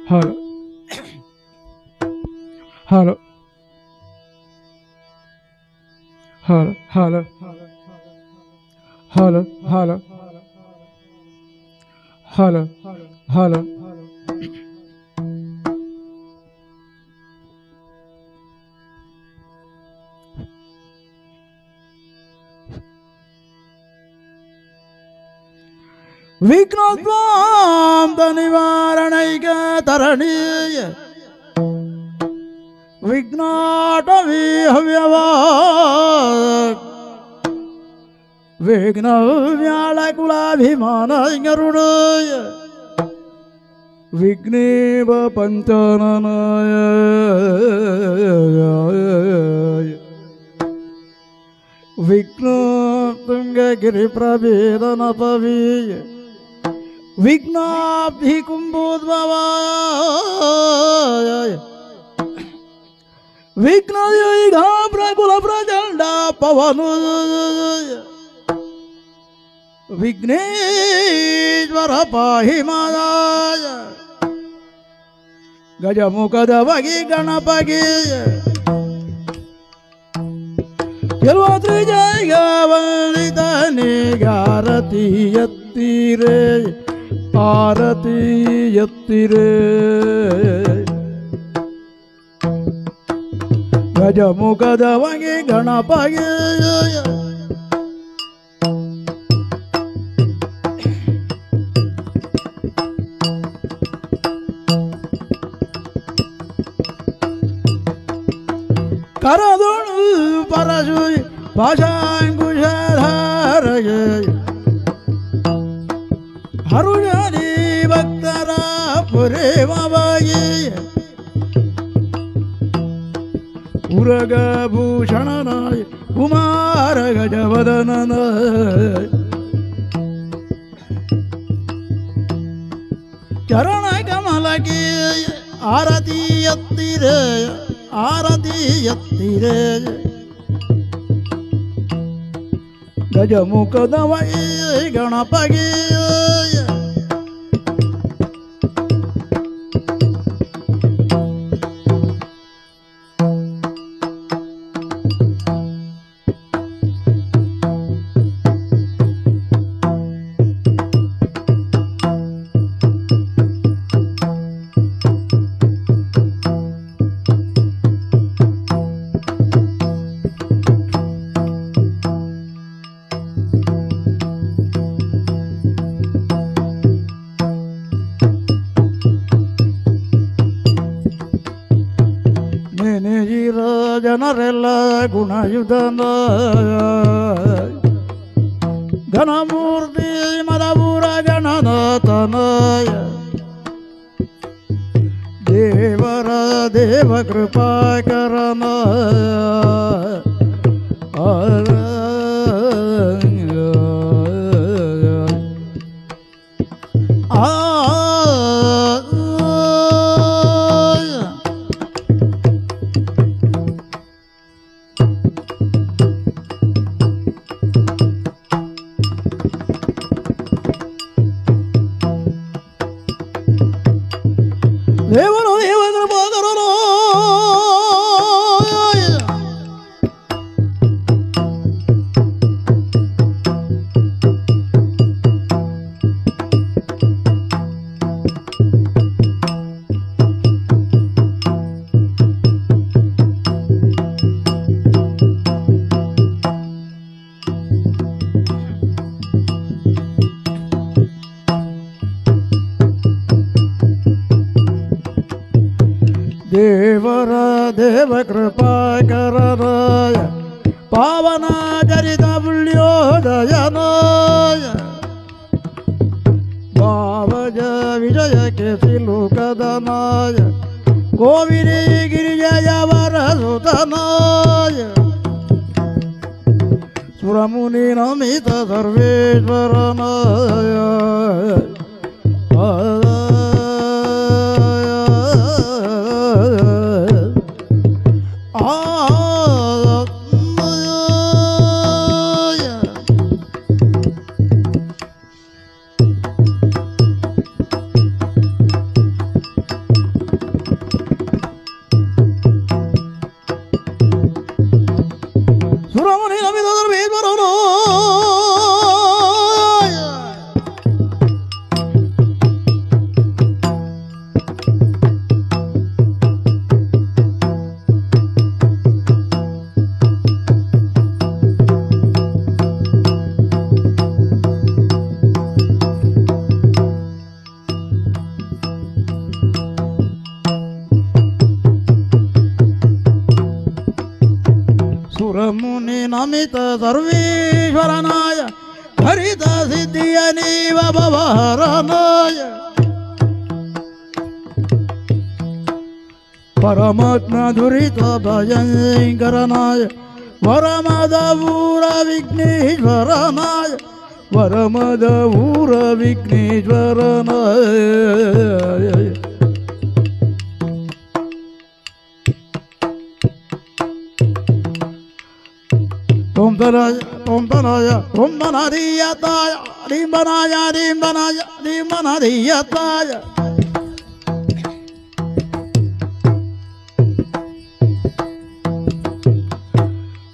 Hello hello hello hello hello hello hello hello. ವಿಘ್ನೋದ್ವಾಂತ ನಿವಾರಣೈಕ ತರಣೀಯ ವಿಘ್ನಾಟವೀ ಹವ್ಯವಾ ವಿಘ್ನ ವ್ಯಾಳಕುಲಾಭಿಮಾನ ಗರುಡಯ ವಿಘ್ನೇವ ಪಂಚನನಾಯ ವಿಘ್ನ ತುಂಗಗಿರಿ ಪ್ರಭೇದನ ಪವೀಯ ವಿಘ್ನಾಭಿ ಕುಂಭೋದ್ಭವಾಯ ವಿಘ್ನ ಪ್ರಕುಲ ಪ್ರಚಂಡ ಪವನ ವಿಘ್ನೇಶ್ವರ ಪಾಹಿ ಮಾಯ ಗಜಮುಖದವಗಿ ಗಣಪಗಿ ಕೆಲವತ್ರಿ ಜಯ ವಂದಿತನಿಗಾರತಿ ಎತ್ತಿರೇ ಆರತಿ ಎತ್ತಿರೇ ಗಜಮುಖದವಗಿ ಗಣಪಗಿ ಕರದೊಳು ಪರಶು ಭಾಷಾಂಕುಶಧಾರಯ ಹರುಷದಿ ಭಕ್ತರ ಪುರೇಮವಾಗಿ ಉರಗಭೂಷಣನಾಯ ಕುಮಾರ ಗಜವದನನ ಚರಣ ಕಮಲಕ್ಕೆ ಆರತಿ ಎತ್ತಿರೇ ಆರತಿ ಎತ್ತಿರೇ ಗಜಮುಖದವೈ ಗಣಪಗಿ ಜನರೆಲ್ಲ ಗುಣಯುಧನ ಘನಮೂರ್ತಿ ಮದಪುರ ಗಣನಾಥನಾಯ ದೇವರ ದೇವ ಕೃಪಾಕರನ ಆ ದೇವರು ದೇವ ಕೃಪಾಕರನು ದೇವರ ದೇವ ಕೃಪಾಕರನಾಯ ಪಾವನ ಚರಿತ ಪುಣ್ಯೋದಯನಾಯ ಭಾವಜ ವಿಜಯ ಕೇಸಿಲೋಕದನಾಯ ಕೋವಿರಿ ಗಿರಿಜಯ ವರಸುತನಾಯ ಸುರಮುನಿ ನಮಿತ ಸರ್ವೇಶ್ವರನಾಯ ಸುರಮುನಿ ನಮಿತ ಸರ್ವೇಶ್ವರನಾಯ. ಸುರಮುನಿ ನಮಿತ ಸರ್ವೇಶ್ವರನಾಯ ಹರಿತ ಸಿದ್ಧಿಯ ನೀವ ಭವಹರನಾಯ. ಪರಮಾತ್ಮ ದುರಿತ ಭಯಂಕರನಾಯ ವರಮದ ಊರ ವಿಘ್ನೇಶ್ವರನಾಯ ವರಮದ ಊರ ವಿಘ್ನೇಶ್ವರನಾಯ. ಓಂಧನಾಯ ಓಂಧನಾಯ ಓಂಧನದೀಯತಾಯ ರಿಂಬನಾಯ ರಿಂಬನಾಯ ರಿಂಬನದೀಯತಾಯ.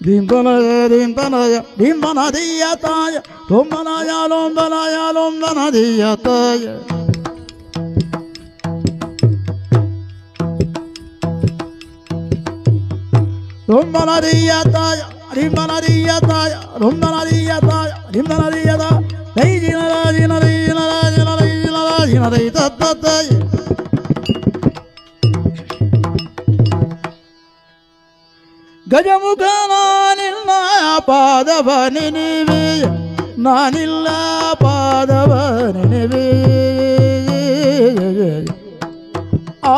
ದಿಂಬನಾಯ ದಿಂಬನಾಯ ರಿಂಬನದೀಯತಾಯ ಲೋಂಬನಾಯ ಲೋಂಬನಾಯ ಲೋಂಬನದೀಯತಾಯ. ಲೋಂಬನದೀಯತಾಯ ರಿಂಬನದೀಯತಾಯ ಲೋಂಬನದೀಯತಾಯ ರಿಂಬನದೀಯತಾಯ ದೈ ಜಿನರ ಜಿನರೈ ಜಿನರ ಜಿನರೈ ಜಿನರ ಜಿನರೈ ತತ್ತತ್ತಾಯ. ಗಜಮುಖ ನಾನಿಲ್ಲ ಪಾದವ ನಿನಿವೆ ನಾನಿಲ್ಲ ಪಾದವ ನಿನಿವೆ. ಆ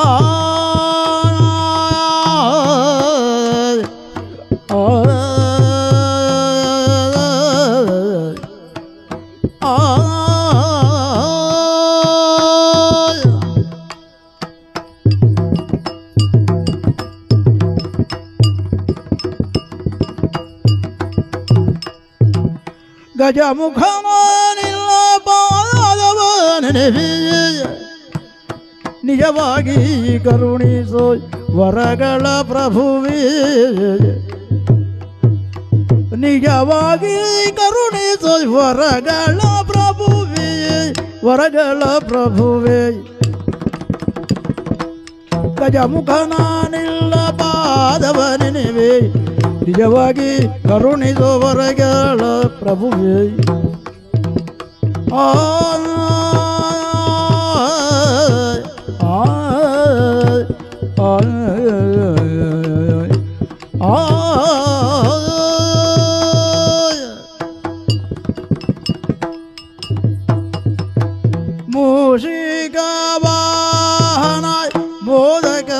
ಗಜಮುಖ ಪಾದವ ನಿನಿವೆ ನಿಜವಾಗಿ ಕರುಣಿಸೋ ವರಗಳ ಪ್ರಭುವೇ ನಿಜವಾಗಿ ಕರುಣಿಸೋ ವರಗಳ ಪ್ರಭುವೇ ವರಗಳ ಪ್ರಭುವೇ. ಗಜಮುಖ ನಾನಿಲ್ಲ ಪಾದವ ನಿನಿವೆ ನಿಜವಾಗಿ ಕರುಣಿಸೋ ವರಗಳ ಪ್ರಭುವೇ. ಆ ಆ ಆ ಮೂಷಿಕ ವಾಹನ ಮೋದಕ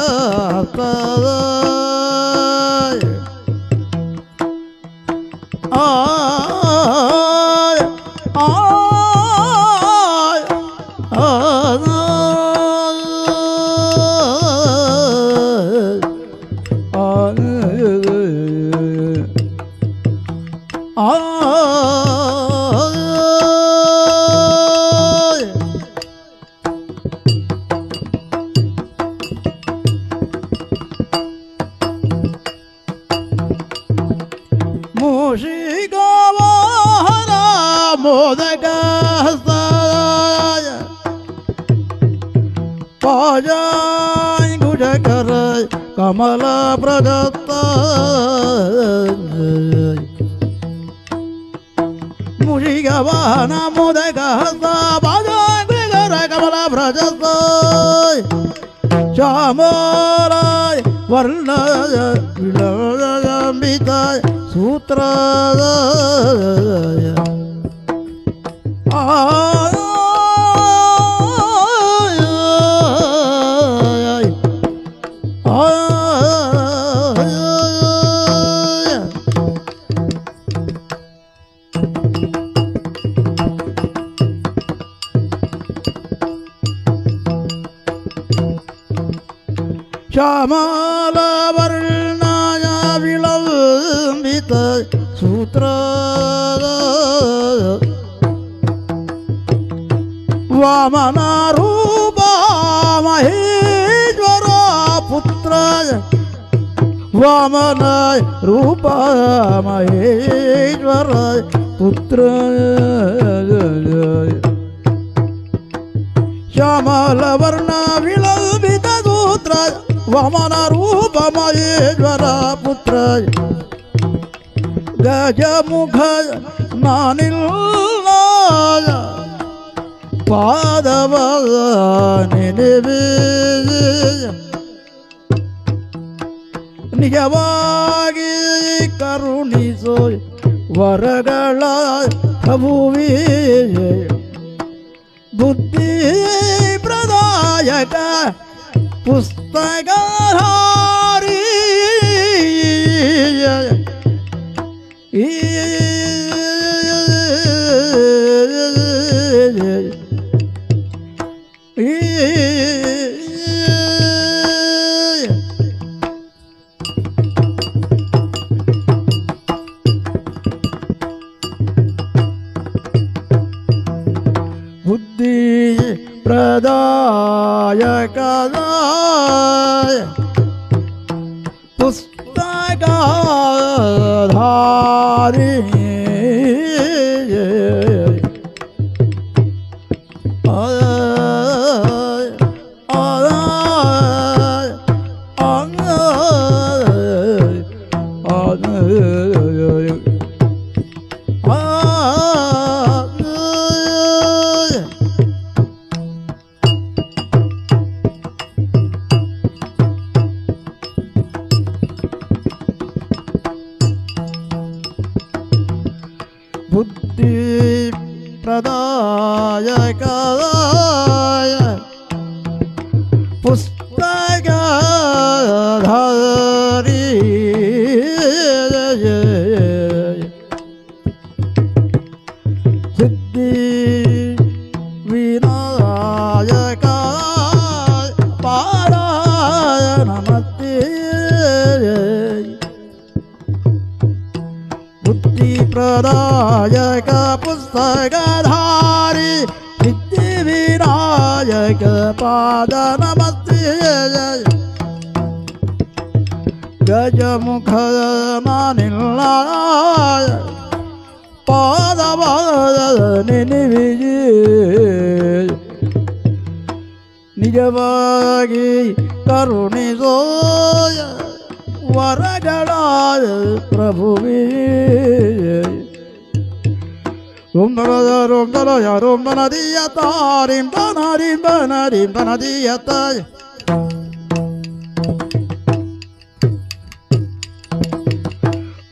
ಮೂಷಿಕವಾಹನ ಮೋದಕ ಪಾಜಾಂಗುಜಕರ ಕಮಲ ಪ್ರದತ್ತ ಮೂಷಿಕವಾಹನ ಮೋದಕ ಪಾಜಾಂಗುಜಕರ ಕಮಲ ಪ್ರದತ್ತ ಶ್ಯಾಮರಾಯ ವರ್ಣ ವಿಳಂಬಿತ ಸೂತ್ರ ಶ್ಯಾಮಲ ವರ್ಣಾಯ ವಿಳಂಬಿತ ಸೂತ್ರ ವಾಮನ ರೂಪ ಮಹೇಶ್ವರ ಪುತ್ರ ವಾಮನ ರೂಪ ಮಹೇಶ್ವರ ಪುತ್ರ ಶ್ಯಾಮಲ ವರ್ಣ ವಿಳಂಬಿತ ಸೂತ್ರ ವಾಮನ ರೂಪ ಮಹೇಶ್ವರ ಪುತ್ರ ಗಜಮುಖ ನಾನಿಲ್ಲ ಪಾದವ ನೆನೆವೆ ನಿಜವಾಗಿ ಕರುಣಿಸೋ ವರಗಳ ಪ್ರಭುವೇ ಬುದ್ಧಿ ಪ್ರದಾಯಕ ಪುಸ್ತಕಧಾರಿ ಬುದ್ಧಿ ಪ್ರದಾಯಕ ಪುಸ್ತಕಧಾರಿ ಬುದ್ಧಿ ಪ್ರದಾಯಕ ಪುಸ್ತಕಧಾರಿ ಸಿದ್ಧಿ ವಿನಾಯಕ ಪಾರಾಯ ನಮಸ್ತೆ ಬುದ್ಧಿ ಪ್ರದಾಯಕ ಪುಸ್ತಕಧಾರಿ ಸಿದ್ಧಿ ವಿನಾಯಕ ಪಾದ ನಮಸ್ತೆ ಗಜಮುಖ ನಾನಿಲ್ಲ ಪಾದವ ನೆನೆವಿಯೇ ನಿಜವಾಗಿ ಕರುಣಿಸೋ ವರಗಳ ಪ್ರಭುವೇ ಓಂ ನರ ಓಂ ನರ ಓಂ ನದಿಯ ತಾರಿಂ ತನರಿಂ ತನರಿಂ ತನದಿಯ ತಾಯ್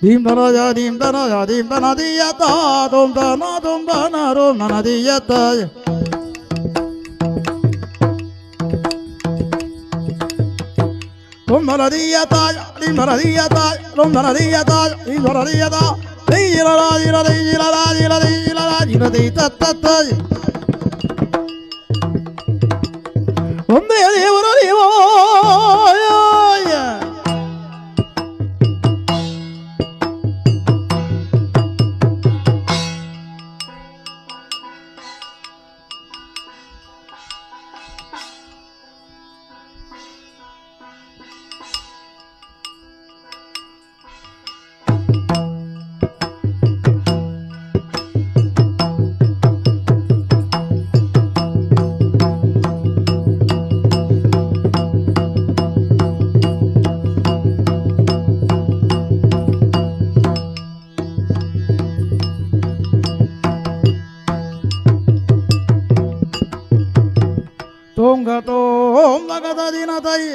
ದೀಂ ಧನ ದೀಂ ಧನ ದೀಂ ನದಿಯ ತಾ ತೋಂ ತನ ತೋಂ ತನ ರೋಂ ನದಿಯ ತಾಯ್ ಓಂ ನದಿಯ ತಾಯ್ ದೀಂ ನದಿಯ ತಾಯ್ ರೋಂ ನದಿಯ ತಾಯ್ ದೀಂ ನದಿಯ ತಾ ಒಂದೇ ದೇವರ ದೇವೋ ತೋಂ ಲಗದ ದಿನ ತಾಯಿ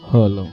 ಹಲೋ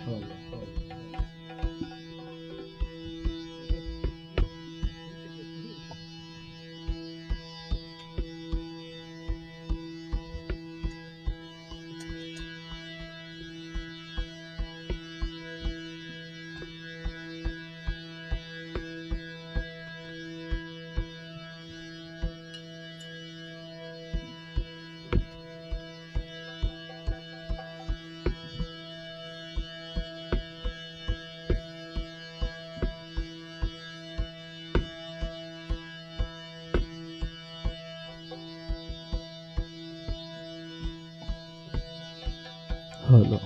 ಹಲೋ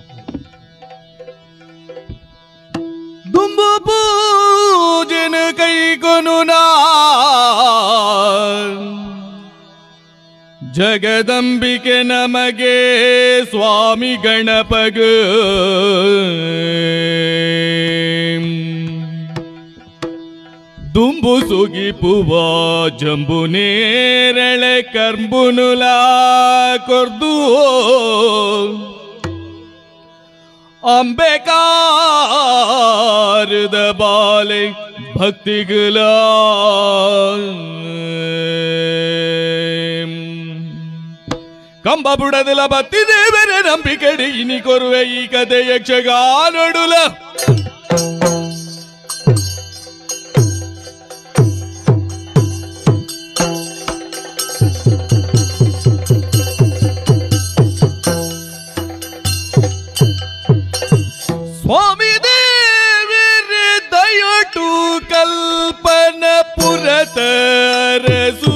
ದುಂಬು ಪೂಜೆನ ಕೈಗೊನು ಜಗದಂಬಿಕೆ ನಮಗೆ ಸ್ವಾಮಿ ಗಣಪಗ ದುಂಬು ಸುಗಿಪುವ ಜಂಬು ನೇರಳೆ ಕರ್ಬುನುಲಾ ಕೊರ್ದು ಅಂಬೆಕಾರದ ಬಾಲೆ ಭಕ್ತಿಗಳ ಕಂಬ ಬುಡದಲ ಬತ್ತಿ ದೇವರ ನಂಬಿಕೆಡಿ ಇನಿ ಕೊರುವೆ ಈ ಕತೆ ಯಕ್ಷಗಾನೊಡುಲ ಸ್ವಾಮಿ ದೇವರ ದಯಟು ಕಲ್ಪನ ಪುರತರಸು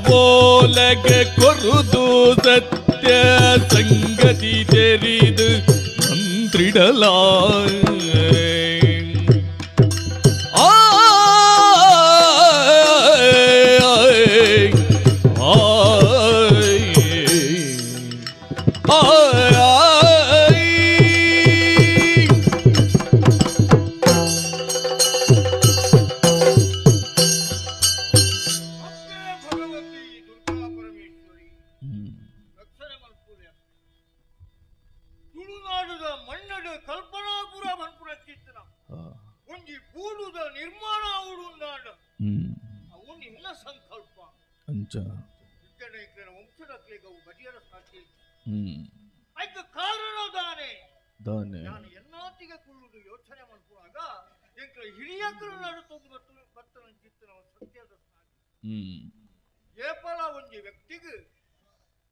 ಬೋಲಗೆ ಕೊರುದು ಸತ್ಯ ಸಂಗತಿ ತೆರಿದು ಮಂತ್ರಿಡಲ ಎಂಕ್ಲ ಹಿರಿಯಕರು ನಡುತ್ತೊಂದು ಬರ್ತನ ಚಿತ್ತನ ಸತ್ಯದ ಏಪಲ ಒಂಜಿ ವ್ಯಕ್ತಿಗೆ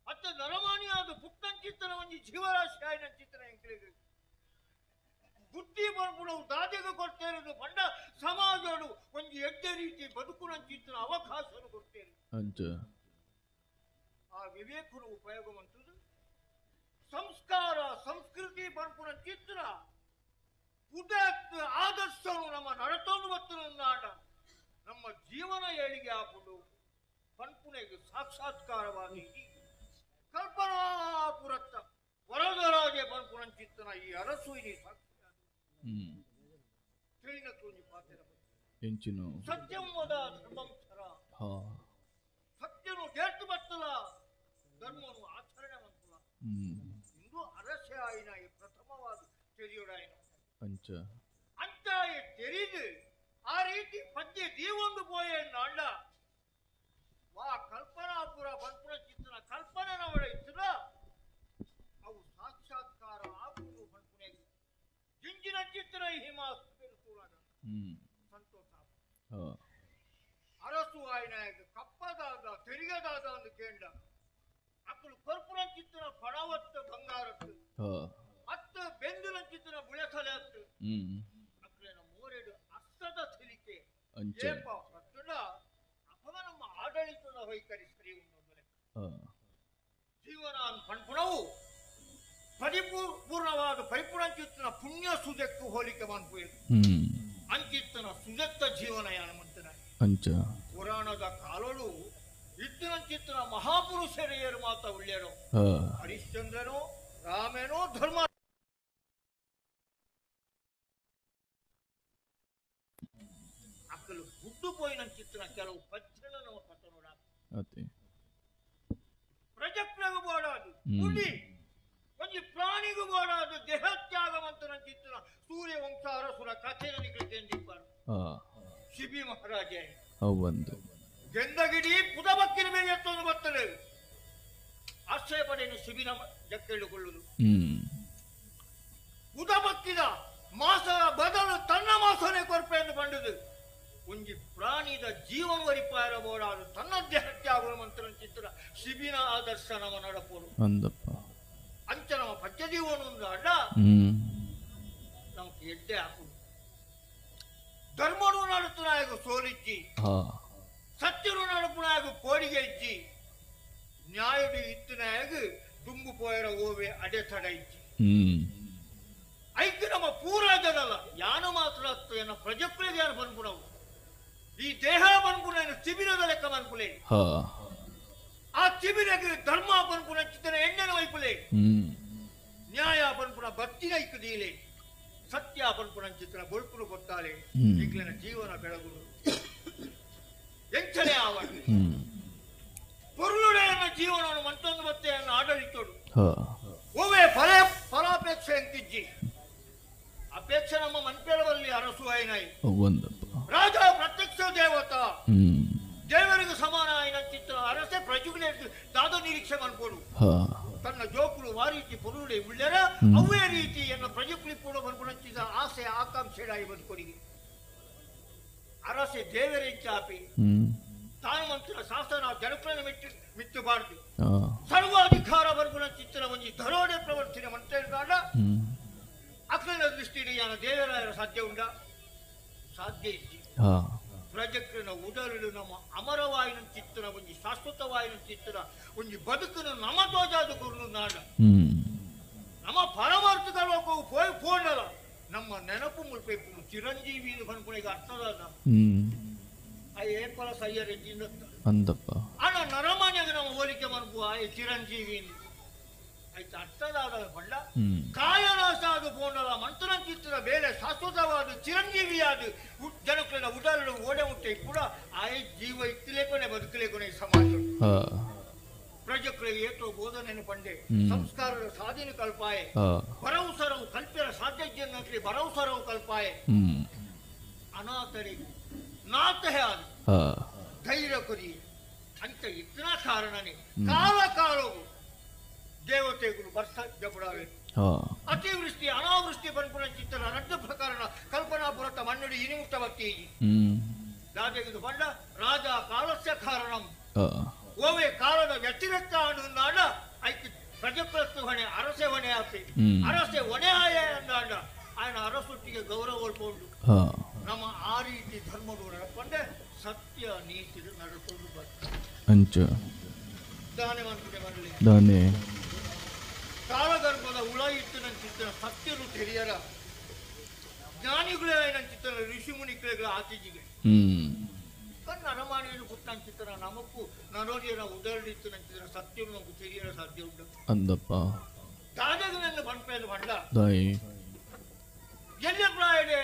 ಅತ್ತ ನರಮಾನಿಯಾದ ಪುಟ್ಟಂಚಿತ್ತನ ಒಂಜಿ ಜೀವರಾಶಿ ಆಯ್ನಂಚಿತ್ತನ ಎಂಕ್ಲಿಗೆ ಬುದ್ಧಿ ಬರ್ಪುಣವು ದಾದೆಗೆ ಕೊಡ್ತೇನೆ ಪಂಡ ಸಮಾಜಡು ಒಂಜಿ ಎಡ್ಡೆ ರೀತಿ ಬದುಕುನಂಚಿತ್ತನ ಅವಕಾಶವನ್ನು ಕೊಡ್ತೇನೆ. ಆ ವಿವೇಕನು ಉಪಯೋಗ ಮಂತದ್ದು ಸಂಸ್ಕಾರ ಸಂಸ್ಕೃತಿ ಬರ್ಪುನಂಚಿತ್ತನ ಉದಯತ್ ಆದರ್ಶನು ನಮ್ಮ ನಡತೊಂದು ಬತ್ತನಾಡ ನಮ್ಮ ಜೀವನ ಏಳಿಗೆ ಆಪುಡು ಪನ್ಪುನೆಗೆ ಸಾಕ್ಷಾತ್ಕಾರವಾಗಿ ಕಲ್ಪನಾಪುರತ್ತ ವರದರಾಜೆ ಪನ್ಪುನಂಚಿತ್ತನ ಈ ಅರಸು ಇನಿ ಸಾಕ್ಷಿ ತಿಳಿನ ತೋಂಜಿ ಪಾತ್ರ ಸತ್ಯಂ ವದ ಧರ್ಮಂ ಚರ ಸತ್ಯನು ದೇರ್ತು ಬರ್ತಲ ಧರ್ಮನು ಆಚರಣೆ ಮಂತಲ ಇಂದು ಅರಸೆ ಆಯಿನ ಈ ಪ್ರಥಮವಾದ ತಿಳಿಯೋಡಾಯಿನ ಅಂತ ತೆರಿದು ಆ ರೀತಿ ಪದ್ಯ ದೀವೊಂದು ಪೋಯೆ ನಾಂಡ ವಾ ಕಲ್ಪನಾಪುರ ಪನ್ಪುನ ಚಿತ್ತನ ಕಲ್ಪನೆನವಳ ಇತ್ತದ ಅವು ಸಾಕ್ಷಾತ್ಕಾರ ಆಪುಂಡು ಪನ್ಪುನೆ ಜಿಂಜಿನ ಚಿತ್ತನ ಹಿಮ ತೂಳಾಗ ಸಂತೋಷ ಅರಸು ಆಯ್ನಾಯಕ ಕಪ್ಪದಾದ ತೆರಿಗದಾದ ಅಂದು ಕೇಂಡ ಅಕ್ಕಳು ಕರ್ಪುನ ಚಿತ್ತನ ಪಣವತ್ತ ಬಂಗಾರತ್ತು ಅತ್ತ ಬೆಂದಿನ ಚಿತ್ತನ ಬುಳೆಸಲೆ ಅತ್ತು ಅಕ್ಕಳಿನ ಮೋರೆಡು ಅಸ್ತದ ತಿಳಿಕೆ ಏಪ ಪಟ್ಟಣ ಅಪಗ ನಮ್ಮ ಆಡಳಿತದ ವೈಖರಿ ಸರಿ ಉಂಟು ಜೀವನ ಪನ್ಪುಣವು ಪರಿಪೂರ್ಣವಾದ ಪರಿಪೂರ್ಣಂಚಿತ್ತನ ಪುಣ್ಯ ಸುಜಕ್ಕು ಹೋಲಿಕೆ ಮನ್ಪುಯದು ಅಂಚಿತ್ತನ ಸುಜತ್ತ ಜೀವನ ಯಾನಮಂತನ ಪುರಾಣದ ಕಾಲೋಡು ಇತ್ತಿನಂಚಿತ್ತನ ಮಹಾಪುರುಷರಿಯರು ಮಾತ ಉಳ್ಳೇರು ಹರಿಶ್ಚಂದ್ರನೋ ರಾಮೇನೋ ಧರ್ಮ ಅಕ್ಕಲು ಗುಡ್ಡು ಪೋಯಿನಂಚಿತ್ತನ ಕೆಲವು ಪಚ್ಚನ ಪತನೋಡ ಪ್ರಜಕ್ಲಗು ಬೋಡಾದು ಹುಲಿ ಒಂಜಿ ಪ್ರಾಣಿಗೂ ಬೋಡಾದು ದೇಹತ್ಯಾಗ ಮಂತನಂಚಿತ್ತನ ಸೂರ್ಯವಂಶ ಅರಸುರ ಕಥೆನ ನಿಕೃತೆಂದಿಪ್ಪಾರು ಶಿಬಿ ಮಹಾರಾಜ ಗೆಂದಗಿಡಿ ಪುದಬಕ್ಕಿನ ಮೇಲೆ ಎತ್ತೊಂದು ಬರ್ತದೆ ಆಶ್ರಯ ಪಡೆಯನ್ನು ಶಿಬಿನ ಜಕ್ಕೆಳುಕೊಳ್ಳುವುದು ಉದಬಕ್ಕಿದ ಮಾಸ ಬದಲು ತನ್ನ ಮಾಸನೆ ಕೊರ್ಪೆ ಎಂದು ಬಂದುದು ಒಂಜಿ ಪ್ರಾಣಿದ ಜೀವನ ವರಿಪಾರ ಬೋಡಾದು ತನ್ನ ದೇಹತ್ಯಾಗುವ ಮಂತ್ರಂಚಿತ್ರ ಶಿಬಿನ ಆದರ್ಶ ನಮ ನಡಪೋಡು ಅಂಚ ನಮ್ಮ ಪಂಚ ಜೀವನ ಒಂದು ಅಡ್ಡ ನಮ್ಗೆ ಎಡ್ಡೆ ಹಾಕುದು ಧರ್ಮನು ನಡುತ್ತನಾಯಕ ಸೋಲಿಜ್ಜಿ ಸತ್ಯನು ನಡುಪುನಾಯಕ ಕೋಡಿಗೆ ಇಜ್ಜಿ ನ್ಯಾಯಡು ಇತ್ತನಾಯಗ ದುಂಬು ಪೋಯರ ಓವೆ ಅಡೆ ತಡ ಇಜ್ಜಿ ಐಕ್ ನಮ್ಮ ಪೂರ ಜನಲ್ಲ ಯಾನು ಮಾತ್ರ ಎನ್ನ ಪ್ರಜೆಗಳಿಗೆ ಯಾರು ಬನ್ಪುಣವು ಈ ದೇಹ ಬನ್ಪುಣ ಶಿಬಿರದ ಲೆಕ್ಕ ಬನ್ಪುಲೆ ಆ ಶಿಬಿರಗೆ ಧರ್ಮ ಬನ್ಪುಣ ಚಿತ್ತನ ಎಣ್ಣೆನ ವೈಪುಲೆ ನ್ಯಾಯ ಬನ್ಪುಣ ಬತ್ತಿನ ಇಕ್ಕದೀಲೆ ಸತ್ಯ ಬನ್ಪುಣ ಚಿತ್ತನ ಬೊಳ್ಪುನು ಕೊಟ್ಟಾಲೆ ಈಗಲಿನ ಜೀವನ ಬೆಳಗುದು ಎಂಚನೆ ಆವಡ ಪೊರುಳುಡೆಯನ್ನ ಜೀವನವನ್ನು ಮಂತೊಂದು ಬತ್ತೆಯನ್ನು ಆಡಳಿತೋಡು ಓವೇ ಫಲ ಫಲಾಪೇಕ್ಷೆ ಅಂತಿಜ್ಜಿ ಅಪೇಕ್ಷೆ ನಮ್ಮ ಮನ್ಪೇಳವಲ್ಲಿ ಅರಸು ಆಯ್ನಾಯಿ ರಾಜ ಪ್ರತ್ಯಕ್ಷ ದೇವತಾ ದೇವರಿಗೆ ಸಮಾನ ಆಯ್ನಂತಿತ್ತ ಅರಸೆ ಪ್ರಜೆಗಳೇ ದಾದ ನಿರೀಕ್ಷೆ ಮನ್ಪೋಡು ತನ್ನ ಜೋಕುಲು ವಾರೀತಿ ಪೊರುಳುಡೆ ಉಳ್ಳರ ಅವೇ ರೀತಿ ಎನ್ನ ಪ್ರಜೆಕುಲಿ ಕೂಡ ಮನ್ಪುಣಂಚಿದ ಆಸೆ ಆಕಾಂಕ್ಷೆಡಾಯಿ ಬದುಕೊಡಿಗೆ ಅರಸೆ ದೇವರೆಂಚಾಪಿ ತಾನು ಮಂತ್ರ ಶಾಸನ ಜನಕುಲನ ಮೆಟ್ಟು ಮಿತ್ತುಬಾರ್ದು ಸರ್ವಾಧಿಕಾರ ಬರ್ಗುಣ ಚಿತ್ತನ ಒಂಜಿ ದರೋಡೆ ಪ್ರವರ್ತನೆ ಮಂತ್ರ ಅಕ್ಲನ ದೃಷ್ಟಿಯಲ್ಲಿ ಯಾನ ದೇವರಾಯರ ಸಾಧ್ಯ ಉಂಡ ಸಾಧ್ಯ ಇಜ್ಜಿ ಪ್ರಜಕ್ರನ ಉದರಲು ನಮ್ಮ ಅಮರವಾಯಿನ ಚಿತ್ತನ ಒಂಜಿ ಶಾಶ್ವತವಾಯಿನ ಚಿತ್ತನ ಒಂಜಿ ಬದುಕನ್ನು ನಮ ತೋಜಾದ ಗುರು ನಾಡ ನಮ್ಮ ಪರಮಾರ್ಥಕ ಲೋಕವು ಪೋಯ್ ಪೋಂಡಲ ನಮ್ಮ ನೆನಪು ಮುಲ್ಪೇಪು ಚಿರಂಜೀವಿ ಬನ್ಪುಣಿಗೆ ಅರ್ಥದಾದ ಆ ಏಪಲ ಸಯ್ಯರೆ ಅಂದಪ್ಪ ಅಣ್ಣ ನರಮಾನ್ಯಗ ನಮ್ಮ ಹೋಲಿಕೆ ಮನ್ಪು ಆ ಚಿರಂಜೀವಿ ಆಯ್ತು ಅರ್ಥದಾದ ಬಣ್ಣ ಕಾಯನಾಶ ಅದು ಪೋಂಡಲ ಮಂತ್ರನ ಚಿತ್ರದ ಬೇರೆ ಶಾಶ್ವತವಾದ ಚಿರಂಜೀವಿಯಾದ ಜನಕ್ಲೆನ ಉಡಲು ಓಡೆ ಮುಟ್ಟೆ ಕೂಡ ಆಯ್ ಜೀವ ಇತ್ತಲೇಕೊನೆ ಬದುಕಲೇಕೊನೆ ಈ ಸಮಾಜ ಪ್ರಜೆಗಳಿಗೆ ಏತೋ ಬೋಧನೆಯನ್ನು ಪಂಡೆ ಸಂಸ್ಕಾರದ ಸಾಧನೆ ಕಲ್ಪಾಯೆ ಬರವಸರವು ಕಲ್ಪಿರ ಸಾಧ್ಯ ಬರವಸರವು ಕಲ್ಪಾಯೆ ಅನಾಥರಿಗೆ ನಾಥೆ ಆದ ಧೈರ್ಯ ಕೊರಿ ಅಂತ ಇತನ ಕಾರಣನೇ ಕಾಲ ಕಾಲವು ದೇವತೆಗಳು ವರ್ಷ ಜಬಡಾವೆ ಅತಿವೃಷ್ಟಿ ಅನಾವೃಷ್ಟಿ ಬನ್ಪುನ ಚಿತ್ರ ರಡ್ಡ ಪ್ರಕರಣ ಕಲ್ಪನಾ ಪುರತ ಮಣ್ಣು. ಮಣ್ಣುಡು ಇನಿ ಮುಟ್ಟಬತ್ತಿ ದಾದೆಗೆ ಪಂಡ ರಾಜ ಕಾಲಸ್ಯ ಕಾರಣಂ ಓವೆ ಕಾಲದ ವ್ಯತಿರಿಕ್ತ ಅಂದಾಗ ಐಕ್ ಪ್ರಜೆಪ್ರಸ್ತು ಹೊಣೆ ಅರಸೆ ಹೊಣೆ ಆಪಿ ಅರಸೆ ಹೊಣೆ ಆಯ ಅಂದಾಗ ఆయన ಅರಸೊಟ್ಟಿಗೆ ಗೌರವ ಒಳ್ಕೊಂಡು ನಮ್ಮ ಆ ರೀತಿ ಧರ್ಮಡು ನಡ್ಕೊಂಡೆ ಸತ್ಯ ನೀತಿ ನಡ್ಕೊಂಡು ಬರ್ತಾರೆ. ಅಂಚ ದಾನೆ ಮಂತ್ರಿ ಬರಲಿ ದಾನೆ ಕಾಲಗರ್ಭದ ಉಳ ಇತ್ತು ನನ್ನ ಚಿತ್ತನ ಸತ್ಯರು ತೆರೆಯರ ಜ್ಞಾನಿಗಳೇ ನನ್ನ ಚಿತ್ತನ ಋಷಿ ಮುನಿಗಳ ಆತಿಜಿಗೆ ಕಣ್ಣು ಅರಮಾನೆಯನ್ನು ಕುತ್ತಂಚಿತ್ತನ ನಮಕ್ಕೂ ನರೋರಿಯರ ಉದರಡಿತ್ತು ನಂಚಿದ್ರ ಸತ್ಯರು ನಮಗೂ ತೆರೆಯರ ಸಾಧ್ಯ ಉಂಟು ಅಂದಪ್ಪ. ದಾದೆಗೆ ನನ್ನ ಪಂಪೆಯನ್ನು ಬಂಡ ದಾಯಿ ಎಲ್ಲ ಪ್ರಾಯಡೆ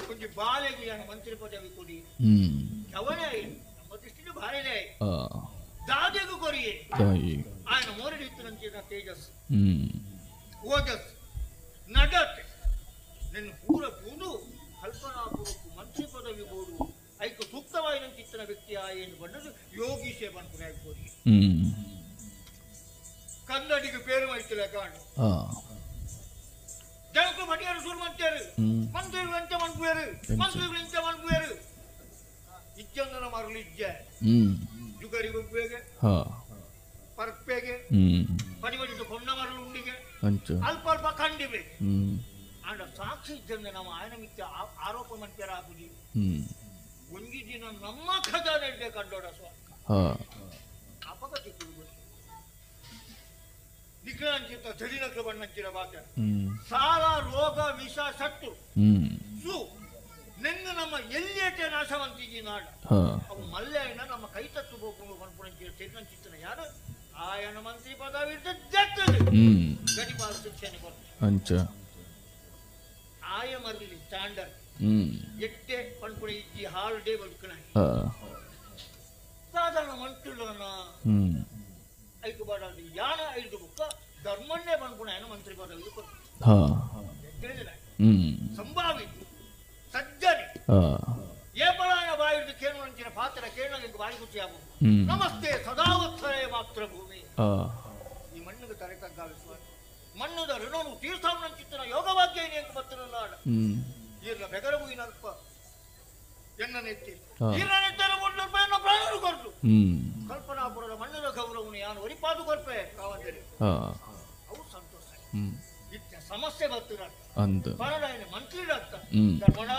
ಕೊಂಚ ಬಾಲೆಗೆ ನಾನು ಮಂತ್ರಿ ಪದವಿ ಕೊಡಿ ಜವನೇ ನಮ್ಮ ದೃಷ್ಟಿಗೆ ಭಾರಿನೇ ದಾದೆಗೂ ಕೊರಿಯೇ ఆయన ಮೋರಡಿತ್ತು ತೇಜಸ್ ಓಜಸ್ ನಡತೆ ನಿನ್ನ ಪೂರ ಕೂದು ಕಲ್ಪನಾಪುರಕ್ಕೂ ಮಂತ್ರಿ ಪದವಿ ಬೋಡು ಐಕ ಸೂಕ್ತವಾಯಿನ ಚಿತ್ತನ ವ್ಯಕ್ತಿ ಆಯೇನು ಬಂದದ್ದು ಯೋಗೀಶೆ ಬಂದು ಕೋರಿ ಕನ್ನಡಿಗೆ ಪೇರು ಮೈತಿಲ್ಲ ಕಾಣು ಜನకు ಮಡಿಯರು ಶುರು ಮಂತ್ಯಾರು ಮಂತ್ರಿಗಳು ಎಂತ ಮನ್ಪುವೇರು ಮಂತ್ರಿಗಳು ಎಂತ ಮನ್ಪುವೇರು ಇಜ್ಜಂದನ ಮರಳು ಇಜ್ಜ ಜುಗರಿ ಗೊಬ್ಬೆಗೆ ಪರ್ಪೆಗೆ ಪಡಿಮಡಿದ ಕೊಂಡ ಮರಳು ಉಂಡಿಗೆ ಅಲ್ಪ ಅಲ್ಪ ಕಂಡಿವೆ ಆಂಡ ಸಾಕ್ಷಿ ಇದ್ದಂದೆ ನಮ್ಮ ಆಯನ ಮಿತ್ಯ ಆರೋಪ ಮಂತ್ಯರ ಆಗುದಿ ಒಂಜಿ ದಿನ ನಮ್ಮ ಖಜಾನೆ ಇಡ್ದೆ ಕಂಡೋಡ ಸ್ವಾಮಿ ಅಪಗತಿ ನಿಖಲಾಂಚಿತ ಚಳಿನಕ್ರ ಬಣ್ಣಂಚಿರ ಬಾತ ಸಾಲ ರೋಗ ವಿಷ ಸಟ್ಟು ಸು ನಿನ್ನ ನಮ್ಮ ಎಲ್ಲಿಯಟೆ ನಾಶವಂತಿಜಿ ನಾಡ ಅವು ಮಲ್ಲೆಯನ್ನ ನಮ್ಮ ಕೈ ತತ್ತು ಬೋಪುಂಗು ಪನ್ಪುಣಂಚಿರ ತಿರುನಂಚಿತ್ತನ ಯಾರು ಆಯನ ಮಂತ್ರಿ ಪದವಿ ಜಟ್ಟದು ಗಡಿಪಾಲ ಶಿಕ್ಷಣ ಕೊಟ್ಟು ಅಂಚ ಆಯ ಮರಲಿ ಸ್ಟ್ಯಾಂಡರ್ಡ್ ಎಟ್ಟೆ ಪನ್ಪುಣ ಇಜ್ಜಿ ಹಾಲ್ ಡೇ ಬದುಕಣ ಸಾಧಾರಣ ಮಂತ್ರಿಲನ ಐಕು ಬಾಡ ಯಾನ ಐದು ಬುಕ್ಕ ಧರ್ಮನ್ನೇ ಪನ್ಪುಣ ಏನು ಮಂತ್ರಿ ಪದವಿ ಕೊಟ್ಟು ಸಂಭಾವಿತ ಸಜ್ಜನೆ ಏಪಲಾಯನ ಬಾಯಿಡ್ದು ಕೇಳುವಂಚಿನ ಪಾತ್ರ ಕೇಳಂಗೆ ಬಾಯಿ ಖುಷಿ ಆಗುದು. ನಮಸ್ತೆ ಸದಾವತ್ಸರೇ ಮಾತೃಭೂಮಿ. ಈ ಮಣ್ಣಿಗೆ ತಲೆ ತಗ್ಗಾವಿಸುವ ಮಣ್ಣುದ ಋಣನು ತೀರ್ಥವನಂಚಿತ್ತನ ಯೋಗಭಾಗ್ಯ ಏನೇ ಬತ್ತನಾಡ ಈರ್ನ ಬೆಗರಬುಯಿನಲ್ಪ ಎನ್ನ ನೆತ್ತಿ ಈರ್ನ ನೆತ್ತರ ಎನ್ನ ಪ್ರಾಣರು ಕೊರ್ತು ಕಲ್ಪನಾಪುರದ ಮಣ್ಣದ ಗೌರವನು ಯಾನು ಒರಿಪಾದು ಕೊರ್ಪೆ ಕಾವಂದರೆ ಅವು ಸಂತೋಷ. ಇತ್ತ ಸಮಸ್ಯೆ ಬರ್ತದ ಪರಡಾಯನ ಮಂತ್ರಿ ಧರ್ಮಣ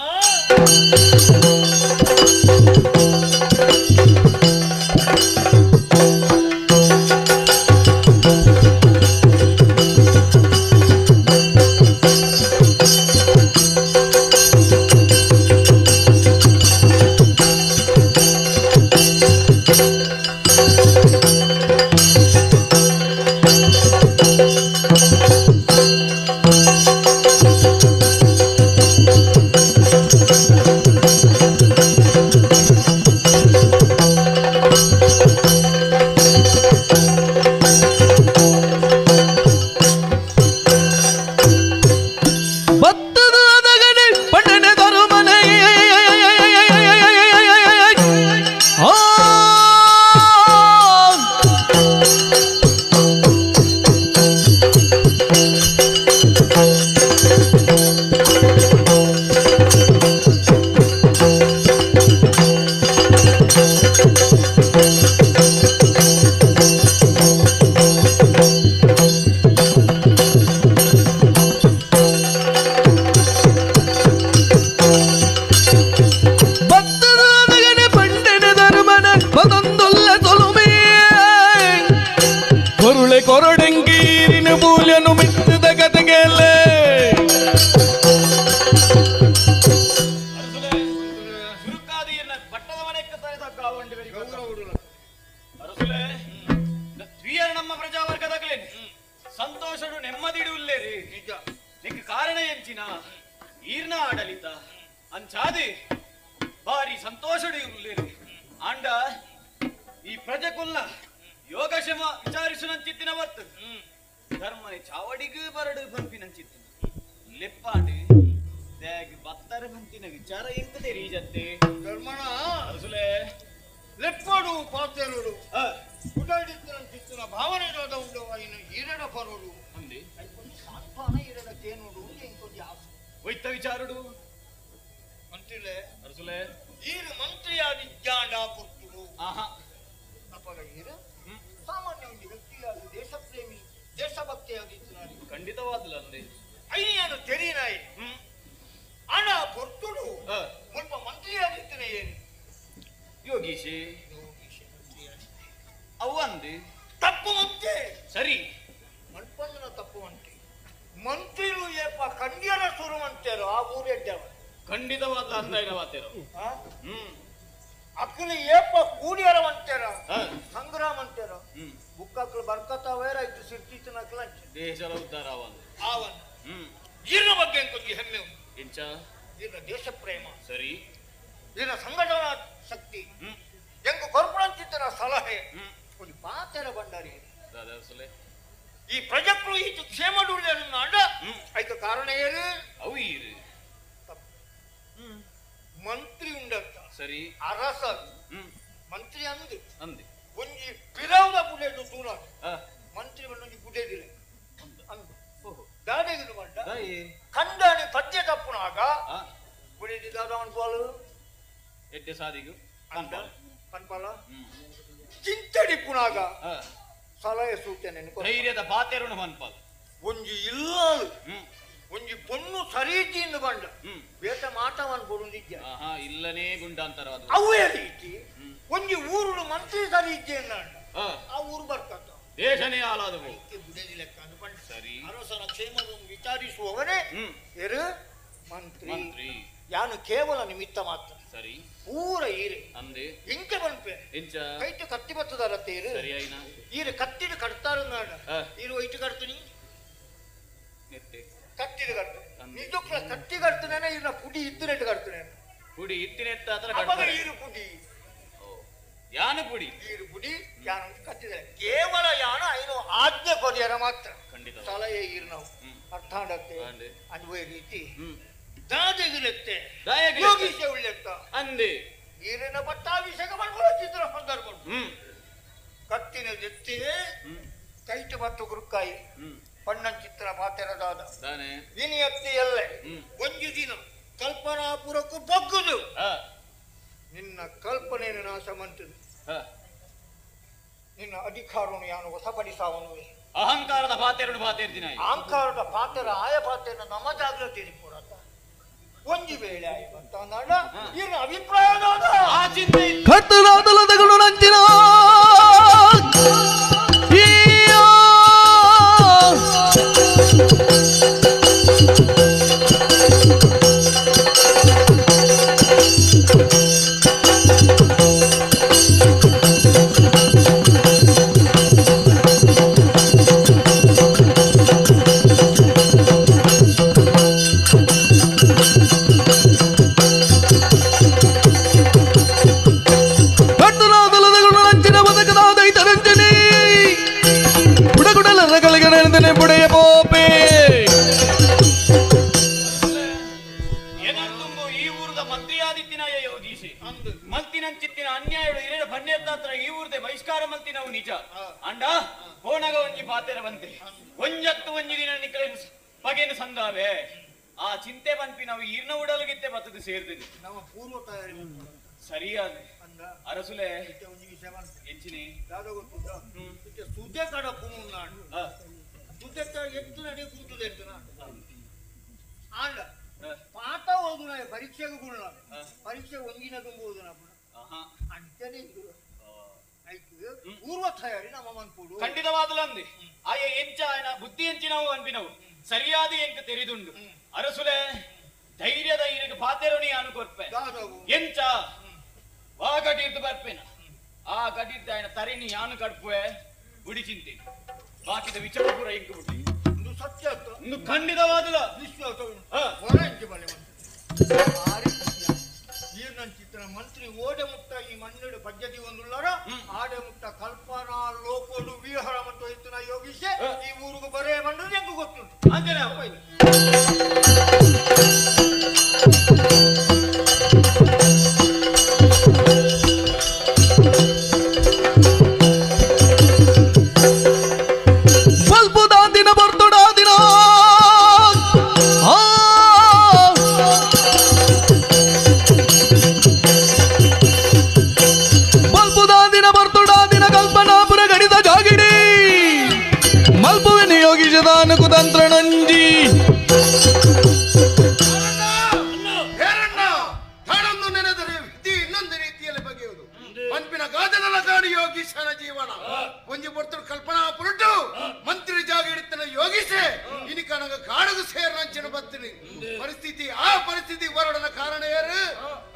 ಮಂತ್ರಿಲೆ ಅರಸುಲೆ ಈರು ಮಂತ್ರಿಯಾದಿ ಜಾಂಡ ಪುರ್ತುಡು ಅಪಗ ಈರು ಸಾಮಾನ್ಯ ಒಂದು ವ್ಯಕ್ತಿಯಾಗಿ ದೇಶಪ್ರೇಮಿ ದೇಶಭಕ್ತಿಯಾಗಿತ್ತು ಖಂಡಿತವಾದಲ್ಲ ಅಂದೆ ಅಯ್ಯನು ತೆರೀನಾಯಿ ಅಣ ಪೊರ್ತುಡು ಮುಲ್ಪ ಮಂತ್ರಿಯಾಗಿತ್ತನೆ ಏನು ಯೋಗೀಶಿ ಅವಂದೆ ತಪ್ಪು ಮಂತೆ ಸರಿ ಮಲ್ಪಂದನ ತಪ್ಪು ಮಂತ್ರಿ ಮಂತ್ರಿಲು ಏಪ ಕಂಡ್ಯರ ಸುರು ಅಂತಾರೋ ಆ ಊರೆಡ್ಡವ ಖಂಡಿತವಾದ ಅಂದಾಯಿನ ಮಾತೇರೋ ಅಕ್ಕಲು ಏಪ ಕೂಡಿಯರ ಅಂತಾರ ಸಂಗ್ರಾಮ ಅಂತಾರ ಬುಕ್ಕಕ್ಲು ಬರ್ಕತಾವೇರ ಇತ್ತು ಸಿರ್ತಿತ್ತನಕ್ಲ ದೇಶದ ಉದ್ಧಾರ ಅವನ್ ಆವನ್ ಜೀರ್ಣ ಬಗ್ಗೆ ಕೊಂಚ ಹೆಮ್ಮೆ ಎಂಚ ಜೀರ್ಣ ದೇಶ ಪ್ರೇಮ ಸರಿ ಜೀರ್ಣ ಸಂಘಟನಾ ಶಕ್ತಿ ಎಂಗು ಕೊರ್ಪಣಂಚಿತ್ತನ ಸಲಹೆ ಒಂದು ಪಾತೆರ ಭಂಡಾರಿ ಈ ಪ್ರಜಕ್ರು ಈತು ಕ್ಷೇಮ ದುಡಿದರನ್ನ ಐಕ ಕಾರಣ ಏನು ಅವು ಈರು ಮಂತ್ರಿ ಉಂಡಂತ ಸರಿ ಅರಸ ಮಂತ್ರಿ ಅಂದು ಅಂದೆ ಒಂಜಿ ಪಿರವುದ ಬುಡೆದು ತೂನ ಮಂತ್ರಿ ಒಂಜಿ ಬುಡೆದಿಲ್ಲ ಅಂದು ದಾಡೆಗಿರು ಮಂಡ ಕಂಡಾಣಿ ಪದ್ಯ ತಪ್ಪುನಾಗ ಬುಡೆದಿ ದಾದ ಅನ್ಪಾಲು ಎಡ್ಡೆ ಸಾದಿಗು ಪನ್ಪಾಲ ಚಿಂತಡಿ ಪುನಾಗ ಸಲಹೆ ಸೂಚನೆ ಧೈರ್ಯದ ಪಾತೆರುಣ ಪನ್ಪಾಲ ಒಂಜಿ ಇಲ್ಲ ಒಂಜಿ ಪೊಣ್ಣು ಸರೀತಿಯಿಂದ ಬಂಡ ಬೇಟ ಮಾಟವನ್ ಕೊಡುಂದಿದ್ಯ ಇಲ್ಲನೇ ಗುಂಡಾಂತರವಾದ ಅವೇ ರೀತಿ ಒಂಜಿ ಊರು ಮಂತ್ರಿ ಸರಿ ಇದ್ದೆ ಆ ಊರು ಬರ್ತದ ದೇಶನೇ ಆಲಾದ ಬುಡದಿ ಲೆಕ್ಕ ಅಂದು ಸರಿ ಅರಸನ ಕ್ಷೇಮವನ್ನು ವಿಚಾರಿಸುವವನೇ ಎರು ಮಂತ್ರಿ ಮಂತ್ರಿ ಯಾನು ಕೇವಲ ನಿಮಿತ್ತ ಮಾತ್ರ ಸರಿ ಪೂರ ಈರೆ ಅಂದೆ ಇಂಕೆ ಬನ್ಪೆ ಎಂಚ ಕೈಟು ಕತ್ತಿ ಬತ್ತದಾರತ್ತೆ ಈರು ಸರಿ ಆಯ್ನ ಈರು ಕತ್ತಿಡು ಕಟ್ತಾರ ಈರು ಒಯ್ಟು ಕಟ್ತೀನಿ ಕತ್ತಿಡು ಕಟ್ಟು ನಿಜಕ್ಕೂ ಕತ್ತಿ ಕಟ್ತಾನೆ ಇವ್ನ ಪುಡಿ ಇತ್ತಿನೆಟ್ಟು ಕಟ್ತಾನೆ ಪುಡಿ ಇತ್ತಿನೆತ್ತ ಅಪಗ ಈರು ಪುಡಿ ಯಾನು ಪುಡಿ ಈರು ಪುಡಿ ಯಾನು ಕತ್ತಿದೆ ಕೇವಲ ಯಾನು ಐನು ಆಜ್ಞೆ ಕೊರಿಯರ ಮಾತ್ರ ಖಂಡಿತ ಸಲಹೆ ಈರು ನಾವು ಅರ್ಥ ಆಡತ್ತೆ ಅನ್ವಯ ರೀತಿ ದಾದೆಗಿಲೆತ್ತೆ ಯೋಗೀಶ ಉಳ್ಳೆತ್ತ ಅಂದೆ ಈರಿನ ಪಟ್ಟಾಭಿಷೇಕ ಮಾಡ್ಕೊಳ್ಳೋ ಚಿತ್ರ ಸಂದರ್ಭ ಕತ್ತಿನ ಜೊತೆ ಕೈಟು ಮತ್ತು ಗುರುಕಾಯಿ ಪಣ್ಣನ್ ಚಿತ್ರ ಪಾತೆರದಾದ ಇನಿಯತ್ತಿ ಎಲ್ಲೆ ಒಂದು ದಿನ ಕಲ್ಪನಾಪುರಕ್ಕೂ ಬಗ್ಗುದು ನಿನ್ನ ಕಲ್ಪನೆಯನ್ನು ನಾಶ ಮಂತದು ನಿನ್ನ ಅಧಿಕಾರವನ್ನು ಯಾನು ವಶಪಡಿಸಾವನು ಅಹಂಕಾರದ ಪಾತೆರಡು ಪಾತೆರ್ದಿನ ಅಹಂಕಾರದ ಪಾತೆರ ಆಯ ಪಾತೆರ ನಮ್ಮ ಜಾಗೃತಿ ಕೊಡತ್ತ ಒಂಜಿ ವೇಳೆ ಆಯ ಬಂತ ಇನ್ನು ಅಭಿಪ್ರಾಯದಾದ ಆ ಚಿಂತೆ ಕತ್ತಲಾದಲದಗಳು ನಂಚಿನ ಸರಿಯಾದ ಅರಸುಲೆ ಸುದ್ದೆ ಕಡ ಕುಮುನಾಡು ಸುದ್ದೆ ಎತ್ತು ನಡೆ ಕೂತದೆ ಆಂಡ ಪಾಠ ಓದುನ ಪರೀಕ್ಷೆಗೆ ಗುಣ ಪರೀಕ್ಷೆ ಒಂದಿನ ತುಂಬುವುದು ಅಂಚನೆ ಆಯ್ತು ಪೂರ್ವ ತಯಾರಿ ನಮ್ಮ ಮನ್ಪುಡು ಖಂಡಿತವಾದಲ ಅಂದೆ ಆಯ ಎಂಚ ಆಯನ ಬುದ್ಧಿ ಎಂಚಿನವು ಅನ್ಪಿನವು ಸರಿಯಾದ ಎಂಕ ತೆರಿದುಂಡು ಅರಸುಲೆ ಧೈರ್ಯದ ಇರಗ ಪಾತೆರೋಣಿ ಅನು ಕೊರ್ಪೆ ಎಂಚ ವಾ ಕಟಿರ್ದು ಬರ್ಪೇನ ಆ ಕಟಿರ್ದ ಆಯನ ತರಿನಿ ಯಾನು ಕಡ್ಪುವೆ ಬುಡಿ ಚಿಂತೆ ಬಾಕಿದ ವಿಚಾರ ಪೂರ ಎಂಕು ಬುಟ್ಟಿ ಒಂದು ಸತ್ಯ ಒಂದು ಖಂಡಿತವಾದಲ ವಿಶ್ವಾಸ ಹೊರ ಬಲೆ ಚಿತ್ರ ಮಂತ್ರಿ ಓಡೆ ಮುಟ್ಟ ಈ ಮಣ್ಣು ಪದ್ಧತಿ ಒಂದುಳ್ಳರ ಆಡೆ ಮುಟ್ಟ ಕಲ್ಪನಾ ಲೋಕೋಡು ವಿಹಾರ ಮತ್ತು ಇತ್ತು ಯೋಗೀಶೆ ಈ ಊರಿಗೆ ಬರೇ ಬಂದ್ರೆ ಹೆಂಗು ಗೊತ್ತುಂಟು ಅಂಜನೆ ಸ್ವಲ್ಪ ದಿನ ಬರ್ತಡ ದಿನ ಬತ್ತೀನಿ ಪರಿಸ್ಥಿತಿ ಆ ಪರಿಸ್ಥಿತಿ ಬರೋಡನ ಕಾರಣ ಯಾರು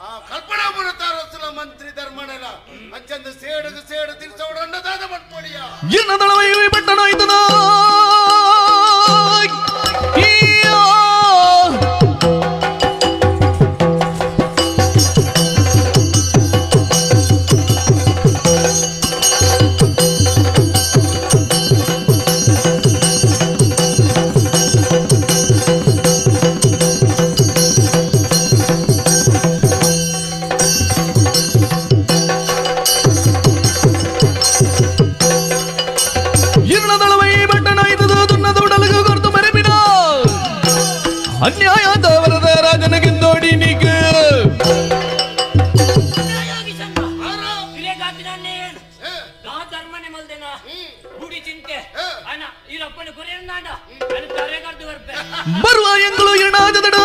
ಆ ಕಲ್ಪನಾ ಬರುತ್ತಾರ ಮಂತ್ರಿ ಧರ್ಮನೆಲ್ಲ ಅಂಚಂದ ಸೇಡುಗ ಸೇಡು ತಿರ್ಸೋಡನ್ನದಾದ ಮಟ್ಪೊಡಿಯ ಎನ್ನದಳವೈ ಪಟ್ಟಣ ಇದನ ಅನ್ಯಾಯ ದಾವರದ ರಾಜನಗಿಂದೋಡಿ ನೀಗ ಬರುವ ಎಂಗಳು ಎಣ್ಣಾದಡ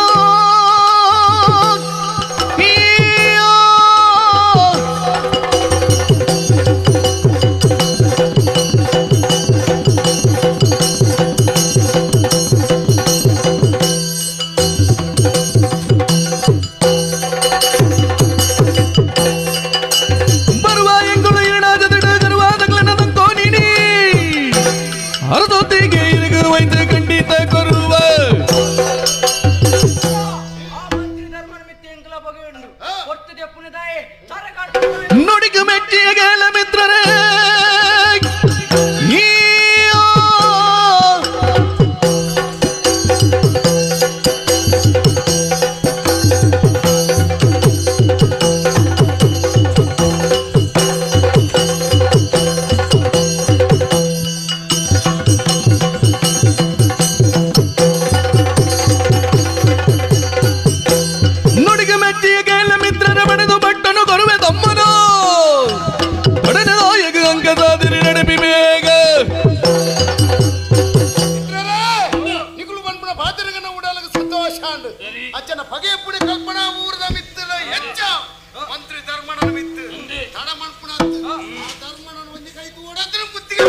ನುಡಿಗು ಮೆಚ್ಚಿಯ ಮಿತ್ರರೇ ನುಡಿಗು ಮೆಚ್ಚಿಯ ಮಿತ್ರರ ಬಡೆದು ಬಟ್ಟನು ಕೊರುವೆ ತಮ್ಮನು ಅಂಕದಾದಿರಿ ನಡುಪಿ ಬೇಗ ನಿಗುಲು ಬಂದ್ಬಿಡ ಪಾತ್ರಗನ ಉಡಲಗ ಸಂತೋಷ ಅಜ್ಜನ ಪಗೆ ಪುಡಿ ಕಲ್ಪನಾ ಊರದ ಮಿತ್ರ ಹೆಚ್ಚ ಮಂತ್ರಿ ಧರ್ಮಣನ ಮಿತ್ತು ತಡ ಮಣ್ಪುಣ ಧರ್ಮಣನ ಒಂದಿ ಕೈ ತೂಡತ್ರ ಬುದ್ಧಿಗೆ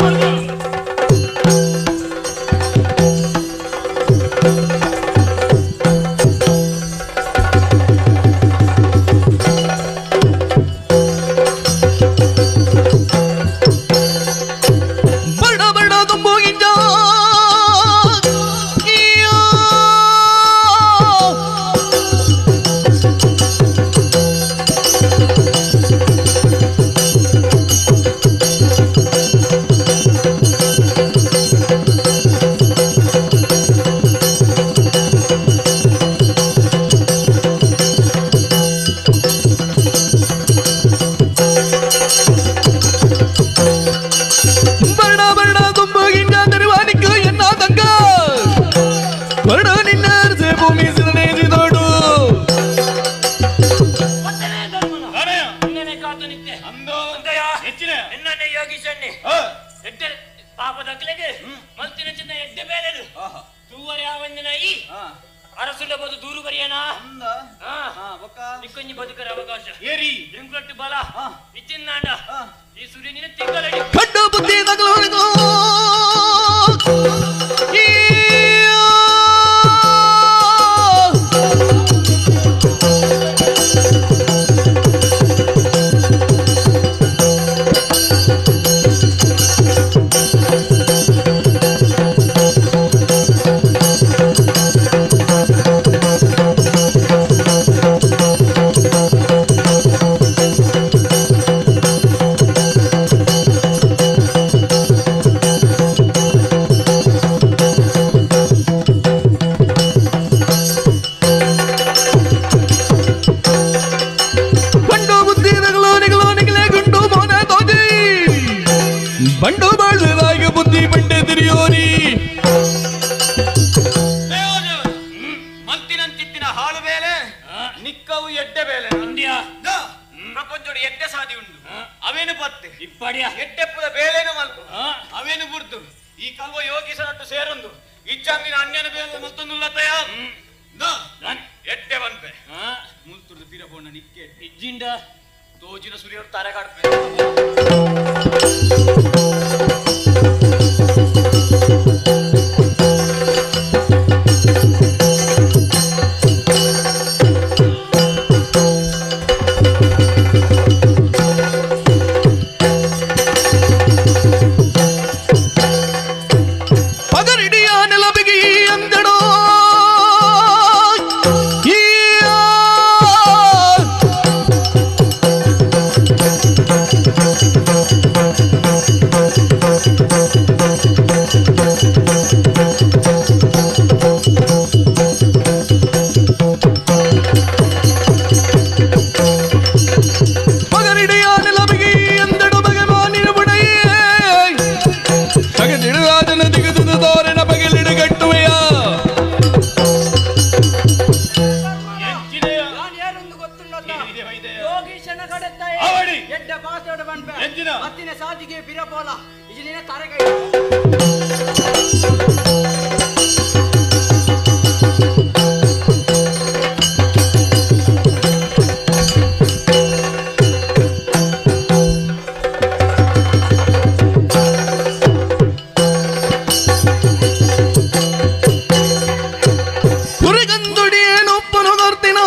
ಕಡ್ಡು ಬುದ್ಧಿ ತಗಲೋನಿಗೂ ಬಂಡು ಬಾಳುದಾಗಿ ಬುದ್ಧಿ ಬಂಡೆ ತಿರಿಯೋರಿ ಮಂತಿನಂತಿತ್ತಿನ ಹಾಳು ಬೇಲೆ ನಿಕ್ಕವು ಎಡ್ಡೆ ಬೇಲೆ ಪ್ರಪಂಚೋಡು ಎಡ್ಡೆ ಸಾದಿ ಉಂಡು ಅವೇನು ಪತ್ತೆ ಇಪ್ಪಡಿಯ ಎಡ್ಡೆಪ್ಪದ ಬೇಲೇನು ಮಲ್ಕು ಅವೇನು ಬುರ್ದು ಈ ಕಲ್ವ ಯೋಗಿಸನಟ್ಟು ಸೇರೊಂದು ಇಚ್ಚಾಂಗಿನ ಅನ್ಯನ ಬೇಲೆ ಮಲ್ತೊಂದುಲ್ಲತಯ ಎಡ್ಡೆ ಬಂಪೆ ಮುಲ್ತುರ್ದು ಪಿರಬೋಣ ನಿಕ್ಕೆ ಇಜ್ಜಿಂಡ ತೋಜಿನ ಸುರಿಯೋರು ತಾರೆ ಕಾಡ್ಪೆ Thank you. ಕೊರ್ತಿನೋ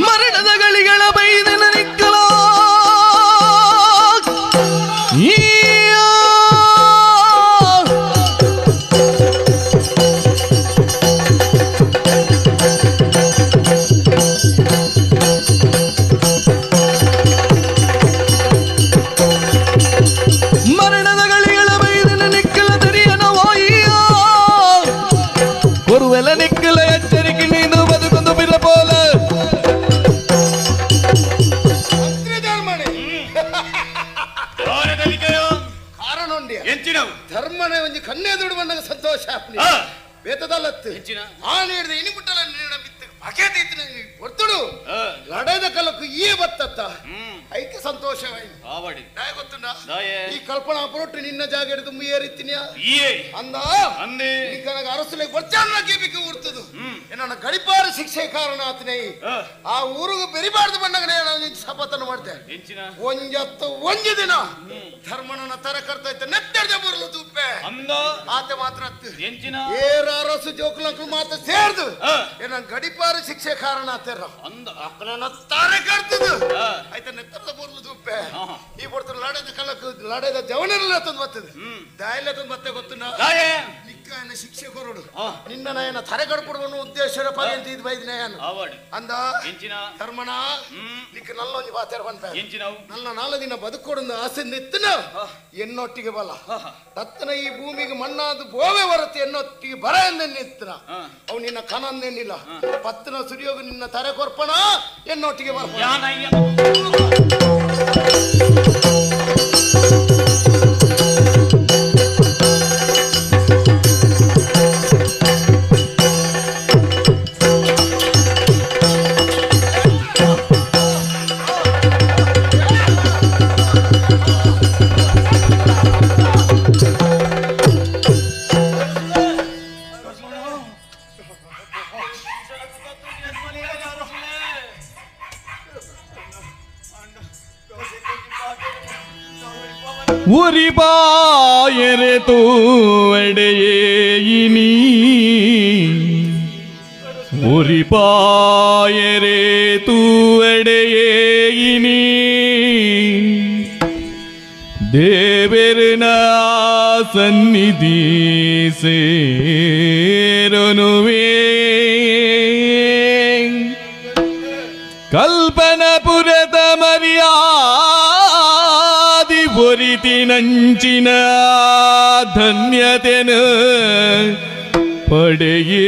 ಮರಣದ ಗಳಿಗಳ ಬೈದನ ನಿಕ್ಕಲ ಮರಣದ ಗಳಿಗಳ ಬೈದನ ನಿಕ್ಕಲ ದರಿಯನ ವಾಯಿಯ ಒರುವೆಲ ನಿಕ್ಕಲ ಎಚ್ಚರಿಕೆ ನೀನು ಬದುಕೊಂದು ಬಿರಪೋಲ ಧರ್ಮನೇ ಒಂಜಿ ಕಣ್ಣೆದುರು ಬಂದಾಗ ಸಂತೋಷ ಬೇತದಲ್ಲತ್ತು ಆನೆ ಹಿಡಿದ ಇನಿಮುಟ್ಟಲ ಹೊರ್ತುಡು ಲಡೈದ ಕಲಕ್ಕು ಈ ಬತ್ತತ್ತ ಐಕೆ ಸಂತೋಷವಾಯ್ತು ಗೊತ್ತುಂಡ ಈ ಕಲ್ಪನಾ ಪೊರಟು ನಿನ್ನ ಜಾಗ ಹಿಡಿದು ಮುಯ್ಯೇರಿತ್ತೀನಿ ಅಂದ ಅರಸುಲೆ ಗೊಚ್ಚಾನ ಕೇಬಿಕೆ ಊರ್ತದು ನನ್ನ ಗಡಿಪಾರ ಶಿಕ್ಷೆ ಕಾರಣ ಆತನೇ ಆ ಊರಿಗೆ ಬೆರಿಬಾರ್ದು ಬಂದಾಗ ಶಪಥನ್ನು ಮಾಡ್ತೇನೆ ಒಂಜತ್ತು ಒಂಜು ದಿನ ಧರ್ಮನ ತರ ಕರ್ತೈತೆ ನೆತ್ತೆಡ್ದೆ ಬರಲು ತುಪ್ಪೆ ಆತ ಮಾತ್ರ ಏರ ಅರಸು ಜೋಕುಲಂಕುಲು ಮಾತ್ರ ಸೇರ್ದು ನನ್ನ ಗಡಿಪಾರ ಶಿಕ್ಷೆ ಕಾರಣ ಆತರ ತಾರೆ ಕರ್ತದು ಆಯ್ತಾ ನೆತ್ತರದ ಬರಲು ತುಪ್ಪೆ ಈ ಬರ್ತದೆ ಲಡೆದ ಕಲಕು ಲಡೆದ ಜವನರೆಲ್ಲ ತಂದು ಬರ್ತದೆ ದಾಯಲ್ಲ ತಂದು ಮತ್ತೆ ಗೊತ್ತು ನಿಕ್ಕ ಶಿಕ್ಷೆ ಕೊರಡು ನಿನ್ನ ನಯನ ತರೆ ಕಡ್ಕೊಡುವ ಉದ್ದೇಶ ಪರ್ಯಂತ ಇದು ಬೈದಿನ ಅಂದ ಧರ್ಮಣ ನಿಕ್ಕ ನಲ್ಲ ಒಂಜಿ ಪಾತ್ರ ಬಂತ ನನ್ನ ನಾಲ್ ದಿನ ಬದುಕೊಡು ಆಸೆ ನಿತ್ತನ ಎನ್ನೊಟ್ಟಿಗೆ ಬಲ ತತ್ತನ ಈ ಭೂಮಿಗೆ ಮಣ್ಣಾದ ಬೋವೆ ಬರುತ್ತೆ ಎನ್ನೊಟ್ಟಿಗೆ ಬರ ಎಂದೆನ್ನಿತ್ತನ ಅವು ನಿನ್ನ ಕನಂದೇನಿಲ್ಲ ಪತ್ತನ ಸುರಿಯೋಗ ನಿನ್ನ ತರೆ ಕೊರ್ಪಣ ಎನ್ನೊಟ್ಟಿಗೆ ಬರ್ಪಣ. ಉರಿಬಾಯರೆ ತೂವಡೆಯೇ ಇನಿ ಉರಿಬಾಯರೆ ತೂವಡೆಯೇ ಇನಿ ದೇವರನ ಸನ್ನಿಧಿ ಸೇರನುವೇ ಕಲ್ಪನಪುರದ ಮರ್ಯಾದಿ ಒರಿತಿನಂಚಿನ ಧನ್ಯತೆನು ಪಡೆಯೇ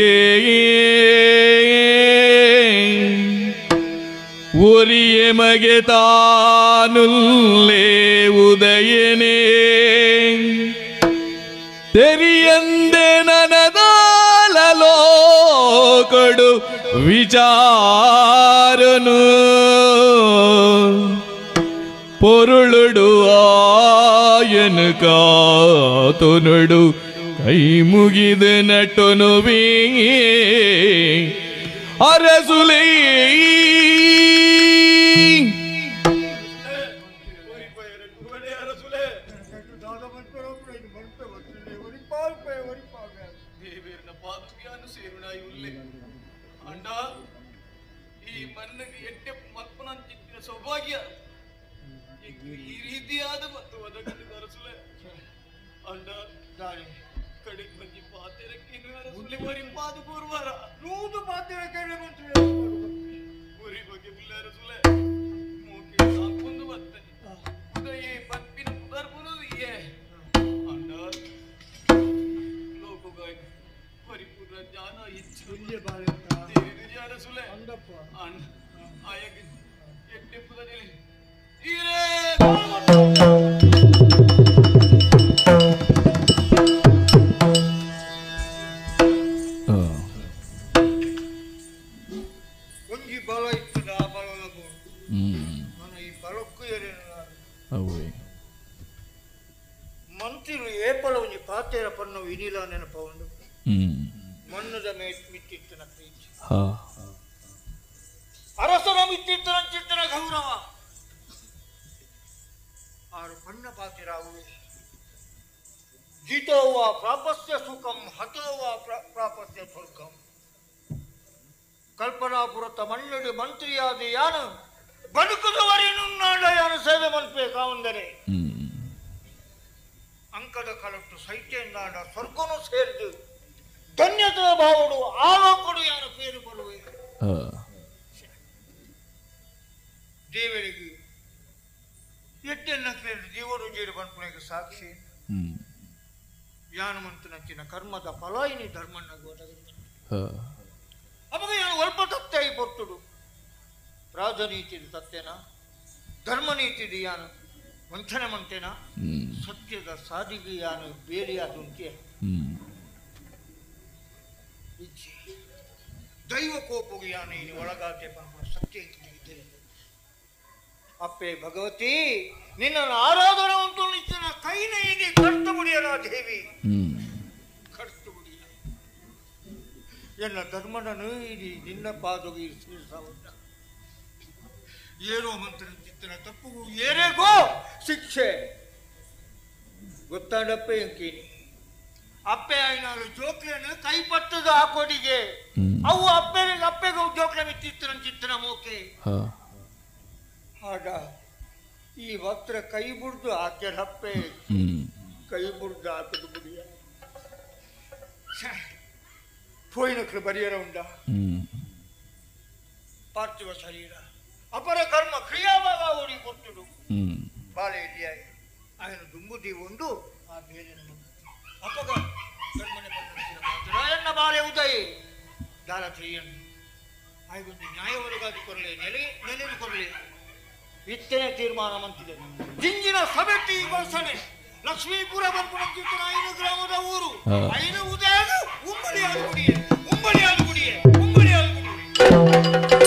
ಒರಿಯ ಮಗೆ ತಾನುಲ್ಲೇ ಉದಯನೇ ತೆರಿಯಂದೆ ನನದಾಲಲೋ ಕೊಡು ವಿಚಾರನು ಪೊರುಳುಡು ಆಯನು ಕಾತುನುಡು ಕೈ ಮುಗಿದ ನಟನುವೇ ಅರಸುಲೇ. ಈ ಮಣ್ಣಿಗೆ ಎಟ್ಟೆ ಮಲ್ಪನಂಚಿತ್ತಿನ ಸೌಭಾಗ್ಯ ಈ ರೀತಿಯಾದ ಬತ್ತು ಒದಗದು ಅರಸುಲೆ ಅಂಡ ದಾರಿ ಕಡೆ ಬಂಜಿ ಪಾತೆರಕ್ಕೇನು ಅರಸುಲೆ ಒರಿ ಪಾದು ಕೂರ್ವಾರ ನೂದು ಪಾತೆರ ಕೇಳಿ ಮಂತ್ರಿ ಒರಿ ಬಗ್ಗೆ ಬಿಲ್ಲ ಅರಸುಲೆ ಮೂಕೆ ಸಾಕೊಂದು ಬತ್ತೆ ಉದಯೇ ಪನ್ಪಿನ ಪುದರ್ಪುನದು ಇಯೇ ಅಂಡ ಲೋಕಗಾಯ್ ಪರಿಪೂರ್ಣ ಜ್ಞಾನ ಇಚ್ಚು ಇಲ್ಲೇ ಬಾಳೆ ಅರಸುಲೆ ಅಂದಪ್ಪ ಅಂಡ ಆಯಗ್ ಎಟ್ಟೆ ಪುದನಿಲಿ ಈರೇ ಒಂಜಿ ಬಲ ಇತ್ತು ಆ ಬಲದ ಬೋಡು ನಾನು ಈ ಬಲಕ್ಕೂ ಏನೇನು ಅವೇ ಮಂತ್ರಿಲು ಏಪಲ ಒಂಜಿ ಪಾತೆರ ಪನ್ನು ಇನಿಲ ನೆನಪ ಉಂಡು ಮಣ್ಣುದ ಮೇ ಮಿತ್ತಿತ್ತನ ಪ್ರೀತಿ ಹಾ ಅರಸನ ಮಿತ್ತಿತ್ತನ ಚಿತ್ತನ ಗೌರವ ಆರು ಪಣ್ಣ ಪಾತೆರಾವುವೆ ಜಿತೋ ವಾ ಪ್ರಾಪಸ್ಯ ಸುಖಂ ಹತೋ ವಾ ಪ್ರಾಪಸ್ಯ ಸ್ವರ್ಗಂ ಕಲ್ಪನಾಪುರತ ಮಣ್ಣುಡು ಮಂತ್ರಿಯಾದ ಯಾನು ಬದುಕುದವರೇನು ನಾಡ ಯಾನು ಸೇವೆ ಮನ್ಪೇಕಾವಂದರೆ ಅಂಕದ ಕಲಟ್ಟು ಸೈತ್ಯಂದಾಂಡ ಸ್ವರ್ಗನು ಸೇರಿದು ಧನ್ಯತೆ ಭಾವಡು ಆಲೋಕಡು ಯಾನು ಪೇರು ಬರುವೆ ದೇವರಿಗೆ ಎಟ್ಟೆನ್ನ ಕೇಳಿ ಜೀವನು ಜೀರು ಬನ್ಪುಣಿಗೆ ಸಾಕ್ಷಿ ಯಾನು ಮಂತನಂಚಿನ ಕರ್ಮದ ಫಲಾಯಿನಿ ಧರ್ಮಣ್ಣ ಗೋದಗಂತ ಅವಾಗ ಯಾನು ಅಲ್ಪ ತತ್ತಾಯಿ ಪೊರ್ತುಡು ರಾಜನೀತಿದು ತತ್ತೇನ ಧರ್ಮನೀತಿದು ಯಾನು ವಂಚನೆ ಮಂತೇನ ಸತ್ಯದ ಸಾಧಿಗೆ ಯಾನು ಬೇರೆಯಾದುಂತೆ ಇಚ್ಛೆ ದೈವ ಕೋಪಗೆ ಯಾನು ಇನ್ನು ಒಳಗಾತೆ ಪಂಪುಣ ಸತ್ಯ ಇದ್ದರೆ ಅಪ್ಪೆ ಭಗವತಿ ನಿನ್ನ ಆರಾಧನೆ ಉಂಟು ನಿಚ್ಚಿನ ಕೈನ ಇನಿ ಕರ್ತು ಮುಡಿಯಲ ದೇವಿ ಕರ್ತು ಮುಡಿಯ ಎನ್ನ ಧರ್ಮನನು ಇಡೀ ನಿನ್ನ ಪಾದಗೆ ಸೇರಿಸವನ್ನ ಏನೋ ಮಂತ್ರ ಚಿತ್ತನ ತಪ್ಪುಗೂ ಏರೇಗೋ ಶಿಕ್ಷೆ ಗೊತ್ತಾಡಪ್ಪೆ ಎಂಕೀನಿ ಅಪ್ಪೆ ಐನಾಳು ಜೋಕ್ಲೆನು ಕೈ ಪಟ್ಟದ ಹಾಕೋಡಿಗೆ ಅವು ಅಪ್ಪೆ ಅಪ್ಪೆಗೂ ಜೋಕ್ಲೆ ಮಿತ್ತಿತ್ತನ ಚಿತ್ತನ ಮೋಕೆ ಆಗ ಈ ವಸ್ತ್ರ ಕೈ ಬುಡ್ದು ಹಾಕ್ಯಾರಪ್ಪೆ ಕೈ ಬುಡ್ದು ಹಾಕದು ಬುಡಿಯ ಪೋಯಿನಕ್ಲು ಬರಿಯರ ಉಂಡ ಪಾರ್ಥಿವ ಶರೀರ ಅಪರ ಕರ್ಮ ಕ್ರಿಯಾವಾಗ ಓಡಿ ಕೊಟ್ಟುಡು ಬಾಳೆ ಇಲ್ಲಿಯಾಗಿ ఆయన ದುಂಬುದಿ ಉಂಡು ಆ ಬೇರೆ ಅಪಗ ಧರ್ಮನೆ ಎನ್ನ ಬಾಳೆ ಉದಯ ದಾರ ತ್ರೀಯನ್ನು ಆಯ್ಗೊಂದು ನ್ಯಾಯವರೆಗಾದಿ ಕೊರಲೆ ನೆಲೆ ನೆಲೆನು ಕೊರಲೆ ಇತ್ತನೇ ತೀರ್ಮಾನ ಮಂತಿದೆ ಜಿಂಜಿನ ಸಭೆಟ್ಟಿ ಘೋಷಣೆ ಲಕ್ಷ್ಮೀಪುರ ಬರ್ಪುಣಂತಿತ್ತು ಐನು ಗ್ರಾಮದ ಊರು ಐನು ಉದಯದು ಉಂಬಳಿಯಾದ ಗುಡಿಯೇ ಉಂಬಳಿಯಾದ ಗುಡಿಯೇ ಉಂಬಳಿಯಾದ ಗುಡಿಯೇ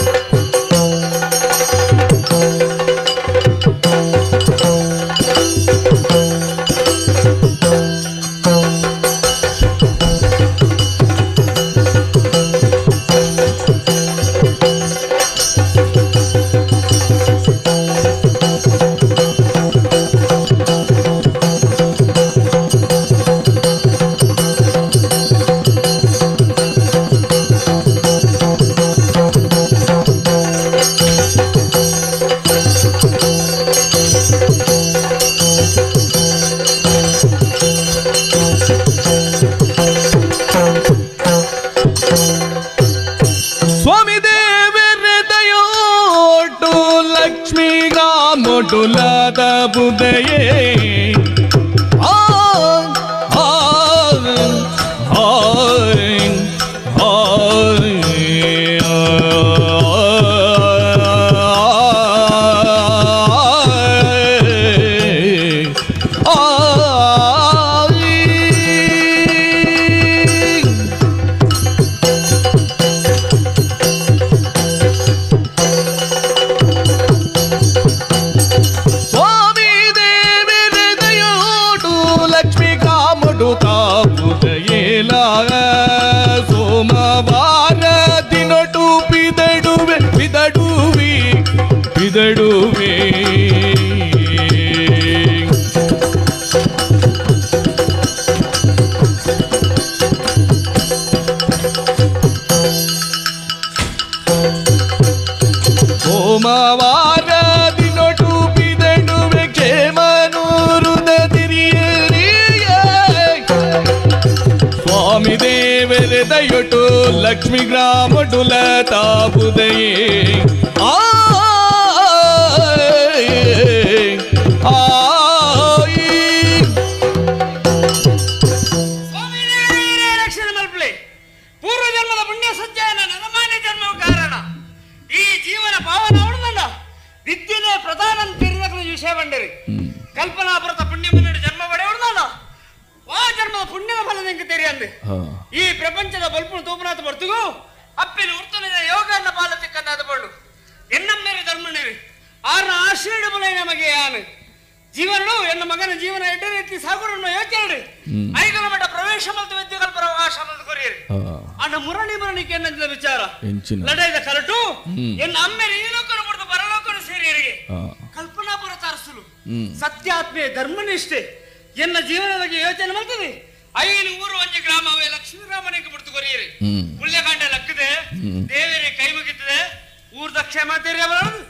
ಸ್ವಾಮಿ ದೇವರ ದಯೋಟು ಲಕ್ಷ್ಮೀ ರಾಮೊಡುಲಾದ ಬುದಯೇ ಆ ಆ ಆ ಸ್ವಾಮಿ ದೇವರ ದಯೋ ಲಕ್ಷ್ಮೀ ಗ್ರಾಮಡುಲ ತಾಪುದಯೇ ಆ ರಕ್ಷಣೆ ಮಲ್ಪಲೆ ಪೂರ್ವ ಜನ್ಮದ ಪುಣ್ಯ ಸಜ್ಜಾಯನ ನರಮಾನ್ಯ ಜನ್ಮ ಕಾರಣ ಈ ಜೀವನ ಪಾವನ ಅವಳದಲ್ಲ ವಿದ್ಯೆನೇ ಪ್ರಧಾನ ತಿರಿದಕಲು ವಿಷಯ ಬಂಡರಿ ಕಲ್ಪನಾಪುರದ ಪುಣ್ಯ ಮುನ್ನಡೆ ಜನ್ಮ ಪಡೆಯವಳದಲ್ಲ ಆ ಜನ್ಮದ ಪುಣ್ಯದ ಫಲ ನಿಂಗೆ ತೆರಿಯಂದೆ ಈ ಪ್ರಪಂಚದ ಬಲ್ಪು ತೂಪನಾಥ ಬರ್ತುಗು ಅಪ್ಪಿನ ಉರ್ತನಿನ ಯೋಗನ್ನ ಪಾಲ ತಿಕ್ಕಂದಾದ ಬಳ್ಳು ಎನ್ನಮ್ಮೇರಿ ಧರ್ಮನೇರಿ ಆರ್ನ ಆಶ್ರಯ ಬಲ ನಮಗೆ ಯಾನು ಜೀವನನು ಎನ್ನ ಮಗನ ಜೀವನ ಎಡ್ಡ ರೀತಿ ಸಾಗುರನ್ನು ಯೋಚನೆ ಐಗಲ ಮಠ ಪ್ರವೇಶ ಮತ್ತು ವಿದ್ಯೆಕಲ್ಪರ ಅವಕಾಶ ಕೊರಿಯರಿ ಅಣ್ಣ ಮುರಣಿ ಮುರಣಿಕೆ ಎನ್ನಂತ ವಿಚಾರ ಲಡೈದ ಕಲಟು ಎನ್ನ ಅಮ್ಮೇರಿ ಈ ಲೋಕನು ಬಿಡ್ದು ಪರಲೋಕನು ಸೇರಿಯರಿಗೆ ಕಲ್ಪನಾಪುರ ತಾರಸಲು ಸತ್ಯಾತ್ಮೆ ಧರ್ಮನಿಷ್ಠೆ ಎನ್ನ ಜೀವನದ ಬಗ್ಗೆ ಯೋಚನೆ ಮಾಡ್ತದೆ ಐನು ಊರು ಒಂಜಿ ಗ್ರಾಮವೇ ಲಕ್ಷ್ಮೀರಾಮನಿಗೆ ಬಿಡ್ತು ಕೊರಿಯರಿ ಪುಣ್ಯಕಾಂಡ ಲಕ್ಕದೆ ದೇವರಿಗೆ ಕೈ ಮುಗಿತದೆ ಊರ್ದ ಕ್ಷೇಮ ತೆರಿಯ ಬರೋದು.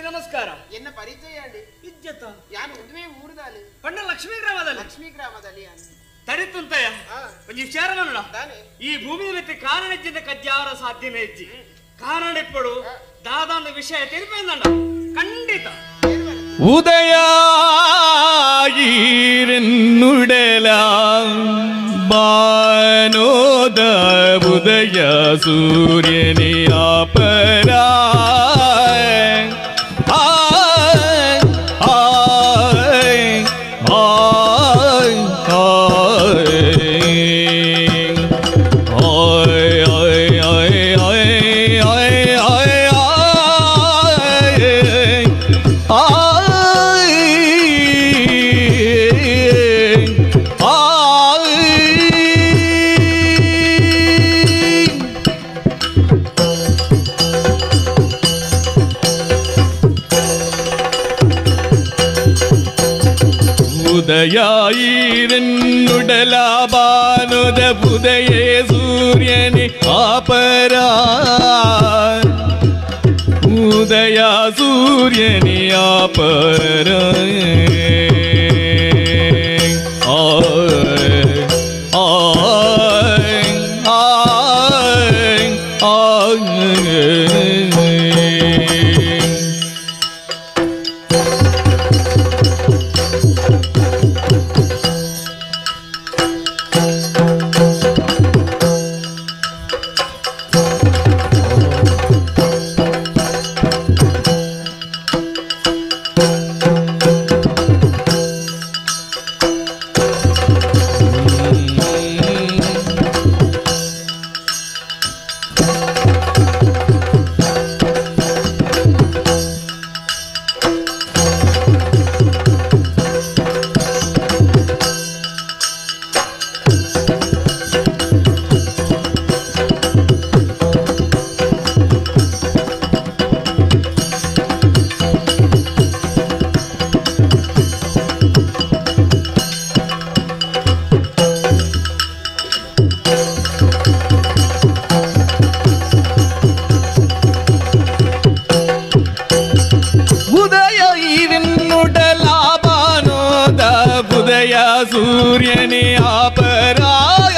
ನಮಸ್ಕಾರ. ಎನ್ನ ಪರಿಚಯ ಇಜ್ಜತ ಯಾನು ಉದುವೆ ಊರುದಾಲಿ ಪಣ್ಣ ಲಕ್ಷ್ಮೀ ಗ್ರಾಮದಲ್ಲಿ ಲಕ್ಷ್ಮೀ ಗ್ರಾಮದಲ್ಲಿ ತಡಿತುಂತಯ್ಯ ಒಂಜಿ ವಿಚಾರ ನೋಡ. ಈ ಭೂಮಿ ಮತ್ತೆ ಕಾರಣಜ್ಜಿಂದ ಕಜ್ಜಾವರ ಸಾಧ್ಯನೇ ಇಜ್ಜಿ ಕಾರಣ ಇಪ್ಪಡು ದಾದಾಂದ ವಿಷಯ ತಿಳಿಪೇಂದಂಡ ಖಂಡಿತ ಉದಯ ಈರೆನ್ನುಡಲ ಬಾನೋದ ಉದಯ ಸೂರ್ಯನೇ ಅಪರ ಉದಯಾಯಿರನ್ನುಡಲಾಬಾನುದ ಉದಯೇ ಸೂರ್ಯನೇ ಆಪರ ಉದಯ ಸೂರ್ಯನೇ ಆಪರ ಸೂರ್ಯನೇ ಆಪರಾಯ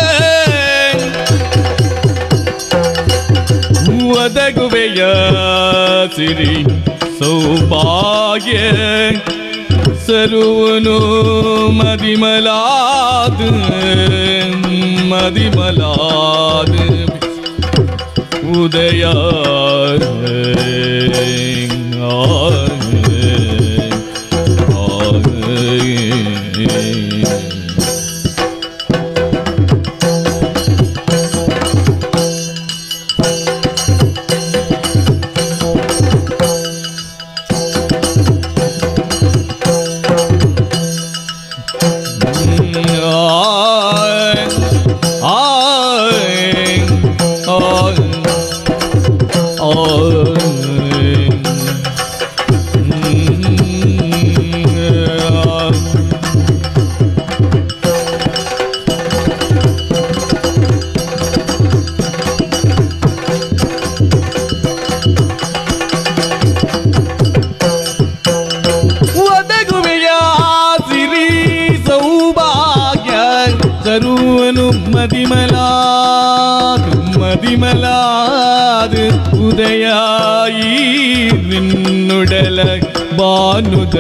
ಒದಗುವೆಯ ಸಿರಿ ಸೌಭಾಗ್ಯ ಸರುವನು ಮದಿಮಲಾದ ಮದಿಮಲಾದ ಉದಯ ಮದಿಮಲಾದು ಮದಿಮಲಾದು ಉದಯಾಯಿ ನಿನ್ನುಡಲ ಬಾನುದ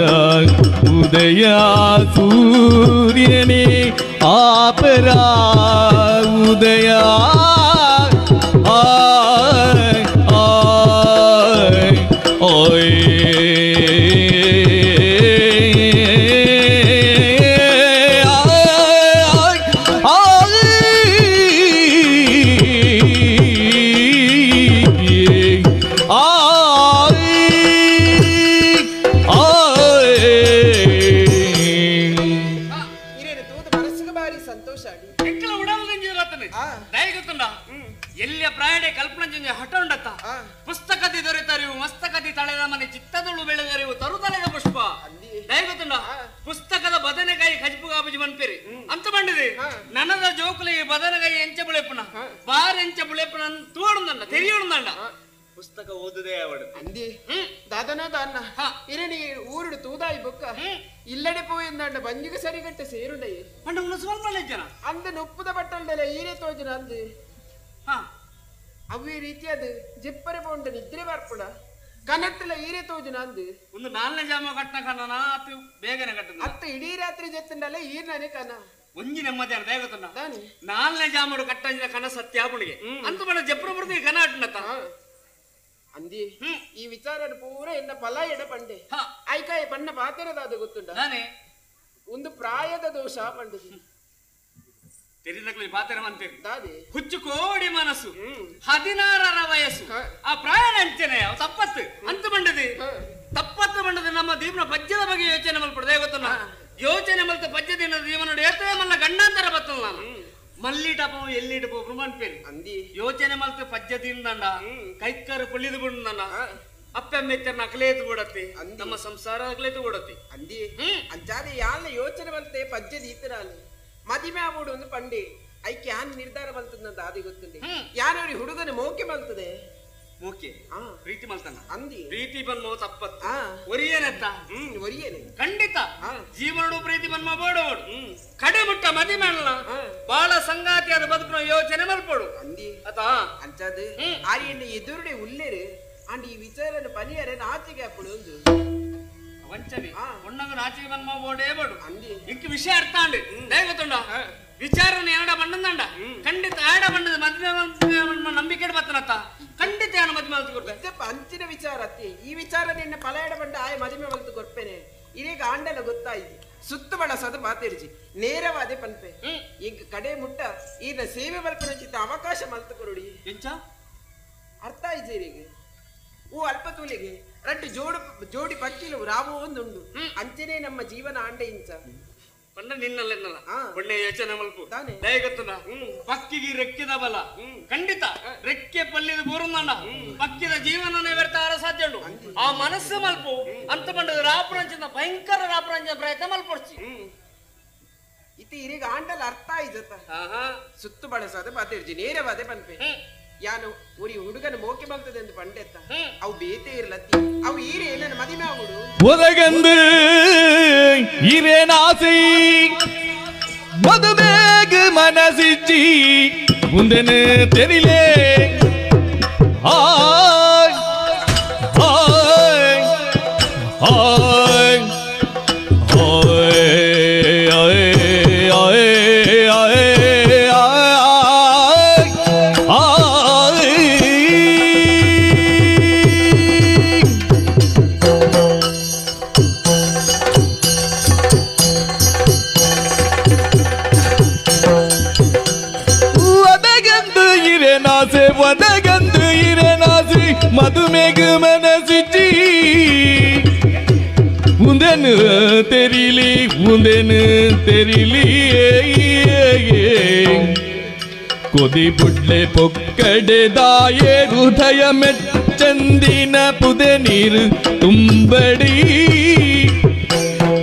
ಉದಯ ಸೂರ್ಯನೇ ಆಪರಾ ಉದಯ ಪುಸ್ತಕದಿ ದೊರೆತರಿವು ಮಸ್ತಕದಿ ತಳೆದ ಮನೆ ಚಿತ್ತದೊಳು ಬೆಳೆದರಿವು ತರುತಲೆದ ಪುಷ್ಪ ದಯಗೊತ್ತುಂಡ ಪುಸ್ತಕದ ಬದನೆಕಾಯಿ ಕಜಿಪು ಕಾಬುಜಿ ಮನ್ಪೇರಿ ಅಂತ ಬಂಡಿದೆ ನನದ ಜೋಕುಲಿ ಬದನೆಕಾಯಿ ಎಂಚ ಬುಳೆಪುನ ಬಾರ್ ಎಂಚ ಬುಳೆಪುನ ತೋಡುಂದಂಡ ತೆರಿಯೋಡುಂದಂಡ ಪುಸ್ತಕ ಓದುದೇ ಅವಳು ಅಂದಿ ದಾದನ ದಾನ್ನ ಇರಣಿ ಊರುಡು ತೂದಾಯಿ ಬೊಕ್ಕ ಇಲ್ಲಡೆ ಪೋಯಿಂದಂಡ ಬಂಜಿಗೆ ಸರಿಗಟ್ಟೆ ಸೇರುಂಡಯಿ ಅಂಡ ಉನ್ನ ಸ್ವಲ್ಪ ಜನ ಅಂದ ನೊಪ್ಪುದ ಬಟ್ಟಲ್ಡಲೆ ಈರೆ ತೋಜನ ಅಂದು ಅವೇ ರೀತಿಯಾದ ಜಿಪ್ಪರೆ ಪೋಂಡ ನಿದ್ರೆ ಬರ್ಪುಣ ಕನಟ್ಟಲ ಈರೆ ತೋಜನ ಅಂದು ಒಂದು ನಾಲ್ನೇ ಜಾಮ ಕಟ್ಟನ ಕಣ್ಣನ ಅತ್ತು ಬೇಗನೆ ಕಟ್ಟನ ಅತ್ತ ಇಡೀ ರಾತ್ರಿ ಜೆತ್ತಂಡಲ್ಲ ಈರ್ನನೆ ಕನ ಒಂಜಿ ನೆಮ್ಮದಿ ಅಲ್ಲ ಗೊತ್ತುಂಡ ನಾಲ್ನೇ ಜಾಮಡು ಕಟ್ಟಂಜಿನ ಕನ ಸತ್ಯಾಪುಣಿಗೆ ಅಂತ ಬಣ್ಣ ಜಪ್ರ ಬುಡ್ದು ಕನ ಅಟ್ಟನತ್ತ ಅಂದಿ ಈ ವಿಚಾರ ಪೂರ ಎನ್ನ ಫಲ ಎಡ ಪಂಡೆ ಐಕಾಯ ಬಣ್ಣ ಪಾತೆರದಾದ ಗೊತ್ತುಂಡ ಒಂದು ಪ್ರಾಯದ ದೋಷ ಪಂಡಿದೆ ತೆರಿದಕ್ಲಿ ಪಾತೆರ ಮಂತೇರಿ ಹುಚ್ಚು ಕೋಡಿ ಮನಸ್ಸು 16ರ ವಯಸ್ಸು ಆ ಪ್ರಾಯಣ ಅಂಚನೆ ತಪ್ಪತ್ತು ಅಂತ ಬಂಡದಿ ತಪ್ಪತ್ತು ಬಂಡದ ನಮ್ಮ ದೀಪನ ಪದ್ಯದ ಬಗ್ಗೆ ಯೋಚನೆ ಮಲ್ಪಡದೆ ಗೊತ್ತಲ್ಲ ಯೋಚನೆ ಮಲ್ತ ಪದ್ಯ ದಿನದ ಜೀವನ ಏತೇ ಮಲ್ಲ ಗಂಡಾಂತರ ಬತ್ತಲ್ಲ ನಾನು ಮಲ್ಲಿಟಪ ಎಲ್ಲಿಟಪ ಮನ್ಪೇರಿ ಅಂದಿ ಯೋಚನೆ ಮಲ್ತ ಪದ್ಯ ತಿಂದಂಡ ಕೈಕರು ಪುಳಿದು ಬಿಡುಂದಂಡ ಅಪ್ಪೆಮ್ಮೆತ್ತರ್ನ ಅಕಲೇತು ಓಡತ್ತಿ ನಮ್ಮ ಸಂಸಾರ ಅಕಲೇತು ಓಡತ್ತಿ ಅಂದಿ ಅಂಚಾದೆ ಯಾಲ ಯೋಚನೆ ಮಲ್ತೆ ಪದ್ಯ ದೀತರಾಲಿ ಮದಿಮೆ ಆವೋಡು ಒಂದು ಪಂಡಿ ಐಕೆ ಯಾನ್ ನಿರ್ಧಾರ ಮಲ್ತದಂತ ಆದಿ ಗೊತ್ತುಂಡಿ ಯಾನವ್ರಿ ಹುಡುಗನ ಮೋಕೆ ಮಲ್ತದೆ ಮೋಕೆ ಪ್ರೀತಿ ಮಲ್ತನ ಅಂದಿ ಪ್ರೀತಿ ಬನ್ಮೋ ತಪ್ಪತ್ತು ಒರಿಯೇನತ್ತ ಒರಿಯೇನೆ ಖಂಡಿತ ಜೀವನಡು ಪ್ರೀತಿ ಬನ್ಮ ಬೋಡೋಡು ಕಡೆ ಮುಟ್ಟ ಮದಿಮೆ ಅಲ್ಲ ಬಾಳ ಸಂಗಾತಿಯಾದ ಬದುಕುನ ಯೋಚನೆ ಮಲ್ಪೋಡು ಅಂದಿ ಅತ ಅಂಚಾದ ಆರಿಯಣ್ಣ ಎದುರುಡೆ ಉಲ್ಲೇರು ಅಂಡ್ ಈ ವಿಚಾರನ ಪನಿಯರೆ ನಾಚಿಗೆ ಅಪ್ಪಡು ಒಂದು ವಂಚನೆ ಒಣ್ಣಂಗ ನಾಚಿಗೆ ಬನ್ಮ ಬೋಡೇ ಬೋಡು ಇಂಕ ವಿಷಯ ಅರ್ಥ ಅಂಡಿ ದಯಗೊತ್ತುಂಡ ವಿಚಾರನ ಎರಡ ಬಣ್ಣದಂಡ ಖಂಡಿತ ಆಡ ಬಣ್ಣದ ಮದ್ವೆ ನಂಬಿಕೆ ಬತ್ತನತ್ತ ಖಂಡಿತ ಯಾನ ಮದ್ವೆ ಮಲ್ತು ಕೊರ್ಪೆ ಅಂಚಿನ ವಿಚಾರ ಅತ್ತಿ ಈ ವಿಚಾರ ನಿನ್ನ ಫಲ ಎಡ ಬಂಡ ಆಯ ಮದುವೆ ಮಲ್ತು ಕೊರ್ಪೇನೆ ಇದೀಗ ಆಂಡಲ ಗೊತ್ತಾಯಿತು ಸುತ್ತು ಬಳ ಸದ ಮಾತಿರ್ಜಿ ನೇರವಾದೆ ಪನ್ಪೆ ಈಗ ಕಡೆ ಮುಟ್ಟ ಈನ ಸೇವೆ ಮಲ್ಪನ ಚಿತ್ತ ಅವಕಾಶ ಮಲ್ತು ಕೊರುಡಿ ಎಂಚ ಅರ್ಥ ಆಯ್ತು ಈಗ ಓ ಅಲ್ಪ ತೂಲಿಗೆ ರಡ್ಡು ಜೋಡು ಜೋಡಿ ಪಕ್ಕಿಲು ರಾವು ಒಂದುಂಡು ಅಂಚನೆ ನಮ್ಮ ಜೀವನ ಆಂಡೆ ಇಂಚ ಪಂಡ ನಿನ್ನಲ್ಲ ಒಳ್ಳೆ ಯೋಚನೆ ಮಲ್ಪು ದಯಗೊತ್ತದ ಪಕ್ಕಿಗೆ ರೆಕ್ಕೆದ ಬಲ ಖಂಡಿತ ರೆಕ್ಕೆ ಪಲ್ಲಿದ ಬೋರುಂದಂಡ ಪಕ್ಕಿದ ಜೀವನನೇ ವ್ಯರ್ಥ ಆರ ಸಾಧ್ಯ ಉಂಟು ಆ ಮನಸ್ಸು ಮಲ್ಪು ಅಂತ ಬಂಡ ರಾಪುರಂಚಿನ ಭಯಂಕರ ರಾಪುರಂಚಿನ ಪ್ರಯತ್ನ ಮಲ್ಪೊಡ್ಚಿ ಇತಿ ಇರೀಗ ಆಂಡಲ ಅರ್ಥ ಆಯ್ತತ್ತ ಸುತ್ತು ಬಳಸಾದ ಮಾತಿರ್ಜಿ ನೇರವಾದೆ ಪನ್ಪೆ ಯಾನು ಉರಿ ಹುಡುಗನ ಮೋಕೆ ಬಲ್ತದೆ ಎಂದು ಪಂಡೆತ್ತ ಅವು ಬೇತೆ ಇರ್ಲತ್ತಿ ಅವು ಈರೆ ನನ್ನ ಮದಿಮೆ ಆಗುಡು ಒದಗಂದು ಇರೇನಾಸೈ ಮದುಮೇಗ ಮನಸಿಚ್ಚಿ ಮುಂದೆನೆ ತೆರಿಲೇ ಆಯ್ ಆಯ್ ಆಯ್ ಆಯ್ ಆಯ್ ಆಯ್ ಆಯ್ ಒದಗಂದು ಇರನಾಸೆ ಮದುಮೆಗು ಮನಸಿಚ್ಚಿ ಉಂದೆನು ತೆರಿಲಿ ಉಂದೆನು ತೆರಿಲಿ ಕೊದಿ ಬುಡ್ಲೆ ಪೊಕ್ಕಡೆದಾಯೇ ಹೃದಯ ಮೆಚ್ಚಂದಿನ ಪುದೆ ನೀರು ತುಂಬಡಿ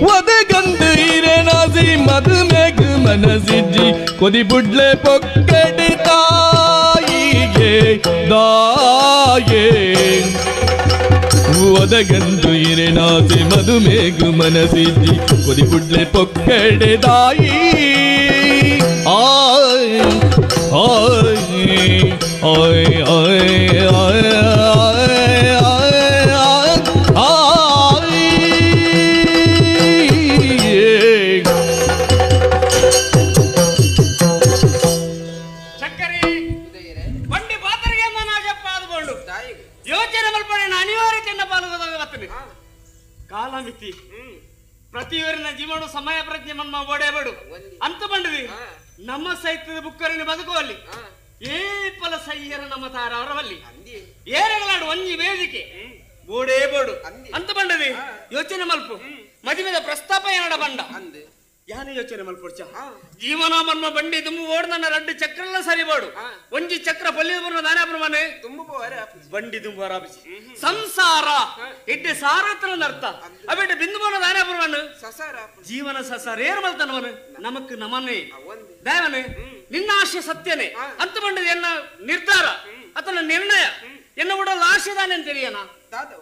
ಒದಗಂದು ಇರನಾಸೆ ಮದುಮೆಗು ಮನಸಿಜ್ಜಿ ಕೊದಿ ಬುಡ್ಲೆ ಪೊಕ್ಕಡೆ ತಾಯಿಗೆ ದಾಯೇ ಒದಗಂದು ಇರೆನಾಸೆ ಮದುಮೇಗು ಮನಸಿಜ್ಜಿ ಕೊದಿ ಬುಡ್ಲೆ ಪೊಕ್ಕಡೆ ದಾಯಿ ಆಯ್ ಓಯ್ ಓಯ್ ಓಯ್ ಯೋಚನೆ ಮಲ್ಪಡೆ ಅನಿವಾರ್ಯತೆಯನ್ನು ಪಾಲ್ಗೊಳ್ಳಾಗ ಕಾಲಮಿತಿ ಪ್ರತಿಯವರಿನ ಜೀವನ ಸಮಯ ಪ್ರಜ್ಞೆ ಮನ್ಮ ಓಡೇಬೇಡು ಅಂತ ಬಂದ್ವಿ ನಮ್ಮ ಸಹಿತದ ಬುಕ್ಕರಿನ ಬದುಕುವಲ್ಲಿ ಏ ಫಲ ಸೈಯರ ನಮ್ಮ ತಾರವರಲ್ಲಿ ಏರೆಗಳಾಡು ಒಂಜಿ ವೇದಿಕೆ ಓಡೇಬೇಡು ಅಂತ ಬಂಡವಿ ಯೋಚನೆ ಮಲ್ಪು ಮದುವೆದ ಪ್ರಸ್ತಾಪ ಏನಡ ಬಂಡ ಯಾನು ಯೋಚನೆ ಮಲ್ಪೊಡ್ಚ ಜೀವನ ಮನ್ಮ ಬಂಡಿ ತುಂಬು ಓಡ್ ನನ್ನ ರಡ್ಡು ಚಕ್ರಲ್ಲ ಸರಿಬೋಡು ಒಂಜಿ ಚಕ್ರ ಪಲ್ಲಿ ದಾನಾಪುರ ಮನೆ ತುಂಬು ಬಂಡಿ ತುಂಬು ರಾಬಿಸಿ ಸಂಸಾರ ಎಡ್ಡೆ ಸಾರತ್ರ ಅರ್ಥ ಅಬೇಟ ಬಿಂದು ಬೋನ ದಾನಾಪುರ ಮನೆ ಸಸಾರ ಜೀವನ ಸಸಾರ ಏರ್ ಮಲ್ತನವನು ನಮಕ್ ನಮನೆ ದೇವನೆ ನಿನ್ನ ಆಶೆ ಸತ್ಯನೇ ಅಂತ ಬಂಡದ ಎನ್ನ ನಿರ್ಧಾರ ಅಥವಾ ನಿರ್ಣಯ ಎನ್ನ ಉಡಲ್ ಆಶೆದಾನೆ ಅಂತ ದಾದವು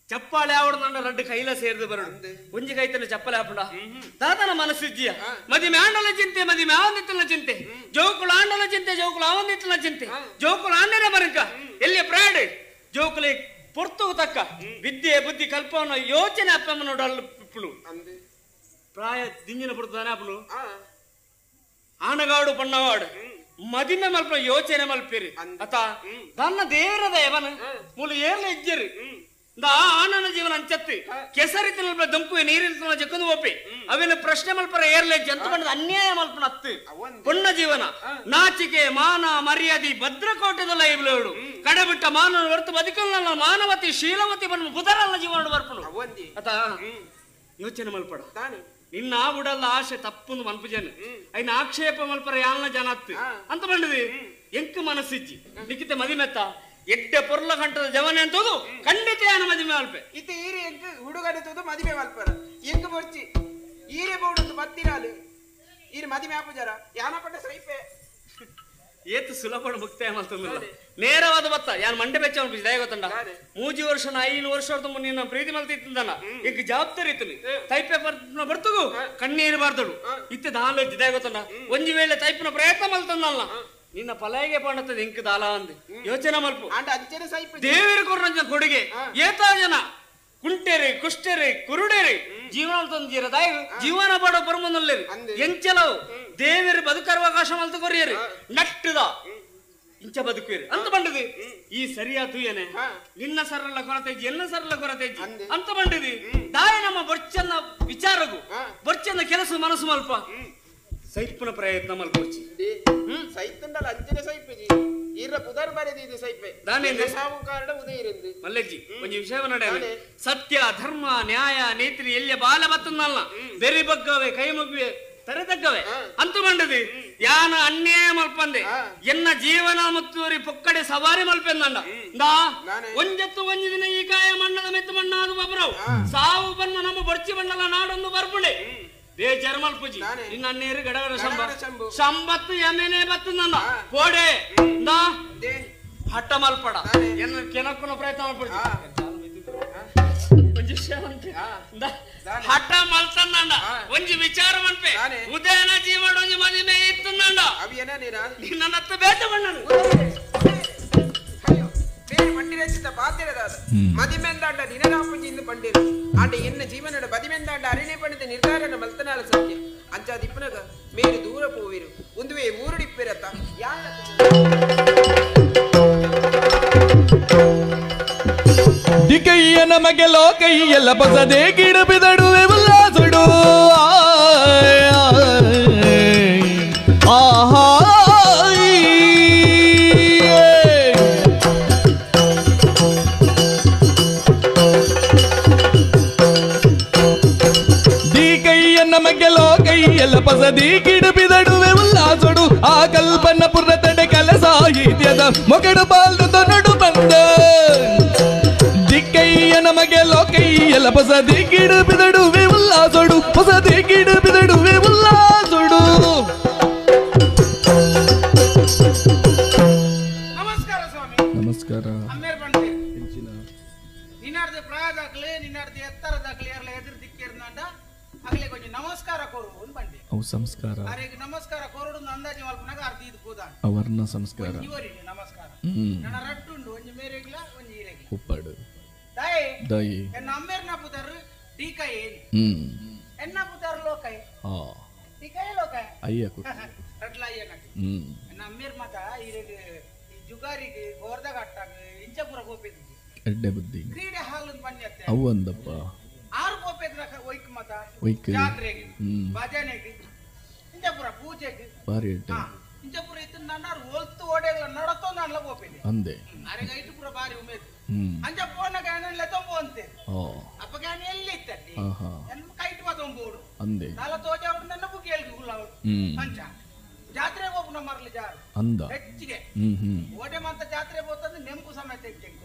ಚಪ್ಪಾಳೆ ಆವಡ ನನ್ನ ರಡ್ಡು ಕೈಲ ಸೇರಿದು ಬರಡು ಒಂಜಿ ಕೈತನ ಚಪ್ಪಲೆ ಹಾಪುಡ ತಾತನ ಮನಸ್ಸಿಜ್ಜಿಯ ಮದಿ ಆಂಡಲ ಚಿಂತೆ ಮದಿ ಮ್ಯಾವಂದಿತ್ತಲ ಚಿಂತೆ ಜೋಕುಳ ಆಂಡಲ ಚಿಂತೆ ಜೋಕುಳ ಅವಂದಿತ್ತಲ ಚಿಂತೆ ಜೋಕುಳ ಆಂಡನೆ ಬರಕ ಎಲ್ಲಿ ಪ್ರಾಡ್ ಜೋಕುಲೆ ಪೊರ್ತು ತಕ್ಕ ವಿದ್ಯೆ ಬುದ್ಧಿ ಕಲ್ಪವನ ಯೋಚನೆ ಅಪ್ಪಮ್ಮ ನೋಡಲ್ ಪಿಪ್ಪುಳು ಪ್ರಾಯ ದಿಂಜಿನ ಪುಡ್ತಾನೆ ಅಪ್ಪನು ಆಣಗಾಡು ಪಣ್ಣವಾಡು ಮದಿಮೆ ಮಲ್ಪ ಯೋಚನೆ ಮಲ್ಪಿರಿ ಅತ ತನ್ನ ದೇವರದ ಇವನ ಮೂಲ ಏರ್ಲ ಇಜ್ಜರಿ ಆನನ ಜೀವನ ಅಂಚತ್ತಿ ಕೆಸರಿತಿನ ದಂಪು ನೀರಿನ ಜಕ್ಕಂದು ಒಪ್ಪಿ ಅವೇನು ಪ್ರಶ್ನೆ ಮಲ್ಪರ ಏರ್ಲೆ ಜಂತು ಬಣ್ಣದ ಅನ್ಯಾಯ ಮಲ್ಪನ ಅತ್ತು ಪೊಣ್ಣ ಜೀವನ ನಾಚಿಕೆ ಮಾನ ಮರ್ಯಾದೆ ಭದ್ರಕೋಟೆದಲ್ಲ ಇವ್ಲೇಳು ಕಡೆಬಿಟ್ಟ ಮಾನವ ಹೊರತು ಬದುಕಲ್ಲ ಮಾನವತಿ ಶೀಲವತಿ ಬಣ್ಣ ಬುಧರಲ್ಲ ಜೀವನ ಬರ್ಪುನು ಅತ ಯೋಚನೆ ಮಲ್ಪಡ ನಿನ್ನ ಉಡಲ್ಲ ಆಶೆ ತಪ್ಪುಂದು ಮನ್ಪುಜನ ಐನ ಆಕ್ಷೇಪ ಮಲ್ಪರ ಯಾಲ್ನ ಜನ ಅತ್ತು ಅಂತ ಬಂಡದಿ ಎಂಕ್ ಮನಸ್ಸಿಜ್ಜಿ ನಿಖಿತ ಮದಿಮೆತ್ತ ಎಡ್ಡೆ ಪೊರ್ಲ ಗಂಟದ ಜವನೆ ಅಂತದು ಖಂಡಿತ ಯಾನ ಮದಿಮೆ ಮಲ್ಪೆ ಇತ್ತ ಈರೆ ಎಂಕ್ ಹುಡುಗನ ತೂದು ಮದಿಮೆ ಮಲ್ಪರ ಎಂಕ್ ಬೊರ್ಚಿ ಈರೆ ಬೋಡೊಂದು ಬತ್ತಿರಾಲು ಈರೆ ಮದಿಮೆ ಆಪುಜಾರ ಯಾನ ಪಟ್ಟ ಸೈಪೆ ಏತು ಸುಲಭ ಮುಕ್ತಾಯ ಮಲ್ತಂದಿಲ್ಲ ನೇರವಾದ ಬತ್ತ ಯಾನ್ ಮಂಡೆ ಬೆಚ್ಚ ಅನ್ಪಿಸಿ ದಯ ಗೊತ್ತಂಡ 3 ವರ್ಷ 5 ವರ್ಷ ನಿನ್ನ ಪ್ರೀತಿ ಮಲ್ತಿತ್ತಂದನ ಈಗ ಜವಾಬ್ದಾರಿ ಇತ್ತು ತೈಪೆ ಬರ್ತಗು ಕಣ್ಣೀರು ಬಾರ್ದಳು ಇತ್ತೆ ದಾಲ ದಯ ಗೊತ್ತಂಡ ಒಂಜಿ ವೇಳೆ ತೈಪಿನ ಪ್ರಯತ್ನ ಮಲ್ತಂದಲ್ಲ ನಿನ್ನ ಪಲಾಯಿಗೆ ಪಂಡತದ ಇಂಕ್ ದಾಲ ಅಂದ್ ಯೋಚನೆ ಮಲ್ಪು ದೇವರು ಕೊರ್ರಂಜ ಕೊಡುಗೆ ಏತಾ ಜನ ಕುಂಟೆರಿ ಕುಷ್ಟೆರಿ ಕುರುಡೇರಿ ಜೀವನ ತಂದಿರ ದಾಯ ಜೀವನ ಪಡೋ ಪರಮನಲ್ಲೇರಿ ಎಂಚಲವು ದೇವರು ಬದುಕರವಕಾಶ ಮಲ್ತು ಕೊರಿಯರಿ ನಟ್ಟದ ಇಂಚ ಬದುಕುವಿರಿ ಅಂತ ಬಂಡದಿ ಈ ಸರಿಯಾತು ಏನೆ ನಿನ್ನ ಸರಳ ಕೊರತೆ ಎನ್ನ ಸರಳ ಕೊರತೆ ಅಂತ ಬಂಡದಿ ದಾಯ ನಮ್ಮ ಬೊರ್ಚನ್ನ ವಿಚಾರಗು ಬೊರ್ಚನ್ನ ಕೆಲಸ ಮನಸ್ಸು ಮಲ್ಪ ಸೈಪುನ ಪ್ರಯತ್ನ ಮಲ್ಪೋಚಿ ಸೈತಂಡಲ ಅಂಚನೆ ಸೈಪೆಜಿ ಈರ ಪುದರ್ ಬರೆದಿದೆ ಸೈಪೆ ದಾನೇಂದ್ರೆ ಸಾವು ಕಾರಣ ಉದಯರೆಂದು ಮಲ್ಲಜ್ಜಿ ಒಂಜಿ ವಿಷಯ ನಡೆ ಸತ್ಯ ಧರ್ಮ ನ್ಯಾಯ ನೀತಿ ಎಲ್ಲಿಯ ಬಾಲ ಬತ್ತನ್ನಲ್ಲ ಬೆರಿ ಬಗ್ಗವೆ ಕೈ ಮುಗುವೆ ತರೆತಕ್ಕವೆ ಅಂತ ಬಂಡದಿ ಯಾನ ಅನ್ಯಾಯ ಮಲ್ಪಂದೆ ಎನ್ನ ಜೀವನ ಮತ್ತು ಪೊಕ್ಕಡೆ ಸವಾರಿ ಮಲ್ಪೆಂದಂಡ ಒಂಜತ್ತು ಒಂಜಿ ದಿನ ಈ ಕಾಯ ಮಣ್ಣದ ಮೆತ್ತು ಮಣ್ಣಾದ ಬಬ್ರವು ಸಾವು ಬನ್ನ ನಮ್ಮ ಬೊರ್ಚಿ ಬಣ್ಣಲ ನಾಡೊಂದು ಬರ್ಪುಂಡೆ ಬೇಜಾರು ಮಲ್ಪುಜಿ ನಿನ್ನ ಅನ್ನೇರು ಗಡಗಡ ಶಂಬ ಶಂಬತ್ತು ಯಮೇನೆ ಬತ್ತು ನನ್ನ ಪೋಡೆ ಹಠ ಮಲ್ಪಡ ಎನ್ನ ಕೆನಕ್ಕುನ ಪ್ರಯತ್ನ ಮಲ್ಪುಜಿ ಹಠ ಮಲ್ತಂದಂಡ ಒಂಜಿ ವಿಚಾರ ಮನ್ಪೆ ಉದಯನ ಜೀವನ ಒಂಜಿ ಮದಿಮೆ ಇತ್ತಂದಂಡ ನಿನ್ನ ಬೇಟ ಬಣ್ಣನು ಬಂಡಿರಚಿತ ಪಾತಿರದಾದ ಮದಿಮೆಂದಾಂಡ ನಿನರಾಪುಜಿಂದ ಬಂಡಿರು ಆಂಡ ಎನ್ನ ಜೀವನದ ಬದಿಮೆಂದಾಂಡ ಅರಿಣೆ ಪಣಿದ ನಿರ್ಧಾರನ ಮಲ್ತನಾಲ ಸತ್ಯ ಅಂಚಾದಿಪ್ಪನಗ ಮೇರು ದೂರ ಪೋವಿರು ಒಂದುವೇ ಊರುಡಿಪ್ಪಿರತ್ತ ಯಾರ ದಿಕೈಯ ನಮಗೆ ಲೋಕೈಯಲ್ಲ ಬಸದೆ ಗಿಡ ಬಿದಡುವೆ ಉಲ್ಲಾಸುಡು ಆಹಾ ದಿಕೈಯ ನಮಗೆ ಲೋಕೈಯಲ್ಲ ಬಸದಿ ಗಿಡ ಬಿದಡುವೆ ಉಲ್ಲಾಸುಡು ಆ ಕಲ್ಪನ ಪುರ ತಡೆ ಕಲ ಸಾಹಿತ್ಯದ ಮೊಗಡು ಬಾಲ್ದು ನಡು ಬಂದ ದಿಕ್ಕಯ್ಯ ನಮಗೆ ಲೋಕಯ್ಯಲ ಹೊಸದಿ ಗಿಡ ಬಿದಡುವೆ ಉಲ್ಲಾಸೊಡು ಹೊಸದಿ ಗಿಡ ಬಿದಡುವೆ ಉಲ್ಲಾಸೊಡು. ನಮಸ್ಕಾರ ಸ್ವಾಮಿ. ನಮಸ್ಕಾರ. ಅಮ್ಮೇರ್ ಬಂಡಿ ನಿನ್ನಾರ್ದ ಪ್ರಾಯದಾಗ್ಲಿ ನಿನ್ನಾರ್ದ ಎತ್ತರದಾಗ್ಲಿ ಯಾರಲ್ಲ ಎದುರು ದಿಕ್ಕಿರ್ನಾಂಡ ಅಗಲೇ ಕೊಂಚ ಒಂಜಿ ನಮಸ್ಕಾರ ಕೊರು ಬಂಡೆ ಅವು ಸಂಸ್ಕಾರ ಅರೆಗೆ ನಮಸ್ಕಾರ ಕೊರಡು ಅಂದಾಜು ಮಲ್ಪನಾಗ ಅರ್ಧ ಇದು ಹೋದ ಅವರ್ಣ ಸಂಸ್ಕಾರ ನಮಸ್ಕಾರ ನನ್ನ ರಟ್ಟುಂಡು ಒಂಜಿ ಮೇರೆಗ್ಲ ಒಂಜಿ ಈರೆಗ್ಲ ಉಪ್ಪಡು ದಾಯಿ ದಾಯಿ ಎನ್ನ ಅಮ್ಮೇರ್ನ ಪುದರ್ ಟೀಕಾಯಿ ಎನ್ನ ಪುದರ್ ಲೋಕಾಯಿ ಟೀಕಾಯಿ ಲೋಕಾಯಿ ಅಯ್ಯ ರಟ್ಲ ಅಯ್ಯನಕ್ಕೆ ಎನ್ನ ಅಮ್ಮೇರ್ ಮಾತ ಈರೆಗ್ ಈ ಜುಗಾರಿಗೆ ಗೋರ್ದಾಗ ಅಟ್ಟಾಗ ಇಂಚಪುರ ಗೋಪಿದ್ದು ಎಡ್ಡೆ ಬುದ್ಧಿ ಕ್ರೀಡೆ ಹಾಲ್ ಬನ್ನಿ ಅವು ಅಂದಪ್ಪ ಆರು ಗೋಪೇದ್ರ ಒಯ್ಕ್ ಮಾತ ಒಯ್ಕ್ ಜಾತ್ರೆಗೆ ಭಜನೆಗೆ ಇಂಚಪುರ ಪೂಜೆಗೆ ಬಾರಿ ಎಡ್ಡೆ ಇಂಚಪುರ ಇತ್ತು ನನ್ನ ಒಲ್ತು ಓಡೆಗಳ ನಡತೋ ನನ್ನ ಗೋಪಿದೆ ಅಂದೆ ಅರೆಗೆ ಐಟುಪುರ ಬಾರಿ ಉಮೇದು ಅಂಜ ಪೋನ ಗ್ಯಾನಲ್ಲ ತೊಂಬು ಅಂತೆ ಅಪ್ಪ ಗ್ಯಾನ ಎಲ್ಲಿ ಇತ್ತಲ್ಲಿ ನನ್ನ ಕೈಟು ತೊಂಬೋಡು ಅಂದೆ ನಾಲ ತೋಜ ಅವಡು ನನ್ನ ಬುಗ್ಗಿ ಗುಳ್ಳವಡು ಅಂಚ ಜಾತ್ರೆ ಹೋಗುನ ಮರಲಿ ಜಾರು ಅಂದ ಹೆಚ್ಚಿಗೆ ಓಟೆ ಮಂತ ಜಾತ್ರೆ ಹೋತಂದ್ರೆ ನೆಂಪು ಸಮೇತ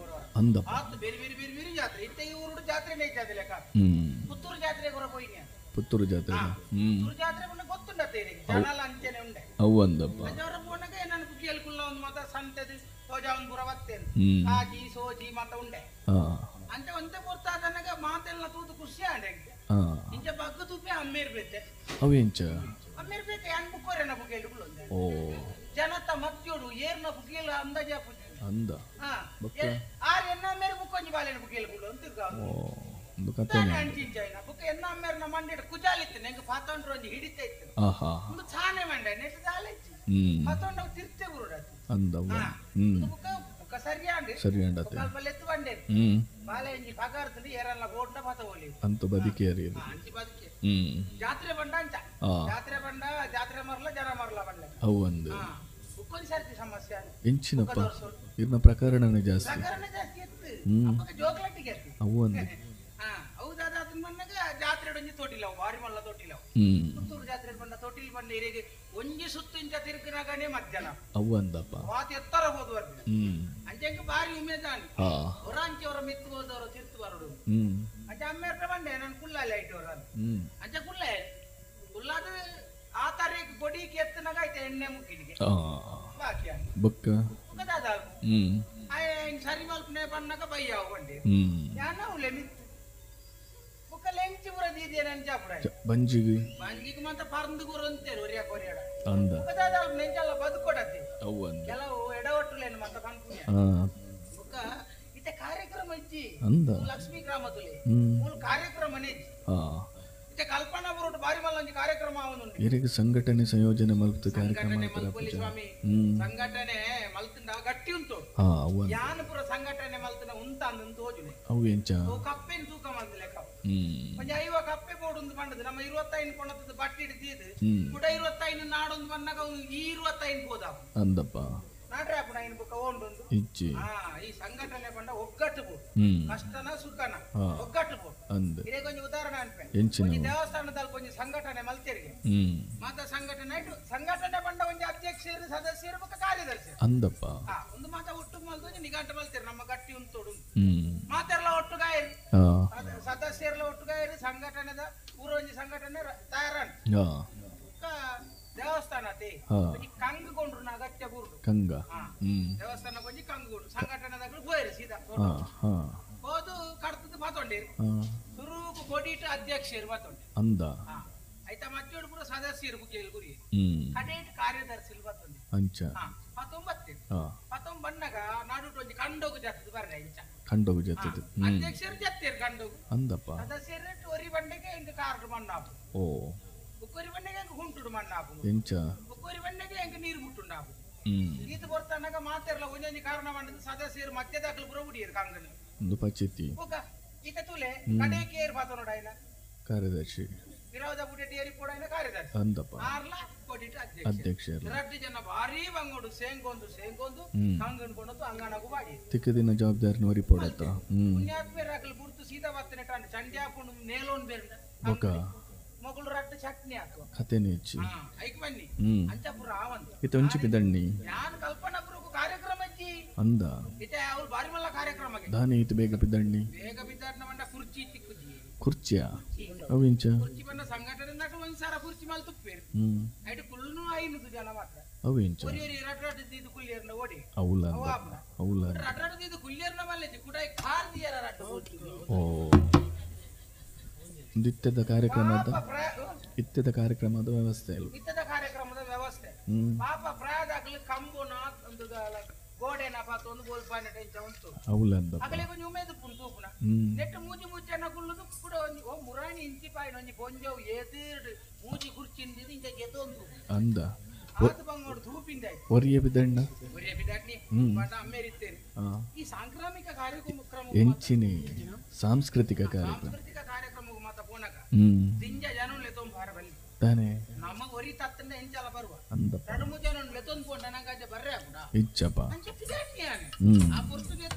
ಅಂದ ಆತು ಬೇರೆ ಬೇರೆ ಬೇರೆ ಬೇರೆ ಜಾತ್ರೆ ಇತ್ತ ಈ ಊರು ಜಾತ್ರೆ ನೈಚಾದ ಲೆಕ್ಕ ಪುತ್ತೂರು ಜಾತ್ರೆ ಕೊರ ಹೋಯಿನಿ ಪುತ್ತೂರು ಜಾತ್ರೆ ಪುತ್ತೂರು ಜಾತ್ರೆ ಬಂದ ಗೊತ್ತುಂಡತ್ತೆ ಜನಲ ಅಂಚೆನೆ ಉಂಡೆ ಅವು ಅಂದಪ್ಪ ಅವರ ಪೋನಾಗ ನನ್ನ ಬುಗ್ಗಿಯಲ್ಲಿ ಕುಲ್ಲ ಒಂದು ಮಾತ ಸಂತೆದು ತೋಜಾ ಒಂದು ಪುರ ಬತ್ತೇನೆ ಕಾಜಿ ಸೋಜಿ ಮಾತ ಉಂಡೆ ಅಂಚ ಒಂತೆ ಪೊರ್ತಾದನಗ ಮಾತೆಲ್ಲ ತೂತು ಖುಷಿ ಆಂಡೆ ಇಂಚ ಬಗ್ಗು ತುಪ್ಪೆ ಅಮ್ಮೇರ್ ಬೇತೆ ಅವು ಎಂಚ ಅಮ್ಮೇರ್ ಬೇತೆ ಅನ್ ಬುಕ್ಕೋರೆನ ಬುಗ್ಗಿಯಲ್ಲಿ ಕುಲ್ಲೊಂದೆ ಓ ಜನತ ಮತ್ಯೋಡು ಏರ್ನ ಬುಗ್ಗಿಯಲ್ಲಿ ಅಂದಾಜೆ ಆಪುಜಿ ಅಂದ ಆರ್ ಎನ್ನ ಅಮ್ಮೇರ್ ಬುಕ್ಕೊಂಜಿ ಬಾಲೆನ ಬುಗ್ಗಿಯಲ್ಲಿ ಕುಲ್ಲ ಅಂತ ಓ ಒಂದು ಕಥೆ ಅಂಚಿಂಚಾಯಿನ ಬುಕ್ಕ ಎನ್ನ ಅಮ್ಮೇರ್ನ ಮಂಡಿಡ ಕುಜಾಲಿತ್ತು ನಂಗೆ ಪಾತೊಂಡ್ರ ಒಂಜಿ ಹಿಡಿತ ಇತ್ತು ಒಂದು ಛಾನೆ ಮಂಡೆ ನೆಟ್ ದಾಲೆಚ್ಚಿ ಪಾತೊಂಡ ತಿರ್ತೆ ಬುರುಡತ್ತು ಅಂದ ಬುಕ್ಕ ಬುಕ್ಕ ಸರಿಯಾಂಡ್ ಸರಿಯಾಂಡತೆ ಅಲ್ಪ ಬಂಡೆ ಬಾಲೆ ಇಂಜಿ ಪಗಾರ್ತುಂಡು ಏರಲ್ಲ ಬೋಟ್ನ ಪಾತ ಹೋಲಿ ಅಂತ ಬದುಕೇರಿ ಅಂಚಿ ಬದುಕೆ ಜಾತ್ರೆ ಬಂಡ ಅಂಚ ಜಾತ್ರೆ ಬಂಡ ಜಾತ್ರೆ ಮರಲ ಜನ ಮರಲ ಬಂಡೆ ಅವು ಒಂದು ಬುಕ್ಕೊಂದು ಸರ್ತಿ ಸಮಸ್ಯೆ ಎಂಚಿನಪ್ಪ ಇರ್ನ ಪ್ರಕರಣನೇ ಜಾಸ್ತಿ ಪ್ರಕರಣ ಜಾಸ್ತಿ ಇತ್ತು ಅಪ್ಪಗ ಜೋಕ್ಲಟ್ಟಿಗೆ ಅವು ಒಂದು ಹೌದಾದ ಅದನ್ನ ಬಂದಾಗ ಜಾತ್ರೆ ಒಂಜಿ ತೋಟಿಲ್ಲ ಬಾರಿ ಮಲ್ಲ ತೋಟಿಲ್ಲ ಪುತ್ತೂರು ಜಾತ್ರೆ ಬಂದ ತೋಟಿಲ್ ಬಂದ ಇರಿಗೆ ಒಂಜಿ ಸುತ್ತು ಇಂಚ ತಿರುಗಿನಾಗನೇ ಮಧ್ಯಾಹ್ನ ಅವು ಅಂದಪ್ಪ ವಾತ ಎತ್ತರ ಹೋದವರು ಅಂಚೆಂಗೆ ಬಾರಿ ಉಮೇದಾನಿ ಹೊರ ಅಂಚೆ ಅವರ ಮಿತ್ತು ಹೋದವರು ತಿರ್ತು ಬರೋಡು ಅಂಚೆ ಅಮ್ಮೇರ್ನ ಬಂಡೆ ನಾನು ಕುಲ್ಲಾಲೆ ಐಟೋರ ಅಂಚೆ ಕುಲ್ಲೆ ಕುಲ್ಲಾದ ಆ ತಾರೀಕು ಗೊಡಿಗೆ ಎತ್ತನಾಗ ಆಯ್ತು ಎಣ್ಣೆ ಮುಕ್ಕಿನಿಗೆ ಬಾಕಿ ಬೊಕ್ಕ ದಾದ ಸರಿ ಮಲ್ಪನೆ ಬಣ್ಣಕ ಬಯ್ಯಾವ ಬಂಡೆ ಯಾನ ಉಲೆ ಮಿತ್ತು ಬಂಜಿಗೆ ಬಂಜಿಗೆ ಮಾತ್ರ ಪರಂದು ಗುರು ಅಂತೇರು ಒರಿಯ ಕೊರಿಯಡ ಅಂದ ನೆಂಚಲ್ಲ ಬದುಕೊಡತ್ತೆ ಅವು ಅಂದ ಕೆಲವು ಎಡವಟ್ಟುಲೇನು ಮಾತ ಪನ್ಪುಣ್ಯ ಬೊಕ್ಕ ಇತ್ತೆ ಕಾರ್ಯಕ್ರಮ ಇಜ್ಜಿ ಅಂದ ಲಕ್ಷ್ಮೀ ಗ್ರಾಮದಲ್ಲಿ ಮೂಲ ಕಾರ್ಯಕ್ರಮನೇ ಇಜ್ಜಿ ಇತ್ತೆ ಕಲ್ಪನಾ ಬರೋಟು ಬಾರಿ ಮಲ್ಲ ಒಂಜಿ ಕಾರ್ಯಕ್ರಮ ಅವನುಂಡು ಎರೆಗೆ ಸಂಘಟನೆ ಸಂಯೋಜನೆ ಮಲ್ತು ಕಾರ್ಯಕ್ರಮ ಮಲ್ಪೊಲಿ ಸ್ವಾಮಿ ಸಂಘಟನೆ ಮಲ್ತಂಡ ಗಟ್ಟಿ ಉಂಟು ಯಾನ್ ಪೂರ ಸಂಘಟನೆ ಮಲ್ತನ ಉಂತ ಅಂದ್ ತೋಜುನೆ ಅವು ಎಂಚ ಕಪ್ಪೆನ್ ತೂಕ ಮಲ್ತ ಲೆಕ್ಕ ಒಂಜಿ ಐವ ಕಪ್ಪೆ ಬೋಡುಂದು ಬಂಡದು ನಮ್ಮ 25 ಕೊಣತದ ಬಟ್ಟಿ ಹಿಡಿದು ಕೂಡ 25 ನಾಡೊಂದು ಬಂದಾಗ ಈ 25 ಹೋದ ಅಂದಪ್ಪ ನಾಡ್ರೆ ಅಪ್ಪಣ ಐನ್ ಬುಕ್ಕ ಓಂಡುಂದು ಇಜ್ಜಿ ಈ ಸಂಘಟನೆ ಬಂಡ ಒಗ್ಗಟ್ಟು ಬೋಡು ಕಷ್ಟನ ಸುಖನ ಒಗ್ಗಟ್ಟು ಬೋಡು ಅಂದ ಇದೇ ಕೊಂಚ ಉದಾಹರಣೆ ಅನ್ಪೆ ಎಂಚಿನ ದೇವಸ್ಥಾನದಲ್ಲಿ ಕೊಂಚ ಸಂಘಟನೆ ಮಲ್ತೆರಿಗೆ ಮಾತ ಸಂಘಟನೆ ಇಟ್ಟು ಸಂಘಟನೆ ಬಂಡ ಒಂಜಿ ಅಧ್ಯಕ್ಷರು ಸದಸ್ಯರು ಬೊಕ್ಕ ಕಾರ್ಯದರ್ಶಿ ಅಂದಪ್ಪ ಒಂದು ಮಾತ ಒಟ್ಟು ಮಲ್ತು ನಿಘಂಟು ಮಲ್ತೇರಿ ನಮ್ಮ ಗಟ್ಟಿ ಉಂಟು ಮಾತೆಲ್ಲ ಒಟ್ಟುಗಾಯರು ಸದಸ್ಯರೆಲ್ಲ ಒಟ್ಟುಗಾಯರು ಸಂಘಟನೆದ ಊರ ಒಂಜಿ ಸಂಘಟನೆ ತಯಾರಾಣ ದೇವಸ್ಥಾನ ಕಂಗುಕೊಂಡ್ರು ನಾ ಅಗತ್ಯ ಬುರುಡು ಕಂಗ ದೇವಸ್ಥಾನ ಕೊಂಚ ಕಂಗುಗೊಂಡು ಸಂಘಟನೆದಾಗ ಹೋಯ್ರಿ ಸೀದಾ ಹೋದು ಕಡ್ತದ್ದು ಮಾತೊಂಡೇರಿ ಸುರುಕು ಕೊಡಿಟ್ಟು ಅಧ್ಯಕ್ಷರು ಮಾತೊಂಡೆ ಅಂದ ಆಯ್ತಾ ಮಚ್ಚೋಡು ಪೂರ ಸದಸ್ಯರು ಬುಕ್ಕಿಯಲ್ಲಿ ಗುರಿ ಕಡೆಯಿಟ್ಟು ಕಾರ್ಯದರ್ಶಿ ಬತ್ತೊಂಡೆ ಅಂಚ ಪತ್ತೊಂಬತ್ತೇರು ಪತ್ತೊಂಬ ಬಣ್ಣಗ ನಾಡುಟು ಒಂಜಿ ಕಂಡೋಗು ಜಾತದ ಬರ್ರೆ ಇಂಚ ಕಂಡೋಗು ಜಾತದ ಅಧ್ಯಕ್ಷರು ಜತ್ತೇರು ಕಂಡೋಗು ಅಂದಪ್ಪ ಸದಸ್ಯರು ಒರಿ ಬಂಡೆಗೆ ಇಂಕ ಕಾರ್ಡ್ ಮಣ್ಣಾಪು ಓ ಬುಕ್ಕೋರಿ ಬಂಡೆಗೆ ಎಂಕ ಹುಂಟುಡು ಮಣ್ಣಾಪು ಎಂಚ ಬುಕ್ಕೋರಿ ಬಂಡೆಗೆ ಎಂಕ ನೀರು ಮುಟ್ಟುಂಡಾಪು ಈತ ಬರ್ತಾನಾಗ ಮಾತೆರ್ಲ ಒಂಜೊಂಜಿ ಕಾರಣ ಮಾಡಿದ ಸದಸ್ಯರು ಮಧ್ಯದಾಕಲು ಪೂರ ಉಡಿಯರು ಕಂಗನು ಒಂದು ಪಚಿತಿ ಬೊಕ್ಕ ಈತ ತುಲೆ ಕಡೆಗೆ ಏರ್ ಪಾತ ನೋಡಾಯ್ನ ಕಾರ್ಯದರ್ಶಿ ವಿರೋಧ ಬುಡೆಟ್ ಏರಿ ಪೋಡಾಯ್ನ ಕಾರ್ಯದರ್ಶಿ ಅಂದಪ್ಪ ಆರ್ಲ ಕೊಡಿಟ್ಟು ಅಧ್ಯಕ್ಷರು ರಡ್ಡು ಜನ ಭಾರಿ ಬಂಗೋಡು ಸೇಂಗೊಂದು ಸೇಂಗೊಂದು ಕಂಗನ್ ಕೊಂಡದ್ದು ಅಂಗನಗು ಬಾಡಿ ತಿಕ್ಕದಿನ ಜವಾಬ್ದಾರಿ ನೋರಿ ಪೋಡತ್ತ ಪುಣ್ಯಾತ್ಮೇರ್ ಹಾಕಲು ಬುಡ್ತು ಸೀದಾ ಬತ್ತನೆ ಟಾಂಡು ಚಂಡಿ ಹಾಕೊಂಡು ನೇಲೋನ್ ಬೇರೆ ಬೊಕ್ಕ ಮೊಗಳು ರಟ್ಟು ಚಟ್ನಿ ಹಾಕು ಕತೆನೆ ಇಚ್ಚಿ ಐಕ್ ಬನ್ನಿ ಅಂಚಪುರ ಆವಂದು ಇತ್ತ ಒಂಚಿ ಪಿದಣ್ಣಿ ಯಾನ್ ಕಲ್ಪನಪುರಕ್ಕೂ ಕಾರ್ಯಕ್ರಮ ಇಜ್ಜಿ ಅಂದ ಇತ್ತೆ ಅವ್ರು ಬಾರಿ ಮಲ್ಲ ಕಾರ್ಯಕ್ರಮ ದಾನಿ ಇತ್ತು ಬೇಗ ಪಿದಣ್ಣಿ ಬೇಗ ಬಿದ್ದಾಡ್ನ ಮಂಡ ಕುರ್ಚಿ ತಿಕ್ಕುಜಿ ಕುರ್ಚಿಯ ಅವು ಇಂಚ ಕುರ್ಚಿ ಬಂದ ಸಂಘಟನೆ ನಾಕ ಒಂದ್ ಸಾರ ಕುರ್ಚಿ ಮಲ್ ತುಪ್ಪೇರು ಐಟ್ ಕುಳ್ನು ಐನೂರು ಜನ ಮಾತ್ರ ಅವು ಇಂಚ ಒರಿ ಒರಿ ರಟ್ ರಟ್ ದಿದ್ದು ಕುಲ್ಲಿಯರ್ನ ಓಡಿ అవుల అవుల ರಟ್ ರಟ್ ದಿದ್ದು ಕುಲ್ಲಿಯರ್ನ ಮಲ್ಲೆಜಿ ಕುಡಾಯಿ ಖಾರ್ ದಿಯರ ರಟ್ ಓ ದಿತ್ತದ ಕಾರ್ಯಕ್ರಮದ ಇತ್ಯದ ಕಾರ್ಯಕ್ರಮದ ವ್ಯವಸ್ಥೆ ಇತ್ತದ ಕಾರ್ಯಕ್ರಮದ ವ್ಯವಸ್ಥೆ ಪಾಪ ಪ್ರಾಯದಾಗಲಿ ಕಂಬುನ ಒಂದು ಗೋಡೆನ ಪಾತ ಒಂದು ಗೋಲ್ಪಾನೆ ಟೆಂಚ ಉಂಟು ಅಗಲೆ ಕೊಂಚ ಉಮೇದು ಪುಣ್ ತೂಪುನ ನೆಟ್ಟು ಮೂಜಿ ಮೂಜಿ ಗುಳ್ಳುದು ಕೂಡ ಒಂಜಿ ಓ ಮುರಾಣಿ ಇಂಚಿ ಪಾಯಿನ ಒಂಜಿ ಪೊಂಜವು ಏತಿರ್ಡು ಮೂಜಿ ಕುರ್ಚಿಂದಿದ್ದು ಇಂಚ ಗೆತೊಂದು ಅಂದ ಆತು ಬಂಗೋಡು ತೂಪಿಂದ ಆಯ್ತು ಒರಿಯ ಬಿದಣ್ಣ ಒರಿಯ ಬಿದಣ್ಣಿ ಬಟ ಅಮ್ಮೇರಿತ್ತೇನೆ ಈ ಸಾಂಕ್ರಾಮಿಕ ಕಾರ್ಯಕ್ರಮ ಎಂಚಿನಿ ಸಾಂಸ್ಕೃತಿಕ ಕಾರ್ಯಕ್ರಮ ಸಾಂಸ್ಕೃತಿಕ ಕಾರ್ಯಕ್ರಮಕ್ಕೆ ಮಾತ ಪೋನಕ ದಿಂಜ ಜನನ್ ಲೆತೊಂದು ಬಾರ ಬಲ್ಲಿ ತಾನೆ ನಮ್ಮ ಒರಿ ತತ್ತಂಡ ಎಂಚಲ ಬರುವ ಅಂದಪ್ಪ ಎರಡು ಮೂರು ಜನ ಲೆತೊಂದು ಪೋಂಡ ನಂಗೆ ಅಜ್ಜ ಬರ್ರೆ ಕೂಡ ಇಚ್ಚಪ್ಪ ಅಂಚ ಬಿದಣ್ಣಿ ಆನೆ ಆ ಪುರ್ತುಗೆ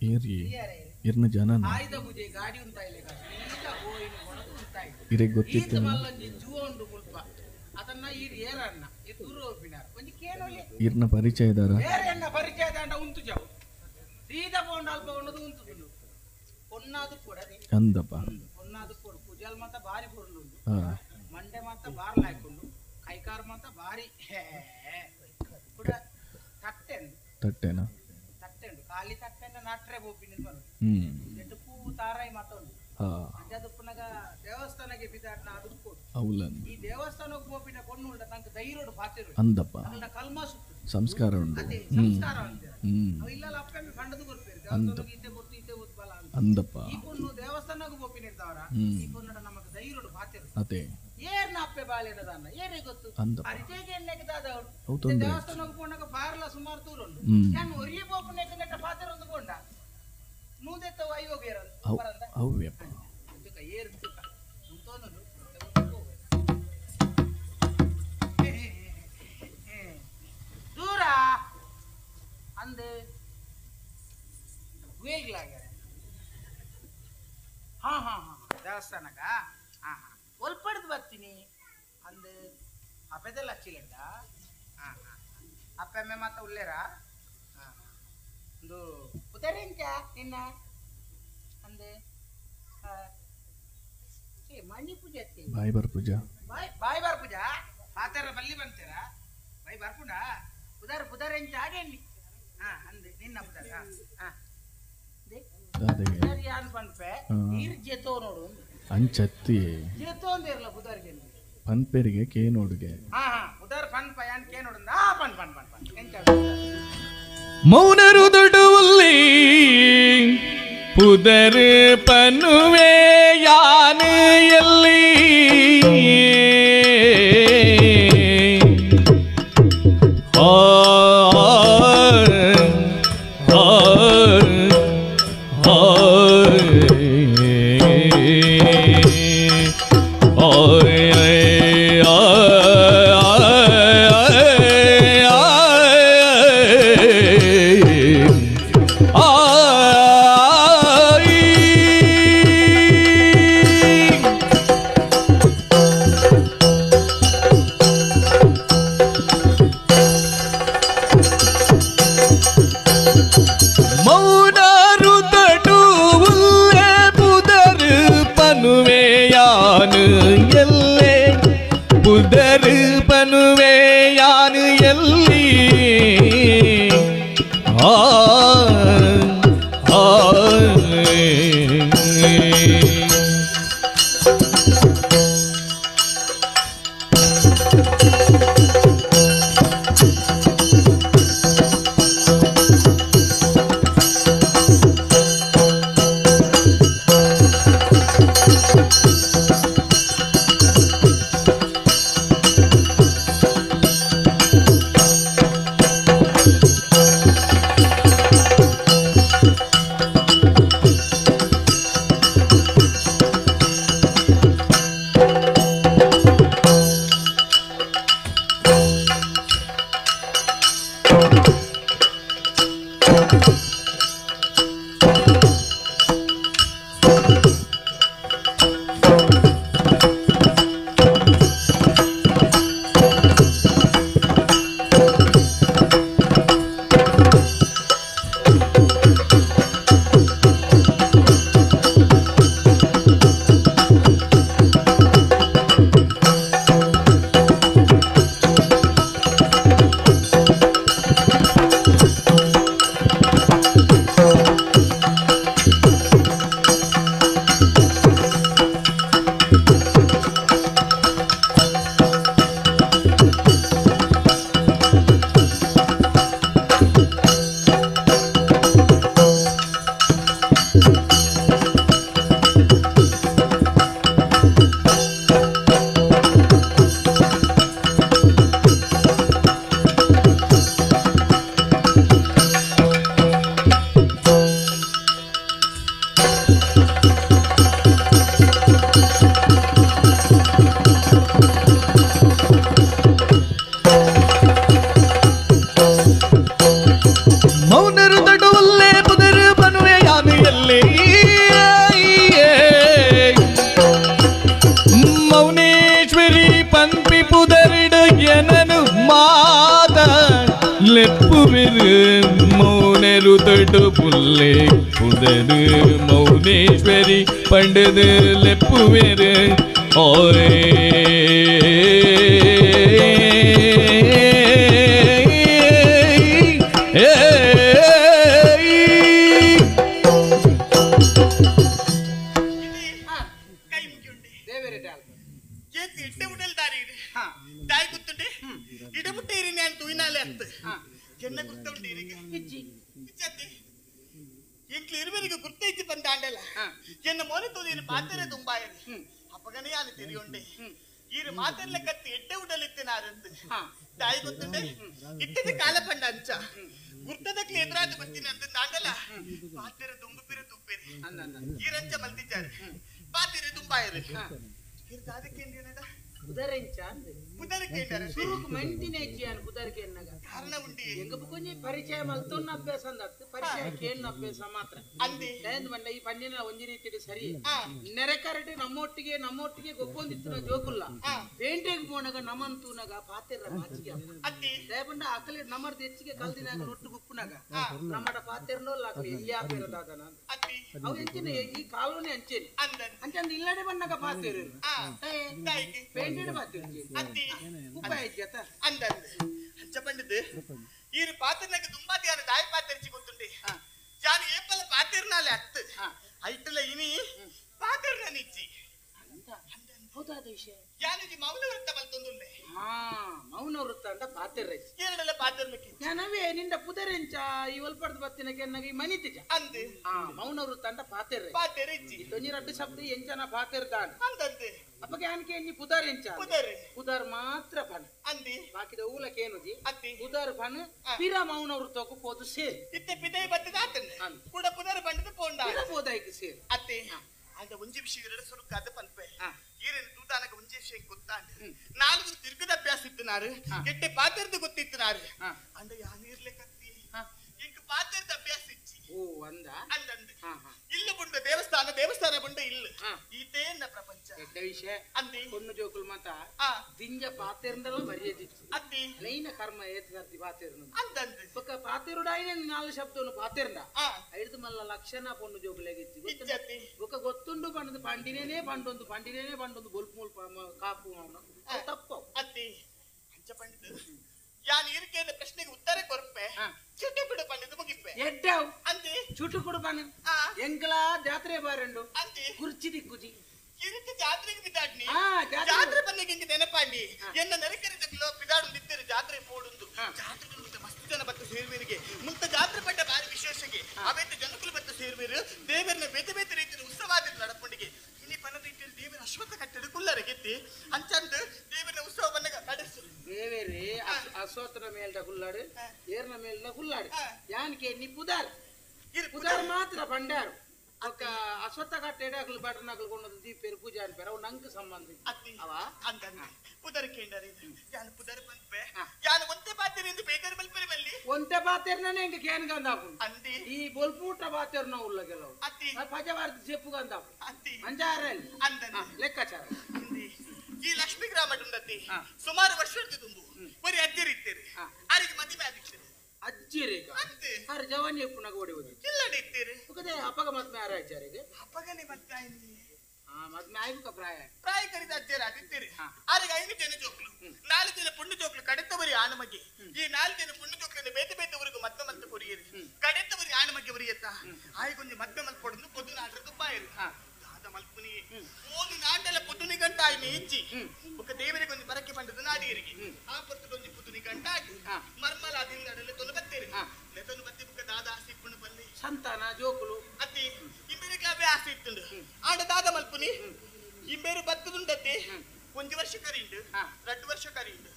ಏರಿ ಇರ್ನ ಜನ ಆಯುಧ ಪೂಜೆ ಗಾಡಿ ಉಂತಾಯಿಲ್ಲ ಈಗ ಹೋಯಿನ ಕೊಡದು ಉಂತಾಯಿಲ್ಲ ಇರೆಗ್ ಗೊತ್ತಿತ್ತು ಮಲ್ಲೊಂಜಿ ಜೂವ ಉಂಡು ಮುಲ್ಪ ಅದನ್ನ ಈರ್ ಏರನ್ನ ಈ ದೂರ ಹೋಪಿನಾರ ಒಂಜಿ ಕೇನೊಲಿ ಇರ್ನ ಪರಿಚಯದಾರ ಬೇರೆ ಎನ್ನ ಪರಿಚಯ ದಾಂಡ ಉಂತು ಜಾವು ಸೀದಾ ಪೋಂಡ ಅಲ್ಪ ಉಣ್ಣದು ಉಂತು ಪೊನ್ನಾದು ಕೂಡ ಅಂದಪ್ಪ ಪೊನ್ನಾದು ಕೊಡು ಪೂಜಾಲ್ ಮಾತ ಬಾರಿ ಪೊರ್ಲು ಉಂಡು ಮಂಡೆ ಮಾತ ಬಾರ್ಲ ಹಾಕೊಂಡು ಕೈಕಾರ್ ಮಾತ ಬಾರಿ ಕೂಡ ತಟ್ಟೆಂದು ತಟ್ಟೆನಾ ತಟ್ಟೆಂಡು ಖಾಲಿ ತಟ್ಟೆನ ನಾಟ್ರೆ ಬೋಪಿನ ಬರು ಎಟ್ಟು ಪೂ ತಾರಾಯಿ ಮಾತ ಉಂಡು ಅಂಜಾದುಪ್ಪುನಗ ದೇವಸ್ಥಾನಕ್ಕೆ ಬಿದಾಡ್ನ ಅದು ಅವಲನ್ ಈ ದೇವಸ್ಥಾನಕ್ಕೆ ಬೋಪಿನ ಪೊಣ್ಣು ಉಂಡ ತಂಕ ಧೈರ್ಯಡು ಪಾತಿರು ಅಂದಪ್ಪ ಅಗಲ್ನ ಕಲ್ಮ ಸುತ್ತು ಸಂಸ್ಕಾರ ಉಂಡು ಅದೇ ಸಂಸ್ಕಾರ ಅಂತೀರ ಅವು ಇಲ್ಲಲ್ಲ ಅಪ್ಪೆಮ್ಮೆ ಫಂಡದು ಕೊರ್ಪೇರು ದೇವಸ್ಥಾನಕ್ಕೆ ಇತ್ತೆ ಗೊತ್ತು ಇತ್ತೆ ಗೊತ್ತು ಬಲ ಅಂತ ಅಂದಪ್ಪ ಈ ಪೊಣ್ಣು ದೇವಸ್ಥಾನಕ್ಕೆ ಬೋಪಿನ ಇರ್ತಾವರ ಈ ಪೊಣ್ಣಡ ನಮಕ್ ಧೈರ್ಯಡು ಪಾತಿರು ಅದೇ ಏರ್ನ ಅಪ್ಪೆ ಬಾಳೆಡದಾನ ಏರೇ ಗೊತ್ತು ಅಂದಪ್ಪ ಪರಿಚಯಕ್ಕೆ ಎಣ್ಣೆಗೆ ದಾದ ಅವಳು ಅವು ತೊಂದ್ರೆ ದೇವಸ್ಥಾನಕ್ಕೆ ಪೋಣಗ ಬಾರ್ಲ ಸುಮಾರು ದೂರ ಉಂಡು ನಾನು ಒರಿಯ ಬೋಪನೆಗೆ ನೆಟ್ಟ ಪಾತಿರೊಂದು ಕೊಂಡ ನೂದೆತ್ತ ಐವೋಗೇರ ಬರಂದ ಅವ್ಯಪ್ಪ ಏರ್ ಉಂಟೋನು ದೂರ ಅಂದೆ ವೇಲ್ಗಳಾಗ್ಯಾರ ಹಾ ಹಾ ಹಾ ದೇವಸ್ಥಾನಕ್ಕ ಹಾ ಹಾ ಒಲ್ಪಡ್ದು ಬರ್ತೀನಿ ಅಂದು ಅಪ್ಪೆದೆಲ್ಲ ಹಚ್ಚಿಲ್ಲಂಡ ಹಾ ಹಾ ಅಪ್ಪೆಮ್ಮೆ ಮಾತ ಉಳ್ಳೇರಾ ಹಾ ಹಾ ಒಂದು ಉದರೆಂಚ ನಿನ್ನ ಅಂದೆ ಏ ಮಣಿ ಪೂಜೆ ಅತ್ತೆ ಬಾಯ್ ಬಾರ್ ಪೂಜಾ ಬಾಯ್ ಬಾಯ್ ಬಾರ್ ಪೂಜಾ ಆತರ ಬಲ್ಲಿ ಬಂತೀರಾ ಬಾಯ್ ಬರ್ಪುಂಡ ಪುದರ್ ಪುದರೆಂಚ ಹಾಗೆ ಹಾ ಅಂದೆ ನಿನ್ನ ಪುದರ್ ಹಾ ಹಾ ಪುದರ್ ಯಾನ್ ಪನ್ಪೆ ನೀರು ಜೆತೋ ನೋಡು ಅಂಚತ್ತಿ ಜೆತೋ ಅಂದಿರಲ್ಲ ಪುದರ್ಗೆ ಪನ್ಪೆರಿಗೆ ಕೇ ನೋಡುಗೆ ಹಾ ಹಾ ಪುದರ್ ಪನ್ಪ ಯಾನ್ ಕೇ ನೋಡು ಆ ಪನ್ ಪನ್ ಪನ್ ಪನ್ ಎಂಚ ಮೌನರು ದೊಡುವಲ್ಲಿ ಪುದರ್ ಪನ್ನುವೆ ಯಾನು ಎಲ್ಲಿ ಆ ಆ ಆ ಆ ಗುರ್ತಡು ಪುಲ್ಲೆ ಪುದರು ಮೌನೇಶ್ವರಿ ಪಂಡದು ಲೆಪ್ಪುವೆರು ಓರೇ ಪರಿಚಯ ಮಲ್ತೊನ್ನ ಅಭ್ಯಾಸ ಅಂದತ್ತು ಪರಿಚಯ ಕೇಳಿನ ಅಭ್ಯಾಸ ಮಾತ್ರ ಬಂಡ ಈ ಪಂಡಿನ ಒಂಜಿ ರೀತಿ ಸರಿ ನೆರೆಕರಟೆ ನಮ್ಮೊಟ್ಟಿಗೆ ನಮ್ಮೊಟ್ಟಿಗೆ ಗೊಪ್ಪೊಂದಿತ್ತು ಜೋಕುಲ್ಲ ಪೇಂಟೆಗೆ ಪೋನಾಗ ನಮ್ಮನ್ ತೂನಾಗ ಪಾತೆರ ಮಾಚಿಗೆ ದಯಪಂಡ ಅಕಲಿ ನಮ್ಮರ್ದು ಹೆಚ್ಚಿಗೆ ಕಲ್ದಿನಾಗ ರೊಟ್ಟು ಗುಪ್ಪುನಾಗ ನಮ್ಮಡ ಪಾತೆರ್ನೋ ಅಕಲಿ ಎಲ್ಲಿ ಆಪೇರದಾದನ ಅವು ಎಂಚಿನ ಈ ಕಾಲೋನಿ ಅಂಚೇನಿ ಅಂಚಂದ ಇಲ್ಲಡೆ ಬಂದಾಗ ಪಾತೆರು ಪೇಂಟೆಡ್ ಪಾತೆರು ಉಪಾಯ ಇಜ್ಜತ ಅಂಚ ಪಂಡಿದ್ದು ಈ ಪಾತ್ರನಾಗ ತುಂಬಾ ಧ್ಯಾನ ದಾಯಿ ಪಾತ್ರಿಚಿ ಗೊತ್ತುಂಟೆ ಜಾನು ಏಪಲ ಪಾತಿರ್ನಾಲೆ ಅತ್ತು ಐಟಲ ಇನಿ ಪಾತಿರ್ನ ನಿಚ್ಚಿ ಹೌದಾದ ವಿಷಯ ಯಾನಿಜಿ ಮೌನ ವೃತ್ತ ಬಲ್ತೊಂದುಲ್ಲೆ ಹಾ ಮೌನ ವೃತ್ತ ಅಂತ ಪಾತಿರ್ರ ಎರಡೆಲ್ಲ ಪಾತಿರ್ಲಿಕ್ಕೆ ನಾನವೇ ನಿಂದ ಪುದರೆಂಚ ಈ ಒಲ್ಪಡ್ದು ಬತ್ತಿನ ಕೆನ್ನಾಗ ಈ ಮನಿತಿಜ ಅಂದೆ ಹಾ ಮೌನ ವೃತ್ತ ಅಂತ ಪಾತಿರ್ರ ಪಾತಿರ್ಚಿ ತೊಂಜಿ ರಡ್ಡು ಶಬ್ದ ಎಂಚನ ಪಾತಿರ್ದಾನ ಅಂದಂತೆ ಅಪ್ಪಗೆ ಆನ್ಕೆ ಎಂಜಿ ಪುದರ್ ಎಂಚ ಪುದರ್ ಪುದರ್ ಮಾತ್ರ ಪನ್ ಅಂದಿ ಬಾಕಿದ ಊಲಕೇನುಜಿ ಅತ್ತಿ ಪುದರ್ ಪನ್ ಪಿರ ಮೌನ ವೃತ್ತಕ್ಕೂ ಪೋದು ಸೇರ್ ಇತ್ತೆ ಪಿದೈ ಬತ್ತಿದ ಆತನ ಕೂಡ ಪುದರ್ ಪಂಡದ ಪೋಂಡ ಪೋದಾಯ್ತು ಸೇರ್ ಅತ್ತೆ ಅಂದ ಒಂಜಿ ವಿಷಯ ಎರಡು ಸುರುಕಾದ ಪನ್ಪೆ ಈರೇನು ತೂತಾನಗ ಒಂಜಿ ವಿಷಯ ಗೊತ್ತಾಂಡ ನಾಲ್ಕು ತಿರುಗದ ಅಭ್ಯಾಸ ಇತ್ತನಾರು ಕೆಟ್ಟೆ ಪಾತ್ರದ ಗೊತ್ತಿತ್ತನಾರು ಅಂದ ಯಾನೀರ್ಲೆ ಕತ್ತಿ ಇಂಕ ಪಾತ್ರದ ಅಭ್ಯಾಸ ಇಚ್ಚಿ ಓ ಅಂದ ಅಂದಂದ ಇಲ್ಲ ಬುಂಡ ದೇವಸ್ಥಾನ ದೇವಸ್ಥಾನ ಬುಂಡ ಇಲ್ಲ ಈತೇನ ಪ್ರಪಂಚ ಎಡ್ಡ ವಿಷಯ ಅಂದಿ ಹೊಣ್ಣು ಜೋಕುಲ್ ಮಾತ ದಿಂಜ ಪಾತೆರ್ಂದಲ ಮರ್ಯಾದಿತ್ತು ಅತ್ತಿ ಲೈನ ಕರ್ಮ ಏತದರ್ತಿ ಪಾತೆರ್ನು ಅಂದಂದ ಬೊಕ್ಕ ಪಾತೆರುಡಾಯಿನ ನಾಲ್ ಶಬ್ದವನ್ನು ಪಾತೆರ್ಂಡ ಐದು ಮಲ್ಲ ಲಕ್ಷಣ ಪೊಣ್ಣು ಜೋಕುಲೆಗಿಚ್ಚಿ ಬೊಕ್ಕ ಗೊತ್ತುಂಡು ಪಂಡದು ಪಂಡಿನೇನೆ ಪಂಡೊಂದು ಪಂಡಿನೇನೆ ಪಂಡೊಂದು ಬೊಲ್ಪು ಮುಲ್ಪ ಕಾಪು ಅವನು ತಪ್ಪು ಅತ್ತಿ ಅಂಚ ಪಂಡಿತು ಯಾನ್ ಇರಿಕೆಯ ಪ್ರಶ್ನೆಗೆ ಉತ್ತರ ಕೊರ್ಪೆ ಚುಟು ಕುಡು ಪಂಡಿತು ಮುಗಿಪೆ ಎಡ್ಡಾವ್ ಅಂದಿ ಚುಟು ಕುಡು ಪಂಡ ಎಂಕಲ ಜಾತ್ರೆ ಬಾರಂಡು ಅಂದಿ ಕುರ್ಚಿ ದಿಕ್ಕುಜಿ ಇರಿತ ಜಾತ್ರೆಗೆ ಬಿದಾಡ್ನಿ ಜಾತ್ರೆ ಬಂದಾಗ ಹಿಂಗೆ ನೆನಪಾಂಡಿ ಎನ್ನ ನೆರೆಕರಿದ ಬಿದಾಡು ನಿತ್ಯರು ಜಾತ್ರೆ ಪೋಡುಂದು ಜಾತ್ರೆ ಮುತ್ತ ಮಸ್ತ್ ಜನ ಬತ್ತ ಸೇರ್ವೇರಿಗೆ ಮುತ್ತ ಜಾತ್ರೆ ಪಟ್ಟ ಬಾರಿ ವಿಶೇಷಗೆ ಅವೇತ ಜನಕುಲು ಬತ್ತ ಸೇರ್ವೇರು ದೇವರನ್ನ ಬೇತೆ ಬೇತೆ ರೀತಿಯ ಉತ್ಸವಾದ ನಡಪುಂಡಿಗೆ ಇನಿ ಪನ ರೀತಿಯಲ್ಲಿ ದೇವರ ಅಶ್ವತ್ಥ ಕಟ್ಟಡ ಕುಲ್ಲರ ಗೆತ್ತಿ ಅಂಚಂದು ದೇವರ ಉತ್ಸವ ಬಂದಾಗ ಕಡೆಸು ದೇವೇರಿ ಅಶ್ವತ್ಥನ ಮೇಲ್ದ ಕುಲ್ಲಾಡು ಏರ್ನ ಮೇಲ್ದ ಕುಲ್ಲಾಡು ಯಾನ್ಕೆ ನೀ ಪುದಾರ್ ಪುದಾರ್ ಮಾತ್ರ ಬಂಡಾರು ఒక ಅಶ್ವತ್ಥ ಕಟ್ಟೆಡೆ ಅಕ್ಲು ಬಟನ್ ಅಕ್ಲು ಕೊಂಡದ್ದು ದೀಪೇರು ಪೂಜೆ ಅನ್ಪೇರು ಅವು ನಂಗೆ ಸಂಬಂಧ ಅವ ಅಂತ ಪುದರ್ ಕೇಂಡರಿ ಯಾನ್ ಪುದರ್ ಪನ್ಪೆ ಯಾನ್ ಒಂತೆ ಪಾತೆರಿಂದ ಬೇಕರ್ ಬಲ್ಪರೆ ಬಲ್ಲಿ ಒಂತೆ ಪಾತೆರ್ನೇ ಇಂಕ ಕೇನ್ಗಂದಾಪು ಅಂದಿ ಈ ಬೊಲ್ಪೂಟ ಪಾತೆರ್ನ ಉಲ್ಲ ಕೆಲವು ಅತ್ತಿ ಪಜವಾರ್ದ ಚೆಪ್ಪುಗಂದಾಪು ಅತ್ತಿ ಅಂಜಾರಲ್ಲಿ ಅಂದನ್ ಲೆಕ್ಕಾಚಾರ ಅಂದಿ ಈ ಲಕ್ಷ್ಮೀ ಗ್ರಾಮ ಉಂಡತಿ ಸುಮಾರು ವರ್ಷದ ತುಂಬು ಬರೀ ಅಜ್ಜರು ಇತ್ತೇರಿ ಆರಿಗೆ ಮದುವೆ ಆದಿತ್ತೇರಿ ಅಜ್ಜಿರಿಗೆ ಆರು ಜವಾನಿ ಎಪ್ಪುನಾಗ ಓಡಿ ಹೋಗಿ ಇಲ್ಲಡೆ ಇತ್ತೇರಿ ఒకదే ಅಪ್ಪಗ ಮದ್ಮೆ ಆರ ಅಜ್ಜರಿಗೆ ಅಪ್ಪಗನೆ ಮದ್ವೆ ಆಯ್ನಿ ಆ ಮದ್ಮೆ ಆಯ್ಬುಕ ಪ್ರಾಯ ಪ್ರಾಯ ಕರಿದ ಅಜ್ಜರ ಆದಿತ್ತೇರಿ ಆರಿಗೆ 5 ಜನ ಜೋಕ್ಲು 4 ಜನ ಪುಣ್ಯ ಜೋಕ್ಲು ಕಡೆತವರಿ ಆಣಮಗೆ ಈ 4 ಜನ ಪುಣ್ಯ ಜೋಕ್ಲನ್ನ ಬೇತೆ ಬೇತೆ ಊರಿಗೆ ಮದ್ವೆ ಮಲ್ತು ಕೊರಿಯರಿ ಕಡೆತವರಿ ಆಣಮಗೆ ಉರಿಯತ್ತ ಆಯ್ಕೊಂಜಿ ಮದ್ವೆ ಮಲ್ಪೊಡನ್ನು ಪೊದು ನಾಡ್ರ ದುಬ್ಬಾಯರು ದಾದ ಮಲ್ಪುನಿ ಓದು ನಾಟಲ ಪುದುನಿ ಗಂಟ ಆಯ್ನಿ ಇಜ್ಜಿ ಬೊಕ್ಕ ದೇವರಿಗೆ ಒಂಜಿ ಬರಕ್ಕೆ ಪಂಡದ ನಾಡಿಯರಿಗೆ ಆ ಪೊರ್ತುಗೊಂಜಿ ಪುದುನಿ ಗಂಟ ಆಗಿ ಮರ್ಮಲ ಅದಿಲ್ಲಡಲೆ ತೊಲು ಬತ್ತೇರಿ ನೆತೊನು ಬತ್ತಿ ಬುಕ್ಕ ದಾದ ಆಸೆ ಇಪ್ಪುಂಡು ಬಲ್ಲಿ ಸಂತಾನ ಜೋಕುಲು ಅತ್ತಿ ಇಂಬೇರಿಗೆ ಅವೇ ಆಸೆ ಇತ್ತುಂಡು ಆಂಡ ದಾದ ಮಲ್ಪುನಿ ಇಂಬೇರು ಬತ್ತದುಂಡತ್ತಿ ಒಂಜಿ ವರ್ಷ ಕರಿಂಡು 2 ವರ್ಷ ಕರಿಂಡು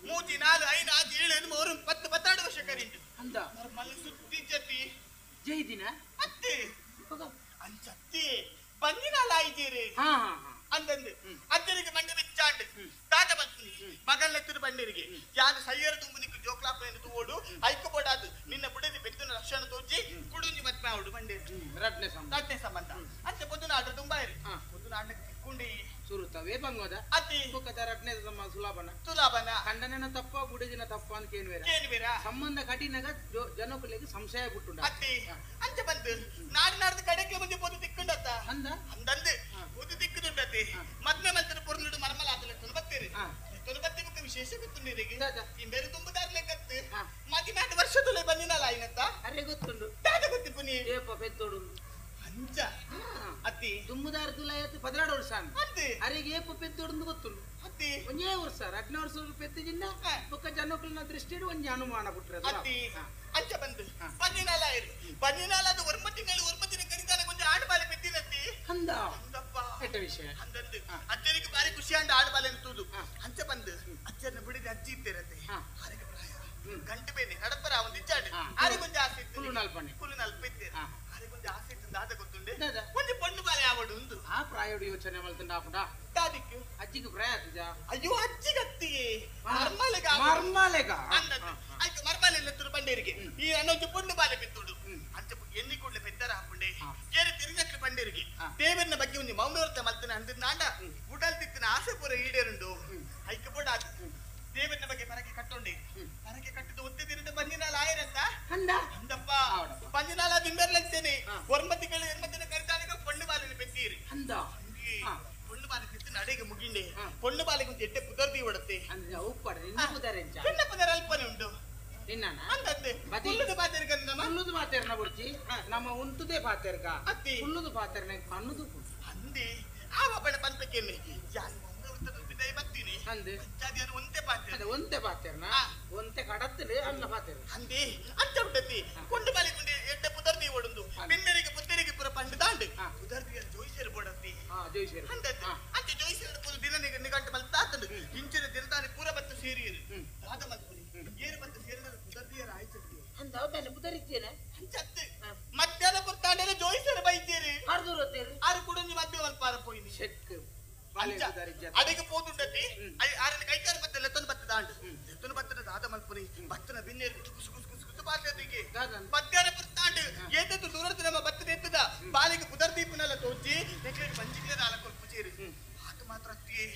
3 4 5 6 7 8 9 10 12 ವರ್ಷ ಕರಿಂಡು ಅಂದ ಮರ್ಮಲ ಸುತ್ತಿ ಜತಿ ಜೈದಿನ ಅತ್ತಿ ಅಂಚತ್ತಿ ಬಂದಿನಾಲ ಆಯ್ತೀರಿ ಹಾ ಅಂದಂದು ಅಜ್ಜನಿಗೆ ಮಂಡೆ ಬಿಚ್ಚಾಂಡು ತಾತ ಬಂತು ಮಗಲ್ಲೆತ್ತರು ಬಂಡಿರಿಗೆ ಯಾನು ಸಯ್ಯರ ತುಂಬು ನಿಕ್ಕು ಜೋಕ್ಲಾಪನ ತೂವೋಡು ಐಕು ಬೋಡಾದು ನಿನ್ನ ಬುಡದಿ ಬೆತ್ತನ ರಕ್ಷಣೆ ತೋಜಿ ಕುಡುಂಜಿ ಮದ್ಮೆ ಆವಡು ಬಂಡೇರು ರಡ್ನೆ ಸಂಬಂಧ ಅಂಚೆ ಪೊದ್ದುನಾಡ್ರ ತುಂಬಾ ಇರು ಪೊದ್ದುನಾಡ್ನ ತಿಕ್ಕೊಂಡಿ ಸುರುತ್ತವೇ ಬಂಗೋದ ಅತಿ ಬೊಕ್ಕದ ರಡ್ನೆ ಸುಲಾಭನ ಸುಲಾಭನ ಕಂಡನ ತಪ್ಪ ಬುಡದಿನ ತಪ್ಪ ಅಂತ ಕೇಳುವೇರ ಕೇಳುವೇರ ಸಂಬಂಧ ಕಠಿಣಗ ಜನಕುಲೆಗೆ ಸಂಶಯ ಬಿಟ್ಟು ಅತಿ ಅಂಚೆ ಬಂತು ನಾಡು ನಾಡ್ದು ಕಡೆಗೆ ಮುಂದೆ ಪೊದ್ದು ತಿಕ್ಕೊಂಡತ್ತ ಅಂದ ಅಂದಂದು ಪೊದ್ದು ತಿಕ್ಕುದುಂಡತಿ ಮದ್ಮೆ ಮಲ್ತರ ಪೊರ್ಲುಡು ಮರ್ಮಲ ಆತಲ ತುಣಬತ್ತೀರಿ ತುಣಬತ್ತಿ ಬುಕ್ಕ ವಿಶೇಷ ಗೊತ್ತುಂಡಿರಿಗೆ ಈ ಬೇರೆ ತುಂಬುದಾರ್ಲೆ ಕತ್ತು ಮದಿನಾಡು ವರ್ಷದಲ್ಲೇ ಬಂದಿನಲ್ಲ ಆಯ್ನತ್ತ ಅರೆ ಗೊತ್ತುಂಡು ದಾದ ಗೊತ್ತಿಪ್ಪು ನೀ ಏಪ ಪೆತ್ತೋಡು ಅಂಚ ಅತಿ ದುಮ್ಮುದಾರ ತುಲಾಯತ್ತು 12 ವರ್ಷ ಅತಿ ಅರೆಗೆ ಏಪ ಪೆತ್ತೋಡು ಗೊತ್ತುಂಡು ಅತಿ ಒಂಜೇ ವರ್ಷ ರಡ್ನೇ ವರ್ಷ ಪೆತ್ತಿಜಿನ್ನ ಬೊಕ್ಕ ಜನಕುಲ್ನ ದೃಷ್ಟಿಡು ಒಂಜಿ ಅನುಮಾನ ಬಿಟ್ರೆ ಅತಿ ಅಂಚ ಬಂದು ಪಂಜಿನಾಲ ಆಯ್ರು ಪಂಜಿನಾಲ ಅದು ಒರ್ಮ ತಿಂಗಳು ಒರ್ಮ ದಿನ ಕರಿತಾನೆ ಕೊಂಚ ಆಡುಬಾಲೆ ಪೆತ್ತಿನತ್ತಿ ಅಂದ ಅಂದಪ್ಪ ಕೆಟ್ಟ ವಿಷಯ ಅಂದಂದು ಅಜ್ಜನಿಗೆ ಬಾರಿ ಖುಷಿ ಅಂಡ ಆಡುಬಾಲೆ ತೂದು ಅಂಚ ಬಂದು ಅಜ್ಜನ ಬಿಡಿದ ಅಜ್ಜಿ ಇತ್ತಿರತ್ತೆ ಆರಿಗೆ ಪ್ರಾಯ ಗಂಟು ಬೇನೆ ನಡಪರ ಒಂದು ಇಚ್ಚಾಡು ಆರಿಗೆ ಒಂಜಿ ಆಸೆ ಇತ್ತು ಕುಲು ನಲ್ಪನೆ ಕುಲು ನಲ್ಪ ಇತ್ತೇರು ಆರಿಗೆ ಒಂಜಿ ಆಸೆ ಇತ್ತು ದಾದ ಗೊತ್ತುಂಡೆ ಒಂಜಿ ಪೊಣ್ಣು ಬಾಲೆ ಆವಡು ಉಂದು ಆ ಪ್ರಾಯೋಡು ಯೋಚನೆ ಮಲ್ತಂಡ ಆಪುಂಡ ದಾದಿಕ್ಕು ಅಜ್ಜಿಗೆ ಪ್ರಾಯ ಆತುಜ ಅಯ್ಯೋ ಅಜ್ಜಿಗತ್ತಿಗೆ ಮರ್ಮಲೆಗ ಮರ್ಮಲೆಗ ಅಂದದ್ದು ಆಯ್ತು ಮರ್ಮಲೆ ಎತ್ತರು ಬಂಡೇರಿಗೆ ಈ ಅನ್ನೊಂದು ಪೊಣ್ಣು ಬಾಲೆ ಬಿತ್ತುಡು ಅಂಚ ಎಣ್ಣಿ ಕೂಡಲೇ ಪೆತ್ತರ ಹಾಪುಂಡೆ ಏರು ತಿರುಗಕ್ಕೆ ಬಂಡೇರಿಗೆ ದೇವರನ್ನ ಬಗ್ಗೆ ಒಂದು ಮೌನವ್ರತ ಮಲ್ತನ ಅಂದಿನಾಂಡ ಉಡಲ್ ತಿತ್ತಿನ ಆಸೆ ಪೂರ ಈಡೇರುಂಡು ಐಕೆ ಬೋಡ ದೇವರನ್ನ ಬಗ್ಗೆ ಪರಕೆ ಕಟ್ಟೊಂಡೆ ಪರಕೆ ಕಟ್ಟಿದ ಒತ್ತೆ ದಿನದ ಬಂದಿನಾಲ ಆಯಿರಂತ ಅಂದ ಅಂದಪ್ಪ ಬಂದಿನಾಲ ಬಿಂಬರ್ಲಂತೇನೆ ಒರ್ಮತಿಗಳು ಎರ್ಮತಿನ ಕರಿತಾನಿಗ ಪೊಣ್ಣು ಬಾಲಿನ ಪೆತ್ತೀರಿ ಅಂದ ಪೊಣ್ಣು ಬಾಲಿ ಪೆತ್ತು ನಡೆಗೆ ಮುಗಿಂಡೆ ಪೊಣ್ಣು ಬಾಲಿಗೆ ಒಂದು ಎಟ್ಟೆ ಪುದರ್ದಿ ಒಡತ್ತೆ ಅಂದ್ರೆ ಉಪ್ಪಡ ನಿನ್ನ ಪುದರ್ ಎಂಚ ನಿನ್ನ ಪುದರ್ ಅಲ್ಪನೆ ಉಂಟು ನಿನ್ನ ಅಂದದ್ದೆ ಕುಲ್ಲುದು ಪಾತೆರ್ಗ ನಮ್ಮ ಕುಲ್ಲುದು ಪಾತೆರ್ನ ಬುಡ್ಚಿ ನಮ್ಮ ಉಂತುದೇ ಪಾತೆರ್ಗ ಅತ್ತಿ ಕುಲ್ಲುದು ಪಾತೆರ್ನ ಕಣ್ಣುದು ಅಂದಿ ಆ ಬಾಬಣ್ಣ ಪನ್ಪೆಕೆನ್ನೆ ಯಾನ್ ಬಿದೈ ಬತ್ತೀನಿ ಅಂದೆ ಅಜ್ಜಾದಿಯನ್ನು ಒಂತೆ ಪಾತೆರ್ ಅದೇ ಒಂತೆ ಪಾತೆರ್ನ ಒಂತೆ ಕಡತ್ತಲೆ ಅನ್ನ ಪಾತೆರ್ ಅಂದಿ ಅಚ್ಚ ಉಂಟತಿ ಕೊಂಡು ಬಾಲಿ ಗುಂಡಿ ಎಡ್ಡೆ ಪುದರ್ದಿ ಒಡುಂದು ಬಿನ್ನೆರಿಗೆ ಪುತ್ತರಿಗೆ ಪುರ ಪಂಡು ದಾಂಡು ಪುದರ್ದಿಯ ಜೋಯಿಸರು ಬೋಡತ್ತಿ ಜೋಯಿಸರು ಅಂದದ್ದು ಅಂಚೆ ಜೋಯಿಸರು ಪುರ ದಿನ ನಿಗಂಟು ಮಲ್ತಾತಂಡು ಇಂಚಿನ ದಿನದಾನೆ ಪೂರ ಬತ್ತು ಸೇರಿಯರು ದಾದ ಮಲ್ಪುನಿ ಏರು ಬತ್ತು ಸೇರಿದ ಪುದರ್ದಿಯರ ಆಯ್ತದ್ದು ಅಂದ ಅವನ ಪುದರಿದ್ದೇನೆ ಅಂಚತ್ತು ಮಧ್ಯಾಹ್ನ ಪುರ್ತಾಂಡೆಲ್ಲ ಜೋಯಿಸರು ಬೈತೇರಿ ಅರ್ಧೂರತ್ತೇರಿ ಆರು ಕುಡಂಜಿ ಮಧ್ಯ ಮಲ್ಪಾರ ಪೋಯಿನಿ ಚೆಕ್ ಅಡಿಗೆ ಪೋದುಂಡತಿ ಆರನ ಕೈಕಾರ ಬತ್ತ ಲೆತ್ತನ ಬತ್ತ ದಾಂಡು ಲೆತ್ತನ ಬತ್ತನ ದಾದ ಮಲ್ಪುನಿ ಬತ್ತನ ಬಿನ್ನೇರು ಕುಸು ಕುಸು ಕುಸು ಕುಸು ಪಾತ್ರೆಗೆ ಮಧ್ಯಾಹ್ನ ಪುರ್ತಾಂಡು ಏತದ್ದು ದೂರದ್ದು ನಮ್ಮ ಬತ್ತದ ಎತ್ತದ ಬಾಲಿಗೆ ಪುದರ್ ದೀಪನೆಲ್ಲ ತೋಚಿ ನೆಕ್ಲೆಟ್ ಬಂಜಿಗೆ ದಾಲ ಕೊಲ್ಪುಚೇರಿ ಆತ ಮಾತ್ರ ಅತ್ತಿಯೇ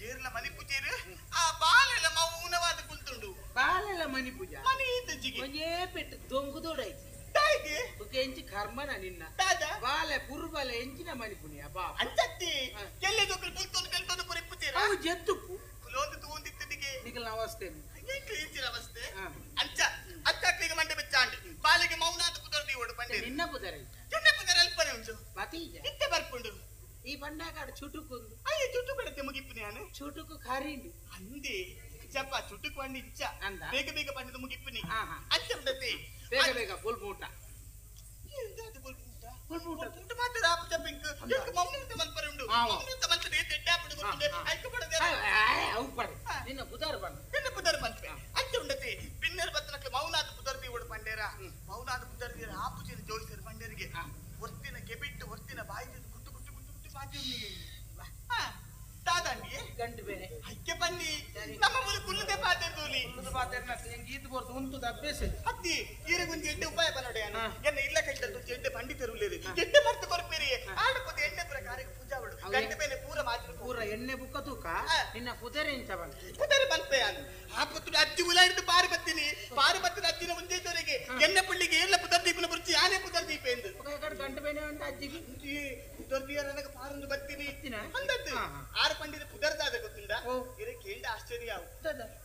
ಏರ್ಲ ಮನಿ ಪೂಜೇರು ಆ ಬಾಲೆಲ್ಲ ಮೌನವಾದ ಕುಲ್ತುಂಡು ಬಾಲೆಲ್ಲ ಮನಿ ಪೂಜಾ ಮನಿ ಇದ್ದಜಿಗೆ ಒಂಜೇ ಪೆಟ್ಟು ದೊಂಗುದೋಡಾಯ್ತು ತಾಯಿಗೆ ಎಂಚಿ ಕರ್ಮನ ನಿನ್ನ ದಾದ ಬಾಲೆ ಪುರ್ಬಾಲೆ ಎಂಚಿನ ಮನಿ ಪುನಿಯ ಬಾ ಅಂಚತ್ತಿ ಎಲ್ಲೆ ಜೋಕುಲು ಕುಲ್ತೊಂದು ಕೆಲ್ತೊಂದು ಪುರಿ ಪೂಜೇರ ಅವು ಜೆತ್ತುಪ್ಪು ಕುಲೊಂದು ತೂಂದಿತ್ತಿಗೆ ನಿಕಲ್ನ ಅವಸ್ಥೆ ಎಂಕ್ ಎಂಚಿನ ಅವಸ್ಥೆ ಅಂಚ ಅಚ್ಚಾಕ್ಲಿಗೆ ಮಂಡೆ ಬೆಚ್ಚಾಂಡು ಬಾಲೆಗೆ ಮೌನಾದ ಪುದರ್ದಿ ಓಡು ಪಂಡೆ ನಿನ್ನ ಪುದರ ನಿನ್ನ ಪುದರ ಅಲ್ಪನೆ ಉಂಟು ಬತೀಜ ಇತ್ತೆ ಬರ್ಪುಂಡು ಈ ಬಂಡಾಗಾಡು ಚುಟುಕು ಅಯ್ಯ ಚುಟುಕು ಬಡತೆ ಮುಗಿಪ್ಪು ನಾನು ಚುಟುಕು ಖಾರಿಂಡು ಅಂದೆ ಜಪ್ಪ ಚುಟುಕು ಅಂಡಿ ಇಚ್ಚ ಬೇಗ ಬೇಗ ಪಂಡದ ಮುಗಿಪ್ಪುನಿ ಅಂಚ ಬಿಡತೆ ಬೇಗ ಬೇಗ ಬುಲ್ಬೂಟ ನಿನ್ನ ಪುದರ್ ಬಂದ ನಿನ್ನ ಪುದರ್ ಬಂದ್ಪೆ ಅಂಚ ಉಂಡತಿ ಬಿನ್ನೆರ್ ಬತ್ತನಕ್ಕೆ ಮೌನಾದ ಪುದರ್ ಓಡು ಪಂಡೇರ ಮೌನಾದ ಪುದರ್ ಆಪುಜಿನ ಜೋಯಿಸರು ಪಂಡೇರಿಗೆ ಒರ್ತಿನ ಕೆಬಿಟ್ಟು ಒರ್ತಿನ ಬಾಯಿ ಕುಟ್ಟು ಕುಟ್ಟು ಕುಟ್ಟು ಕುಟ್ಟು ಬಾಜಿ ದಾದಾಂಡಿ ಗಂಟು ಬೇರೆ ಐಕ್ಯ ಬನ್ನಿ ನಮ್ಮ ಮೂಲ ಕುಲ್ಲದೆ ಪಾತೆರ್ದೂಲಿ ಕುಲ್ಲದ ಪಾತೆರ್ನ ಗೀತ ಬೋರ್ದು ಉಂತುದ ಅಭ್ಯಾಸ ಅತ್ತಿ ಈರೆಗೊಂದು ಎಡ್ಡೆ ಉಪಾಯ ಬನ್ನೋಡೆ ಎನ್ನ ಇಲ್ಲ ಕೈಟದ್ದು ಎಡ್ಡೆ ಪಂಡಿತರು ಎಡ್ಡೆ ಮರ್ತು ಕೊರ್ಪೇರಿ ಆಡಪದ ಎಣ್ಣೆ ಪೂರ ಕಾರ್ಯಕ್ಕೆ ಪೂಜಾ ಅವಳು ಗಂಟೆ ಮೇಲೆ ಪೂರ ಮಾತ್ರ ಪೂರ ಎಣ್ಣೆ ಬುಕ್ಕ ತೂಕ ನಿನ್ನ ಕುದರೆ ಇಂಚ ಬಂತ ಕುದರೆ ಬಂತೆ ಆ ಪುತ್ರ ಅಜ್ಜಿ ಉಲ ಹಿಡಿದು ಪಾರು ಬತ್ತೀನಿ ಪಾರು ಬತ್ತಿನ ಅಜ್ಜಿನ ಮುಂಜೆ ದೊರೆಗೆ ಎಣ್ಣೆ ಪುಳ್ಳಿಗೆ ಏರ್ಲ ಪುದರ್ ದೀಪನ ಬುರ್ಚಿ ಯಾನೇ ಪುದರ್ ದೀಪ ಎಂದು ಗಂಟೆ ಬೇನೆ ಉಂಟು ಅಜ್ಜಿಗೆ ಪುದರ್ದಿಯರ ನನಗೆ ಪಾರೊಂದು ಬತ್ತೀನಿ ಅಂದದ್ದು ಆರು ಪಂಡಿತ ಪುದರ್ದಾದ ಗೊತ್ತುಂಡ ಇರ ಕೇಂದ್ರ ಆಶ್ಚರ್ಯ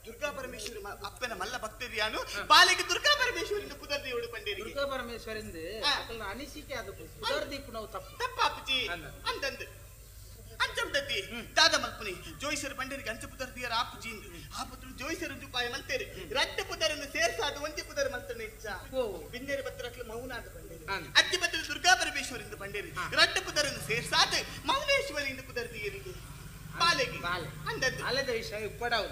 ದುರ್ಗಾ ಪರಮೇಶ್ವರಿ ಅಪ್ಪನ ಮಲ್ಲ ಭಕ್ತರಿಯಾನು ಬಾಲಿಗೆ ದುರ್ಗಾ ಪರಮೇಶ್ವರಿಂದ ಪುದರ್ದಿಯೋಡು ಪಂಡಿರಿ ದುರ್ಗಾ ಪರಮೇಶ್ವರಿಂದ ಅನಿಸಿಕೆ ಅದು ಪುದರ್ದೀಪ ನಾವು ತಪ್ಪು ತಪ್ಪಾಪುಜಿ ಅಂದಂದು ಅಂಚುಂಟತಿ ದಾದ ಮಲ್ಪುನಿ ಜೋಯಿಸರು ಪಂಡರಿಗೆ ಅಂಚು ಪುದರ್ದಿಯರ ಆಪುಜಿ ಆ ಪುತ್ರ ಜೋಯಿಸರು ಉಪಾಯ ಮಲ್ತೇರಿ ರಡ್ಡ ಪುದರನ್ನು ಸೇರ್ಸಾದ ಒಂಜಿ ಪುದರ್ ಮಲ್ತನೆ ಇಚ್ಚ ಬಿನ್ನೇರು ಬತ್ತರಕ್ಲು ಮೌನಾದ ಪಂಡೇರಿ ಅಜ್ಜಿ ಬತ್ತರು ದುರ್ಗಾ ಪರಮೇಶ್ವರಿಂದ ಪಂಡೇರಿ ರಡ್ಡ ಪುದರನ್ನು ಸೇರ್ಸಾದ ಮೌನೇಶ್ವರಿಂದ ಪುದರ್ದಿಯರಿಗೆ ಬಾಲೆಗೆ ಅಂದದ್ದು ಅಲ್ಲದ ವಿಷಯ ಇಪ್ಪಡವು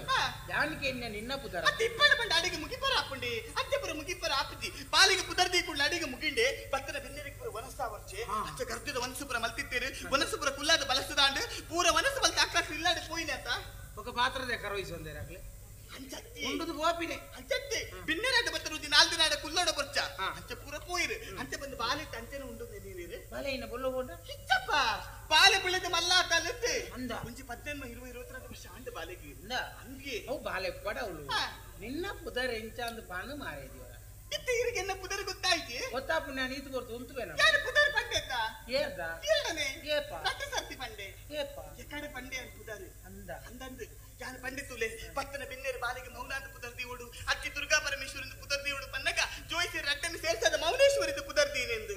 ಯಾನಿಕೆ ನಿನ್ನ ಪುದರ ಅತ್ತೆ ಇಪ್ಪಡ ಬಂಡ ಅಡಿಗೆ ಮುಗಿಪರ ಆಪುಂಡಿ ಅತ್ತೆಪುರ ಮುಗಿಪರ ಆಪುಜಿ ಬಾಲಿಗೆ ಪುದರ್ದಿ ಕೂಡಲ ಅಡಿಗೆ ಮುಗಿಂಡೆ ಬತ್ತನ ಬಿನ್ನೇರಿಗೆ ಪುರ ವನಸ್ತಾ ವರ್ಚೆ ಅಂಚ ಗರ್ಜದ ವನಸುಪುರ ಮಲ್ತಿತ್ತೇರು ವನಸುಪುರ ಕುಲ್ಲಾದ ಬಲಸದಾಂಡ್ ಪೂರ ವನಸು ಬಲ್ತ ಅಕ್ಲಾಸ್ ಇಲ್ಲಾಡೆ ಪೋಯಿನಾತ ఒక ಪಾತ್ರದ ಕರವಹಿಸೊಂದೇರು ಆಗ್ಲೆ ಅಂಚತ್ತಿ ಉಂಡುದು ಗೋಪಿನೆ ಅಂಚತ್ತಿ ಬಿನ್ನೆರಾಟ ಬತ್ತ ರುಜಿ ನಾಲ್ ದಿನ ಕುಲ್ಲೋಡ ಬೊರ್ಚ ಅಂಚ ಪೂರ ಪೋಯಿರು ಅಂಚ ಬಂದು ಬಾಲೆ ಅಂಚನೆ ಉಂಡು ನೀರು ಬಾಲೆ ಇನ್ನ ಬೊಲ್ಲ ಬೋಂಡ ಇಚ್ಚಪ್ಪ ಬಾಲೆ ಬಿಳದ ಮಲ್ಲ ಕಲತೆ ಅಂದ ಒಂಜಿ 18 20 22 ವರ್ಷ ಆಂಡ ಬಾಲೆಗೆ ಅಂದ ಹಂಗೆ ಅವು ಬಾಲೆ ಪಡವಳು ನಿನ್ನ ಪುದರ್ ಎಂಚಾಂದು ಪಾನು ಮಾರೇದಿವರ ಇತ್ತ ಇರಿಗೆ ಎನ್ನ ಪುದರ್ ಗೊತ್ತಾಯ್ತಿ ಗೊತ್ತಾಪು ನಾನು ಈತು ಬರ್ತು ಉಂತುವೇನ ಯಾರು ಪುದರ್ ಪಂಡೆತ ಏರ್ದ ಏಳನೆ ಏಪ ಕಟ್ಟ ಸರ್ತಿ ಪಂಡೆ ಏಪ ಎಕಡೆ ಪಂಡೆ ಅಂತ ಪುದರ್ ಅಂದ ಅಂದಂದು ಯಾನು ಪಂಡಿತುಲೆ ಪತ್ತನ ಬಿನ್ನೇರು ಬಾಲಿಗೆ ಮೌನಾದ ಪುದರ್ ದೇವಡು ಅತ್ತಿ ದುರ್ಗಾ ಪರಮೇಶ್ವರಿಂದ ಪುದರ್ ದೇವಡು ಪನ್ನಗ ಜೋಯಿಸಿ ರಡ್ಡನ್ನು ಸೇರ್ಸದ ಮೌನೇಶ್ವರಿದ ಪುದರ್ ದೀನೆಂದು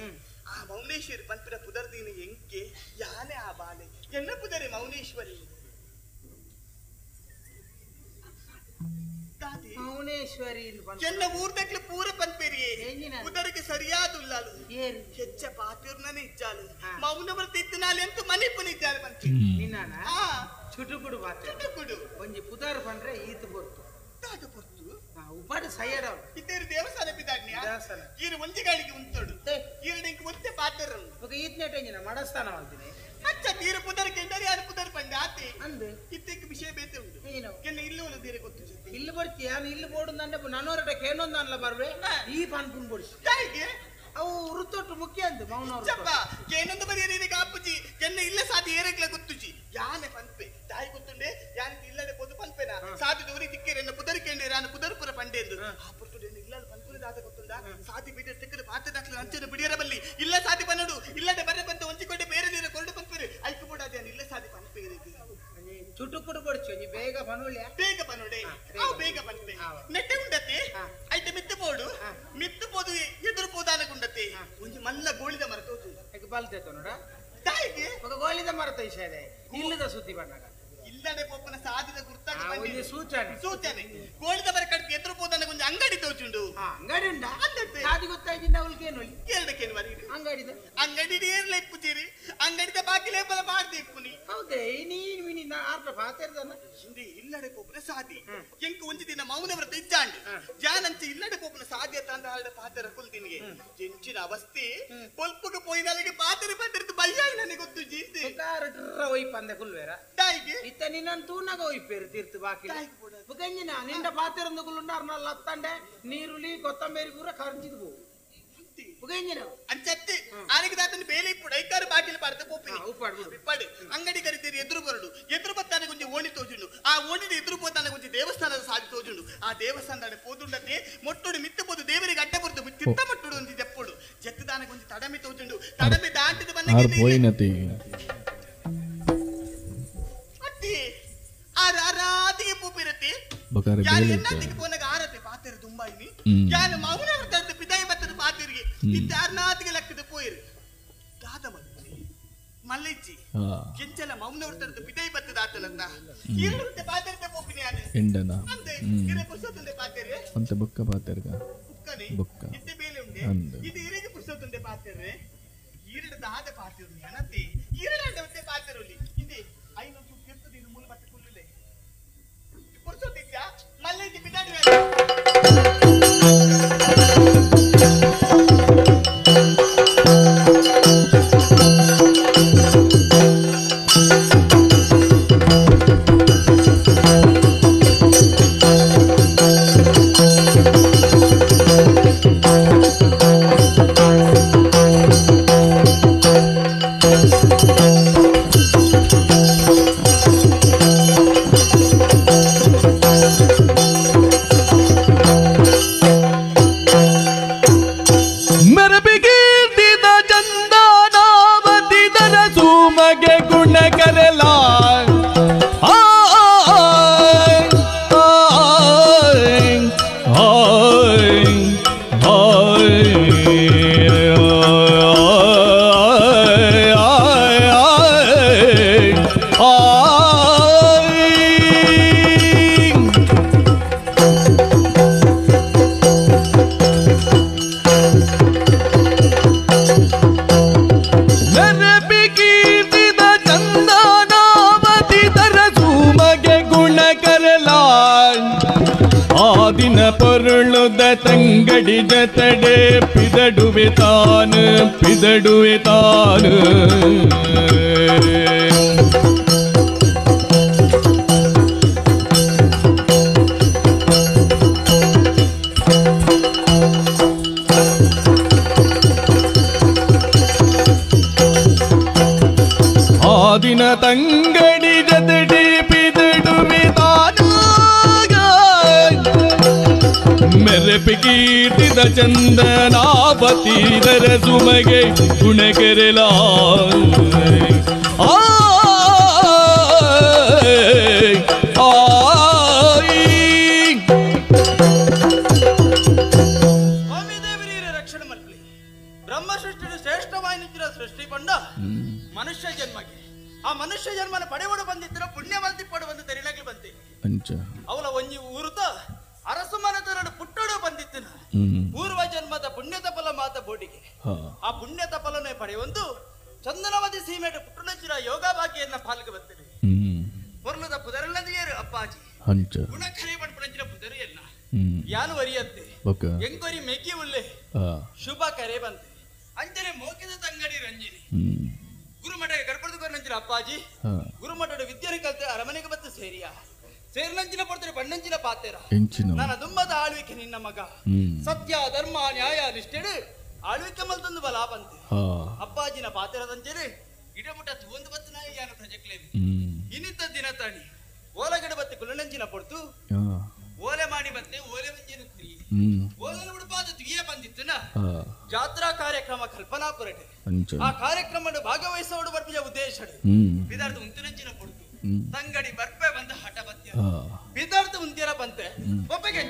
ಆ ಮೌನೇಶ್ವರಿ ಪಂಪಿನ ಪುದರ್ ದೀನ ಎಂಕೆ ಯಾನೆ ಆ ಬಾಲೆ ಎನ್ನ ಪುದರೆ ಮೌನೇಶ್ವರಿ ಮೌನೇಶ್ವರಿ ಎನ್ನ ಊರ್ದಕ್ಲೆ ಪೂರ ಪನ್ಪೆರಿಯೇ ಪುದರಿಗೆ ಸರಿಯಾದ ಉಲ್ಲಾಲು ಹೆಚ್ಚ ಪಾತಿರ್ನೇ ಇಚ್ಚಾಲು ಮೌನ ವ್ರತ ಇತ್ತಿನಾಲೆ ಅಂತೂ ಮನೆ ಪುನಿದ್ದಾಲು ಪನ್ಪಿ ನಿನ್ನ ಚುಟುಕುಡು ಬಾತೆ ಚುಟುಕುಡು ಒಂಜಿ ಪುದರ್ ಪಂಡ್ರೆ ಈತು ಪೊರ್ತು ದಾದ ಪೊರ್ತು ಉಪಾಡು ಸಯ್ಯಡ ಇತ್ತೇರು ದೇವಸ್ಥಾನ ಬಿದಾಡ್ನ್ಯಾ ದೇವಸ್ಥಾನ ಈರು ಒಂಜಿ ಗಾಳಿಗೆ ಉಂತೋಡು ಈರು ನಿಂಗೆ ಒತ್ತೆ ಪಾತೆರ ఒక ಈತ್ನೆಟ್ ಎಂಜಿನ ಮಡಸ್ಥಾನ ಅಂತೀನಿ ಅಚ್ಚ ತೀರು ಪುದರ್ ಕೆಂಡರಿ ಯಾರು ಪುದರ್ ಪಂಡೆ ಆತೆ ಅಂದು ಇತ್ತಕ್ಕೆ ವಿಷಯ ಬೇತೆ ಉಂಟು ಏನು ಕೆನ್ನ ಇಲ್ಲು ಒಂದು ತೀರೆ ಗೊತ್ತು ಜೊತೆ ಇಲ್ಲು ಬರ್ತೀಯ ನಾನು ಇಲ್ಲಿ ಬೋಡು ನಂಡೆ ನನ್ನೋರಟ ಕೇನೊಂದು ಅನ್ಲ ಬರ್ವೆ ಈ ಪನ್ಪುನ್ ಬೊಡಿಸಿ ತಾಯಿಗೆ ಅವು ವೃತ್ತೊಟ್ಟು ಮುಖ್ಯ ಅಂದು ಮೌನ ಚಪ್ಪ ಕೇನೊಂದು ಬರಿಯರಿ ಇದಕ್ಕೆ ಆಪುಜಿ ಕೆನ್ನ ಇಲ್ಲ ಸಾದಿ ಏರಕ್ಲ ಗೊತ್ತುಜಿ ಯಾನೆ ಪನ್ಪೆ ತಾಯಿ ಗೊತ್ತುಂಡೆ ಯಾನೆ ಇಲ್ಲಡೆ ಪೊದು ಪನ್ಪೆನ ಸಾದಿ ದೂರಿ ತಿಕ್ಕೇರೆನ್ನ ಪುದರ್ ಕೇಂಡೆ ರಾನ ಪುದರ್ಪುರ ಪಂಡೆ ಎಂದು ಆ ಪುರ್ತುಡೆ ಇಲ್ಲ ಪನ್ಪುರ ದಾದ ಗೊತ್ತುಂಡ ಸಾದಿ ಬಿಡ ತಿಕ್ಕರು ಪಾತೆ ದಾಖಲೆ ಅಂಚನ ಬಿಡಿಯರ ಬಲ್ಲಿ ಇಲ್ಲ ಸಾದಿ ಬನ್ನಡು ಇಲ್ಲಡೆ ಬರ್ರೆ ಬಂತ ಒಂಚಿಕೊಂಡೆ ಬೇರೆ ನೀರು ಕೊರಡು ಪನ್ಪೆರು ಐಕು ಬೋಡಾದ ಇಲ್ಲ ಸಾದಿ ಪನ್ಪೆ ಚುಟುಕುಡು ಬೊಡಿಸಿ ಒಂಜಿ ಬೇಗ ಪನುಳ್ಯ ಬೇಗ ಪನುಡೆ ಅವು ಬೇಗ ಪನ್ಪೆ ನೆಟ್ಟೆ ಉಂಡತೆ ಐತೆ ಮಿತ್ತು ಪೋಡು ಮಿತ್ತು ಪೋದು ಎದುರು ಪೋದಾನಗುಂಡತೆ ಒಂಜಿ ಮಲ್ಲ ಗೋಳಿದ ಮರ ತೋಜು ಬಲ್ತೆ ನೋಡ ತಾಯಿಗೆ ఒక ಗೋಳಿದ ಮರ ತೋಯಿಸದೆ ಇಲ್ಲದ ಸುದ್ದಿ ಬಣ್ಣಗ ಇಲ್ಲಡೆ ಪೋಪನ ಸಾದಿದ ಗುರ್ತಾಗ ಒಂಜಿ ಸೂಚನೆ ಸೂಚನೆ ಗೋಳಿದ ಮರ ಕಡ್ತಿ ಎದುರು ಪೋದಾನ ಒಂಜಿ ಅಂಗಡಿ ತೋಜುಂಡು ಅಂಗಡಿ ಉಂಡ ಅಂದತ್ತೆ ಸಾದಿ ಗೊತ್ತಾಯ್ತಿಂದ ಅವಳಿಗೇನು ಎರಡಕ್ಕೇನು ಬರೀ ಅಂಗಡಿದ ಅಂಗಡಿ ಏರ್ಲ ಇಪ್ಪುತ್ತೀರಿ ಅಂಗಡಿದ ಬಾಕಿ ಲೇಪಲ ಮಾಡ್ದೆ ಇಪ್ಪುನಿ ಹೌದೇ ನೀನು ಮಿನಿ ಆರ್ಟ ಪಾತೆರ್ದನ ಹಿಂದೆ ಇಲ್ಲಡೆ ಪೋಪನ ಸಾದಿ ಎಂಕ್ ಒಂಜಿ ದಿನ ಮೌನ ವ್ರತ ಇಜ್ಜಾಂಡ್ ಜಾನಂಚ ಇಲ್ಲಡೆ ಪೋಪನ ಸಾದಿ ತಂದ ಆಲ್ಡ ಪಾತೆರ ಕುಲ್ತಿನಿಗೆ ಎಂಚಿನ ಅವಸ್ಥೆ ಪೊಲ್ಪುಗೆ ಪೋಯಿನಲ್ಲಿಗೆ ಪಾತೆರೆ ಪಾತೆರದು ಬಯ್ಯಾಯಿ ನನಗೆ ಗೊತ್ತು ಜೀತೆ ಡ್ರ ಒಯ್ಪ ಅಂದೆ ಕುಲ್ವೇರ ತಾಯಿಗೆ ಇತ್ತ ನಿನ್ನನ್ನು ತೂನಾಗ ಒಯ್ಪೇರು ತೀರ್ತು ಬಾಕಿ ಬುಕಂಜಿನ ನಿಂಡ ಪಾತೆರಂದು ಕುಲ್ಲುಂಡ ಅರ್ನಲ್ಲ ಅತ್ತಂಡೆ ನೀರುಳ್ಳಿ ಕೊತ್ತಂಬರಿ ಪೂರ ಕರಂಚಿದ್ ಪೋ ಬುಕಂಜಿನ ಅಂಚತ್ತಿ ಆನೆಗೆ ದಾತನ ಬೇಲೆ ಇಪ್ಪುಡು ಐಕಾರು ಬಾಕಿಲು ಪಾಡ್ದ ಪೋಪಿನಿ ಇಪ್ಪಡು ಅಂಗಡಿ ಕರಿತೀರಿ ಎದುರು ಬರಡು ಎದುರು ಬತ್ತಾನೆ ಕೊಂಚ ಓಣಿ ತೋಜುಂಡು ಆ ಓಣಿದ ಎದುರು ಪೋತಾನೆ ಕೊಂಚ ದೇವಸ್ಥಾನದ ಸಾದಿ ತೋಜುಂಡು ಆ ದೇವಸ್ಥಾನದ ಪೋದುಂಡತೆ ಮೊಟ್ಟುಡು ಮಿತ್ತು ಪೋದು ದೇವರಿಗೆ ಅಡ್ಡ ಬರುದು ತಿತ್ತ ಮೊಟ್ಟುಡು ಒಂಜಿ ಜಪ್ಪುಡು ಜತ್ತದಾನ ಕೊಂಚ ತಡಮಿ ತೋಜುಂಡು ತಡಮಿ ದಾಟಿದ ಆರ್ ಪೋಯಿನತಿ ಅತ್ತಿ ಆರ ಆರಾತಿಗೆ ಪೋಪಿರತಿ ಬಕಾರೆ ಯಾರು ಬೇಲೆ ಎನ್ನಾತಿಗೆ ಪೋನಾಗ ಆರತೆ ಪಾತೆರು ದುಂಬಾಯಿನಿ ಯಾರು ಮೌನ ವ್ರತದ ಪಿದಾಯಿ ಬತ್ತದ ಪಾತೆರಿಗೆ ಇತ್ತ ಅರ್ನಾತಿಗೆ ಲಕ್ಕದ ಪೋಯಿರು ದಾದ ಮಲ್ಪನಿ ಮಲ್ಲಜ್ಜಿ ಕೆಂಚಲ ಮೌನ ವ್ರತದ ಪಿದಾಯಿ ಬತ್ತದ ಆತನಂತ ಎರಡು ಪಾತೆರತೆ ಪೋಪಿನಿ ಯಾನು ಎಂಡನ ಅಂದೆ ಇರೆ ಪುರ್ಸೊತ್ತುಂಡೆ ಪಾತೆರೆ ಅಂತೆ ಬೊಕ್ಕ ಪಾತೆರ್ಗ ಬುಕ್ಕನೆ ಬೊಕ್ಕ ಇತ್ತೆ ಬೇಲೆ ಉಂಡೆ ಅಂದು. ಇದು ಇರೆಗೆ ಪುರ್ಸೊತ್ತುಂಡೆ ಪಾತೆರೆ ಈರಡು ದಾದ ಪಾತೆರು ಅನತೆ ಈರಡು ಪಾತೆರುಲಿ ಇದೆ ಐನೂರು ಕಿರ್ತದ ಇದು ಮೂಲ ಬತ್ತ ಕುಲ್ಲುಲೆ ಪುರ್ಸೊತ್ತಿದ್ಯಾ ಮಲ್ಲಜ್ಜಿ ಬಿದಾಡಿ ಆ ತಂಗಡಿ ಜತಡೆ ಪಿದಡುವೆ ತಾನು ಪಿದಡುವೆ ತಾನು ಆದಿನ ತಂಗಡಿ ಜತಡೆ ಪಿದಡುವೆ ತಾನು ಮೆರೆಪಿ ಕೀರ್ತಿದ ಚಂದನಾಪತಿ ದರ ಸುಮಗೆ ಗುಣಕೆರೆಲ ಆ ಸ್ವಾಮಿ ದೇವರೀರ ರಕ್ಷಣೆ ಮಲ್ಪಲಿ. ಬ್ರಹ್ಮ ಸೃಷ್ಟಿ ಶ್ರೇಷ್ಠವಾಯಿನ ಸೃಷ್ಟಿ ಪಂಡ ಮನುಷ್ಯ ಜನ್ಮಗೆ ಆ ಮನುಷ್ಯ ಜನ್ಮನ ಪಡೆವಡು ಬಂದಿದ್ದರು ಪುಣ್ಯವಂತಿ ಪಡು ಬಂದು ತೆರಿಲಾಗ್ಲಿ ಬಂತಿ ಅವಳ ಒಂಜಿ ಊರುತ ಅರಸು ಮನೆತನಡು ಪುಟ್ಟಡು ಬಂದಿತ್ತು. ಪೂರ್ವ ಜನ್ಮದ ಪುಣ್ಯದ ಫಲ ಮಾತ ಬೋಟಿಗೆ ಆ ಪುಣ್ಯದ ಫಲನೇ ಪಡೆಯೊಂದು ಚಂದನವತಿ ಸೀಮೆಟ ಪುಟ್ಟುನಚ್ಚಿನ ಯೋಗ ಭಾಗ್ಯನ್ನ ಪಾಲ್ಗೆ ಬರ್ತೀನಿ. ಪೊರ್ಲದ ಪುದರಲ್ಲದಿಯರು ಅಪ್ಪಾಜಿ ಗುಣಖರೆ ಪಡ್ಪುಣಂಚಿನ ಪುದರು ಎಲ್ಲ ಯಾನು ವರಿಯತ್ತೆ ಎಂಗೊರಿ ಮೆಕ್ಕಿ ಉಳ್ಳೆ ಶುಭ ಕರೆ ಬಂತೆ ಅಂಜನೆ ಮೋಕಿದ ತಂಗಡಿ ರಂಜಿನಿ ಗುರುಮಠಕ್ಕೆ ಗರ್ಭದ ಅಪ್ಪಾಜಿ ಗುರುಮಠದ ವಿದ್ಯೆ ಕಲ್ತೆ ಅರಮನೆಗೆ ಬತ್ತು ಸೇರಿಯ ಸೇರಿನಂಚಿನ ಪಡ್ತಾರೆ ಬಣ್ಣಂಚಿನ ಪಾತೇರ ನನ್ನ ದುಂಬದ ಆಳ್ವಿಕೆ ನಿನ್ನ ಮಗ ಸತ್ಯ ಧರ್ಮ ನ್ಯಾಯ ನಿಷ್ಠೆಡು ಆಳ್ವಿಕೆ ಮಲ್ತಂದು ಬಲ ಬಂತೆ ಅಪ್ಪಾಜಿನ ಪಾತೇರದಂಚೇರಿ ಗಿಡಮುಟ ಒಂದು ಬತ್ತು ನಾಯಿ ಯಾನು ಪ್ರಜೆಕ್ಲೇನು ಇನ್ನಿದ್ದ ದಿನ ತಾಣಿ ಓಲಗಡೆ ಬತ್ತೆ ಕುಲನಂಚಿನ ಪಡ್ತು ಓಲೆ ಮಾಡಿ ಬತ್ತೆ ಓಲೆ ಮಂಜಿನ ಕುರಿ ಓಲನ ಉಡುಪಾದ ತುಗಿಯ ಬಂದಿತ್ತುನ ಜಾತ್ರಾ ಕಾರ್ಯಕ್ರಮ ಕಲ್ಪನಾ ಪುರಟೆ ಆ ಕಾರ್ಯಕ್ರಮ ಭಾಗವಹಿಸೋಡು ಬರ್ಪಿಜ ಉದ್ದೇಶ ಬಿದಾರ್ದು ಉಂತಿನಂಚಿನ ಪಡ್ತು ತಂಗಡಿ ಬರ್ಪೆ ಬಂದ ಹಠ ಬತ್ಯ ಬಿದಾರ್ದು ಉಂತಿರ ಬಂತೆ ಒಬ್ಬಗೆ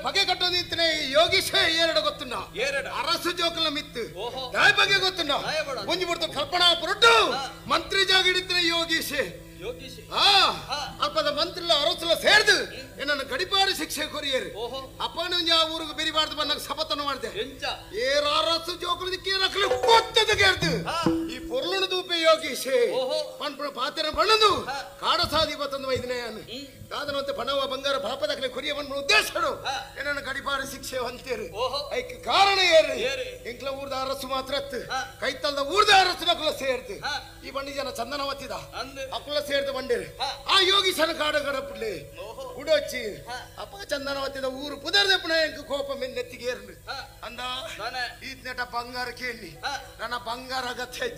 ಪಗೆ ಕಟ್ಟೋದಿತ್ತನೆ ಯೋಗೀಶ ಏರಡ ಗೊತ್ತುಂಡ ಅರಸು ಜೋಕುಲ ಮಿತ್ತು ದಾಯ ಬಗ್ಗೆ ಗೊತ್ತುಂಡ ಒಂಜಿ ಬಿಡ್ತು ಕಲ್ಪನಾ ಪುರಟು ಮಂತ್ರಿ ಜಾಗ ಹಿಡಿತನೆ ಯೋಗೀಶೆ ಅಲ್ಪದ ಮಂತ್ರಿಲ ಅರಸುಲ ಸೇರ್ದು ನನ್ನ ಗಡಿಪಾಡು ಶಿಕ್ಷೆ ಕೊರಿಯರು ಅಪ್ಪನ ಯಾವ ಊರಿಗೆ ಬೆರಿಬಾರ್ದು ಬಂದಾಗ ಶಪಥನ ಮಾಡಿದೆ ಏರ ಅರಸು ಜೋಕುಲ ಕೇರಕ್ಲು ಕೊತ್ತದ ಕೇರ್ದು ಈ ಪೊರ್ಲುನ ದೂಪೆ ಯೋಗೀಶೆ ಪನ್ಪುಣ ಪಾತ್ರ ಬಣ್ಣದು ಕಾಡಸಾದಿ ಬತ್ತಂದು ವೈದ್ಯನೇ ದಾದನಂತೆ ಪಣವ ಬಂಗಾರ ಪಾಪದಕ್ಲೆ ಕೊರಿಯ ಬಂದ ಉದ್ದೇಶರು ಏನನ್ನ ಗಡಿಪಾಡು ಶಿಕ್ಷೆ ಅಂತೀರಿ ಐಕ್ ಕಾರಣ ಏರು ಎಂಕ್ಲ ಊರ್ದ ಅರಸು ಮಾತ್ರ ಕೈತಲ್ದ ಊರ್ದ ಅರಸು ನಕುಲ ಸೇರ್ದು ಈ ಬಂಡಿ ಜನ ಚಂದನ ಒತ್ತಿದ ಅಕುಲ ಸೇರ್ದು ಬಂಡಿರು ಆ ಯೋಗೀಶನ ಕಾಡ ಕಡಪುಡ್ಲಿ ಉಡೋಚಿ ಅಪ್ಪ ಚಂದನ ಒತ್ತಿದ ಊರು ಪುದರ್ದಪ್ಪನ ಎಂಕ್ ಕೋಪ ಮೆನ್ನೆತ್ತಿಗೆ ಏರ್ನು ಅಂದ ಈತ್ನೆಟ ಬಂಗಾರ ಕೇಳಿ ನನ್ನ ಬಂಗಾರ ಅಗತ್ಯ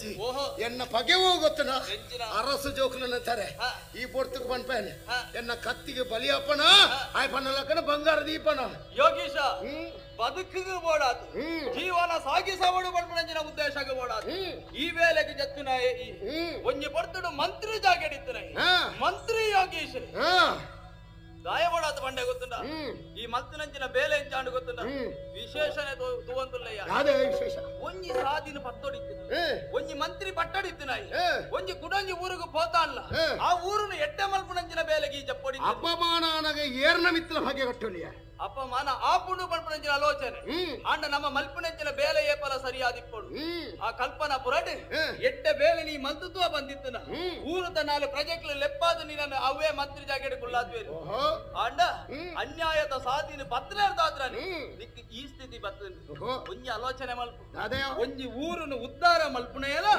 ಎನ್ನ ಪಗೆ ಹೋಗೊತ್ತನ ಅರಸು ಜೋಕುಲನ್ನ ತಾರೆ ಈ ಪೊರ್ತುಕ್ ಪನ್ಪೇನೆ ಎನ್ನ ಕತ್ತಿಗೆ ಬಲಿಯಪ್ಪನ ಆಯ್ ಪನ್ನಲಕ್ಕನ ಬಂಗಾರ ದೀಪನ ಯೋಗೀಶ ಬದುಕಿಗೆ ಬೋಡಾತು ಜೀವನ ಸಾಗಿಸವಡು ಪಡ್ಪಣಂಜಿನ ಉದ್ದೇಶ ಬೋಡಾತು ಈ ವೇಳೆಗೆ ಜತ್ತಿನ ಒಂಜಿ ಪಡ್ತುಡು ಮಂತ್ರಿ ಜಾಗೆಡಿತ್ತನ ಮಂತ್ರಿ ಯೋಗೀಶ್ ಗಾಯಬೋಡಾತ ಬಂಡೆ ಗೊತ್ತುಂಡ ಈ ಮಲ್ತಿನಂಚಿನ ಬೇಲೆ ಎಂಚಾಂಡು ಗೊತ್ತುಂಡ ವಿಶೇಷನೆ ತೂವಂತುಲ್ಲಯ್ಯ ಒಂಜಿ ಸಾದಿನ ಪತ್ತೊಡಿತ್ತು ಒಂಜಿ ಮಂತ್ರಿ ಪಟ್ಟಡಿತ್ತು ನಾಯಿ ಒಂಜಿ ಕುಡೊಂಜಿ ಊರಿಗೆ ಪೋತಾನ್ಲ ಆ ಊರುನು ಎಡ್ಡೆ ಮಲ್ಪುನಂಚಿನ ಬೇಲೆಗೆ ಈ ಜಪ್ಪೊಡಿ ಅಪಮಾನ ಏರ್ನ ಮಿತ್ರ ಭಾಗ್ಯ ಕಟ್ಟೋಲಿಯ ಅಪಮಾನ ಆ ಪುಂಡು ಪಲ್ಪುನಂಚಿನ ಆಲೋಚನೆ ಆಂಡ ನಮ್ಮ ಮಲ್ಪುನಂಚಿನ ಬೇಲೆ ಏಪಲ ಸರಿಯಾದಿಪ್ಪಡು ಆ ಕಲ್ಪನಾ ಪುರಡು ಎಡ್ಡೆ ಬೇಲೆ ನೀ ಮಲ್ತುತ್ವ ಬಂದಿತ್ತನ ಊರುದ ನಾಲು ಪ್ರಜೆಕ್ಲು ಲೆಪ್ಪಾದ ನೀನನ್ನು ಅವೇ ಮಂತ್ರಿ ಜಾಗೆಡ್ ಕುಲ್ಲಾದ್ವೇರು ಆಂಡ ಅನ್ಯಾಯದ ಸಾಧಿನ ಪತ್ರೇರ್ದಾದ್ರ ನಿಕ್ ಈ ಸ್ಥಿತಿ ಬರ್ತದೆ ಒಂಜಿ ಆಲೋಚನೆ ಮಲ್ಪು ಒಂಜಿ ಊರುನು ಉದ್ಧಾರ ಮಲ್ಪುನೆಯಲ್ಲ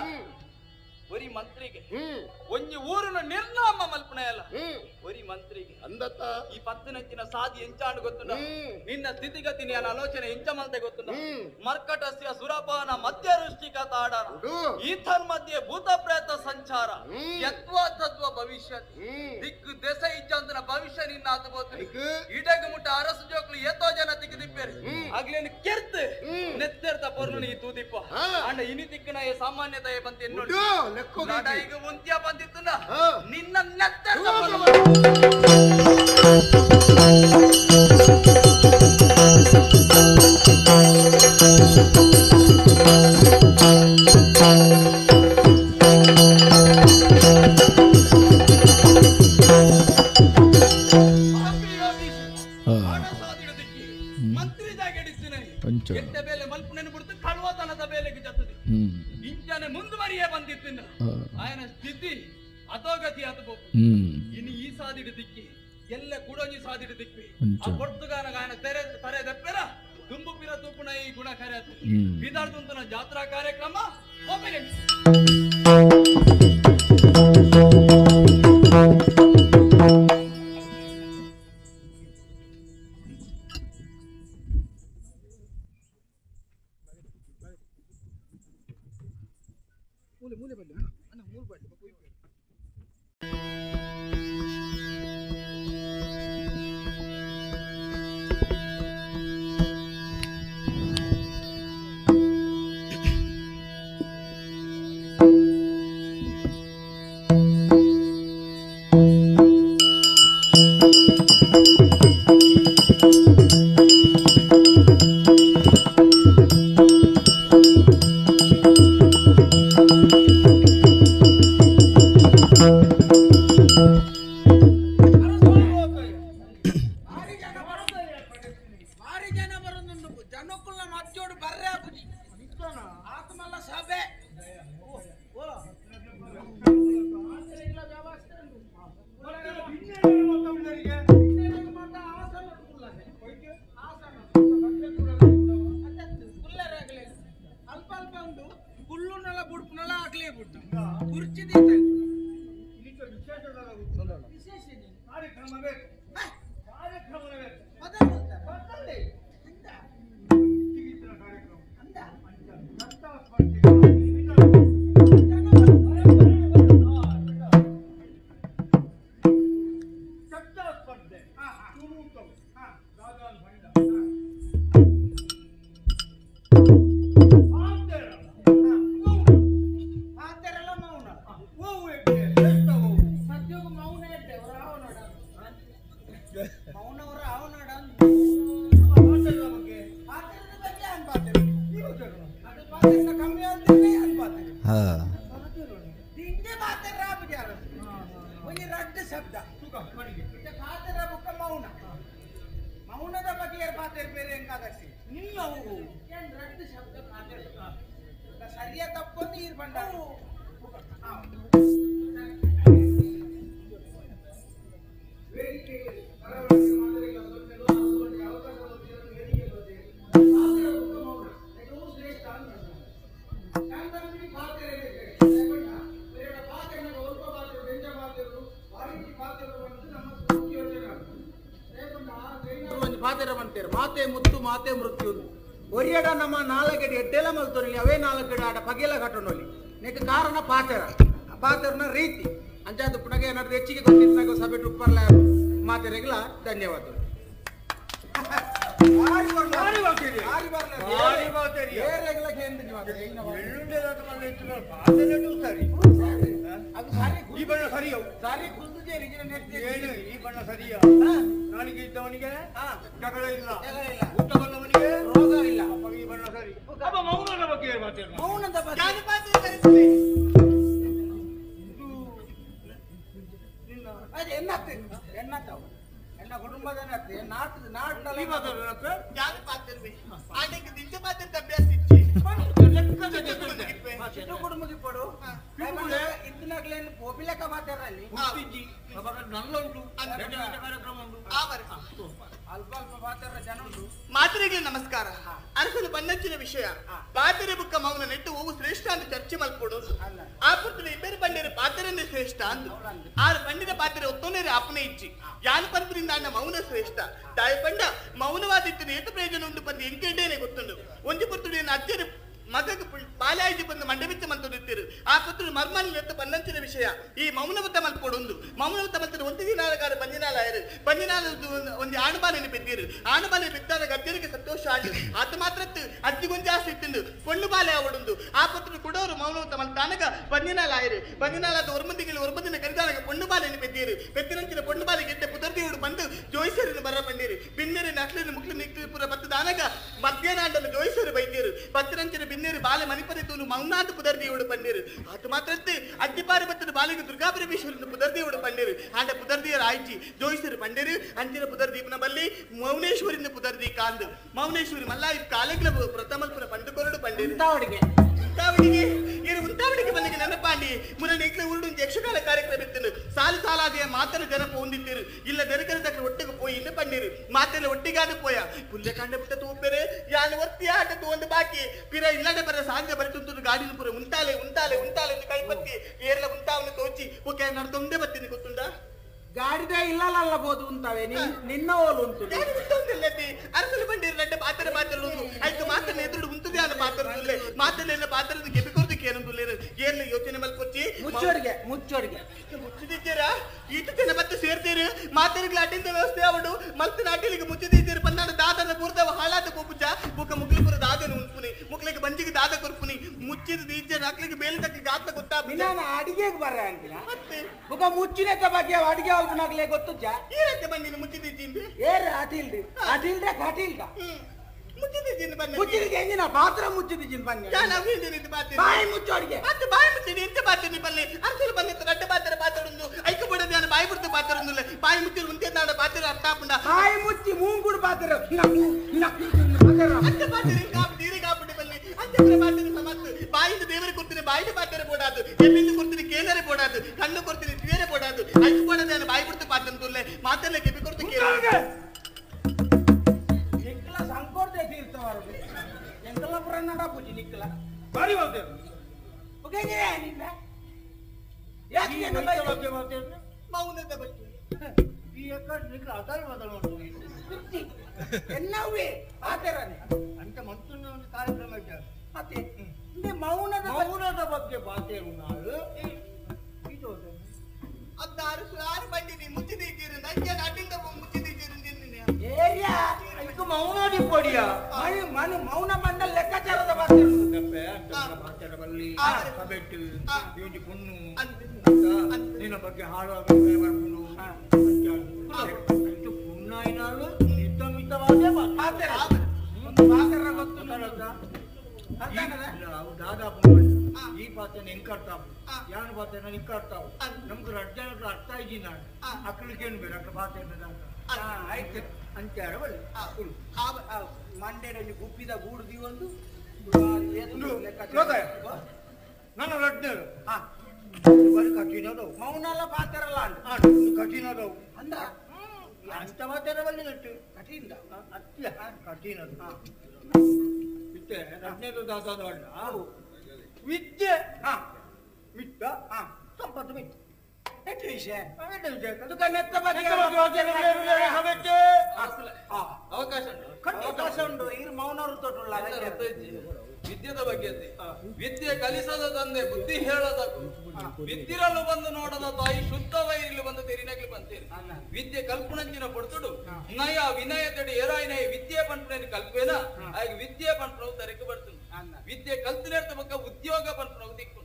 ಒರಿ ಮಂತ್ರಿಗೆ ಒಂಜಿ ಊರುನು ನಿರ್ನಾಮ ಮಲ್ಪುನೆಯಲ್ಲ ಒರಿ ಮಂತ್ರಿಗೆ ಅಂದತ್ತ ಈ ಪತ್ತಿನಂಚಿನ ಸಾಧಿ ಎಂಚಾಂಡು ಗೊತ್ತುಂಡ ನಿನ್ನ ಸ್ಥಿತಿಗತಿ ನಾನು ಆಲೋಚನೆ ಎಂಚ ಮಲ್ತೆ ಗೊತ್ತುಂಡ ಮರ್ಕಟಸ್ಯ ಸುರಪಾನ ಮಧ್ಯ ವೃಷ್ಟಿಕ ತಾಡನ ಈಥನ್ ಮಧ್ಯೆ ಭೂತ ಪ್ರೇತ ಸಂಚಾರ ಯತ್ವಾ ತತ್ವ ಭವಿಷ್ಯ ದಿಕ್ಕು ದೆಸೆ ಇಜ್ಜಂತನ ಭವಿಷ್ಯ ನಿನ್ನ ಆತಬೋತು ಇಡಗ ಮುಟ್ಟ ಅರಸು ಜೋಕ್ಲು ಏತೋ ಜನ ತಿಕ್ಕು ದಿಪ್ಪೇರು ಆಗ್ಲೇನು ಕೆರ್ತು ನೆತ್ತೆರ್ತ ಪೊರ್ಲು ನೀ ತೂದಿಪ್ಪ ಅಂಡ ಇನಿ ತಿಕ್ಕನ ಸಾಮಾನ್ಯತೆಯ ಬಂತ ಎನ್ನೋಡು ಈಗ ಉಂತ್ಯ ಬಂದಿತ್ತು ನಿನ್ನ ನೆತ್ತೆರ್ತ ಮಂತ್ರಿ ಜಾಗೆಡಿಸ್ತೀನಿ ಎಟ್ಟ ಬೇಲೆ ಮಲ್ಪುನನ್ನು ಬಿಡ್ತು ಕಳುವತನದ ಬೇಲೆಗೆ ಜತ್ತದೆ ಇಂಚನೆ ಮುಂದುವರಿಯೇ ಬಂದಿತ್ತು ಆಯನ ಸ್ಥಿತಿ ಅಧೋಗತಿ ಆತು ಇನ್ನು ಈ ಸಾದಿಡು ದಿಕ್ಕಿ ಎಲ್ಲ ಕುಡೊಂಜಿ ಸಾದಿಡು ದಿಕ್ಕಿ ಆ ಪೊರ್ತುಗಾನ ಗಾಯನ ತೆರೆ ತರೆ ದಪ್ಪೆರ ದುಂಬು ಪಿರ ತೂಪುಣ ಈ ಗುಣ ಕರೆಯತು ಬಿದಾರ್ದುಂತನ ಜಾತ್ರಾ ಕಾರ್ಯಕ್ರಮ ಒಮ್ಮೆಗೆ ಬೇರೆ ಹೆಂಗಾಗತ್ತಿ ನಿನ್ನ ಏನ್ ರದ್ದು ಶಬ್ದ ಮಾತಾಡ ಸರಿಯ ತಪ್ಪೊಂದು ನೀರು ಬಂಡ ಮಾತೆ ಮುತ್ತು ಮಾತೆ ಮೃತ್ಯು ಒರಿಯಡ ನಮ್ಮ ನಾಲ್ಕಡಿ ಎಡ್ಡೆಲ ಮಲ್ತೊಲಿ ಅವೇ ನಾಲ್ಕಡಿ ಆಟ ಪಗೆಲ ಕಟ್ಟೊಂಡೊಲಿ ನೆಕ್ ಕಾರಣ ಪಾತೆರ ಪಾತೆರನ ರೀತಿ ಅಂಚಾದ ಪುನಗೆ ಏನಾದ್ರು ಹೆಚ್ಚಿಗೆ ಗೊತ್ತಿದ್ದಾಗ ಸಭೆ ಉಪ್ಪರ್ಲ ಮಾತೆರೆಗ್ಲ ಧನ್ಯವಾದಗಳು. ಈ ಬಣ್ಣ ಸರಿಯಾ? ನಾಲಿಗೆ ಇದ್ದವನಿಗೆ ಜಗಳ ಇಲ್ಲ, ಊಟ ಬಲ್ಲವನಿಗೆ ರೋಗ ಇಲ್ಲ. ಈ ಬಣ್ಣ ಸರಿ. ಮೌನದ ಬಗ್ಗೆ ಮೌನದ ಬಗ್ಗೆ ಅದು ಎನ್ನತ್ತೆ ಎನ್ನತ್ತವು ಎನ್ನ ಕುಟುಂಬದ ನಾಟು ನಾಟಲ್ಲಿ ಕುಟುಂಬಕ್ಕೆ ಪಡು ಇದ್ದನಾಗ್ಲೇನು ಪೋಪಿಲೆಕ್ಕ ಮಾತಾಡಲ್ಲಿ ಅಲ್ಪ ಅಲ್ಪ ಮಾತಾಡ ಜನ ಉಂಟು. ಮಾತರಿಗೆ ನಮಸ್ಕಾರ. ಅರಸನು ಬನ್ನಂಚಿನ ವಿಷಯ ಪಾತೆರೆ ಬುಕ್ಕ ಮೌನ ನೆಟ್ಟು ಹೋಗು ಶ್ರೇಷ್ಠ ಅಂತ ಚರ್ಚೆ ಮಲ್ಪಡು. ಆ ಪುತ್ರ ಇಬ್ಬರು ಬಂಡಿರ ಪಾತೆರನ್ನೇ ಶ್ರೇಷ್ಠ ಅಂದು ಆರು ಬಂಡಿನ ಪಾತ್ರೆ ಒತ್ತೊನೇರೆ ಅಪನೆ ಇಚ್ಚಿ ಯಾನು ಪಂದ್ರಿಂದ ಅಣ್ಣ ಮೌನ ಶ್ರೇಷ್ಠ ತಾಯಿ ಪಂಡ ಮೌನವಾದಿತ್ತು ಏತ ಪ್ರಯೋಜನ ಉಂಟು ಬಂದು ಎಂಕೆಂಡೇನೆ ಗೊತ್ತುಂಡು. ಒಂಜಿ ಪುತ್ರುಡಿಯನ್ನು ಅಜ್ಜರು ಮಗకు ಬಾಲಾಯಿಜಿ ಬಂದು ಮಂಡಬಿತ್ತ ಮಂತೊಂದಿತ್ತಿರು. ಆ ಪುತ್ರನು ಮರ್ಮಲ್ಲಿ ನೆತ್ತು ಬನ್ನಂಚಿನ ವಿಷಯ ಈ ಮೌನವತ್ತ ಮಲ್ಪೊಡೊಂದು ಮೌನವತ್ತ ಮಲ್ತರು ಒಂದು ದಿನಾಲಗಾರ ಬಂಜಿನಾಲಾಯರು ಬಂಜಿನಾಲ ಒಂದು ಆಣುಬಾಲೆಯನ್ನು ಬಿದ್ದಿರು. ಆಣುಬಾಲೆ ಬಿದ್ದಾಗ ಅಜ್ಜರಿಗೆ ಸಂತೋಷ ಆಗಿ ಆತ ಮಾತ್ರ ಅಜ್ಜಿಗೊಂದು ಜಾಸ್ತಿ ಇತ್ತಿಂದು ಪೊಣ್ಣು ಬಾಲೆ ಅವಡೊಂದು. ಆ ಪುತ್ರನು ಕೊಡೋರು ಮೌನವತ್ತ ಮಲ್ತಾನಗ ಬಂಜಿನಾಲಾಯರು ಬಂಜಿನಾಲಾದ ಒರ್ಮಂದಿಗಳು ಒರ್ಮಂದಿನ ಕರಿದಾನಗ ಪೊಣ್ಣು ಬಾಲೆಯನ್ನು ಬೆದ್ದಿರು. ಬೆದ್ದಿನಂಚಿನ ಪೊಣ್ಣು ಬಾಲೆ ಗೆದ್ದ ಪುದರ್ದಿಯೋಡು ಬಂದು ಜೋಯಿಸರನ್ನು ಬರ ಬಂದಿರು. ಬಿನ್ನೆರೆ ನಕ್ಲಿನ ಮುಕ್ಲಿ ನಿಕ್ಲಿಪುರ ಬತ್ತದಾನಗ ಮಧ್ಯಾಹ್ನ ಜೋಯಿಸರು ಬೈದಿರು. ಬತ್ತರಂಚಿನ ಬಿನ್ನೇರು ಬಾಲೆ ಮಣಿಪದೆ ತೂನು ಮೌನಾಥ ಪುದರ್ದಿಯೋಡು ಪಂಡಿರು. ಆತ ಮಾತ್ರತ್ತೆ ಅಜ್ಜಿಪಾರಿ ಬತ್ತದ ಬಾಲಿಗೆ ದುರ್ಗಾಪರಮೇಶ್ವರನ ಪುದರ್ದಿಯೋಡು ಪಂಡಿರು. ಆಂಡ ಪುದರ್ದಿಯರ ಆಯ್ಚಿ ಜೋಯಿಸರು ಪಂಡಿರು. ಅಂಚಿನ ಪುದರ್ದೀಪನ ಬಲ್ಲಿ ಮೌನೇಶ್ವರಿಂದ ಪುದರ್ದಿ ಕಾಂದು ಮೌನೇಶ್ವರಿ ಮಲ್ಲ ಕಾಲಗ್ಲ ಪ್ರಥಮಲ್ಪುರ ಪಂಡುಕೊರಡು ಪಂಡಿರು. ಉಂತಾವಡಿಗೆ ಉಂತಾವಡಿಗೆ ಏನು ಉಂತಾವಡಿಗೆ ಬಂದಿಗೆ ನೆನಪಾಂಡಿ ಮುನ್ನ ನೆಕ್ಲೆ ಉರುಡು ಯಕ್ಷಗಾನ ಕಾರ್ಯಕ್ರಮ ಇತ್ತು. ಸಾಲು ಸಾಲಾದ ಮಾತನ ಜನ ಪೋಂದಿತ್ತಿರು ಇಲ್ಲ ದೆರಕರ ತಕ್ಕ ಒಟ್ಟಿಗೆ ಪೋಯಿ ಇನ್ನು ಪಂಡಿರು. ಮಾತೆಲ್ಲ ಒಟ್ಟಿಗಾದ ಪೋಯ ಪುಲ್ಲೆ ಕಂಡ ಬಿಟ್ಟ ತೂಪೆರೆ ಯಾನು ಒತ್ತಿ ಆಟ ತೋಂದು ಬಾಕಿ ಪಿರ ಇಲ್ಲಡೆ ಬರ ಸಾಧ್ಯ ಬರಿತುಂತು ಗಾಡಿನ ಪುರ ಉಂಟಾಲೆ ಉಂಟಾಲೆ ಉಂಟಾಲೆ ಕೈಪತ್ತಿ ಏರ್ಲ ಉಂಟಾವನ್ನ ತೋಚಿ ಓಕೆ ನಡ್ದೊಂದೇ ಬತ್ತೀನಿ ಗೊತ್ತುಂಡ. ಗಾಡಿದೇ ಇಲ್ಲಲ್ಲ ಬೋದು ಉಂತಾವೆ ನಿನ್ನ ಓಲು ಉಂಟು ಅರಸಲು ಬಂಡಿರು ನಡ್ಡ ಪಾತ್ರ ಪಾತ್ರ ಆಯ್ತು ಮಾತನ್ನ ಎದುರು ಉಂತದೆ ಅಲ್ಲ ಪಾತ್ರ ಮಾತನ್ನೆಲ್ಲ ಪಾತ್ರದ ಗೆಬಿಕೊರ್ದಕ್ಕೆ ಏನಂದುಲ್ಲೇರು ಏರ್ಲ ಯೋಚನೆ ಮಲ್ಕೊಚ್ಚಿ ಮುಚ್ಚೋಡಿಗೆ ಮುಚ್ಚೋಡಿಗೆ ಮುಚ್ಚಿದ್ದೀರಾ ಈತ ಜನ ಮತ್ತೆ ಸೇರ್ತೀರಿ ಮಾತನಿಗೆ ಅಡ್ಡಿಂದ ವ್ಯವಸ್ಥೆ ಅವಡು ಮಲ್ತ ನಾಟಿಲಿಗೆ ಮುಚ್ಚಿದ್ದೀರಿ ಪನ್ನಾಡ ದಾದನ ಪೂರ್ತ ಹಾಳಾದ ಪೂಜ ಬುಕ್ಕ ಮುಗ್ಲಿಪುರ ದಾದನ ಉಂಪುನಿ ಮುಕ್ಲಿಗೆ ಬಂಜಿಗೆ ದಾದ ಕೊರ್ಪುನಿ ಮುಚ್ಚಿದ ಈಜ ನಾಕ್ಲಿಗೆ ಬೇಲೆ ತಕ್ಕ ಗಾತ್ರ ಗೊತ್ತಾ ನಾನು ಅಡಿಗೆಗೆ ಬರ ಅಂತಿಲ್ಲ ಮತ್ತೆ ಬುಕ್ಕ ಮುಚ್ಚಿನ ಬಗ್ಗೆ ಅಡಿಗೆ ನಾಗ್ಲೇ ಗೊತ್ತು ಏನಂತೆ ಬಂದಿನಿ ಮುಚ್ಚಿದ್ದೀನಿ ಏರ್ ಅಟಿಲ್ರಿ ಅಟಿಲ್ರೆ ಕಟಿಲ್ದ ಮುಚ್ಚಿದ್ದೀನಿ ಬನ್ನಿ ಮುಚ್ಚಿದ ಪಾತ್ರ ಮುಚ್ಚಿದ್ದೀನಿ ಬನ್ನಿ ಬಾಯಿ ಮುಚ್ಚೋಡಿಗೆ ಮತ್ತೆ ಬಾಯಿ ಮುಚ್ಚಿನಿ ಎಂತ ಪಾತ್ರ ಬನ್ನಿ ಅರ್ಸಲು ಬಂದಿತ್ತು ಗಡ್ಡ ಪಾತ್ರ ಪಾತ್ರ ಉಂದು ಐಕ ಬಿಡದೆ ನಾನು ಬಾಯಿ ಬಿಡ್ತು ಪಾತ್ರ ಉಂದಿಲ್ಲ ಬಾಯಿ ಮುಚ್ಚಿ ಮುಂದೆ ನಾಡ ಪಾತ್ರ ಅರ್ಥ ಆಪುಂಡ ಬಾಯಿ ಮುಚ್ಚಿ ಮೂಂಗುಡು ಪಾತ್ರ ಅಂತ ಪಾತ್ರ ನೀರಿಗೆ ಕಾಪಿಟ್ಟು ಬನ್ನಿ ಅಂತ ಪಾತ್ರ ಸಮತ್ತು ಬಾಯಿಂದ ದೇವರಿಗೆ ಕೊಡ್ತೀನಿ ಬಾಯಿಂದ ಪಾತ್ರ ಬೋಡಾದು ಎಮ್ಮಿಂದ ಕೊಡ್ತೀನಿ ಕೇನರೆ ಬೋಡಾದು ಕಣ್ಣು ಕೊಡ್ತೀನಿ ತೀರೆ ಬೋಡಾದು ಐಕ ಬಿಡದೆ ನಾನು ಬಾಯಿ ಬಿಡ್ತು ಪಾತ್ರ ಅಂತುಲ್ಲೆ ಮಾತಲ್ಲೇ ಕೆಪಿ ಕೊಡ್ತು ಕೇಳ ಸಂಕೋರ್ದೆ ತೀರ್ಥವಾರು ಎಂತೆಲ್ಲ ಪುರಾಣ ಪೂಜೆ ನಿಕ್ಕಲ ಬಾರಿ ಹೋಗ್ತೇವೆ ನಿನ್ನ ಮೌನದ ಬಗ್ಗೆ ಎನ್ನವೇ ಆತರನೇ ಅಂತ ಮಂತುನ ಒಂದು ಕಾರ್ಯಕ್ರಮ ಇದ್ದಾರೆ. ಮತ್ತೆ ಮೌನದ ಮೌನದ ಬಗ್ಗೆ ಪಾತೇರು ನಾಳು ಇದು ಅದಾರು ಸುರಾರು ಬಂದಿನಿ ಮುಚ್ಚಿದ್ದೀರಿ ನಂಗೆ ಅಡ್ಡಿಂದ ಮುಚ್ಚಿದ್ದೀರಿ ಏರಿಯಾ ಇದು ಮೌನ ದಿಪ್ಪಡಿಯ ಮನು ಮೌನ ಮಂಡಲ ಲೆಕ್ಕಾಚಾರದ ಮಾತಾಡಬಲ್ಲಿ ಸಬೆಟ್ಟು ಇವನು ಪುಣ್ಣು ನಿನ್ನ ಬಗ್ಗೆ ಹಾಳು ಅಭಿಪ್ರಾಯ ಬರ್ಕೊಂಡು ಪುಣ್ಣಾಯಿನಾಳು ಹಿತ ಮಿತವಾದ ದಾದಾ ಈ ಪಾತ್ರನ ಹೆಂಗ್ ಕರ್ತಾವು ಯಾನು ಪಾತ್ರನ ಹಿಂಗ್ ಕರ್ತಾವು ನಮ್ಗೆ ರಡ್ಡ ಅರ್ಥ ಇದ್ದೀನಿ ನಾನು ಅಕ್ಕಳಿಗೇನು ಬೇಡ ಅಕ್ಕ ಪಾತ್ರ ಆಯ್ತು. ಅಂಚಾರ ಬಲ್ಲಿ ಮಂಡ್ಯದಲ್ಲಿ ಗುಪ್ಪಿದ ಗೂಡು ದೀವೊಂದು ನನ್ನ ರಡ್ಡರು ಕಠಿಣದವು ಮೌನಲ್ಲ ಪಾತ್ರಲ್ಲ ಕಠಿಣದವು ಅಂದ ಅಂತ ಮಾತಾಡ ಬಲ್ಲಿ ನಟ್ಟು ಕಠಿಣ ಅತ್ಯ ಕಠಿಣದು ಇತ್ತೆ ರಡ್ನೇದು ದಾದಾದ ಅಲ್ಲ ವಿದ್ಯೆ ಮಿತ್ತ ಸಂಪತ್ತು ಮಿತ್ತ ಎಟ್ಟು ವಿಷಯ ಅವಕಾಶ ಅವಕಾಶ ಉಂಟು ಇರು ಮೌನವರು ತೊಟ್ಟುಳ್ಳ ವಿದ್ಯೆದ ಬಗ್ಗೆ ವಿದ್ಯೆ ಕಲಿಸದ ತಂದೆ ಬುದ್ಧಿ ಹೇಳದ ವಿದ್ಯಿರಲು ಬಂದು ನೋಡದ ತಾಯಿ ಶುದ್ಧ ವೈರಿಲು ಬಂದು ತೆರಿನಗ್ಲು ಬಂತೇರಿ ವಿದ್ಯೆ ಕಲ್ಪನಂಚಿನ ಪಡ್ತುಡು ನಯ ವಿನಯ ತಡಿ ಏರಾಯಿನಯ ವಿದ್ಯೆ ಪಂಪನ ಕಲ್ಪೇನ ಆಗ ವಿದ್ಯೆ ಪಂಪನವು ತರಕ್ಕೆ ಬರ್ತುಂಡು ವಿದ್ಯೆ ಕಲ್ತಿನೇರ್ತ ಬಕ್ಕ ಉದ್ಯೋಗ ಪಂಪನವು ದಿಕ್ಕು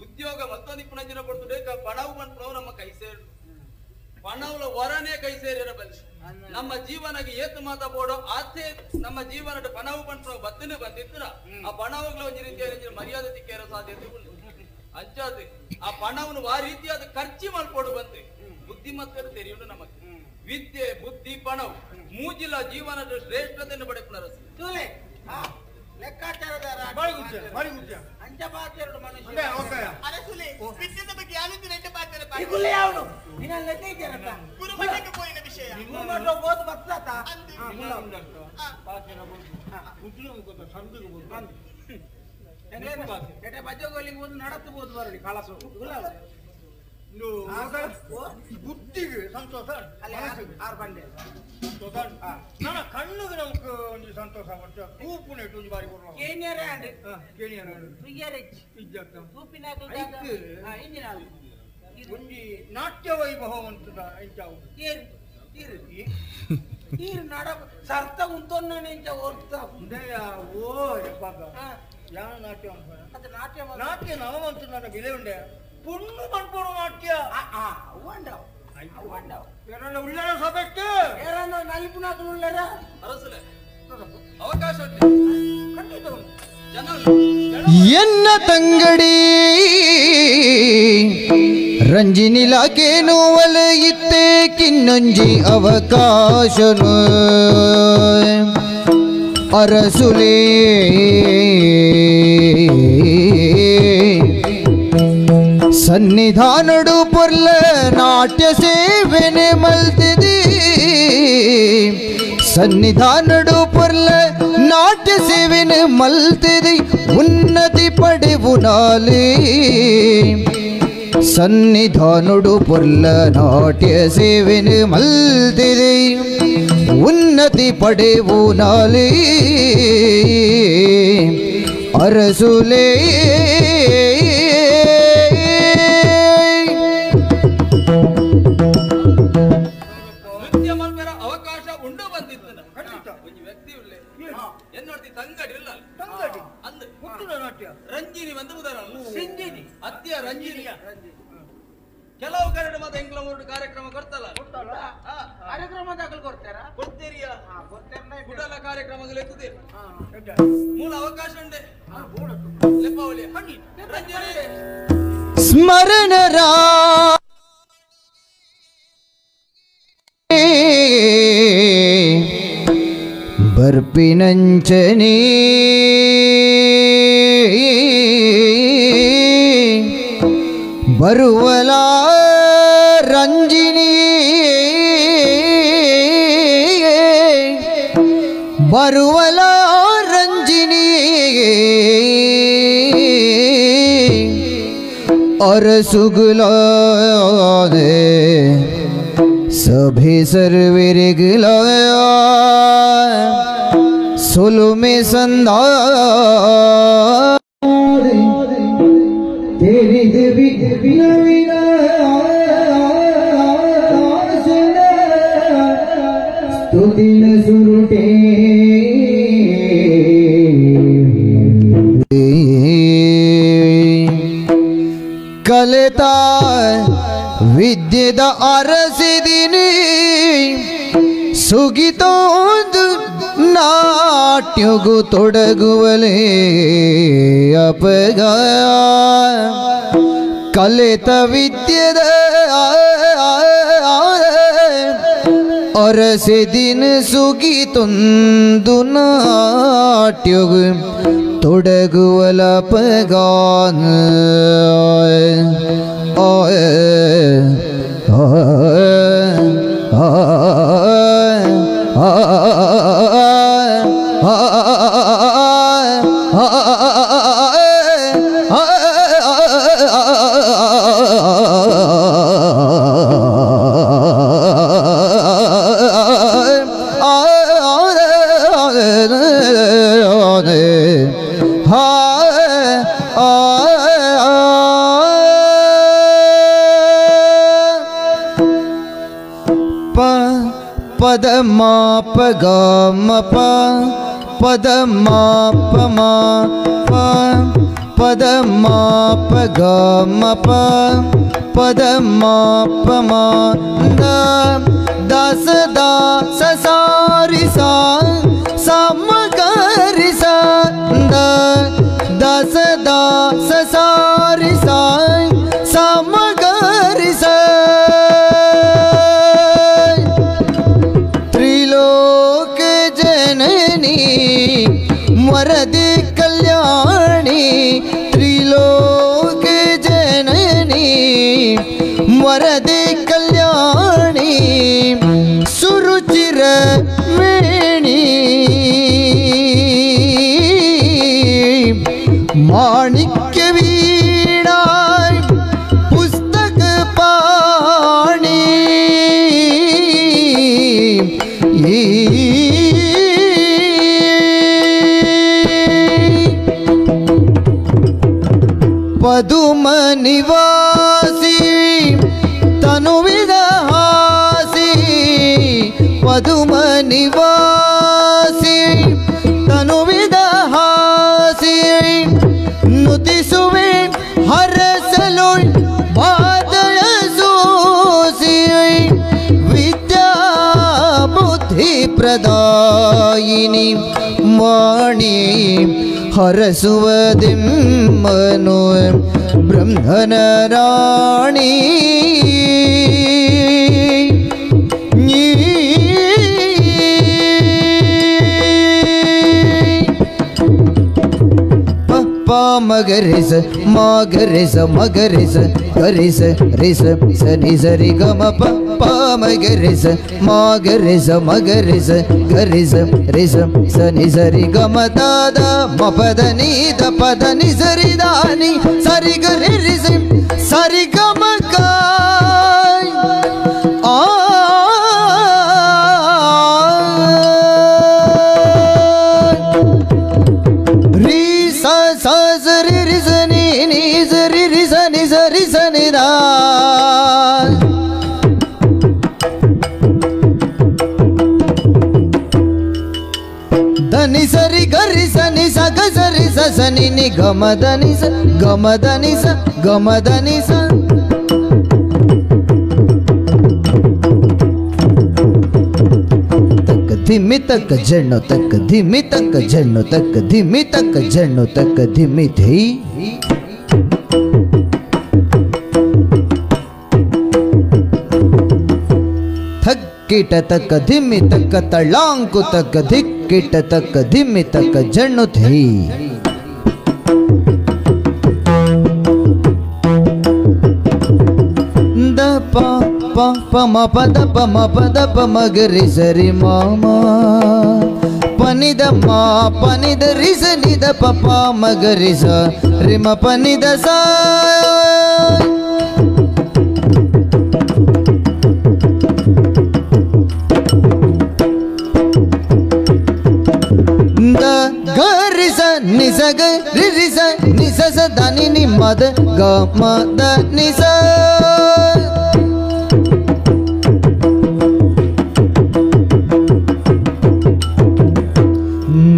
ಉದ್ಯೋಗ ಮತ್ತೊಂದು ಪುನಂಜಿನ ಪಡ್ತುಡೆ ಪಣವು ಪಂಪನವು ನಮ್ಮ ಕೈ ಸೇರು ಪಣವುಲ ವರನೇ ಕೈ ಸೇರಿರ ಬಲಿ ನಮ್ಮ ಜೀವನಗೆ ಏತು ಮಾತ ಬೋಡೋ ಆಚೆ ನಮ್ಮ ಜೀವನದ ಪಣವು ಪಂಪನವು ಬತ್ತನೆ ಬಂದಿತ್ತು ಆ ಪಣವುಗಳ ಒಂದು ರೀತಿಯ ಮರ್ಯಾದೆ ತಿಕ್ಕೇರೋ ಸಾಧ್ಯತೆ ಉಂಟು ಅಂಚಾದ ಆ ಪಣವನ್ನು ಆ ರೀತಿಯಾದ ಖರ್ಚು ಮಾಡ್ಕೊಡು ಬಂತೆ ಬುದ್ಧಿಮತ್ತರು ತೆರೆಯುವುದು ನಮಗೆ ವಿದ್ಯೆ ಬುದ್ಧಿ ಪಣವು ಮೂಜಿಲ ಜೀವನದ ಶ್ರೇಷ್ಠತೆಯನ್ನು ಪಡೆಪುನರ ನಡತ್ತಬಹುದು ಬರಲಿ ಕಳಸು ಬುದ್ಧಿಗೆ ಸಂತೋಷ ಆರು ಬಂಡೆ ಸಂತೋಷ ನನ್ನ ಕಣ್ಣುಗೆ ನಮಕ್ ಒಂದು ಸಂತೋಷ ಬರ್ತದೆ ತೂಪು ನೆಟ್ಟು ಒಂದು ಬಾರಿ ಕೊಡುವ ಕೇನಿಯರ ಅಂಡ್ ಕೇನಿಯರ ಪ್ರಿಯರ ಒಂಜಿ ನಾಟ್ಯ ವೈಭವ ಅಂತದ ಎಂಚಾವು ಈರು ನಡ ಸರ್ತ ಉಂತೊನ್ನ ಎಂಚ ಓರ್ತ ಓ ಯಪ್ಪಾಗ ಯಾನ ನಾಟ್ಯ ಅದು ನಾಟ್ಯ ನಾಟ್ಯ ನವ ಅಂತ ನನ್ನ ಬೆಲೆ ಉಂಡೆ ಪುಣ್ಣು ಮನ್ಪೋಡು ನಾಟ್ಯ ಅವಂಡವು ಅವಂಡವು ಏರನ್ನ ಉಳ್ಳರ ಸಭೆಟ್ಟು ಏರನ್ನ ನಲಿಪುನಾಕಲು ಉಳ್ಳರ ಅರಸುಲೆ ಅವಕಾಶ ಖಂಡಿತ ಎನ್ನ ತಂಗಡಿ ರಂಜಿನಿಲಾಕೇನು ಒಲೆಯಿತ್ತೆ ಕಿನ್ನೊಂಜಿ ಅವಕಾಶನು ಅರಸುಲೇ ಸನ್ನಿಧಾನಡು ಪೊರ್ಲ ನಾಟ್ಯ ಸೇವೆನೆ ಮಲ್ತಿದಿ ಸನ್ನಿಧಾನಡು ಪೊರ್ಲ ನಾಟ್ಯ ಸೇವೆನೆ ಮಲ್ತಿದಿ ಉನ್ನತಿ ಪಡೆವು ನಾಲಿ ಸನ್ನಿಧಾನಡು ಪೊರ್ಲ ನಾಟ್ಯ ಸೇವೆನೆ ಮಲ್ತಿದಿ ಉನ್ನತಿ ಪಡೆವು ನಾಲಿ ಅರಸುಲೇ ನೃತ್ಯ ಮಲ್ಪೆರ ಅವಕಾಶ ಉಂಡು ಬಂದಿತ್ತು ಒಂಜಿ ವ್ಯಕ್ತಿ ಉಳ್ಳೆ ಎನ್ನೋಡ್ತಿ ತಂಗಡಿ ಇಲ್ಲ ತಂಗಡಿ ಅಂದ್ ಹುಟ್ಟಿದ ನಾಟ್ಯ ರಂಜಿನಿ ಬಂದು ಉದಾಹರಣೆ ಸಿಂಜಿನಿ ಅತ್ಯ ರಂಜಿನಿ ಕೆಲವು ಕಡೆ ಮತ್ತೆ ಎಂಕ್ಲ ಮೂರು ಕಾರ್ಯಕ್ರಮ ಕೊಡ್ತಲ್ಲ ಕಾರ್ಯಕ್ರಮ ದಾಖಲು ಕೊಡ್ತಾರ ಕೊಡ್ತೀರಿಯ ಕುಟಲ ಕಾರ್ಯಕ್ರಮಗಳು ಎತ್ತುತ್ತೀರಿ ಮೂಲ ಅವಕಾಶ ಉಂಡೆ ಲೆಪ್ಪಾವಳಿ ರಂಜಿನಿ ಸ್ಮರಣರ ಬರ್ಪಿನಂಚನೆ ಬರುವಲ ರಂಜಿನಿ ಬರುವಲ ರಂಜಿನಿ ಅರಸುಗುಲಾದೆ ಸಭೆ ಸರ್ವಿರಿಗುಲ ಸುಲುಮೆ ಸಂದಾ तेरी विघ्न विनाशन स्तुतिल सुरुटे ಕಲಿತ ವಿದ್ಯೆದ ಅರಸಿದಿನಿ ಸುಗಿತೊಂದು ನಾಟ್ಯಗು ತೊಡಗುವಲೇ ಅಪಗ ಕಲಿತ ವಿದ್ಯೆದ ಅರಸೆದಿನ ಸುಗಿತೊಂದು ನಾಟ್ಯಗು ತೊಡಗುವಲ ಪಗಾನ ಆಯ पद मा प ग म प पद मा प मा प पद मा प ग म प पद मा प मा the दस दा स सा रि सा सा म ग रि सा the दस दा स सा रि सा सा म ग रि सा त्रिलोक जननी वरद कल्याणी त्रिलोक जननी वरद कल्याणी सुरुचिर वेणी माणिक्य वीणा पुस्तक पाणी पदुम निवासी तनुविदहासी पदुम निवासी तनुविदहासी नुतिसुवे हरसलु बादयसूसी विद्या बुद्धि प्रदायिनी वाणी हरसुवदिम्मनु ब्रह्मन राणी प मगरिस मगरिस मगरिस गरिस रिस स नि स रि ग म प प मगरिस मगरिस मगरिस गरिस रिस स नि स रि ग म the the म प the नि the प the नि स रि दा नि स रि ग रि रि स स रि ग म ग आ रि स स स रि रि स नि नि स रि रि स नि स रि स नि दा धनि स रि ग रि स नि स ग स रि स स नि नि ग म ध नि स ग म ध नि स ग म ध नि स तक धिमि तक झन्नो तक धिमि तक झन्नो तक धिमि तक झन्नो तक धिमि धी थक कीट तक धिमि तक तलांकु तक धिक कीट तक धिमि तक झन्नो धी the प प प म प the प म प the प म ग रि स रि म म प नि the म प नि the रि स नि the प प म ग रि स रि म प नि the सा the ग रि स नि स ग रि रि स नि स स the नि नि म the ग म the नि स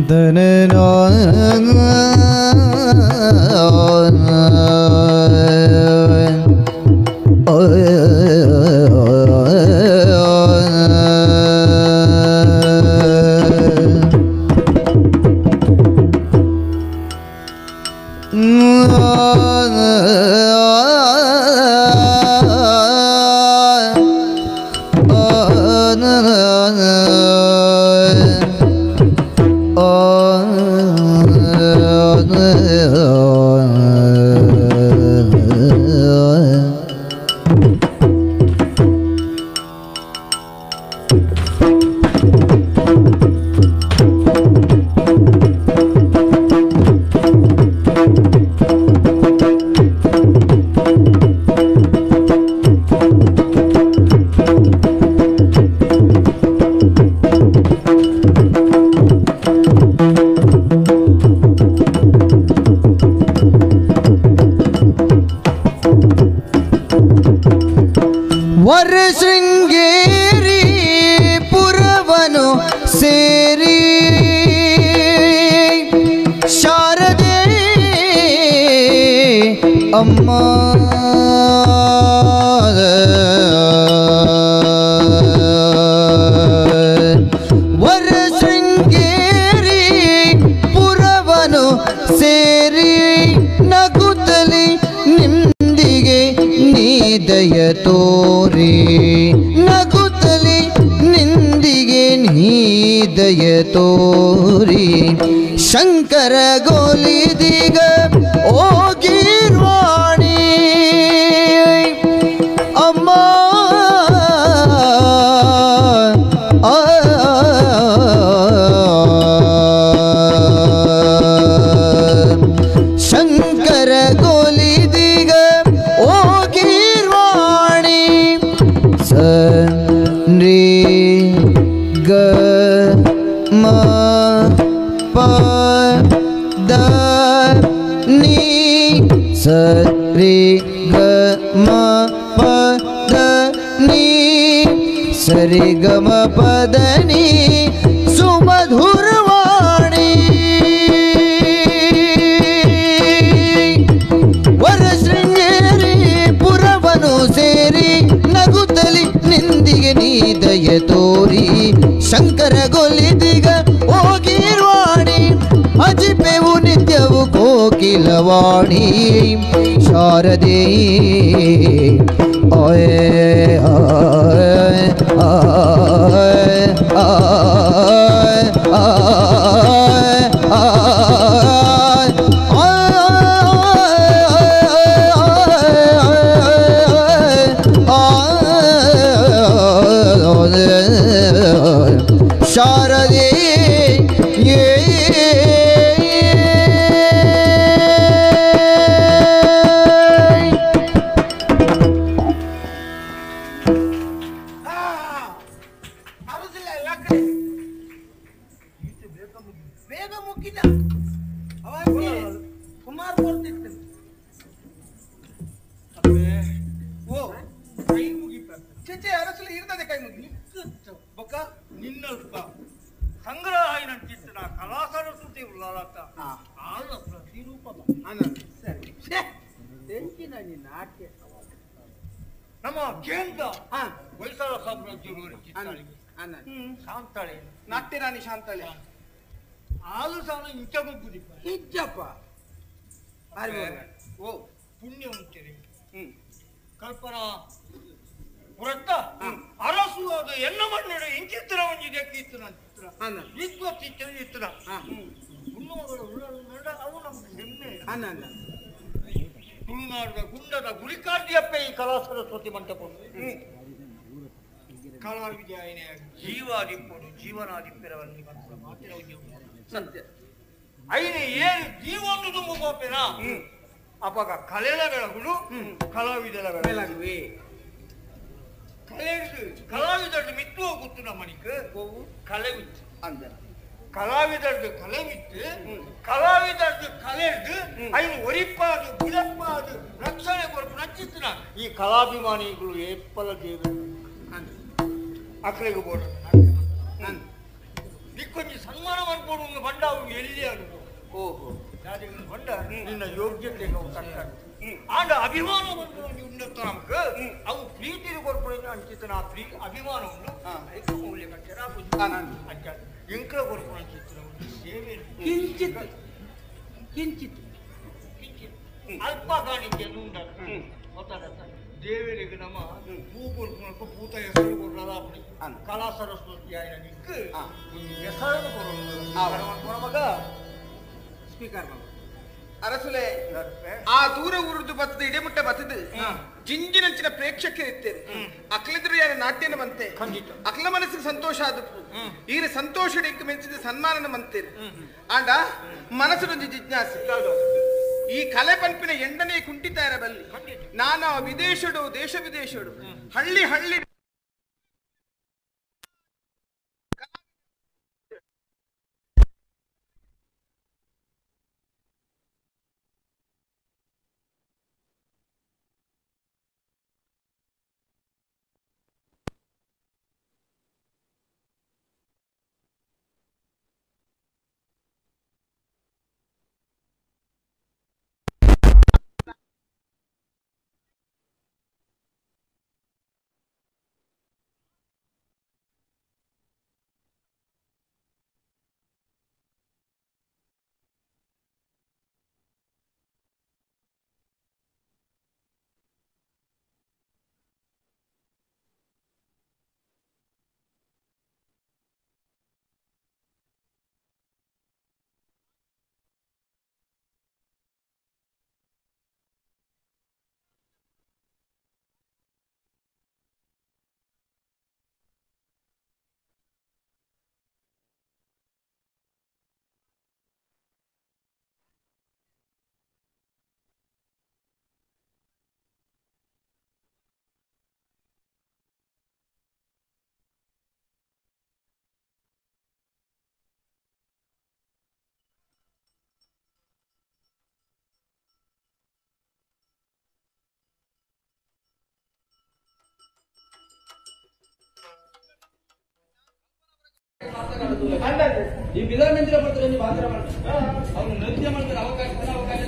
धन na ವರ ಶೃಂಗೇರಿ ಪುರವನು ಸೇರಿ ಶಾರದೆ ಅಮ್ಮ ವರ ಶೃಂಗೇರಿ ಪುರವನು ಸೇರಿ ನಗುತ್ತಲಿ ನಿಂದಿಗೆ ನೀದಯ ತೋರಿ ನಗುತ್ತಲಿ ನಿಂದಿಗೆ ನೀದಯ ತೋರಿ ಶಂಕರ ಗೋಲಿದಿಗ ಓ ಗೀರ್ವಾಣಿ ಅಮ್ಮ ಆ ಶಂಕರ ಗೋಲಿದಿಗ ಓ ಗೀರ್ವಾಣಿ ಸ ರಿ ಗ ಮ ಪ the ನಿ ಸ ರಿ ಗ ಮ ಪ the ನಿ ಸರಿ ಗ ಮ ಪ the ನಿ ಸುಮಧುರವಾಣಿ ವರ ಶೃಂಗೇರಿ ಪುರವನು ಸೇರಿ ನಗುತ್ತಲಿ ನಿಂದಿಗೆ ನೀದಯ ತೋರಿ ಶಂಕರ ಗೊಲಿದಿಗ ಹೋಗಿರ್ವಾಣಿ ಅಜಿಪೆವು ನಿತ್ಯವು ಕೋಕಿಲವಾಣಿ ಶಾರದೆ ಆಯ್ ಆಯ್ ಆಯ್ ಆಯ್ ಆಯ್ ಆಯ್ ಶಾರದೆ ಬೇಗ ಮುಗಿದ ಕುಮಾರ್ ಕೊಡ್ತಿತ್ತು. ಓ ಕೈ ಮುಗಿತ. ಚೇಚೆ ಅರಸಲು ಇರ್ತದೆ ಕೈ ಮುಗಿ. ಬೊಕ್ಕ ನಿನ್ನಲ್ಪ ಸಂಗ್ರಹ ಆಯ್ನಂತಿತ್ತು ನಾ ಕಲಾ ಸರಸ್ವತಿ ಉಳ್ಳಾಲತ್ತ ಆಳ ಪ್ರತಿರೂಪ. ಸರಿ ಎಂಚಿನ ನಿನ್ನ ಆಟೆ. ನಮ್ಮ ಕೇಂದ್ರ ಹೊಯ್ಸಳ ಸಾಮ್ರಾಜ್ಯದವರು ಶಾಂತಾಳೆ ನಾಟ್ಯ ರಾಣಿ ಶಾಂತಾಳೆ ಆಲು ಸಾಲ ಇಂಚ ಗೊಬ್ಬುದಿಪ್ಪ ಇಜ್ಜಪ್ಪ. ಓ ಪುಣ್ಯ ಉಂಟೇರಿ ಕಲ್ಪನಾ ಪುರತ್ತ ಅರಸು ಅದು ಎನ್ನ ಮಣ್ಣು ಇಂಚಿತ್ರ ಒಂಜಿ ದೆಕ್ಕಿತ್ತು ನಂಚಿತ್ರ ವಿದ್ವತ್ತಿತ್ತು ಇತ್ತಿನ ಪುಣ್ಯಗಳು ಉಳ್ಳಾಲ ಅವು ನಮ್ಗೆ ಹೆಮ್ಮೆ. ತುಳುನಾಡದ ಗುಂಡದ ಗುರಿಕಾರ್ದಿಯಪ್ಪ ಈ ಕಲಾ ಸರಸ್ವತಿ ಮಂಟಪ ಕಲಾವಿದ ಜೀವಾದಿಪ್ಪಡು ಜೀವನಾದಿಪ್ಪರವಲ್ಲಿ ಮಾತಿನ ಸತ್ಯ ಐನೆ ಏನು ಜೀವವನ್ನು ತುಂಬ ಗೋಪೇನ ಅಪಗ ಕಲೆಲ ಬೆಳಗುಡು ಕಲಾವಿದರ ಬೆಳಗುವೆ ಕಲೆ ಕಲಾವಿದರದ್ದು ಮಿತ್ತು ಹೋಗುತ್ತು ನಮ್ಮನಿಕ್ ಕಲೆ ವಿತ್ತು ಅಂದ ಕಲಾವಿದರದ್ದು ಕಲೆ ವಿತ್ತು ಕಲಾವಿದರದ್ದು ಕಲೆರ್ದು ಐನು ಒರಿಪಾದು ಬಿಡಪ್ಪಾದು ರಕ್ಷಣೆ ಕೊರಪು ನಚ್ಚಿತ್ತಿನ ಈ ಕಲಾಭಿಮಾನಿಗಳು ಏಪ್ಪಲ ದೇವರು ಅಕ್ಲೆಗೆ ಬೋಡ ನಿಕ್ಕೊಂಜಿ ಸನ್ಮಾನ ಮಾಡ್ಬೋದು ಬಂಡ ಅವು ಎಲ್ಲಿ ಆಗುದು ಓಹೋ ಬಂಡ ನಿನ್ನ ಯೋಗ್ಯತೆಗೆ ಅವು ತಕ್ಕ ಆಂಡ ಅಭಿಮಾನ ಉಂಡತ್ತ ನಮಕ್ ಅವು ಪ್ರೀತಿ ಕೊರ್ಪುನ ಅಂಚಿತನ ಆ ಪ್ರೀ ಅಭಿಮಾನ ಉಂಡು ಐಕ ಮೌಲ್ಯ ಕಟ್ಟರ ಅಂಚ ಇಂಕ್ಲ ಕೊರ್ಪುನ ಅಂಚಿತ್ತನ ಸೇವೆ ಕಿಂಚಿತ್ ಕಿಂಚಿತ್ ಕಿಂಚಿತ್ ಅಲ್ಪ ಕಾಣಿಕೆ ಉಂಡ ಗೊತ್ತಾಗತ್ತ ದೇವರಿಗೆ ನಮ್ಮ ಪೂ ಕೊರ್ಪುನಲ್ಪ ಪೂತ ಹೆಸರು ಕೊಡಲ ಕಲಾ ಸರಸ್ವತಿ ಆಯ್ನ ನಿಕ್ ಹೆಸರು ಕೊಡೋದು ಮಗ ಸ್ಪೀಕರ್ ಬಾಬು ಅರಸುಲೆ ಆ ದೂರ ಊರುದು ಬತ್ತದ ಇಡೆಮುಟ್ಟ ಬತ್ತದ ಜಿಂಜಿನಂಚಿನ ಪ್ರೇಕ್ಷಕರು ಇತ್ತೇನೆ ಅಕ್ಲಿದ್ರು ಯಾರ ನಾಟ್ಯನ ಬಂತೆ ಅಕ್ಲ ಮನಸ್ಸಿಗೆ ಸಂತೋಷ ಆದಪ್ಪು ಈರ ಸಂತೋಷ ಮೆಚ್ಚಿದ ಸನ್ಮಾನನ ಮಂತೇನೆ ಆಂಡ ಮನಸ್ಸುಡೊಂಜಿ ಜಿಜ್ಞಾಸೆ ಈ ಕಲೆ ಪಂಪಿನ ಎಂಡನೇ ಕುಂಟಿತ ಇರಬಲ್ಲಿ ನಾನಾ ವಿದೇಶಡು ದೇಶ ವಿದೇಶಡು ಹಳ್ಳಿ ಹಳ್ಳಿ ಈ ಬಿದಾರ್ ಬರ್ತಾರೆ ಪಾತ್ರ ಮಾಡ್ತಾರೆ ಅವ್ನು ನೃತ್ಯ ಮಾಡ್ತಾರೆ ಅವಕಾಶ ಅವಕಾಶ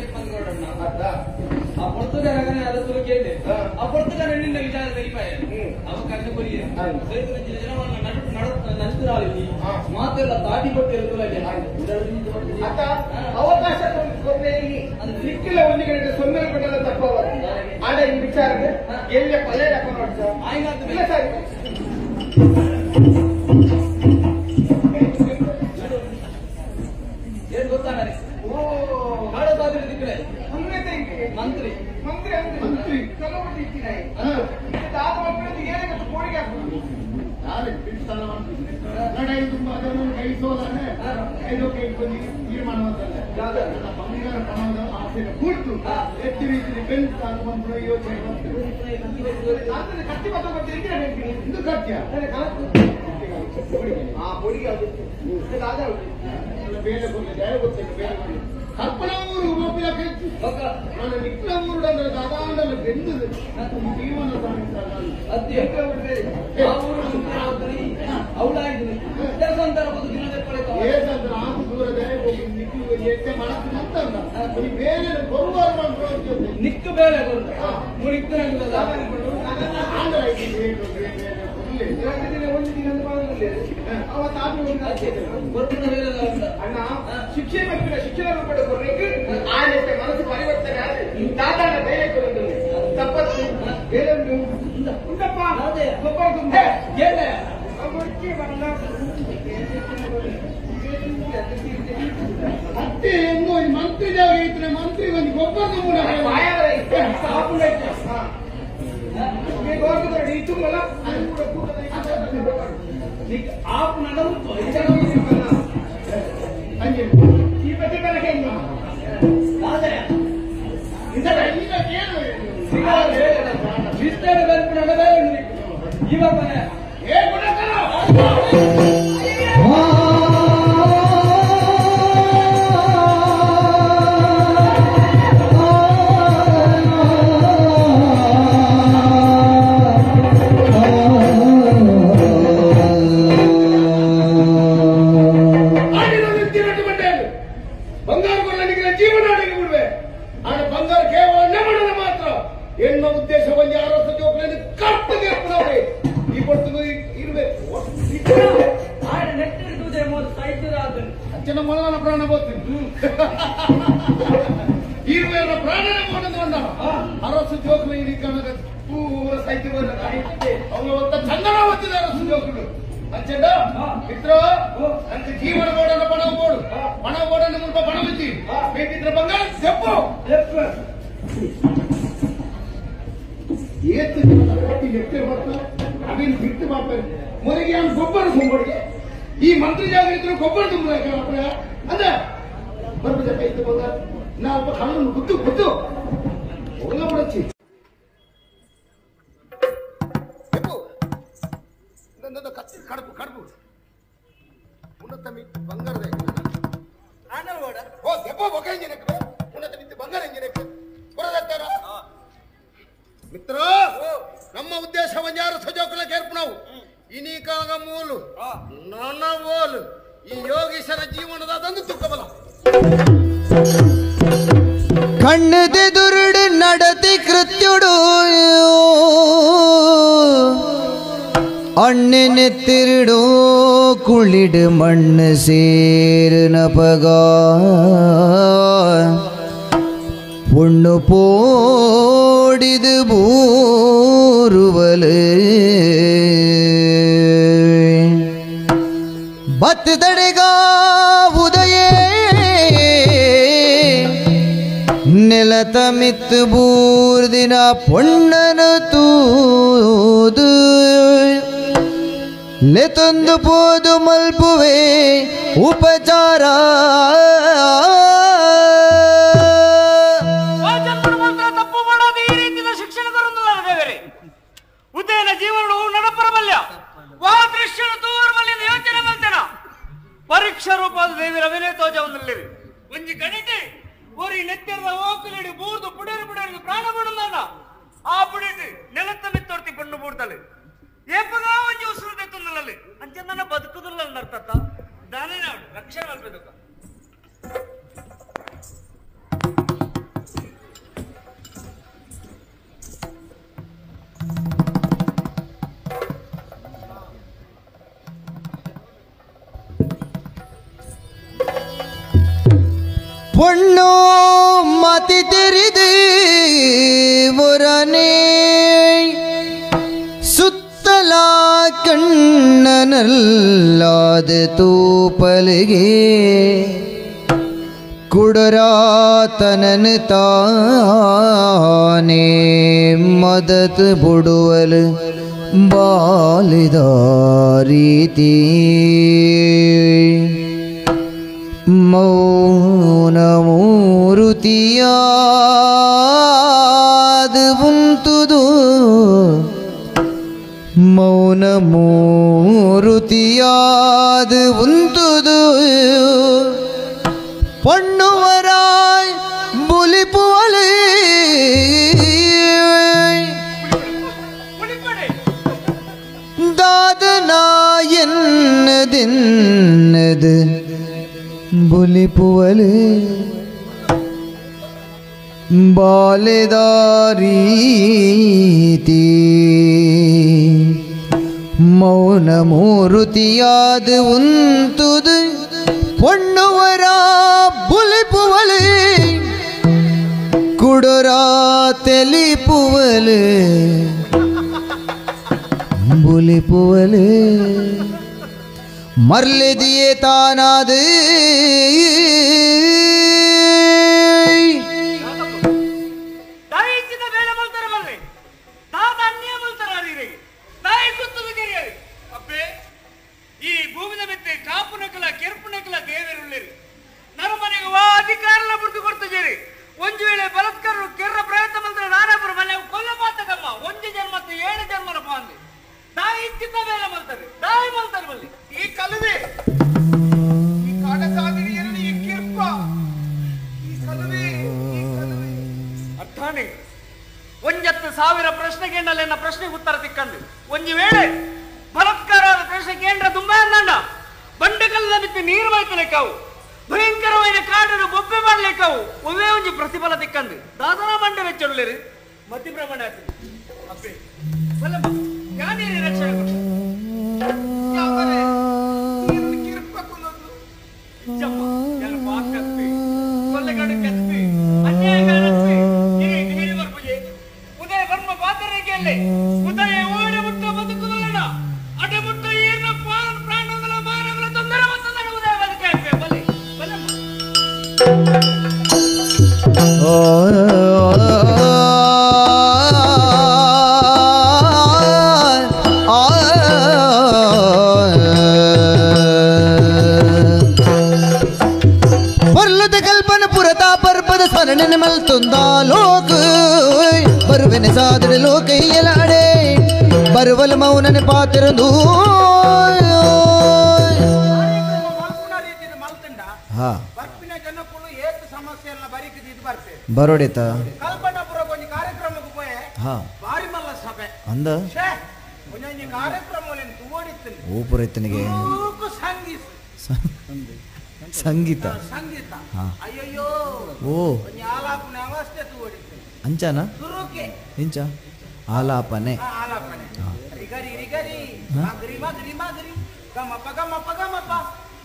ಆ ಪೊರ್ತುಗಾರ ಅರಸುಲು ಕೇಳಿದೆ ಆ ಪೊರ್ತುಗಾರ ನಿನ್ನ ವಿಚಾರ ತೆಗಿಪಾಯ ಅವಕಾಶ ಕೊರಿಯ ನಡುತ್ರಾಲಿ ಮಾತೆಲ್ಲ ತಾಟಿ ಕೊಟ್ಟು ಅವಕಾಶ ಸಿಕ್ಕಿಲ್ಲ ಒಂದು ಗಂಟೆ ಸೊನ್ನೆ ಕೊಟ್ಟಲ್ಲ ತಪ್ಪವ ಆಡ ಈ ವಿಚಾರ ಎಲ್ಲ ಪಲ್ಲೆ ಇಲ್ಲ ಸರ್. ಏನ್ ಗೊತ್ತಾ ನನಗೆ? ಮಂತ್ರಿ ಮಂತ್ರಿ ಮಂತ್ರಿ ಕೆಲವರು ಇಟ್ಟಿನ ಕೋಳಿಗೆ ಹಾಕುದು ಕತ್ತಿ ಕಲ್ಪನಾ ಊರು ನನ್ನ ನಿಕ್ಲ ಊರು ಅಂದ್ರೆ ದಾದಾಂಡಲ ಬೆಂದದು ಜೀವನ ನಿಕ್ಕು ಬೇರೆ ಅಣ್ಣ ಶಿಕ್ಷೆ ಮಕ್ಕಳ ಶಿಕ್ಷಣ ರೂಪದ ಕೊಡ್ಲಿಕ್ಕೆ ಆನಂದ ಮನಸ್ಸು ಪರಿವರ್ತನೆ ಆದ್ರೆ ದಾದಾನ ಬೇರೆ ಕೊಡೋದು ತಪ್ಪತ್ತು ಬೇರೆ ಉಂಟಪ್ಪ ಗೊಬ್ಬರ ತುಂಬ ಅತ್ತೆ ಹೆಂಗೋ ಈ ಮಂತ್ರಿ ಜಾಗ ಇದ್ರೆ ಮಂತ್ರಿ ಒಂದು ಗೊಬ್ಬರ ತುಂಬ ಆಪ್ ನಡವು ಬಂಗಾರ ಜೀವನ ಬಿಡುವೆ ಆಡ ಬಂಗಾರ ಕೇವಲ ನೆಮಡನ ಮಾತ್ರ ಎನ್ನುವ ಉದ್ದೇಶ ಒಂದು ಯಾರೋ ಸಜೋಗ್ರಲ್ಲಿ ಕರ್ತವ್ಯ ಈ ಕೊಡ್ತು ಇರಬೇಕು ಅಚ್ಚನ ಮೊದಲ ಪ್ರಾಣ ಹೋಗ್ತೀನಿ ಇರುವೆಯವರ ಪ್ರಾಣನೇ ಹೋನದು ಅಂದ ಅರಸು ಜೋಗ್ಲು ಈ ಕಣದ ಪೂರ ಸಾಹಿತ್ಯ ಅವನು ಒತ್ತ ಚಂದನ ಒತ್ತಿದ ಅರಸು ಜೋಗ್ಲು ಅಚ್ಚಂಡ ಮಿತ್ರ ನಂಗೆ ಜೀವನ ಓಡೋಣ ಪಣ ಓಡು ಪಣ ಓಡೋಣ ಮುಲ್ಪ ಪಣ ಬಿದ್ದಿ ಬೇಕಿದ್ರೆ ಬಂಗಾರ ದೆಪ್ಪು ಏತು ಎತ್ತೆ ಬರ್ತಾರೆ ಅವೇನು ಬಿಟ್ಟು ಮಾಡ್ತಾರೆ ಮೊದಲಿಗೆ ಅವ್ನು ಗೊಬ್ಬರ ತುಂಬಿಗೆ ಈ ಮಂತ್ರಿ ಜಾಗ ಇದ್ರು ಗೊಬ್ಬರ ತುಂಬ ಅಂದ್ರೆ ಬರ್ಬ ಕೈತು ಬಂಗಾರ ನಾ ಒಬ್ಬ ಕಣ್ಣನ್ನು ಗುದ್ದು ಗುದ್ದು ಹೋಗಲ್ಲ ಬಿಡಚ್ಚಿ ಕತ್ತಿ ಕಡುಪು ಕಡುಪು ಉನ್ನತ ಬಂಗಾರದ ಓ ದೆಪ್ಪ ಬೊಕ್ಕ ಇಂಜಿನಕ್ಕೆ ಉನ್ನತ ಮಿತ್ತು ಬಂಗಾರ ಇಂಜಿನಕ್ಕೆ ಬರೋದಾಗ್ತಾರ ಮಿತ್ರ ನಮ್ಮ ಉದ್ದೇಶ ಒಂಜಾರು ಸಜೋಕುಲ ಕೇರ್ಪಣವು ಇನೀಕಾಗ ಮೂಲು ನನ್ನ ಓಲು ಈ ಯೋಗೀಶನ ಜೀವನದ ಅದೊಂದು ತುಕ್ಕಬಲ ಕಣ್ಣುದೆದುರುಡು ನಡತಿ ಕೃತ್ಯುಡು ಅಣ್ಣನೆತ್ತಿರುಡು ಕುಳಿಡು ಮಣ್ಣು ಸೇರು ನಪಗ பொண்ணு போடிது பூருவலு பத்து தடைகா உதயே நிலத்தமித்து பூர்தினா பொண்ணனு தூது ಲೆತೊಂದು ಪೋದು ಮಲ್ಪುವೆ ಉಪಚಾರ ತಪ್ಪು ಮಾಡೋದು ಈ ರೀತಿಯ ಶಿಕ್ಷಣ ದೇವರೇ ಉದಯನ ಜೀವನವು ನಡಪರಬಲ್ಯ ವಾ ದೃಶ್ಯನ ತೋರ್ಬಲ್ಯ ಯೋಚನೆ ಮಲ್ತೇನ ಪರೀಕ್ಷಾ ರೂಪದ ದೇವಿರ ಅವಿನೇ ತೋಜವನ್ನಲ್ಲಿರಿ ಒಂಜಿ ಕಣಿಟಿ ಒರಿ ನೆತ್ತೆರದ ಓಕಲಿಡಿ ಬೂರ್ದು ಪುಡೇರು ಪುಡೇರು ಪ್ರಾಣ ಬಿಡುದಾನ ಆ ಪುಡಿಟಿ ನೆಲತ್ತ ಮಿತ್ತೊರ್ತಿ ಪಣ್ಣು ಬೂಡ್ತಲೆ ಏಪಗ ಒಂಜಿ ಉಸುರು ದೆತ್ತೊಂದುಲ್ಲಲ್ಲಿ ಅಂಚ ನನ್ನ ಬದುಕುದುಲ್ಲ ಅರ್ಥತ್ತ ದಾನೇ ನಾಡು ರಕ್ಷಣೆ ಮಲ್ಪೆದಕ್ಕ ಪೊಣ್ಣು ಮತಿ ತೆರಿದು ಒರನೆ ಸುತ್ತಲ ಕಣ್ಣನಲ್ಲಾದ ತೂಪಲಿಗೆ ಕುಡರಾತನನು ತಾನೇ ಮದತ್ ಬುಡುವಲು ಬಾಲಿದ ರೀತಿ ಮೌನಮೂರುತಿಯಾದ ಉಂತುದು ಮೌನಮೂರುತಿಯಾದ ಉಂತುದು ಪೊಣ್ಣುವರಾಯ್ ಬುಲಿಪುವಲೇ ದಾದನಾಯನ್ನದಿನ್ನದು ಬುಲಿಪುವಲೆ ಬಾಲೆದಾರೀತಿ ಮೌನಮೂರುತಿಯಾದ ಉಂತುದು ಪೊಣ್ಣುವರ ಬುಲಿಪುವಲೆ ಕುಡರ ತೆಲಿಪುವಲೆ ಬುಲಿಪುವಲೆ ಮರ್ಲೆದಿಯೇ ತಾನಾದ ತಾಯಿಚ್ಚಿದ ಬೇಳೆ ಬಲ್ತಾರ ಬಲ್ರಿ ತಾತ ಅನ್ಯ ಬಲ್ತಾರ ಅರಿರಿಗೆ ತಾಯಿ ಸುತ್ತದ ಕೆರಿಯರಿ ಅಪ್ಪೆ ಈ ಭೂಮಿದ ಮೆತ್ತೆ ಕಾಪು ನಕಲ ಕೆರ್ಪು ನಕಲ ದೇವರುಳ್ಳಿರಿ ನರಮನೆಗೆ ವಾ ಅಧಿಕಾರನ ಬಿಡ್ದು ಕೊಡ್ತಿದ್ದೀರಿ ಒಂದು ವೇಳೆ ಬಲತ್ಕರರು ಕೆರ್ರ ಪ್ರಯತ್ನ ಬಂದ್ರೆ ನಾನಾಪುರ ಮನೆ ಕೊಲ್ಲ ಮಾತಕಮ್ಮ ಒಂದು ಜನ್ಮಕ್ಕೆ ಏಳು ಜನ್ಮನ ಪಾಂದಿ ತಾಯಿ ಇಚ್ಚಿದ್ದ ಬೇಳೆ ಬಲ್ತಾರೆ ತಾಯಿ ಬಲ್ತಾರೆ ಬಲ್ಲಿ ಈ ಕಲುವೆ ಈ ಕಾಡಸಾದಿರಿಯರನ್ನು ಈ ಕಿರ್ಪ ಈ ಕಲುವೆ ಈ ಕಲುವೆ ಅರ್ಥಾನೆ ಒಂಜತ್ತು ಸಾವಿರ ಪ್ರಶ್ನೆಗೆ ಎನ್ನ ಪ್ರಶ್ನೆಗೆ ಉತ್ತರ ತಿಕ್ಕಂದು ಒಂದು ವೇಳೆ ಬಲತ್ಕಾರದ ಪ್ರಶ್ನೆ ಕೇಂದ್ರ ತುಂಬಾ ಅಂದಂಡ ಬಂಡೆಕಲ್ಲದ ಬಿತ್ತು ನೀರು ಬೈತಲೇಕಾವು ಭಯಂಕರವಾದ ಕಾಡನ್ನು ಬೊಬ್ಬೆ ಮಾಡಲೇಕಾವು ಒಮ್ಮೆ ಒಂಜಿ ಪ್ರತಿಫಲ ತಿಕ್ಕಂದು ದಾದನ ಬಂಡೆ ವೆಚ್ಚೊಳ್ಳಿರಿ ಮತಿ ಪ್ರಮಾಣ ಆಗ್ತದೆ ಅಪ್ಪೆ ಬಲ್ಲಮ್ಮ ಯಾನೇರಿ ರಕ್ಷಣೆ ಕೊಟ್ಟು ಯಾವರೆ ನೀನು ಕಿರ್ಪ ಕುಲದು ಇಜ್ಜಮ್ಮ ಎಲ್ಲ ಪಾಕತ್ತಿ ಕೊಲ್ಲೆಗಾಡು ಕತ್ತಿ ಅನ್ಯಾಯಗಾರತ್ತಿ ಇರಿ ಧೈರ್ಯ ಬರ್ಪುಜೆ ಉದಯ ಬರ್ಮ ಪಾತ್ರರಿಗೆ ಉದಯ ಓಡಿ ಮುಟ್ಟ ಬದುಕುದಲ್ಲ ಅಡೆ ಮುಟ್ಟ ಏನ ಪ್ರಾಣಗಳ ಮಾನಗಳ ತೊಂದರೆ ಮತ್ತದನ್ನು ಉದಯ ಬದುಕೆ ಬಲೆ ಬಲಮ್ಮ ಪರ್ಲದ ಕಲ್ಪನ ಪುರತ ಪರ್ಪದ ಸ್ಮರಣೆ ಮಲ್ತೊಂದ ಲೋಕ ಬರುವೆನೆ ಸಾಧನೆ ಲೋಕೈಯಲಾಡೆ ಬರುವಲ ಮೌನನೆ ಪಾತಿರಂದು ಹಾ ಬರ್ಪಿನ ಜನಕ್ಕೂ ಏತ್ ಸಮಸ್ಯೆ ಎಲ್ಲ ಬರೀಕಿದ್ದು ಇದು ಬರ್ತೇವೆ ಬರೋಡಿತ ಕಲ್ಪನಾಪುರ ಒಂಜಿ ಕಾರ್ಯಕ್ರಮಕ್ಕೆ ಪೋಯೆ ಹಾ ಬಾರಿ ಮಲ್ಲ ಸಭೆ ಅಂದ ಛೇ ಒಂಜೊಂಜಿ ಕಾರ್ಯಕ್ರಮ ತೂವಡಿತ್ತೀನಿ ಓಪುರೈತನಿಗೆ ತೂಕು ಸಂಗೀತ ಸಂಗೀತ ಸಂಗೀತ ಹಾ. ಅಯ್ಯಯ್ಯೋ ಓ ಒಂಜಿ ಆಲಾಪನೆ ಅವಸ್ಥೆ ತೂವಡಿತ್ತೀನಿ ಅಂಚನ ಸುರುಕೆ ಇಂಚ ಆಲಾಪನೆ ಆ, ಆಲಾಪನೆ ರಿಗರಿ ರಿಗರಿ ಮಗರಿ ಮಗರಿ ಮಗರಿ ಗಮಪ ಗಮಪ ಗಮಪ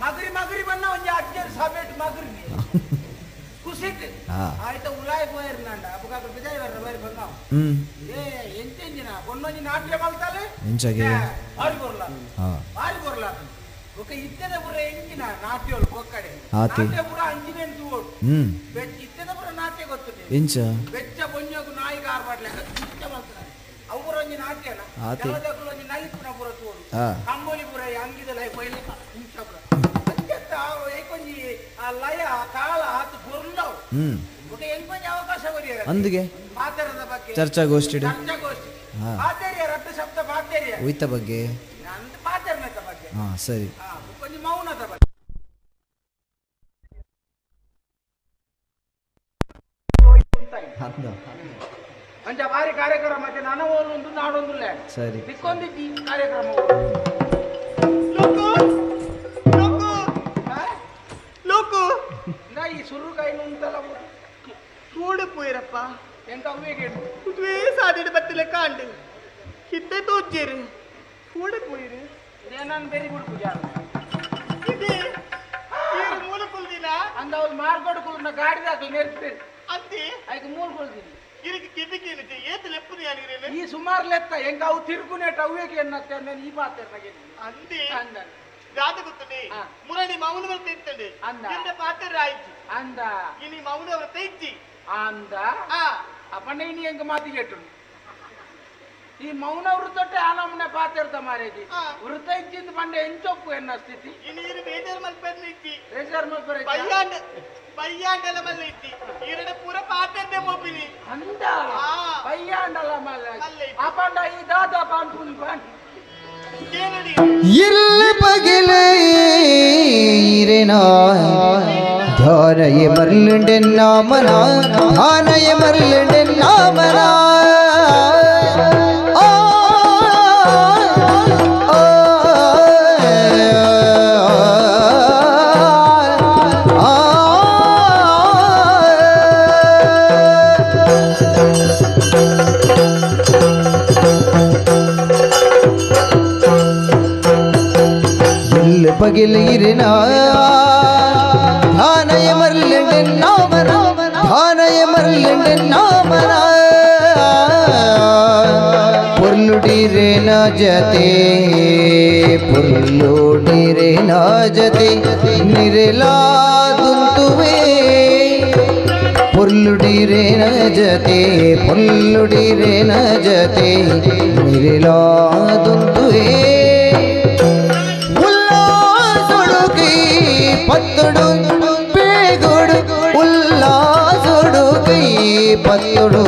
ಮಗರಿ ಮಗರಿ ಬಣ್ಣ ಒಂಜಿ ಅಜ್ಜರ್ ಸಭೆಟ್ ಮಗರಿ ಕುಸಿಟ್ ಹಾ. ಆಯ್ತ ಉಲಾಯ್ ಪೋಯರ್ ನಂಡ ಅಪಗಾಗ ಬಿಜಾಯ್ ಬರ್ರ ಬರಿ ಬಂದಾವ್ ಹ್ಮ್ ಏ ಎಂತೆಂಜಿನ ಒಂದೊಂಜಿ ನಾಟ್ಯ ಮಲ್ತಾಲೆ ಎಂಚಾಗೆ ಬಾರಿ ಬೊರ್ಲ ಹಾ ಬಾರಿ ಬೊರ್ಲ ಬೊಕ ಇತ್ತೆದ ಪೂರ ಎಂಚಿನ ನಾಟ್ಯೋಳು ಕೊಕ್ಕಡೆ ಆತಿ. ನಾಟ್ಯ ಪೂರ ಅಂಜಿನೇನ್ ತೂವೋಡು ಹ್ಮ್ ಇತ್ತೆದ ಪೂರ ನಾಟ್ಯ ಗೊತ್ತುಂಟು ಎಂಚ ಬೆಚ್ಚ ಬೊಂಜಗು ನಾಯಿಗೆ ಆರ್ಬಾಡ್ಲೆ ಇಚ್ಚ ಮಲ್ತದೆ ಅವು ಪೂರ ಒಂಜಿ ನಾಟ್ಯನ ಆತಿ. ಕೆಲವದಕ್ಕುಲು ಒಂಜಿ ನಲಿಪುನ ಪೂರ ತೂವೋಡು ಆ. ಕಂಬೋಲಿ ಪೂರ ಅಂಗಿದ ಲೈ ಪೈಲೆ ಇಂಚ ಪೂರ ಅಂಚತ್ತ ಏಕೊಂಜಿ ಆ ಲಯ ಆ ತಾಳ ಆತು ಬೊರ್ಲವು ಹ್ಮ್ ಬೊಕ ಎಂಕೊಂಜಿ ಅವಕಾಶ ಕೊರಿಯರ ಅಂದಿಗೆ ಪಾತೆರದ ಬಗ್ಗೆ ಚರ್ಚಾಗೋಷ್ಠಿ ಚರ್ಚಾಗೋಷ್ಠಿ ಹಾ. ಪಾತೆರಿಯ ರಟ್ಟು ಶಬ್ದ ಪಾತೆರಿಯ ಉಯ್ತ ಬಗ್ಗೆ ನಂದು ಪಾತೆರ್ನದ ಬಗ್ಗೆ ಹಾ ಸರಿ ಹಾ ಒಂಜಿ ಮೌನದ ಬಗ್ಗೆ ಅಂದ ಅಂಚ ಬಾರಿ ಕಾರ್ಯಕ್ರಮ ನಾನು ಒಂದು ನಾಡೊಂದುಲ್ಲ ಸರಿ ದಿಕ್ಕೊಂದಿದ್ದಿ ಕಾರ್ಯಕ್ರಮ ಲೋಕು ಈ ಸುರು ಕೈ ಉಂಟಲ್ಲ ತೋಡು ಪೋಯಿರಪ್ಪ ಎಂತ ಅವ್ವೇಗೆ ಉದುವೇ ಸಾದಿಡು ಬತ್ತಿಲೆ ಕಾಂಡು ಹಿತ್ತೆ ತೋಜ್ಜೇರು ತೋಡು ಪೋಯಿರು ನಾನು ಬೇರೆ ಬಿಡು ಜಾರ ಇದೆ ಈರು ಮೂಲ ಕುಲ್ದಿನ ಅಂದ ಅವ್ರು ಮಾರ್ಗೋಡು ಕುಲ್ನ ಗಾಡಿ ದಾಖಲೆ ನೆರ್ಪೇರು ಅಂತಿ ಐಕ್ ಮೂಲ ಕುಲ್ದಿನಿ ಇರಿಗೆ ಕಿಬಿಕೇನಿದೆ ಏತ್ ಲೆಪ್ಪುನಿ ಅನಿಗಿರೇನೆ ಈ ಸುಮಾರು ಲೆತ್ತ ಎಂಕ ಅವು ತಿರುಗುನೇಟ ಅವ್ವೇಗೆ ಎನ್ನತ್ತೆ ನಾನು ಈ ಪಾತ್ರ ಅಂದಿ ಅಂದ ದಾದ ಗೊತ್ತುಂಡಿ ಮುರಳಿ ಮೌನ ವ್ರತ ಇತ್ತಂಡೆ ಅಂದ ಎಂದ ಪಾತ್ರ ಆಯ್ತು ಅಂದ ಇನಿ ಮೌನ ವ್ರತ ಇಜ್ಜಿ ಅಂದ ಅಪ್ಪಣ್ಣ ಇನಿ ಎಂಕ ಮಾತಿ ಕೇಟು ಈ ಮೌನ ವೃತ್ತೊಟ್ಟೆ ಆನಮ್ಮನೆ ಪಾತಿರ್ತ ಮಾರೇಜಿ ವೃತ್ತ ಇಜ್ಜಿಂದ ಪಂಡೆ ಎಂಚೊಪ್ಪು ಎನ್ನ ಸ್ಥಿತಿ ಇನಿ ಇರು ಬೇಜಾರ್ ಮಲ್ಪೆರ್ನ ಇಜ್ಜಿ ಬೇಜಾರ್ ಮಲ್ಪೆರ್ ಬಯ್ಯಾಂಡ ಬಯ್ಯಾಂಡಲ ಮಲ್ಲ ಇಜ್ಜಿ ಈರಡ ಪೂರ ಪಾತಿರ್ದೆ ಮೋಪಿನಿ ಅಂದ ಬಯ್ಯಾಂಡಲ ಮಲ್ಲ ಅಪಂಡ ಈ ದಾದಾ ಪಾನ್ಪುನ್ ಪಾನ್ ಇಲ್ಲ ಪಗಿಲೆ ಧಾನಯ ಮರ್ಲುಂಡೆನ್ನಾಮನ ಧಾನಯ ಮರ್ಲುಂಡೆನ್ನಾಮನ ಪಗಿಲಿರಿನ ಧಾನಯ ಮರ್ಲುಂಡೆನ್ನಾಮನ ಧಾನಯ ಮರ್ಲುಂಡೆನ್ನಾಮನ ಪೊರ್ಲುಡಿರೇನ ಜತೆ ಪೊರ್ಲುಡಿರೇನ ಜತೆ ನಿರೆಲಾದುಂತುವೆ ಪೊರ್ಲುಡಿರೇನ ಜತೆ ಪೊರ್ಲುಡಿರೇನ ಜತೆ ನಿರೆಲಾದುಂತುವೆ ಪತ್ತುಡು ಬೇಗುಡು ಉಲ್ಲಾಸುಡು ಕೈ ಪತ್ತುಡು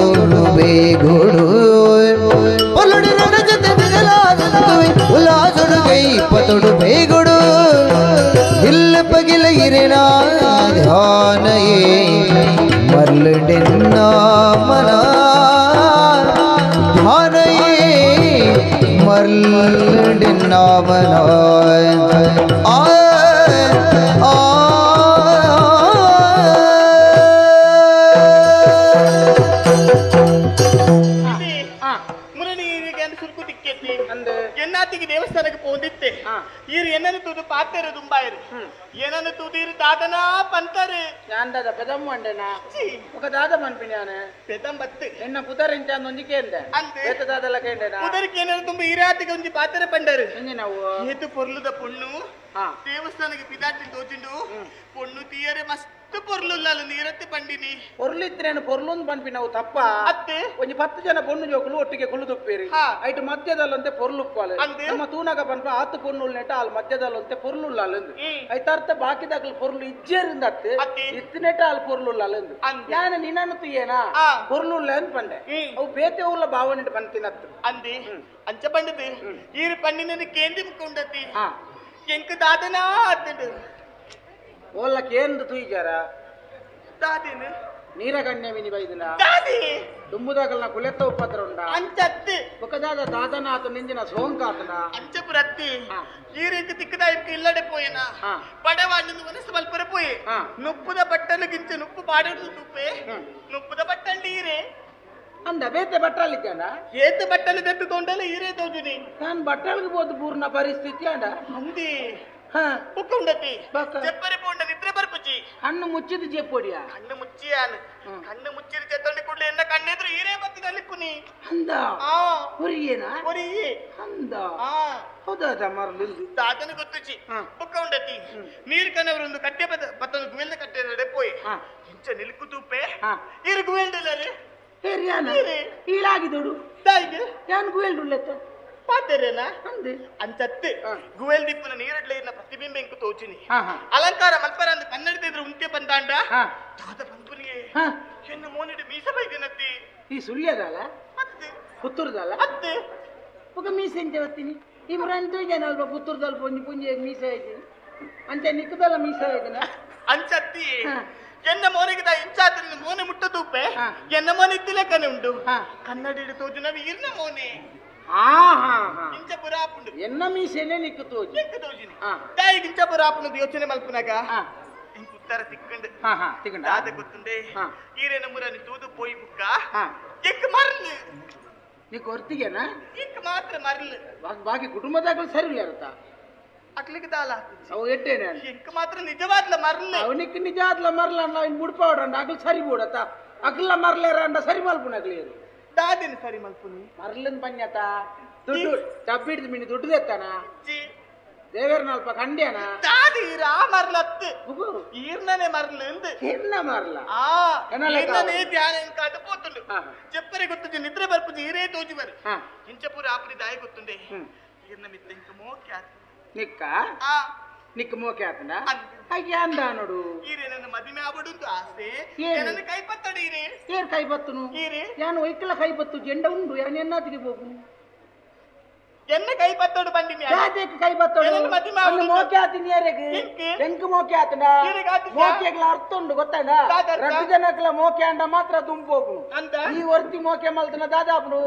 ಬೇಗುಡು ಪೊಲುಡು ಜೊತೆ ನಿರಲಾದುವೆ ಉಲ್ಲಾಸುಡು ಕೈ ಪತ್ತುಡು ಬೇಗುಡು ಇಲ್ಲ ಪಗಿಲ ಇರಿನ ಧ್ಯಾನಯೇ ಮರ್ಲುಡೆನ್ನ ಮನ ಧ್ಯಾನಯೇ ಮರ್ಲುಡೆನ್ನ ಮನ ಆ ಎನ್ನಾತಿಗೆ ದೇವಸ್ಥಾನಕ್ಕೆ ಪೋದಿತ್ತೆ ಈರು ಏನನ್ನು ತೂದು ಪಾತೆರು ದುಂಬಾಯಿರು ಏನನ್ನು ತೂದು ಇರು ದಾದನಾ ಪಂತಾರೆ ದಾದ ಪೆದಮ್ಮ ಅಂಡೆನಾ ఒక ದಾದ ಮನ್ಪಿನಾನೆ ಪೆದಂ ಬತ್ತು ಎನ್ನ ಪುದರ್ ಇಂಚ ಒಂಜಿ ಕೇಂದೆ ಅಂದೆ ಏತ ದಾದಲ ಕೇಂಡೆನಾ ಪುದರ್ ಕೇನರ ತುಂಬ ಈರಾತಿಗೆ ಒಂಜಿ ಪಾತೆರ ಪಂಡರು ನಾವು ಏತು ಪೊರ್ಲುದ ಪೊಣ್ಣು ದೇವಸ್ಥಾನಕ್ಕೆ ಪಿದಾಟಿ ತೋಚಿಂಡು ಪೊಣ್ಣು ತೀಯರೆ ಮಸ್ತ್ ಪೊರ್ಲುಲ್ಲ ನೀರತ್ತೆ ಪಂಡಿನಿ ಪೊರ್ಲಿತ್ರೇನು ಪೊರ್ಲುಂದು ಪನ್ಪಿನವು ತಪ್ಪ ಅತ್ತೆ ಒಂಜಿ 10 ಜನ ಪೊಣ್ಣು ಜೋಕುಲು ಒಟ್ಟಿಗೆ ಕುಳ್ಳುದುಪ್ಪೇರಿ ಐಟ್ ಮಧ್ಯದಲ್ಲಂತೆ ಪೊರ್ಲುಪ್ಪಾಲೆ ನಮ್ಮ ತೂನಗ ಪನ್ಪ ಆತು ಪೊಣ್ಣುಲ್ ನೆಟ ಆಲ್ ಮಧ್ಯದಲ್ಲಂತೆ ಪೊರ್ಲುಲ್ಲಾಲಂದು ಐತಾರ್ಥ ಬಾಕಿದಾಗಲು ಪೊರ್ಲು ಇಜ್ಜೇರಿಂದ ಅತ್ತೆ ಇತ್ತನೆಟ ಆಲ್ ಪೊರ್ಲುಲ್ಲಾಲಂದು ಯಾನ ನಿನ್ನನ್ನು ತುಯ್ಯೇನಾ ಪೊರ್ಲುಲ್ಲ ಅಂತ ಪಂಡೆ ಅವು ಬೇತೆ ಊರ್ಲ ಭಾವನೆ ಪಂತಿನತ್ತು ಅಂದಿ ಅಂಚ ಪಂಡದು ಈರು ಪಂಡಿನ ಕೇಂದಿ ಮುಕ್ಕೊಂಡತಿ ಎಂಕ ದಾದನಾ ಅತ್ತಂಡು ಓಲ್ಲ ಕೇಂದು ತುಯ್ಜಾರ ದಾದಿನ ನೀರಗಣ್ಯ ಮಿನಿ ಬೈದಿನ ದಾದಿ ದುಂಬುದಾಗಲ್ನ ಕುಲೆತ್ತ ಉಪದ್ರ ಉಂಡ ಅಂಚತ್ತಿ ಒಕದಾದ ದಾದನಾತ ನಿಂಜಿನ ಸೋಂಕಾತನ ಅಂಚಪುರತ್ತಿ ಈರಿಂಕ ತಿಕ್ಕದ ಇಪ್ಪ ಇಲ್ಲಡೆ ಪೋಯನ ಬಡವಾಂಡು ಮನಸ್ಸು ಮಲ್ಪರ ಪೋಯೆ ನುಪ್ಪುದ ಬಟ್ಟಲು ಗಿಂಚ ನುಪ್ಪು ಪಾಡೋದು ತುಪ್ಪೆ ನುಪ್ಪುದ ಬಟ್ಟಲು ಈರೆ ಅಂದ ಬೇತೆ ಬಟ್ಟಲಿದ್ದಾನ ಏತ ಬಟ್ಟಲು ದೆತ್ತು ತೊಂಡಲ ಈರೇ ತೋಜುನಿ ನಾನು ಬಟ್ಟಲಿಗೆ ಬೋದು ಪೂರ್ಣ ಪರಿಸ್ಥಿತಿ ಅಂಡ ಅಂದಿ ಉಕ್ಕುಂಡತಿ ಜೆಪ್ಪರಿ ಪೋಂಡ ನಿದ್ರೆ ಬರ್ಪುಜಿ ಕಣ್ಣು ಮುಚ್ಚಿದ ಜೆಪ್ಪೊಡಿಯ ಕಣ್ಣು ಮುಚ್ಚಿಯಾನ ಕಣ್ಣು ಮುಚ್ಚಿದ ಜೆತ್ತೊಂಡಿ ಕೂಡಲೇ ಎನ್ನ ಕಣ್ಣೆದ್ರು ಈರೇ ಬತ್ತಿನಲ್ಲಿ ಪುನಿ ಅಂದ ಒರಿಯೇನಾ ಒರಿಯೇ ಅಂದ ಹೌದಾ ಮರಲು ತಾತನ ಗೊತ್ತುಚಿ ಬುಕ್ಕ ಉಂಡತಿ ನೀರು ಕನವರೊಂದು ಕಟ್ಟೆ ಪತ್ತೊಂದು ಗುವೆಲ್ನ ಕಟ್ಟೆ ಪೋಯಿ ಇಂಚ ನಿಲ್ಕು ತೂಪೆ ಈರು ಗುವೆಲ್ಡಲ್ಲರೆ ಈಳಾಗಿದೋಡು ತಾಯಿಗೆ ಯಾನ್ ಗುವೆಲ್ಡುಲ್ಲೆತ್ತ ಪಾತೆರೇನಾ ಅಂಚತ್ತೆ ಗುವೆಲ್ ದಿಪ್ಪನ ನೀರಡ್ಲೆ ಇರ್ನ ಪ್ರತಿಬಿಂಬ ಇಂಕು ತೋಚಿನಿ ಅಲಂಕಾರ ಮಲ್ಪರ ಅಂದ್ ಕನ್ನಡದಿದ್ರು ಉಂಟೆ ಬಂದಾಂಡ ತಾತ ಬಂದ್ಪುನಿಗೆ ಎನ್ನ ಮೋನಿಡು ಮೀಸ ಬೈದಿನತ್ತಿ ಈ ಸುಳ್ಯದಲ್ಲ ಪುತ್ತೂರ್ದಲ್ಲ ಅತ್ತೆ ఒక ಮೀಸೆ ಎಂಚ ಬತ್ತೀನಿ ಈ ಮುರಂತು ಜನ ಅಲ್ಪ ಪುತ್ತೂರ್ದಲ್ಪ ಒಂಜಿ ಪುಂಜಿ ಮೀಸೆ ಆಯ್ತೀನಿ ಅಂಚೆ ನಿಕ್ಕದಲ್ಲ ಮೀಸೆ ಆಯ್ತಿನ ಅಂಚತ್ತಿ ಎನ್ನ ಮೋನೆಗೆ ಇಂಚಾತ ಮೋನೆ ಮುಟ್ಟ ತೂಪೆ ಎನ್ನ ಮೋನೆ ಇತ್ತಿಲೆಕ್ಕನೆ ಉಂಡು ಕನ್ನಡಿ ತೋಜುನ ಈರ್ನ ಮೋನೆ ಇಂಚ ಪುರಾಪುಂಡು ಎನ್ನ ಮೀಸೆನೆ ನಿಕ್ಕು ತೋಜಿ ನಿಕ್ಕು ತೋಜಿನಿ ತಾಯಿಗೆ ಇಂಚ ಪುರಾಪುಂಡು ಯೋಚನೆ ಮಲ್ಪುನಾಗ ಇಂಕ ಉತ್ತರ ತಿಕ್ಕಂಡು ದಾದ ಗೊತ್ತುಂಡೆ ಈರೇನ ಮುರನಿ ತೂದು ಪೋಯಿ ಬುಕ್ಕ ಎಕ್ ಮರ್ಲು ನೀ ಕೊರ್ತಿಗೆನಾ ಇಂಕ ಮಾತ್ರ ಮರ್ಲು ಬಾಕಿ ಕುಟುಂಬದಾಗ ಸರಿ ಇಲ್ಲ ಇರುತ್ತಾ ಅಕ್ಲಿಗೆ ದಾಲ ಅವು ಎಟ್ಟೇನೆ ಇಂಕ ಮಾತ್ರ ನಿಜವಾದ್ಲ ಮರ್ಲು ಅವನಿಗೆ ನಿಜಾದ್ಲ ಮರ್ಲ ಅಣ್ಣ ಇನ್ ಮುಡ್ಪಾವಡ ಅಗ್ಲು ಸರಿ ಬೋಡತ್ತ ಅಗ್ಲ ಮರ್ಲೇರ ಅಂಡ ಸರಿ ಮಲ್ಪುನ ಅಗ್ಲೇರು ದಾದಿನ ಸರಿ ಮಲ್ಪುನಿ ಮರ್ಲನ್ ಪನ್ಯತ ದುಡ್ಡು ಡಬ್ಬಿಡ್ದು ಮಿನಿ ದುಡ್ಡು ತೆತ್ತಾನ ದೇವೇರ್ ನಲ್ಪ ಕಂಡ್ಯಾನ ದಾದಿ ರಾ ಮರ್ಲತ್ತು ಈರ್ನನೆ ಮರ್ಲು ಅಂದು ಎನ್ನ ಮರ್ಲ ಆ ಈರ್ನನೆ ಧ್ಯಾನ ಇಂಕ ಅటు ಪೋತುಂಡು ಚೆಪ್ಪರೆ ಗೊತ್ತುಂಡು ನಿದ್ರೆ ಬರ್ಪುಜಿ ಈರೇ ತೋಜಿ ಬರು ಇಂಚಪುರ ಆಪುನಿ ದಾಯಿ ಗೊತ್ತುಂಡೆ ಈರ್ನ ಮಿತ್ತ ಇಂಕ ಮೋಕೆ ಆತು ನಿಕ್ಕ ನಿಕ್ಕ ಮೋಕೆ ಆತನ ಅಯ್ಯ ಅಂದ ನೋಡು ಈರೇ ನನ್ನ ಮದಿಮೆ ಆವಡುಂದು ಆಸೆ ನನ್ನ ಕೈ ಪತ್ತಡಿ ಈರೇ ಏರ್ ಕೈ ಬತ್ತುನು ಈರೇ ಯಾನು ಒಯ್ಕಲ ಕೈ ಬತ್ತು ಜೆಂಡ ಉಂಡು ಯಾನು ಎನ್ನಾತಿಗೆ ಹೋಗುನು ಎನ್ನ ಕೈ ಪತ್ತೋಡು ಬಂದಿನಿ ಯಾತಕ್ಕೆ ಕೈ ಬತ್ತೋಡು ನನ್ನ ಮೋಕೆ ಆತಿನಿ ಯಾರಿಗೆ ಎಂಕ್ ಮೋಕೆ ಆತನ ಮೋಕೆಗ್ಲ ಅರ್ಥ ಉಂಡು ಗೊತ್ತಾಂಡ ರಡ್ಡು ಜನಕ್ಲ ಮೋಕೆ ಅಂಡ ಮಾತ್ರ ದುಂಪು ಹೋಗುನು ಈ ವರ್ತಿ ಮೋಕೆ ಮಲ್ತನ ದಾದಾಪುನು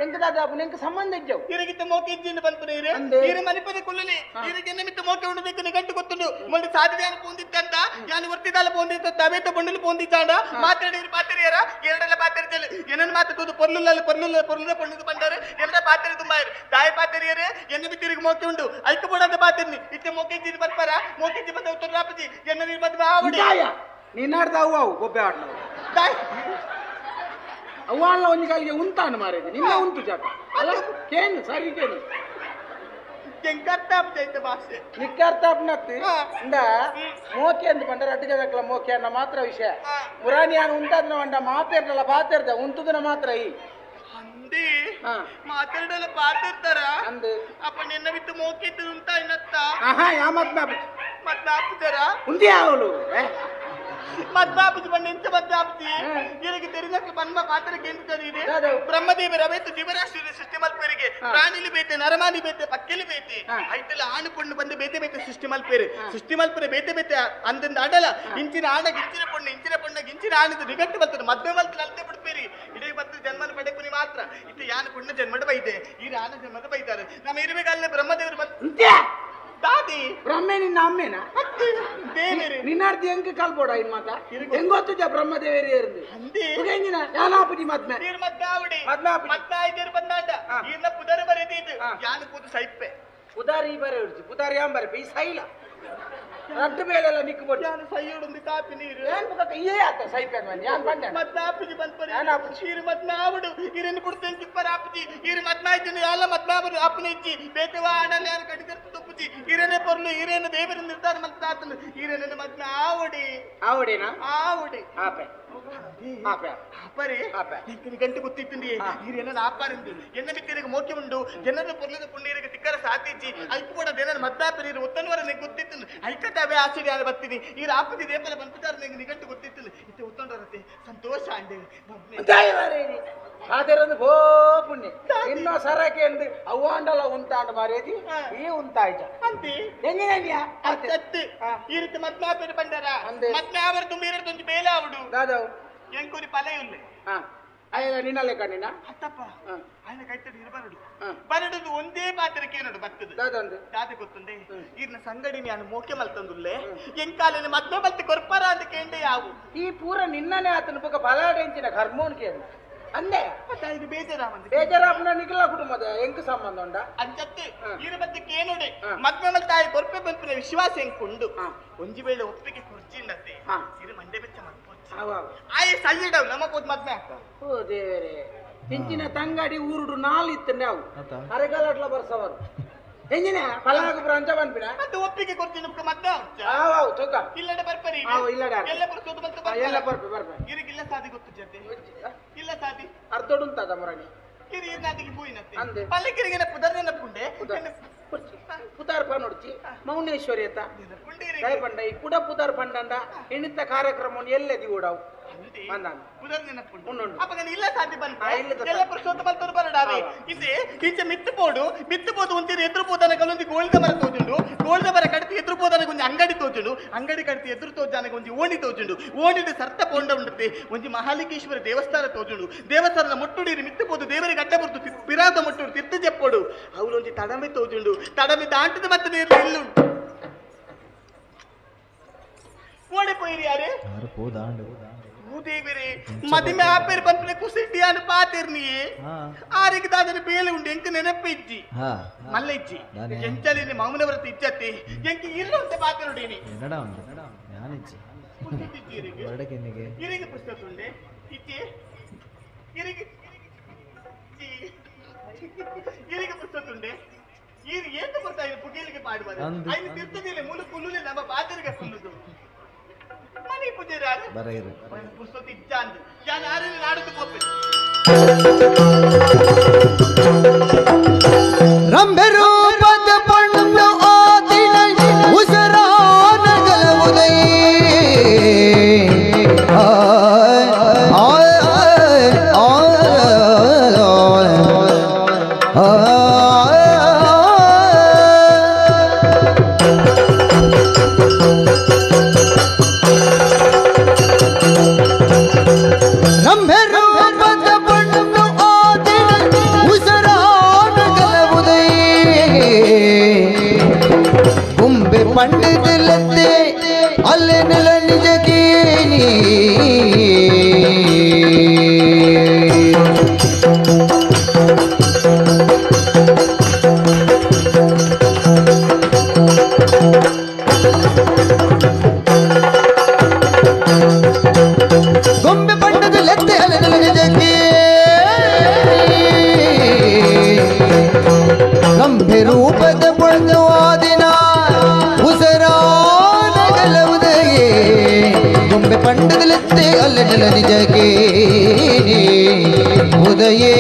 ಎಂಕ್ ದಾದಾಪುನು ಎಂಕ್ ಸಂಬಂಧ ಇಜ್ಜವು ಇರಗಿತ್ತ ಮೋಕೆ ಇಜ್ಜಿಂದ ಬಂಪುನ ಇರೆ ಇರೆ ಮನಿಪದ ಕುಲ್ಲಲಿ ಇರಗೆ ನಿಮಿತ್ತ ಮೋಕೆ ಉಂಡು ಬೇಕು ಗಂಟು ಗೊತ್ತುಂಡು ಮೊಂಡು ಸಾಧನೆ ಪೋಂದಿತ್ತಂತ ಯಾನು ವರ್ತಿದಾಲ ಪೋಂದಿತ್ತ ತಬೇತ ಬೊಂಡಲು ಪೋಂದಿತ್ತಾಂಡ ಮಾತಾಡಿ ಪಾತ್ರೆಯರ ಎರಡೆಲ್ಲ ಪಾತ್ರೆ ಏನನ್ನ ಮಾತು ತೂದು ಪೊರ್ಲುಲ್ಲ ಪೊರ್ಲುಲ್ಲ ಪೊರ್ಲುದ ಪೊಣ್ಣು ಬಂದಾರೆ ಎಲ್ಲ ಪಾತ್ರೆ ತುಂಬಾ ತಾಯಿ ಪಾತ್ರೆಯರೇ ಎನ್ನ ಬಿತ್ತಿರಿಗೆ ಮೋಕೆ ಉಂಡು ಐಕ ಬೋಡಂತ ಪಾತ್ರೆ ಇತ್ತೆ ಮೋಕೆ ಇಜ್ಜಿ ಬರ್ಪಾರ ಮೋಕೆ ಇಜ್ಜಿ ಬಂದ ಉತ್ತರ ರಾಪಜಿ ಎನ್ನ ನೀರು ಬಂದ ಆವಡಿ ನಿನ್ನಾಡ್ದ ಅವ್ವ ಅವು ಬೊಬ್ಬೆ ಆಡ್ನ ಅವ್ವಾಳ ಒಂದು ಕಾಲಿಗೆ ಉಂತಾನು ಮಾರೇದಿ ನಿನ್ನ ಉಂಟು ಜಾತ ಅಲ್ಲ ಕೇನು ಸರಿ ಕೇನು ನಿಕ್ಕರ್ತಾಪ್ನತ್ತಿ ಅಂಡ ಮೋಕೆ ಅಂದ್ ಪಂಡ ರಡ್ಡು ಜನಕ್ಲ ಮೋಕೆ ಅನ್ನ ಮಾತ್ರ ವಿಷಯ ಪುರಾಣಿ ಯಾನು ಉಂತಾದ್ನ ಪಂಡ ಮಾತೇರ್ನಲ್ಲ ಪಾತೇರ್ದ ಉಂತುದನ ಮಾತ್ರ ಈ ಅಂದಿ ಮಾತಾಡಲ್ಲ ಪಾತಿರ್ತಾರ ಅಂದು ಅಪ್ಪ ನಿನ್ನ ಬಿಟ್ಟು ಮೋಕೆ ಉಂತ ಇನ್ನತ್ತ ಆಹಾ ಯಾ ಮತ್ ಮತ್ ಆಪುದಾರ ಉಂದಿ ಅವಳು ಮದ್ವಾಪುಜಿ ಬಂದು ಎಂತ ಮದ್ವಾಪುಜಿ ಇವರಿಗೆ ತೆರಿದಕ್ಕೆ ಬನ್ಮ ಪಾತ್ರಕ್ಕೆ ಎಂತ ಇದೆ ಬ್ರಹ್ಮದೇವರ ಅವೇತು ಜೀವರಾಶಿ ಸೃಷ್ಟಿ ಮಲ್ಪೇರಿಗೆ ಪ್ರಾಣಿಲಿ ಬೇತೆ ನರಮಾನಿ ಬೇತೆ ಪಕ್ಕೆಲಿ ಬೇತೆ ಐತೆಲ್ಲ ಆಣು ಪೊಣ್ಣು ಬಂದು ಬೇತೆ ಬೇತೆ ಸೃಷ್ಟಿ ಮಲ್ಪೇರು ಸೃಷ್ಟಿ ಮಲ್ಪರೆ ಬೇತೆ ಬೇತೆ ಅಂದಿಂದ ಅಡಲ ಇಂಚಿನ ಆಣಗೆ ಇಂಚಿನ ಪೊಣ್ಣು ಇಂಚಿನ ಪೊಣ್ಣಗೆ ಇಂಚಿನ ಆಣದ ನಿಗಟ್ಟು ಬರ್ತದೆ ಮದ್ವೆ ಮಲ್ತನ ಅಲ್ತೆ ಬಿಡ್ಪೇರಿ ಇಡೀ ಬರ್ತದೆ ಜನ್ಮನ ಪಡೆಪುನಿ ಮಾತ್ರ ಇತ್ತು ಯಾನು ಪುಣ್ಯ ಜನ್ಮದ ಬೈದೆ ಈ ಆನ ಜನ್ಮದ ಬೈತಾರೆ ನಮ್ಮ ಇರಬೇಕಾದ್ರೆ ಬ್ರಹ್ಮದೇವರು ಅಂತ್ಯ ದಾದಿ ಬ್ರಹ್ಮೆ ನಿನ್ನ ಅಮ್ಮೇನಾ ದೇವೇರಿ ನಿನ್ನಾರ್ತಿ ಹೆಂಗ್ ಕಲ್ಬೋಡ ಇನ್ ಮಾತ ಹೆಂಗ್ ಗೊತ್ತುಜ ಬ್ರಹ್ಮದೇವೇರಿ ಇருந்து ಅಂದಿ ಎಂಜಿನ ಯಾನಾಪುಜಿ ಮದ್ಮೆ ನೀರ್ ಮದ್ಮಾವಡಿ ಮದ್ಮಾಯ್ದೇರು ಬಂದಾಂಡ ಈರ್ನ ಪುದರ್ ಬರೆದಿದ್ದು ಯಾನು ಕೂತು ಸೈಪೆ ಪುದಾರಿ ಬರೆ ಉಡ್ಜಿ ಪುದಾರಿ ಯಾಂ ಬರೆ ಈ ಸೈಲ ರಡ್ಡು ಮೇಲೆಲ್ಲ ನಿಕ್ಕು ಯಾನು ಸೈಯುಡುಂದು ಕಾಪಿ ನೀರು ಏನ್ ಬುಕ್ಕ ಇಯೇ ಆತ ಸೈಪೆ ಅನ್ವನ್ ಯಾನ್ ಬಂಡೆ ಮದ್ಮಾಪುಜಿ ಬಂದ್ಪರಿ ಈರು ಮದ್ಮಾವಡು ಈರನ್ನು ಪುಡ್ತೇನ್ ತಿಪ್ಪರ ಆಪುಜಿ ಈರು ಮದ್ಮಾಯ್ತಿನ ಯಾಲ ಮದ್ಮಾವಡು ಅಪ್ಪನ ಇಜ್ಜಿ ಬೇತೆವಾ ಆಡಲ್ಲ ಯಾರು ಕಡಿದರ್ತು ತುಪ್ಪುಜಿ ಈರನೇ ಪೊರ್ಲು ಈರೇನು ದೇವರ ನಿರ್ಧಾರ ಮಲ್ತಾತನು ಈರೇನ ಮದ್ಮಾವಡಿ ಆವಡಿನಾ ಆವಡಿ ಆಪೆ ಆಪೆ ಆಪರೆ ಎಂಕಿನ ಗಂಟೆ ಗೊತ್ತಿತ್ತುಂಡಿ ಈರೇನ ಆಪಾರಿಂದು ಎನ್ನ ಮಿತ್ತಿರಿಗೆ ಮೋಕೆ ಉಂಡು ಜನರ ಪೊರ್ಲದ ಪುಣ್ಯರಿಗೆ ತಿಕ್ಕರ ಸಾತಿಜ್ಜಿ ಐಕು ಕೂಡ ದೇನ ಮದ್ದಾಪರಿ ಉತ್ತನವರ ನಿಂಗೆ ಗೊತ್ತಿತ್ತು ಐಕಟಾವೆ ಆಶ್ಚರ್ಯ ಯಾರು ಬರ್ತೀನಿ ಈ ರಾಪತಿ ದೇಪಲ ಬಂಪಿದಾರ ನಿಂಗೆ ನಿಗಂಟು ಗೊತ್ತಿತ್ತು ಇತ್ತೆ ಉತ್ತಂಡರತೆ ಸಂತೋಷ ಅಂಡೆ ಆದರೊಂದು ಬೋ ಪುಣ್ಯ ಇನ್ನು ಸರಕೆ ಎಂದು ಅವ್ವಾಂಡಲ ಉಂತಾಂಡ ಮಾರೇದಿ ಈ ಉಂತಾಯ್ತ ಅಂತಿ ಎಂಗಿನ ಅತ್ತೆ ಈ ರೀತಿ ಮದ್ಮಾಪೇರು ಬಂಡಾರ ಮದ್ಮಾವರ ತುಂಬಿ ಇರದೊಂದು ಬೇಲೆ ಅವಡು ದಾದವು ಎಂಕುರಿ ಪಲೆ ಉಲ್ಲೆ ಅಯ್ಯ ನಿನ್ನಲ್ಲೇ ಕಣ್ಣಿನ ಅತ್ತಪ್ಪ ఆయన ಕೈತಡಿ ಇರಬಾರದು ಬರಡುದು ಒಂದೇ ಪಾತ್ರಕ್ಕೆ ಏನೋಡು ಬರ್ತದೆ ದಾದ ಗೊತ್ತುಂಡೆ ಈರ್ನ ಸಂಗಡಿ ನಾನು ಮೋಕೆ ಮಲ್ತಂದುಲ್ಲೆ ಎಂಕಾಲಿನ ಮದ್ಮೆ ಮಲ್ತೆ ಕೊರ್ಪರ ಅಂತ ಕೇಂಡೆ ಯಾವು ಈ ಪೂರ ನಿನ್ನನೆ ಆತನ ಬೊಕ ಬಲಾಡೆಂಚಿನ ಕರ್ಮೋನ್ ಕೇಂದ್ರ ಅಂದೆ ಇದು ಬೇಜಾರಾಮಂದೆ ಬೇಜಾರಾಪನ ನಿಖಿಲ ಕುಟುಂಬದ ಎಂಕ್ ಸಂಬಂಧ ಉಂಡ ಅಂಚತ್ತೆ ಈರ ಮತ್ತೆ ಕೇನೋಡೆ ಮದ್ಮೆ ಮಲ್ತಾಯಿ ಕೊರ್ಪೆ ಬಂಪಿನ ವಿಶ್ವಾಸ ಎಂಕುಂಡು ಒಂಜಿ ವೇಳೆ ಒಪ್ಪಿಗೆ ಕುರ್ಚಿಂಡತ್ತೆ ಇರು ಮಂಡೆ ಬೆಚ್ಚ ಮಲ್ಪೊಚ್ಚಿ ಆಯೆ ಸಯ್ಯಡವ್ ನಮ್ಮ ಕೋದ್ ಮದ್ಮೆ ಅಕ್ಕ ಓ ದೇವರೇ ಇಂಚಿನ ತಂಗಡಿ ಊರುಡು ನಾಲ್ ಇತ್ತಂಡೆ ಅವು ಅರೆಗಾಲಟ್ಲ ಬರ್ಸವರು ಎಂಜಿನ ಪಲಾಗ ಬ್ರಾಂಚ ಬಂದ್ಬಿಡ ಮತ್ತೆ ಒಪ್ಪಿಗೆ ಕೊಡ್ತೀನಿ ಮದ್ಮೆ ಆವ್ ತೂಕ ಇಲ್ಲಡೆ ಬರ್ಪರಿ ಆವ್ ಇಲ್ಲಡೆ ಎಲ್ಲ ಬರ್ಸೋದು ಬಂತು ಎಲ್ಲ ಬರ್ಪೆ ಬರ್ಪೆ ಇರಿಗಿಲ್ಲ ಸಾದಿ ಗೊತ್ತು ಜೊತೆ ಇಲ್ಲ ಸಾದಿ ಅರ್ಧೋಡುಂತದ ಮುರಣಿ ಕಿರಿ ನಾದಿಗೆ ಪೂಯಿನತ್ತೆ ಪಲ್ಲಕ್ಕಿರಿಗಿನ ಪುದರ್ ನೆನಪುಂಡೆ ಪುದಾರ್ ಪನೊಡ್ಚಿ ಮೌನೇಶ್ವರಿ ಅತ್ತ ದಯಪಂಡ ಈ ಕುಡ ಪುದಾರ್ ಪಂಡಂಡ ಎಣಿತ ಕಾರ್ಯಕ್ರಮ ಎಲ್ಲೆ ದಿವಡವು ಮಿತ್ತು ಪೋಡು ಮಿತ್ತು ಪೋದು ಒಂತೀರಿ ಎದುರು ಪೋದನ ಕಲ್ಲೊಂದು ಗೋಲ್ದ ಮರ ತೋಜುಂಡು ಗೋಲ್ದ ಮರ ಕಡ್ತಿ ಎದುರು ಪೋದನಗ ಒಂಜಿ ಅಂಗಡಿ ತೋಜುಂಡು ಅಂಗಡಿ ಕಡ್ತಿ ಎದುರು ತೋಜಾನಗ ಒಂಜಿ ಓಣಿ ತೋಜುಂಡು ಓಣಿಡು ಸರ್ತ ಪೋಂಡ ಉಂಡುತ್ತೆ ಒಂಜಿ ಮಹಾಲಿಕೇಶ್ವರ ದೇವಸ್ಥಾನ ತೋಜುಂಡು ದೇವಸ್ಥಾನದ ಮೊಟ್ಟುಡೀರಿ ಮಿತ್ತು ಪೋದು ದೇವರಿಗೆ ಅಡ್ಡ ಬರ್ತು ಪಿರಾದ ಮೊಟ್ಟುಡು ತಿರ್ತು ಜಪ್ಪೋಡು ಅವರೊಂಜಿ ತಡಮೆ ತೋಜುಂಡು ತಡಮೆ ದಾಂಟದ ಮತ್ತೆ ನೀರು ಇಲ್ಲುಂಟು ಓಡಿ ಪೋಯಿರಿ ಯಾರೇ ದೇವರೇ ಮದಿಮೆ ಆಪೇರ್ ಪನ್ಪಿನ ಕುಸಿಟಿಯಾನು ಪಾತಿರ್ನಿಯೇ ಆರಿಗೆ ದಾದನ ಬೇಲೆ ಉಂಡು ಎಂಕ್ ನೆನಪು ಇಜ್ಜಿ ಮಲ್ಲ ಇಜ್ಜಿ ಎಂಚಲಿನಿ ಮೌನವ್ರತ ಇಜ್ಜತ್ತಿ ಎಂಕ್ ಇಲ್ಲಂತೆ ಪಾತಿರುಡೀನಿ ಇರಿಗೆ ಪುಸ್ತಕ ಉಂಡೆ ಇಜ್ಜಿ ಇರಿಗೆ ಇರಿಗೆ ಪುಸ್ತಕ ಉಂಡೆ ಈರು ಏತು ಬರ್ತಾ ಇಲ್ಲ ಪುಗೇಲಿಗೆ ಪಾಡುವರು ಐದು ತೀರ್ಥದಲ್ಲಿ ಮೂಲ ಕುಲ್ಲುಲೆ ನಮ್ಮ ಪಾತಿರಿಗೆ ಕುಲ್ಲುದು ರಂಭೆರೂಪದ ಪಣ್ಣು ಆದಿನ ಉಸರಾನಗಲವುದೈ पंडित लते अल्ले निल निज कीनी ಗೊಂಬೆ पंडित लते अल्ले निल निज कीनी गंभीर रूपद ಪೊಣ್ಣು ಆದಿನ ಗೊಂಬೆ ಪಂಡದಲೆತ್ತೆ ಅಲ್ಲಡಲ ನಿಜಕ್ಕೆ ಉದಯೇ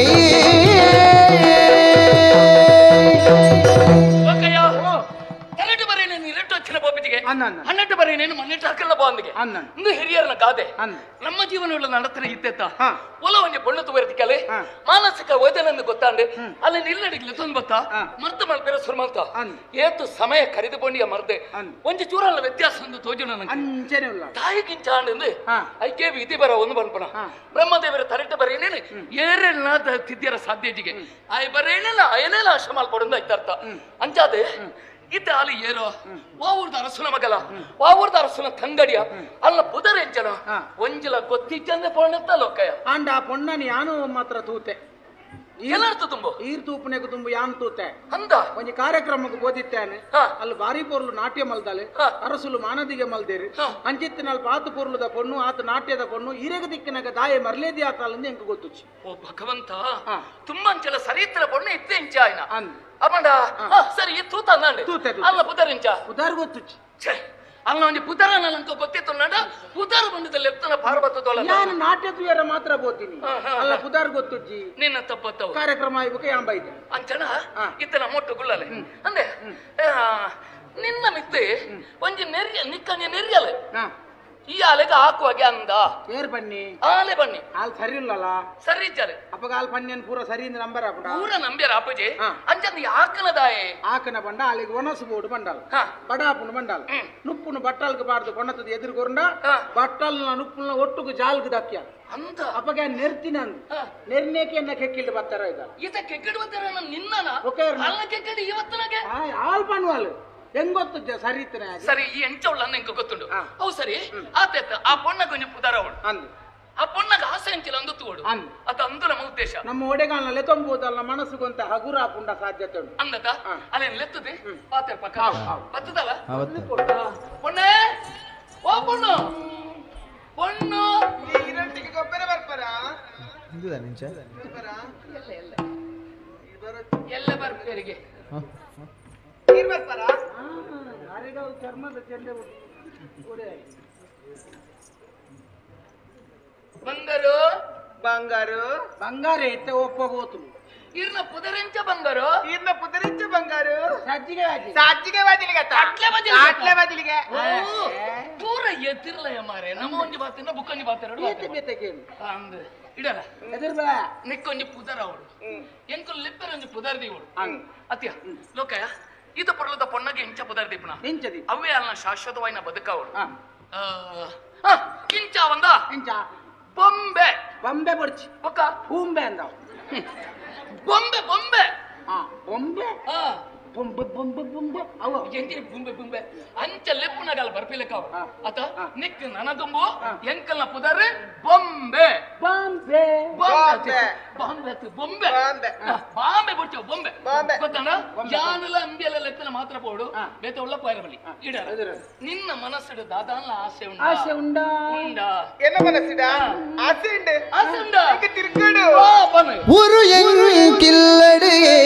ಹನ್ನೆರಡು ಬರೀ ನೇನು ಮನ್ನೆಟ್ಟು ಹಾಕಲ್ಲ ಬಾಂದಿಗೆ ಇಂದು ಹಿರಿಯರನ ಗಾದೆ ನಮ್ಮ ಜೀವನವುಳ್ಳ ನಡತನ ಇತ್ತೆತ್ತ ಒಲ ಒಂಜಿ ಬೊಳ್ಳು ತುವರ್ತಿಕಲೆ ಮಾನಸಿಕ ವೇದನೆಂದು ಗೊತ್ತಾಂಡೆ ಅಲ್ಲಿ ನಿಲ್ಲಡಿಗ್ಲೆ ತೊಂದು ಬತ್ತ ಮರ್ದು ಮಲ್ಪೆರ ಸುರ್ಮಲ್ತ ಏತು ಸಮಯ ಕರಿದು ಕೊಂಡಿಯ ಮರ್ದೆ ಒಂಜಿ ಚೂರಲ್ಲ ವ್ಯತ್ಯಾಸ ಒಂದು ತೋಜುಣ ತಾಯಿ ಕಿಂಚಾಂಡು ಐಕೆ ವಿಧಿ ಬರ ಒಂದು ಬನ್ಪಣ ಬ್ರಹ್ಮದೇವರ ತರಟ ಬರೀನೇನು ಏರೆಲ್ಲ ತಿದ್ಯರ ಸಾಧ್ಯಜಿಗೆ ಆಯ್ ಬರೇನೆಲ್ಲ ಅಯನೆಲ್ಲ ಆಶಮಾಲ್ ಕೊಡಂದು ಐತರ್ಥ ಅಂಚಾದೆ ಇದ್ದ ಅಲ್ಲಿ ಏರೋ ವಾವೂರ್ದ ಅರಸುನ ಮಗಲ ವಾವೂರ್ದ ಅರಸುನ ತಂಗಡಿಯ ಅಲ್ಲ ಪುದರ್ ಎಂಚನ ಒಂಜಿಲ ಗೊತ್ತಿಜ್ಜಂದೆ ಪೊಣ್ಣತ್ತ ಲೋಕಯ್ಯ ಅಂಡ ಆ ಪೊಣ್ಣನ ಯಾನು ಮಾತ್ರ ತೂತೆ ಎಲ್ಲರ್ಥ ತುಂಬ ಈರ್ ತೂಪನೆಗೆ ತುಂಬ ಯಾನ್ ತೂತೆ ಅಂದ ಒಂಜಿ ಕಾರ್ಯಕ್ರಮಕ್ಕೆ ಬೋದಿತ್ತೇನೆ ಅಲ್ಲಿ ಬಾರಿ ಪೊರ್ಲು ನಾಟ್ಯ ಮಲ್ದಾಲೆ ಅರಸುಲು ಮಾನದಿಗೆ ಮಲ್ದೇರಿ ಅಂಚಿತ್ತಿನಲ್ಲಿ ಪಾತು ಪೊರ್ಲುದ ಪೊಣ್ಣು ಆತ ನಾಟ್ಯದ ಪೊಣ್ಣು ಈರೆಗ ದಿಕ್ಕಿನಾಗ ದಾಯ ಮರ್ಲೇದಿ ಆತಾಲಂದು ಎಂಕ ಗೊತ್ತುಚ್ಚಿ ಓ ಭಗವಂತ ತುಂಬಾ ಅಂಚಲ ಸರಿತ್ರ ಪೊಣ್ಣು ಇತ್ತೆ ಇಂಚಾಯ್ನ ಅಮ್ಮಂಡ ಸರಿ ತೂತ ಅಲ್ಲ ಪುದರಿಂಚ ಪುದರ್ ಗೊತ್ತುಚ್ಚಿ ಅಲ್ಲ ಒಂಜಿ ಪುದರ ನನಗೆ ಗೊತ್ತಿತ್ತು ನಡ ಪುದರ್ ಬಂದಿದ್ದ ಎತ್ತನ ಪಾರ್ವತ ತೋಳ ನಾನು ನಾಟ್ಯ ತುಯರ ಮಾತ್ರ ಬೋತೀನಿ ಅಲ್ಲ ಪುದರ್ ಗೊತ್ತುಜ್ಜಿ ನಿನ್ನ ತಪ್ಪತ್ತವ ಕಾರ್ಯಕ್ರಮ ಆಯ್ಬೇಕು ಯಾಂಬ ಇದೆ ಅಂಚನ ಇತ್ತನ ಮೊಟ್ಟು ಗುಳ್ಳಲೆ ಅಂದೆ ನಿನ್ನ ಮಿತ್ತೆ ಒಂಜಿ ನೆರ್ಯ ನಿಕ್ಕಂಜಿ ನೆರ್ಯಲೆ ಈ ಆಲೆಗೆ ಹಾಕುವಾಗೆ ಅಂದ ಏರ್ ಬನ್ನಿ ಆಲೆ ಬನ್ನಿ ಆಲ್ ಸರಿ ಇಲ್ಲಲ್ಲ ಸರಿ ಇಜ್ಜಾಲೆ ಅಪ್ಪಗ ಆಲ್ ಪನ್ಯನ್ ಪೂರ ಸರಿ ಇಂದ ನಂಬರ್ ಆಪುಂಡ ಪೂರ ನಂಬ್ಯಾರ ಅಪ್ಪಜಿ ಅಂಚಂದ ಯಾಕನ ದಾಯೆ ಆಕನ ಬಂಡ ಆಲಿಗೆ ಒಣಸು ಬೋಡು ಬಂಡಾಲ ಬಡಾಪುನು ಬಂಡಾಲ ನುಪ್ಪುನು ಬಟ್ಟಲ್ಗೆ ಬಾರ್ದು ಕೊಣತದ ಎದುರು ಕೊರಂಡ ಬಟ್ಟಲ್ನ ನುಪ್ಪುನ ಒಟ್ಟುಗು ಜಾಲ್ಗೆ ದಕ್ಕಿಯ ಅಂತ ಅಪ್ಪಗ ನೆರ್ತಿನ ನೆರ್ನೇಕೆ ಎನ್ನ ಕೆಕ್ಕಿಲ್ಡು ಬರ್ತಾರ ಇದ ಈತ ಕೆಕ್ಕಿಡು ಬರ್ತಾರ ನಿನ್ನ ಅಲ್ಲ ಕೆಕ್ಕಿಡು ಇವತ್ತನಾಗೆ ಆಲ್ ಪನ್ವಾಲ್ ಹೆಂಗ್ ಗೊತ್ತು ಸರಿ ಸರಿ ಈ ಎಂಚವಳ ಎಂಕ ಗೊತ್ತುಂಡು ಅವು ಸರಿ ಆತ ಆ ಪೊಣ್ಣ ಕೊಂಚ ಪುದಾರ ಅವಳು ಆ ಪೊಣ್ಣಗ ಆಸೆ ಎಂಚಿಲ್ಲ ಅಂದು ತೋಡು ಅತ ಅಂದು ನಮ್ಮ ಉದ್ದೇಶ ನಮ್ಮ ಒಡೆಗಾಲಲ್ಲೇ ತೊಂಬುದಲ್ಲ ಮನಸ್ಸುಗೊಂತ ಹಗುರ ಪುಂಡ ಸಾಧ್ಯತೆ ಉಂಟು ಅಂದತ ಅಲ್ಲೇನು ಲೆತ್ತದೆ ಪಾತೆ ಪಕ್ಕ ಬತ್ತದಲ್ಲ ಪೊಣ್ಣೆ ಓ ಪೊಣ್ಣು ಪೊಣ್ಣು ಗೊಬ್ಬರ ಬರ್ಪರ ಎಲ್ಲ ಬರ್ಪೇರಿಗೆ ಚರ್ಮದ ಚೆಂಡೆ ಬಂಗಾರು ಬಂಗಾರು ಬಂಗಾರ ಇತ್ತೆ ಒಪ್ಪಗೋತು ಇರ್ನ ಪುದರಿಂಚ ಬಂಗಾರು ಇರ್ನ ಪುದರಿಂಚ ಬಂಗಾರು ಸಜ್ಜಿಗೆ ಬಾಜಿ ಸಜ್ಜಿಗೆ ಬಾಜಿಲಿಗೆ ಅಟ್ಲೆ ಬಾಜಿಲಿಗೆ ಅಟ್ಲೆ ಬಾಜಿಲಿಗೆ ಪೂರ ಎತ್ತಿರ್ಲಯ ಮಾರೆ ನಮ್ಮ ಒಂಜಿ ಬಾತಿನ ಬುಕ್ಕೊಂಜಿ ಬಾತಿರಡು ಅಂದ್ ಇಡಲ ನಿಕ್ಕೊಂಜಿ ಪುದರ್ ಅವಳು ಎಂಕುಲು ಲಿಪ್ಪೆರ ಒಂಜಿ ಪುದರ್ ದೀವಳು ಅತ್ಯ ಲೋಕಯ್ಯ ಈತ ಪೊರ್ಲದ ಪೊನ್ನಗೆ ಇಂಚ ಪುದರ್ ದೀಪನ ಅವೇ ಅಲ್ಲ ಶಾಶ್ವತವಾಯಿನ ಬದುಕವಳು ಇಂಚ ಒಂದ ಇಂಚ ಬೊಂಬೆ ಬೊಂಬೆ ಬೊಡ್ಚಿ ಬೊಕ್ಕ ಹೂಂಬೆ ಅಂದವು ಬೊಂಬೆ ಬೊಂಬೆ ಬೊಂಬೆ ಬೊಂಬೆ ಬೊಂಬೆ ಬೊಂಬೆ ಅವ ಎಂಜಿನ ಬೊಂಬೆ ಬೊಂಬೆ ಅಂಚ ಲೆಪ್ಪುನಗಲ್ ಬರ್ಪಿಲಕ್ಕ ಅತ ನಿಕ್ ನನದುಂಬು ಎಂಕಲ್ನ ಪುದರ್ ಬೊಂಬೆ ಬಾಂಬೆ ಬಾಂಬೆ ಬಾಂಬೆ ಬೊಂಬೆ ಬಾಂಬೆ ಬೊಡ್ಚು ಬೊಂಬೆ ಗೊತ್ತಣ್ಣ ಯಾನೆಲ್ಲ ಅಂಬಿಯಲ್ಲ ಲೆಕ್ಕನ ಮಾತ್ರ ಪೋಡು ಬೇತೆ ಉಳ್ಳ ಪೈರಬಲಿ ಇಡ ನಿನ್ನ ಮನಸ್ಸಿಡು ದಾದಾನ್ಲ ಆಸೆ ಉಂಡ ಆಸೆ ಉಂಡ ಉಂಡ ಎನ್ನ ಮನಸ್ಸಿಡ ಆಸೆ ಉಂಡು ಆಸೆ ಉಂಡ ತಿರ್ಗಡು ஒரு எங்கில்லடியே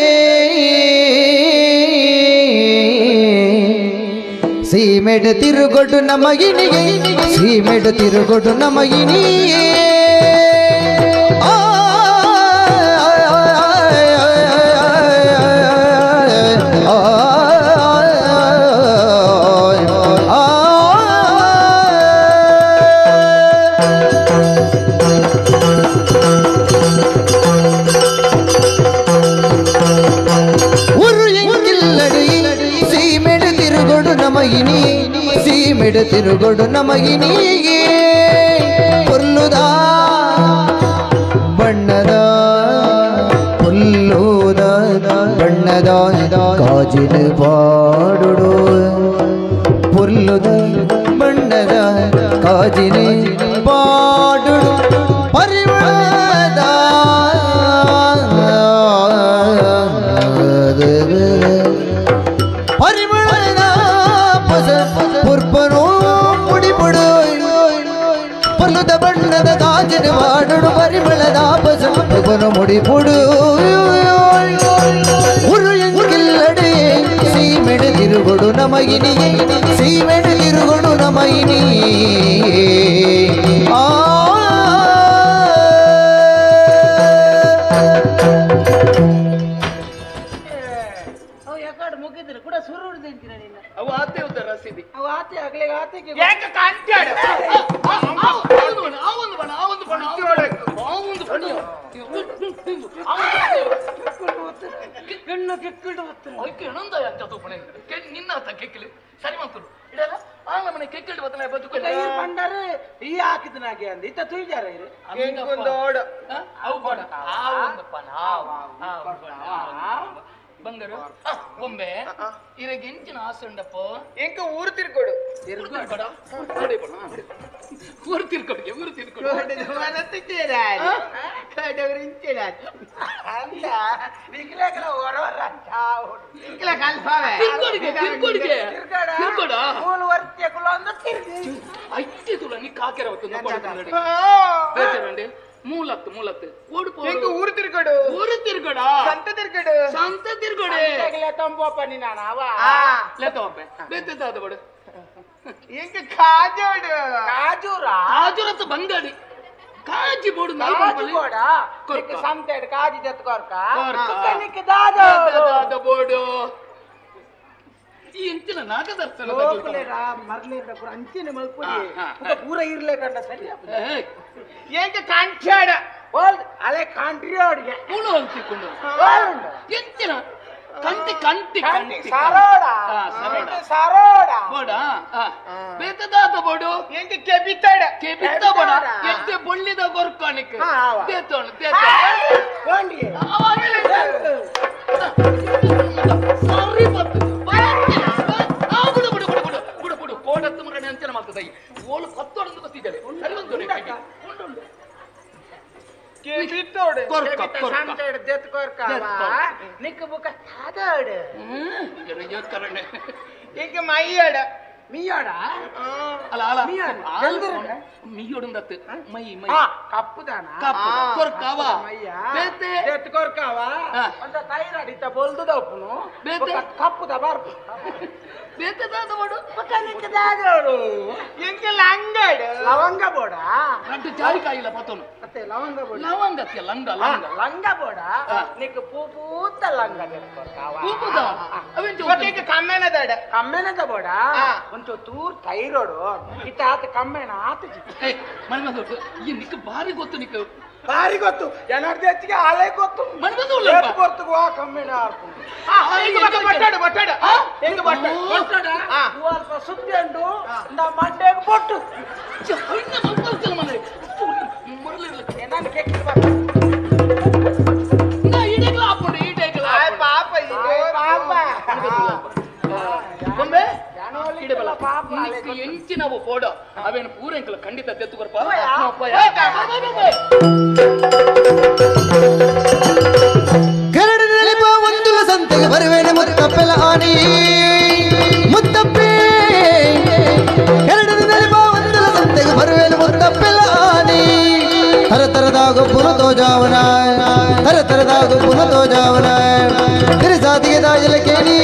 சீமெடு திருகொடு நமகினியே சீமெடு திருகொடு நமகினியே ಸೀಮೆಡು ತಿರುಗೊಡು ನಮಗಿನಿಯೇ ಪೊಲ್ಲುದ ಬಣ್ಣದ ಪೊಲ್ಲುದ ಬಣ್ಣದ ಕಾಜಿನ ಪಾಡುಡು ಪೊಲ್ಲುದ ಬಣ್ಣದ ಕಾಜಿನ ಪಾಡುಡು ಪರಿಮಳದ ಪರಿಮಳದ ಪುರ್ಪನೋ ಮುಡಿಪಡು ಪೊಲ್ಲುದ ಬಣ್ಣದ ಕಾಜಿನ ವಾಡುಡು ಪರಿಮಳದ ಪಸ ಪುರ್ಪನು ಮುಡಿಪುಡು ಉರು ಎಂಗಿಲ್ಲಡೆ ಸೀಮೆಡು ತಿರುಗೊಡು ನಮಗಿನಿಯೇ ಸೀಮೆಡು ತಿರುಗೊಡು ನಮಗಿನಿಯೇ ಆ ಮುಗಿದ್ರೆ ಕೂಡ ಸುರು ಹಿಡಿದಿರ್ತೀರ ನೀನು ಅವು ಆತೆ ಉದ್ದ ರಸೀದಿ ಅವು ಆತೆ ಆಗ್ಲೇ ಆತೆಗೆ ಯಾಕೆ ಕಾಂತ್ಯಾಡ ಆ ಒಂದು ಬಣ್ಣ ಆ ಒಂದು ಬಣ್ಣ ಆ ಒಂದು ಬಣ್ಣ ಕಿಕ್ಕಣ್ಣ ಕಿಕ್ಕಣ್ಣ ಐಕೆ ಎಣಂದ ಅಂತ ತೂಪಣೆ ನಿನ್ನ ಆತ ಕೆಕ್ಕಲಿ ಸರಿ ಮಂತರು ಇಡಲ್ಲ ಆ ನಮ್ಮನೆ ಕೆಕ್ಕಲಿ ಬತ್ತನ ಬದುಕು ಬಂಡಾರೆ ಈ ಹಾಕಿದನಾಗೆ ಅಂದ ಇತ್ತ ತುಯ್ಯಾರ ಇರು ಅವು ಬೋಡ ಆ ಒಂದು ಪಣ ಬಂಗಾರು ಬೊಂಬೆ ಇರಗೆ ಎಂಚಿನ ಆಸೆ ಉಂಡಪ್ಪ ಎಂಕ ಊರು ತಿರ್ಕೊಡು ತಿರ್ಕೊಡ ಊರು ತಿರ್ಕೊಡಿಗೆ ಊರು ತಿರ್ಕೊಡು ಐತೆ ತುಳ ನೀ ಕಾಕೆರ ಮೂಲತ್ತು ಮೂಲತ್ತು ಓಡು ಎಂಕ ಊರು ತಿರ್ಕೊಡು ಊರು ತಿರ್ಕೊಡ ಸಂತ ತಿರ್ಕೊಡು ಸಂತ ತಿರ್ಕೊಡೆ ತಂಬೋಪ ನೀನಾನ ಅವ ಲೇತವಪ್ಪೆ ಬೇತೆ ಬಡು ಎಂಕ ಕಾಜೋಡು ಕಾಜೂರಾ ಕಾಜೂರತ್ತು ಬಂಗಾಡಿ ಕಾಜಿ ಬೋಡು ಕಾಜಿ ಬೋಡ ಸಂತೆಡ್ ಕಾಜಿ ಜತ್ ಕೊರ್ಕ ನಿಕ್ಕ ದಾದ ಬೋಡು ಈ ಎಂಚಿನ ನಾಗದರ್ಶನ ಮರ್ಲಿಂದ ಪೂರ ಅಂಚಿನ ಮಲ್ಪುಡಿ ಪೂರ ಇರ್ಲೆ ಕಂಡ ಸರಿ ಎಂಕ ಕಾಂಚಾಡ ಅಲೆ ಕಾಂಟ್ರಿಯೋಡಿಗೆ ಕೂಡು ಅಂತಿಕೊಂಡು ಎಂಚಿನ ಕಂಟಿ ಕಂಟಿ ಕಂಟಿ ಸರೋಡ ಸರೋಡ ಬೋಡ ಬೇತದಾದ ಬೋಡು ಎಂಕ ಕೆಬಿತಾಡ ಕೆಬಿತ ಬೋಡ ಎತ್ತೆ ಬೊಳ್ಳಿದ ಗೊರ್ಕಾಣಿಕ್ ದೇತೋಣ ದೇತೋಣ ಸರಿ ಬತ್ತು ಬಿಡು ಬಿಡು ಬಿಡು ಬಿಡು ಬಿಡು ಬಿಡು ಕೋಡತ್ತು ಮರಣ ಅಂಚನೆ ಮಾಡ್ತದೆ ಓಳು ಕತ್ತೋಡಂದು ಗೊತ್ತಿದ್ದಾರೆ ಸರಿ ಒಂದು ಉಂಟು ಮೈಯಾಡ ಮೀಯಾಡ ಅಲ್ಲ ಅಲ್ಲ ಮೀಯೋಡುಂದತ್ತು ಮೈ ಮೈ ಕಪ್ಪುದಾನ ಕಪ್ಪು ಕೊರ್ಕಾವ ಬೇತೆ ಕೊರ್ಕಾವ ಒಂದ ತೈರಾಡ್ ಇತ್ತ ಬೊಲ್ದುದ ಉಪ್ಪುನು ಬೇತೆ ಕಪ್ಪುದ ಬರ್ಪು ಬೇತೆ ದಾದ ಬೋಡು ನಿಕ್ಕ ದಾದೋಡು ಎಂಕ ಲಂಗಡ ಲವಂಗ ಬೋಡ ಅಡ್ಡ ಜಾರಿಕಾಯಿಲ ಪತೋನು ಅತ್ತೆ ಲವಂಗ ಬೋಡ ಲವಂಗ ಅತ್ತೆ ಲಂಗ ಲಂಗ ಲಂಗ ಬೋಡ ನಿಕ್ ಪೂ ಪೂತ ಲಂಗ ತೆಕ್ಕೊರ್ಕಾವ ಪೂ ಪೂತ ಅವೆಂಚ ಒಟ್ಟಿಗೆ ಕಮ್ಮೆನದ ಕಮ್ಮೆನದ ಬೋಡ ಒಂಚೂರು ತೂರ್ ತೈರೋಡು ಇತ್ತ ಆತ ಕಮ್ಮೆನ ಆತ ಮನೆ ಈ ನಿಕ್ ಬಾರಿ ಗೊತ್ತು ನಿಕ್ ಬಾರಿ ಗೊತ್ತು ಏನಾದ್ರು ಹೆಚ್ಚಿಗೆ ಆಲೇ ಗೊತ್ತು ಗೊತ್ತು ಆ ಕಮ್ಮೆನ ಬಟ್ಟಾಡು ಬಟ್ಟಾಡು ಹೆಂಗ ಬಟ್ಟಾಡು ಅಲ್ಪ ಸುದ್ದಿ ಉಂಟು ನಾ ಮಂಡ್ಯಗ್ ಬೊಟ್ಟು ಎಂಚಿನವು ಫೋಟೋ ಅವೇನು ಪೂರೆಂಕಲ ಖಂಡಿತ ತೆತ್ತು ಕೊರ್ಪ ಕರಡಿನಲ್ಲಿ ಒಂದು ಸಂತೆಗೆ ಬರುವೇನೆ ಮುತ್ತಪ್ಪೆಲ ಆನಿ ಮುತ್ತಪ್ಪೆ ಕರಡಿನಲ್ಲಿ ಒಂದು ಸಂತೆಗೆ ಬರುವೇನೆ ಮುತ್ತಪ್ಪೆಲ ಆನಿ ಹರ ತರದ ಗೊಬ್ಬರ ತೋಜಾವನ ಹರ ತರದ ಗೊಬ್ಬರ ತೋಜಾವನ ತಿರುಸಾತಿಗೆ ದಾಜಲ ಕೇಳಿ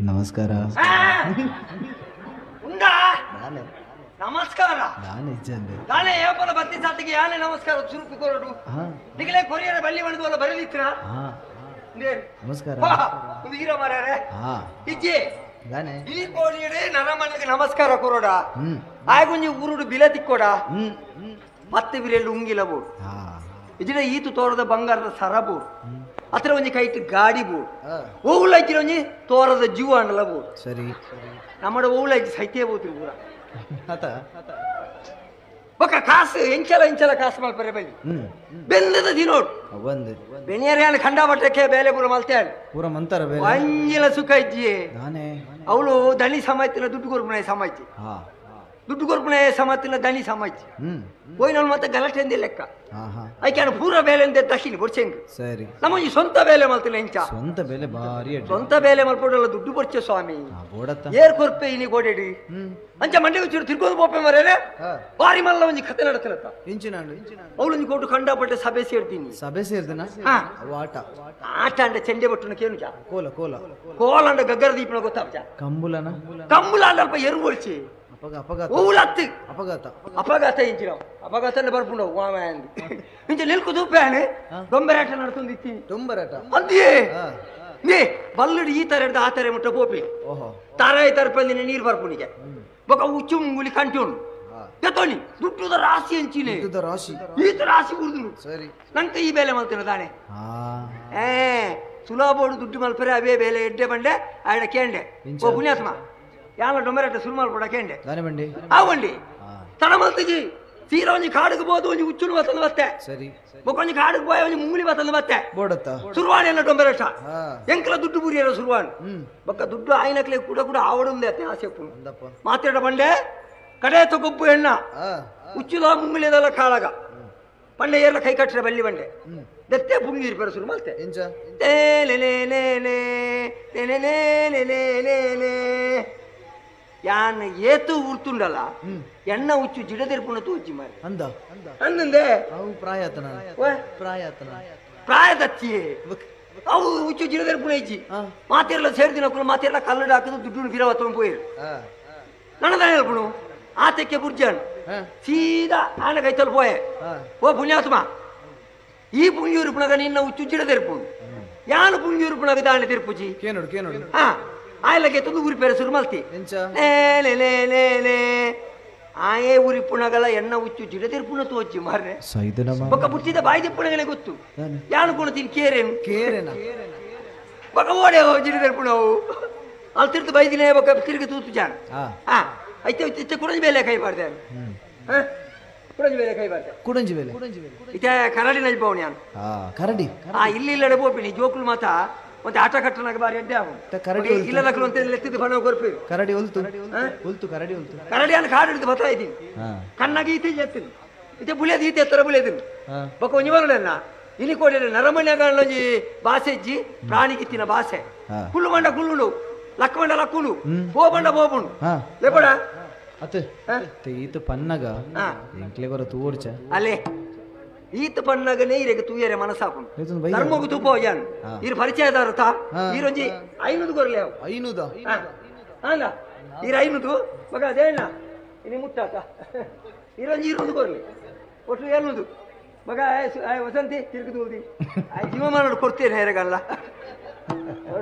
ನಮಸ್ಕಾರ ನಮಸ್ಕಾರ ನಾನೇ ಏಪಲ ಬತ್ತಿ ಸಾತಿಗೆ ಯಾನೆ ನಮಸ್ಕಾರ ಚುರುಕು ಕೊರಡು ನಿಗಲೇ ಕೊರಿಯರ ಬಲ್ಲಿ ಮಣದು ಬರಲಿತ್ರ ನಮಸ್ಕಾರ ವೀರ ಮಾರ್ಯಾರೆ ಇಜ್ಜಿ ಈ ಕೋಳಿಯಡೆ ನರಮನೆಗೆ ನಮಸ್ಕಾರ ಕೊರೋಡ ಆಗುಂಜಿ ಊರುಡು ಬಿಲ ತಿಕ್ಕೋಡ ಮತ್ತೆ ಬಿರೆಯಲ್ಲಿ ಉಂಗಿಲ ಬೋಡು ಇಜಿಡ ಈತು ತೋರದ ಬಂಗಾರದ ಸರ ಬೋಡು ಅತ್ರ ಒಂಜಿ ಕೈಟ್ ಗಾಡಿ ಬೋಡು ಓವುಲ ಒಂಜಿ ತೋರದ ಜೀವ ಅಂಡಲ ಬೋಡು ಸರಿ ನಮ್ಮಡ ಓವುಲ ಐತಿ ಸೈತ್ಯ ಬೋತ್ರಿ ಪೂರ ಬೊಕ್ಕ ಕಾಸು ಎಂಚಲ ಎಂಚಲ ಕಾಸು ಮಲ್ಪರೆ ಬಲ್ಲಿ ಬೆಂದದ ದಿನೋಡು ಒಂದು ಬೆನಿಯರ್ ಯಾನ್ ಖಂಡಾಬಟ್ಟಕ್ಕೆ ಬೇಲೆ ಪೂರ ಮಲ್ತೆ ಪೂರ ಮಂತರ ಬೇಲೆ ಒಂಜಿಲ ಸುಖ ಇಜ್ಜಿ ನಾನೇ ಅವಳು ದಣಿ ಸಮಾಯ್ತಿನ ದುಡ್ಡು ಕೊರ್ಪುಣೆ ಸಮಾಯ್ತಿ ದುಡ್ಡು ಕೊರ್ಪುಣೆ ಸಮಾತಿನ ದಣಿ ಸಮಾಯ್ತಿ ಹೋಯ್ನವಳು ಮತ್ತೆ ಗಲಾಟೆ ಅಂದೆ ಲೆಕ್ಕ ಐಕ್ಯಾನ ಪೂರ ಬೇಲೆ ಅಂದೆ ದಕ್ಷಿಣ ಬೊಡ್ಸೆಂಗ್ ಸರಿ ನಮ್ಮ ಈ ಸ್ವಂತ ಬೇಲೆ ಮಲ್ತಿನ ಎಂಚ ಸ್ವಂತ ಬೇಲೆ ಭಾರಿ ಸ್ವಂತ ಬೇಲೆ ಮಲ್ಪಡಲ್ಲ ದುಡ್ಡು ಬೊಡ್ಚೆ ಸ್ವಾಮಿ ಏರ್ ಕೊರ್ಪೆ ಇನಿ ಗೋಡೆಡಿ ಅಂಚ ಮಂಡೆ ಉಚ್ಚರು ತಿರ್ಗೋದು ಪೋಪೆ ಮರೇನೆ ಬಾರಿ ಮಲ್ಲ ಒಂಜಿ ಕತೆ ನಡತಿರತ್ತ ಅವಳು ಕೋಟು ಕಂಡಪಟ್ಟೆ ಸಭೆ ಸೇರ್ತೀನಿ ಸಭೆ ಸೇರ್ದನ ಆಟ ಆಟ ಅಂಡ ಚೆಂಡೆ ಬಟ್ಟುನ ಕೇನು ಕೋಲ ಕೋಲ ಕೋಲ ಅಂಡ ಗಗ್ಗರ ದೀಪನ ಗೊತ್ತಾಪ್ಚ ಕಂಬುಲನ ಕಂಬುಲ ಅಂಡ ಅಲ್ಪ ಎರು ಒಳ್ಚಿ ಓಲತ್ತು ಅಪಘಾತ ಅಪಘಾತ ಇಂಚಿನ ಅಪಘಾತ ಬರ್ಪುಂಡು ವಾಮ ಇಂಚ ನಿಲ್ಕು ತೂಪೆ ದೊಂಬರಾಟ ನಡ್ತೊಂದಿತ್ತಿ ದೊಂಬರಾಟ ಅಂದಿಯೇ ನೇ ಬಲ್ಲಡಿ ಈ ತರ ಆ ತರ ಮುಟ್ಟ ಪೋಪಿ ತಾರಾಯಿ ತರಪಂದಿನ ನೀರು ಬರ್ಪುನಿಗೆ ಬೊಕ ಉಚ್ಚು ಮುಂಗುಲಿ ಕಂಟೋನು ಎತ್ತೋನಿ ದುಡ್ಡುದ ರಾಶಿ ಅಂಚಿನೆ ದುಡ್ಡುದ ರಾಶಿ ಈತ ರಾಶಿ ಉರ್ದುನು ಸರಿ ನಂಕ ಈ ಬೇಲೆ ಮಲ್ತಿನ ತಾನೆ ಏ ಸುಲಭೋಡು ದುಡ್ಡು ಮಲ್ಪರೆ ಅವೇ ಬೇಲೆ ಎಡ್ಡೆ ಬಂಡೆ ಆಡ ಕೇಂಡೆ ಓ ಪುಣ್ಯಾತ್ಮ ಯಾಲ ಡೊಂಬರಾಟ ಸುರು ಮಲ್ಪಡ ಕೇಂಡೆ ಬಂಡಿ ಆ ಬಂಡಿ ತಡ ಮಲ್ತಿಜಿ ತೀರಾ ಒಂಜಿ ಕಾಡಿಗೆ ಬೋದು ಒಂಜಿ ಉಚ್ಚುನು ಬತ್ತಂದು ಬತ್ತೆ ಸರಿ ಒಂಜಿ ಕಾಡಿಗೆ ಪೋಯ ಒಂಜಿ ಮುಂಗುಲಿ ಬತ್ತಂದು ಬತ್ತೆ ಬೋಡತ್ತ ಸುರುವಾಣಿ ಎಲ್ಲ ಡೊಂಬರಾಟ ಎಂಕಲ ದುಡ್ಡು ಬುರಿಯರ ಸುರುವಾಣಿ ಬೊಕ್ಕ ದುಡ್ಡು ಆಯ್ನಕ್ಲೆ ಕೂಡ ಕೂಡ ಆವಡುಂದೆ ಅತ್ತೆ ಆಸೆ ಮಾತಾಡ ಬಂಡೆ ಕಡೆ ತಗೊಬ್ಬು ಎಣ್ಣ ಉಚ್ಚುದ ಮುಂಗುಲಿದಲ್ಲ ಕಾಳಗ ಪಂಡೆ ಏರ್ಲ ಕೈ ಕಟ್ಟರೆ ಬಲ್ಲಿ ಬಂಡೆ ದತ್ತೆ ಪುಂಗಿರ್ ಪರ ಸುರು ಮಲ್ತೆ ಲೇ ಲೇ ಲೇ ಲೇ ಲೇ ಲೇ ಲೇ ಲೇ ಲೇ ಯಾನ್ ಏತು ಉರ್ತುಂಡಲ್ಲ ಎಣ್ಣ ಉಚ್ಚು ಜಿಡದಿರ್ಪುಣ ತೂಜಿ ಮಾರಿ ಅಂದ ಅಂದಂದೆ ಅವು ಪ್ರಾಯತನ ಪ್ರಾಯತನ ಪ್ರಾಯದತ್ತಿಯೇ ಅವು ಉಚ್ಚು ಜಿಡದಿರ್ಪುಣ ಇಜ್ಜಿ ಮಾತೆರ್ಲ ಸೇರ್ದಿನ ಮಾತೆರ್ಲ ಕಲ್ಲಡ ಹಾಕಿದು ದುಡ್ಡು ಫಿರವ ಪೋಯಿರು ನನ್ನ ಹೇಳ್ಪುಣು ಆತಕ್ಕೆ ಬುರ್ಜಾನ್ ಸೀದಾ ಆನ ಕೈತಲ್ ಪೋಯೆ ಓ ಪುಣ್ಯಾತ್ಮ ಈ ಪುಂಗಿರುಪುಣಗ ನಿನ್ನ ಉಚ್ಚು ಜಿಡದಿರ್ಪುಣು ಯಾನು ಪುಂಗಿರುಪುಣಗ ದಾಣ ತಿರ್ಪುಜಿ ಕೇನೋಡು ಕೇನೋಡು ಹಾ ಆಯ್ಲಕ್ಕೆ ತಂದು ಊರಿ ಪೇರೆ ಸುರು ಮಲ್ತಿ ಲೇ ಲೇ ಲೇ ಲೇ ಆಯೇ ಊರಿ ಪುಣಗಲ ಎಣ್ಣ ಉಚ್ಚು ಜಿಡದಿರ್ಪುಣ ತೋಚಿ ಮಾರ್ರೆ ಬೊಕ್ಕ ಬುಟ್ಟಿದ ಬಾಯಿ ದಿಪ್ಪುಣಗನೆ ಗೊತ್ತು ಯಾನು ಕುಣ ತಿನ್ ಕೇರೇನು ಕೇರೇನ ಬೊಕ್ಕ ಓಡೆ ಜಿಡದಿರ್ಪುಣವು ಅಲ್ಲಿ ತಿರ್ತು ಬೈದಿನೇ ಬೊಕ್ಕ ತಿರುಗಿ ತೂತು ಜಾನ ಹಾ ಐತೆ ಇತ್ತೆ ಕುಡಂಜ ಮೇಲೆ ಕೈ ಬಾರ್ದೆ ಕುಡಂಜಿ ಬೇಲೆ ಕೈ ಬಾರ್ತೆ ಕುಡಂಜಿ ಬೇಲೆ ಇತ್ತೆ ಕರಡಿ ನಲ್ಪವನಿ ನಾನು ಕರಡಿ ಆ ಇಲ್ಲಿ ಇಲ್ಲಡೆ ಪೋಪಿನಿ ಜೋಕುಲು ಮಾತ ಮತ್ತೆ ಆಟ ಕಟ್ಟನಾಗ ಬಾರಿ ಅಡ್ಡೆ ಆವು ಕರಡಿ ಇಲ್ಲದಕ್ಕಲು ಅಂತ ಲೆತ್ತಿದ್ದು ಬಣ ಕೊರ್ಪಿ ಕರಡಿ ಒಲ್ತು ಒಲ್ತು ಕರಡಿ ಒಲ್ತು ಕರಡಿ ಅನ್ನ ಕಾಡು ಹಿಡಿದು ಬರ್ತಾ ಇದ್ದೀನಿ ಕಣ್ಣಾಗಿ ಈತೆ ಎತ್ತೀನಿ ಇತ್ತೆ ಬುಳಿಯದು ಈತೆ ಎತ್ತರ ಬುಳಿಯದಿನಿ ಬೊಕ್ಕ ಒಂಜಿ ಬರಲನ್ನ ಇನಿ ಕೋಡಿ ನರಮಣ್ಯಗಾಣೊಂಜಿ ಬಾಸೆ ಇಜ್ಜಿ ಪ್ರಾಣಿಗಿತ್ತಿನ ಬಾಸೆ ಕುಳ್ಳು ಮಂಡ ಕುಳ್ಳುಂಡು ಲಕ್ಕ ಮಂಡ ಲಕ್ಕುಂಡು ಪೋಬಂಡ ಪೋಪುಂಡು ಲೆಪಡ ಅತ್ತೆ ಈತ ಪನ್ನಗ ಎಂಕ್ಲೆ ಬರ ತೂರ್ಚ ಅಲ್ಲೇ ಈತ ಪನ್ನಗನೇ ಇರೆಗೆ ತೂಯರೆ ಮನಸಾಪುಂಡು ಧರ್ಮಗು ತೂಪ ಯಾನು ಈರು ಪರಿಚಯದಾರ ತಾ ಈರೊಂಜಿ 500 ಕೊರ್ಲೆ ಅವು 500 ಅಲ್ಲ ಈರ 500 ಮಗ ಅದೇನ ಇನಿ ಮುಟ್ಟಾತ ಈರೊಂಜಿ 200 ಕೊರ್ಲೆ ಒಟ್ಟು 700 ಮಗ ವಸಂತಿ ತಿರುಗಿ ತೂದಿ ಜೀವಮಾನ ಕೊಡ್ತೇನೆ ಹೇರಗಲ್ಲ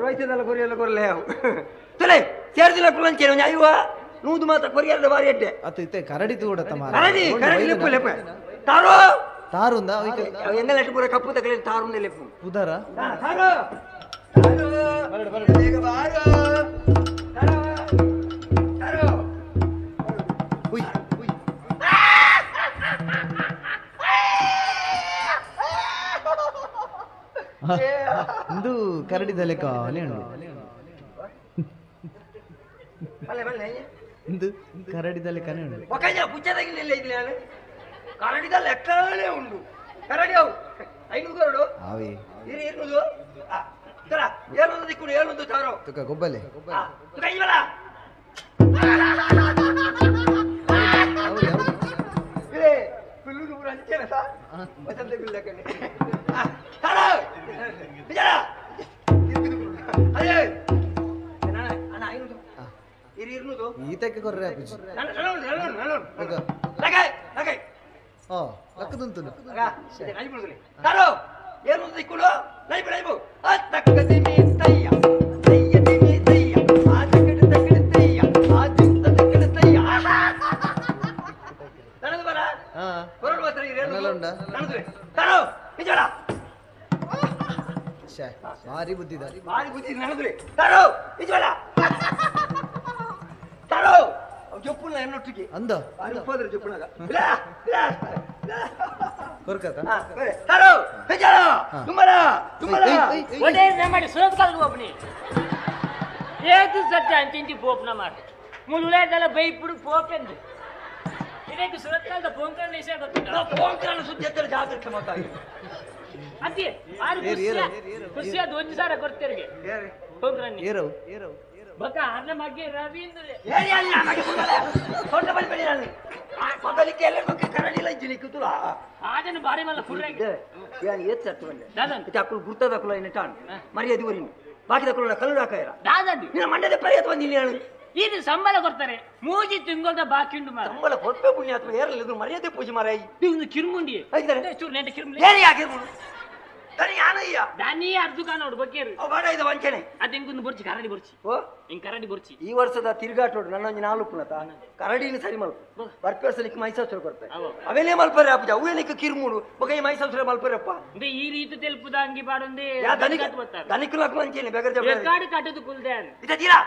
ರೋಹಿತದಲ್ಲ ಕೊರಿಯಲ್ಲ ಕೊರ್ಲೆ ಅವು ತುಲೆ ಸೇರ್ದಿಲ್ಲ ಕುಲಂಚೇನೆ ಒಂಜಿ ಐವ ನೂದು ಮಾತ್ರ ಕೊರಿಯಲ್ಲ ಬಾರಿ ಎಡ್ಡೆ ಅತ್ತ ಇತ್ತೆ ಕರಡಿ ತೂಡತ್ತ ಮಾರ ಕರಡಿ ಕರಡಿ ಲೆಪ್ಪು ಲೆಪ್ಪು ತಾರೋ ತಾರುಂದ ಎಂಗಲ ಪೂರ ಕಪ್ಪು ತಗಲಿ ತಾರುಂದ ಲೆಪ್ಪು ಉದರ ತಾರೋ ತಾರೋ ಬೇಗ ಬಾರೋ ತಾರೋ ತಾರೋ ಉಯ್ ಉಯ್ ಇಂದು ಕರಡಿದಲೆ ಕಾಲೆ ಉಂಡು ಬಲ್ಲೆ ಬಲ್ಲೆ ಇಂದು ಕರಡಿದಲೆ ಕನೆ ಉಂಡು ಒಕ್ಕಜ ಪುಚ್ಚದಾಗಿಲ್ಲ ಇಲ್ಲ ನಾನು ಕರಡಿದ ಲೆಕ್ಕನೇ ಉಂಡು ಕರಡಿ ಅವು 500 ಕೊರಡು ಆವೆ ಇರು 200 ತರ 700 ದಿಕ್ಕುಡು 700 ತಾರೋ ತುಕ ಗೊಬ್ಬಲೆ ತುಕ ಇವಲ ಇರೇ ಕುಲ್ಲುಡು ಪೂರ ಅಂಚೆನ ಸಾ ವಸಂತ ಗುಲ್ಲಕನೆ ತಾರೋ ಬಿಜಾರ ಅದೇ ನಾನು ಅಣ್ಣ 500 ಇರು 200 ಈತಕ್ಕೆ ಕೊರ್ರೆ ಅಪ್ಪುಜಿ ನಾನು ನಾನು ನಾನು ಲಗೈ ಲಗೈ ಓ ಲಕ್ಕದುಂತು ತಾರೋ 700 ದಿಕ್ಕುಡು ನೈಬು ನೈಬು ಆ ತಕ್ಕ ದಿಮಿ ತಯ್ಯ ತಯ್ಯ ದಿಮಿ ತಯ್ಯ ಆ ತಕ್ಕಡ ತಕ್ಕಡ ತಯ್ಯ ಆ ಜಿಂತ ತಕ್ಕಡ ತಯ್ಯ ನನದು ಬರ ಕೊರಡು ಮಾತ್ರ ಇರು ನನದು ತಾರೋ ನಿಜಡ ಛೇ ಭಾರಿ ಬುದ್ಧಿ ಭಾರಿ ಬುದ್ಧಿ ನನದು ತಾರೋ ನಿಜಡ ತಾರೋ ಜೊಪ್ಪುನ ಎನ್ನೊಟ್ಟಿಗೆ ಅಂದ ಉಪ್ಪದ್ರ ಜೊಪ್ಪುನಾಗ ಕೊರ್ಕತ ತಾರೋ ನಿಜಡ ತುಮರ ತುಮರ ಒಡೆ ನಮ್ಮಡಿ ಸುರತ್ಕಲ್ ಒಬ್ಬನಿ ಏತು ಸತ್ಯ ಅಂತಿಂತಿ ಪೋಪ್ನ ಮಾಡು ಮುಳುಳೆದಲ್ಲ ಬೈಪುಡು ಪೋಪೆಂದು ಇದಕ್ಕೆ ಸುರತ್ಕಲ್ದ ಪೋಂಕರಣ ವಿಷಯ ಗೊತ್ತಿಲ್ಲ ಪೋಂಕರಣ ಸುದ್ದಿ ಎತ್ತರ ಜಾಗೃತ ಮಾತಾಡಿ ಅದೇ ಆರು ಖುಷಿಯಾದ ಒಂದು ಸಾರ ಕೊಡ್ತೇರಿಗೆ ಪೋಂಕರಣ ಏರವು ಏರವು ಬಕ ಅರ್ನ ಬಗ್ಗೆ ರವೀಂದ್ರ ಏರಿ ಅಲ್ಲ ನಮಗೆ ಸೊಂಟ ಬಳಿ ಬಳಿ ನಾನು ಮೊದಲಿಗೆ ಎಲ್ಲ ಬಗ್ಗೆ ಕರಡಿಲ್ಲ ಇಜ್ಜಿ ನಿಕ್ಕುತ್ತಲ ಆದನ ಬಾರಿ ಮಲ್ಲ ಫುರ್ರಾಗಿ ಯಾನ್ ಏತ್ ಸತ್ತು ಬಂದೆ ದಾದನ್ ಅಕ್ಕಳು ಗುರ್ತದ ಅಕ್ಕಳು ಏನ ಟಾನ್ ಮರ್ಯಾದೆ ಊರಿನ ಬಾಕಿ ದಕ್ಕಳು ಕಲ್ಲು ಹಾಕಾಯರ ದಾದನ್ ನಿನ್ನ ಮಂಡದ ಪರಿಯತ್ ಬಂದಿಲ್ಲ ನಾನು ಇದು ಸಂಬಳ ಕೊಡ್ತಾರೆ ಮೂಜಿ ತಿಂಗಳದ ಬಾಕಿ ಉಂಟು ಮಾರ ಸಂಬಳ ಕೊಡ್ಪೆ ಪುಣ್ಯಾತ್ಮ ಏರಲ್ಲ ಇದು ಮರ್ಯಾದೆ ಪೂಜೆ ಮಾರಾಯಿ ಇದು ಕಿರ್ಮುಂಡಿ ಐತಾರೆ ಚೂರು ನೆಂಟ ಕಿರ್ಮುಂಡಿ ಏರಿ ಯಾಕಿರ್ಮುಂಡು ದನಿ ಯಾನಯ್ಯ ದನಿ ಅರ್ದುಕಾನ ನೋಡು ಬಕ್ಕೇರು ಅವು ಬಾಡ ಇದು ವಂಚನೆ ಅದು ಹೆಂಗೊಂದು ಬೊರ್ಚಿ ಕರಡಿ ಬೊರ್ಚಿ ಓ ಹಿಂಗ್ ಕರಡಿ ಬೊರ್ಚಿ ಈ ವರ್ಷದ ತಿರುಗಾಟೋಡು ನನ್ನೊಂದು ನಾಲ್ಕು ಪುನತ ಕರಡಿನ ಸರಿ ಮಲ್ಪ ಬರ್ಪೇರ್ಸಲಿಕ್ಕೆ ಮೈಸೂರು ಕೊಡ್ತೆ ಅವೇನೇ ಮಲ್ಪರೆ ಅಪ್ಪಜ ಅವೇ ನಿಕ್ಕ ಕಿರ್ಮುಡು ಬೊಕ ಈ ಮೈಸೂರು ಮಲ್ಪರಪ್ಪ ಅಂದ್ರೆ ಈ ರೀತಿ ತೆಲುಪುದ ಅಂಗಿ ಬಾಡೊಂದೇ ಯಾ ದನಿಕ ದನಿಕು ಲಕ್ ಮಂಚೇನೆ ಬೇಗರ್ ಜಬ ರೆಕಾರ್ಡ್ ಕಟ್ಟದು ಕುಲ್ದೆ ಇದ ತೀರಾ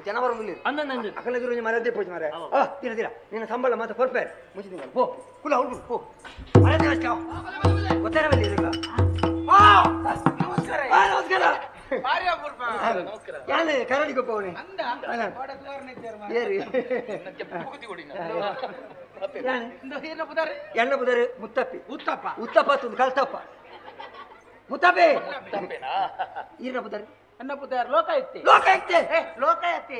ಜನವರ ಮುಂದೆ ಅಂದ ಅಕಲ ಮರ್ಯಾದೆ ಪೂಜೆ ಮಾರೆ ಆ ತೀರಾ ತೀರಾ ನಿನ್ನ ಸಂಬಳ ಮಾತ್ರ ಕೊರ್ಪೆ ಮುಂಚೆ ತಿಂಗಳು ಪೋ ಕುಲ ಹುಡುಗರು ಪೋ ಮರ್ಯಾದೆ ಅಷ್ಟೇ ಗೊತ್ತಾರ ಬಲ್ಲಿ ಇದಕ್ಕ ನಮಸ್ಕಾರ ನಮಸ್ಕಾರ ಯಾನೆ ಕರಡಿ ಗೊಪ್ಪವನೆ ಎಣ್ಣ ಬುದಾರೆ ಮುತ್ತಪ್ಪಿ ಉತ್ತಪ್ಪ ಉತ್ತಪ್ಪ ತಂದು ಕಲ್ತಪ್ಪ ಮುತ್ತಪ್ಪೆ ಈರ್ನ ಬುದಾರೆ ಅನ್ನ ಬುದಾರ್ ಲೋಕಾಯುಕ್ತೆ ಲೋಕಾಯುಕ್ತೆ ಲೋಕಾಯುಕ್ತೆ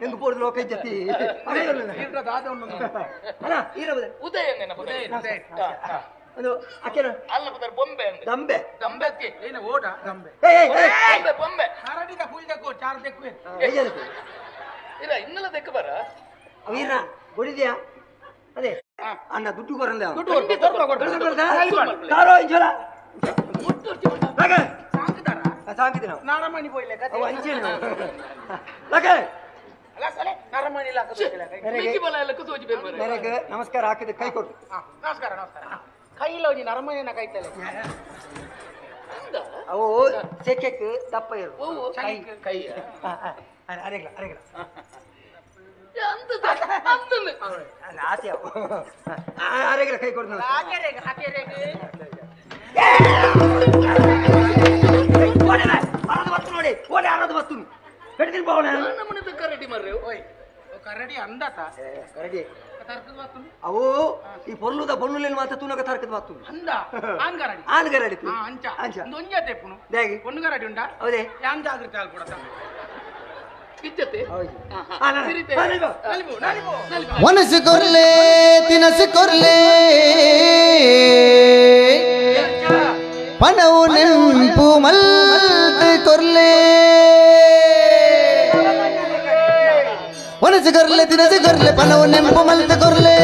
ಹೆಂಗ್ ಪೋರ್ದು ಲೋಕಾಯುಕ್ತಿ ಅಣ್ಣ ಈರ್ನ ಬುದಾರೆ ಉದಯ ಒಂದು ಅಕ್ಕೆನ ಅಲ್ಲ ಬುದಾರ್ ಬೊಂಬೆ ಅಂದೆ ದಂಬೆ ದಂಬೆ ಅಕ್ಕೆ ಏನು ಓಡ ದಂಬೆ ಏಯ್ ಏಯ್ ಬೊಂಬೆ ಬೊಂಬೆ ಕರಡಿದ ಹುಲ್ದಕ್ಕೋ ಚಾರ್ ದೆಕ್ಕುವೆ ಇಲ್ಲ ಇನ್ನೆಲ್ಲ ದೆಕ್ಕ ಬರ ವೀರ ಗೊಡಿದ್ಯಾ ಅದೇ ಅಣ್ಣ ದುಡ್ಡು ಕೊರಂದೆ ದುಡ್ಡು ಕೊರ್ಪ ತಾರೋ ಇಂಚಲ ಲಗೆ ಸಾಂಕಿದ ನಾವು ನಾರಮಣಿ ಪೋಯ್ಲೆ ಕತೆ ಅವು ಅಂಚೇನೆ ಲಗೆ ಅಲ್ಲ ಸಲೆ ನಾರಮಣಿ ಲಾಕ ಮೇರೆಗೆ ನಮಸ್ಕಾರ ಹಾಕಿದ ಕೈ ಕೊಡು ನಮಸ್ಕಾರ ನಮಸ್ಕಾರ ಕೈಲ ಒಂಜಿ ನರಮಣಿನ ಕೈತಲೆ ಅವು ಸೆಕೆಕ್ ದಪ್ಪ ಇರು ಕೈ ಕೈ ಅರೆಗ್ಲ ಅರೆಗ್ಲ ಅಂದ ಅಂದ ಬೋಡುಂದು ಆತೆ ಆರೆಗೆ ಕೈ ಕೊಡ್ನ ಹಾಕೆರೆಗೆ ಹಾಕೆರೆಗೆ ಓಡೆ ಅರದು ಬತ್ತು ನೋಡಿ ಓಡೆ ಅರದು ಬತ್ತು పెడితే బాగున్నా ನಮ್ಮನೆ ಕರಡಿ ಮರ್ರೆ ಓಯ್ ಕರಡಿ ಅಂದತ ಕರಡಿ ತರ್ಕದ ಬತ್ತು ಅವು ಈ ಪೊರ್ಲುದ ಬೊಳ್ಳುಲೇನು ಮಾತ್ರ ತೂನಕ ತರ್ಕದ ಬತ್ತು ಅಂದ ಆನ್ ಕರಡಿ ಆನ್ ಕರಡಿ ಅಂಚ ಅಂಚ ಒಂಜತೆ ಪುನು ದೇಗಿ ಪೊಣ್ಣು ಕರಡಿ ಉಂಡಾ ಹೌದೇ ಯಾನ್ ಜಾಗೃತಿ ಆಲ್ ಕೊಡತ ಇಜ್ಜತೆ ಮನಸ್ಸು ಕೊರ್ಲೆ ತಿನಸು ಕೊರ್ಲೆ ಪಣವು ನೆಂಪು ಮಲ್ತು ಕೊರ್ಲೆ ಮನಸ್ಸು ಕೊರ್ಲೆ ತಿನಸು ಕೊರ್ಲೆ ಪಣವು ನೆಂಪು ಮಲ್ತು ಕೊರ್ಲೆ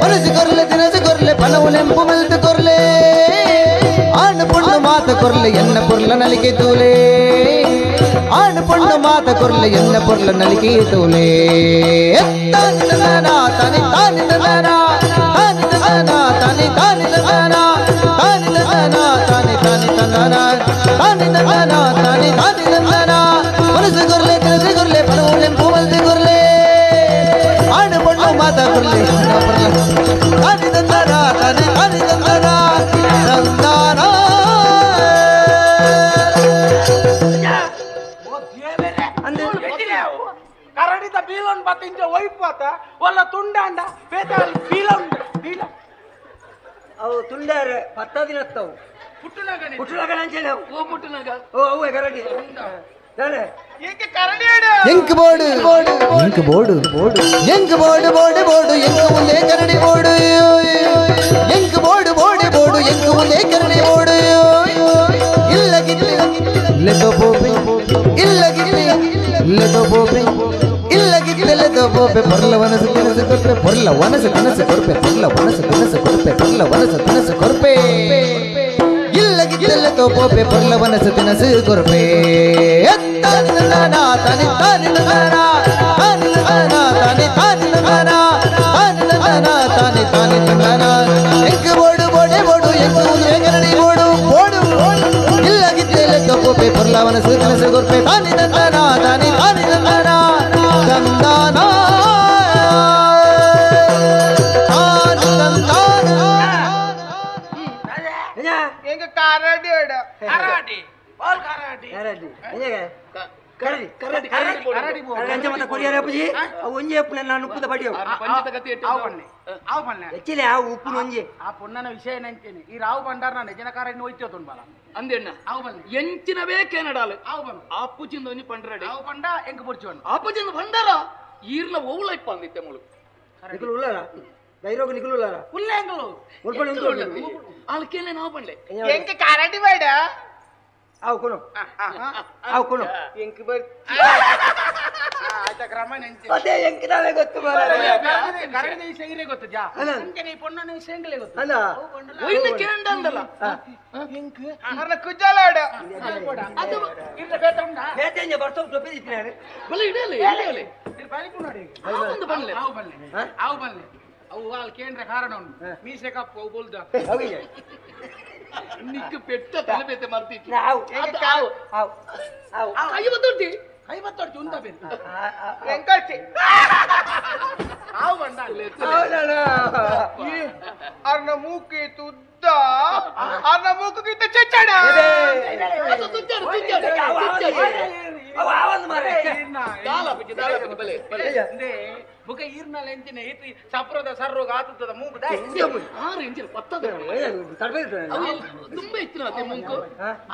ಮನಸ್ಸು ಕೊರ್ಲೆ ತಿನಸು ಕೊರ್ಲೆ ಪಣವು ನೆಂಪು ಮಲ್ತು ಕೊರ್ಲೆ ಆಣು ಪೊಣ್ಣು ಮಾತ ಕೊರ್ಲೆ ಎನ್ನ ಪೊರ್ಲ ನಲಿಕೆ ತೂಲೆ ಆಣು ಪೊಣ್ಣು ಮಾತ ಕೊರ್ಲೆ ಎನ್ನ ಪೊರ್ಲ ನಲಿಕೆ ತೂಲೆ ತಾನಿ ತಂದಾನ ತಾನಿ ತಾನಿ ತಂದಾನ ತಾನಿ ತಂದಾನ ತಾನಿ ತಾನಿ ತಂದಾನ ತಾನಿ ತಂದಾನ ತಾನಿ ತಾನಿ ತಂದಾನ ತಾನಿ ತಂದಾನ ತಾನಿ ತಾನಿ ತಂದಾನ ಮನಸ್ಸು ಕೊರ್ಲೆ ತಿನಸು ಕೊರ್ಲೆ ಪಣವು ನೆಂಪು ಮಲ್ತು ಕೊರ್ಲೆ ಆಣು ಪೊಣ್ಣು ಮಾತ ಕೊರ್ಲೆ ಎನ್ನ ಪೊರ್ಲ ತಾನಿ ತಂದಾನ ತಾನಿ ತಾನಿ ತಂದಾನ ತಂದಾನ ಕರಡಿದ ಬೀಲೊಂದು ಬತ್ತಿಂಚ ಒಯ್ಪಾತ ಒಲ್ಲ ತುಂಡಾಂಡ ಬೇತಾಲ್ ಬೀಲೊಂದು ಬೀಲ ಅವು ತುಂಡಾರ ಪತ್ತ ದಿನತ್ತವು ಪುಟ್ಟುನಗನೆ ಪುಟ್ಟುನಗನ ಅಂಚನೆ ಅವು ಓ ಪುಟ್ಟುನಗ ಓ ಅವು ಕರಡಿ ತಾನೆ ಏಕೆ ಕರಡಿ ಎಂಕ್ ಬೋರ್ಡು ಎಂಕ್ ಬೋರ್ಡು ಎಂಕ್ ಬೋರ್ಡು ಬೋರ್ಡು ಬೋರ್ಡು ಎಂಕ್ ಮುಂದೆ ಕರಡಿ ಬೋರ್ಡು ಎಂಕ್ ಬೋರ್ಡು ಬೋರ್ಡು ಬೋರ್ಡು ಎಂಕ್ ಮುಂದೆ ಕರಡಿ ಬೋರ್ಡು ಇಲ್ಲ ಗಿಲ್ಲ ಲೆತೋ ಬೋಬೆ ಇಲ್ಲ ಗಿಲ್ಲ ಲೆತೋ ಬೋಬೆ ಇಲ್ಲ ಗಿಲ್ಲ ಲೆತೋ ಬೋಬೆ ಪೊರ್ಲ ವನಸು ತಿನಸು ಕೊರ್ಪೆ ಪೊರ್ಲ ವನಸು ತಿನಸು ಕೊರ್ಪೆ ಪೊರ್ಲ ವನಸು ತಿನಸು ಕೊರ್ಪೆ ಪೊರ್ಲ ವನಸು ತಿನಸು ಕೊರ್ಪೆ ಇಲ್ಲ ಗಿಲ್ಲ ತೋಪೋಪೆ ಪೊರ್ಲ ವನಸು ತಿನಸು ಕೊರ್ಪೆ ತಾನಿ ತಂದಾನ ತಾನಿ ತಾನಿ ತಂದಾನ ತಾನಿ ತಂದಾನ ತಾನಿ ತಾನಿ ತಂದಾನ ತಾನಿ ತಂದಾನ ತಾನಿ ತಾನಿ ತಂದಾನ ಎಂಕ್ ಬೋಡು ಬೋಡೆ ಬೋಡು ಎಂಕ್ ಉಂದೆ ಕರಡಿ ಬೋಡು ಬೋಡು ಇಲ್ಲ ಗಿಲ್ಲ ತೋಪೋಪೆ ಪೊರ್ಲ ವನಸು ತಿನಸು ಕೊರ್ಪೆ ತಾನಿ ತಂದಾನ ತಾನಿ ತಾನಿ ತಂದಾನ ತಂದಾನ ತಾನಿ ತಂದಾನ ಕರಡಿ ಕರಡಿ ಬಾಲ್ ಕರಡಿ ಕರಡಿ ಕರಡಿ ಕರಡಿ ಕರಡಿ ಕರಡಿ ಅಂಚ ಮತ ಕೊರಿಯರ ಅಪ್ಪಜಿ ಅವು ಒಂಜೆ ಅಪ್ಪನ ನಾನು ಉಪ್ಪುದ ಬಡಿಯವು ಪಂಚದ ಗತಿ ಆವು ಬನ್ನೆ ಆವು ಬನ್ನೆ ಎಚ್ಚಿಲೆ ಆ ಉಪ್ಪುನ ಒಂಜೆ ಆ ಪೊನ್ನನ ವಿಷಯ ನೆಂಚೇನೆ ಈ ರಾವು ಬಂಡಾರ ನಾನು ನಿಜನ ಕರಡಿ ಹೋಯ್ತೋ ತುಂಬಲ ಅಂದೆಣ್ಣ ಆವು ಬನ್ನೆ ಎಂಚಿನ ಬೇಕೇನಡಾಲು ಆವು ಬನ್ನೆ ಆಪುಚಿಂದ ಒಂಜಿ ಪಂಡ್ರಡಿ ಆವು ಪಂಡ ಎಂಕ್ ಪೊರ್ಚುವನ್ ಆಪುಚಿಂದ ಭಂಡಾರ ಈರ್ನ ಓವುಲ ಇಪ್ಪ ಅಂದಿತ್ತೆ ಮುಳು ನಿಕುಲು ಉಳ್ಳಾರ ಬೈರೋಗ ನಿಕುಲು ಉಳ್ಳಾರ ಉಲ್ಲೇಂಗಳು ಉಳ್ಕೊಂಡು ಉಂಟು ಅಲ್ಕೇನೆ ನಾವು ಪಂಡ್ಲೆ ಎಂಕ್ ಕರಡಿ ಬೇಡ ಆವು ಕೊನು ಆವು ಕೊನು ಎಂಕ್ ಬರ್ ಆಯ್ತಾ ಕ್ರಮ ನೆಂಚೆ ಅದೇ ಎಂಕ್ ನಾವೇ ಗೊತ್ತು ಮಾರ್ರೆ. ಕರಡಿದ ವಿಷಯ ಇರೇ ಗೊತ್ತು ಜಾ ಅಲ್ಲ. ಅಂಚನೆ ಈ ಪೊನ್ನನ ವಿಷಯ ಎಂಗ್ಲೇ ಗೊತ್ತು ಅಲ್ಲ ಒಯ್ನ ಕೇಂಡ ಅಂದಲ್ಲ ಎಂಕ್ ಅರ್ನ ಕುಜಲಾಡ ಅದು ಇರ್ನ ಬೇತ ಉಂಡಾ ಬೇತೆ ಇಂಜ ಬರ್ತೋ ಟೊಪ್ಪಿ ಇತ್ತಿನಾರೆ ಬಲೆ ಇಡಲಿ ಇಡಲಿ ಇರ್ ಬಲಿಪು ನೋಡಿ ಒಂದು ಬನ್ಲೆ ಆವು ಬಲ್ಲೆ ಆವು ಬಲ್ಲೆ ಅವು ವಾಲ್ ಕೇಂದ್ರ ಕಾರಣ ಉಂಟು ಮೀಸೆ ಕಪ್ಪು ಅವು ಬೋಲ್ದ ಹೌದು ನಿಕ್ಕ ಪೆಟ್ಟ ತಲೆ ಬೇತೆ ಮರ್ತಿತ್ತು ಆವು ಅದು ಆವು ಆವು ಆವು ಕೈ ಬತ್ತೊಡ್ತಿ ಕೈ ಬತ್ತೊಡ್ತಿ ಉಂದ ಬೇರೆ ಎಂಕರ್ಚಿ ಆವು ಬಂದ ಹೌದಣ್ಣ ಅರ್ನ ಮೂಕು ಉದ್ದ ಅರ್ನ ಮೂಕುಗಿಂತ ಚೆಚ್ಚಡ ಅದು ತುಚ್ಚಾಡು ತುಚ್ಚಾಡು ತುಚ್ಚಾಡು ಅವು ಆವಂದು ಮಾರ್ರೆ ದಾಲ ಬಿಚ್ಚಿ ದಾಲ ಬಿಚ್ಚಿ ಬಲೆ ಬಲೆ ಬುಕ ಈರ್ನಲ್ಲ ಎಂಚಿನ ಏತಿ ಸಪ್ರದ ಸರ್ರೋಗ ಆತುತ್ತದ ಮೂಗು ದಾಯ್ ಆರು ಇಂಚಿನ ಪತ್ತದ ತಡಬೇಡ ತುಂಬಾ ಇತ್ತಿನ ಅತ್ತೆ ಮುಂಕು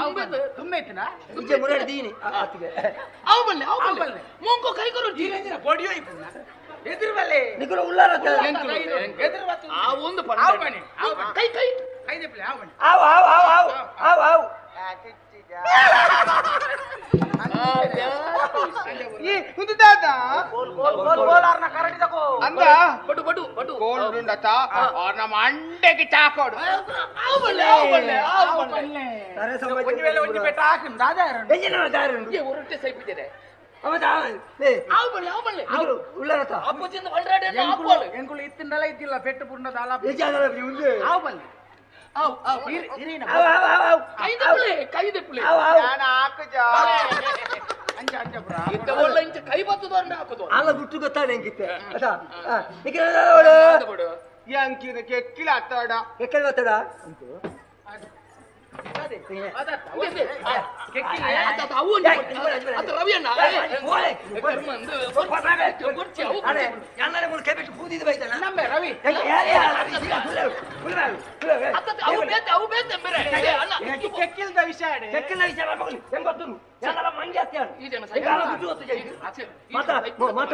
ತುಂಬಾ ತುಂಬಾ ಇತ್ತಿನ ಇಂಚೆ ಮುರಾಡಿ ದೀನಿ ಆತಿಗೆ ಅವು ಬಲ್ಲೆ ಅವು ಬಲ್ಲೆ ಮುಂಕು ಕೈ ಕೊರು ಈರೆಂಜಿನ ಪೊಡಿಯೋ ಇಪ್ಪುನ ಎದುರು ಬಲ್ಲೆ ನಿಕುಲು ಉಳ್ಳಾರ ಎದುರು ಬತ್ತು ಆ ಒಂದು ಆವು ಬನ್ನಿ ಆವು ಬನ್ನಿ ಕೈ ಕೈ ಕೈ ದೆಪ್ಪಲೆ ಆವು ಬನ್ನಿ ಆವು ಆವು ಆವು ಆವು ಆವು ಆವು ಈ ಉಂದು ದಾದ ಕೋಲ್ ಕೋಲ್ ಆರ್ನ ಕರಡಿ ತಕೋ ಅಂದ ಬಡು ಬಡು ಬಡು ಕೋಲ್ ಉಂಡತ ನಮ್ಮ ಅಂಡೆಗೆ ಚಾಕೋಡು ಆವು ಬಲ್ಲೆ ಆವು ಬಲ್ಲೆ ಆವು ಬಲ್ಲೆ ತರೆ ಸಮಾಜ ಒಂಜಿ ವೇಳೆ ಒಂಜಿ ಪೆಟ್ಟ ಹಾಕಿ ದಾದ ಎಂಜಿನ ದಾರುಂಡು ಏ ಒರಟೆ ಸೈಪಿದೆ ಅವ ತಾ ಏ ಆವು ಬಲ್ಲೆ ಆವು ಬಲ್ಲೆ ನಿಕುಲು ಉಳ್ಳಾರತ ಅಪ್ಪಜಿಂದ ಬಂಡ್ರಾಡೆ ಆಪೋಲು ಎಂಕುಲು ಇತ್ತಿಂದಲ ಇದ್ದಿಲ್ಲ ಪೆಟ್ಟು ಪುಂಡ ದಾಲ ನಿಜ ಉಂದೆ ಆವು ಬಲ್ಲೆ ಆವು ಆವು ಇರಿನ ಆವು ಆವು ಆವು ಕೈ ದೆಪ್ಪಲೆ ಕೈ ದೆಪ್ಪಲೆ ಆವು ಆವು ನಾನು ಹಾಕುಜ ಇಂಚ ಕೈ ಬತ್ತದವ್ರನ್ನ ಹಾಕುದು ಅಲ್ಲ ಗುಟ್ಟು ಗೊತ್ತಾನೆ ಎಂಕಿತ್ತೆ ಅದ ಎಂಕಿನ ಕೆಕ್ಕಿಲ ಅತ್ತಾಡ ಕೆಕ್ಕಿಲ ಅತ್ತಾಡ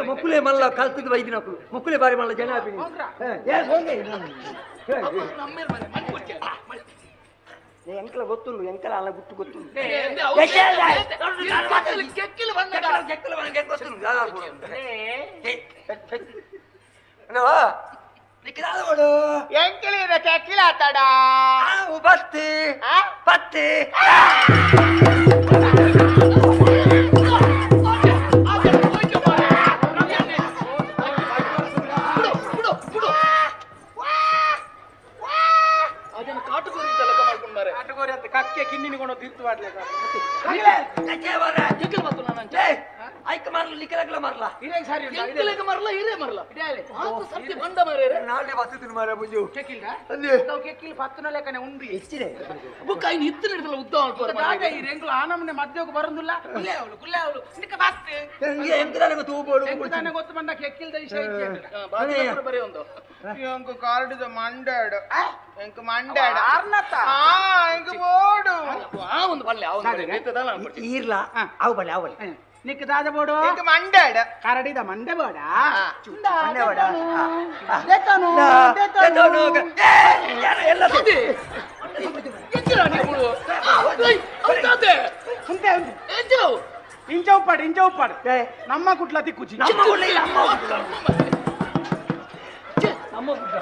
ಮೊಕ್ಕುಲೆ ಮಲ್ಲ ಕಲ್ತದ ಬೈದಿನಕ್ಕೂ ಮೊಕ್ಕುಲೆ ಬಾರಿ ಮಲ್ಲ ಜನ ಎಂಕಲ ಗೊತ್ತುಂಡು ಎಂಕಲ ಅಲ್ಲ ಗುಟ್ಟು ಗೊತ್ತುಂಡು ಪತ್ತಿ ಪತ್ತಿ ಕಕ್ಕೆ ಕಿನ್ನಿನ ಕೊಂಡು ತಿರ್ತು ಮಾಡ್ಲಿಕ್ಕೆ ಐಕ ಮಾರ್ಲ ಲಿಕ್ಕಲಗ್ಲ ಮಾರ್ಲ ಇರೇ ಸರಿ ಎಂಕಲೆಗೆ ಮಾರ್ಲ ಇರೇ ಮಾರ್ಲ ಸತ್ಯ ಬಂದ ಮಾರ್ರೆ ನಾಳೆ ಬತ್ತಿನ ಮಾರ ಬುಜು ಕೆಕ್ಕಿಲ್ಲ ನಾವು ಕೆಕ್ಕಿಲ್ ಪತ್ತನ ಲೆಕ್ಕನೆ ಉಂಡು ಎಚ್ಚಿದೆ ಬುಕ್ ಐನ ಇತ್ತು ಹಿಡಿದಲ್ಲ ಉದ್ದ ದಾದ ಈ ರೆಂಗ್ಲು ಆನಮನೆ ಮಧ್ಯಕ್ಕೆ ಬರಂದುಲ್ಲ ಕುಲ್ಲೆ ಅವಳು ಕುಲ್ಲೆ ಅವಳು ನಿಕ್ಕ ಬತ್ತೆ ಎಂಗೆ ಎಂಕದಾನೆ ತೂಬೋಡು ಎಂಕದಾನೆ ಗೊತ್ತು ಬಂದ ಕೆಕ್ಕಿಲ್ದ ವಿಷಯ ಇಚ್ಛೆ ಬರೇ ಒಂದು ಎಂಕು ಕಾರ್ಡುದ ಮಂಡಾಡು ಎಂಕು ಮಂಡಾಡು ಆರ್ನತ ಆ ಎಂಕು ಬೋಡು ಆ ಒಂದು ಬಲ್ಲೆ ಆ ಒಂದು ಬಲ್ಲೆ ಈರ್ಲ ಅವು ಬಲ್ಲೆ ಅವು ಬಲ್ಲೆ ನಿಕ್ಕ ದಾದ ಬೋಡು ಎಂಕು ಮಂಡಾಡು ಕರಡಿದ ಮಂಡೆ ಬೋಡ ಮಂಡೆ ಬೋಡ ದೇತನು ದೇತನು ಎಲ್ಲ ಎಂಚಿನ ನೀವು ಅಂತಾದೆ ಅಂತೆ ಎಂಚಿನ ಇಂಚ ಉಪ್ಪಾಡು ಇಂಚ ಉಪ್ಪಾಡು ನಮ್ಮ ಕುಟ್ಲ ತಿಕ್ಕುಚಿ ನಮ್ಮ ಕುಟ್ಲ ಇಲ್ಲ ಅಮ್ಮ ಕುಟ್ಲ ನಮ್ಮ ಕುಟ್ಲ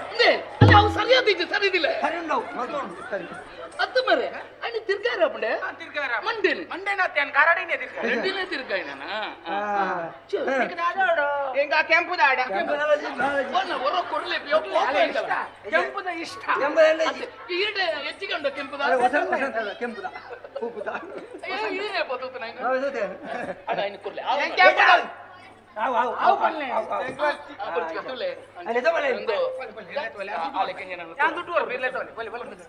ಅಲ್ಲ ಅವು ಸರಿಯಾದ ಇಜ್ಜಿ ಸರಿ ಇದಿಲ್ಲ ಸರಿ ಉಂಡು ಸರಿ ಅತ್ತು ಮರೆ ಅಣ್ಣಿ ತಿರ್ಗಾರ ಅಪ್ಪಂಡೆ ತಿರ್ಗಾರ ಮಂಡೇನೆ ಮಂಡೇನ ಅತ್ತೇನು ಕರಡಿನೇ ತಿರ್ಗಾರ ರೆಡ್ಡಿನೇ ತಿರ್ಗಾಯಿನ ಎಂಗ ಕೆಂಪುದಾಡ ಹೊರ ಕೊಡ್ಲಿ ಕೆಂಪುದ ಇಷ್ಟ ಈಟೆ ಹೆಚ್ಚಿಗೆ ಉಂಟು ಕೆಂಪುದ ಕೆಂಪುದ ಉಪ್ಪುದ ಏನೇ ಬದುಕು ನಂಗೆ ಅಣ್ಣ ಇನ್ನು ಕೊಡ್ಲಿ ಆವು ಆವು ಆವು ಪಲ್ಲೆ ಅಲ್ಲೇ ತಗೊಳ್ಳಿ ಯಾನ್ ದುಡ್ಡು ಕೊಡು ಇರ್ಲೆ ತಗೊಳ್ಳಿ ಬಲೆ ಬಲೆ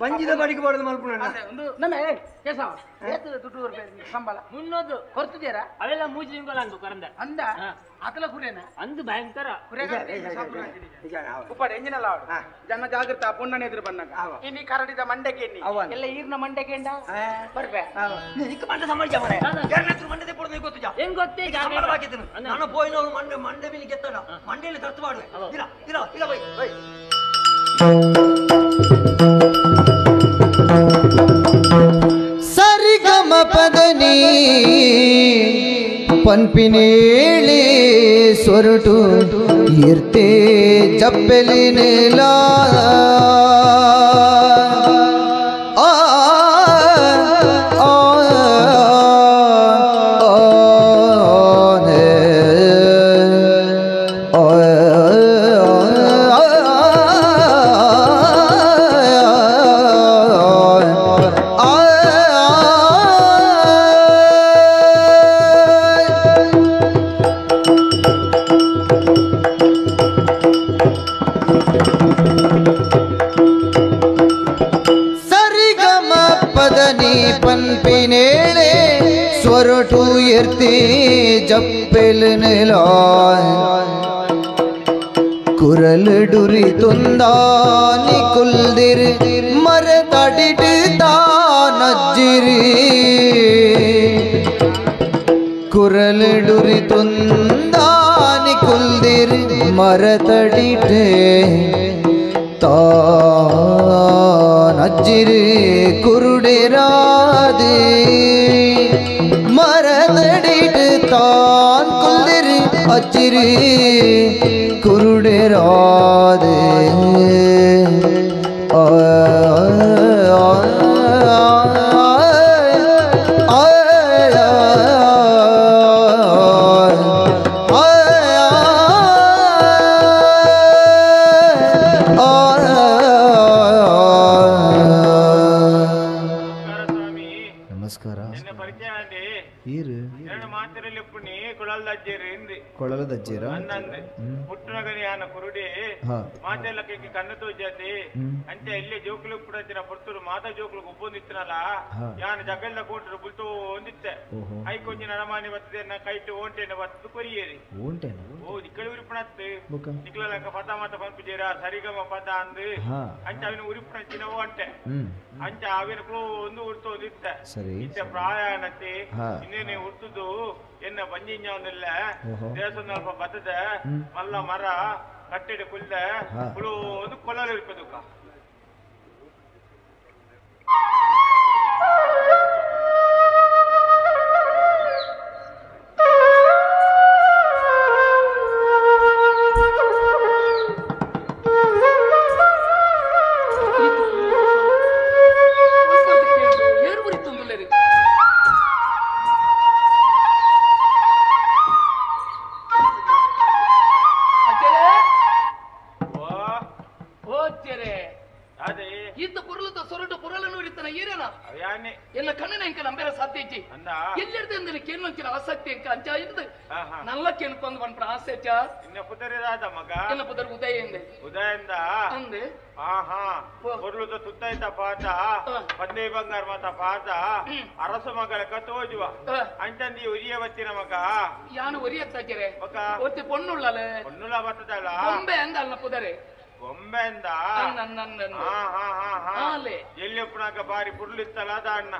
ಬಂಜಿದ ಬಡಿಗೆ ಬಡದು ಮಲ್ಪುಣ ನಮ್ಮ ಕೇಸವ ದುಡ್ಡು ಕೊಡ್ಬೇಕು ಸಂಬಳ ಮುನ್ನೋದು ಕೊಡ್ತಿದ್ದೀರಾ ಅವೆಲ್ಲ ಮೂಜಿ ತಿಂಗಳ ಅಂದು ಕರಂದ ಅಂದ ಆತಲ ಕುರೇನ ಅಂದು ಭಯಂಕರ ಉಪ್ಪಾಡು ಎಂಜಿನ ಲಾಡು ಜನ ಜಾಗೃತ ಪೊನ್ನನೆ ಎದುರು ಬಂದಾಗ ಇನ್ನಿ ಕರಡಿದ ಮಂಡಕ್ಕೆ ಎಣ್ಣಿ ಎಲ್ಲ ಈರ್ನ ಮಂಡಕ್ಕೆ ಎಂಡ ಬರ್ಬೆ ನಿಕ್ಕ ಮಂಡೆ ಸಂಬಳ ಮರೆ ಯಾರನ್ನ ಮಂಡೆ ಪೊಡದೆ ಗೊತ್ತು ಹೆಂಗ್ ಗೊತ್ತೇ ಸಂಬಳ ಹಾಕಿದ್ದನು ನಾನು ಪೋಯಿನವರು ಮಂಡೆ ಮಂಡೆ ಮೇಲೆ ಗೆತ್ತಡ ಮಂಡೆಯಲ್ಲಿ ಖರ್ಚು ಮಾಡುವೆ ಇಲ್ಲ ಇಲ್ಲ ಇಲ್ಲ ಬೈ ಬೈ ಸರಿಗಮ ಪದನಿ ಪನ್ಪಿನೇಳಿ ಸೊರಟು ಇರ್ತೆ ಜಪ್ಪೆಲಿನೆಲ ಆ ಆ ಪನ್ಪಿನೇಳೆ ಸ್ವರಟು ಎರ್ತಿ ಜಪ್ಪೆಲ್ ನೆಲ ಕುರಲ್ ಡುರಿ ತುಂದಾನಿ ಕುಲ್ದಿರ್ ಮರ ತಡಿಟ್ ತಾನಜ್ಜಿರಿ ಕುರಲ್ ಡುರಿ ತುಂದಾನಿ ಕುಲ್ದಿರ್ ಮರ ತಡಿಟ್ ತಾನಜ್ಜಿರಿ ಕುರುಡಿರಾದೆ ಮರದಡಿಟ್ தான் குல்திரி அச்சிரி குருடிராதே ஆ ஆ ஆ ಕೊಳಲದ ಅಜ್ಜೇರ ಅನ್ನಂದೆ ಪುಟ್ಟನಗನಿ ಆನ ಕುರುಡಿ ಮಾತೆಲ್ಲ ಕಣ್ಣು ತೋಜಾತಿ ಅಂಚೆ ಇಲ್ಲಿ ಜೋಕುಲು ಪುಡಂಚಿನ ಪುರ್ತುರು ಮಾತಾ ಜೋಕುಲು ಒಬ್ಬೊಂದಿತ್ತನಲ್ಲ ಯಾನ ಜಗಲ್ದ ಕೋಟರು ಬುಲ್ತು ಒಂದಿತ್ತೆ ಐಕೊಂಜಿ ನರಮಾನಿ ಬರ್ತದೆ ಕೈಟು ಓಂಟೆನ ಬರ್ತದೆ ಕೊರಿಯೇರಿ ಓ ನಿಕ್ಕಳಿ ಉರಿಪಣತ್ತು ನಿಕ್ಲಲಕ ಪದ ಮಾತ ಪಂಪಿಜೇರ ಸರಿಗಮ ಪದ ಅಂದು ಅಂಚೆ ಅವಿನ ಉರಿಪಣಂಚಿನ ಓಂಟೆ ಅಂಚೆ ಅವಿನ ಕ್ಲೋ ಒಂದು ಉರ್ತೋದಿತ್ತೆ ಇತ್ತೆ ಪ್ರಾಯಣತಿ ಇನ್ನೇನೆ ಉರ್ತುದು ಎನ್ನ ಬಂಜಿಂಜಾವನಿಲ್ಲ ದೇವಸ್ಥಾನ ಬತ್ತದ ಮಲ್ಲ ಮರ ಕಟ್ಟೆಡೆ ಕುಲ್ದ ಕುಳು ಒಂದು ಕೊಲ್ಲಲು ಇರ್ಪದುಕ ಪಂದೇ ಬಂಗಾರ ಮಾತ ಪಾದ ಅರಸು ಮಗಳ ತೋಜುವ ಅಂಚಂದಿ ಉರಿಯ ಬತ್ತಿನ ಮಗ ಯಾನು ಉರಿಯತ್ತಾಚರೆ ಒತ್ತಿ ಪೊಣ್ಣುಳ್ಳಲೆ ಪೊಣ್ಣುಳ ಬರ್ತದಲ್ಲ ಗೊಂಬೆ ಅಂದ ಅಲ್ಲ ಪುದರೆ ಗೊಂಬೆ ಅಂದ ಎಲ್ಲಿ ಪುಣಕ ಬಾರಿ ಪುರ್ಲು ಇತ್ತಲ್ಲ ಅದ ಅಣ್ಣ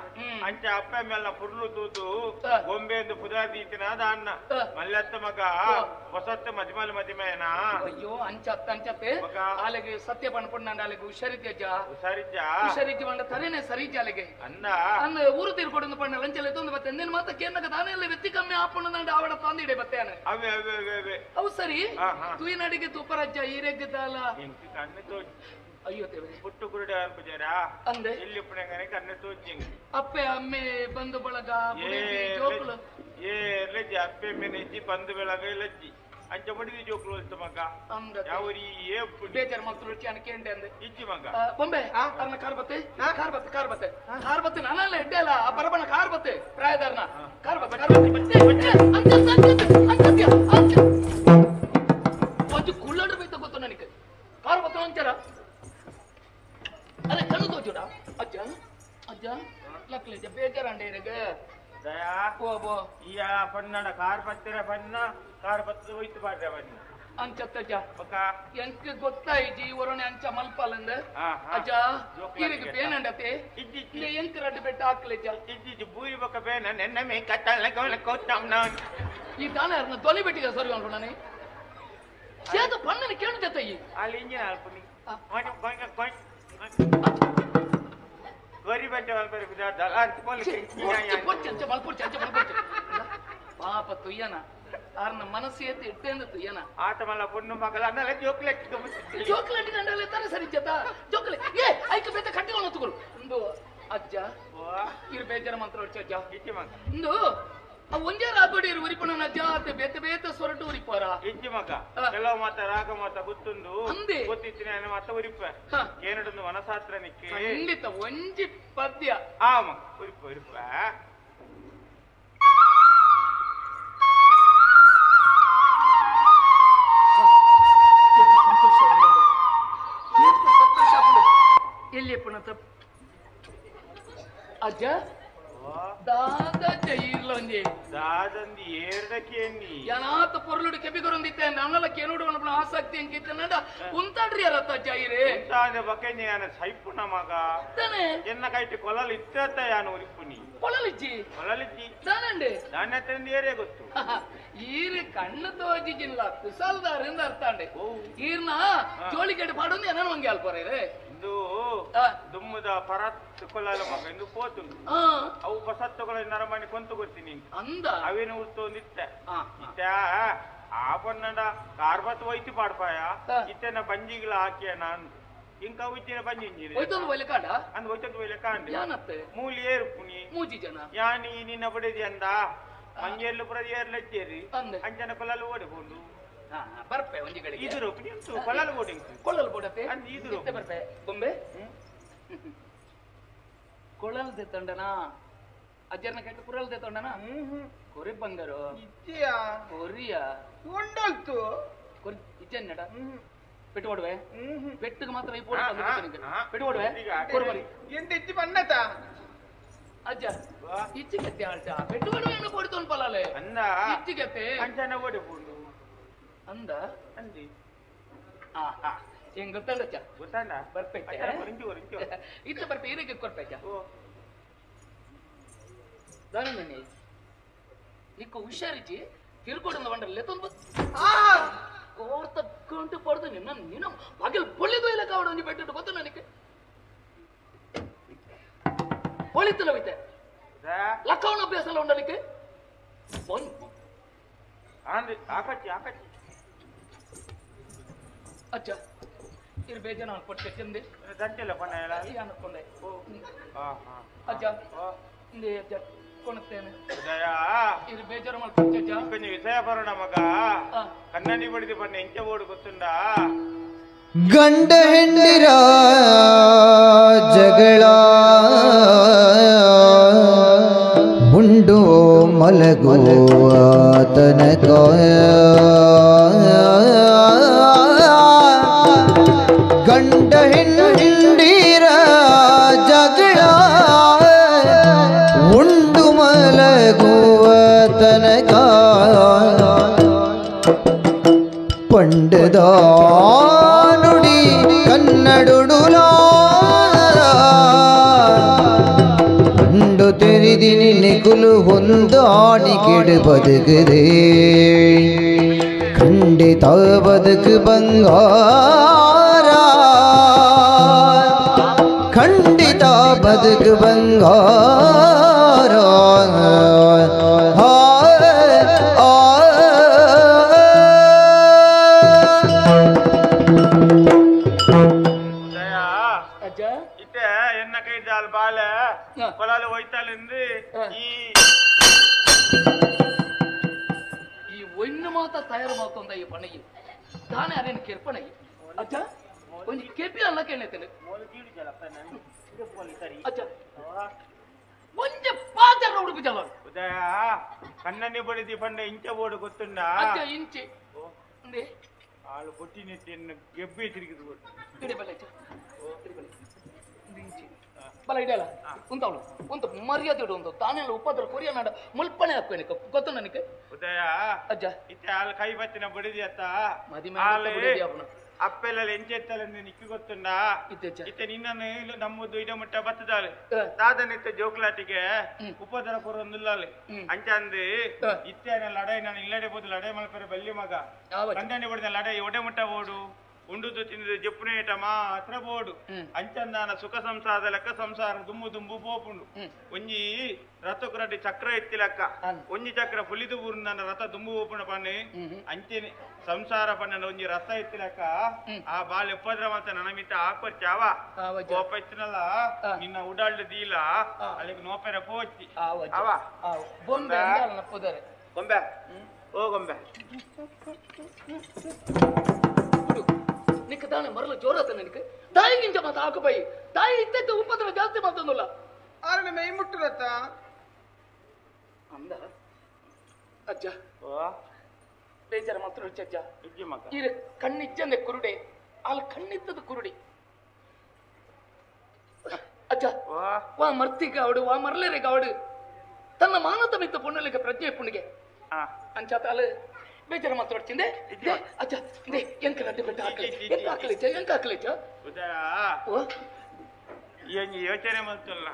ಅಂಚೆ ಅಪ್ಪ ಮೇಲ್ನ ಪುರ್ಲು ತೂತು ಗೊಂಬೆ ಎಂದು ಪುದಾರ್ ದೀತಿನ ಅದ ಅಣ್ಣ ಮಲ್ಲತ್ತ ಮಗ ಹೊಸತ್ತ ಮದಿಮಲ್ ಮದಿಮೇನಾ ಅಯ್ಯೋ ಅಂಚತ್ತ ಅಂಚತ್ತೆ ಆಲೆಗೆ ಸತ್ಯ ಪಣ್ಪುಂಡ ಆಲೆಗೆ ಹುಷಾರಿದ್ಯಜ್ಜ ಹುಷಾರಿಜ್ಜ ಹುಷಾರಿಜ್ಜ ಪಂಡ ತರೇನೆ ಸರಿಜ್ಜ ಆಲೆಗೆ ಅನ್ನ ಅಂದ ಊರು ತೀರ್ಕೊಡು ಪಣ್ಣ ಲಂಚಲೆ ತೊಂದು ಬತ್ತೆ ನಿನ್ನ ಮಾತ ಕೇನ್ನಕ ತಾನೆಲ್ಲ ವ್ಯತಿ ಕಮ್ಮಿ ಆಪುಂಡ ಆವಡ ತಂದಿಡೆ ಬತ್ತೇನೆ ಅವೇ ಅವೇ ಅವೇ ಅವೇ ಅವು ಸರಿ ತುಯಿನಡಿಗೆ ತುಪ್ಪರಜ್ಜ ಈರೆಗ್ಗದಲ್ಲ ಕಣ್ಣು ತೋಜ್ ಅಯ್ಯೋ ದೇವರೇ ಪುಟ್ಟು ಕುರುಡೆ ಅನ್ಪುಜಾರ ಅಂದೆ ಎಲ್ಲಿ ಪುಣಂಗನೆ ಕಣ್ಣು ತೋಜಿಂಗ್ ಅಪ್ಪೆ ಅಮ್ಮೆ ಬಂದು ಬಳಗ ಜೋಕುಲು ಏ ಲಜ್ಜಿ ಅಪ್ಪೆ ಅಮ್ಮೆ ಬಂದು ಬೆಳಗ ಲಜ್ಜಿ ಅಂಚ ಬಡಿದಿ ಜೋಕುಲು ಹೋಲ್ತು ಮಗ ಯಾವರಿ ಏ ಬೇಜಾರ್ ಮಲ್ತು ರುಚಿ ಅನ್ಕೇಂಡೆ ಅಂದೆ ಇಜ್ಜಿ ಮಗ ಬೊಂಬೆ ಅರ್ನ ಕಾರ್ ಬತ್ತೆ ಕಾರ್ ಬತ್ತೆ ಕಾರ್ ಬತ್ತೆ ಕಾರ್ ಬತ್ತೆ ನಾನಲ್ಲ ಹೆಡ್ಡೆ ಅಲ್ಲ ಆ ಬರಬಣ ಕಾರ್ ಬತ್ತೆ ಪ್ರಾಯದಾರನ ಕಾರ್ ಬತ್ತೆ ಕಾರ್ ಬತ್ತೆ ಬತ್ತೆ ಬತ್ತೆ ಅಂಚ ಅಂಚ ಅಂಚ ಅಂಚ ಒಂಚು ಕುಳ್ಳಡ್ರ ಬೈತ ಗೊತ್ತು ನನಗೆ ಕಾರ್ ಬತ್ತ ಅಂಚಾರ ಅರೆ ಕಣ್ಣು ತೋಚುಡ ಅಜ್ಜ ಅಜ್ಜ ಲಕ್ಲೇಜ ಬೇಜಾರಂಡೆ ಇರಗೆ ದಯಾ ಓ ಈಯ ಪನ್ನಡ ಕಾರ್ ಬತ್ತಿರ ಪನ್ನ ಕಾರ್ ಬತ್ತದ ಹೋಯ್ತು ಬಾಡ್ರೆ ಬನ್ನ ಅಂಚತ್ತಜ್ಜ ಎಂಕ್ ಗೊತ್ತಾಯಿಜಿ ಒರನೆ ಅಂಚ ಮಲ್ಪಾಲಂದ ಅಜ್ಜ ಈರಿಗೆ ಬೇನಂಡತೆ ಎಂಕ್ ರಡ್ಡು ಬೆಟ್ಟ ಹಾಕ್ಲೇಜ ಇಜ್ಜಿ ಬೂರಿ ಬೊಕ್ಕ ಬೇನ ನೆನ್ನ ಮೇ ಕತ್ತಲ ಗೋಲ ಕೋತಂ ನಾನ್ ಈ ದಾನ ಅರ್ನ ದೊಲಿ ಬೆಟ್ಟಿಗೆ ಸರಿ ಅನ್ಕೊಂಡಾನೆ ಸೇದು ಪಣ್ಣನ ಕೇಳು ಜೊತೆ ಅಲ್ಲಿ ಇಂಜಿನ್ ಅಲ್ಪನಿ ಗೊಂಕ ಗೊಂಕ ಗರಿ ಬಂಟೆ ಮಲ್ಪರೆ ದಲ ಅಂತ ಪೊಚ್ಚ ಮಲ್ಪೊಚ್ಚ ಅಂಚ ಮಲ್ಪೊಚ್ಚ ಪಾಪ ತುಯ್ಯನ ಆರ್ನ ಮನಸ್ಸು ಎತ್ತಿ ಇಟ್ಟೆಂದು ತುಯ್ಯನ ಆಟ ಮಲ್ಲ ಪೊಣ್ಣು ಮಗಲ ಅನ್ನಲ್ಲ ಜೋಕ್ಲೆಟ್ ಜೋಕ್ಲೆಟ್ ಗಂಡಲೆ ತಾನೆ ಸರಿ ಜತ ಜೋಕ್ಲೆ ಏ ಐಕ ಬೇತ ಕಟ್ಟಿಕೊಂಡು ತಗೊಳ್ಳು ಒಂದು ಅಜ್ಜ ಇರು ಬೇಜಾರ ಮಂತ್ರ ಹೊಡ್ಚ ಅಜ್ಜ ಇಂದು ಆ ಒಂಜೇ ರಾಗೋಡಿ ಇರು ಉರಿಪಣ ಅಜ್ಜ ಆತೆ ಬೇತೆ ಬೇತೆ ಸೊರಟು ಉರಿಪೋರ ಇಜ್ಜಿ ಮಗ ಕೆಲವು ಮಾತ ರಾಗ ಮಾತ ಗೊತ್ತುಂದು ಗೊತ್ತಿತ್ತಿನ ಮಾತ ಉರಿಪ ಏನಡೊಂದು ಮನಸಾತ್ರ ನಿಕ್ಕೆ ಖಂಡಿತ ಒಂಜಿ ಪದ್ಯ ಆ ಮಗ ಉರಿಪ ಉರಿಪ ಎಲ್ಲಿ ಪುಣ ತಪ್ಪು ಅಜ್ಜ ದಾದಜ್ಜ ಇರ್ಲೊಂಜಿ ದಾದಂದಿ ಏರ್ದಕ್ಕೆ ಏನಾತ ಪೊರ್ಲುಡು ಕೆಬಿಗೊರೊಂದಿತ್ತೆ ನನ್ನಲ ಕೆನುಡು ಅನ್ಪುನ ಆಸಕ್ತಿ ಎಂಕಿತ್ತೆ ನಂಡ ಉಂತಾಡ್ರಿ ಅರತ್ತ ಅಜ್ಜ ಇರೇ ಉಂತಾದ ಬಕೆಂಜಿ ಯಾನ ಸೈಪುನ ಮಗ ತಾನೆ ಎನ್ನ ಕೈಟಿ ಕೊಲಲು ಇತ್ತ ಯಾನು ಉರಿಪುನಿ ಕೊಲಲಿಜ್ಜಿ ಕೊಲಲಿಜ್ಜಿ ದಾನಂಡೆ ದಾನತ್ತಂದು ಏರೇ ಗೊತ್ತು ಈರು ಕಣ್ಣು ತೋಜಿಜಿಲ್ಲ ಕುಸಲ್ದಾರಿಂದ ಅರ್ಥಾಂಡೆ ಈರ್ನ ಜೋಳಿಗೆಡೆ ಪಾಡೊಂದು ಏನೋ ಒಂಗೆ ಅಲ್ಪರ ಇರೇ ಇಂದು ದುಮ್ಮದ ಪರತ್ ಕೊಲಾಲ ಮಗ ಇಂದು ಪೋತುಂಡು ಅವು ಬಸತ್ತುಗಳ ನರಮಣಿ ಕೊಂತು ಕೊಡ್ತೀನಿ ಅಂದ ಅವೇನು ಉರ್ತೊಂದಿತ್ತೆ ಇತ್ತ ಆ ಪನ್ನಡ ಕಾರ್ಬತ್ ಹೋಯ್ತು ಪಾಡ್ಪಾಯ ಇತ್ತೆನ ಬಂಜಿಗಳ ಹಾಕಿಯ ನಾನು ಇಂಕ ಉಜ್ಜಿನ ಬಂಜಿ ಇಂಜಿನ ಹೋಯ್ತೊಂದು ಒಯ್ಲೆ ಕಾಂಡ ಅಂದ್ ಹೋಯ್ತೊಂದು ಒಯ್ಲೆ ಕಾಂಡ ಯಾನತ್ತೆ ಮೂಲಿ ಏರುಪುನಿ ಮೂಜಿ ಜನ ಯಾನಿ ನಿನ್ನ ಬಡಿದಿ ಅಂದ ಮಂಜೇರ್ಲು ಪುರ ಏರ್ಲಜ್ಜೇರಿ ಅಂಜನ ಕೊಲಲು ಓಡಿ ಪೋಂಡು ಬರ್ಪೆ ಒಂಜಿ ಗಳಿಗೆ ಇದು ರೂಪಿ ಉಂಟು ಕೊಲ್ಲಲು ಬೋಡಿ ಕೊಲ್ಲಲು ಬೋಡತ್ತೆ ಅಂದ್ ಇದು ಬರ್ಪೆ ಬೊಂಬೆ ಕೊಳಲ್ ತಂಡನಾ ಅಜ್ಜರ್ನ ಕೆಟ್ಟ ಕುರಲ್ ತಂಡನಾ ಕೊರಿ ಬಂಗಾರು ಇಜ್ಜಿಯಾ ಕೊರಿಯಾ ಉಂಡಲ್ತು ಕೊರಿ ಇಜ್ಜನ್ನಡ ಪೆಟ್ಟು ಕೊಡುವೆ ಪೆಟ್ಟಿಗೆ ಮಾತ್ರ ಈ ಪೋಟ ಪೆಟ್ಟು ಕೊಡುವೆ ಕೊರು ಬರಿ ಎಂತ ಇಜ್ಜಿ ಬನ್ನತ ಅಜ್ಜ ಇಚ್ಚಿಗೆತ್ತೆ ಆಳ್ಟ ಪೆಟ್ಟು ಕೊಡುವೆ ಕೊಡ್ತೋನ್ ಪಲಾಲೆ ಅಂದ ಇಚ್ಚಿಗೆತ್ತೆ ಅಂಚನ ಓಡಿ ಪೋಂಡು ಅಂದ ಅಂದಿ ಆ ಆ ಹೆಂಗ್ ಗೊತ್ತಂಡಚ್ಚ ಗೊತ್ತಂಡ ಬರ್ಪೆಟ್ಟೆ ಇತ್ತ ಬರ್ಪೆ ಇರಕ್ಕೆ ಕೊರ್ಪೆಚ್ಚ ದಾನಣ್ಣಿ ನಿಕ್ಕ ಹುಷಾರಿಜಿ ತಿರ್ಕೊಡಂದ ಬಂಡಲ್ಲ ತೊಂದು ಕೋರ್ತ ಗಂಟು ಪಡ್ದು ನಿನ್ನ ನಿನ್ನ ಪಗಲ್ ಪೊಳ್ಳಿದು ಇಲ್ಲ ಕಾವಡು ನೀ ಬೆಟ್ಟಿಟ್ಟು ಗೊತ್ತು ನನಗೆ ಪೊಳಿತಲ್ಲ ಹೋಯ್ತೆ ಲಕ್ಕವನ ಅಭ್ಯಾಸ ಎಲ್ಲ ಉಂಡಲಿಕ್ಕೆ ಅಚ್ಚ ಇರ್ ಬೇಜಾನ ಕೊಟ್ಟೆ ಚಂದೆ ದಂಟೆಲ್ಲ ಪಣ್ಣ ಅನ್ಕೊಂಡೆ ಅಜ್ಜ ಇಂದೇ ಅಜ್ಜ ಕೊಣತ್ತೇನೆ ಇರ್ ಬೇಜಾರು ಮಾಡ್ಕೊಟ್ಟೆ ಅಜ್ಜ కొంచెం ವಿಷಯ ಬರೋಣ ಮಗ ಕನ್ನಡಿ ಬಡಿದು ಬಣ್ಣ ಎಂಚ ಬೋರ್ಡ್ ಗೊತ್ತುಂಡ ಗಂಡ ಹೆಂಡಿರ ಜಗಳ ಉಂಡು ಮಲಗುವ ತನಕ ಗಂಡ ಹೆಂಡಿರ ಜಗಳ ಉಂಡು ಮಲಗುವ ತನಕ ಪಂಡದ ನುಡಿ ಕನ್ನಡುಡುಲಾ ಉಂಡು ತೆರಿದಿನಿ ನಿಕುಲು ಹೊಂದಾಣಿ ಕೆಡು ಬದುಕುದೇ ಖಂಡಿತ ಬದುಕು ಬಂಗಾರ ಖಂಡಿತ ಬದುಕು ಬಂಗಾರ ಎನ್ನ ಕೈ ಜಾಲ್ ಬಾಳೆ పొలాలు ಹೋಯ್ತಾಲಿಂದು ಈ ಈ ಒಣ್ಣು ಮಾತ ತಯಾರು ಮಾಡ್ಕೊಂಡ ಈ ಪಣಗಿ ತಾನೇ ಅದೇನು ಕೆರ್ಪಣಗಿ ಅಜ್ಜ ಒಂದು ಕೆಪಿ ಅಲ್ಲ ಕೇಳೈತೇನೆ ಅಜ್ಜ ಒಂಜೆ ಪಾತ್ರ ಉಡುಪು ಜಲ ಉದಯ ಕಣ್ಣನಿ ಬಡಿದಿ ಪಂಡ ಇಂಚ ಬೋಡು ಗೊತ್ತುಂಡ ಅಜ್ಜ ಇಂಚೆ ಆಳು ಬೊಟ್ಟಿ ನೆಟ್ಟಿ ಗೆಬ್ಬೆ ತಿರುಗಿದು ಇಡೆ ಬಲ್ಲ ಅಜ್ಜ ಬಲ ಇಡಲ್ಲ ಉಂತವಳು ಒಂದು ಮರ್ಯಾದೆ ಇಡು ಒಂದು ತಾನೆಲ್ಲ ಉಪದ್ರ ಕೊರಿಯ ನಾಡ ಮುಲ್ಪಣೆ ಹಾಕ್ಬೇನೆ ಗೊತ್ತು ನನಗೆ ಉದಯ ಅಜ್ಜ ಇತ್ತೆ ಆಳು ಕೈ ಬತ್ತಿನ ಬಡಿದಿ ಅತ್ತ ಮದಿ ಅಪ್ಪೆಲ್ಲ ಎಂಚೆತ್ತಲೆಂದು ನಿಕ್ಕಿ ಗೊತ್ತುಂಡ ಇತ್ತೆ ನಿನ್ನನ್ನು ನಮ್ಮದು ಇಡ ಮುಟ್ಟ ಬತ್ತದಾಳೆ ತಾದನಿತ್ತ ಜೋಕ್ಲಾಟಿಗೆ ಉಪದ್ರ ಕೊರೊಂದುಲ್ಲಾಲೆ ಅಂಚಂದು ಇತ್ತೆ ಲಡಾಯಿ ನಾನು ಇಲ್ಲಡೆ ಬೋದು ಲಡಾಯಿ ಮಲ್ಪರೆ ಬಲ್ಲಿ ಮಗ ಕಂಡನಿ ಬಡಿದ ಲಡಾಯಿ ಒಡೆ ಮುಟ್ಟ ಬೋಡು ಉಂಡುದು ತಿಂದು ಜಪ್ಪುನೇಟ ಮಾತ್ರ ಬೋಡು ಅಂಚಂದಾನ ಸುಖ ಸಂಸಾರದ ಲೆಕ್ಕ ಸಂಸಾರ ದುಂಬು ದುಂಬು ಪೋಪುಂಡು ಒಂಜಿ ರಥకు ರಡ್ಡಿ ಚಕ್ರ ಎತ್ತಿ ಲೆಕ್ಕ ಒಂಜಿ ಚಕ್ರ ಪುಲಿದು ಬೂರುಂದಾನ ರಥ ದುಂಬು ಪೋಪುಣ ಪನ್ನೆ ಅಂಚೆನೆ ಸಂಸಾರ ಪನ್ನ ಒಂಜಿ ರಥ ಎತ್ತಿ ಲೆಕ್ಕ ಆ ಬಾಲ್ ಉಪದ್ರ ಮಾತ್ರ ನನಮಿತ ಆಕೊಚ್ಚಾವ ಕೋಪ ಇತ್ತಿನಲ್ಲ ನಿನ್ನ ಉಡಾಳ್ದು ದೀಲ ಅಲ್ಲಿಗೆ ನೋಪೆರ ಪೋಚಿ ಅವ ಗೊಂಬೆ ಗೊಂಬೆ ಓ ಗೊಂಬೆ ನಿಕ್ಕ ತಾನೆ ಮರಲು ಜೋರಾತ ನನಗೆ ತಾಯಿ ಗಿಂಚ ಮಾತು ಹಾಕು ಬೈ ತಾಯಿ ಇತ್ತೈತೆ ಉಪದ್ರ ಜಾಸ್ತಿ ಮಾತಂದಲ್ಲ ಆರಣ ಮೈ ಮುಟ್ಟುರತ್ತ ಅಂದ ಅಜ್ಜ ಬೇಜಾರ ಮಾತ್ರ ಅಜ್ಜ ಈ ಕಣ್ಣಿಜ್ಜಂದೆ ಕುರುಡೆ ಅಲ್ಲಿ ಕಣ್ಣಿತ್ತದ ಕುರುಡಿ ಅಜ್ಜ ವಾ ಮರ್ತಿಗೆ ಅವಡು ವಾ ಮರ್ಲೇರಿಗೆ ಅವಡು ತನ್ನ ಮಾನತ ಮಿತ್ತ ಪುಣ್ಣಲಿಗೆ ಪ್ರಜ್ಞೆ ಪುಣ್ಣಿಗೆ ಅಂಚಾತ ಅಲ್ಲಿ ಬೇಜಾರ ಮಾತಾಡ್ತಿಂದೆ ಅಜ್ಜ ಎಂಕ ನಡ್ಡಿ ಬೆಟ್ಟ ಹಾಕಲಿ ಎಂಕ ಹಾಕಲಿ ಎಂಕ ಹಾಕಲಿ ಯೋಚನೆ ಮಾಡ್ತಲ್ಲ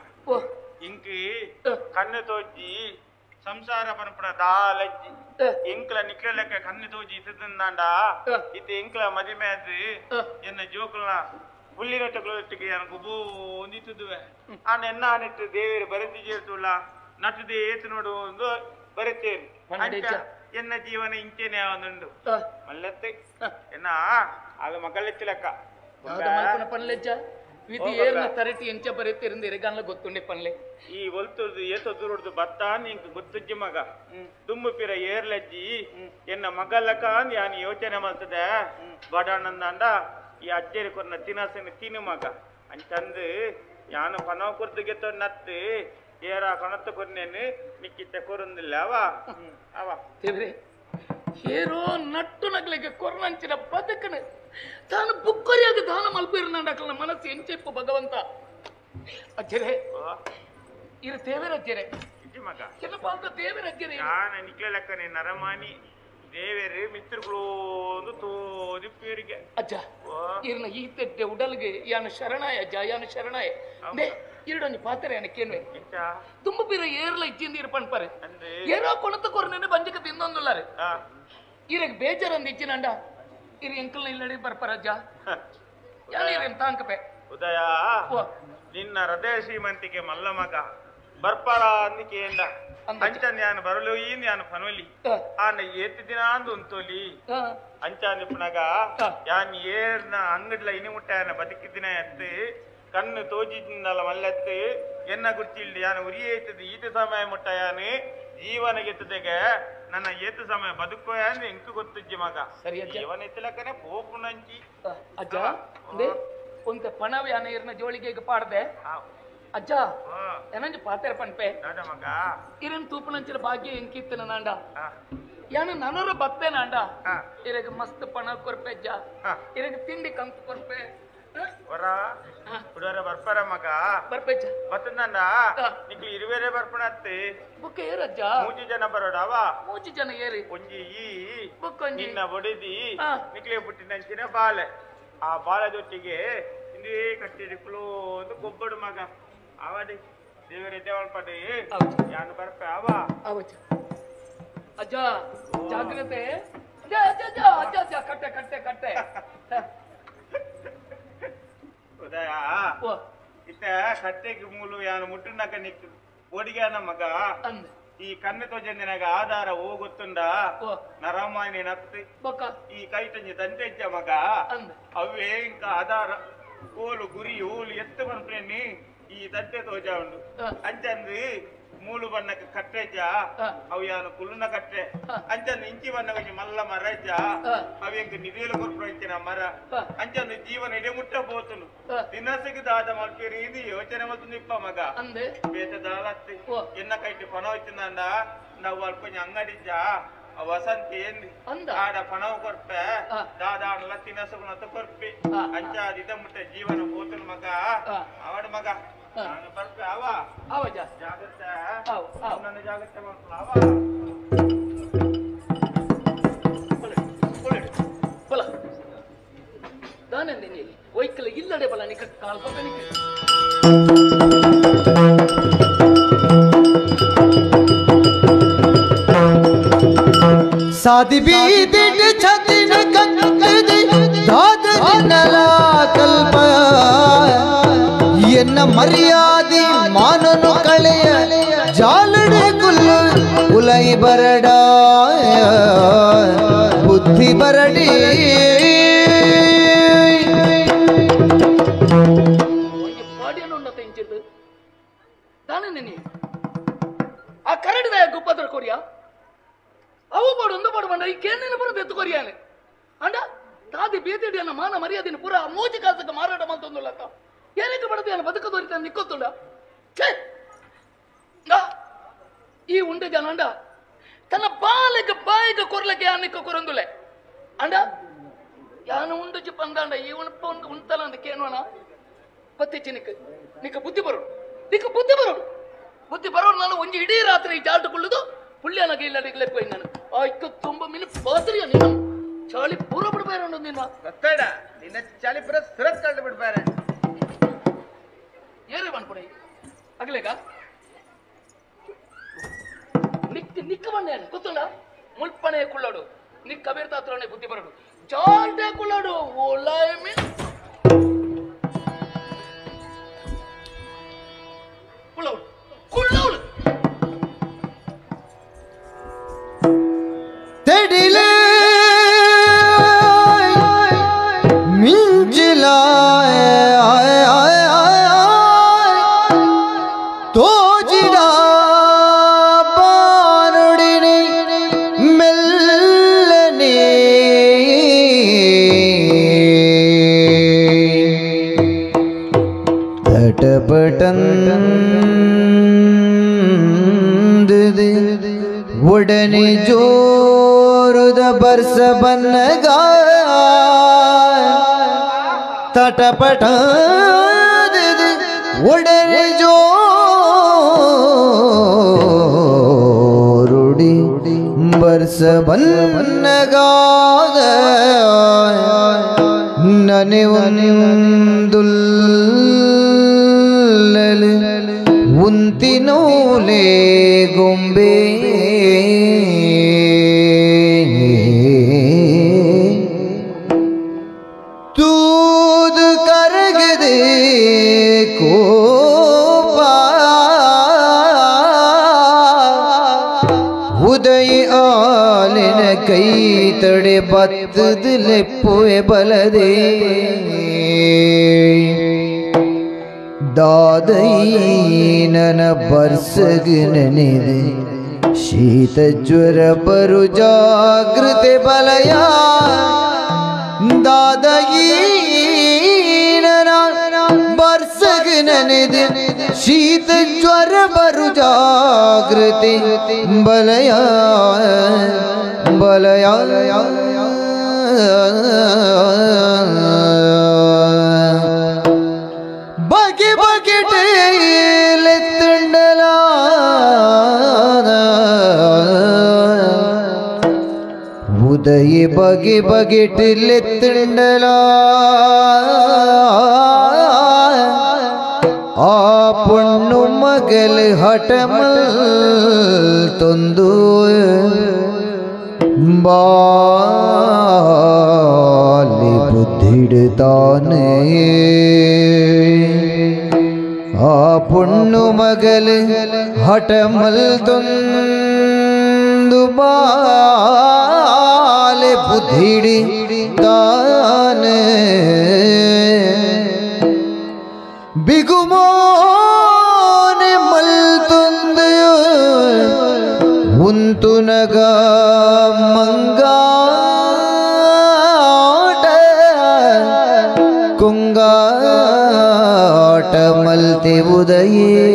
ಇಂಕಿ ಕಣ್ಣು ತೋಚಿ ಸಂಸಾರ ಪನಪುಣ ದಾಲಜ್ಜಿ ಇಂಕ್ಲ ನಿಕ್ಲ ಲೆಕ್ಕ ಕಣ್ಣು ತೋಚಿ ಇತ್ತಂದಾಂಡ ಇತ್ತ ಇಂಕ್ಲ ಮದಿಮೆ ಅದು ಎನ್ನ ಜೋಕುಲ್ನ ಬುಳ್ಳಿರೊಟ್ಟುಗಳೊಟ್ಟಿಗೆ ನನಗೆ ಒಂದಿತ್ತುದುವೆ ಆಂಡ ಎನ್ನ ಆನಿಟ್ಟು ದೇವರು ಬರೆತಿ చేರ್ತುಲ್ಲ ನಟ್ಟುದೇ ಏತು ನೋಡು ಒಂದು ಬರೆತೇರು ಎನ್ನ ಜೀವನ ಇಂಚೆನೆ ಒಂದುಂಡು ಮಲ್ಲತ್ತೆ ಎನ್ನ ಅದು ಮಕ್ಕಳೆತ್ತಿಲಕ್ಕ ಪನ್ಲೆಜ್ಜ ವಿಧಿ ಏರ್ನ ತರಟಿ ಎಂಚ ಬರೆತಿರಿಂದ ಎರೆಗಾನ್ಲ ಗೊತ್ತುಂಡೆ ಪನ್ಲೆ ಈ ಒಲ್ತುರ್ದು ಏತೋ ದೂರಡ್ದು ಬತ್ತಾ ನಿಂಕ್ ಗೊತ್ತುಜ್ಜಿ ಮಗ ದುಮ್ಮು ಪಿರ ಏರ್ಲಜ್ಜಿ ಎನ್ನ ಮಗಲಕ್ಕ ಅಂದ್ ಯಾನ್ ಯೋಚನೆ ಮಾಡ್ತದೆ ಬಡಾನಂದಾಂಡ ಈ ಅಜ್ಜರಿ ಕೊರ್ನ ತಿನಸನ ತಿನ್ನು ಮಗ ಅಂಚಂದು ಯಾನು ಪನವ ಕೊರ್ದು ಗೆತ್ತೊ ನತ್ತು ಏರ ಕಣತ್ತ ಕೊರ್ನೇನು ನಿಕ್ಕಿತ್ತ ಕೊರಂದಿಲ್ಲ ಅವ ಅವ ದೇವ್ರೆ ಏರೋ ನಟ್ಟು ನಗ್ಲಿಗೆ ಕೊರ್ನಂಚಿನ ಬದುಕನು ತಾನು ಬುಕ್ಕರಿಯಾಗಿ ದಾನ ಮಲ್ಪಿರ್ನಾಂಡಕಲ್ನ ಮನಸ್ಸು ಎಂಚೆಪ್ಪು ಭಗವಂತ ಅಜ್ಜರೇ ಇರು ದೇವರಜ್ಜರೇ ಮಗ ಚಿನ್ನಪಾಲ್ತ ದೇವರಜ್ಜರೇ ನಾನು ನಿಕ್ಲೆ ಲೆಕ್ಕನೆ ನರಮಾನಿ ದೇವೇರು ಮಿತ್ರಗಳು ಒಂದು ತೋದಿ ಪೇರಿಗೆ ಅಜ್ಜ ಇರ್ನ ಈ ತೆಟ್ಟೆ ಉಡಲ್ಗೆ ಯಾನು ಶರಣಾಯ ಅಜ್ಜ ಯಾನು ಶರಣಾಯ ನೇ ಇರಡೊಂಜಿ ಪಾತ್ರೆ ಯಾನ ಕೇನ್ವೆ ತುಂಬ ಬೀರ ಏರ್ಲ ಇಚ್ಚಿಂದ ಇರ್ ಪಣ್ಪರೆ ಏರೋ ಕೊಣತ ಕೊರ್ನೇನೆ ಬಂಜಕ ತಿಂದೊಂದುಲ್ಲಾರೆ ಇರಗ್ ಬೇಜಾರಂದ ಇಚ್ಚಿನಂಡ ಇರ್ ಎಂಕಲ್ನ ಇಲ್ಲಡಿ ಬರ್ಪರ ಅಜ್ಜ ಯಾನು ಇರೇನ್ ತಾಂಕಪೆ ಉದಯ ನಿನ್ನ ಹೃದಯ ಶ್ರೀಮಂತಿಕೆ ಮಲ್ಲ ಮಗ ಬರ್ಪಾರ ಅಂದಿಕೇಂಡ ಅಂಚನ್ ಯಾನು ಬರಲು ಈನ್ ಯಾನು ಫನೋಲಿ ಆನ ಏತ್ ದಿನ ಅಂದು ಉಂತೋಲಿ ಅಂಚಾನ್ ಇಪ್ಪನಾಗ ಯಾನ್ ಏರ್ನ ಅಂಗಡ್ಲ ಇನಿ ಮುಟ್ಟ ಬದುಕಿದ್ದಿನ ಎತ್ತು ಕಣ್ಣು ತೋಜಿದ್ದಲ್ಲ ಮಲ್ಲೆತ್ತು ಎನ್ನ ಗುರ್ಚಿಲ್ಡಿ ಯಾನು ಉರಿಯೇತದ ಈತ ಸಮಯ ಮುಟ್ಟ ಯಾನು ಜೀವನ ಗೆತ್ತದೆಗೆ ನನ್ನ ಏತು ಸಮಯ ಬದುಕೋ ಯಾನ್ ಎಂಕು ಗೊತ್ತಿಜ್ಜಿ ಮಗ ಸರಿ ಜೀವನ ಎತ್ತಲಕ್ಕನೆ ಪೋಪುನಂಚಿ ಅಜ್ಜ ಒಂತ ಪಣವ್ ಯಾನ ಇರ್ನ ಜೋಳಿಗೆ ಪಾಡ್ದೆ ಅಜ್ಜ ಏನಂಜ ಪಾತೆರ ಪನ್ಪೆ ಇರನ್ ತೂಪನಂಚಿನ ಭಾಗ್ಯ ಎಂಕಿತ್ತನ ನಾಂಡ ಯಾನ ನನರ ಬತ್ತೆ ನಾಂಡ ಇರಗ ಮಸ್ತ್ ಪಣ ಕೊರ್ಪೆ ಅಜ್ಜ ಇರಗ ತಿಂಡಿ ಕಂತು ಕೊರ್ಪೆ ಹೊರ ಹುಡುಗರ ಬರ್ಪಾರ ಮಗ ಬರ್ಪೆಜ್ಜ ಬತ್ತಂದ ನಿಕ್ಲು ಇರುವೇರೆ ಬರ್ಪಣತ್ತಿ ಬುಕ್ಕ ಏರಜ್ಜ ಮೂಜಿ ಜನ ಬರೋಡವ ಮೂಜಿ ಜನ ಏರಿ ಒಂಜಿ ಈ ಬುಕ್ಕೊಂಜಿ ನಿನ್ನ ಬೊಡಿದಿ ನಿಕ್ಲೆ ಪುಟ್ಟಿನಂಚಿನ ಬಾಲೆ ಆ ಬಾಲದೊಟ್ಟಿಗೆ ಇಂದೇ ಕಟ್ಟಿಡಿಕ್ಲು ಒಂದು ಗೊಬ್ಬಡು ಮಗ ಅವಡಿ ದೇವರ ದೇವಲ್ಪಡಿ ಯಾನು ಬರ್ಪೆ ಅವ ಅವಜ್ಜ ಅಜ್ಜ ಜಾಗ್ರತೆ ಅಜ್ಜ ಅಜ್ಜ ಅಜ್ಜ ಅಜ್ಜ ಕಟ್ಟೆ ಕಟ್ಟೆ ಕಟ್ಟೆ ಉದಯ ಇತ್ತ ಕಟ್ಟೆಗೆ ಮೂಲು ಯಾನು ಮುಟ್ಟುನಕ ನಿಕ್ ಒಡಿಗಾನ ಮಗ ಈ ಕಣ್ಣು ತೋಜಂದಿನಾಗ ಆಧಾರ ಓ ಗೊತ್ತುಂಡ ನರಮಾನಿ ನತ್ತಿ ಈ ಕೈಟಂಜಿ ದಂತೆಜ್ಜ ಮಗ ಅವೇ ಇಂಕ ಆಧಾರ ಕೋಲು ಗುರಿ ಓಲು ಎತ್ತು ಬನ್ಪ್ರೇನಿ ಈ ದಂತೆ ತೋಜ ಉಂಡು ಅಂಚಂದು ಮೂಲು ಬಣ್ಣಕ್ಕೆ ಕಟ್ಟೆಜ್ಜ ಅವು ಯಾನು ಕುಲ್ಲುನ ಕಟ್ಟೆ ಅಂಚಂದು ಇಂಚಿ ಬಣ್ಣ ಕೊಂಚ ಮಲ್ಲ ಮರಜ್ಜ ಅವು ಎಂಕ ನಿಧಿಯಲು ಕೊರ್ಪು ಇಂಚಿನ ಮರ ಅಂಚಂದು ಜೀವನ ಇಡೆ ಮುಟ್ಟ ಪೋತುನು ದಿನಸಿಗೆ ದಾದ ಮಲ್ಪೇರಿ ಇದು ಯೋಚನೆ ಮಲ್ತು ಇಪ್ಪ ಮಗ ಬೇತ ದಾಲತ್ತಿ ಎನ್ನ ಕೈಟಿ ಪಣ ಹೋಯ್ತಿಂದ ನಾವು ಅಲ್ಪ ಕೊಂಚ ಅಂಗಡಿಜ್ಜ ವಸಂತಿ ಏನ್ ಆಡ ಪಣವು ಕೊರ್ಪೆ ದಾದಾಣಲ ತಿನಸುಗುಣತ ಕೊರ್ಪಿ ಅಂಚ ಇದ ಮುಟ್ಟ ಜೀವನ ಪೋತುನು ಮಗ ಅವಡ ಮಗ ನಾನು ಬರ್ಪೆ ಅವ ಅವಜ ಜಾಗ್ರತೆ ನನ್ನ ಜಾಗ್ರತೆ ಮಾಡ್ಕೊಳ್ಳ ಅವ ಬಲ ದಾನಂದಿನಿ ಒಯ್ಕಲ ಇಲ್ಲಡೆ ಬಲ ನಿಕ್ಕ ಕಾಲ್ಪ ನಿಕ್ಕ सादी बीदिट छतिन कत्तदि दाद नला ಕಲ್ಪ ಎನ್ನ ಮರ್ಯಾದೆ ಮಾನನು ಕಳೆಯ ಜಾಲಡೆ ಕುಲ್ಲು ಉಲೈ ಬರಡ ಬುದ್ಧಿ ಬರಡಿ ಆ ಕರಡಿದ ಗುಪ್ಪದ್ರ ಕೊರಿಯಾ ಅವು ಬೋಡು ಒಂದು ಬೋಡು ಬಂಡ ಈ ಕೇಂದ್ರ ಪುರ ಎತ್ತು ಕೊರಿಯಾನೆ ಅಂಡ ತಾದಿ ಬೀದಿಡಿಯನ್ನ ಮಾನ ಮರ್ಯಾದಿನ ಪೂರ ಮೂಜಿ ಕಾಸಕ್ಕೆ ಮಾರಾಟ ಮಾಡ್ತೊಂದುಳ್ಳತ್ತ ಏನಕ್ಕೆ ಬಡದು ಬದುಕ ದೊರಿತ ನಿಕ್ಕೊತ್ತುಂಡ ಛೇ ಈ ಉಂಡೆ ಜನ ಅಂಡ ತನ್ನ ಬಾಲೆಗೆ ಬಾಯಿಗೆ ಕೊರ್ಲಕ್ಕೆ ಯಾನಿಕ್ಕ ಕೊರಂದುಲೆ ಅಂಡ ಯಾನು ಉಂಡು ಚಿಪ್ಪಂದಾಂಡ ಈ ಉಣಪ ಉಂಟಲ್ಲ ಅಂತ ಕೇಳೋಣ ಪತ್ತಿಚ್ಚಿ ನಿಕ್ಕ ನಿಕ್ಕ ಬುದ್ಧಿ ಬರೋಡು ನಿಕ್ಕ ಬುದ್ಧಿ ಬರೋಡು ಬುದ್ಧಿ ಬರೋಡು ನಾನು ಒಂಜಿ ಇಡೀ ರಾತ್ರಿ ಈ ಜಾಟುಕೊಳ್ಳುದು ಪುಳ್ಳ್ಯನ ಇಲ್ಲ ಪೋಯಿ ನಾನು ಆಯ್ತು ತುಂಬ ಮಿನಿ ಪಾತ್ರಿಯ ನಿನ್ನ ಚಾಳಿ ಪೂರ ಬಿಡ್ಬೇಡ ನಿನ್ನ ಗೊತ್ತೇಡ ನಿನ್ನ ಚಾಳಿ ಪೂರ ಸುರತ್ ಕಂಡು ಬಿಡ್ಬೇರೆ ಏರಿ ಬಂದ್ಕೊಡಿ ಅಗಲೇಗ ನಿಕ್ ನಿಕ್ಕ ಬಂಡೆ ಗೊತ್ತುಂಡ ಮುಲ್ಪಣೆ ಕುಳ್ಳೋಡು ನಿಕ್ಕ ಕಬೀರ್ ಬುದ್ಧಿ ಬರೋಡು ಜಾಲ್ಟೆ ಕುಳ್ಳೋಡು ಓಲಾಯ್ ಮಿನ್ ಕುಳ್ಳೋಡು ಕುಳ್ಳೋಡು ತೆಡಿಲೆ ಮಿಂಚಿಲಾಯ ತೋಜಿದ ಬಾನುಡಿನಿ ಮೆಲ್ಲನೆ ತಟಪಟನ್ ಒಡನೆ ಜೋರುದ ಬರ್ಸ ಬನ್ನಗ ತಟಪಟ ಒಡನೆ ಜೋರುಡಿ ಬರ್ಸ ಬನ್ನಗ ನನೆ ಒಂದುಲ್ಲಲು ಉಂತಿನೋಲೆ ಗೊಂಬೆ ತೂದು ಕರಗದೆ ಕೋಪ ಉದಯ ಆಲಿನ ಕೈ ತಡೆ ಬತ್ತದ ಲೆಪ್ಪುವೆ ಬಲದೆ ದಾದೈನನ ಬರ್ಸಗನೆದೆ ಶೀತ ಜ್ವರ ಬರು ಜಾಗೃತೆ ಬಲಯ ದಾದೈನನ ಬರ್ಸಗನೆದೆ ಶೀತ ಜ್ವರ ಬರು ಜಾಗೃತಿ ಬಲಯ ಬಲಯ ಬಗೆ ಬಗೆಟೆತ್ತಂಡಲ ಉದಯ ಬಗೆ ಬಗೆಟೆತ್ತಂಡಲ ಆ ಪೊಣ್ಣು ಮಗಲ್ ಹಠಮಲ್ ತೊಂದು ಬಾಲಿ ಬುದ್ಧಿಡ್ತಾನೆ ಆ ಪೊಣ್ಣು ಮಗಲ್ ಹಠಮಲ್ ತೊಂದು ಬಾಲೆ ಬುದ್ಧಿಡಿ ತಾನೆ ಬಿಗುಮೋನೆ ಮಲ್ತೊಂದು ಉಂತುನಗ ಮಂಗಾಟ ಕುಂಗಾಟ ಮಲ್ತೆ ಉದಯೇ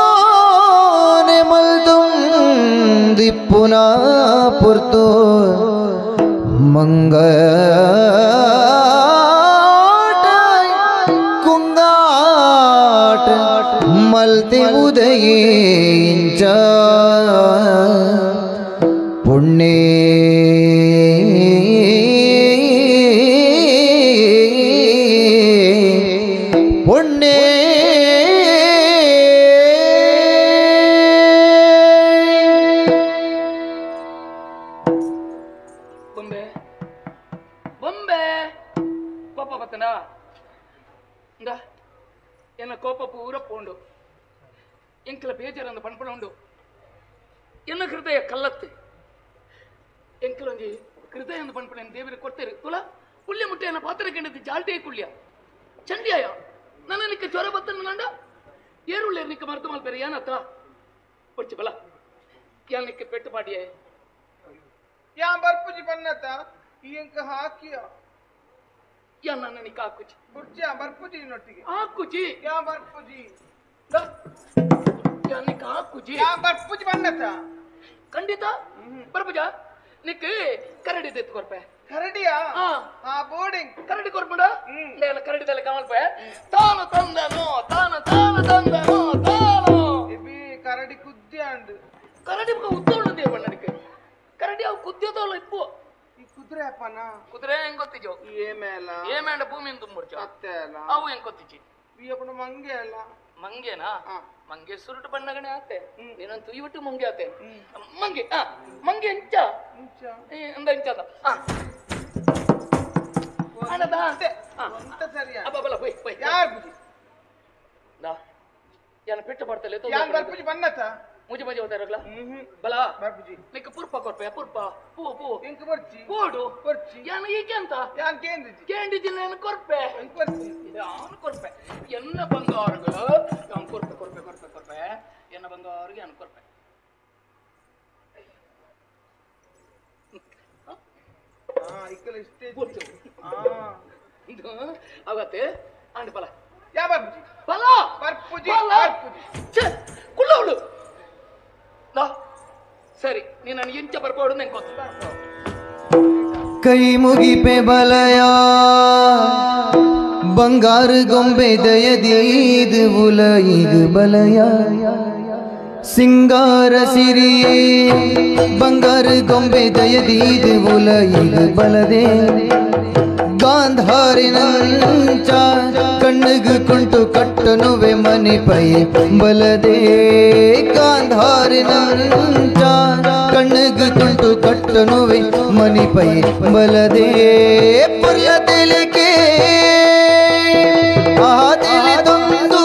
ಬಿಗುಮೋನೆ ಮಲ್ತೊಂದಿಪ್ಪುನ ಪುರ್ತು ಮಂಗ ಮಲ್ತೆ ಉದಯೇಂಚ ಪುಣ್ಯೇ ಪುಣ್ಯೇ ಬೊಂಬೆ ಬೊಂಬೆ ಕೋಪ ಬತ್ತನಾ ಇಂದ ಎನ್ನ ಕೋಪ ಪೂರ ಪೋಂಡು ಎಂಕಲ ಬೇಜಾರಂದು ಪಣ್ಪಣ ಉಂಡು ಎನ್ನ ಹೃದಯ ಕಲ್ಲತ್ತೆ ಎಂಕಲೊಂಜಿ ಹೃದಯ ಅಂದು ಪಣ್ಪಣ ದೇವರಿಗೆ ಕೊಡ್ತೇನೆ ತುಲ ಕುಳ್ಳಿ ಮುಟ್ಟೆ ಎನ್ನ ಪಾತ್ರ ಕೆಂಡದ್ದು ಜಾಲ್ಟೇ ಕುಳ್ಳಿಯ ಚಂಡಿಯಾಯ ನನ್ನ ನಿಕ್ಕ ಜ್ವರ ಬತ್ತನ ಗಂಡ ಏರುಳ್ಳೇರು ನಿಕ್ಕ ಮರ್ತು ಮಲ್ಪೇರೆ ಏನತ್ತ ಪೊಚ್ಚಿ ಬಲ ಯಾನ್ ನಿಕ್ಕ ಪೆಟ್ಟು ಪಾಟಿಯೇ ಯಾ ಬರ್ಪುಜಿ ಬನ್ನತ ಈ ಎಂಕ ಹಾಕಿಯ ಯಾ ನನ್ನ ನಿಕ್ಕ ಹಾಕುಜಿ ಬುರ್ಜಿಯ ಬರ್ಪುಜಿ ನಿನ್ನೊಟ್ಟಿಗೆ ಹಾಕುಜಿ ಯಾ ಬರ್ಪುಜಿ ಯಾ ನಿಕ್ಕ ಹಾಕುಜಿ ಯಾ ಬರ್ಪುಜಿ ಬನ್ನತ ಖಂಡಿತ ಬರ್ಪುಜ ನಿಕ್ಕ ಕರಡಿ ತೆತ್ತು ಕೊರ್ಪೆ ಕರಡಿಯಾ ಆ ಬೋರ್ಡಿಂಗ್ ಕರಡಿ ಕೊರ್ಪುಂಡ ನೇಲ ಕರಡಿದಲ್ಲಿ ಕಮಲ್ಪೆ ತಾನು ತಂದನು ತಾನು ತಾನು ತಂದನು ತಾನು ಎಬಿ ಕರಡಿ ಕುದ್ದಿ ಅಂಡು ಕರಡಿ ಮುಖ ಉದ್ದೋಳು ದೇವಣ್ಣ ನಿಕ್ಕ ಕರಡಿ ಅವು ಕುದ್ದಿಯೋದಲ್ಲ ಇಪ್ಪು ಈ ಕುದುರೆ ಅಪ್ಪನ ಕುದುರೆ ಹೆಂಗ್ ಗೊತ್ತಿಜೋ ಏ ಮೇಲ ಏ ಮೇಡ ಭೂಮಿನ ತುಂಬಿಡ್ಚ ಅತ್ತೆ ಅಲ್ಲ ಅವು ಹೆಂಗ್ ಗೊತ್ತಿಜಿ ಈ ಅಪ್ಪನ ಮಂಗೆ ಅಲ್ಲ ಮಂಗೆನಾ ಮಂಗೆ ಸುರುಟು ಬಣ್ಣಗಣೆ ಆತೆ ನೀನೊಂದು ತುಯ್ಬಿಟ್ಟು ಮಂಗೆ ಆತೆ ಮಂಗೆ ಆ ಮಂಗೆ ಎಂಚ ಅಂದ ಎಂಚ ಅದ ಆ ಅಣದ ಅಂತ ಸರಿಯಾ ಅಬ್ಬ ಬಲ ಹೋಯ್ ಹೋಯ್ ಯಾರ್ ಬುಜಿ ದಾ ಯಾನ ಪೆಟ್ಟು ಪಡ್ತಲೆ ಯಾನ್ ಬರ್ಪುಜಿ ಬನ್ನತ ಮುಜಿ ಮಜಿ ಹೋತಾರಲ್ಲ ಬಲ ಬರ್ಪುಜಿ ನಿಕ್ಕ ಪುರ್ಪ ಕೊರ್ಪೆ ಪುರ್ಪ ಪೂ ಪೂ ಎಂಕ ಬರ್ಚಿ ಕೋಡು ಬರ್ಚಿ ಯಾನ ಈಕೆ ಅಂತ ಯಾನ್ ಕೇಂದ್ರಿಜಿ ಕೇಂದ್ರಿಜಿ ನಾನು ಕೊರ್ಪೆ ಎಂಕ ಬರ್ಚಿ ಯಾನ್ ಕೊರ್ಪೆ ಎನ್ನ ಬಂಗಾರಗ ಯಾನ್ ಕೊರ್ಪೆ ಕೊರ್ಪೆ ಕೊರ್ಪೆ ಕೊರ್ಪೆ ಎನ್ನ ಬಂಗಾರಗೆ ಯಾನ್ ಕೊರ್ಪೆ ಆ ಇಕ್ಕಲ ಇಷ್ಟೇ ಆ ಇದು ಅವತ್ತೆ ಅಂಡ್ ಬಲ ಯಾ ಬರ್ಪುಜಿ ಬಲ ಬರ್ಪುಜಿ ಬಲ ಬರ್ಪುಜಿ ಛೆ ಕುಳ್ಳವಳು ಸರಿ ನೀನು ಎಂಚ ಬರ್ಬೋದು ನಂಗೆ ಗೊತ್ತು. ಕೈ ಮುಗಿಪೆ ಬಲಯ ಬಂಗಾರು ಗೊಂಬೆ ದಯದೀದು ಉಲೈದು ಬಲಯ ಸಿಂಗಾರ ಸಿರಿಯೇ ಬಂಗಾರು ಗೊಂಬೆ ದಯದೀದು ಉಲೈದು ಬಲದೆ ಗಾಂಧಾರಿನಂಚ ಕಣ್ಣಿಗು ಕುಂಟು ಕಟ್ಟನುವೆ ಮನೆ ಪೈ ಬಲದೆ ಗಾಂಧಾರಿನಂಚ ಕಣ್ಣಿಗು ಕುಂಟು ಕಟ್ಟನುವೆ ಮನೆ ಪೈ ಬಲದೆ ಪುರ್ಲ ತಿಳಿಕೆ ಆ ತಿಳಿ ತಂದು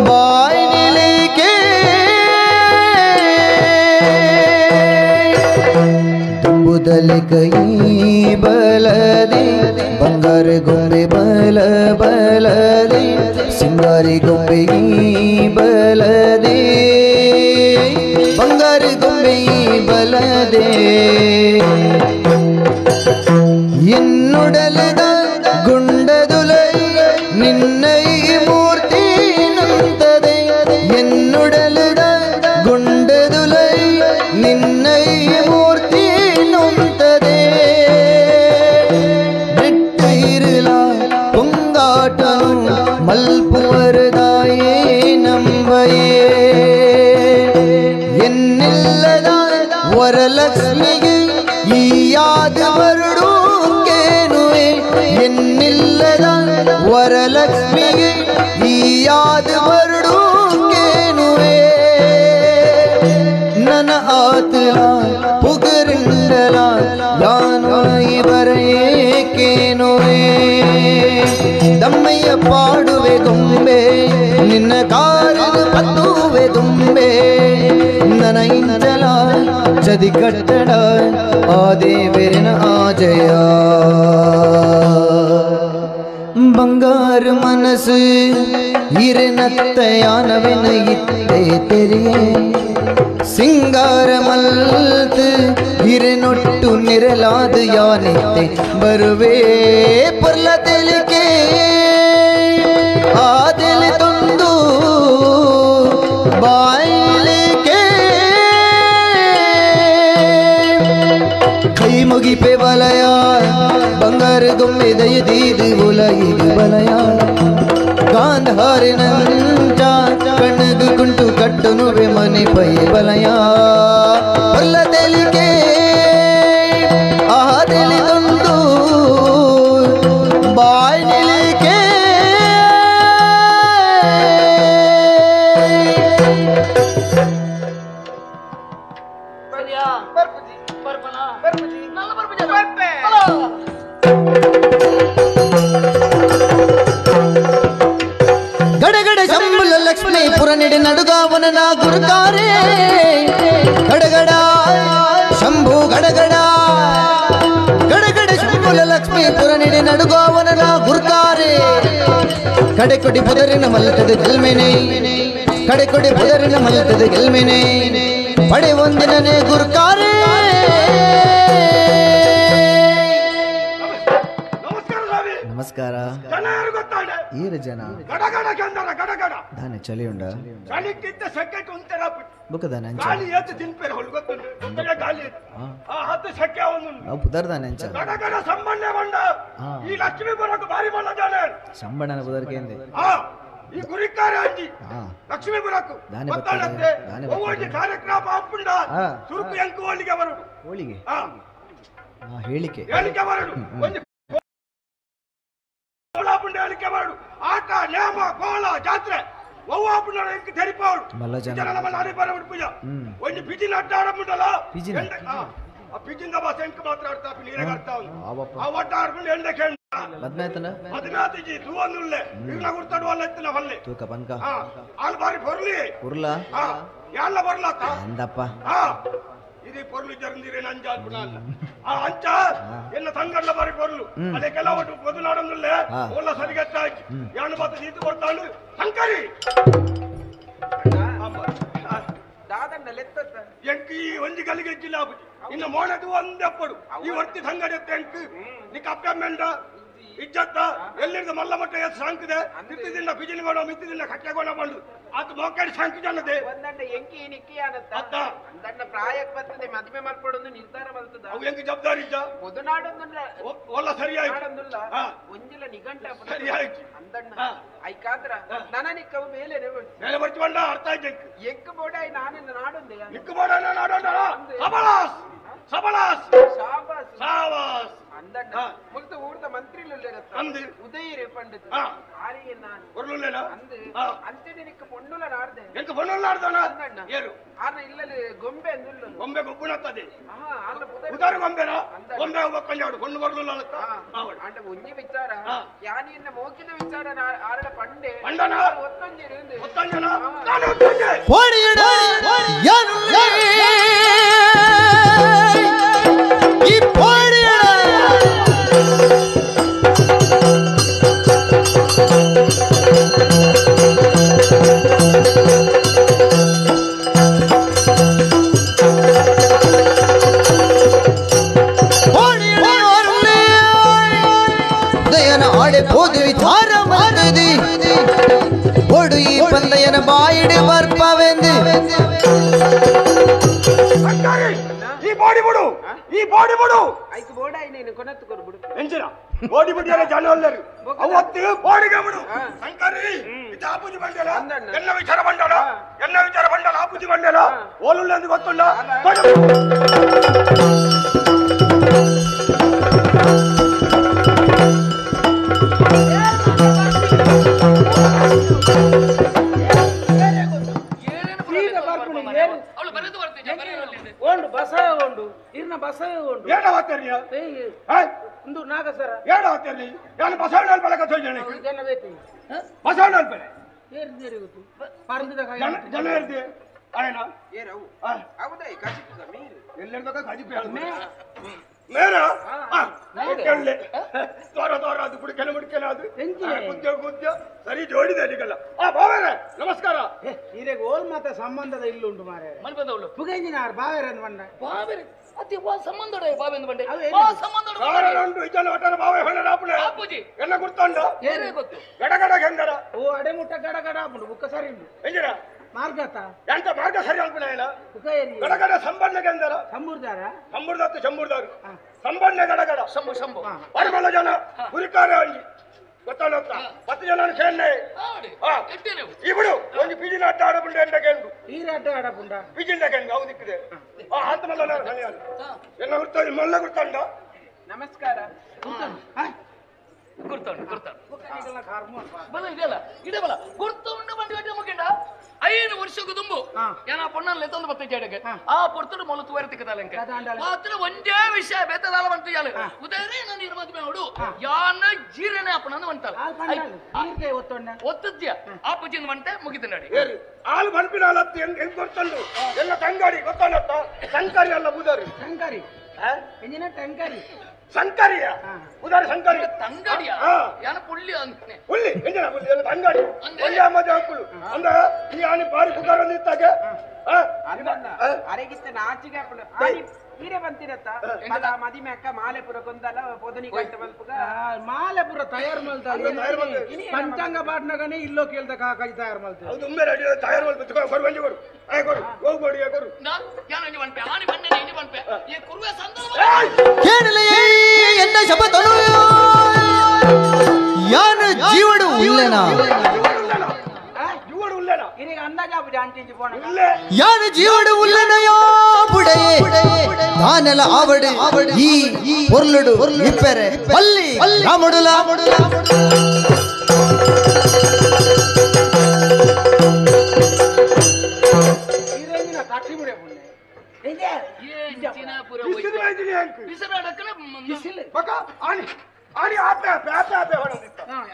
ಬಾಯಿ ನಿಲಿಕೆ ತುಂಬುದಲೆ ಕೈ ಬಲದೆ ಬಂಗಾರ ಗೊಂಬೆ ಬಲ ಬಲದೆ ಸಿಂಗಾರಿ ಗೊಂಬೆ ಬಲದೆ ಬಂಗಾರ ಗೊಂಬೆ ಬಲದೆ ಎನ್ನುಡಲದ ಗುಂಡದುಲೈ ನಿನ್ನ ಈ ಮೂರ್ತಿ ನಂತದೆ ಎನ್ನುಡಲದ ಗುಂಡದುಲೈ ನಿನ್ನ ಈ ಮೂರ್ತಿ ನುಂತದೆ ಬೆಟ್ಟ ಇರಲ ಪೊಂಗಾಟ ಮಲ್ಪುವರದಾಯೇ ನಂಬಯೇ ಎನ್ನಿಲ್ಲದ ವರಲಕ್ಷ್ಮಿಗೆ ಈ ಯಾದ ಬರುಡು ಕೇನುವೆ ಎನ್ನಿಲ್ಲದ ವರಲಕ್ಷ್ಮಿಗೆ ಈ ಯಾದ ಬರುಡು ಕೇನುವೆ ನನ್ನ ಆತಲ ಪುಗರಿಂಡಲ ಯಾನು ಬರೆಯೇಕೇನುವೆ ದಮ್ಮಯ್ಯ ಪಾಡುವೆ ಗೊಂಬೆ ನಿನ್ನ ಕಾರನು ಪತ್ತುವೆ ದುಂಬೆ ನನ್ನ ಇಂಚಲ ಚದಿ ಕಟ್ಟಡ ಆ ದೇವರಿನ ಆಜಯ ಬಂಗಾರ ಮನಸ್ಸು ಇರನತ್ತಯಾನವಿನ ಇತ್ತೆ ತೆರಿಯೇ ಸಿಂಗಾರ ಮಲ್ತು ಇರನೊಟ್ಟು ನಿರಲಾದ ಯಾನಿತ್ತೆ ಬರುವೆ ಪೊರ್ಲ ತಿಳಿಕೆ ಆ ತಿಳಿ ತಂದು ಬಾಯಿಲಿಕೆ ಕೈ ಮುಗಿಪೆ ಬಲಯ ಬಂಗಾರ ಗೊಂಬೆ ದಯದೀದು ಉಲೈದು ಬಲಯ ಗಾಂಧಾರಿನಂಚ ಕಣ್ಣಗು ಕುಂಟು ಕಟ್ಟನುವೆ ಮನೆ ಪೈ ಬಲಯ ಪೊರ್ಲ ತಿಳಿಕೆ ಆ ತಿಳಿ ತಂದು ಬಾಯ್ ನಿಲಿಕೆ ಗಡಗಡ ಶಂಬುಲ ಲಕ್ಷ್ಮೀ ಪುರನಿಡಿ ನಡುಗಾವನ ಗುರುಕಾರೇ ಗಡಗಡ ಶಂಭು ಗಡಗಡ ಗಡಗಡ ಶಂಬುಲ ಲಕ್ಷ್ಮೀ ಪುರನಿಡಿ ನಡುಗಾವನ ಗುರುಕಾರೇ ಕಡೆಕೊಡಿ ಪುದರಿನ ಮಲ್ತದ ಗೆಲ್ಮೆನೆ ಕಡೆಕೊಡಿ ಪುದರಿನ ಮಲ್ತದ ಗೆಲ್ಮೆನೆ ಪಡೆ ಒಂದಿನನೇ ಗುರುಕಾರೇ. ನಮಸ್ಕಾರ. ಈರ ಜನ ಗಡಗಡ ಗಂಧರ ಗಡಗಡ ದಾನೆ ಚಳಿ ಉಂಡ ಚಳಿಕ್ಕಿಂತ ಸೆಕೆಟ್ ಒಂಥರ ಬುಕ್ಕದಾನೆ ಅಂಚ ಗಾಳಿ ಏತು ತಿನ್ಪೇರು ಹೊಲ್ ಗೊತ್ತುಂಟು ಗೊತ್ತಲ್ಲ ಗಾಳಿ ಆ ಹತ್ತು ಸೆಕೆ ಒಂದು ಅವು ಪುದರ್ದಾನೆ ಅಂಚ ಗಡಗಡ ಸಂಬಂಧ ಬಂಡ ಈ ಲಕ್ಷ್ಮೀ ಬರಕು ಭಾರಿ ಮಲ್ಲ ಜನ ಸಂಬಣ್ಣನ ಪುದರ್ಕೇಂದೆ ಆ ಈ ಗುರಿಕಾರ ಅಂಜಿ ಲಕ್ಷ್ಮೀ ಬರಕು ದಾನೆ ಗೊತ್ತಾಡತ್ತೆ ಒವ್ವೊಂಜಿ ಕಾರ್ಯಕ್ರಮ ಆಪುಂಡ ಸುರುಕು ಎಂಕು ಹೋಳಿಗೆ ಬರುಡು ಹೋಳಿಗೆ ಹೇಳಿಕೆ ಹೇಳಿಕೆ ಬರುಡು ಒಂಜಿ ಹೇಳಿಕೆ ಮಾಡು ಆಟ ನೇಮ ಕೋಲ ಜಾತ್ರೆ ಒವ್ವಾಪುಂಡ ಎಂಕ್ ತೆರಿಪಾಡು ಮಲ್ಲ ಜನ ಮಲ್ಲ ಹರಿಬಾರ ಉಡ್ಪುಜ ಒಂಜಿ ಪಿಜಿನ ಅಡ್ಡ ಆಡಮುಂಡಲ ಆ ಪಿಜಿಂದ ಬಾಸ ಎಂಕ್ ಮಾತ್ರ ಆಡ್ತಾ ನೀರೇ ಅರ್ಥ ಆ ಒಟ್ಟ ಆಡ್ಕೊಂಡು ಎಂಡ ಕೇಳ ಮದ್ಮೇತನ ಮದ್ಮೇತಿಜಿ ತೂವನ್ನುಲ್ಲೆ ಇರ್ನ ಗುರ್ತಡು ಅಲ್ಲ ಇತ್ತಿನ ಹೊಲ್ಲೆ ತೂಕ ಪನ್ಕ ಆಲ್ ಬಾರಿ ಪೊರ್ಲಿ ಪೊರ್ಲ ಯಾಲ್ಲ ಬರ್ಲಾತ ಅಂದಪ್ಪ ಇದು ಪೊರ್ಲು ಜರಂದಿರಿ ನಂಜ ಅಲ್ಲ ಆ ಅಂಚ ಎಲ್ಲ ತಂಗಡ್ಲ ಬಾರಿ ಪೊರ್ಲು ಅದೇ ಕೆಲ ಒಟ್ಟು ಬದುಲಾಡೊಂದುಲ್ಲೆ ಒಲ್ಲ ಸರಿಗಟ್ಟಾಯ್ತು ಯಾನು ಬಾತ ನೀತು ಕೊಡ್ತಾಳು ಸಂಕರಿ ಎಂಕ್ ಈ ಒಂಜಿ ಗಲಿಗೆ ಜಿಲ್ಲಾಬುಜಿ ಇನ್ನು ಮೋಣದು ಒಂದೆಪ್ಪಡು ಈ ವರ್ತಿ ಸಂಗಡಿ ಎಂಕ್ ನಿಕ್ಕ ಅಪ್ಪ ಮೆಂಡ ಇಜ್ಜತ್ತ ಎಲ್ಲಿರ್ದ ಮಲ್ಲ ಮಟ್ಟ ಎತ್ತು ಸಾಂಕಿದೆ ಮಿತ್ತಿದಿಲ್ಲ ಬಿಜಿಲಿಗೋಣ ಮಿತ್ತಿದಿಲ್ಲ ಕಟ್ಟೆಗೋಣ ಬಂದು ಅದು ಮೋಕಾಡಿ ಸಾಂಕಿ ಜನದೆ ಒಂದಂಡ ಎಂಕಿ ನಿಕ್ಕಿ ಆನತ್ತ ಅಂದಣ್ಣ ಪ್ರಾಯಕ್ಕೆ ಬರ್ತದೆ ಮದುವೆ ಮಾಡ್ಕೊಡೊಂದು ನಿರ್ಧಾರ ಬರ್ತದ ಅವು ಎಂಕಿ ಜವಾಬ್ದಾರಿ ಇಜ್ಜ ಪೊದುನಾಡೊಂದುಲ್ಲ ಒಲ್ಲ ಸರಿಯಾಯ್ತು ನಾಡೊಂದುಲ್ಲ ಒಂಜಿಲ ನಿಘಂಟ ಸರಿಯಾಯ್ತು ಅಂದಣ್ಣ ಐಕಾದ್ರ ನನ ನಿಕ್ಕವು ಮೇಲೆ ಮೇಲೆ ಬರ್ತಿ ಬಂಡ ಅರ್ಥ ಆಯ್ತು ಎಂಕ್ ಬೋಡಾಯ್ ನಾನಿಂದ ನಾಡೊಂದೆ ನಿಕ್ಕ ಬೋಡ ನಾಡೊಂಡ ಸಬಳಾಸ್ ಸಬಳಾಸ್ ಶಾಬಾಸ್ ಶಾಬಾಸ್ ಅಂದಣ್ಣ ಮುಗ್ದ ಊರ್ದ ಮಂತ್ರಿಲುಲ್ಲೆರತ್ತ ಅಂದು ಉದಯರೇ ಪಂಡಿತ ಆರಿಗೆ ನಾನು ಒರ್ಲುಲ್ಲೆನ ಅಂದು ಅಂತೆಡೆ ನಿಕ್ಕ ಪೊಣ್ಣುಲ ನಾಡ್ದೆ ಎಂಕ ಪೊಣ್ಣುಲ ನಾಡ್ದನ ಅಂದಣ್ಣ ಏರು ಆರ್ನ ಇಲ್ಲಲ್ಲಿ ಗೊಂಬೆ ಅಂದುಲ್ಲ ಗೊಂಬೆ ಗೊಬ್ಬುನತ್ತದೆ ಆರ್ನ ಉದಾರ ಗೊಂಬೆನ ಗೊಂಬೆ ಒಬ್ಬ ಪೊಣ್ಣು ಬರ್ಲುಲ್ಲ ಅಂಡ ಒಂಜಿ ವಿಚಾರ ಯಾನಿಯನ್ನ ಮೋಕಿದ ವಿಚಾರ ಆರಡ ಪಂಡೆ ಪಂಡನ ಒತ್ತಂಜೆ ಒತ್ತಂಜನ ನಾನು ಒತ್ತಂಜೆ ಪೋಡಿಯಡ ಈ ಪೋಡಿಯಡ ಪಂದಯನ ಬಾಯಿಡು ಬರ್ಪವೆಂದು ಈ ಬಾಡಿ ಬಿಡು ಈ ಬಾಡಿ ಬಿಡು ಐಕ್ ಬೋಡಾಯಿ ನೀನು ಕೊನತ್ತು ಕೊರು ಬಿಡು ಎಂಜಿನ ಬಾಡಿ ಬಿಡಿಯಲ್ಲ ಜನ ಅಲ್ಲರು ಅವತ್ತು ಬಾಡಿಗೆ ಬಿಡು ಶಂಕರಿ ಇದು ಆಪುಜಿ ಬಂಡಲ ಎಲ್ಲ ವಿಚಾರ ಬಂಡಲ ಎಲ್ಲ ವಿಚಾರ ಬಂಡಲ ಆಪುಜಿ ಬಂಡಲ ಓಲುಲ್ಲ ಅಂತ ಗೊತ್ತುಲ್ಲ ಉಂಡು ಬಸವ ಉಂಡು ಇರ್ನ ಬಸವ ಉಂಡು ಏಡ ವಾತರ್ಯ ಒಂದು ನಾಗಸರ ಏಡ ವಾತರ್ಯ ಯಾನು ಬಸವಣ್ಣನ ಬಳಕ ತೋಜನೆ ಜನ ಬೇಕು ಬಸವಣ್ಣನ ಬೆಲೆ ಏರ್ ದೇರಿ ಗೊತ್ತು ಪರಂದಿದ ಕಾಯ ಜನ ಏರ್ದೆ ಆಯನ ಏರವು ಹೌದಾ ಕಜಿಪುದ ಮೇರು ಎಲ್ಲೆರ್ದಕ ಕಜಿಪು ಮೇರ ಕೇಳಲೆ ತೋರ ತೋರ ಅದು ಕುಡಿಕೆಲ್ಲ ಮುಡಿಕೆಲ್ಲ ಅದು ಗುದ್ಯ ಗುದ್ಯ ಸರಿ ಜೋಡಿದೆ ಅಲ್ಲಿಗೆಲ್ಲ ಆ ಬಾವೇರೆ ನಮಸ್ಕಾರ ಇರೆಗ್ ಓಲ್ ಮಾತ ಸಂಬಂಧದ ಇಲ್ಲುಂಟು ಮಾರೆ ಮಲ್ಪದವಳು ಪುಗಂಜಿನಾರ್ ಬಾವೇರೆ ಅಂದ್ ಬಂಡ ಬಾವೇರೆ ಅತಿ ವಾ ಸಂಬಂಧಡ ಬಾವೆ ಅಂದ್ ಬಂಡೆ ವಾ ಸಂಬಂಧಡ ಉಂಟು ಇಜನ ಒಟ್ಟನ ಬಾವೆ ಹೊಣ ಆಪುನೆ ಆಪುಜಿ ಎಲ್ಲ ಗುರ್ತುಂಡು ಏನೇ ಗೊತ್ತು ಗಡಗಡ ಗೆಂದಡ ಓ ಅಡೆ ಮುಟ್ಟ ಗಡಗಡ ಆಪುಂಡು ಬುಕ್ಕ ಸರಿ ಉಂಡು ಎಂಜಿನ ಮಾರ್ಗತ ಎಂತ ಮಾರ್ಗ ಸರಿ ಅಲ್ಪನೆ ಇಲ್ಲ ಬುಕ್ಕ ಏರಿ ಗಡಗಡ ಸಂಬಂಧ ಗೆಂದರ ಸಂಬೂರ್ದಾರ ಸಂಬೂರ್ದತ್ತು ಸಂಬೂರ್ದಾರು ಸಂಬಂಧ ಗಡಗಡ ಶಂಭು ಶಂಭು ಬರಬಲ್ಲ ಜನ ಗುರಿಕಾರ ಅಂಜಿ ಗೊತ್ತಾನತ್ತ 10 ಜನ ಸೇನೆ ಇಬ್ರು ಒಂದು ಪಿಜಿನ ಆಟ ಆಡಪುಂಡ ಎಂಡ ಕೆಂಡು ಈರ ಆಟ ಆಡಪುಂಡ ಪಿಜಿನ ಕೆಂಡು ಅವು ದಿಕ್ಕಿದೆ ಆ ಆತ ಮಲ್ಲ ಸನಿಯಾಲು ಎಲ್ಲ ಗುರ್ತ ಮಲ್ಲ ಗುರ್ತಂಡ ನಮಸ್ಕಾರ ಗುರ್ತಂಡು ಗುರ್ತಂಡು ಬಲ ಇದೆಯಲ್ಲ ಇದೇ ಬಲ ಗುರ್ತುಂಡು ಬಂಡಿ ಬಟ್ಟಿ ಮುಗಿಂಡ 5 ವರ್ಷಕ್ಕೂ ತುಂಬು ಏನ ಪೊಣ್ಣಲ್ಲಿ ಎತ್ತೊಂದು ಬತ್ತೆ ಜಡಗೆ ಆ ಪೊರ್ತುಡು ಮೊಲ ತುವರೆ ತಿಕ್ಕದಲ್ಲ ಮಾತ್ರ ಒಂದೇ ವಿಷಯ ಬೇತದಾಲ ಬಂತು ಯಾಳು ಉದಯರೇ ನಾನು ಇರು ಮದುವೆ ನೋಡು ಯಾನ ಜೀರನೆ ಅಪ್ಪನ ಅಂತಾಳ ಒತ್ತದ್ಯ ಆ ಪೂಜಿನ ಬಂಟೆ ಮುಗಿದ ನಡಿ ಆಲು ಬನ್ಪಿನ ಅಲತ್ತು ಹೆಂಗ್ ಗೊತ್ತಂಡು ಎಲ್ಲ ತಂಗಾಡಿ ಗೊತ್ತಾನತ್ತ ಸಂಕಾರಿ ಅಲ್ಲ ಬುದಾರಿ ಸಂಕಾರಿ ಎಂಜಿನ ಟಂಕಾರಿ ಸಂಕರಿಯ ಉದಾರಿ ಸಂಕರಿ ತಂಗಡಿಯ ಯಾನ ಪುಳ್ಳಿ ಅಂತಾನೆ ಪುಳ್ಳಿ ಎಂಜಿನ ಪುಳ್ಳಿ ಎಲ್ಲ ತಂಗಡಿ ಒಂದೇ ಮಜಾ ಹಾಕುಳು ಅಂದ ಈ ಆನಿ ಬಾರಿ ಪುಕಾರ ನಿಂತಾಗೆ ಅರೆಗಿತ್ತ ನಾಚಿಗೆ ಈರೆ ಬಂತಿರತ್ತ ಮದ ಮದಿಮೆ ಅಕ್ಕ ಮಾಲೆಪುರ ಕೊಂದಲ ಪೊದನಿ ಕಟ್ಟ ಮಲ್ಪುಗ ಮಾಲೆಪುರ ತಯಾರು ಮಲ್ತ ಪಂಚಾಂಗ ಪಾಟ್ನಗನೆ ಇಲ್ಲೋ ಕೇಳ್ದ ಕಾಕಾಜಿ ತಯಾರು ಮಲ್ತ ಹೌದು ಉಮ್ಮೆ ರೆಡಿ ತಯಾರು ಮಲ್ಪ ಕೊರು ಬಂಜಿ ಕೊರು ಆಯ್ ಕೊರು ಹೋಗ್ ಕೊಡಿ ಕೊರು ನಾ ಯಾನ ಒಂಜಿ ಪನ್ಪೆ ಆನಿ ಬಂಡೆ ಇನಿ ಪನ್ಪೆ ಈ ಕುರುವೆ ಸಂದಲ ಕೇಳಲೇ ಎನ್ನ ಶಪಥನು ಯಾನ ಜೀವಡು ಉಲ್ಲೆನಾ ಯಾನ ಜೀವಡು ಉಲ್ಲನಯೋ ಬುಡಯೇ ದಾನೆಲ ಆವಡೆ ಈ ಪೊರ್ಲುಡು ಇಪ್ಪೆರೆ ಪಲ್ಲಿ ರಾಮುಡುಲ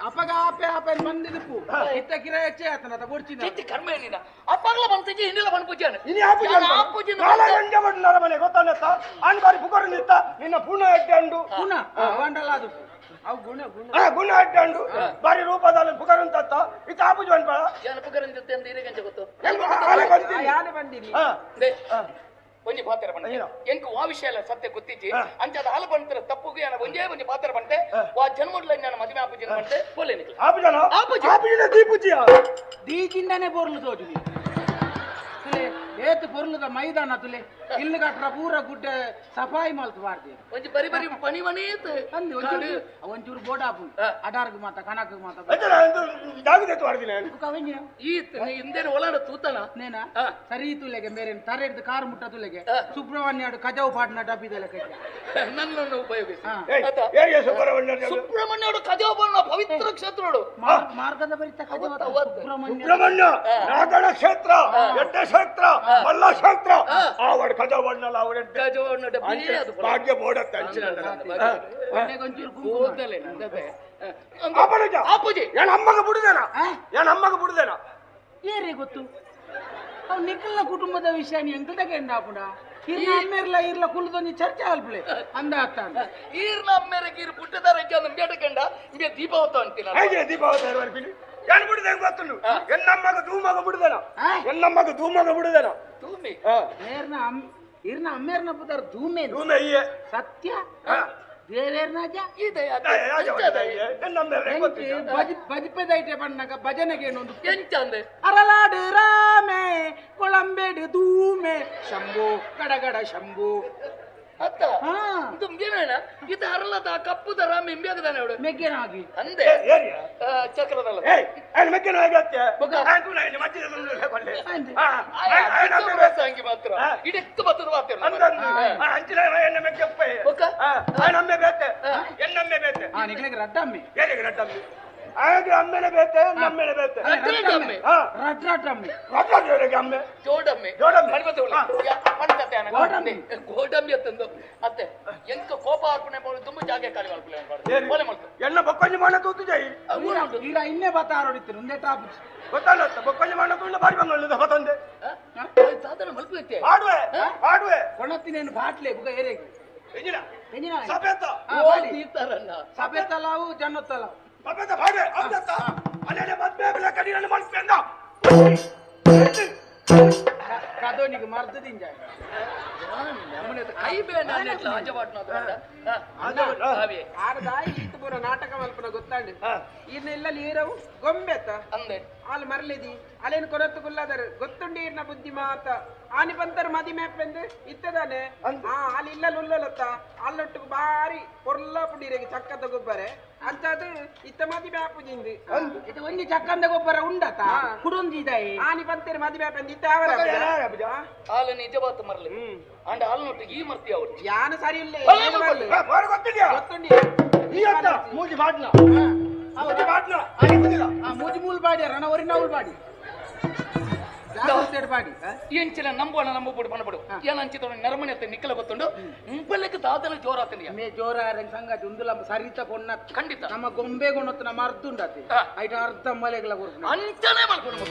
ಅಪ್ಪಗ ಆಪೆ ಆಪೆ ಬಂದಿದ್ದಪ್ಪು ಇತ್ತ ಕಿರಾಯ ಹೆಚ್ಚೆ ಆತನ ಕೊಡ್ತೀನಿ ಚಿತ್ತಿ ಕರ್ಮ ಏನಿಲ್ಲ ಅಪ್ಪಗಲ ಬಂತಿಜಿ ಇನ್ನಿಲ್ಲ ಬಂದು ಪೂಜೆ ಇನಿ ಆಪುಜಿ ಆಪುಜಿ ನಾಲ ಎಂಜ ಬಂಡ ಮನೆ ಗೊತ್ತಾನತ್ತ ಆನ್ ಬಾರಿ ಪುಕರು ನಿತ್ತ ನಿನ್ನ ಪೂರ್ಣ ಎಡ್ಡೆ ಅಂಡು ಗುಣ ಬಂಡಲ ಅದು ಅವು ಗುಣ ಗುಣ ಆ ಗುಣ ಎಡ್ಡೆ ಅಂಡು ಬಾರಿ ರೂಪದಲ್ಲಿ ಪುಕರು ಅಂತತ್ತ ಇತ್ತ ಆಪುಜಿ ಬಂಡ್ಬಾಳ ಯಾನ ಪುಕರು ಅಂತ ಅಂತ ಇರಗಂಚ ಗೊತ್ತು ಆಲೆ ಬಂದಿನಿ ಯಾನೆ ಬಂದಿನಿ ಹಾ they ಒಂಜಿ ಪಾತ್ರ ಬಂಡೆ ಎಂಕ್ ವಾ ವಿಷಯ ಅಲ್ಲ ಸತ್ಯ ಗೊತ್ತಿಜ್ಜಿ ಅಂಚಾದ ಹಾಲು ಬಂತರ ತಪ್ಪುಗೆ ಯಾನ ಒಂಜೇ ಒಂಜಿ ಪಾತ್ರ ಬಂಡೆ ವಾ ಜನ್ಮಡ್ಲ ನಾನು ಮದುವೆ ಆಪುಜಿ ಬಂಡೆ ಬೋಲೆ ನಿಕ್ಲ ಆಪುಜನ ಆಪುಜಿ ಆಪುಜಿನ ದೀಪುಜಿಯ ದೀಜಿಂದನೆ ಬೋರ್ಲು ತೋಜುನಿ ತುಲೆ ಏತ್ ಪೊರ್ಲುದ ಮೈದಾನ ತುಲೆ ಇಲ್ಲು ಕಟ್ರ ಪೂರ ಗುಡ್ಡೆ ಸಫಾಯಿ ಮಲ್ತು ಬಾರ್ದಿ ಒಂಜಿ ಬರಿ ಬರಿ ಪಣಿ ಮಣಿ ಅಂದು ಒಂಚೂರು ಒಂಚೂರು ಬೋಡಾಪು ಅಡಾರ್ಗ್ ಮಾತ ಕಣಕ್ ಮಾತ ಜಾಗದೆ ವಾರ್ದಿನ ಈ ಇಂದೇನ ಒಳಾಡ ತೂತನ ನೇನ ಸರಿ ತುಲೆಗೆ ಮೇರೆ ತರೆಡ್ದು ಕಾರ್ ಮುಟ್ಟ ತುಲೆಗೆ ಸುಬ್ರಹ್ಮಣ್ಯ ಕಜಾವು ಪಾಟ್ನ ಡಬ್ಬಿದಲೆ ನನ್ನನ್ನು ಉಪಯೋಗಿಸಿ ಸುಬ್ರಹ್ಮಣ್ಯ ಕಜಾವು ಪಾಟ್ನ ಪವಿತ್ರ ಕ್ಷೇತ್ರಡು ಮಾರ್ಗದ ಬರಿತ ಸುಬ್ರಹ್ಮಣ್ಯ ನಾಗಣ ಕ್ಷೇತ್ರ ಎಡ್ಡೆ ಕ್ಷೇತ್ರ ಮಲ್ಲ ಕ್ಷೇತ್ರ ಆವಡ ಕಜಾವಣ್ಣಲ ಆವಡ ಕಜಾವಣ್ಣ ಡಬ್ಬಿ ಅದು ಭಾಗ್ಯ ಬೋಡತ್ತ ಅಂಚಿನ ಕೂದಲೆ ಆಪುಜಿ ಏನ್ ಅಮ್ಮಗ ಬಿಡುದೇನ ಏನ್ ಅಮ್ಮಗ ಬಿಡುದೇನ ಏರೇ ಗೊತ್ತು ಅವ್ ನಿಖಲ್ನ ಕುಟುಂಬದ ವಿಷಯ ಎಂಕಲ್ದಾಗ ಎಂದಾಪುಡ ಇರ್ನ ಅಮ್ಮೇರ್ಲ ಇರ್ಲ ಕುಲ್ದೊಂಜಿ ಚರ್ಚೆ ಆಲ್ಪುಲೆ ಅಂದ ಅತ್ತ ಈರ್ನ ಅಮ್ಮೇರಗೆ ಇರ್ ಪುಟ್ಟದಾರ ಬೇಟಕಂಡ ಇಂಬೆ ದೀಪಾವತ ಅಂತಿಲ್ಲ ದೀಪಾವತ ಏನ್ ಬಿಡುದೆ ಗೊತ್ತುಂಡು ಎನ್ನಮ್ಮಗ ಧೂಮಗ ಬಿಡುದೇನ ಎನ್ನಮ್ಮಗ ಧೂಮಗ ಬಿಡುದೇನ ಧೂಮೆ ಮೇರ್ನ ಇರ್ನ ಅಮ್ಮೇರ್ನ ಪುದಾರ್ ಧೂಮೆ ಧೂಮೆ ಇಯೆ ಸತ್ಯ ದೇವೇರ್ನಾಜ ಬಜಿಪೆದೈಟೆ ಬಣ್ಣಗ ಭಜನೆಗೆ ಒಂದು ಎಂಚಂದೆ ಅರಲಾಡು ರಾಮೆ ಕೊಳಂಬೆಡು ಧೂಮೆ ಶಂಭು ಗಡಗಡ ಶಂಭು ಅತ್ತ ಇದು ಇದು ಅರಳದ ಕಪ್ಪುದ ರಾಮೆ ಇಂಬ್ಯಾಗದಾನೆ ಅವಳು ಮೆಗ್ಗೆನಾಗಿ ಅಂದೆ ಚಕ್ರದಲ್ಲ ಮಾತ್ರ ಇಡಕ್ಕೆ ಬತ್ತದ ರಡ್ಡಮ್ಮೆ ಅಮ್ಮೆನೆ ಬೇತೆ ನಮ್ಮೆನೆ ಬೇತೆ ರಡ್ಡಮ್ಮೆ ಅಮ್ಮೆ ಜೋಡಮ್ಮೆ ಜೋಡಮ್ಮೆ ಗೋಡಂಬಿ ಅಂತಂದು ಅತ್ತೆ ಎಂಕ ಕೋಪ ಹಾಕುನೆ ತುಂಬ ಜಾಗೆ ಖಾಲಿ ಮಲ್ಪಲೆ ಎಣ್ಣ ಬೊಕ್ಕೊಂಜಿ ಮಾಡ ತೂತು ಜೈ ಈಗ ಇನ್ನೇ ಬತ್ತ ಆರೋಡಿತ್ತು ಒಂದೇ ಟಾಪ್ ಗೊತ್ತಲ್ಲ ಬೊಕ್ಕೊಂಜಿ ಮಾಡ ತೂಂಡ ಬಾರಿ ಬಂದ ಬತ್ತಂದೆ ಸಾಧನ ಮಲ್ಪುತ್ತೆ ಆಡುವೆ ಆಡುವೆ ಕೊಣತ್ತಿನೇನು ಬಾಟ್ಲೆ ಬುಗ ಏರೆಗೆ ಎಂಜಿನ ಸಪೇತ ಸಪೇತಲಾವು ಜನ್ನತ್ತಲಾವು ಸಪೇತ ಬಾಡೆ ಅವದತ್ತ ಅಲ್ಲೇನೆ ಮದ್ವೆ ಬೆಲೆ ಕಡಿಯನ್ನು ಮಲ್ಪೆಂದ ಕದೋನಿಗೆ ಮರ್ದದಿಂಜ ಕೈ ಬೇಡ ಆರದಾಯಿ ಈತ ಪೂರ ನಾಟಕ ಮಲ್ಪನ ಗೊತ್ತಾಂಡು ಈರ್ನ ಈರವು ಗೊಂಬೆತ್ತ ಅಂದೆ ಆಲ್ ಮರಲಿದಿ ಅಲೇನು ಕೊರತ್ತು ಗುಲ್ಲಾದರು ಗೊತ್ತುಂಡು ಈರ್ನ ಬುದ್ಧಿ ಮಾತ ಆನಿ ಬಂತರು ಮದಿ ಮೇಪೆಂದು ಇತ್ತದಾನೆ ಅಲ್ಲಿ ಇಲ್ಲ ಲುಲ್ಲಲತ್ತ ಅಲ್ಲೊಟ್ಟಿಗೆ ಬಾರಿ ಪೊರ್ಲ ಪುಡಿರಿಗೆ ಚಕ್ಕದ ಗೊಬ್ಬರ ಅಂತಾದು ಇತ್ತ ಮದಿ ಮ್ಯಾಪುಜಿಂದು ಇದು ಒಂಜಿ ಚಕ್ಕಂದ ಗೊಬ್ಬರ ಉಂಡತ ಕುಡೊಂಜಿ ಆನಿ ಬಂತರು ಮದಿ ಮೇಪೆಂದು ಇತ್ತ ಅವರ ಆಲ ನಿಜವಾದ ಮರಲಿ ಅಂಡ ಹಾಲು ಈ ಮರ್ತಿ ಅವರು ಯಾನು ಸರಿ ಇಲ್ಲ ಮೂಜಿ ಬಾಡ್ನ ಮೂಜಿ ಬಾಡ್ನ ಮೂಜಿ ಮೂಲ್ ಬಾಡಿ ರಣ ಒರಿನ ಬಾಡಿ ಎಂಚಿನ ನಂಬೋಣ ನಂಬ ಪಣಪಡು ಏನಂಚಿತ ನರಮನೆ ನಿಕ್ಕಲ ಗೊತ್ತುಂಡು ಮುಂಬಲ್ಲಕ್ಕೆ ದಾದನ ಜೋರಾತನಿಯ ಮೇ ಜೋರ ಸಂಗಾತಿ ಉಂದುಲ ಸರಿತ ಪೊನ್ನ ಖಂಡಿತ ನಮ್ಮ ಗೊಂಬೆ ಗುಣತ್ತು ನಮ್ಮ ಅರ್ಧ ಉಂಡತಿ ಐಟ ಅರ್ಧ ಮಲೆಗಳ ಕೊರ್ಪು ಅಂಚನೆ ಮಾಡ್ಕೊಂಡು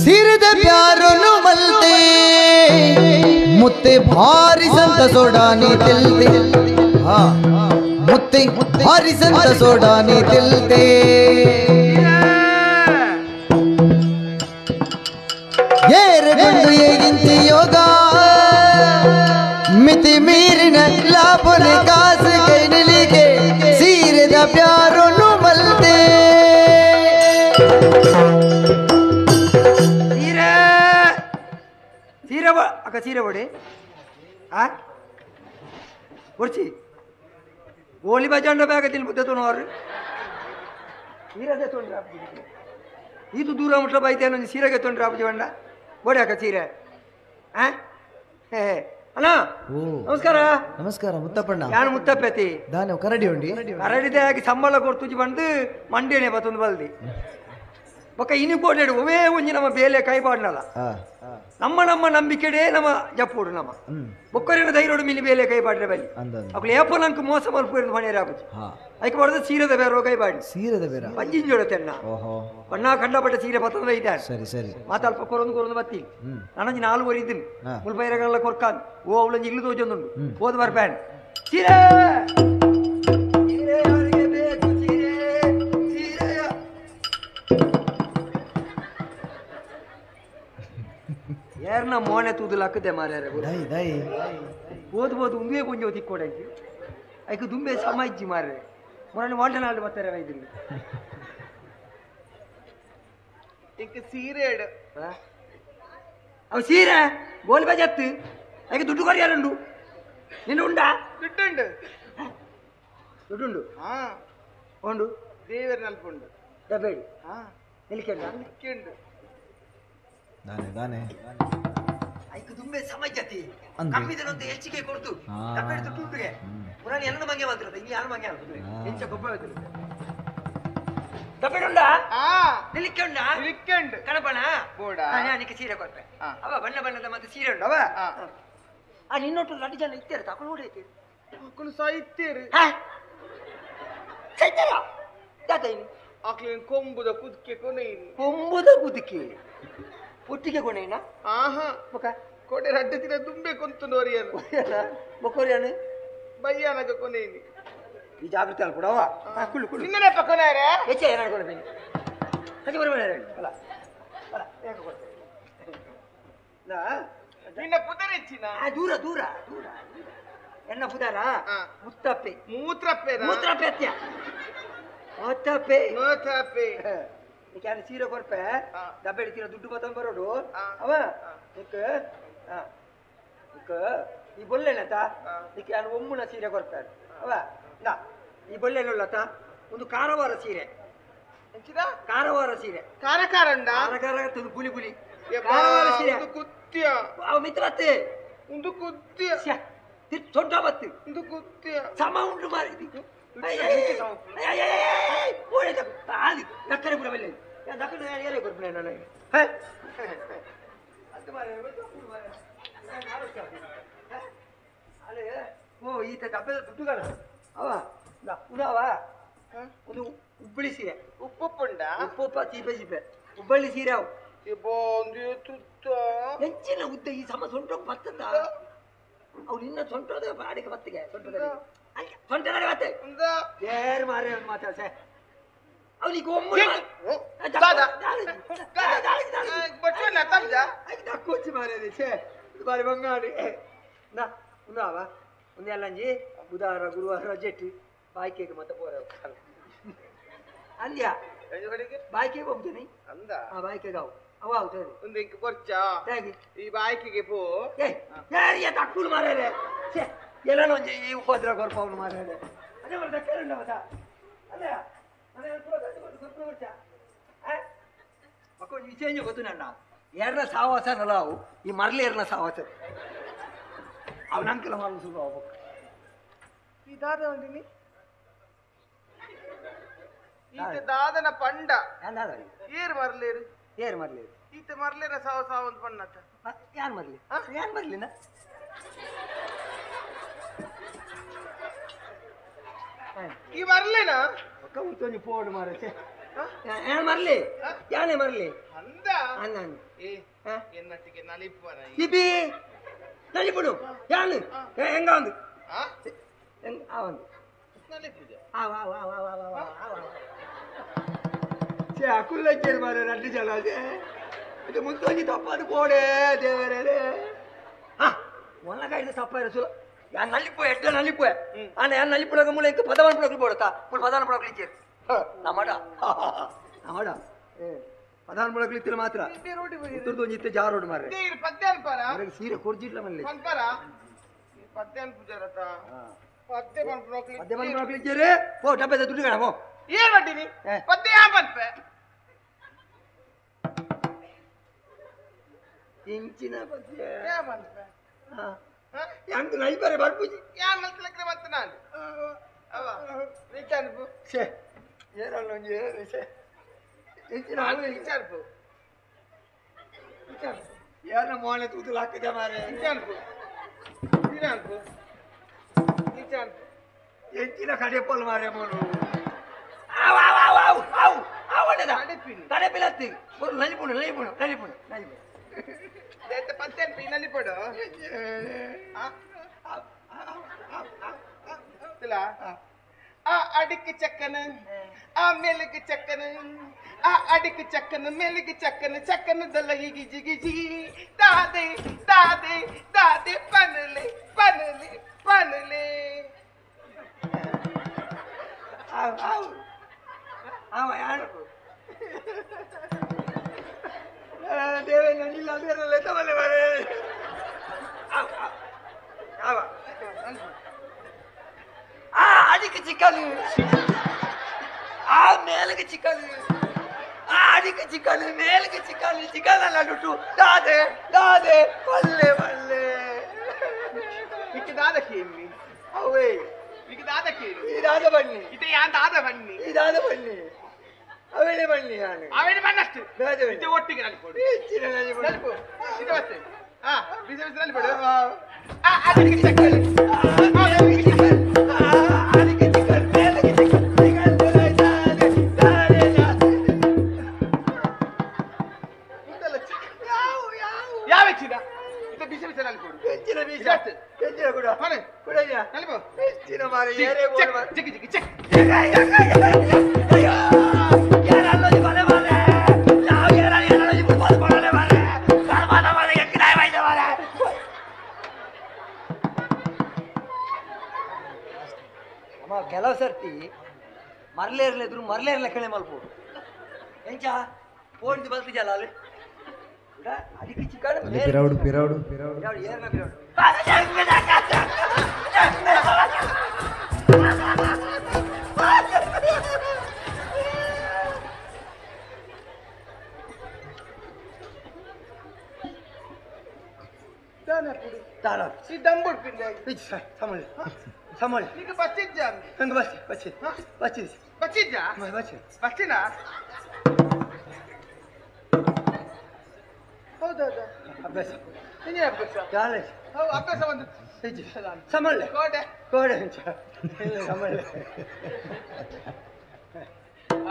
ಸಿರಿದ ಪ್ಯಾರನು ಮಲ್ತೆ ಮುತ್ತೆ ಭಾರಿ ಸಂತ ಸೋಡಾನಿ ತಿಲ್ತೆ ಹಾ ಮುತ್ತೆ ಭಾರಿ ಸಂತ ಸೋಡಾನಿ ತಿಲ್ತೆ ಏರಗೊಂಡು ಏಗಿಂತಿ ಯೋಗ ಮಿತಿ ಮೀರಿನ ಲಾಭನೆ ಕಾಸು ಕೈನಲಿಗೆ ಸೀರೆದ ಪ್ಯಾರನು ಮಲ್ತೆ ಸೀರೆ ಅಕ್ಕ ಸೀರೆ ಬಡಿ ಆ ಒಡ್ಚಿ ಗೋಲಿ ಬಜಾಂಡ ಬ್ಯಾಗ ತಿನ್ಬುತ್ತೆ ತೊನೋರು ಸೀರೆ ತೊಂದ್ರೆ ಆಪುಜಿ ಇದು ದೂರ ಮುಟ್ಲ ಬೈತೆ ಒಂಜಿ ಸೀರೆಗೆ ತೊಂದ್ರೆ ಆಪುಜಿ ಬಂಡ ಬೋಡಿ ಅಕ್ಕ ಸೀರೆ ಆ ಹೇ ಅಣ್ಣ ನಮಸ್ಕಾರ ನಮಸ್ಕಾರ ಮುತ್ತಪ್ಪಣ್ಣ ಯಾನು ಮುತ್ತಪ್ಪತಿ ದಾನ ಕರಡಿ ಉಂಡಿ ಕರಡಿದೆ ಹಾಕಿ ಸಂಬಳ ಕೊಡ್ತುಜಿ ಬಂದು ಮಂಡೇನೆ ಬತ್ತೊಂದು ಬಲ್ದಿ ಬೊಕ್ಕ ಇನಿ ಕೋಟೆಡು ಒವೇ ಒಂಜಿ ನಮ್ಮ ಬೇಲೆ ಕೈ ಪಾಡ್ನಲ್ಲ ನಮ್ಮ ನಮ್ಮ ನಂಬಿಕೆಡೇ ನಮ್ಮ ಜಪ್ಪೋಡು ನಮ್ಮ ಬೊಕ್ಕರಿನ ಧೈರ್ಯೋಡು ಮಿನಿ ಬೇಲೆ ಕೈ ಪಾಡ್ರೆ ಬಲ್ಲಿ ಅಕ್ಲು ಏಪೋ ನಂಗೆ ಮೋಸ ಮಲ್ಪು ಮನೆಯರ ಆಪುಜಿ ಐಕೆ ಮಾಡೋದು ಸೀರೆದ ಬೇರೆ ಕೈ ಪಾಡಿ ಸೀರೆದ ಬೇರೆ ಪಂಜಿಂಜೋಡ ತೆನ್ನ ಬಣ್ಣ ಕಂಡಪಟ್ಟ ಸೀರೆ ಬತ್ತದ ಇದೆ ಸರಿ ಸರಿ ಮಾತಾಲ್ಪ ಕೊರೊಂದು ಕೊರೊಂದು ಬತ್ತಿ ನಾನೊಂಜಿ ನಾಲ್ಕು ವರಿ ಇದ್ದೀನಿ ಮುಲ್ಪೈರಗಳೆಲ್ಲ ಕೊರ್ಕಾನ್ ಓ ಅವಳೊಂಜಿ ಇಲ್ಲು ತೋಜೊಂದುಂಡು ಹೋದ ಬರ್ಪ್ಯಾನ್ ಸೀರೆ ಸೀರೆ ಯಾರಿಗೆ ಬೇಕು ಸೀರೆ ಸೀರೆಯ ಏರ್ನ ಮೋನೆ ತೂದು ಮಾರ್ಯಾರ ಓದ್ ಬೋದು ಉಂಬೆ ಕೊಂಚ ತಿಕ್ಕೋಡಂಚಿ ಐಕ್ ದುಂಬೆ ಸಮ ಇಜ್ಜಿ ಮಾರ್ರೆ ಮೊನ್ನೆ ವಾಂಟನಾಡು ಬರ್ತಾರೆ ಇದ್ರಲ್ಲಿ ಇಂಕ ಸೀರೆ ಅವು ಸೀರೆ ಗೋಲ್ ಬಜತ್ತು ಐಕ್ ದುಡ್ಡು ಕೊರಿಯಾರುಂಡು ನಿನ್ನ ಉಂಡಾ ದುಡ್ಡುಂಡು ದುಡ್ಡುಂಡು ಹಾ ಉಂಡು ದೇವರ ನಲ್ಪುಂಡು ಡಬ್ಬೇಡಿ ಹಾ ನಿಲ್ಕೆಂಡ ನಿಲ್ಕೆಂಡು ದಾನೆ ದಾನೆ ಐಕ್ ದುಂಬೆ ಸಮಜ್ಜತಿ ಕಮ್ಮಿದನೊಂದು ಹೆಚ್ಚಿಗೆ ಕೊಡ್ತು ಡಬ್ಬೇಡಿ ದುಡ್ಡು ಉಂಡುಗೆ ಪುರಾಣಿ ಎನ್ನ ಮಂಗೆ ಮಾತ್ರ ಇನ್ನು ಯಾರು ಮಂಗೆ ಆಗ್ತದೆ ಎಂಚ ಗೊಬ್ಬರ ಡಬ್ಬೇಡುಂಡಾ ನಿಲಿಕೆ ಉಂಡಾ ನಿಲಿಕೆಂಡು ಕಣಪಣ ಬೋಡ ನಿಕ್ಕೆ ಸೀರೆ ಕೊಟ್ಟೆ ಅವ ಬಣ್ಣ ಬಣ್ಣದ ಮತ್ತೆ ಸೀರೆ ಉಂಡು ಅವ ಆ ನಿನ್ನೊಟ್ಟು ಲಡ್ಡು ಜನ ಇತ್ತೇರು ತಕೊಂಡು ನೋಡಿ ಇತ್ತೀರು ಅಕ್ಕಳು ಸಾಯ್ತೇರು ಸೈತಾರ ಜಾತೈನಿ ಅಕ್ಲೇನು ಕೊಂಬುದ ಕುದುಕೆ ಕೊನೆಯಿನಿ ಕೊಂಬುದ ಕುದುಕೆ ಒಟ್ಟಿಗೆ ಕೊನೆಯಿನ ಆಹಾ ಮುಖ ಕೊಡೆ ರಡ್ಡು ದಿನ ದುಂಬೆ ಕೊಂತು ನೋರಿಯನು ಬೊಕ್ಕೋರಿಯನು ಬಯ್ಯಾನಗ ಕೊನೆಯಿನಿ ಈ ಜಾಗೃತಿ ಅಲ್ಲ ಕೊಡವ ಕುಳ್ಳು ಕುಳ್ಳು ನಿನ್ನನೆ ಪಕ್ಕೊನಾರೆ ಹೆಚ್ಚೆ ಏನಾರು ಕೊಡ್ತೀನಿ ಹಚ್ಚಿ ಬರಬೇಡ ಅಲ್ಲ ಅಲ್ಲ ಯಾಕೆ ಕೊಡ್ತೇನೆ ನಿನ್ನ ಪುದರ್ ಹೆಚ್ಚಿನ ದೂರ ದೂರ ದೂರ ಎನ್ನ ಪುದರ ಮುತ್ತಪ್ಪೆ ಮೂತ್ರಪ್ಪೆ ಮೂತ್ರಪ್ಪೆ ಅತ್ಯ ಮುತ್ತಪ್ಪೆ ಮೂತ್ರಪ್ಪೆ ಯಾರು ಸೀರೆ ಕೊರ್ಪೆ ಡಬ್ಬೆ ತೀರ ದುಡ್ಡು ಬತ್ತಂಬ ಬರೋಡು ಅವ ನಿಕ್ ನಿಕ್ ಈ ಬೊಲ್ಲೆನತ ನಿಕ್ ಯಾರು ಒಮ್ಮುನ ಸೀರೆ ಕೊರ್ಪೆ ಅವ ನಾ ಈ ಬೊಲ್ಲೆನುಳ್ಳತ ಒಂದು ಕಾರವಾರ ಸೀರೆ ಕಾರವಾರ ಸೀರೆ ಖಾರ ಖಾರ ಖಾರ ಖಾರ ಪುಲಿ ಪುಲಿ ಕಾರವಾರ ಸೀರೆ ಕುತ್ಯ ಅವ ಮಿತ್ರ ಬತ್ತೆ ಒಂದು ಕುತ್ಯ ದೊಡ್ಡ ಬತ್ತು ಒಂದು ಕುತ್ಯ ಸಮ ಉಂಟು ಮಾರಿದಿ ದಕ್ಕರೆ ಪುರ ಬೆಲ್ಲ ದಕ್ಕರೆ ಏರೇ ಕೊರ್ಪುನೆ ನನಗೆ ಅಲ್ಲೇ ಓ ಈತ ದಬ್ಬದ ದುಡ್ಡುಗಳ ಅವ ಉದಾವ ಒಂದು ಹುಬ್ಬಳ್ಳಿ ಸೀರೆ ಉಪ್ಪುಂಡ ಉಪ್ಪುಪ್ಪ ಚೀಪೆ ಚೀಪೆ ಹುಬ್ಬಳ್ಳಿ ಸೀರೆ ಅವು ಹೆಚ್ಚಿನ ಉದ್ದ ಈ ಸಮ ಸೊಂಟ ಬತ್ತದ ಅವು ನಿನ್ನ ಸೊಂಟದ ಅಡಿಗೆ ಬತ್ತಿಗೆ ಸೊಂಟದ ಸೊಂಟದ ಬತ್ತೆ ಏರು ಮಾರೇ ಮಾತಾಡ ಸೇ ಅವನಿಗೆ ಒಮ್ಮೆ ದಕ್ಕೋಚಿ ಮಾರೇ ಛೇ ಬಾರಿ ಬಂಗಾಡಿ ನಾ ಉಂದಾವ ಒಂದೆಲ್ಲಂಜಿ ಬುಧವಾರ ಗುರುವಾರ ರಜೆಟ್ಟು ಬಾಯ್ಕೆಗೆ ಮತ್ತೆ ಪೋರ ಅಂದ್ಯಾ ಬಾಯ್ಕೆಗೆ ಹೋಗ್ತೀನಿ ಅಂದ ಆ ಬಾಯ್ಕೆಗೆ ಅವು ಅವ ಹೌದು ಒಂದು ಇಂಕ್ ಕೊರ್ಚಾ ಈ ಬಾಯ್ಕೆಗೆ ಪೋ ಏ ಯಾರಿಗೆ ತಕ್ಕುಲು ಮಾರೇ ಛೇ ಎಲ್ಲ ಒಂಜಿ ಈ ಉಪದ್ರ ಕೊರ್ಪ ಅವನು ಮಾರೇ ಅದೇ ಬರ ದಕ್ಕರುಂಡ ಮತ ಅಲ್ಲ ಮಕ್ಕ ಒಂದು ವಿಷಯ ಗೊತ್ತು ನನ್ನ ಎರಡನ ಸಾವಾಸ ನಲ್ಲ ಅವು ಈ ಮರಲಿ ಎರಡನ ಸಾವಾಸ ಅವನ ಅಂಕಲ ಮಾರಲು ಸುರು ಅವು ಈ ದಾದ ಒಂದಿನಿ ಈತ ದಾದನ ಪಂಡ ಏರು ಮರಲೇರು ಏರು ಮರಲೇರು ಈತ ಮರಲೇನ ಸಾವ ಸಾವ ಅಂತ ಪಣ್ಣತ್ತ ಯಾನ್ ಮರಲಿ ಯಾನ್ ಮರಲಿನ ಈ ಮರಲೇನಾ ಒಕ್ಕ ಮುತ್ತೊಂಜಿ ಪೋಡು ಮಾರಚೆ ಯಾನ್ ಮರಲಿ ಯಾನೇ ಮರಲಿ ಅಂದ ಅಂದ ಏ ಎನ್ನಟ್ಟಿಗೆ ನಲಿಪುವನ ಇಬಿ ನಲಿಪುಡು ಯಾನು ಹೆಂಗ ಒಂದು ಆ ಒಂದು ನಲಿಪುಜ ಆ ವಾ ವಾ ವಾ ವಾ ವಾ ವಾ ವಾ ಛೇ ಅಕುಲ್ಲಚ್ಚೇರು ಮಾರೆ ರಡ್ಡು ಜನ ಛೇ ಇದು ಮುತ್ತೊಂಜಿ ತಪ್ಪದು ಪೋಡೆ ದೇವರೇ ಹಾ ಮೊನ್ನಕಾಯ್ದು ತಪ್ಪ ಸುಲ ಯಾನ್ ನಲ್ಲಿಪು ಎಡ್ಡ ನಲ್ಲಿಪು ಆನ ಯಾನ್ ನಲ್ಲಿಪುಡಗ ಮೂಲ ಇಂಕ ಪದವನ್ ಪುಡಕ್ಲು ಪೋಡತಾ ಮೂಲ ಪದವನ್ ಪುಡಕ್ಲು ಇಚ್ಚೇರು ನಮಡ ನಮಡ ಏ ಪದವನ್ ಪುಡಕ್ಲು ಇತ್ತಿಲ್ಲ ಮಾತ್ರ ಉತ್ತರದೊಂಜಿ ಇತ್ತೆ ಜಾರೋಡು ಮಾರ್ರೆ ಪದ್ಯ ಅನ್ಪಾರ ಸೀರೆ ಕೊರ್ಜಿಡ್ಲ ಮಲ್ಲೆ ಅನ್ಪಾರ ಪದ್ಯ ಅನ್ಪುಜಾರತ ಪದ್ಯ ಪನ್ಪುನಕ್ಲು ಪದ್ಯ ಪನ್ಪುನಕ್ಲು ಇಚ್ಚೇರು ಪೋ ಡಬ್ಬೆದ ದುಡ್ಡು ಕಣ ಪೋ ಏನ್ ಮಾಡ್ತೀನಿ ಪದ್ಯ ಯಾ ಪನ್ಪೆ ಇಂಚಿನ ಪದ್ಯ ಯಾ ಪನ್ಪೆ ಹೆಂಗ್ ನೈಬರೆ ಬರ್ಪುಜಿ ಯಾ ಮಲ್ತಲಕ್ರೆ ಮತ್ತೆ ನಾನು ಅವ ನಿಚಾನ್ಪು ಛೇ ಏನಲ್ಲ ಒಂಜಿ ಏರು ಛೇ ಇಂಚಿನ ಹಾಲು ನಿಚಾನ್ಪು ಯಾರನ್ನ ಮೋನೆ ತೂತುಲು ಹಾಕಿದೆ ಮಾರೆ ನಿಚಾನ್ಪು ನಿಚಾನ್ಪು ನಿಚಾನ್ಪು ಎಂಚಿನ ಕಡೆಪಲ್ ಮಾರೆ ಮೋನು ಆವ್ ಆವ್ ಆವ್ ಆವ್ ಆವ್ ಆವ್ ಅಣ್ಣದ ತಡೆಪಿಲತ್ತಿ ಒಂದು ನಲಿಪುಣು ನಲಿಪುಣು ನಲಿಪುಣು ನಲಿಪುಣು ದೆತ್ತ ಪತ್ತೇನ್ ಪಿ ನಲಿಪಡು ಆ ಇಲ್ಲ ಆ ಅಡಿಕ್ ಚಕ್ಕನ ಆ ಮೇಲಕ್ಕೆ ಚಕ್ಕನ ಆ ಅಡಿಕ್ ಚಕ್ಕನ ಮೇಲಕ್ಕೆ ಚಕ್ಕನ ಚಕ್ಕನದಲ್ಲ ಗಿಜಿ ಗಿಜಿ ದಾದೆ ದಾದೆ ದಾದೆ ಪನಲೆ ಪನಲೆ ಪನಲೆ ಅಡಿಕೆ ಚಿಕನ್ ಆ ಮೇಲಕ್ಕೆ ಚಿಕನ್ ಆ ಅಡಿಕೆ ಚಿಕನ್ ಮೇಲಕ್ಕೆ ಚಿಕನ್ ಚಿಕನ್ ಅಲ್ಲ ದುಡ್ಡು ದಾದೆ ದಾದೆ ಪಲ್ಲೆ ಪಲ್ಲೆ ಇಕ್ಕೆ ದಾದಕ್ಕೆ ಎಮ್ಮಿ ಅವೇ ಇಕ್ಕೆ ದಾದಕ್ಕೆ ಈ ದಾದ ಬನ್ನಿ ಇದೆ ಯಾ ದಾದ ಬನ್ನಿ ಈ ದಾದ ಬನ್ನಿ ಅವೇಳೆ ಬನ್ನಿ ನಾನು ಅವೇಳೆ ಬಣ್ಣಷ್ಟು ದಾದ ಇದು ಒಟ್ಟಿಗೆ ನಲ್ಪೋಡು ನಲ್ಪು ಇದು ಮತ್ತೆ ಆ ಬಿಸಿ ಬಿಸಿ ನಲ್ಪೋಡು ಆ ಅಡಿಕೆ ಚಿಕನ್ ಆ ಅಡಿಕೆ ಚಿಕನ್ ಅಡಿಕೆ ಚಿಕನ್ ಮೇಲಕ್ಕೆ ಚಿಕನ್ ಚಿಕನ್ ದಾದೆ ದಾದೆ ದಾದೆ ಯಾವ ಯಾವ ಯಾವ ಹೆಚ್ಚಿದ ಇದು ಬಿಸಿ ಬಿಸಿ ನಲ್ಪೋಡು ಹೆಚ್ಚಿನ ಬಿಸಿ ಹೆಚ್ಚಿನ ಕೂಡ ಮನೆ ಕುಡಯ್ಯ ನಲ್ಪು ಹೆಚ್ಚಿನ ಮಾರೆ ಏರೇ ಚೆಕ್ ಚಿಕ್ಕಿ ಚಿಕ್ಕಿ ಚೆಕ್ ಅಯ್ಯೋ ಯಾರಲ್ಲೋಜಿ ಬಲೆ ಬಲೆ ನಾವು ಯಾರ ಯಾರಲ್ಲೋಜಿ ಬಲೆ ಬಲೆ ಬಲೆ ಬಲೆ ಬಲೆ ಎಕ್ಕಿದಾಯ ಬೈದ ಬಲೆ ಅಮ್ಮ ಕೆಲವು ಸರ್ತಿ ಮರಲೇರ್ಲೆ ಇದ್ರು ಮರಲೇರ್ಲೆ ಕೆಳೆ ಮಲ್ಪೋಡು ಎಂಚ ಪೋಂಡಿ ಬಲ್ತಿಜಲ್ಲ ಅಲ್ಲಿ ಅದಕ್ಕೆ ಚಿಕ್ಕಣ ಪಿರೌಡು ಪಿರೌಡು ಪಿರೌಡು ಏರ್ನ ಪಿರೌಡು ಅಭ್ಯಾಸ ನಿನ್ನೆ ಅಭ್ಯಾಸ ಹೌದು ಅಭ್ಯಾಸ ಬಂದು ಸಮಳ್ಳೆ ಕೋಡೆ ಕೋಡೆ ಸಮಳ್ಳೆ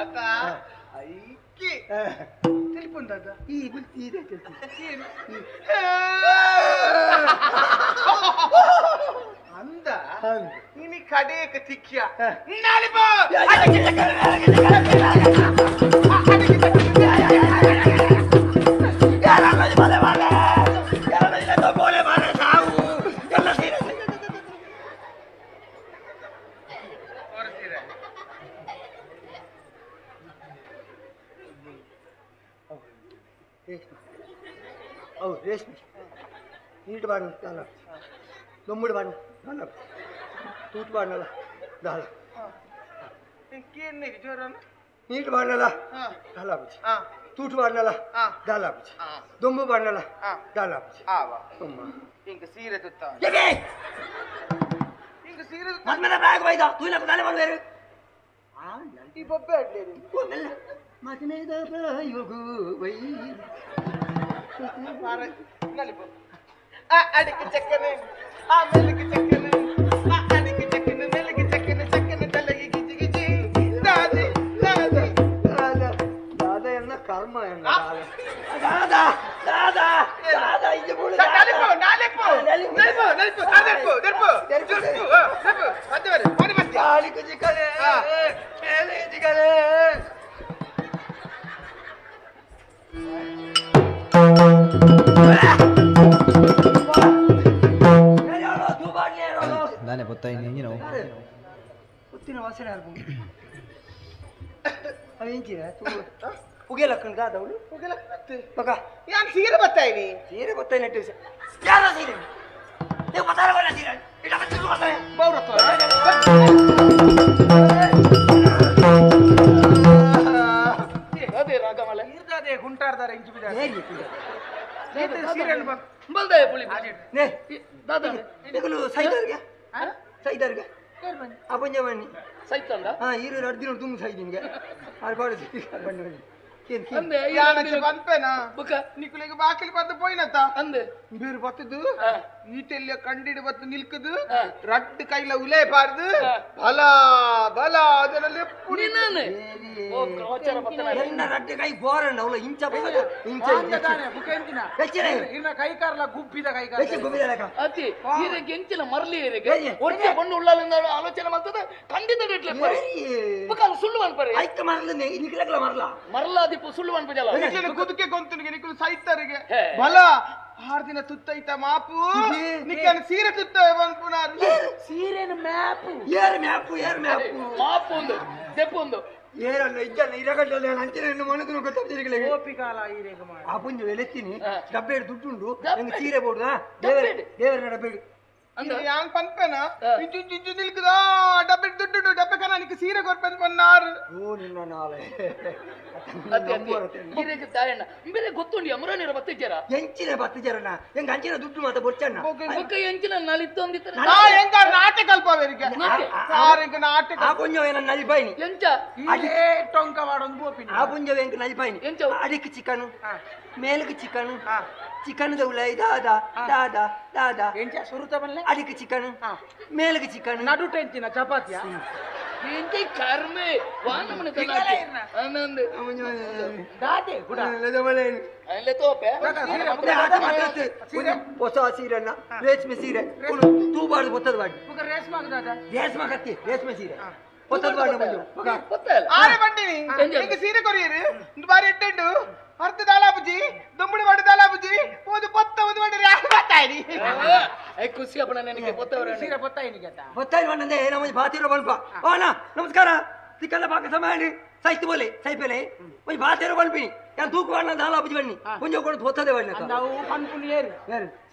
ಅತ್ತ ಐಕಿ ತಿಳ್ಪುಂದದ ಈ ಬುಲ್ತಿ ಇದೆ ಅಂದ ನೀನಿ ಕಡೆಯಕ್ಕೆ ತಿಕ್ಕಿಯ ನಾಳಿಪ ಹೌದು ರೇಷ್ಮೆ ನೀಟ್ ಬಾಣ ದಾಲ ದೊಮ್ಮುಡು ಬಾಣ ದಾಲ ತೂತು ಬಾಣಲ್ಲ ದಾಲ ನೀಟ್ ಬಾಣಲ್ಲ ದಾಲ ಬುಜಿ ತೂಟು ಬಾಣಲ್ಲ ದಾಲ ಬುಜಿ ದೊಮ್ಮು ಬಾಣಲ್ಲ ದಾಲ ಬುಜಿ ಇಂಕ ಸೀರೆ ತುತ್ತ ಇಂಕ ಸೀರೆ ಮದ್ಮೇಲೆ ಬ್ಯಾಗ್ ಬೈದ ತೂಯಿನ ದಾಲೆ ಮಾಡ್ಬೇರು ಈ ಬೊಬ್ಬೆ ಅಡ್ಲೇರಿ ಮದ್ಮೇದ ಯೋಗು ವೈ ಅಡಿಕೆ ಚಕ್ಕನೆ ಆ ಮೇಲಕ್ಕೆ ಚಕ್ಕನೆ ಆ ಅಡಿಕೆ ಚಕ್ಕನೆ ಮೇಲಕ್ಕೆ ಚಕ್ಕನೆ ಚಕ್ಕನೆ ತಲೆಗೆ ಗಿಜಿ ಗಿಜಿ ದಾದೆ ದಾದೆ ದಾದ ದಾದ ಎನ್ನ ಕರ್ಮ ಎನ್ನ ದಾದ ದಾದ ದಾದ ಇದು ಬೋಳು ನಲಿಪು ನಲಿಪು ನಲಿಪು ನಲಿಪು ನಲಿಪು ನಲಿಪು ನಲಿಪು ನಲಿಪು ಮತ್ತೆ ಬರೆ ಮನೆ ಮತ್ತೆ ಅಡಿಕೆ ಚಿಕ್ಕನೆ ಮೇಲಕ್ಕೆ ಚಿಕ್ಕನೆ ದಾನೆ ಗೊತ್ತಾಯ್ತು ನೀನು ಉತ್ತಿನ ವಾಸನೆ ಯಾರು ಅವೇಂಚಿನ ಪುಗೆ ಲಕ್ಕಣ ದಾದವಳು ಪುಗೆ ಲಕ್ಕಣ ಮಗ ಯಾನ್ ಸೀರೆ ಬತ್ತಾಯಿನಿ ಸೀರೆ ಬತ್ತಾಯಿ ನೆಟ್ಟು ಯಾರ ಸೀರೆ ನೀವು ಬತ್ತಾರ ಬರ ಸೀರೆ ಇಡ ಬತ್ತಿರು ಬತ್ತಾಯ ಬೌರತ್ವ ಅದೇ ರಾಗಮಲೆ ಇರ್ದಾದೆ ಗುಂಟಾಡ್ದಾರೆ ಇಂಚು ಬಿದ ಬಲ್ದಾಯ ಪುಳಿ ನೇ ದಾದ ನಿಗಲು ಸೈದಾರ್ಗೆ ಸೈದಾರ್ಗೆ ಆ ಪಂಜಮಣ್ಣಿ ಸೈತಂಡ ಹಾ ಈರು ಅರ್ದಿನ ತುಂಬ ಸೈ ನಿಮಗೆ ಆರು ಪಾಡು ಬಣ್ಣಿ ಯಾನಕ್ಕೆ ಬಂಪೆನಾ ಬುಕ ನಿಕುಲಿಗೆ ಬಾಕಿಲ್ ಬಂದು ಪೋಯಿನತ್ತ ಅಂದೆ ಬೀರು ಬತ್ತಿದ್ದು ಈಟೆಲ್ಲ ಕಂಡಿಡು ಬತ್ತು ನಿಲ್ಕದು ರಟ್ಟು ಕೈಲ ಉಲೇ ಬಾರ್ದು ಬಲ ಬಲ ಅದರಲ್ಲಿ ರಡ್ಡು ಕೈ ಬೋರಣ್ಣ ಅವಳ ಇಂಚ ಇಂಚ ಕೈ ಕಾರ್ಲ ಗುಬ್ಬಿದ ಕೈ ಅತಿ ಈರೆಗೆ ಎಂಚಿನ ಮರಲಿ ಈರೆಗೆ ಒಟ್ಟೆ ಬಣ್ಣು ಉಳ್ಳಾಲಿಂದ ಆಲೋಚನೆ ಮಾಡ್ತದೆ ಖಂಡಿತ ರೇಟ್ಲೆ ಪರಿ ಸುಳ್ಳು ಅನ್ಪರೆ ಐಕ ಮರಲ ನಿಕ್ಲಕ್ಲ ಮರಲ ಮರಲಾದಿಪ್ಪು ಸುಳ್ಳು ಅನ್ಪಜಲ್ಲ ಕುದುಕೆ ಕೊಂತನಿಗೆ ನಿಕ್ಲು ಸೈತರಿಗೆ ಬಲ 6 ದಿನ ತುತ್ತೈತ ಮಾಪು ನಿಕ್ಕನ ಸೀರೆ ತುತ್ತ ಅನ್ಪುನಾರು ಸೀರೆನ ಮ್ಯಾಪು ಏರ್ ಮ್ಯಾಪು ಏರ್ ಮ್ಯಾಪು ಮಾಪು ಒಂದು ದೆಪ್ಪು ಒಂದು ಏರಣ್ಣ ಇಜ್ಜಣ್ಣ ಇರಗಡ್ಡಲ್ಲ ಅಂಚಿನ ಮನದನ್ನು ಗೊತ್ತಾಗ್ತಿರಲಿಲ್ಲ ಗೋಪಿಕಾಲ ಈರೆಗೆ ಮಾಡಿ ಆ ಪುಂಜ ಎಲೆತ್ತೀನಿ ಡಬ್ಬೇಡು ದುಡ್ಡುಂಡು ನಂಗೆ ಸೀರೆ ಬೋಡು ದೇವರ ದೇವರ ಡಬ್ಬೇಡು ಯಾನ್ ಪನ್ಪೆನ ಇಂಚು ಇಂಚು ನಿಲ್ಕದ ಡಬ್ಬೆ ದುಡ್ಡು ಡಬ್ಬೆ ಕನ ನಿಕ್ಕೆ ಸೀರೆ ಕೊರ್ಪೆನ್ ಪನ್ನಾರು ಓ ನಿನ್ನ ನಾಳೆ ಈರೆಗೆ ತಾಯಣ್ಣ ಬೇರೆ ಗೊತ್ತುಂಡಿ ಅಮರನಿರ ಬತ್ತಿಜ್ಜರ ಎಂಚಿನ ಬತ್ತಿಜ್ಜರಣ್ಣ ಹೆಂಗ ಅಂಚಿನ ದುಡ್ಡು ಮಾತ ಬೊಚ್ಚಣ್ಣ ಬೊಕ್ಕ ಎಂಚಿನ ನಾಳಿತ್ತೊಂದಿತ್ತ ಹೆಂಗ ನಾಟಕ ಅಲ್ಪವೇರಿಗೆ ಸಾರಿಗೆ ನಾಟಕ ಆ ಪುಂಜ ಏನ ನಲಿಪಾಯಿನಿ ಎಂಚ ಅದೇ ಟೊಂಕ ಮಾಡೋದು ಬೋಪಿನಿ ಆ ಪುಂಜ ಎಂಕ ನಲಿಪಾಯಿನಿ ಎಂಚ ಅಡಿಕ್ ಚಿಕನ್ ಮೇಲಕ್ಕೆ ಚಿಕನ್ ಚಿಕನ್ ದೌಲೈ ದಾದಾ ದಾದಾ ದಾದಾ ಎಂಚ ಸುರುತ ಬಲ್ಲೆ ಅಡಿಕ್ ಚಿಕನ್ ಮೇಲಕ್ಕೆ ಚಿಕನ್ ನಡುಟ ಎಂಚಿನ ಚಪಾತಿಯ ಎಂಚ ಕರ್ಮೆ ವಾನಮನ ಆನಂದ ದಾದೆ ಗುಡ ಅಲ್ಲೇ ತೋಪೆ ಹೊಸ ಸೀರೆನ ರೇಷ್ಮೆ ಸೀರೆ ತೂಬಾರ್ದು ಗೊತ್ತದ ಬಾಡಿ ರೇಷ್ಮೆ ದಾದಾ ರೇಷ್ಮೆ ಕತ್ತಿ ರೇಷ್ಮೆ ಸೀರೆ ಗೊತ್ತದ ಬಾಡಿ ಆರೆ ಬಂಡಿನಿ ನಿಂಗೆ ಸೀರೆ ಕೊರಿಯರು ಬಾರಿ ಎಟ್ಟೆಂಡು ಅರ್ಧ ದಾಲಾಬುಜಿ ದುಂಬುಡಿ ಮಾಡಿ ದಾಲಾಬುಜಿ ಒಂದು ಪೊತ್ತ ಒಂದು ಮಾಡಿ ಬರ್ತಾಯಿರಿ ಖುಷಿ ಅಪ್ಪಣ ನನಗೆ ಪೊತ್ತವರ ಸೀರೆ ಪೊತ್ತಾಯಿನಿ ಕೇಟ ಪೊತ್ತಾಯಿ ಬಂದಂದೆ ನಮ್ಮ ಬಾತಿರೋ ಬಲ್ಪ ಓ ಅಣ್ಣ ನಮಸ್ಕಾರ ತಿಕ್ಕಲ್ಲ ಪಾಕ ಸಮಯ ಸೈತು ಬೋಲೆ ಸೈಪೆಲೆ ಒಂಜಿ ಬಾತೇರೋ ಬಲ್ಪಿನಿ ಯಾನ್ ತೂಕು ಅಣ್ಣ ದಾಲಾಬುಜಿ ಬನ್ನಿ ಒಂಜಿ ಕೊಡು ಹೊತ್ತದೆ ಬನ್ನಿ ನಾವು ಪನ್ಪುನಿ ಏರು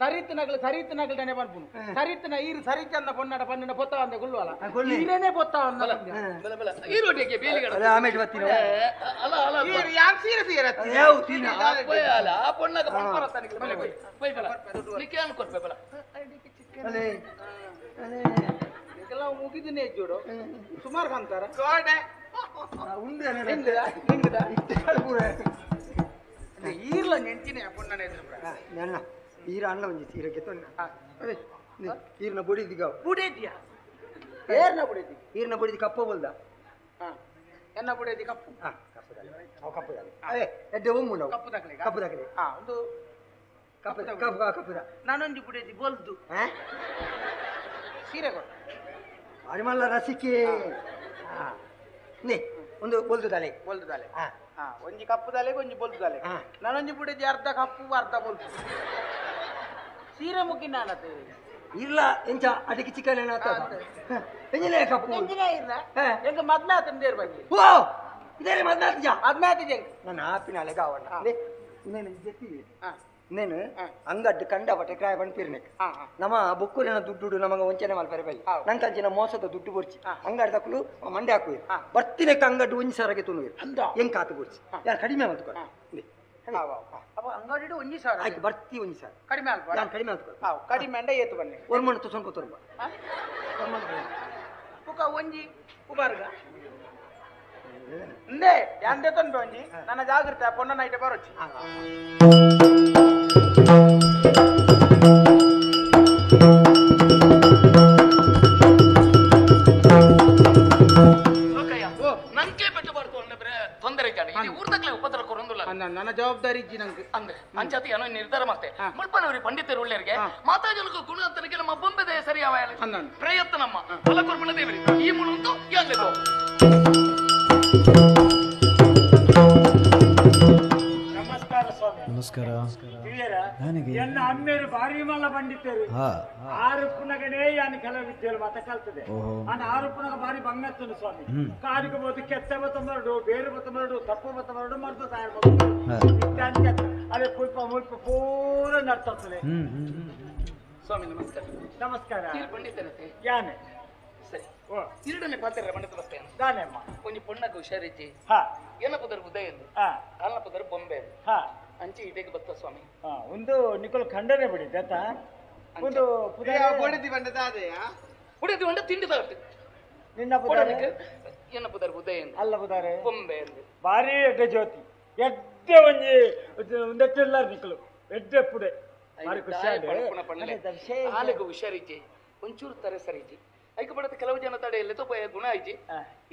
ಸರಿತ್ ನಗಲು ಸರಿತ್ ನಗಲು ತಾನೆ ಪನ್ಪುನು ಸರಿತ್ನ ಈರು ಸರಿಚಂದ ಪೊನ್ನಡ ಪನ್ನಡ ಪೊತ್ತ ಅಂದ ಗುಲ್ವಲ ಈರೇನೆ ಪೊತ್ತ ಅಂದ ಬಲ ಬಲ ಈ ರೋಟಿಗೆ ಬೇಲಿಗಡ ಅಲ್ಲ ಆಮೇಲೆ ಬತ್ತೀನಿ ಅಲ್ಲ ಅಲ್ಲ ಈರು ಯಾನ್ ಸೀರೆ ಸೀರೆ ಯಾವ ತೀನ ಅಲ್ಲ ಆ ಪೊನ್ನಗ ಪಂಪರ ತನಗೆ ಬಲ ಬೈ ಬಲ ನಿಕ್ಕೆ ಅನ್ ಕೊರ್ಪೆ ಬಲ ಅಲೆ ಅಲೆ ಇದೆಲ್ಲ ಮುಗಿದಿನೇ ಜೋಡು ಸುಮಾರು ಕಾಂತಾರ ಗೋಡೆ ಈರ್ಲ ನೆಂಚಿನ ಪೊನ್ನನ ಎದುರು ನನ್ನ ಈರ ಅಣ್ಣ ಒಂಜಿ ಸೀರೆ ಗೆತ್ತೊನ್ನ ಅದೇ ಈರ್ನ ಬೊಡಿದಿಗ ಬುಡೇದಿಯ ಏರ್ನ ಬುಡೇದಿ ಈರ್ನ ಬೊಡಿದಿ ಕಪ್ಪ ಬೋಲ್ದ ಎನ್ನ ಬುಡೇದಿ ಕಪ್ಪು ಹಾ ಕಪ್ಪು ಅವು ಕಪ್ಪು ಅದೇ ಎಡ್ಡೆ ಒಮ್ಮು ನಾವು ಕಪ್ಪು ತಕಲೆ ಕಪ್ಪು ತಕಲೆ ಹಾ ಒಂದು ಕಪ್ಪು ಕಪ್ಪು ಕಪ್ಪುದ ನಾನೊಂಜಿ ಬುಡೇದಿ ಬೋಲ್ದು ಸೀರೆ ಕೊಡು ಅರಿಮಲ್ಲ ರಸಿಕೆ ನೇ ಒಂದು ಬೊಲ್ದು ದಾಲೆ ಬೊಲ್ದು ದಾಲೆ ಹಾ ಒಂಜಿ ಕಪ್ಪು ದಾಲೆ ಒಂಜಿ ಬೊಲ್ದು ದಾಲೆ ನಾನೊಂಜಿ ಬುಡೇದಿ ಅರ್ಧ ಕಪ್ಪು ಅರ್ಧ ಬೊಲ್ದು ಸೀರೆ ಮುಗಿ ನಾನತೆ ಇಲ್ಲ ಎಂಚ ಅಡಿಗೆ ಚಿಕನ್ ಏನಾತ ಎಂಜಿನೇ ಕಪ್ಪು ಎಂಜಿನೇ ಇಲ್ಲ ಎಂಗ ಮದ್ಮೆ ಆತನ ದೇರ್ ಬಗ್ಗೆ ಓ ಇದೇ ಮದ್ಮೆ ಆತಜ ಮದ್ಮೆ ಆತಜ ನಾನು ಆಪಿನ ಅಲೆಗ ಅವಣ್ಣ ನೇನು ಜೆತ್ತಿ ನೇನು ಅಂಗಡ್ಡು ಕಂಡ ಬಟ್ಟೆ ಕ್ರಾಯ ಪನ್ಪಿರ್ನೆ ನಮ್ಮ ಬೊಕ್ಕುರಿನ ದುಡ್ಡು ನಮಗ ವಂಚನೆ ಮಲ್ಪರೆ ಬೈ ನಂಗೆ ಅಂಚಿನ ಮೋಸದ ದುಡ್ಡು ಬೊರ್ಚಿ ಅಂಗಡಿ ತಕ್ಕಲು ಮಂಡೆ ಹಾಕುವೆ ಬರ್ತಿನಕ್ಕೆ ಅಂಗಡ್ಡು ಒಂಜಿ ಸಾರಗೆ ತುನುವೆ ಹೆಂಗ್ ಕಾತು ಬೊರ್ಚಿ ಯಾರು ಕಡಿಮೆ ಮಲ್ತ್ಕೊಳ ಅಂಗಡಿ ಒಂಜಿ ಸಾವಿರ ಆಯ್ತು ಬರ್ತಿ ಒಂಜಿ ಸಾವಿರ ಕಡಿಮೆ ಅಲ್ಪ ನಾನು ಕಡಿಮೆ ಮಲ್ತ್ಕೊಳ ಕಡಿಮೆ ಅಂಡ ಏತು ಬನ್ನಿ ಒರ್ಮಣ ತುಸೊಂಕ ತೊರ್ಬ ಪುಕ ಒಂಜಿ ಉಬಾರ್ಗ ಅಂದೇ ಯಾಂದೆ ತೊಂಬೆ ಒಂಜಿ ನನ್ನ ಜಾಗೃತೆ ಪೊನ್ನ ನೈಟ್ ಬರೋಚಿ ನಂಗೆ ಪೆಟ್ಟು ತೊಂದರೆ ಊರ್ದಕ್ಲೆ ಉಪದ್ರ ಕೊರೊಂದುಲ್ಲ ನನ್ನ ಜವಾಬ್ದಾರಿ ಇಜ್ಜಿ ನಂಗೆ ಅಂದ್ರೆ ಅಂಚಾತಿ ಏನೋ ನಿರ್ಧಾರ ಮಾಡ್ತೆ ಮುಳ್ಪನವರಿ ಪಂಡಿತರು ಉಳ್ಳೇರಿಗೆ ಮಾತಾಜಲಕು ಗುಣ ತನಗೆ ನಮ್ಮ ಬೊಂಬೆದೆ ಸರಿ ಅವ ಪ್ರಯತ್ನ ನಮ್ಮ ಫಲ ಕೊರ್ಮಣ ದೇವರಿ ಈ ಮುಳುಂತು ಯಾನ್ಲೆಗೋ ನಮಸ್ಕಾರ ಸ್ವಾಮಿ. ನಮಸ್ಕಾರ. ಎನ್ನ ಅಮ್ಮೇರು ಭಾರಿ ಮಲ್ಲ ಪಂಡಿತರು. ಆರು ಪುನಗನೇ ಯಾನು ಕೆಲವು ವಿದ್ಯೆಗಳು ಮತ ಕಲ್ತದೆ. ಆನ ಆರು ಪುನಗ ಭಾರಿ ಬಂಗತ್ತನು ಸ್ವಾಮಿ. ಕಾರಿಗೆ ಬೋದು ಕೆತ್ತ ಬತ್ತ ಮರಡು, ಬೇರು ಬತ್ತ ಮರಡು, ತಪ್ಪು ಬತ್ತ ಮರಡು, ಮರ್ದು ತಯಾರು ಅದೇ ಪುಲ್ಪ ಮುಲ್ಪ ಪೂರ ನಡ್ತದೆ. ಸ್ವಾಮಿ ನಮಸ್ಕಾರ. ನಮಸ್ಕಾರ. ಪಂಡಿತರತೆ ಯಾನೆ ಸರಿ ಎರಡನೇ ಪಾತ್ರ ಪಂಡಿತ ಬರ್ತೇನೆ. ದಾನೆಮ್ಮ ಒಂಜಿ ಪೊಣ್ಣಗ ಹುಷಾರಿಜ್ಜಿ. ಏನ ಪುದರ್ ಉದಯ ಎಂದು, ಕಾಲ್ನ ಪುದರ್ ಬೊಂಬೆ ಅಂಚೆ ಇದಕ್ಕೆ ಬತ್ತ ಸ್ವಾಮಿ. ಒಂದು ನಿಕೋಲ್ ಖಂಡನೆ ಬಿಡಿ ದತ್ತ ಒಂದು ಬುಡದಿ ಬಂಡದ ಅದೇಯಾ ಬುಡದಿ ಬಂಡ ತಿಂಡಿ ತಗಟ್ಟು ನಿನ್ನ ಪುದರ್ ಏನ ಪುದರ್ ಉದಯ ಎಂದು ಅಲ್ಲ ಪುದಾರೆ ಬೊಂಬೆ ಎಂದು ಭಾರಿ ಎಡ್ಡೆ ಜ್ಯೋತಿ ಎಡ್ಡೆ ಒಂಜಿ ಒಂದೆಟ್ಟೆಲ್ಲಾರು ನಿಕ್ಕಲು ಎಡ್ಡೆ ಪುಡೆ ಆಲೆಗು ಹುಷಾರಿಜ್ಜಿ ಒಂಚೂರು ತರೆ ಸರಿಜ್ಜಿ ಐಕ ಬಡತ ಕೆಲವು ಜನ ತಡೆ ಲೆತೋಪಾಯ ಗುಣ ಆಯ್ಜಿ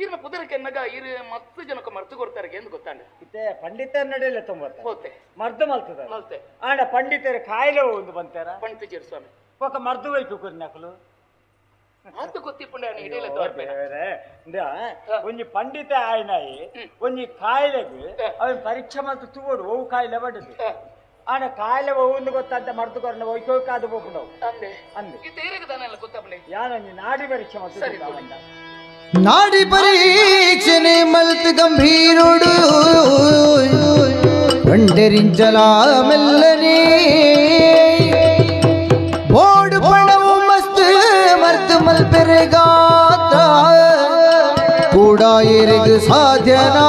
ಇರ್ನ ಪುದರಕ್ಕೆ ನಗ ಇರ್ ಮಸ್ತ್ ಜನಕ್ಕೆ ಮರ್ತು ಕೊಡ್ತಾರೆ ಎಂದು ಗೊತ್ತಾಂಡ ಇತ್ತೆ ಪಂಡಿತರ ನಡೆಯಲ್ಲ ತೊಂಬತ್ತ ಹೋತೆ ಮರ್ದು ಮಲ್ತದ ಮಲ್ತೆ ಆಂಡ ಪಂಡಿತರ ಕಾಯಿಲೆ ಒಂದು ಬಂತಾರ ಪಂಡಿತರು ಸ್ವಾಮಿ ಪೊಕ ಮರ್ದು ವೈಕು ಕುರಿನಕಲು ಆತ ಗೊತ್ತಿಪ್ಪುಂಡ ಇಡೀಲ ಒಂಜಿ ಪಂಡಿತ ಆಯ್ನಾಯಿ ಒಂಜಿ ಕಾಯಿಲೆಗ್ ಅವನ್ ಪರೀಕ್ಷೆ ಮಲ್ತು ತೂವಡು ಓವು ಕಾಯಿಲೆ ಬಡದು ಆಂಡ ಕಾಯಿಲೆ ಒಂದು ಗೊತ್ತಂತ ಮರ್ದು ಕೊರನ ಒಯ್ಕೋಕಾದು ಹೋಗ್ಬಿಡವು ಅಂದೆ ಅಂದೆ ಗೊತ್ತಾಪುಂಡೆ ಯಾನೊಂಜಿ ನಾಡಿ ಪರೀಕ್ಷೆ ಮಲ್ತು ನಾಡಿ ಪರೀಕ್ಷೆನೆ ಮಲ್ತು ಗಂಭೀರುಡು ಪಂಡರಿಂಚಲ ಮೆಲ್ಲನೆ ಬೋಡು ಪಣವು ಮಸ್ತ್ ಮರ್ತು ಮಲ್ಪೆರೆಗಾತ್ರ ಕೂಡ ಎರೆಗು ಸಾಧ್ಯನಾ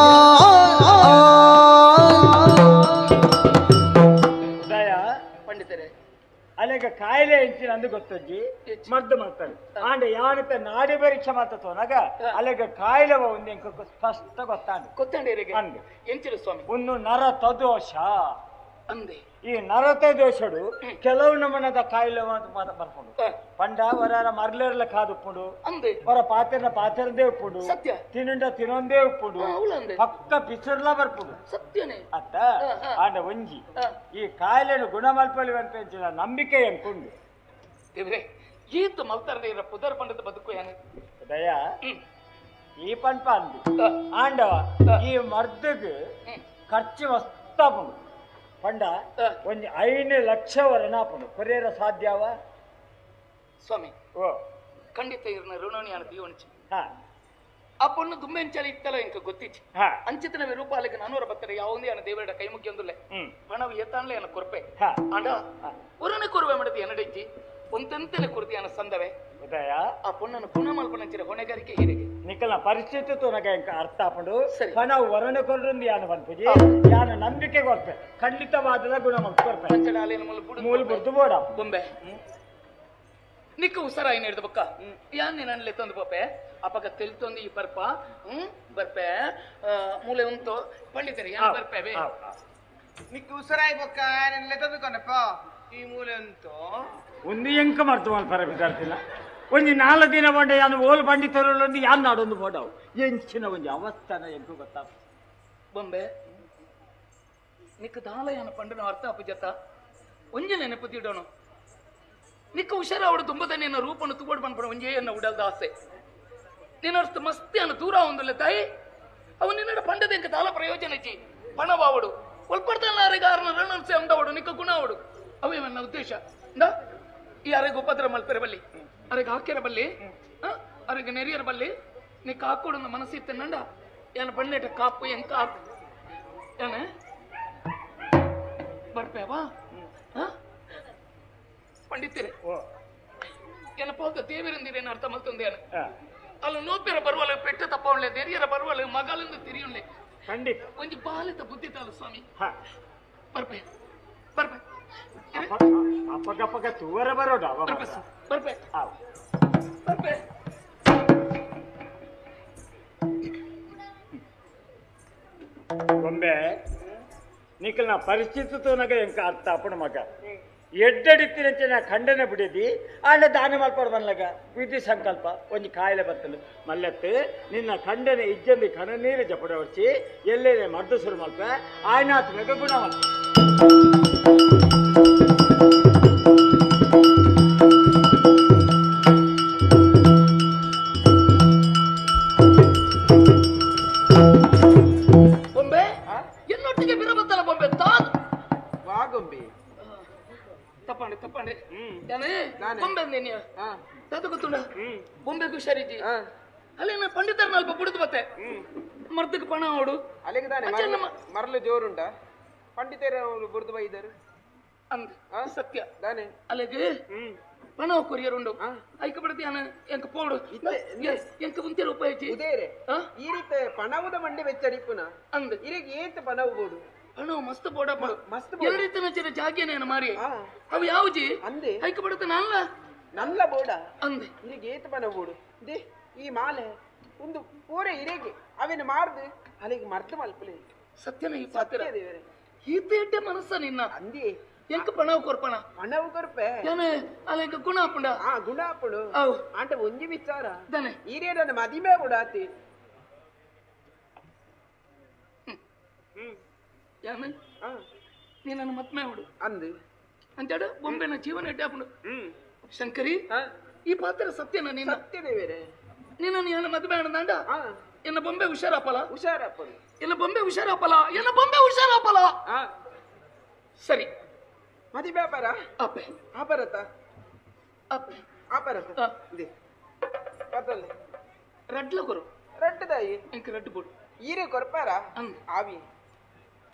ಅಲೆಗ ಕಾಯಿಲೆ ಎಂಚಿನ ಅಂದು ಗೊತ್ತಜ್ಜಿ ಮದ್ದು ಮಾಡ್ತಾರೆ ಆಂಡ ಯಾನತ ನಾಡಿ ಪರೀಕ್ಷೆ ಮಾಡ್ತೋನಾಗ ಅಲೆಗ ಕಾಯಿಲೆ ಒಂದು ಎಂಕ ಸ್ಪಷ್ಟ ಗೊತ್ತಾಂಡ ಗೊತ್ತಾಂಡ ಅಂದೆ ಎಂಚಿನ ಸ್ವಾಮಿ ಒಂದು ನರತ ದೋಷ ಅಂದೆ ಈ ನರತ ದೋಷಡು ಕೆಲವು ನಮನದ ಕಾಯಿಲೆ ಅಂತ ಬರ್ಕೊಂಡು ಪಂಡ ವರ ಮರ್ಲೇರ್ಲ ಕಾದುಪ್ಪುಂಡು ಅಂದೆ ಹೊರ ಪಾತೆರ್ನ ಪಾತೆರ್ದೇ ಉಪ್ಪುಂಡು ಸತ್ಯ ತಿನ್ನುಂಡ ತಿನ್ನೊಂದೇ ಉಪ್ಪುಂಡು ಪಕ್ಕ ಪಿಸುರ್ಲ ಬರ್ಪುಂಡು ಸತ್ಯನೇ ಅತ್ತ ಆಂಡ ಒಂಜಿ ಈ ಕಾಯಿಲೆನು ಗುಣ ಮಲ್ಪಲಿ ಅಂತ ನಂಬಿಕೆ ಅನ್ಕೊಂಡು ದೇವ್ರೆ ಈತ ಮಲ್ತಾರ ಇರ ಪುದರ್ ಪಂಡದ ಬದುಕು ಏನ ದಯಾ ಈ ಪಂಪ ಅಂದು ಆಂಡವ ಈ ಮರ್ದಗ್ ಖರ್ಚು ಮಸ್ತಾಪುಂಡು ಪಂಡ ಒಂಜಿ 5 ಲಕ್ಷ ವರನಾಪುಂಡು ಕೊರಿಯರ ಸಾಧ್ಯವ ಸ್ವಾಮಿ ಓ ಖಂಡಿತ ಇರ್ನ ಋಣೋನಿ ದೀವಣಿಚಿ ಆ ಪೊಣ್ಣು ದುಂಬೆಂಚಲಿ ಇತ್ತಲ್ಲ ಇಂಕ ಗೊತ್ತಿಚ್ಚಿ ಅಂಚಿತನ ರೂಪಾಲಿಗೆ ನಾನೂರ ಬತ್ತಾರೆ ಯಾವೊಂದೇ ಅನ್ನ ದೇವರ ಕೈ ಮುಗಿಯೊಂದುಲ್ಲೆ ಪಣವು ಏತಾನ್ಲೆ ಅನ್ನ ಕೊರ್ಪೆ ಅಂಡ ಒರನೆ ಕೊರುವೆ ಮಾಡದಿ ಎನ್ನಡಿಜ್ಜಿ ಒಂತೆಂತೆಲೆ ಕುರ್ತಿ ಅನ್ನ ಸಂದವೆ ಆ ಪೊಣ್ಣನ್ನು ಗುಣ ಮಲ್ಪನಂಚಿರ ಹೊಣೆಗಾರಿಕೆ ಹಿರಿಗೆ ನಿಕಲ ಪರಿಸ್ಥಿತಿ ತೋನಗ ಇಂಕ ಅರ್ಥ ಆಪುಂಡು ಪಣ ವರಣ ಕೊರ್ರುಂದು ಯಾನ ಪನ್ಪುಜಿ ಯಾನ ನಂಬಿಕೆ ಕೊರ್ಪೆ ಖಂಡಿತವಾದದ ಗುಣ ಮಲ್ಪ ಕೊರ್ಪೆ ಮೂಲ ಬುರ್ದು ಬೋಡ ಬೊಂಬೆ ನಿಕ್ಕ ಹುಷಾರಾಯಿ ಹಿಡ್ದು ಬಕ್ಕ ಯಾನ್ ನನ್ಲೆ ತಂದು ಪೋಪೆ ಅಪಗ ತೆಲ್ತೊಂದು ಈ ಬರ್ಪ ಬರ್ಪೆ ಮೂಲೆ ಉಂಟು ಪಂಡಿತರು ಯಾನ್ ಬರ್ಪೆ ನಿಕ್ಕ ಹುಷಾರಾಯಿ ಬೊಕ್ಕ ನೆನ್ಲೆ ತಂದು ಕೊನಪ್ಪ ಈ ಮೂಲೆ ಉಂಟು ಒಂದು ಎಂಕ ಮರ್ತು ಮಲ್ಪರ ವಿದ್ಯಾರ್ಥಿನ ಒಂಜಿ 4 ದಿನ ಬಂಡೆ ಯಾನು ಓಲ್ ಪಂಡಿತರಲ್ಲೊಂದು ಯಾನ್ ನಾಡೊಂದು ಬೋಡವು ಎಂಚಿನ ಒಂಜಿ ಅವಸ್ಥಾನ ಎಂಕು ಗೊತ್ತಾ ಬೊಂಬೆ ನಿಕ್ಕ ದಾಲ ಯಾನ ಪಂಡನ ಅರ್ಥ ಅಪ್ಪಜತ್ತ ಒಂಜಿ ನೆನಪು ತಿಡೋಣ ನಿಕ್ಕ ಹುಷಾರ ಅವಳು ತುಂಬದ ನಿನ್ನ ರೂಪನ್ನು ತುಗೋಡು ಬಂದ್ಬಿಡ ಒಂಜೇ ಎನ್ನ ಉಡಲ್ದ ಆಸೆ ನಿನ್ನ ಮಸ್ತಿ ಅನ್ನ ದೂರ ಒಂದುಲ್ಲ ತಾಯಿ ಅವು ನಿನ್ನ ಪಂಡದ ಎಂಕ ದಾಲ ಪ್ರಯೋಜನ ಇಚ್ಚಿ ಪಣವಾವಡು ಒಲ್ಪಡ್ತಾನ ಅರೆಗಾರನ ರಣನ್ಸೆ ಅಂದವಡು ನಿಕ್ಕ ಗುಣ ಅವಡು ಅವೇ ನನ್ನ ಉದ್ದೇಶ ಈ ಅರೆಗೆ ಉಪದ್ರ ಮಲ್ಪೆರ ಬಲ್ಲಿ ಅರೆಗೆ ಹಾಕ್ಯರ ಬಲ್ಲಿ ಅರೆಗೆ ನೆರಿಯರ ಬಲ್ಲಿ ನಿಕ್ಕ ಹಾಕೊಡು ಮನಸ್ಸಿತ್ತ ನಂಡ ಏನ ಬಣ್ಣೇಟ ಕಾಪು ಎಂಕ ಹಾಕು ಏನ ಬರ್ಪೇವಾ ಪಂಡಿತರೆ ಏನಪ್ಪ ದೇವರಂದಿರೇನು ಅರ್ಥ ಮಲ್ತಂದೇನು ಅಲ್ಲ ನೋಪೆರ ಬರುವಲ್ಲ ಪೆಟ್ಟ ತಪ್ಪವಳ್ಳೆ ದೇರಿಯರ ಬರುವಲ್ಲ ಮಗಳಿಂದ ತಿರಿಯುಳ್ಳೆ ಖಂಡಿತ ಒಂಜಿ ಬಾಲಿತ ಬುದ್ಧಿ ತಾಳು ಸ್ವಾಮಿ ಬರ್ಪೆ ಬರ್ಪೆ ಅಪ್ಪಗಪ್ಪಗ ತೂವರ ಬರೋಡ ಬರ್ಪೆ ಬರ್ಪೆ ಗೊಂಬೆ ನಿಕಲ್ನ ಪರಿಸ್ಥಿತಿ ತೋನಗ ಎಂಕ ಅರ್ಥ ಅಪ್ಪಣ ಮಗ ಎಡ್ಡಡಿತ್ತಿನಂಚೆ ನಾ ಖಂಡನೆ ಬಿಡಿದಿ ಆಂಡ ದಾನ ಮಲ್ಪಡ ಬನ್ಲಗ ವಿಧಿ ಸಂಕಲ್ಪ ಒಂಜಿ ಕಾಯಿಲೆ ಬತ್ತಲು ಮಲ್ಲತ್ತು ನಿನ್ನ ಖಂಡನೆ ಇಜ್ಜಂದಿ ಕಣ ನೀರು ಜಪಡ ಹೊಡ್ಸಿ ಎಲ್ಲೇನೆ ಮದ್ದು ಸುರು ಮಲ್ಪ ಆಯ್ನಾತ್ ಮೆಗ ಗುಣ ಮಲ್ಪ ಬೊಂಬೆ ಎಲ್ಲೊಟ್ಟಿಗೆ ಬಿರಬತ್ತಲ್ಲ ಬೊಂಬೆ ತಾನು ವಾ ಗೊಂಬೆ ತಪ್ಪಂಡೆ ತಪ್ಪಂಡೆ ಬೊಂಬೆ ಅಂದೇನಿ ತಾತ ಗೊತ್ತುಂಡ ಬೊಂಬೆ ಹುಷಾರಿಜ್ಜಿ ಅಲ್ಲಿ ಪಂಡಿತರನ್ನ ಅಲ್ಪ ಬುಡಿದು ಬತ್ತೆ ಮರ್ದಕ್ಕೆ ಪಣ ಅವಡು ಅಲ್ಲಿಗೆ ತಾನೆ ಮರಳು ಜೋರುಂಡ ಪಂಡಿತರ ಬುರ್ದು ಬೈದರು ಅಂದ್ ಸತ್ಯ ತಾನೆ ಅಲ್ಲಿಗೆ ಪಣ ಕೊರಿಯರ್ ಉಂಡು ಐಕ ಬಡತಿ ಅನ ಎಂಕ ಪೋಡು ಎಂಕ ಉಂತೆರ ಉಪಯೋಗಿ ಉದೇರೆ ಈ ರೀತಿ ಪಣವುದ ಮಂಡಿ ಬೆಚ್ಚಡಿಪುನ ಅಂದ್ ಇರಿಗೆ ಏತ ಪಣವು ಬೋಡು ಪಣವು ಮಸ್ತ್ ಬೋಡಪ್ಪ ಮಸ್ತ್ ಎಲ್ಲ ರೀತಿಯ ಜಾಗೇನೇನು ಮಾರಿ ಅವು ಯಾವ್ಜಿ ಅಂದೆ ಐಕ ಬಡತ ನಲ್ಲ ನಲ್ಲ ಬೋಡ ಅಂದೆ ಇರಿಗೆ ಏತ ಪಣವು ಬೋಡು they ಈ ಮಾಲೆ ಒಂದು ಪೂರೆ ಇರೇಗೆ ಅವೇನು ಮಾರ್ದು ಅಲ್ಲಿಗೆ ಮರ್ತು ಮಲ್ಪಲೆ ಸತ್ಯನ ಈ ಪಾತ್ರ ಈತ ಎಡ್ಡೆ ಮನಸ್ಸ ನಿನ್ನ ಅಂದಿ ಎಂಕ ಪಣವು ಕೊರ್ಪಣ ಪಣವು ಕೊರ್ಪೆ ಏನೇ ಅಲ್ಲ ಎಂಕ ಗುಣ ಆಪುಂಡ ಆ ಗುಣ ಆಪುಂಡು ಅವು ಆಂಟ ಒಂಜಿ ವಿಚಾರ ದಾನೆ ಈರೇಡನ ಮದಿಮೆ ಬುಡಾತಿ ಯಾನ ನೀನನ್ನು ಮದ್ಮೆ ಹುಡು ಅಂದು ಅಂತಾಡು ಬೊಂಬೆನ ಜೀವನ ಎಡ್ಡಾಪುಂಡು ಶಂಕರಿ ಈ ಪಾತ್ರ ಸತ್ಯನ ನೀನು ಸತ್ಯ ದೇವರೇ ನೀನನ್ನು ಏನ ಮದುವೆ ಆಡದಾಂಡ ಎನ್ನ ಬೊಂಬೆ ಹುಷಾರಪ್ಪಲ ಹುಷಾರಪ್ಪಲು ಎನ್ನ ಬೊಂಬೆ ಹುಷಾರಪ್ಪಲ ಎನ್ನ ಬೊಂಬೆ ಹುಷಾರಪ್ಪಲ ಸರಿ ಮದುವೆ ಅಪರ ಅಪ್ಪೆ ಅಪರತ ಅಪ್ಪೆ ಅಪರತ ಇದೆ ಪತ್ತಲೆ ರಡ್ಲ ಕೊರು ರಡ್ಡದಾಯಿ ಎಂಕ ರಡ್ಡು ಕೊಡು ಈರೆ ಕೊರ್ಪಾರ ಆವಿ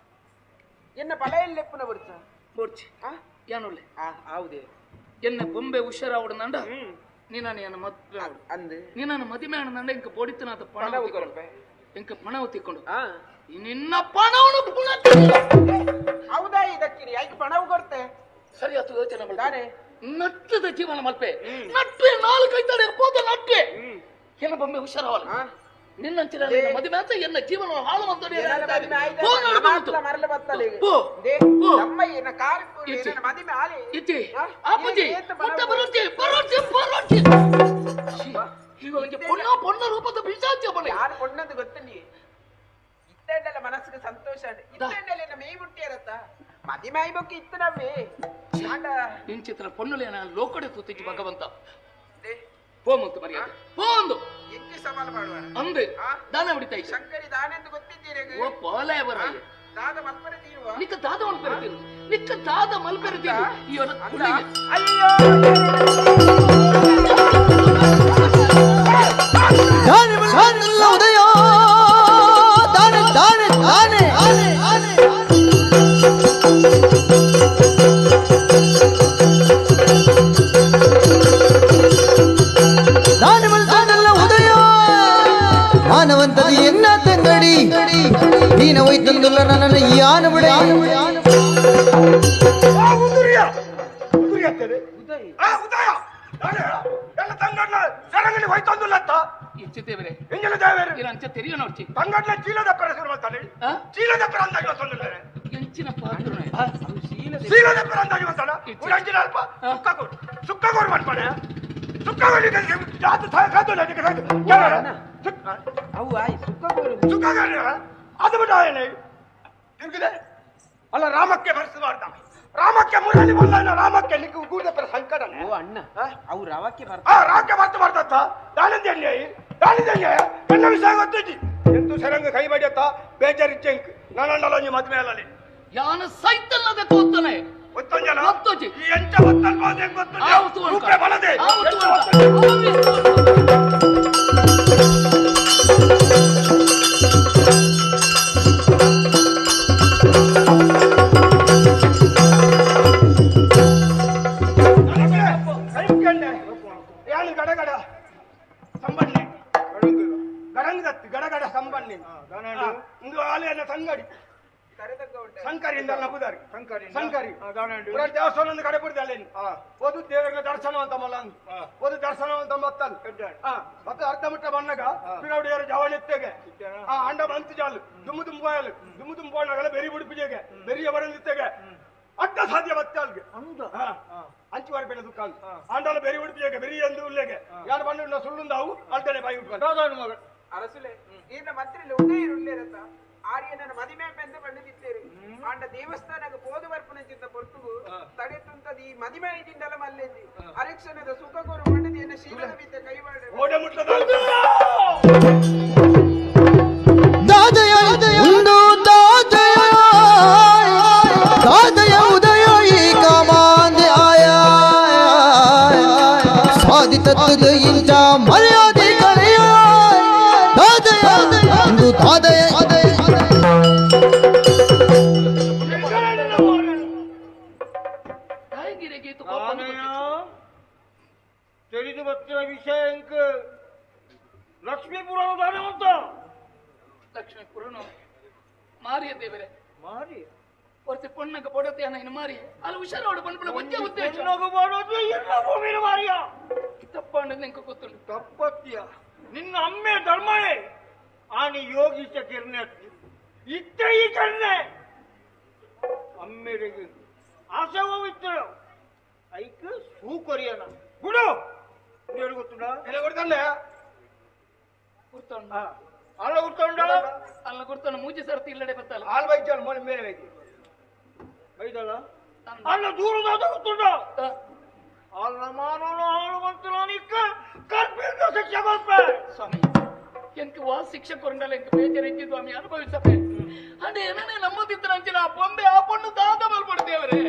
ಎನ್ನ ಪಲ ಎಲ್ಲಿ ಬೊಡ್ಚ ಬೊಡ್ಚಿ ಯಾನುಲ್ಲೆ ಹೌದೇ ಎನ್ನ ಬೊಂಬೆ ಹುಷಾರಾವಡನಾಂಡ ನೀನಾನ ಎನ್ನ ಮದ್ವೆ ಅಂದು ನೀನಾನ ಮದುವೆ ಆಡನಾಂಡ ಎಂಕ ಬೋಡಿತನಾದ ಪಣ ಕೊರಪೆ ಎಂಕ ಪಣವು ತಿಕ್ಕೊಂಡು ನಿನ್ನ ಪಣವನ್ನು ಪುಣ ಹೌದಾ ಇದಕ್ಕಿರಿ ಐಕ್ ಪಣವು ಕೊರ್ತೆ ಸರಿ ಆತು ಯೋಚನೆ ಮಾಡ್ತಾನೆ ನಟ್ಟದ ಜೀವನ ಮಲ್ಪೆ ನಟ್ಟೆ ನಾಲ್ಕು ಐತಾಳೆ ಹೋದ ನಟ್ಟೆ ಎನ್ನ ಬೊಂಬೆ ಹುಷಾರವಲ್ಲ ನಿನ್ನಂಚಿನ ಮದುವೆ ಅಂತ ಎನ್ನ ಜೀವನ ಹಾಳು ಪೊಣ್ಣ ಪೊಣ್ಣ ರೂಪದ ಬಿಸಾಚೆ ಬನ್ನಿ ಯಾರು ಪೊಣ್ಣಂದು ಗೊತ್ತಲ್ಲಿ ಇತ್ತಂಡಲ್ಲ ಮನಸ್ಸಿಗೆ ಸಂತೋಷ ಇತ್ತಂಡಲ್ಲ ಮೇಯ್ ಮುಟ್ಟಿರತ್ತ ಮದಿಮೆ ಆಯ್ಬೇಕು ಇತ್ತು ನಮ್ಮೆ ಇಂಚಿತ್ರ ಪೊಣ್ಣುಲೇನ ಲೋಕಡೆ ತೂತಿಜಿ ಭಗವಂತ ಪೋ ಮತ್ತು ಮರ್ಯಾದೆ ಪೋ ಅಂದು ಎಂಕಿ ಸವಾಲು ಮಾಡುವ ಅಂದು ದಾನ ಹೊಡಿತಾ ಇದ್ದೆ ಶಂಕರಿ ದಾನ ಎಂದು ಗೊತ್ತಿದ್ದೀರಿ ಓ ಪೋಲೆ ಬರಾಯ ದಾದ ಮಲ್ಪರೆ ತೀರುವ ನಿಕ್ಕ ದಾದ ಮಲ್ಪರೆ ತೀರು ನಿಕ್ಕ ದಾದ ಮಲ್ಪರೆ ತೀರು ಇವರ ಕುಳ್ಳಿಗೆ ಅಯ್ಯೋ ದಾನೆ ಮಲ್ಪಲ್ಲ ಉದಯ ದಾನೆ ದಾನೆ ದಾನೆ ಮಾನವಂತದಿ ಎನ್ನ ತಂಗಡಿ ನೀನ ಹೋಯ್ತಂದುಲ್ಲ ನನ್ನ ಯಾನು ಬಿಡ ಅಲ್ಲ ರಾಮಕ್ಕೆ ಬರ್ಸಬಾರ್ದ ರಾಮಕ್ಕೆ ಮುರಳಿ ಬಲ್ಲ ರಾಮಕ್ಕೆ ಗೂಡಪ್ಪರ ಸಂಕಟ ಓ ಅಣ್ಣ ಅವು ರಾಮಕ್ಕೆ ಬರ್ತ ಆ ರಾಮಕ್ಕೆ ಬರ್ತ ಬರ್ತತ್ತ ದಾನಂದೆ ದಾನಂದೆ ನನ್ನ ವಿಷಯ ಗೊತ್ತಿದ್ದಿ ಎಂತೂ ಸರಂಗ ಕೈ ಬಡಿಯತ್ತ ಬೇಜಾರಿಚ್ಚೆಂಕ್ ನಾನಲ್ಲ ನೀ ಮದ್ವೆ ಅಲ್ಲಲ್ಲಿ ಯಾನು ಸೈತಲ್ಲದೆ ತೋತಾನೆ ಒತ್ತೊಂಜಲ ಒತ್ತೊಜಿ ಈ ಎಂಚ ಒತ್ತಲ್ ಬಾದೆ ಗೊತ್ತುಂಟು ರೂಪೆ ಬಲದೆ ಗಡಗಡ ಸಂಬಣ್ಣೆ ಗಡಂಗದತ್ತಿ ಗಡಗಡ ಸಂಬಣ್ಣೆ ಇಂದು ಆಲೆಯನ್ನ ಸಂಗಡಿ ಶಂಕರಿಂದ ನಬುದಾರಿ ಶಂಕರಿ ದೇವಸ್ಥಾನ ಕಡೆ ಬಿಡ್ದೆ ಅಲ್ಲಿ ಓದು ದೇವರ ದರ್ಶನ ಅಂತ ಮಲ್ಲ ಓದು ದರ್ಶನ ಅಂತ ಮತ್ತಲ್ ಮತ್ತೆ ಅರ್ಧ ಮುಟ್ಟ ಬಣ್ಣಗ ಪಿರವಡಿಯರ ಜವಳಿತ್ತೆಗೆ ಆ ಅಂಡ ಬಂತು ಜಾಲು ದುಮ್ಮು ದುಂಬಾಯಲು ದುಮ್ಮು ದುಂಬೋಣಗಲ ಬೆರಿ ಬಿಡುಪಿಜೆಗೆ ಬೆರಿಯ ಬರಲಿತ್ತೆಗೆ ಅಡ್ಡ ಸಾಧ್ಯ ಬತ್ತೆ ಅಲ್ಗೆ ಅಂಚು ವಾರ ಬೇಡ ದುಃಖ ಆಂಡಲ ಬೆರಿ ಉಡುಪಿಜೆಗೆ ಬೆರಿ ಎಂದು ಉಲ್ಲೆಗೆ ಯಾರು ಬಣ್ಣ ಸುಳ್ಳುಂದಾವು ಅಲ್ಟನೆ ಬಾಯಿ ಉಟ್ಕೊಂಡು ಮಗ ಅರಸುಲೆ ಈನ ಮಂತ್ರಿ ಉದಯ ಆರ್ಯನ ಮದಿಮೆ ಪೆಂದ ಬಂದಿದ್ದೇರಿ ಆಂಡ ದೇವಸ್ಥಾನಕ್ಕೆ ಪೋದು ಬರ್ಪುನ ಚಿತ್ತ ಪೊರ್ತುಗು ತಡೆ ತುಂತದ ಈ ಮದಿಮೆ ಐದಿಂಡಲ ಮಲ್ಲೆಂದಿ ಅರಕ್ಷಣದ ಸುಖ ಕೊರು ಮಂಡದಿ ಎನ್ನ ಶೀಲದ ಬಿದ್ದ ಕೈವಾಡ ದಾದಯ ಉಂಡು ದಾದಯ ದಾದಯ ಉದಯ ಈ ಕಾಮಾಂದೆ ಆಯ ಸ್ವಾದಿ ತತ್ವದ ಇಂಚ ಮರ್ಯಾದೆ ಕಳೆಯ ದಾದಯ ಉಂಡು ದಾದಯ ತಿಳಿದು ಬತ್ತಿನ ವಿಷಯ ಎಂಕ್ ಲಕ್ಷ್ಮೀಪುರಾಣ ದಾನೆ ಅಂತ ಲಕ್ಷ್ಮೀಪುರನು ಮಾರಿಯ ದೇವರೇ ಮಾರಿ ಹೊರತೆ ಪೊಣ್ಣಗ ಪೊಡತೆ ಅನ್ನ ಮಾರಿ ಅಲ್ಲಿ ಹುಷಾರೋಡು ಬಂದ್ಬಿಡ ಒಂದೇ ಉದ್ದೇಶ ಪೊಣ್ಣಗ ಮಾಡೋದು ಎಲ್ಲ ಭೂಮಿನ ಮಾರಿಯ ತಪ್ಪಣ್ಣ ನಿಂಕ ಗೊತ್ತುಂಟು ತಪ್ಪತ್ಯ ನಿನ್ನ ಅಮ್ಮೆ ಧರ್ಮನೇ ಆನಿ ಯೋಗೀಶ ಕಿರ್ನೆ ಇತ್ತ ಈ ಕರ್ಣೆ ಅಮ್ಮೆರೆಗೆ ಆಸೆ ಇತ್ತು ಐಕ್ ಸೂಕೊರಿಯನ ಗುಡು ಗೊತ್ತುಂಡ ಗೊತ್ತಲ್ಲ ಗುರ್ತೊಂಡ ಅಲ್ಲ ಗುರ್ತೊಂಡ ಅಲ್ಲ ಗುರ್ತೊಂಡ ಮೂಜಿ ಸರ್ತಿ ಇಲ್ಲಡೆ ಬತ್ತಲ್ಲ ಆಲ್ ಬೈಜಲ್ ಮೊನೆ ಮೇಲೆ ಬೈದಿ ಬೈದಲ್ಲ ಅಲ್ಲ ದೂರದ ಗೊತ್ತುಂಡ ಅಲ್ಲ ಮಾನವನ ಹಾಳು ಮಂತ್ರ ಕರ್ಪಿಂದ ಶಿಕ್ಷೆ ಕೊಡ್ಪೆ ಸ್ವಾಮಿ ಎಂಕ್ ವಾ ಶಿಕ್ಷೆ ಕೊರಂಡಲ ಎಂಕ್ ಬೇಜಾರಿದ್ದಿ ಸ್ವಾಮಿ ಅನುಭವಿಸಪೆ ಅಂಡೆ ಏನನೇ ನಮ್ಮದಿತ್ರ ಅಂಚಿನ ಆ ಬೊಂಬೆ ಆ ಪೊಣ್ಣು ದಾದ ಬಲ್ಪಡ್ತೇವರೆ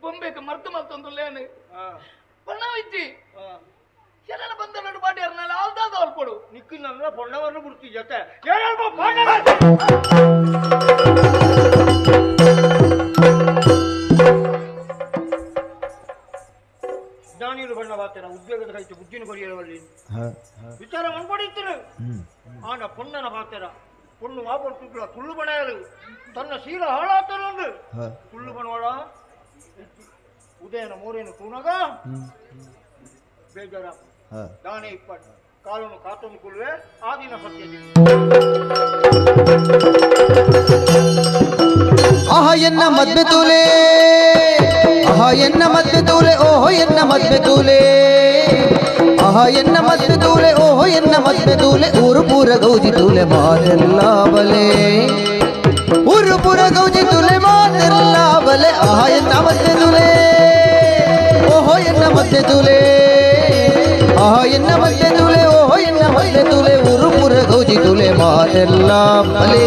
ಬೊಂಬೆಗೆ ಮರ್ತು ಮಲ್ತೊಂದುಲ್ಲೇನು ಪಣ್ಣ ಇಜ್ಜಿ ಎಲ್ಲ ಬಂದ ನಡು ಬಾಟಿ ಅರ್ನಲ್ಲ ಆಲ್ದಾದ ಅಲ್ಪಡು ನಿಕ್ಕು ನನ್ನ ಪೊಣ್ಣವನ್ನು ಬಿಡ್ತಿ ಜೊತೆ ದಾನಿಲು ಬಣ್ಣ ಬಾತೇನ ಉದ್ಯೋಗದ ಕೈತು ಬುದ್ಧಿನ ಕೊರಿಯಲವಲ್ಲಿ ವಿಚಾರ ಮನ್ಪಡಿತ್ತಾರೆ ಆನ ಪೊಣ್ಣನ ಬಾತೇನ ಪೊಣ್ಣು ವಾಪರ್ ತುಳ್ಳು ಬಣಯಲು ತನ್ನ ಶೀಲ ಹಾಳಾತರು ತುಳ್ಳು ಬಣವಾಳ ಉದಯನ ಮೋರೇನು ತೂನಗ ಬೇಜಾರ ದಾನೆ ಇಪ್ಪಟ್ಟು ಕಾಲನ್ನು ಕಾತೊಂದು ಕೊಡುವೆ ಆ ದಿನ ಸತ್ಯ. ಆಹ ಎನ್ನ ಮದ್ವೆ ತೂಲೆ, ಆಹ ಎನ್ನ ಮದ್ವೆ ತೂಲೆ, ಓಹೋ ಎನ್ನ ಮದ್ವೆ ತೂಲೆ, ಆಹ ಎನ್ನ ಮದ್ವೆ ತೂಲೆ, ಓಹೋ ಎನ್ನ ಮದ್ವೆ ತೂಲೆ, ಊರು ಪೂರ ಗೌಜಿ ತೂಲೆ ಮಾತೆಲ್ಲ ಬಲೆ, ಊರು ಪೂರ ಗೌಜಿ ತೂಲೆ ಮಾತೆಲ್ಲ ಬಲೆ, ಆಹ ಎನ್ನ ಮದ್ವೆ ತೂಲೆ, ಓಹೋ ಎನ್ನ ಮದ್ವೆ ತೂಲೆ, ಆಹ ಎನ್ನ ಮದ್ವೆ ತೂಲೆ, ಓಹೋ ಎನ್ನ ಮದ್ವೆ ತೂಲೆ, ಊರು ಪೂರ ಗೌಜಿ ತೂಲೆ ಮಾತೆಲ್ಲ ಬಲೆ,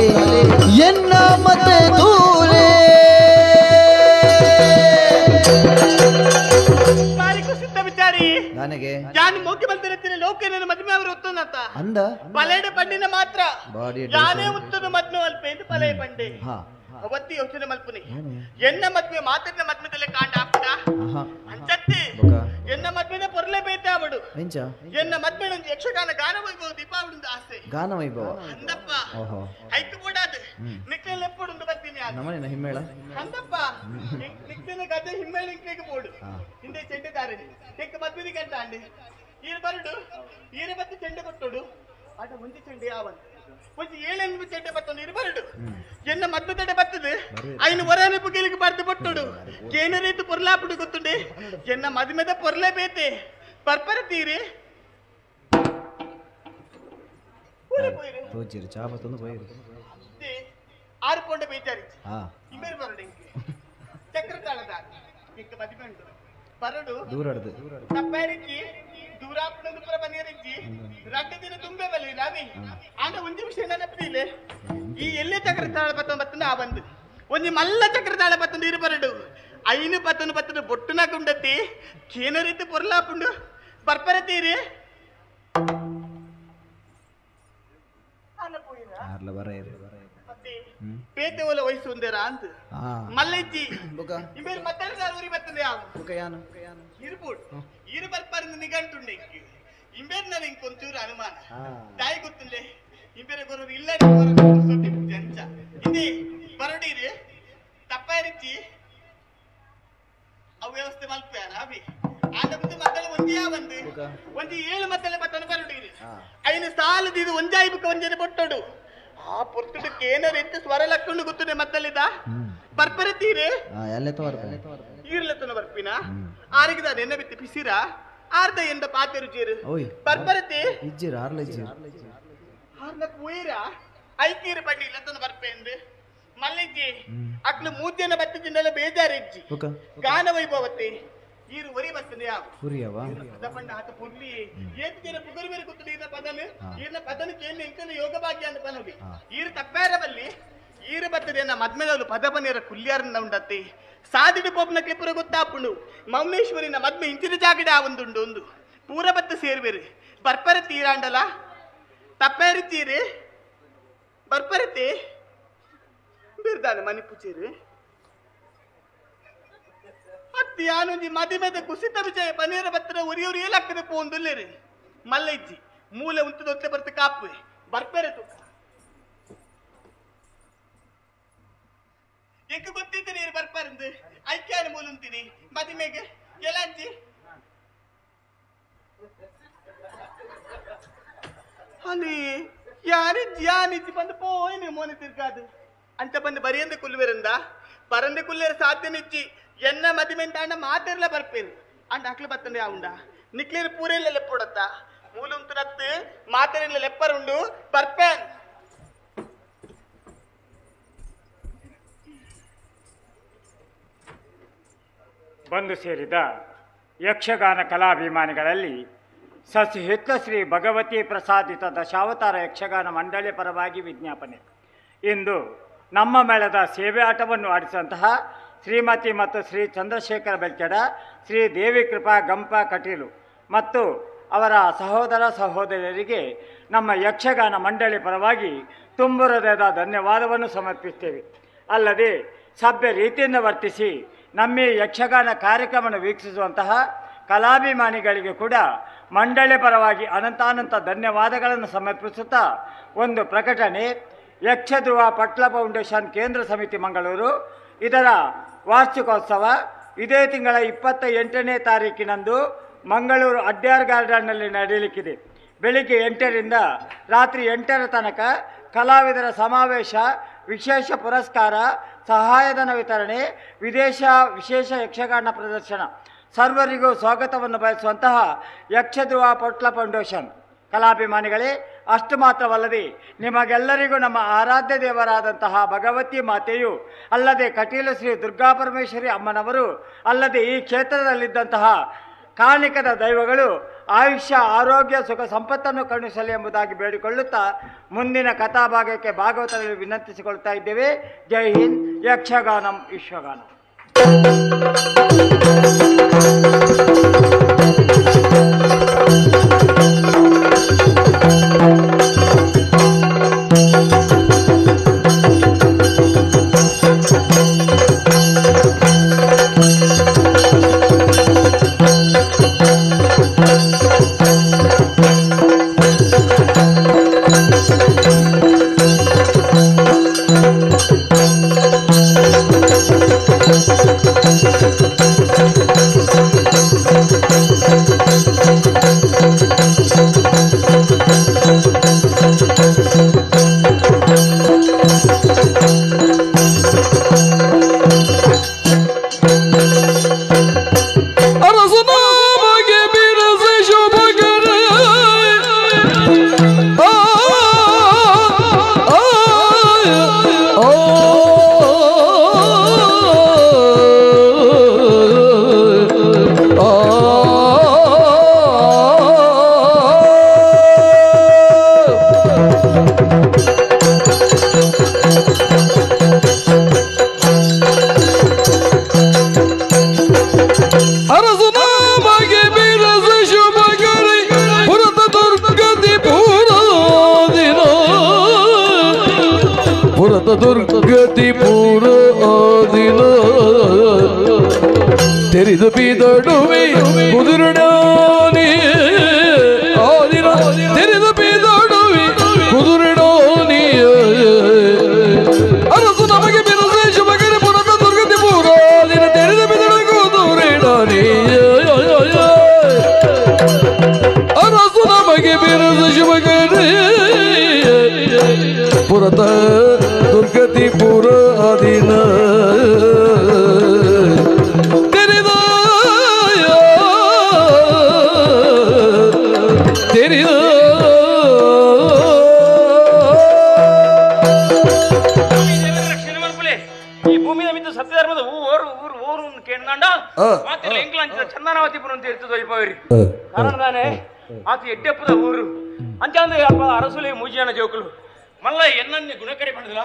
ಎನ್ನ ಮದ್ವೆ ತೂಲೆ. ನನಗೆ ನಾನು ಮುಖ್ಯಮಂತ್ರಿ ಲೋಕನ ಮದುವೆ ಅವರು ಒತ್ತುನತ ಅಂದ ಪಲೇಡ ಪಂಡಿನ ಮಾತ್ರ ಯಾನೇ ಉತ್ತದ ಮದ್ವೆ ಅಲ್ಪ ಎಂದು ಪಲೇ ಪಂಡೆ ಅವತ್ತಿ ಯೋಚನೆ ಮಲ್ಪುನಿ ಎನ್ನ ಮದ್ವೆ ಮಾತಿನ ಮದ್ಮೆದಲ್ಲೇ ಕಾಂಡ ಹಾಕ್ತ ಅಂಚತ್ತಿ ಎನ್ನ ಮದ್ವೆನ ಪೊರ್ಲೆ ಬೇತೆ ಅವಡು ಎನ್ನ ಮದ್ವೆ ಒಂದು ಯಕ್ಷಗಾನ ಗಾನ ವೈಭವ ದೀಪಾವಳಿ ಆಸೆ ಗಾನ ವೈಭವ ಅಂದಪ್ಪ ಐಕು ಕೂಡಾದು ನಿಕ್ಲೆಲ್ಲ ಎಪ್ಪುಡುಂದು ಬರ್ತೀನಿ ನಮ್ಮನೆ ಹಿಮ್ಮೇಳ ಅಂದಪ್ಪ ನಿಕ್ಲೆನ ಗದ್ದೆ ಹಿಮ್ಮೇಳ ಇಂಕ್ಲೆಗೆ ಬೋಡು ಹಿಂದೆ ಚೆಂಡೆದಾರೆ ತೆಕ್ಕ ಮದ್ವೆಗೆ ಗಂಟ ಅಂಡೆ ಈರು ಬರಡು ಈರ ಬತ್ತಿ ಚೆಂಡೆ ಕೊಟ್ಟೋಡು ಆಟ ಒಂಜಿ ಚೆಂಡೆ ಯಾವನ್ ಒಂಜಿ ಏಳೆಂಬು ಚೆಂಡೆ ಬತ್ತೊಂದು ಇರು ಬರಡು ಎನ್ನ ಮದ್ದು ತಡೆ ಬರ್ತದೆ ಐನು ಹೊರನೆ ಪುಗಿಲಿಗೆ ಬರ್ದು ಬಟ್ಟೋಡು ಕೇನ ರೀತಿ ಪೊರ್ಲಾಪುಡು ಗೊತ್ತುಂಡೆ ಎನ್ನ ಮದುಮೆದ ಪೊರ್ಲೆ ಬೇತೆ ಪರ್ಪರ ತೀರಿ ಆರು ಪೊಂಡ ಬೇಜಾರಿ ಇಮೇರು ಬರಡು ಇಂಕೆ ಚಕ್ರ ತಾಳದ ಇಂಕ ಮದುವೆ ಉಂಟು ಬರಡು ತಪ್ಪಾರಿಜ್ಜಿ ದೂರಾಪುಣದ ಪುರ ಬನ್ನಿರಿಜ್ಜಿ ರಡ್ಡು ದಿನ ತುಂಬೆ ಬಲ್ಲಿ ರಾಮಿ ಆಂಡ ಒಂಜಿ ವಿಷಯ ನೆನಪಿಲ್ಲ ಈ ಎಲ್ಲೇ ಚಕ್ರ ತಾಳ ಬತ್ತನ ಬತ್ತನ ಆ ಬಂದು ಒಂಜಿ ಮಲ್ಲ ಚಕ್ರ ತಾಳ ಬತ್ತನ ಇರು ಬರಡು ಐನು ಬತ್ತನ ಬತ್ತನ ಬೊಟ್ಟುನ ಗುಂಡತ್ತಿ ಕೇನ ರೀತಿ ಪೊರ್ಲಾಪುಂಡು ಬರ್ಪರ ತೀರಿ ಪೇತೆ ಓಲ ವಯಸ್ಸು ಒಂದೇರಾ ಅಂತ ಮಲ್ಲಜ್ಜಿ ಇಮೇರು ಮತ್ತೆರಡು ಊರಿ ಬರ್ತದೆ ಯಾವ ಇರ್ಬೋದು ಇರು ಬರ್ಪಾರಿಂದ ನಿಗಂಟುಂಡೆ ಇಂಬೇರು ನಾನು ಇಂಕೊಂಚೂರು ಅನುಮಾನ ತಾಯಿ ಗೊತ್ತಿಲ್ಲ ಇಂಬೇರೆ ಗೊರರು ಇಲ್ಲ ಅಂಚ ಇದೆ ಬರಡೀರಿ ತಪ್ಪಾರಿಚ್ಚಿ ಅವು ವ್ಯವಸ್ಥೆ ಮಲ್ಪಯಾನ ಅಭಿ ಆಟ ಮುಂದೆ ಮಕ್ಕಳು ಒಂದೇ ಬಂದು ಒಂಜಿ ಏಳು ಮಕ್ಕಳ ಬತ್ತನ ಬರಡೀರಿ ಐನು ಸಾಲದ ಇದು ಒಂಜಾಯಿಬುಕ್ಕ ಒಂಜನೆ ಬೊಟ್ಟೋಡು ಆ ಪೊರ್ತುಡಕ್ಕೆ ಏನಾರು ಎಂತ ಸ್ವರ ಲಕ್ಕೊಂಡು ಗೊತ್ತುಂಡೆ ಮತ್ತಲ್ಲಿದ್ದ ಬರ್ಪರತೀರಿ ಈರ್ಲತನ ಬರ್ಪಿನ ಆರಿಗಿದ ನೆನ್ನ ಬಿತ್ತಿ ಪಿಸಿರ ಆರ್ದ ಎಂದ ಪಾತೆರು ಜೀರು ಬರ್ಪರತಿ ಇಜ್ಜಿರ ಆರ್ಲ ಇಜ್ಜಿರ ಆರ್ನ ಪೂಯಿರ ಐಕೀರು ಪಂಡಿ ಇಲ್ಲತನ ಬರ್ಪೆ ಎಂದು ಮಲ್ಲಿಜ್ಜಿ ಅಕ್ಲು ಮೂದ್ಯನ ಬತ್ತಿಜಿಂದೆಲ್ಲ ಬೇಜಾರಿಜ್ಜಿ ಗಾನ ವೈಭವತಿ ಈರು ಒರಿ ಬರ್ತದೆ ಯಾವ ಪಂಡ ಆತ ಪುರ್ಲಿ ಏತ್ ಜನ ಪುಗರು ಬೇರೆ ಕೂತು ಈರ್ನ ಪದನು ಈರ್ನ ಪದನು ಕೇಳಿ ಎಂಕನ ಯೋಗ ಭಾಗ್ಯ ಅಂತ ಪನವಿ ಈರು ತಪ್ಪಾರ ಬಲ್ಲಿ ಈರು ಬರ್ತದೆ ನಮ್ಮ ಮದ್ಮೆದವಳು ಪದ ಪನೇರ ಕುಲ್ಯಾರನ್ನ ಉಂಡತ್ತಿ ಸಾದಿಡು ಪೋಪ್ನ ಕ್ಲಿಪುರ ಗೊತ್ತಾಪುಂಡು ಮೌನೇಶ್ವರಿನ ಮದ್ಮೆ ಇಂಚಿನ ಜಾಗಡೆ ಆ ಒಂದುಂಡು ಒಂದು ಪೂರ ಬತ್ತ ಸೇರ್ಬೇರು ಬರ್ಪರ ತೀರಾಂಡಲ ತಪ್ಪಾರಿ ತೀರಿ ಬರ್ಪರತಿ ಬಿರ್ದಾನೆ ಮನೆ ಪುಚೇರಿ ಅತ್ತಿ ಯಾನೊಂಜಿ ಮದಿಮೆದ ಕುಸಿತ ವಿಜಯ ಪನೀರ ಬತ್ತರ ಉರಿಯೂರು ಏಲಾಗ್ತದೆ ಪೋಂದುಲ್ಲೇರಿ ಮಲ್ಲೈಜ್ಜಿ ಮೂಲೆ ಉಂಟು ದೊತ್ತೆ ಬರ್ತ ಕಾಪು ಬರ್ಪೇರೆ ತುಕ್ಕ ಎಂಕ ಗೊತ್ತಿದ್ದ ನೀರು ಬರ್ಪಾರಂದು ಐಕ್ಯಾನ ಮೂಲುಂತೀನಿ ಮದಿಮೆಗೆ ಎಲ್ಲಾಂಜಿ ಅಲ್ಲಿ ಯಾರಿಜ್ಜಿ ಯಾನಿಜ್ಜಿ ಬಂದು ಪೋಯ್ನಿ ಮೋನೆ ತಿರ್ಗಾದು ಅಂತ ಬಂದು ಬರಿಯಂದ ಕುಲ್ವೆರಂದ ಪರಂದೆ ಕುಲ್ಲೇರ ಸಾಧ್ಯ ನಿಚ್ಚಿ ಎನ್ನ ಮದಿಮೆಂತ ಮಾತೆರ್ಲ ಬರ್ಪೇರು ಅಂಡ ಅಕ್ಲು ಬತ್ತಂದೆ ಆವುಂಡ ನಿಕ್ಲೇರು ಪೂರೆಲ್ಲ ಲೆಪ್ಪೊಡತ್ತ ಮೂಲುಂತುನತ್ತು ಮಾತೆರೆಲ್ಲ ಲೆಪ್ಪರುಂಡು ಬರ್ಪೇನ್ ಬಂದು ಸೇರಿದ ಯಕ್ಷಗಾನ ಕಲಾಭಿಮಾನಿಗಳಲ್ಲಿ ಸಸಿಹಿತ್ಲ ಶ್ರೀ ಭಗವತಿ ಪ್ರಸಾದಿತ ದಶಾವತಾರ ಯಕ್ಷಗಾನ ಮಂಡಳಿ ಪರವಾಗಿ ವಿಜ್ಞಾಪನೆ. ಇಂದು ನಮ್ಮ ಮೇಳದ ಸೇವೆ ಆಟವನ್ನು ಆಡಿಸಿದಂತಹ ಶ್ರೀಮತಿ ಮತ್ತು ಶ್ರೀ ಚಂದ್ರಶೇಖರ ಬೆಲ್ಚಡ, ಶ್ರೀ ದೇವಿ ಕೃಪಾ ಗಂಪ ಕಟೀಲು ಮತ್ತು ಅವರ ಸಹೋದರ ಸಹೋದರಿಯರಿಗೆ ನಮ್ಮ ಯಕ್ಷಗಾನ ಮಂಡಳಿ ಪರವಾಗಿ ತುಂಬು ಹೃದಯದ ಧನ್ಯವಾದವನ್ನು ಸಮರ್ಪಿಸ್ತೇವೆ. ಅಲ್ಲದೆ ಸಭ್ಯ ರೀತಿಯಿಂದ ವರ್ತಿಸಿ ನಮ್ಮ ಯಕ್ಷಗಾನ ಕಾರ್ಯಕ್ರಮವನ್ನು ವೀಕ್ಷಿಸುವಂತಹ ಕಲಾಭಿಮಾನಿಗಳಿಗೆ ಕೂಡ ಮಂಡಳಿ ಪರವಾಗಿ ಅನಂತಾನಂತ ಧನ್ಯವಾದಗಳನ್ನು ಸಮರ್ಪಿಸುತ್ತಾ ಒಂದು ಪ್ರಕಟಣೆ. ಯಕ್ಷಧ್ರುವ ಪಟ್ಲ ಫೌಂಡೇಶನ್ ಕೇಂದ್ರ ಸಮಿತಿ ಮಂಗಳೂರು ಇದರ ವಾರ್ಷಿಕೋತ್ಸವ ಇದೇ ತಿಂಗಳ 28ನೇ ತಾರೀಕಿನಂದು ಮಂಗಳೂರು ಅಡ್ಯಾರ್ ಗಾರ್ಡನ್ನಲ್ಲಿ ನಡೆಯಲಿಕ್ಕಿದೆ. ಬೆಳಿಗ್ಗೆ 8ರಿಂದ ರಾತ್ರಿ 8ರ ತನಕ ಕಲಾವಿದರ ಸಮಾವೇಶ, ವಿಶೇಷ ಪುರಸ್ಕಾರ, ಸಹಾಯಧನ ವಿತರಣೆ, ವಿದೇಶ ವಿಶೇಷ ಯಕ್ಷಗಾನ ಪ್ರದರ್ಶನ. ಸರ್ವರಿಗೂ ಸ್ವಾಗತವನ್ನು ಬಯಸುವಂತಹ ಯಕ್ಷಧ್ರುವ ಪೊಟ್ಲ ಫೌಂಡೇಶನ್ ಕಲಾಭಿಮಾನಿಗಳೇ, ಅಷ್ಟು ಮಾತ್ರವಲ್ಲದೆ ನಿಮಗೆಲ್ಲರಿಗೂ ನಮ್ಮ ಆರಾಧ್ಯ ದೇವರಾದಂತಹ ಭಗವತಿ ಮಾತೆಯು, ಅಲ್ಲದೆ ಕಟೀಲು ಶ್ರೀ ದುರ್ಗಾಪರಮೇಶ್ವರಿ ಅಮ್ಮನವರು, ಅಲ್ಲದೆ ಈ ಕ್ಷೇತ್ರದಲ್ಲಿದ್ದಂತಹ ಕಾರಣಿಕದ ದೈವಗಳು ಆಯುಷ್ಯ, ಆರೋಗ್ಯ, ಸುಖ ಸಂಪತ್ತನ್ನು ಕರುಣಿಸಲಿ ಎಂಬುದಾಗಿ ಬೇಡಿಕೊಳ್ಳುತ್ತಾ ಮುಂದಿನ ಕಥಾಭಾಗಕ್ಕೆ ಭಾಗವತರಲ್ಲಿ ವಿನಂತಿಸಿಕೊಳ್ತಾ ಇದ್ದೇವೆ. ಜೈ ಹಿಂದ್. ಯಕ್ಷಗಾನಂ ವಿಶ್ವಗಾನಂ. ದುರ್ಗತಿ ಪೂರ ದಿನ ತೆರಿದು ಬೀದಡುವೆ ಕುದುರಡೋನಿ ಆದಿನ ತೆರೆದು ಬೀದಡುವೆ ಕುದುರಡೋನಿ ಅರಸು ನಮಗೆ ಬಿರುಸೆ ಶುಭಕರಿ ಪುರದ ದುರ್ಗತಿ ಪೂರ ದಿನ ತೆರೆದು ಬೀದಡು ಕುದುರೆಡೋನಿ ಅರಸು ನಮಗೆ ಬಿರುಸು ಶುಭಕರಿ ಪುರತ ದುರ್ಗತಿ ಪೂರ ದಿನ ತೆರೆದ ತೆರೆದ ಈ ಭೂಮಿಯ ಮಿತ್ತು ಸತ್ಯಧರ್ಮದ ಊರು ಊರು ಊರು ಕೇಂದ್ರ ಮಾತಿಲ್ಲ ಎಂಕ್ಲಾಂಚಿದ ಚಂದನಾವತಿ ಪುರ ಅಂತ ಇರ್ತದೆ ಇಪ್ಪವರಿ ಕಾರಣ ತಾನೆ ಆತ ಎಡ್ಡೆಪ್ಪದ ಊರು ಅಂಚಾಂದ್ರೆ ಅರಸುಲೆ ಮೂಜಿಯನ ಜೋಕುಲು ಮಲ್ಲ ಎನ್ನನ್ನೇ ಗುಣಕರಿ ಬಂದಲ್ಲ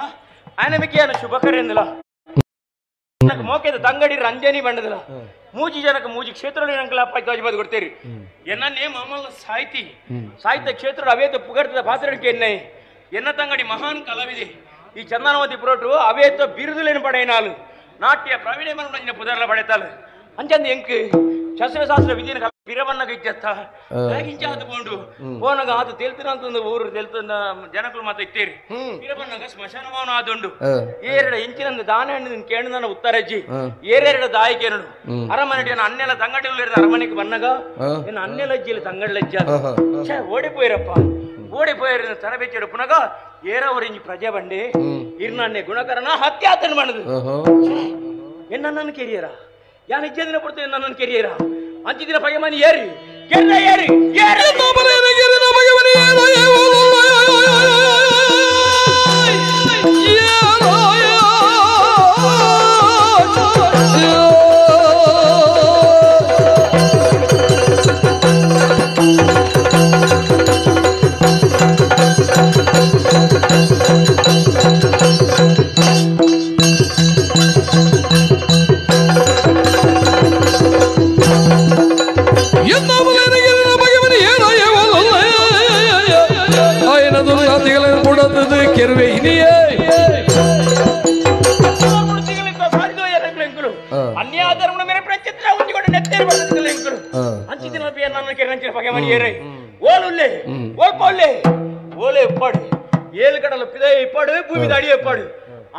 ಆಯನಮಿಕೆಯನ್ನು ಶುಭಕರಿ ಎಂದಿಲ್ಲ ಮೋಕೆದ ತಂಗಡಿ ರಂಜನಿ ಬಂಡದಿಲ್ಲ ಮೂಜಿ ಜನಕ್ಕೆ ಮೂಜಿ ಕ್ಷೇತ್ರ ಅಂಕಲ ಕೊಡ್ತೀರಿ ಎನ್ನನ್ನೇ ಮಾಮಲ್ಲ ಸಾಹಿತಿ ಸಾಹಿತ್ಯ ಕ್ಷೇತ್ರ ಅವೇತ ಪುಗರ್ತದ ಪಾತ್ರಕ್ಕೆ ಎನ್ನೈ ಎನ್ನ ತಂಗಡಿ ಮಹಾನ್ ಕಲಾವಿದೆ ಈ ಚಂದನವತಿ ಪುರೋಟು ಅವೇತ ಬಿರುದುಲೇನು ಪಡೆಯನಾಲು ನಾಟ್ಯ ಪ್ರವೀಣ ಮನೋರಂಜನೆ ಪುದರ್ಲ ಪಡೆತಾಳು ಅಂಚಂದ ಎಂಕ್ ಶಸ್ತ್ರಶಾಸ್ತ್ರ ವಿಧಿನ ಪಿರವನ್ನಗ ಇಜ್ಜತ್ತ ಇಂಚಾದ ಪೋಂಡು ಪೋನಗ ಆತು ತೆಲ್ತಿನ ಅಂತ ಊರು ತೆಲ್ತನ ಜನಕುಲು ಮಾತ ಇತ್ತೇರಿ ಪಿರವನ್ನಗ ಸ್ಮಶಾನಮಾನ ಆದುಂಡು ಏರೆಡ ಇಂಚಿನಂದ ದಾನ ಹಣ್ಣು ಕೇಣದನ ಉತ್ತರಜ್ಜಿ ಏರೆರಡ ದಾಯಿ ಕೇನಡು ಅರಮನೆ ಅನ್ನೆಲ್ಲ ತಂಗಡಿ ಅರಮನೆಗೆ ಬನ್ನಗ ಏನ್ ಅನ್ನೆಲ್ಲ ಅಜ್ಜಿಯಲ್ಲಿ ತಂಗಡಿ ಅಜ್ಜ ಓಡಿ ಪೋಯಿರಪ್ಪ ಓಡಿ ಪೋಯಿರ ತರಬೇಚಿಡು ಪುನಗ ಏರವರಿಂಜಿ ಪ್ರಜೆ ಬಂಡಿ ಇರ್ನನ್ನೆ ಗುಣಕರನ ಹತ್ಯಾತನ ಮಾಡದು ಎನ್ನ ಕೆರಿಯರ ಯಾನ್ ಇಜ್ಜದಿನ ಪಡ್ತು ನನ್ನನ್ನು ಕೆರಿಯರ ಅಂಚಿದಿನ ಪಗೆಮನಿ ಏರಿ ಕೆರ್ರ ಏರಿ ಏರಿ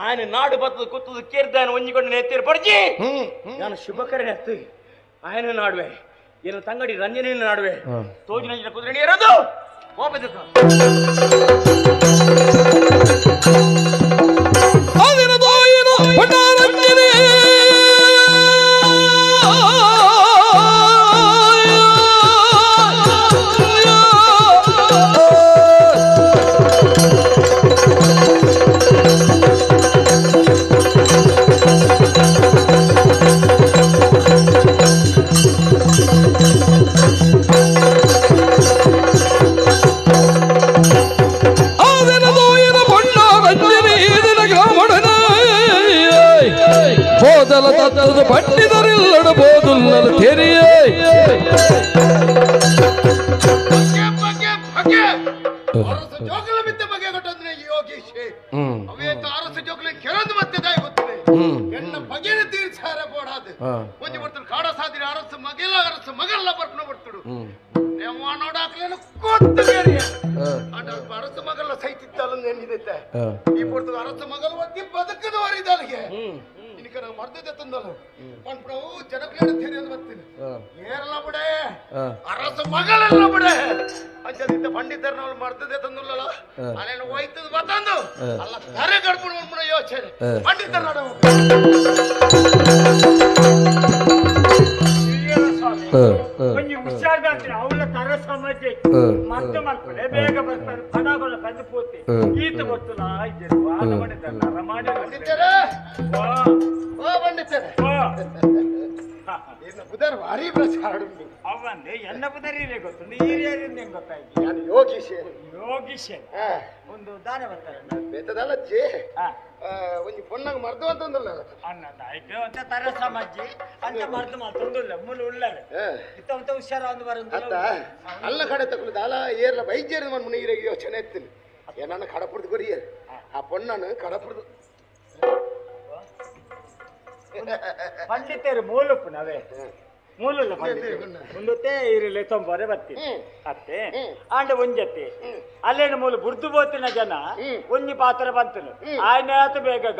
ఆయన నాడు బతుకు కుత్తు కీర్తాయన వంజికొండ నెత్తేరు పడిచి ನಾನು ಶುಭಕರನೆ ಅತ್ತು ఆయన ನಾಡುವೆ ಏನ ತಂಗಡಿ ರಂಜನೆ ನಾಡುವೆ ತೋಜಿನ ಕುದುರೆ ಇರೋದು ಕೋಪದಕ್ಕ ಒಂದು ದಾನ ಬರ್ತಾರೆ ಬೇತದಲ್ಲ ಜೇ ಒಂಜಿ ಪೊಣ್ಣಗ್ ಮರ್ದು ಅಂತಂದಲ್ಲ ಅಣ್ಣ ಆಯ್ತು ಅಂತ ತರ ಸಮಾಜಿ ಅಂತ ಮರ್ದು ಮಾತೊಂದುಲ್ಲ ಮೂಲ ಉಳ್ಳಾರೆ ಇತ್ತ ಅಂತ ಹುಷಾರ ಒಂದು ಬರಂದು ಅತ್ತ ಅಲ್ಲ ಕಡೆ ತಗೊಳ್ಳುದು ಅಲ್ಲ ಏರ್ಲ ಬೈಜೇರಿದ ಮನ್ ಮುನಿಗಿರಿಗೆ ಯೋಚನೆ ಎತ್ತೀನಿ ಏನನ್ನ ಕಡಪುಡ್ದು ಕೊರಿಯರ್ ಆ ಪೊಣ್ಣನು ಕಡಪುಡ್ದು ಪಂಡಿತರು ಮೂಲಪ್ಪು ನಾವೇ ಮೂಲಲ್ಲ ಮುಂದೊತ್ತೆ ಇರಲಿ ತೊಂಬರೆ ಬರ್ತೀನಿ ಅತ್ತೆ ಆಂಡ ಒಂಜತ್ತೆ ಅಲ್ಲೇನು ಮೂಲ ಬುರ್ದು ಬೋತಿನ ಜನ ಒಂಜಿ ಪಾತ್ರ ಬಂತನು ಆಯ್ನಾತ ಬೇಗ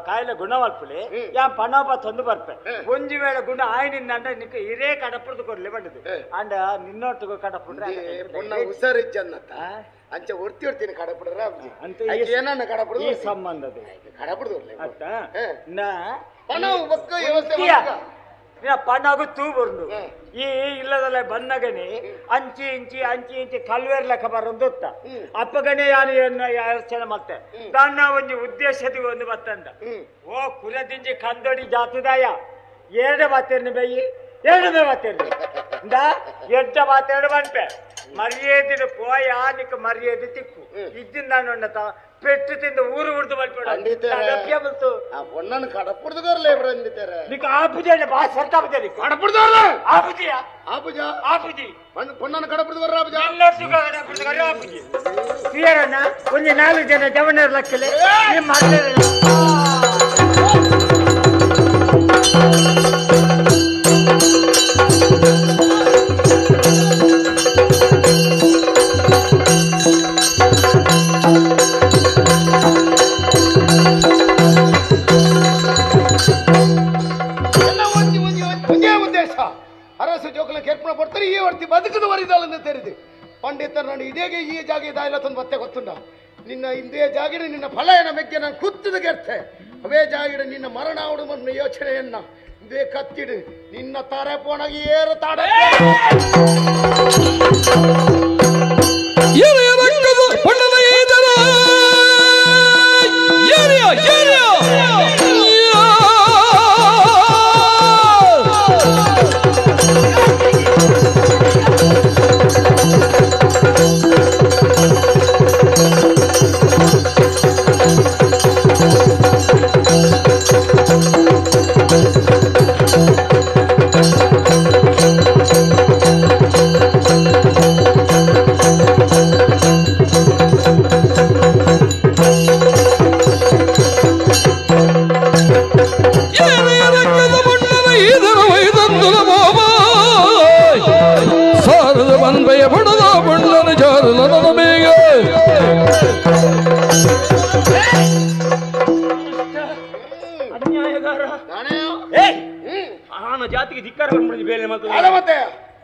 ಕಾಯಿಲೆ ಗುಣ ಮಲ್ಪುಲಿ ಯಾ ಪಣೋಪ ತಂದು ಬರ್ಪೆ ಒಂಜಿ ವೇಳೆ ಗುಣ ಆಯ್ನಿಂದ ನಿಕ್ಕ ಹಿರೇ ಕಡಪುಡ್ದು ಕೊಡ್ಲಿ ಬಂದದು ಅಂಡ ನಿನ್ನೊಟ್ಟಿಗೂ ಕಡಪುಡ್ರೆ ಪೊಣ್ಣ ಹುಷಾರಿಜ್ಜನ್ನತ್ತ ಅಂಚ ಒರ್ತಿ ಒರ್ತೀನಿ ಕಡಪುಡ್ರ ಅಂತ ಏನನ್ನ ಕಡಪುಡ್ದು ಈ ಸಂಬಂಧದ ಕಡಪುಡ್ದು ಅತ್ತ ನಾ ಪಣ ಬೊಕ್ಕ ವ್ಯವಸ್ಥೆ ಪಣಗು ತೂ ಬರ್ನು ಈ ಇಲ್ಲದಲ್ಲ ಬನ್ನಗನೆ ಅಂಚಿ ಇಂಚಿ ಅಂಚಿ ಇಂಚಿ ಕಲ್ವೇರ್ ಲೆಕ್ಕ ಬರೋದು ಅಪ್ಪಗನೆ ಯಾರು ಯೋಚನೆ ಮತ್ತೆ ತನ್ನ ಒಂದು ಉದ್ದೇಶದ ಒಂದು ಬತ್ತಂದ ಓ ಕುಲದಿಂಜಿ ಕಂದೋಡಿ ಜಾತಿದಾಯ ಎರಡು ಬಾತೇರ್ನ ಬೈಯಿ ಎರಡು ಬಾತೇರ್ನಿ ಇಂದ ಎಡ್ಡ ಬಾತೇರು ಬನ್ಪೆ ಮರ್ಯಾದೆ ಪೋಯ ನಿಕ್ಕ ಮರ್ಯಾದೆ ತಿಕ್ಕು ಇದ್ದಿಂದ ನೋಡತ ಪೆಟ್ಟು ತಿಂದು ಊರು ಉಡ್ದು ಬಲ್ಪಡ ಆ ಪೊಣ್ಣನ ಕಡಪುಡ್ದುಗರ್ಲೇ ಬಂದಿದ್ದಾರೆ ನಿಕ್ಕ ಆಪುಜೆ ಬಾ ಸರ್ತ ಆಪುಜೆ ಕಡಪುಡ್ದವರ್ಲ ಆಪುಜಿಯ ಆಪುಜ ಆಪುಜಿ ಪೊಣ್ಣನ ಕಡಪುಡ್ದುಗರ್ರ ಆಪುಜ ಎಲ್ಲೊಟ್ಟು ಕಡಪುಡ್ದುಗರ್ರ ಆಪುಜಿ ಸಿಯರಣ್ಣ ಒಂದು ನಾಲ್ಕು ಜನ ಜವನರ್ ಲಕ್ಕಲೆ ನಿಮ್ಮ ಬದುಕದು ತೆರೆದು ಪಂಡಿತರು ನಾನು ಇದೇಗೆ ಈ ಜಾಗ ಇದಾಯಿಲ್ಲ ತಂದು ಮತ್ತೆ ಗೊತ್ತುಂಡ ನಿನ್ನ ಇಂದೇ ಜಾಗಿನ ನಿನ್ನ ಫಲ ಏನ ಮೆಗ್ಗೆ ನಾನು ಕುತ್ತದ ಗೆರ್ತೆ ಅವೇ ಜಾಗಿಡು ನಿನ್ನ ಮರಣ ಅವಡು ಮತ್ತು ಯೋಚನೆಯನ್ನ ಇದೇ ಕತ್ತಿಡು ನಿನ್ನ ತಾರೆ ಪೋಣಗಿ ಏರು ತಾಡ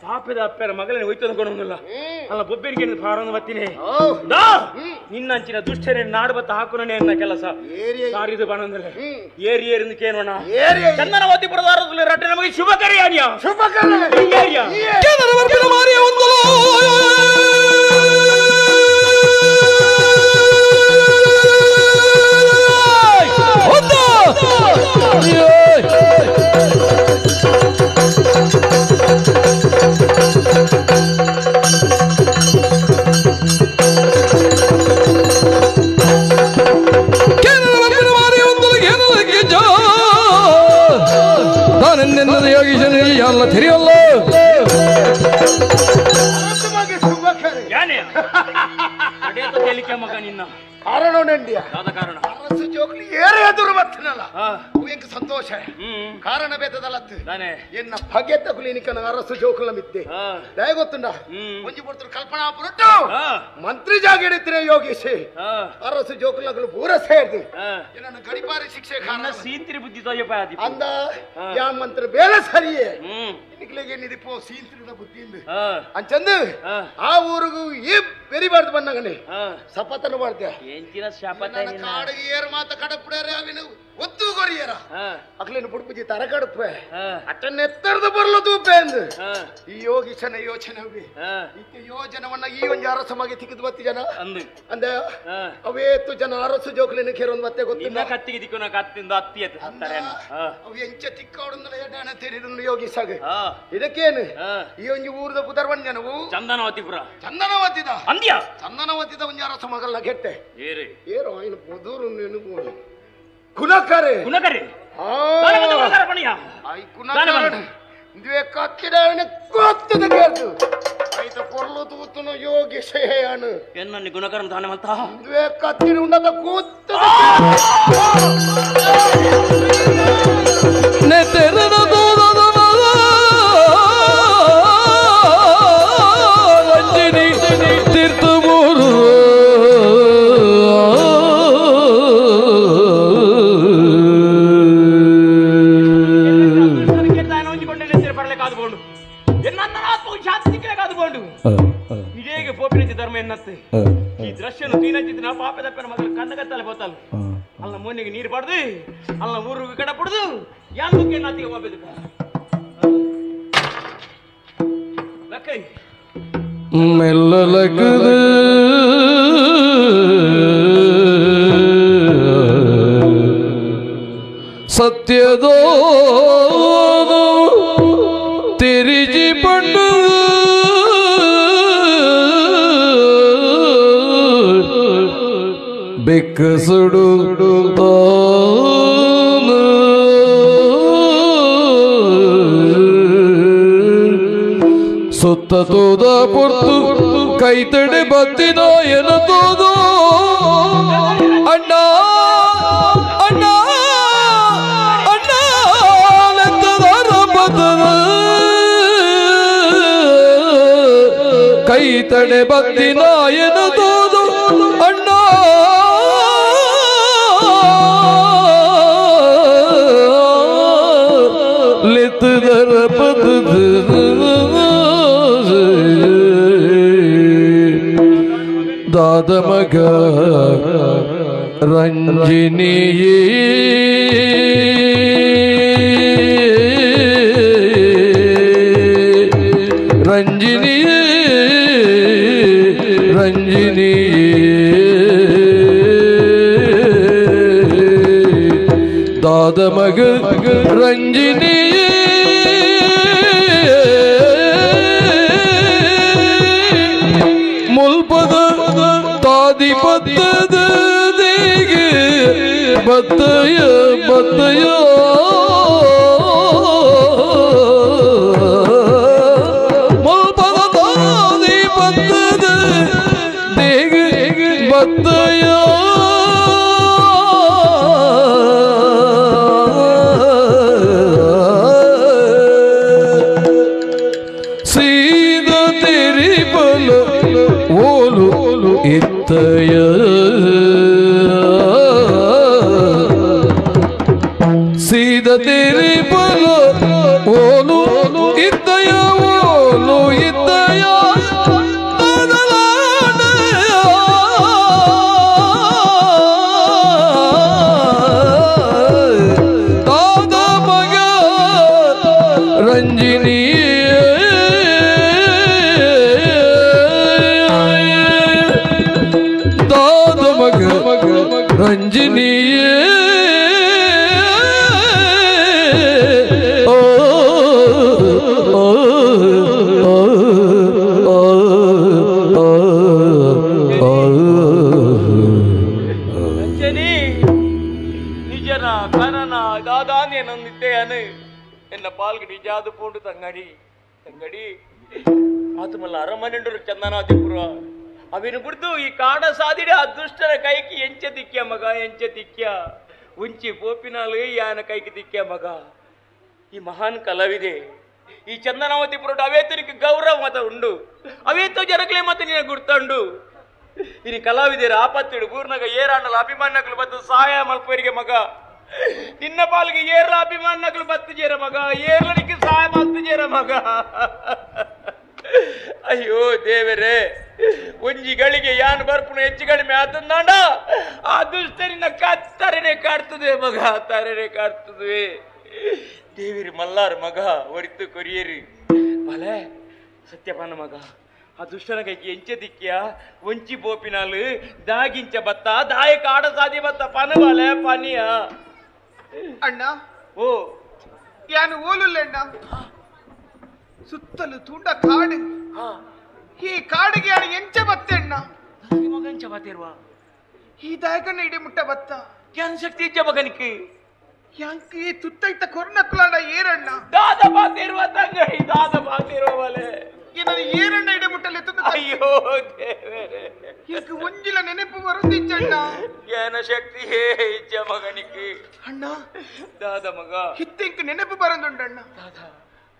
ಪಾಪದ ಅಪ್ಪರ ಮಗಳನ್ನ ಹೋಯ್ತದ ಕೊಡೋದಿಲ್ಲ ಅಲ್ಲ ಬೊಬ್ಬರಿಗೆ ಫಾರನ್ನು ಬತ್ತೀನಿ ನಿನ್ನಂಚಿನ ದುಷ್ಟರೇ ನಾಡು ಬತ್ತ ಹಾಕುನೇ ಎನ್ನ ಕೆಲಸ ಸಾರಿದು ಬಣಂದ್ರೆ ಏರಿ ಏರಿಂದ ಕೇನೋಣ ಚಂದನವತಿ ಪುರದಾರದಲ್ಲಿ ರಟ್ಟೆ ನಮಗೆ ಶುಭಕರಿ ಅನ್ಯ ಶುಭಕರಿ ಸಂತೋಷ ಕಾರಣ ಬೇತದಲ್ಲತ್ತು ಎನ್ನ ಪಗೆತ್ತ ಕುಲಿನಿಕನ ಅರಸು ಜೋಕುಲ ಮಿತ್ತೆ ದಯ ಗೊತ್ತುಂಡ ಒಂಜಿ ಪೊರ್ತರು ಕಲ್ಪನಾ ಪುರಟ್ಟು ಮಂತ್ರಿ ಜಾಗ ಹಿಡಿತೀರ ಯೋಗೇಶ್ ಅರಸು ಜೋಕುಲಗಳು ಪೂರ ಸೇರ್ದು ನನ್ನ ಗಡಿಪಾರಿ ಶಿಕ್ಷೆ ಕಾರಣ ಸೀಂತ್ರಿ ಬುದ್ಧಿ ಅಂದ ಯಾ ಮಂತ್ರ ಬೇರೆ ಸರಿಯೇ ನಿಕ್ಲೆಗೆ ನಿದಿಪೋ ಸೀಂತ್ರಿದ ಬುದ್ಧಿಯಿಂದ ಅಂಚಂದು ಆ ಊರಿಗೂ ಈ ಬೆರಿಬಾರ್ದು ಬಂದಂಗನೆ ಸಪತನ ಮಾಡ್ದೆ ಕಾಡಿಗೆ ಏರು ಮಾತ ಕಡಪುಡಾರೆ ಅವಿನ ಒತ್ತು ಕೊರಿಯರ ಅಕ್ಲೇನು ಪುಡ್ಪುಜಿ ತರ ಕಡಪೆ ಅಟ್ಟನ್ನ ಎತ್ತರದ ಬರ್ಲು ತೂಪೆ ಅಂದು ಈ ಯೋಗೀಶನ ಯೋಚನೆ ಯೋಜನವನ್ನ ಈ ಒಂದು ಅರಸು ಮಗೆ ತಿಕ್ಕಿದ್ ಬತ್ತಿ ಜನ ಅಂದ ಅವೇತು ಜನ ಅರಸು ಜೋಕ್ಲಿನ ಕೇರೊಂದು ಮತ್ತೆ ಗೊತ್ತಿಲ್ಲ ಕತ್ತಿಗೆ ದಿಕ್ಕು ಕತ್ತಿಂದ ಅತ್ತಿ ಅವು ಎಂಚ ತಿಕ್ಕವಡಂದಲ ಎಡಾಣ ತೆರಿದು ಯೋಗೀಶಾಗ ಇದಕ್ಕೇನು ಈ ಒಂದು ಊರದ ಪುದರ್ವನ್ ಜನವು ಚಂದನವತಿಪುರ ಚಂದನವತಿದ ಅಂದ್ಯ ಚಂದನವತಿದ ಒಂದು ಅರಸು ಮಗಲ್ಲ ಕೆಟ್ಟೆ ಏರಿ ಏರೋ ఆయన ಪುದೂರು ನೆನಪು ಗುಣಕರೆ ಗುಣಕರೆ I ಗುಣಕರೆ ಇಂದುವೆ ಕತ್ತಿಡವನ ಕೊತ್ತದ ಕೇಳ್ತು ಐತ ಪೊರ್ಲು ತೂತುನು ಯೋಗೇಶಯಾನು ಎನ್ನನ್ನಿ ಗುಣಕರಂ ದಾನ ಮಂತ ಇಂದುವೆ ಕತ್ತಿಡ ಉಂಡದ ಕೂತ್ತದ ನೆತೆರನ ದೋದದ ರಂಜಿನಿ ತೀರ್ಥ ಮೂರು ಈ ದೃಶ್ಯನು ತೀನಂಚಿದ್ನ ಪಾಪದಪ್ಪನ ಮಗಳು ಕಣ್ಣಗತ್ತಲೆ ಬೋತಾಲು ಅಲ್ಲ ಮೊನ್ನೆಗೆ ನೀರು ಪಡ್ದು ಅಲ್ಲ ಊರು ಕಡ ಪಡ್ದು ಯಾಕೆ ನಾತಿಗೆ ಹೋಗ್ಬೇಕು ಮೆಲ್ಲಲಗದು ಸತ್ಯದೋ ತಿರಿಜಿ ಪಂಡು ಬೆಕ್ಕಸುಡು ಸುತ್ತ ತೋದ ಪೊರ್ತು ಕೈತಡೆ ಬತ್ತಿನಾಯನ ತೋದು ಅಣ್ಣ ಅಣ್ಣ ಅಣ್ಣ ಬದನ ಕೈತಡೆ ಬತ್ತಿನಾಯನ ತೋದು ಅಣ್ಣ ಲಿತದರ ಪದ ದಾದ ಮಗ ರಂಜಿನಿ ರಂಜಿನಿ ರಂಜಿನಿ ದಾದ ಮಗ ರಂಜಿನಿ ಮುಲ್ಪದ ತಾದಿ ಪತ್ತದ ದೇಗೆ ಬತ್ತಯ ಬತ್ತಯ ಮುಲ್ಪದ ತಾದಿ ಪತ್ತದ ದೇಗೆ ಬತ್ತಯ ಸೀದ ತೆರಿ ಬಲ ಓಲು ಇತ್ತಯ ಸೀದ ತೆರಿ ಬಲ ಓಲು ಇತ್ತಯ ಓಲು ಇತ್ತಯ ದಾದ ಮಗ ರಂಜಿನಿ ದಾದ ಮಗ ರಂಜಿನಿ ಓ ಓ ಓ ಓ ಓ ರಂಜನಿ ನಿಜನ ಕನನ ದಾದಾನೆ ನಂದಿದ್ದೇನೆ ಎನ್ನ ಪಾಲ್ಗೆ ನಿಜಾದ ಪೋಂಡು ತಂಗಡಿ ತಂಗಡಿ ಆತಮಲ್ಲ ಅರಮನೆಂಡರು ಚಂದನಾದಿಪುರ ಅವಿನ ಬಿಡ್ದು ಈ ಕಾಡ ಸಾದಿಡೆ ಆ ದುಷ್ಟರ ಕೈకి ಎಂಚ ದಿಕ್ಕ್ಯ ಮಗ ಎಂಚ ದಿಕ್ಕ್ಯ ಉಂಚಿ ಪೋಪಿನಾಲು ಯಾನ ಕೈకి ದಿಕ್ಕ್ಯ ಮಗ ಈ ಮಹಾನ್ ಕಲಾವಿದೆ ಈ ಚಂದನಾವತಿ ಪುರೋಟ ಅವೇತನಿಗೆ ಗೌರವ ಮತ ಉಂಡು ಅವೇತೋ ಜನಗಳೇ ಮತ್ತೆ ನಿನ್ನ ಗುರ್ತಂಡು ಇನಿ ಕಲಾವಿದರ ಆಪತ್ತಿಡು ಬೂರ್ನಗ ಏರಾಂಡಲ ಅಭಿಮಾನಗಳು ಬತ್ತು ಸಹಾಯ ಮಲ್ಪವರಿಗೆ ಮಗ ನಿನ್ನ ಪಾಲಿಗೆ ಏರ್ಲ ಅಭಿಮಾನಗಳು ಬತ್ತು ಜೇರ ಮಗ ಏರ್ಲನಿಗೆ ಸಹಾಯ ಮಲ್ತು ಜೇರ ಮಗ ಅಯ್ಯೋ ದೇವರೇ ಒಂಜಿ ಗಳಿಗೆ ಯಾನ್ ಬರ್ಪುನ ಹೆಚ್ಚು ಕಡಿಮೆ ಆತಂದಾಂಡ ಆ ದುಷ್ಟರಿನ ಕತ್ತರನೆ ಕಾಡ್ತದೆ ಮಗ ತರನೆ ಕಾಡ್ತದೆ ದೇವಿರಿ ಮಲ್ಲಾರ ಮಗ ಒರಿತು ಕೊರಿಯರಿ ಬಲೆ ಸತ್ಯಪಾನ ಮಗ ಆ ದುಷ್ಟನ ಕೈಗೆ ಎಂಚ ದಿಕ್ಕಿಯ ಒಂಚಿ ಬೋಪಿನಾಲು ದಾಗಿಂಚ ಬತ್ತ ದಾಯ ಕಾಡ ಸಾದಿ ಬತ್ತ ಪನ ಬಲೆ ಪನಿಯ ಅಣ್ಣ ಓ ಯಾನು ಓಲುಲ್ಲಣ್ಣ ಸುತ್ತಲೂ ತುಂಡ ಕಾಡು ಈ ಕಾಡಿಗೆ ಯಾನು ಎಂಚ ಬತ್ತೆ ಅಣ್ಣ ಮಗ ಎಂಚ ಬತ್ತಿರುವ ಈ ದಾಯಕನ ಇಡಿ ಮುಟ್ಟ ಬತ್ತ ಜ್ಞಾನ ಶಕ್ತಿ ಇಜ್ಜ ಮಗನಿಗೆ ಯಾಂಕ್ ಈ ತುತ್ತೈತ ಕೊರ್ನಕ್ಲಾಡ ಏರಣ್ಣ ದಾದ ಬಾತಿರುವ ತಂಗಡಿ ದಾದ ಬಾತಿರುವ ಬಲೆ ನಾನು ಏರಣ್ಣ ಇಡಿ ಮುಟ್ಟಲೆ ತಂದು ಅಯ್ಯೋ ದೇವರೇ ಈಗ ಒಂಜಿಲ ನೆನಪು ಬರುದಿಜ್ಜಣ್ಣ ಜ್ಞಾನ ಶಕ್ತಿ ಹೇ ಇಜ್ಜ ಮಗನಿಗೆ ಅಣ್ಣ ದಾದ ಮಗ ಹಿತ್ತಿಂಕ್ ನೆನಪು ಬರಂದುಂಡಣ್ಣ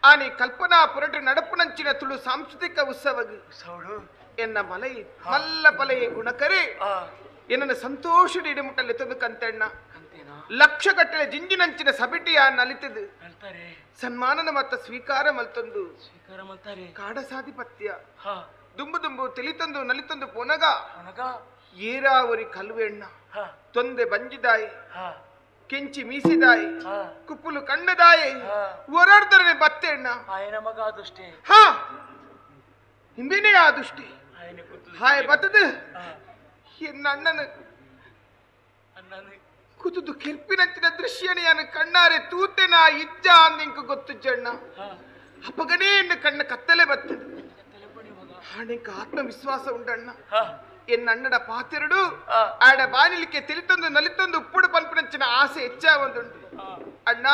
ಆನೆ ಕಲ್ಪನಾ ಪುರಟು ನಡಪುನಂಚಿನ ತುಳು ಸಾಂಸ್ಕೃತಿಕ ಉತ್ಸವಗ್ ಎನ್ನ ಮಲೈ ಮಲ್ಲ ಪಲೆಯ ಗುಣಕರೆ ಎನ್ನ ಸಂತೋಷದ ಇಡಿಮುಟ್ಟಲ್ಲಿ ತಂದು ಕಂತೆಣ್ಣ ಲಕ್ಷ ಗಟ್ಟಲೆ ಜಿಂಜಿನಂಚಿನ ಸಬಿಟಿಯ ನಲಿತದು ಸನ್ಮಾನನ ಮತ್ತ ಸ್ವೀಕಾರ ಮಲ್ತೊಂದು ಕಾಡಸಾಧಿಪತ್ಯ ದುಂಬು ದುಂಬು ತಿಳಿತಂದು ನಲಿತಂದು ಪೊನಗ ಏರಾವರಿ ಕಲ್ವೆಣ್ಣ ತೊಂದೆ ಬಂಜಿದಾಯಿ ಕೆಂಚಿ ಮೀಸಿದಾಯಿ ಕುಪ್ಪುಲು ಕಣ್ಣದಾಯಿ ಓರಾಡ್ದರೆ ಬತ್ತೆಣ್ಣ ಆಯನ ಮಗ ಆದುಷ್ಟೇ ಹಾ ಹಿಂದಿನೇ ಆದುಷ್ಟಿ ಹಾಯ್ ಬತ್ತದ ಎನ್ನ ಅಣ್ಣನ ಕುತುದು ಕೆರ್ಪಿನಂಚಿನ ದೃಶ್ಯನ ಕಣ್ಣಾರೆ ತೂತೆನ ಇಜ್ಜ ಅಂದಿಂಕು ಗೊತ್ತು ಜಣ್ಣ ಅಪ್ಪಗನೇ ಎನ್ನ ಕಣ್ಣ ಕತ್ತಲೆ ಬತ್ತದ ಆಣಿಂಕ ಆತ್ಮವಿಶ್ವಾಸ ಉಂಡಣ್ಣ ಎನ್ನ ಅಣ್ಣಡ ಪಾತೆರಡು ಆಡ ಬಾನಿಲಿಕ್ಕೆ ತಿಳಿತಂದು ನಲಿತಂದು ಉಪ್ಪುಡು ಪನ್ಪಿನಂಚಿನ ಆಸೆ ಹೆಚ್ಚ ಒಂದುಂಡು ಅಣ್ಣ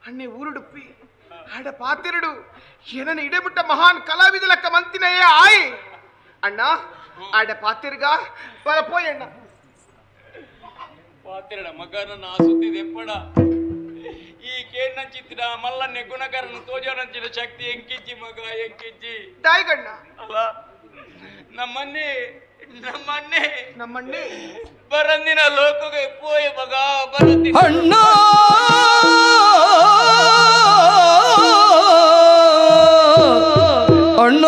ಅಣ್ಣೆ ಊರುಡುಪ್ಪಿ ಆಡ ಪಾತೆರಡು ಏನನ ಇಡೆಬಿಟ್ಟ ಮಹಾನ್ ಕಲಾವಿದ ಲಕ್ಕ ಮಂತಿನಯ್ಯ ಆಯ್ ಅಣ್ಣ ಆಡ ಪಾತಿರ್ಗ ಬರ ಪೋಯ್ ಅಣ್ಣ ಪಾತಿರಡ ಮಗನ ಆ ಸುದ್ದಿ ದೆಪ್ಪಡ ಈ ಕೇಳಿನಂಚಿತ್ತಿನ ಮಲ್ಲನ್ನೆ ಗುಣಕರನ ತೋಜೋನಂಚಿನ ಶಕ್ತಿ ಎಂಕಿಜ್ಜಿ ಮಗ ಎಂಕಿಜ್ಜಿ ದಾಯಿಗಣ್ಣ ಅಲ್ಲ ನಮ್ಮನ್ನೇ ನಮ್ಮನ್ನೇ ನಮ್ಮನ್ನೇ ಬರಂದಿನ ಲೋಕಗೆ ಪೋಯ ಮಗ ಬರಂದಿನ ಅಣ್ಣ ಅಣ್ಣ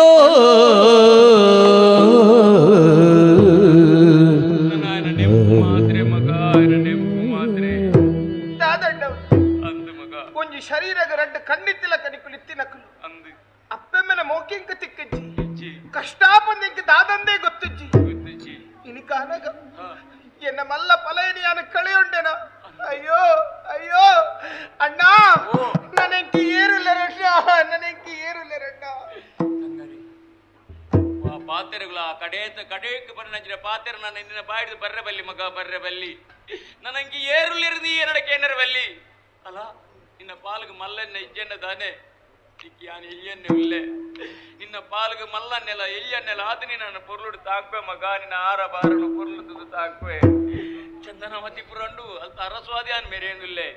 ಎಂಕ ತಿಕ್ಕಜ್ಜಿ ಕಷ್ಟ ಬಂದ ದಾದಂದೇ ಗೊತ್ತಜ್ಜಿ ಇನಿ ಕಾನಗ ಎನ್ನ ಮಲ್ಲ ಪಲಯನಿಯಾನ ಕಳೆಯುಂಡೆನ ಅಯ್ಯೋ ಅಯ್ಯೋ ಅಣ್ಣ ನನಗೆ ಏರುಲ್ಲರಣ್ಣ ನನಗೆ ಏರುಲ್ಲರಣ್ಣ ಪಾತೆರುಗಳ ಕಡೇತ ಕಡೇಕ್ ಬರನಂಚಿನ ಪಾತೆರು ನನ್ನ ನಿನ್ನ ಬಾಯಿದು ಬರ್ರೆ ಬಲ್ಲಿ ಮಗ ಬರ್ರೆ ಬಲ್ಲಿ ನನಗೆ ಏರುಲ್ಲಿರದಿ ಏನಡಕ್ಕೆ ಏನರ ಬಲ್ಲಿ ಅಲ್ಲ ನಿನ್ನ ಪಾಲ್ಗೆ ಮಲ್ಲನ್ನ ಇಜ್ಜೆಣ್ಣ ದಾನೆ ಯಾನು ಎಯ್ಯನ್ನೆ ಉಲ್ಲೆ ನಿನ್ನ ಪಾಲ್ಗೆ ಮಲ್ಲನ್ನೆಲ್ಲ ಎಯ್ಯನ್ನೆಲ್ಲ ಆದ ನನ್ನ ಪೊರ್ಲುಡು ತಾಕ್ವೆ ಮಗ ನಿನ್ನ ಆರ ಬಾರನು ಪೊರ್ಲು ತುದು ತಾಕ್ವೆ ಚಂದನವತಿ ಪುರಂಡು ಅಲ್ಪ ಅರಸ್ವಾದಿ ಆನ್ ಮೇರೇಂದುಲ್ಲೆ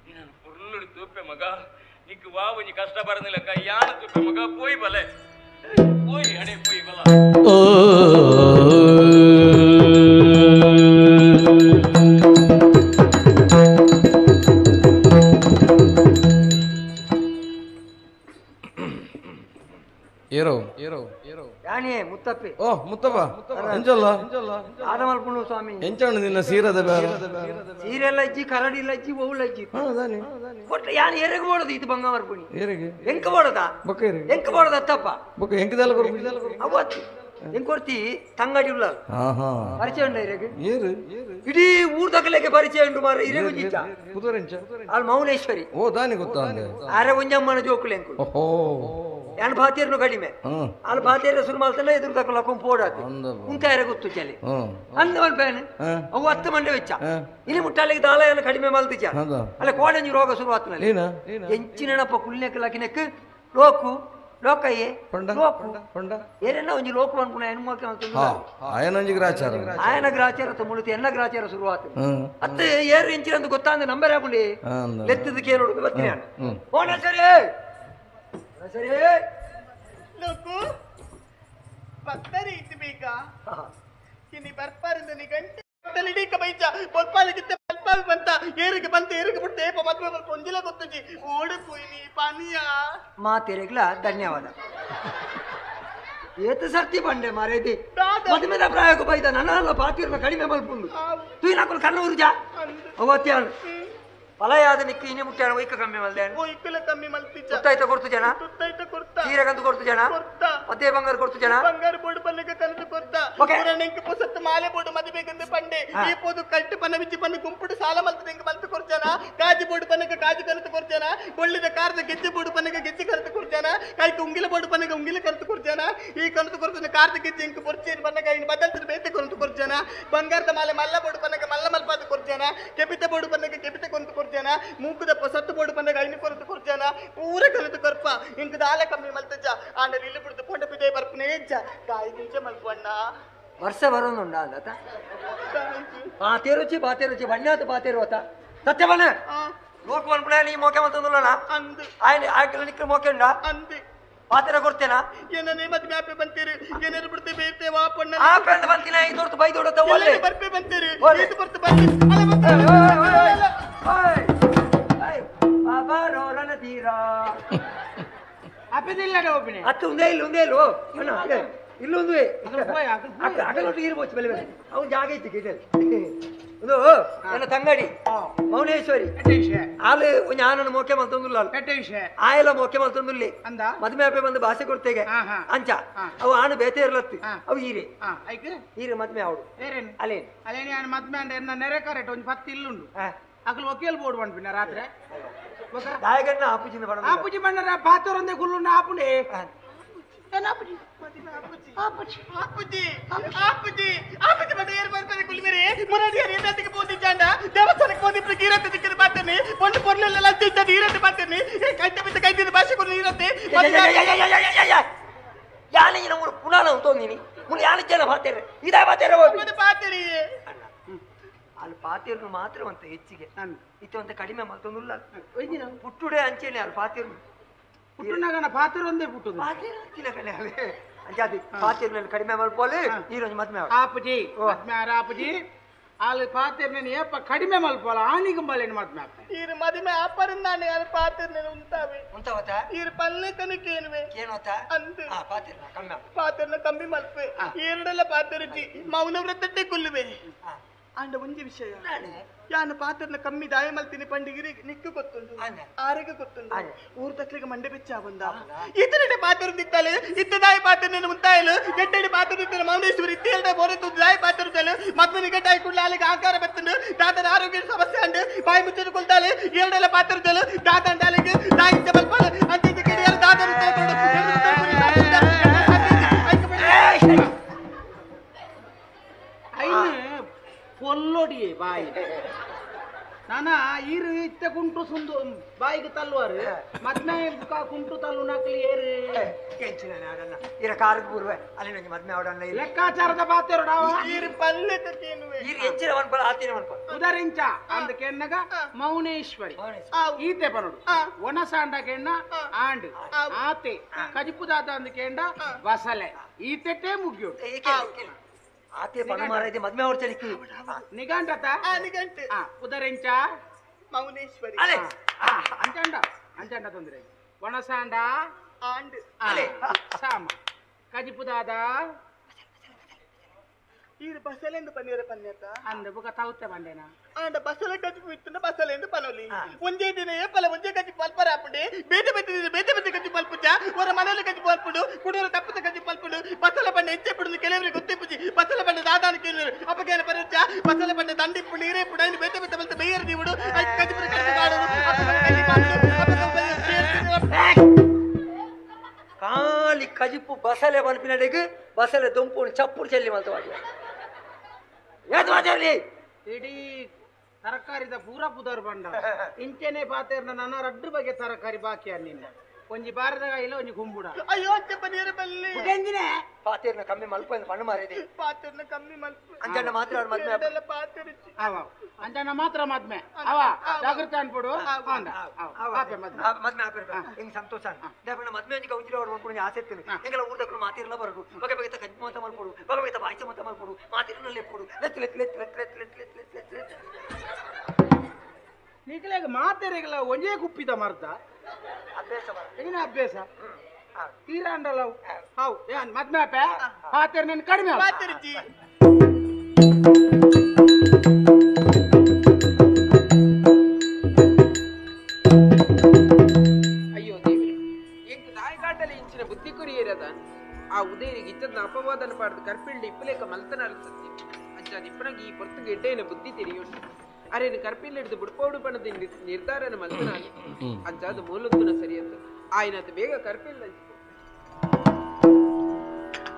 ನಿನ್ನ ಪೊರ್ಲುಡು ತೂಪೆ ಮಗ ನಿಕ್ಕು ವಾವು ನೀ ಕಷ್ಟ ಬರದಿಲ್ಲ ಕೈ ಯಾನು ತೂಪೆ ಮಗ ಪೋಯ್ ಬಲೆ ಪೋಯ್ ಅಡೆ ಪೋಯ್ ಬಲ ಏರೋ ಏರೋ ಏರೋ ಯಾನೇ ಮುತ್ತಪ್ಪೆ ಓ ಮುತ್ತಪ್ಪ ಎಂಚಲ್ಲ ಆದಮಲ್ಪುಂಡು ಸ್ವಾಮಿ ಎಂಚಣ್ಣ ನಿನ್ನ ಸೀರದ ಬೇರೆ ಸೀರೆಲ್ಲ ಇಜ್ಜಿ ಕರಡಿ ಇಲ್ಲ ಇಜ್ಜಿ ಒವ್ಲ ಇಜ್ಜಿ ಕೊಟ್ಟ ಯಾನ್ ಎರೆಗೆ ಬೋಡದು ಇದು ಬಂಗ ಮರ್ಪುಣಿ ಏರಿಗೆ ಎಂಕ ಬೋಡದ ಬೊಕ್ಕ ಏರಿಗೆ ಎಂಕ ಬೋಡದ ಅತ್ತಪ್ಪ ಬೊಕ್ಕ ಎಂಕದೆಲ್ಲ ಕೊರ್ಪು ಅವತ್ತು ಎಂಕೊರ್ತಿ ತಂಗಡಿ ಉಳ್ಳ ಪರಿಚಯ ಉಂಡ ಇರೆಗೆ ಏರು ಇಡೀ ಊರ್ ತಕಲೆಗೆ ಪರಿಚಯ ಉಂಟು ಮಾರ ಇರೆಗೂ ಜಿಚ್ಚ ಪುದರೆಂಚ ಅಲ್ಲಿ ಮೌನೇಶ್ವರಿ ಓ ದಾನಿ ಗೊತ್ತಾ ಅಂದೆ ಅರೆ ಒಂಜಮ್ಮನ ಜೋಕುಲು ಎಂಕುಲು ಓಹೋ ಯಾನ್ ಭಾತಿಯರ್ನು ಕಡಿಮೆ ಅಲ್ಲಿ ಭಾತಿಯರ ಸುರು ಮಾಲ್ತಲ್ಲ ಎದುರು ತಕಲ ಕೊಂಪೋಡಾತಿ ಉಂಕಾಯರ ಗೊತ್ತು ಚಲಿ ಅಂದ ಮಲ್ಪೇನೆ ಅವು ಹತ್ತು ಮಂಡೆ ವೆಚ್ಚ ಇಲ್ಲಿ ಮುಟ್ಟಾಲಿಗೆ ದಾಲ ಎಲ್ಲ ಕಡಿಮೆ ಮಲ್ತಿಚ ಅಲ್ಲ ಕೋಡಂಜಿ ರೋಗ ಶುರುವಾತನಲ್ಲಿ ಎಂಚಿನಪ್ಪ ಕುಲ್ನೆಕ್ ಲಕಿನೆಕ್ ಲೋಕು ಲೋಕಯ್ಯೆ ಲೋಕು ಏನೆಲ್ಲ ಒಂಜಿ ಲೋಕು ಅನ್ಪುಣ ಹೆಣ್ಮಕ್ಳು ಆಯನೊಂಜಿ ಗ್ರಾಚಾರ ಆಯನ ಗ್ರಾಚಾರ ಮುಳುತಿ ಎನ್ನ ಗ್ರಾಚಾರ ಶುರುವಾತು ಅತ್ತೆ ಏರು ಎಂಚಿನ ಅಂತ ಗೊತ್ತಾಂದ ನಂಬರ್ ಹಾಕೊಂಡಿ ಲೆತ್ತದ ಕೇಳೋಡು ಬರ್ತೀನಿ ಓಣ ಸರಿ ಸರಿ ಲೋಕು ಪತ್ತರಿ ಇತ್ತು ಬೇಗ ಇನಿ ಬರ್ಪಾರಿಂದ ನೀ ಗಂಟೆ ತಲಿಡೀಕ ಬೈಚ ಬೊಲ್ಪಾಲಿಗಿತ್ತೆ ಬಲ್ಪಾವಿ ಬಂತ ಏರಿಗೆ ಬಂತ ಏರಿಗೆ ಬಿಡ್ತೆ ಏಪ ಮದ್ವೆ ಬರ್ಪ ಒಂಜಿಲ ಗೊತ್ತುಜಿ ಓಡು ಪುಯ್ನಿ ಪಾನಿಯ ಮಾತೆರೆಗ್ಲ ಧನ್ಯವಾದ ಏತ ಸರ್ತಿ ಬಂಡೆ ಮಾರೇದಿ ಮದುಮೆದ ಪ್ರಾಯಕ್ಕೂ ಬೈದ ನನ್ನ ಪಾತಿರ್ನ ಕಡಿಮೆ ಮಲ್ಪುಂಡು ತೂಯಿನಾಕುಲು ಕಣ್ಣು ಉರ್ಜಾ ಅವತ್ಯಾನು ಫಲಯಾದ ನಿಕ್ಕಿ ಇನಿ ಮುಟ್ಟಾಣ ಒಯ್ಕ ಕಮ್ಮಿ ಮಲ್ದೆ ಒಯ್ಕಲ ಕಮ್ಮಿ ಮಲ್ತಿಜ ತುತ್ತಾಯ್ತ ಕೊಡ್ತು ಜನ ತುತ್ತಾಯ್ತ ಕೊಡ್ತ ಸೀರೆಗಂತು ಕೊಡ್ತು ಜನ ಕೊಡ್ತ ಅದೇ ಬಂಗಾರ ಕೊಡ್ತು ಜನ ಬಂಗಾರ ಬೋಡು ಪನ್ನಗ ಕನಸು ಕೊಡ್ತ ಪುರಾಣಂಕ ಪೊಸತ್ತು ಮಾಲೆ ಬೋಡು ಮದುವೆಗಂದು ಪಂಡೆ ಈ ಪೋದು ಕಲ್ಟು ಪನ್ನ ವಿಚ್ಚಿ ಪನ್ನ ಗುಂಪುಡು ಸಾಲ ಮಲ್ತದ ಇಂಕ ಮಲ್ತು ಕೊರ್ಜನ ಕಾಜಿ ಬೋಡು ಪನ್ನಗ ಕಾಜಿ ಕನಸು ಕೊರ್ಜನ ಒಳ್ಳಿದ ಕಾರದ ಗೆಜ್ಜೆ ಬೋಡು ಪನ್ನಗ ಗೆಜ್ಜೆ ಕನಸು ಕೊರ್ಜನ ಕೈக்கு ಉಂಗಿಲ ಬೋಡು ಪನ್ನಗ ಉಂಗಿಲ ಕನಸು ಕೊರ್ಜನ ಈ ಕನಸು ಕೊರ್ತನ ಕಾರದ ಗೆಜ್ಜೆ ಇಂಕ ಪೊರ್ಚೇನು ಪನ್ನಗ ಇನ್ನು ಬದಲ್ತದ ಬೇತೆ ಕನಸು ಕೊರ್ಜನ ಬಂಗಾರದ ಮಾಲೆ ಮಲ್ಲ ಬೋಡು ಪನ್ನಗ ಮಲ್ಲ ಮಲ್ಪಾದ ಕೊರ್ಜನ ಕೆಪಿತ ಬೋಡು ಪನ್ನಗ ಕೆಪಿತ ಕೊರ್ಜನ ಕೊರ್ಜನ ಮೂಕುದ ಸತ್ತು ಬೋಡು ಪನ್ನಗ ಐನು ಕೊರತು ಕೊರ್ಜನ ಪೂರ ಕನತು ಕೊರ್ಪ ಇಂಕ ದಾಲ ಕಮ್ಮಿ ಮಲ್ತಜ ಆಂಡ ಇಲ್ಲು ಬಿಡ್ದು ಪೊಂಡ ಪಿದೆ ಬರ್ಪನೆ ಎಜ್ಜ ಕಾಯಿ ಗಿಂಚ ಮಲ್ಪಣ್ಣ ವರ್ಷ ಬರೋನುಂಡ ಅಂದತ ಪಾತೇರುಚಿ ಪಾತೇರುಚಿ ಬಣ್ಣಾತ ಪಾತೇರು ಅತ ಸತ್ಯವನ ಲೋಕ ಅನ್ಪುಣ ನೀ ಮೋಕೆ ಮಲ್ತಂದುಲ್ಲನ ಅಂದು ಆಯ್ನ ಆಯ್ಕಲ ನಿಕ್ಕ ಮೋಕೆ ಉಂಡ ಅಂದು ಪಾತೆರ ಕೊಡ್ತೇನಾ ಏನನೇ ಮದ್ವೆ ಆಪೆ ಬಂತೀರಿ ಏನಾರು ಬಿಡ್ತೆ ಬೇರ್ತೆ ವಾಪಣ್ಣ ಆಪೆ ಅಂತ ಬಂತಿನ ಈ ದೊಡ್ಡ ಬೈ ದೊಡ್ಡ ಒಳ್ಳೆ ಬರ್ಪೆ ಬಂತೀರಿ ಇದು ಬರ್ತು ಬರ್ತಿ ಅತ್ತು ಒಂದೇ ಇಲ್ಲ ಒಂದೇ ಇಲ್ಲ ಇಲ್ಲೊಂದು ಅಗಲೊಟ್ಟು ಇರ್ಬೋದು ಬೆಲೆ ಬೆಲೆ ಅವನು ಜಾಗ ಇತ್ತು ಗಿಡಲ್ಲಿ ಒಂದು ನನ್ನ ತಂಗಡಿ ಮೌನೇಶ್ವರಿ ಆಲು ಆನನ ಮೋಕೆ ಮಲ್ತೊಂದುಲ್ಲ ಆಯಲ ಮೋಕೆ ಮಲ್ತೊಂದುಲ್ಲಿ ಮದುವೆ ಆಪೆ ಬಂದು ಭಾಷೆ ಕೊಡ್ತೇಗೆ ಅಂಚ ಅವು ಆನು ಬೇತೆ ಇರ್ಲತ್ತಿ ಅವು ಈರೆ ಈರೆ ಮದ್ಮೆ ಅವಡು ಅಲೇನ್ ಅಲೇನಿ ಆನು ಮದ್ಮೆ ಅಂಡ ಎನ್ನ ನೆರೆ ಕರೆಕ್ಟ್ ಒಂಜಿ ಪತ್ತು ಇಲ್ಲುಂಡು ಅಕಲು ವಕೀಲ್ ಬೋರ್ಡ್ ಪನ್ಪಿನ ರಾತ್ರಿ ದಾಯಗಣ್ಣ ಆಪುಜಿನ ಬಣ್ಣ ಆಪುಜಿ ಬಣ್ಣರ ಪಾತರೊಂದೇ ಗುಲ್ಲುಂಡ ಆಪುಂಡೆ ಆಪುಜಿ ಆಪುಜಿ ಆಪುಜಿ ಆಪುಜಿ ಬಣ್ಣ ಏರು ಬರ್ತಾರೆ ಕುಲ್ಮೇರೆ ಮುರಾಡಿ ಏನಾದಿಗೆ ಪೋದಿಜ್ಜಾಂಡ ದೇವಸ್ಥಾನಕ್ಕೆ ಪೋದಿಪ್ಪ ಗೀರತ್ತೆ ದಿಕ್ಕಿನ ಬಾತೇನೆ ಪೊಣ್ಣು ಪೊರ್ಲೆಲ್ಲ ತಿಂತದ ಈರತ್ತೆ ಬಾತೇನೆ ಕೈತೆ ಬಿದ್ದ ಕೈದಿನ ಭಾಷೆ ಕೊಡು ನೀರತ್ತೆ ಯಾನೆ ನಮ್ಮ ಪುನಾನ ಉಂಟೋಂದಿನಿ ಮುನ್ ಯಾನೆ ಜನ ಬಾತೇರೆ ಇದೇ ಬಾತೇರೆ ಹೋಗಿ ಬಾತೇರಿ ಅಲ್ಲಿ ಪಾತೇರ್ನು ಮಾತ್ರ ಅಂತ ಹೆಚ್ಚಿಗೆ ಇತ್ತು ಅಂತ ಕಡಿಮೆ ಮತ್ತೊಂದುಲ್ಲ ಪುಟ್ಟುಡೆ ಅಂಚೇನೆ ಅಲ್ಲಿ ಪಾತೇರ್ನು ಪುಟ್ಟುನಗನ ಪಾತೇರು ಪುಟ್ಟುದು ಪಾತೇರು ಅಂಚಿನ ಕಣೆ ಅವೇ ಅಂಚಾದಿ ಪಾತೇರ್ನಲ್ಲಿ ಕಡಿಮೆ ಮಲ್ಪೋಲೆ ಈರೊಂಜಿ ಮದ್ಮೆ ಆಪುಜಿ ಮದ್ಮೆ ಆಪುಜಿ ಅಲ್ಲಿ ಪಾತೇರ್ನ ಏಪ ಕಡಿಮೆ ಮಲ್ಪೋಲ ಆನಿಗೆ ಮಲ್ಲೇನು ಮದ್ಮೆ ಆಪ ಈರು ಮದುವೆ ಆಪರಿಂದಾನೆ ಅಲ್ಲಿ ಪಾತೇರ್ನ ಉಂತಾವೆ ಉಂತಾವತ ಈರು ಪಲ್ಲೆ ಕನಕೇನುವೆ ಏನೋತ ಅಂದು ಆ ಪಾತೇರ್ನ ಕಮ್ಮಿ ಪಾತೇರ್ನ ಕಮ್ಮಿ ಮಲ್ಪೆ ಈರುಡೆಲ್ಲ ಪಾತೇರುಜಿ ಮೌನ ವ್ರತಟ್ಟೆ ಕುಲ್ಲುವೆ ಆಂಡ ಒಂಜಿ ವಿಷಯ ಯಾನು ಪಾತ್ರನ ಕಮ್ಮಿ ದಾಯ ಮಲ್ತೀನಿ ಪಂಡಿಗಿರಿ ನಿಕ್ಕು ಗೊತ್ತುಂಡು ಆರೆಗೆ ಗೊತ್ತುಂಡು ಊರು ತಕ್ಲಿಗೆ ಮಂಡೆ ಬೆಚ್ಚ ಬಂದ ಇತರಡೆ ಪಾತ್ರ ನಿತ್ತಾಲೆ ಇತ್ತ ದಾಯ ಪಾತ್ರ ನಿನ್ನ ಮುಂತಾಯಲು ಎಟ್ಟಡಿ ಪಾತ್ರ ನಿತ್ತ ಮೌನೇಶ್ವರಿ ಇತ್ತೇಳ್ದ ಬೋರೆತು ದಾಯ ಪಾತ್ರ ಮದ್ಮೆ ನಿಗಟಾಯಿ ಕುಡ್ಲ ಅಲ್ಲಿಗೆ ಆಕಾರ ಬತ್ತುಂಡು ದಾತನ ಆರೋಗ್ಯ ಸಮಸ್ಯೆ ಅಂಡು ಬಾಯಿ ಮುಚ್ಚಿಟ್ಟು ಕೊಲ್ತಾಳೆ ಏಳಡೆಲ್ಲ ಪಾತ್ರ ದಾತನ ದಾಲಿಗೆ ದಾಯಿ ಬಲ್ಪಾಲ ಅಂತ ದಾತನ ಪೊಲ್ಲೊಡಿಯೇ ಬಾಯಿ ನಾನಾ ಈರು ಇತ್ತ ಕುಂಟು ಸುಂದು ಬಾಯಿಗೆ ತಲ್ಲುವಾರು ಮದ್ಮೆ ಕುಂಟು ತಲ್ಲು ನಕಲಿ ಏರು ಇರ ಕಾರಿಗೆ ಪೂರ್ವೆ ಅಲ್ಲಿ ನಂಗೆ ಮದ್ಮೆ ಅವಡನ್ನ ಲೆಕ್ಕಾಚಾರದ ಪಾತೆರಡಾವ ಈರು ಪಲ್ಲೆ ತಕ್ಕೇನುವೆ ಈರು ಎಂಚಿನ ಮನ್ಪಲ ಆತಿನ ಮನ್ಪಲ ಉದರಿಂಚ ಅಂದ ಕೆನ್ನಗ ಮೌನೇಶ್ವರಿ ಈತೆ ಪನಡು ಒಣಸಾಂಡ ಕೆಣ್ಣ ಆಂಡ್ ಆತೆ ಕಜಿಪುದಾದ ಅಂದ ಕೆಂಡ ಬಸಲೆ ಈತೆಟೇ ಮುಗಿಯೋಡು ಆತೆ ಪಣ ಮಾರೈತೆ ಮದ್ಮೆ ಅವ್ರ ಚಲಿಕ್ಕಿ ನಿಗಂಟತ ನಿಗಂಟೆ ಉದರಿಂಚ ಮೌನೇಶ್ವರಿ ಅಲೆ ಅಂಚಂಡ ಅಂಚಂಡ ತೊಂದರೆ ಒಣಸಾಂಡ ಆಂಡ್ ಅಲೆ ಸಾಮ ಕಜಿಪುದಾದ ಈರು ಬಸಲೆಂದು ಪನ್ನೀರ ಪನ್ಯತ ಅಂದ ಬುಕ ತೌತೆ ಬಂಡೆನ ಆಂಡ ಬಸಲೆ ಕಜಿಪು ಇತ್ತುಂಡ ಬಸಲೆಂದು ಪನೊಲಿ ಒಂಜೇ ದಿನ ಏಪಲ ಒಂಜೇ ಕಜಿಪು ಅಲ್ಪರ ಆಪುಂಡೆ ಬೇತೆ ಬೇತೆ ದಿನ ಬೇತೆ ಬೇತೆ ಕಜಿಪು ಅಲ್ಪುಜ ಒರ ಮನೇಲಿ ಕಜಿಪು ಅಲ್ಪುಂಡು ಕುಡೂರು ತಪ್ಪದ ಕಜಿಪು ಅಲ್ಪುಂಡು ಬಸಲೆ ಬಂಡೆ ಹೆಚ್ಚೆಪುಂಡು ಕೆಲವರಿಗೆ ಗೊತ್ತಿಪ್ಪುಜಿ ಬಸಲೆ ಬಂಡೆ ದಾದಾನ ಕೇಳುವರು ಅಪ್ಪಗೇನ ಪರಚ್ಚ ಬಸಲೆ ಬಂಡೆ ದಂಡಿಪ್ಪುಂಡು ಈರೇಪುಂಡು ಐನು ಬೇತೆ ಬೇತೆ ಬಲ್ತೆ ಬೇಯರ್ ದೀವುಡು ಐಕ್ ಕಜಿಪುರ ಕಜಿಪು ಕಾಡುರು ಖಾಲಿ ಕಜಿಪು ಬಸಲೆ ಬನ್ಪಿನಡೆಗೆ ಬಸಲೆ ದೊಂಪು ಚಪ್ಪುಡು ಚೆಲ್ಲಿ ಮಲ್ತವಾಡಿ ಯಾವ್ದು ಮಾತಾಡ್ಲಿ ಇಡೀ ತರಕಾರಿದ ಪೂರ ಪುದರ್ ಬಂಡ ಇಂಚೆನೆ ಪಾತೇರ್ನ ನನ್ನ ರಡ್ಡು ಬಗೆ ತರಕಾರಿ ಬಾಕಿ ನಿನ್ನ ಒಂಜಿ ಬಾರದ ಇಲ್ಲ ಒಂಜಿ ಕುಂಬುಡ ಅಯ್ಯೋ ಅತ್ತೆ ಪನೀರ ಬಲ್ಲಿ ಉಗೆಂಜಿನೆ ಪಾತೇರ್ನ ಕಮ್ಮಿ ಮಲ್ಪ ಪಣ್ಣು ಮಾರಿದೆ ಪಾತೇರ್ನ ಕಮ್ಮಿ ಮಲ್ಪ ಅಂಜಣ್ಣ ಮಾತ್ರ ಅವ್ರ ಮದ್ವೆ ಎರಡೆಲ್ಲ ಪಾತೇರಿಚ್ಚಿ ಅವ ಅಂಜಣ್ಣ ಮಾತ್ರ ಮದ್ಮೆ ಅವ ಜಾಗೃತಿ ಅನ್ಬಿಡು ಅಂದ ಆಪೆ ಮದ್ಮೆ ಮದ್ಮೆ ಆಪೆ ಹಿಂಗ್ ಸಂತೋಷ ದೇವಣ್ಣ ಮದ್ಮೆ ಅಂಜಿಗೆ ಉಂಜಿರ ಅವ್ರು ಮನ್ಕೊಂಡು ಆಸೆ ಇರ್ತೀನಿ ಎಂಗೆಲ್ಲ ಊರ್ದಕ್ರು ಮಾತಿರ್ಲ ಬರಡು ಬಗೆ ಬಗೆತ ಕಜ್ಜಿ ಮಾತ ಮಲ್ಪಡು ಬಗೆ ಬಗೆತ ಬಾಯ್ಸ ಮಾತ ಮಲ್ಪಡು ಮಾತಿರ್ನ ಲೆಪ್ಪುಡು ಲೆತ್ತು ಲೆತ್ತು ಲೆತ್ತು ಲೆತ್ತು ಲೆತ್ತು ಲೆತ್ತು ಲೆತ್ತು ಲೆತ್ತು ಲೆತ್ತು ನಿಕ್ಲೆಗ್ ಮಾತೆರೆಗಲ ಒಂಜೇ ಕುಪ್ಪಿದ ಮರ್ದ ಅಭ್ಯಾಸ ಏನ ಅಭ್ಯಾಸ ತೀರಾಂಡಲ how ಏನ್ ಮದ್ಮೆ ಆಪೆ ಪಾತೆರ್ ನನ್ ಕಡಿಮೆ ಪಾತೇರಿಚ್ಚಿ ಅಯ್ಯೋ ದೇವರೇ ಎಂಕ್ ದಾಯಕಾಟಲೆ ಇಂಚಿನ ಬುದ್ಧಿ ಕುರಿಯರದ ಆ ಉದಯನಿಗೆ ಇತ್ತದ ಅಪವಾದನ ಪಾಡ್ದು ಕರ್ಪಿಲ್ಡಿ ಇಪ್ಪಲೇಕ ಮಲ್ತನ ಅಲ್ಸತ್ತಿ ಅಜ್ಜ ಇಪ್ಪನಗೆ ಈ ಪೊರ್ತುಗೆ ಎಡ್ಡೇನ ಬುದ್ಧಿ ತೆರಿಯುಂಟು ಅರೇನು ಕರ್ಪಿಲ್ ಹಿಡಿದು ಬುಡ್ಪೌಡು ಪಣದ ನಿರ್ಧಾರನ ಮಲ್ತನ ಅಜ್ಜ ಅದು ಮೂಲೊತ್ತುನ ಸರಿಯತ್ತು ಆಯ್ನದು ಬೇಗ ಕರ್ಪಿಲ್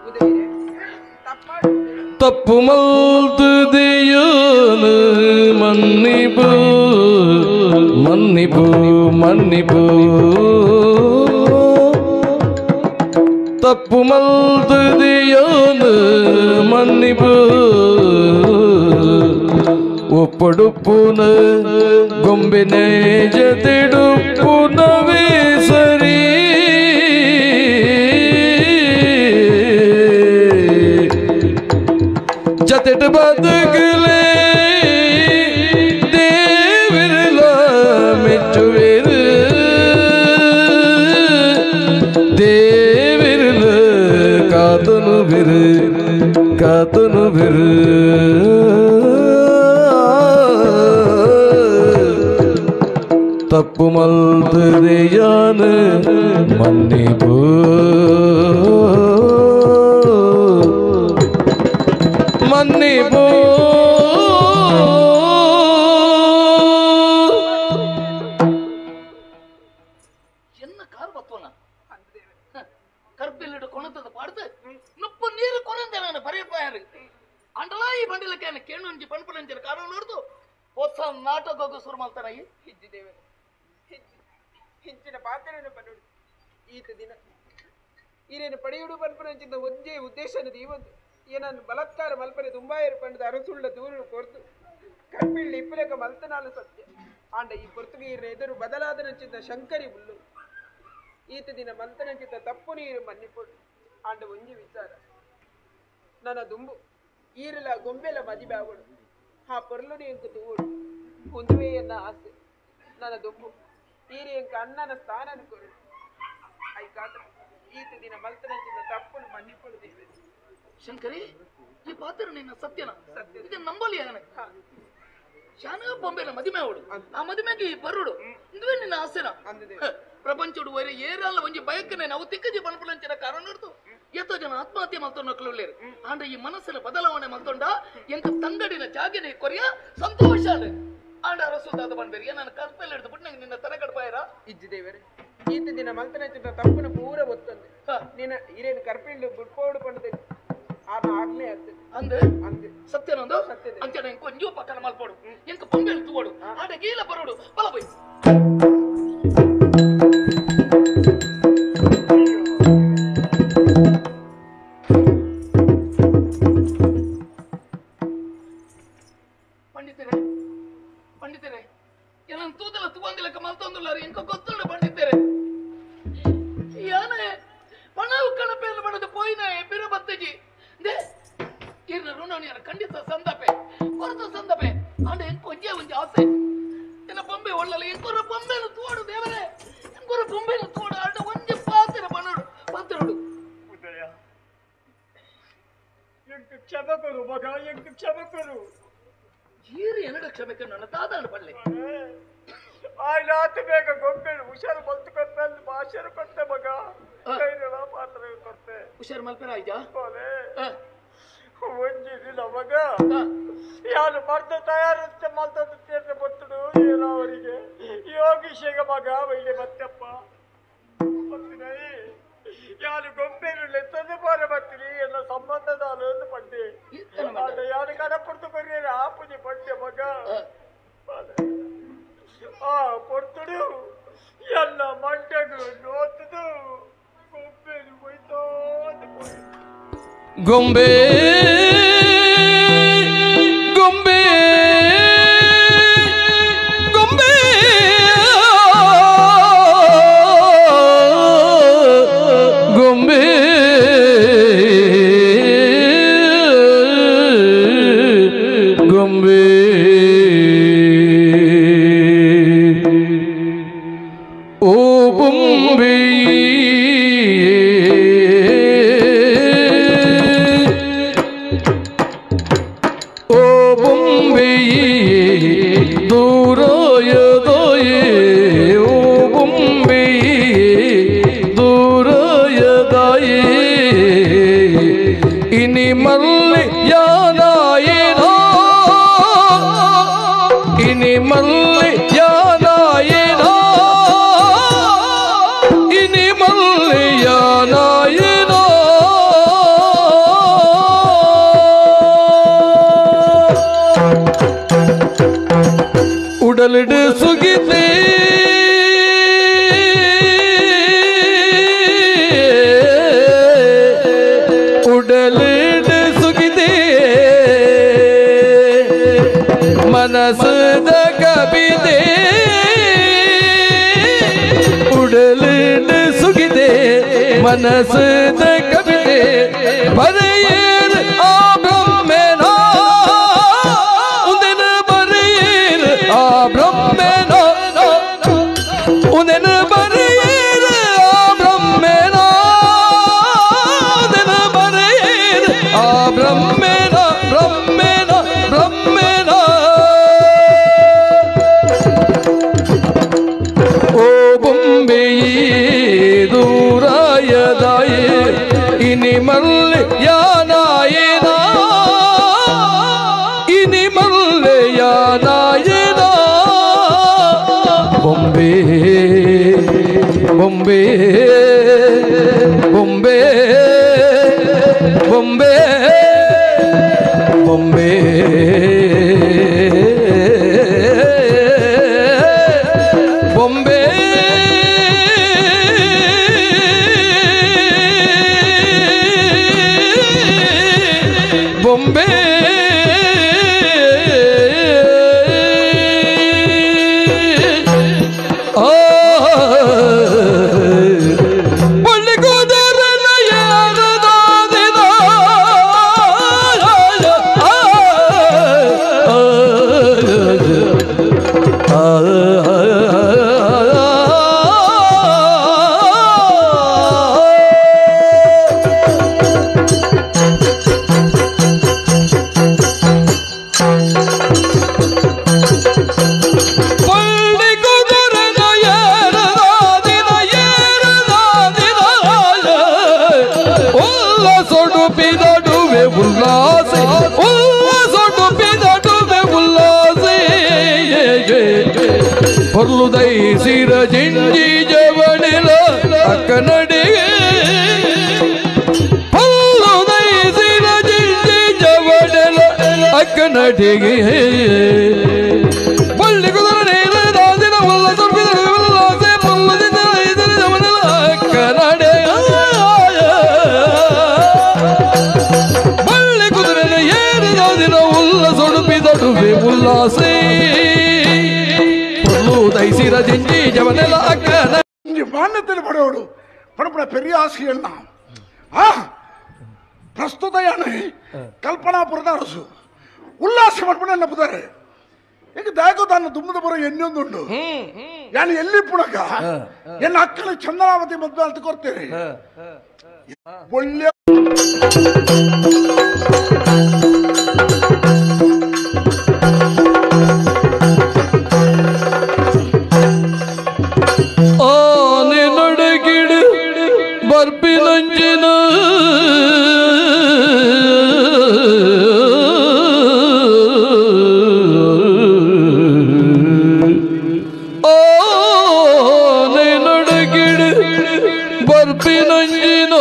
ಉದಯರೇ ತಪ್ಪಾಡು ತಪ್ಪು ಮಲ್ತದೆಯೋನು ಮನ್ನಿಪು ಮನ್ನಿಪು ಮನ್ನಿಪು ತಪ್ಪು ಮಲ್ತದೆಯೋನು ಮನ್ನಿಪು ಒಪ್ಪಡುಪ್ಪುನ ಗೊಂಬೆನೆ ಜತೆಡುಪ್ಪುನವೇ ಸರಿ ಜತೆಟ್ ಬದುಕಲೇ ದೇವಿರಲ ಮೆಚ್ಚುವೆರು ದೇವಿರಲ ಕಾತನು ಬಿರು ಕಾತನು ಬಿರು ತಪ್ಪು ಮಲ್ತದೆಯಾನ ಮನ್ನಿಪು ಮನ್ನಿಪು ಎನ್ನ ಕಾರ್ ಬತ್ತವನ ಕರ್ಪಿಲ್ಲಿಡು ಕೊಣತದ ಪಾಡ್ದು ನುಪ್ಪು ನೀರು ಕೊರಂದೆ ನಾನು ಬರೆಯಪಾಯರು ಅಂಡಲಾ ಈ ಬಂಡಿಲಕ್ಕೆ ಕೇಣುಂಜಿ ಪಣ್ಪುನಂಚಿನ ಕಾರಣ ನೋಡ್ದು ಹೊಸ ನಾಟಕಕ್ಕೂ ಶುರು ಮಾಡ್ತಾರ ಹಿಜ್ಜಿ ದೇವರೇ ಹಿಜ್ಜಿ ಹಿಂಚಿನ ಪಾತ್ರವನ್ನು ಪನುಡು ಈತ ದಿನ ಈರೇನು ಪಡೆಯುಡು ಪನ್ಪುನಂಚಿನ ಒಂಜೇ ಉದ್ದೇಶನ ದೀವೊಂದು ಏನನ್ನು ಬಲಾತ್ಕಾರ ಮಲ್ಪನೆ ತುಂಬಾಯರು ಪಂಡದ ಅರಸುಳ್ಳ ದೂರು ಕೊರ್ತು ಕರ್ಪಿಳ್ಳಿ ಇಪ್ಪಲೆಕ ಮಲ್ತನಾಲು ಸತ್ಯ ಆಂಡ ಈ ಪೊರ್ತುಗೆ ಈರಿನ ಎದುರು ಬದಲಾದ ನಂಚಿನ ಶಂಕರಿ ಉಲ್ಲು ಈತ ದಿನ ಮಲ್ತನಂಚಿತ ತಪ್ಪು ನೀರು ಮನ್ನಿಪೊಡು ಆಂಡ ಒಂಜಿ ವಿಚಾರ ನನ್ನ ದುಂಬು ಈರಲ ಗೊಂಬೆಲ ಮದಿಬಾವಡು ಆ ಪೊರ್ಲುನು ಎಂಕು ತೂವಡು ಹೊಂದುವೆ ಎನ್ನ ಆಸೆ ನನ್ನ ದುಂಬು ಈರಿ ಎಂಕ ಅಣ್ಣನ ಸ್ಥಾನನು ಕೊರು ಐಕಾದ್ರ ಈತ ದಿನ ಮಲ್ತನಂಚಿನ ತಪ್ಪುನು ಮನ್ನಿಪೊಡು ದೇವರೇ. ಶಂಕರಿ, ಈ ಪಾತ್ರ ನಿನ್ನ ಸತ್ಯನ ಇದನ್ನ ನಂಬಲಿ. ಶಾನ ಬೊಂಬೆನ ಮದುವೆ ಅವಳು, ಆ ಮದುವೆಗೆ ಈ ಬರುಡು ಇಂದುವೆ ನಿನ್ನ ಆಸೆನ. ಪ್ರಪಂಚಡು ವೈರ ಏರಲ್ಲ ಒಂಜಿ ಬಯಕನೆ ನಾವು ತಿಕ್ಕಜಿ ಬನ್ಪುಲಂಚಿನ ಕಾರಣ ಹಿಡ್ದು ಎತ್ತೋ ಜನ ಆತ್ಮಹತ್ಯೆ ಮಲ್ತೊಂಡು ಆಂಡ್ರೆ ಈ ಮನಸ್ಸಿನ ಬದಲಾವಣೆ ಮಲ್ತೊಂಡ ಎಂಕ ತಂಗಡಿನ ಜಾಗನೆ ಕೊರಿಯ ಸಂತೋಷ ಆಂಡ ಅರಸುದಾದ ಬಂದ್ಬೇರಿ. ನಾನು ಕರ್ಪೆಲ್ಲ ಹಿಡಿದು ಬಿಟ್ಟು ನಂಗೆ ನಿನ್ನ ತಲೆ ಕಡ್ಪಾಯರ ಇಜ್ಜಿ ದೇವರೇ. ಈತ ದಿನ ಮಲ್ತನ ತಪ್ಪುನ ಪೂರ ಒತ್ತಂದೆ ನಿನ್ನ ಹಿರೇನು ಕರ್ಪಿಂಡು ಬುಡ್ಪೋಡು ಪಂಡದೆ ಅಂದೆ ಸತ್ಯನೊಂದು ಅಂಚನೆ ಎಂಕ ಒಂಜೋ ಪಕ್ಕನ ಮಲ್ಪೋಡು, ಎಂಕ ಪೊಂಬೆಲ್ ತೂವೋಡು, ಆಡ ಗೀಲ ಬರೋಡು ಬಲ ಬೈ. ಪಂಡಿತರೇ, ಪಂಡಿತರೇ, ಏನನ್ ತೂದಲ ತೂವಂದಿಲಕ್ಕ ಮಲ್ತೊಂದುಲ್ಲಾರು ಎಂಕ ಗೊತ್ತುಂಡು ಪಂಡಿತರೇ. ಯಾನೆ ಪಣವು ಕಣಪೆಯನ್ನು ಬಡದು ಪೋಯಿನ ಬಿರ ಬತ್ತಜಿ they ಇರ್ನ ಋಣವನಿಯರ ಖಂಡಿತ ಸಂದಪೆ ಕೊರತ ಸಂದಪೆ. ಆಂಡ ಎಂಕ ಒಂಜೇ ಒಂಜಿ ಆಸೆ, ಎನ್ನ ಬೊಂಬೆ ಒಳ್ಳಲ್ಲ ಎಂಕೊರ ಬೊಂಬೆನು ತೋಡು ದೇವರೇ, ಎಂಕೊರ ಬೊಂಬೆನು ತೋಡು. ಆಂಡ ಒಂಜಿ ಪಾತ್ರ ಬನ್ನೋಡು ಪಾತ್ರಡು. ಉದಯ, ಎಂಕ ಕ್ಷಮೆ ಕೊರು ಮಗ, ಎಂಕ ಕ್ಷಮೆ ಕೊರು. ಜೀರಿ ಎನ್ನಡ ಕ್ಷಮೆ ನನ್ನ ತಾದಾಂಡ ಪಡ್ಲೆ. ಆಯ್ಲಾತ ಬೇಗ ಗೊಂಬೆನು ಹುಷಾರು ಮಲ್ತು ಕೊಟ್ಟೆ, ಭಾಷೆರು ಕೊಟ್ಟೆ ಮಗ, ಕೈರಳ ಪಾತ್ರ ಕೊಟ್ಟೆ. ಹುಷಾರು ಮಲ್ಪೆರ ಆಯ್ತಾ? ಒಂಜಿ ದಿನ ಮಗ ಯಾರು ಮರ್ದ ತಯಾರಿಸ್ತೆ ಮಲ್ತದ್ದು ತೀರ್ಥ ಬರ್ತಡು ಏನೋ ಅವರಿಗೆ ಯೋಗೀಶಗ ಮಗ ಒಳ್ಳೆ ಬತ್ತಪ್ಪ ಬರ್ತೀನಿ ಯಾರು ಗೊಂಬೆನು ಲೆತ್ತಂದು ಬಾರ ಬರ್ತೀನಿ ಎಲ್ಲ ಸಂಬಂಧದಾಲು ಅಂತ ಪಡ್ಡೆ. ಯಾರು ಕಡಪಡ್ತು ಬರ್ರಿ ಆಪುಜಿ ಪಡ್ಡೆ ಮಗ. ಆ ಪೊರ್ತುಡು ಎಲ್ಲ ಮಂಟೆಗು ನೋತದು ಗೊಂಬೆನು ಹೋಯ್ತೋ ಗೊಂಬೆ ಗೊಂಬೆ ಗೊಂಬೆ ಗೊಂಬೆ ಗೊಂಬೆ ಓ ಬೊಂಬೆ ಉಡಲಿಡು ಸುಗಿತೆ ಉಡಲಿಡು ಸುಗಿತೆ ಮನಸದ ಕವಿತೆ ಉಡಲಿಡು ಸುಗಿದೆ ಮನಸದ ಕವಿತೆ ಬರೆಯೇರ್ ಆ ಬ್ರಹ್ಮೇನ ಉಂದೆನ ಬರೆಯೇರ್ ಆ ಬ್ರಹ್ಮೇನ ಉಂದೆನ ಬರೆಯೇರ್ ಆ ಬ್ರಹ್ಮೇನ ಉಂದೆನ ಬರೆಯೇರ್ ಆ ಬ್ರಹ್ಮೇನ ಬ್ರಹ್ಮೇನ ಬ್ರಹ್ಮೇನ ಓ ಬೊಂಬೆಯೇ ದೂರಾಯದಾಯೇ ಇನಿ ಮಲ್ಲೆ ಯಾನಾಯೇನಾ ಇನಿ ಮಲ್ಲೆ ಯಾನಾಯೇನಾ ಬೊಂಬೆ ಬೊಂಬೆ ಬೊಂಬೆ ಬೊಂಬೆ ಬೊಂಬೆ ಬೊಂಬೆ ಬೊಂಬೆ ಆ ಉಲ್ಲಾಸೊಡು ಪಿದಡುವೆ ಉಲ್ಲಾಸೆ ಉಲ್ಲಾಸೊಡು ಪಿದಡುವೆ ಉಲ್ಲಾಸೆ ಪೊರ್ಲುದೈ ಸಿರ ಜಿಂಜಿ ಜವಣಿಲ ಅಕ್ಕನಡಿಗೆ ಪೊರ್ಲುದೈ ಸಿರ ಜಿಂಜಿ ಜವಣಿಲ ಅಕ್ಕನಡಿಗೆ ಬಳ್ಳಿ ಕುದುರೆ ದಾಸಿನ ಉಲ್ಲಾಸೊಡು ಪಿದಡುವೆ ಉಲ್ಲಾಸೆ ಪೊರ್ಲುದಿನ ಜವಣಿಲ ಅಕ್ಕನಡೆ ಬಳ್ಳಿ ಕುದುರೆ ಏರಿದಾದಿನ ಉಲ್ಲಸೊಡು ಪಿದಡುವೆ ಉಲ್ಲಾಸೆ ಮಾನ್ಯತೆ ಪಡೆಯೋಡು ಪಣಪಣ ಪೆರಿಯ ಆಸೆಯನ್ನ ಆ ಪ್ರಸ್ತುತ ಯಾನೆ ಕಲ್ಪನಾಪುರದ ಅರಸು ಉಲ್ಲಾಸ ಪಡ್ಪಣ ನಪ್ಪುತ್ತಾರೆ ಈಗ ದಾಯಕ ತಾನು ದುಮ್ಮದ ಬರೋ ಎಣ್ಣೊಂದುಂಡು ಯಾನು ಎಲ್ಲಿ ಪುಣಕ ಎನ್ನ ಅಕ್ಕನ ಚಂದ್ರಾವತಿ ಮದುವೆ ಅಂತ ಕೊಡ್ತೇನೆ ಒಳ್ಳೆ ಆನೆ ನಡಗಿಡು ಬರ್ಪಿನಂಜಿನ ಆನೆ ನಡಗಿಡು ಬರ್ಪಿನಂಜಿನ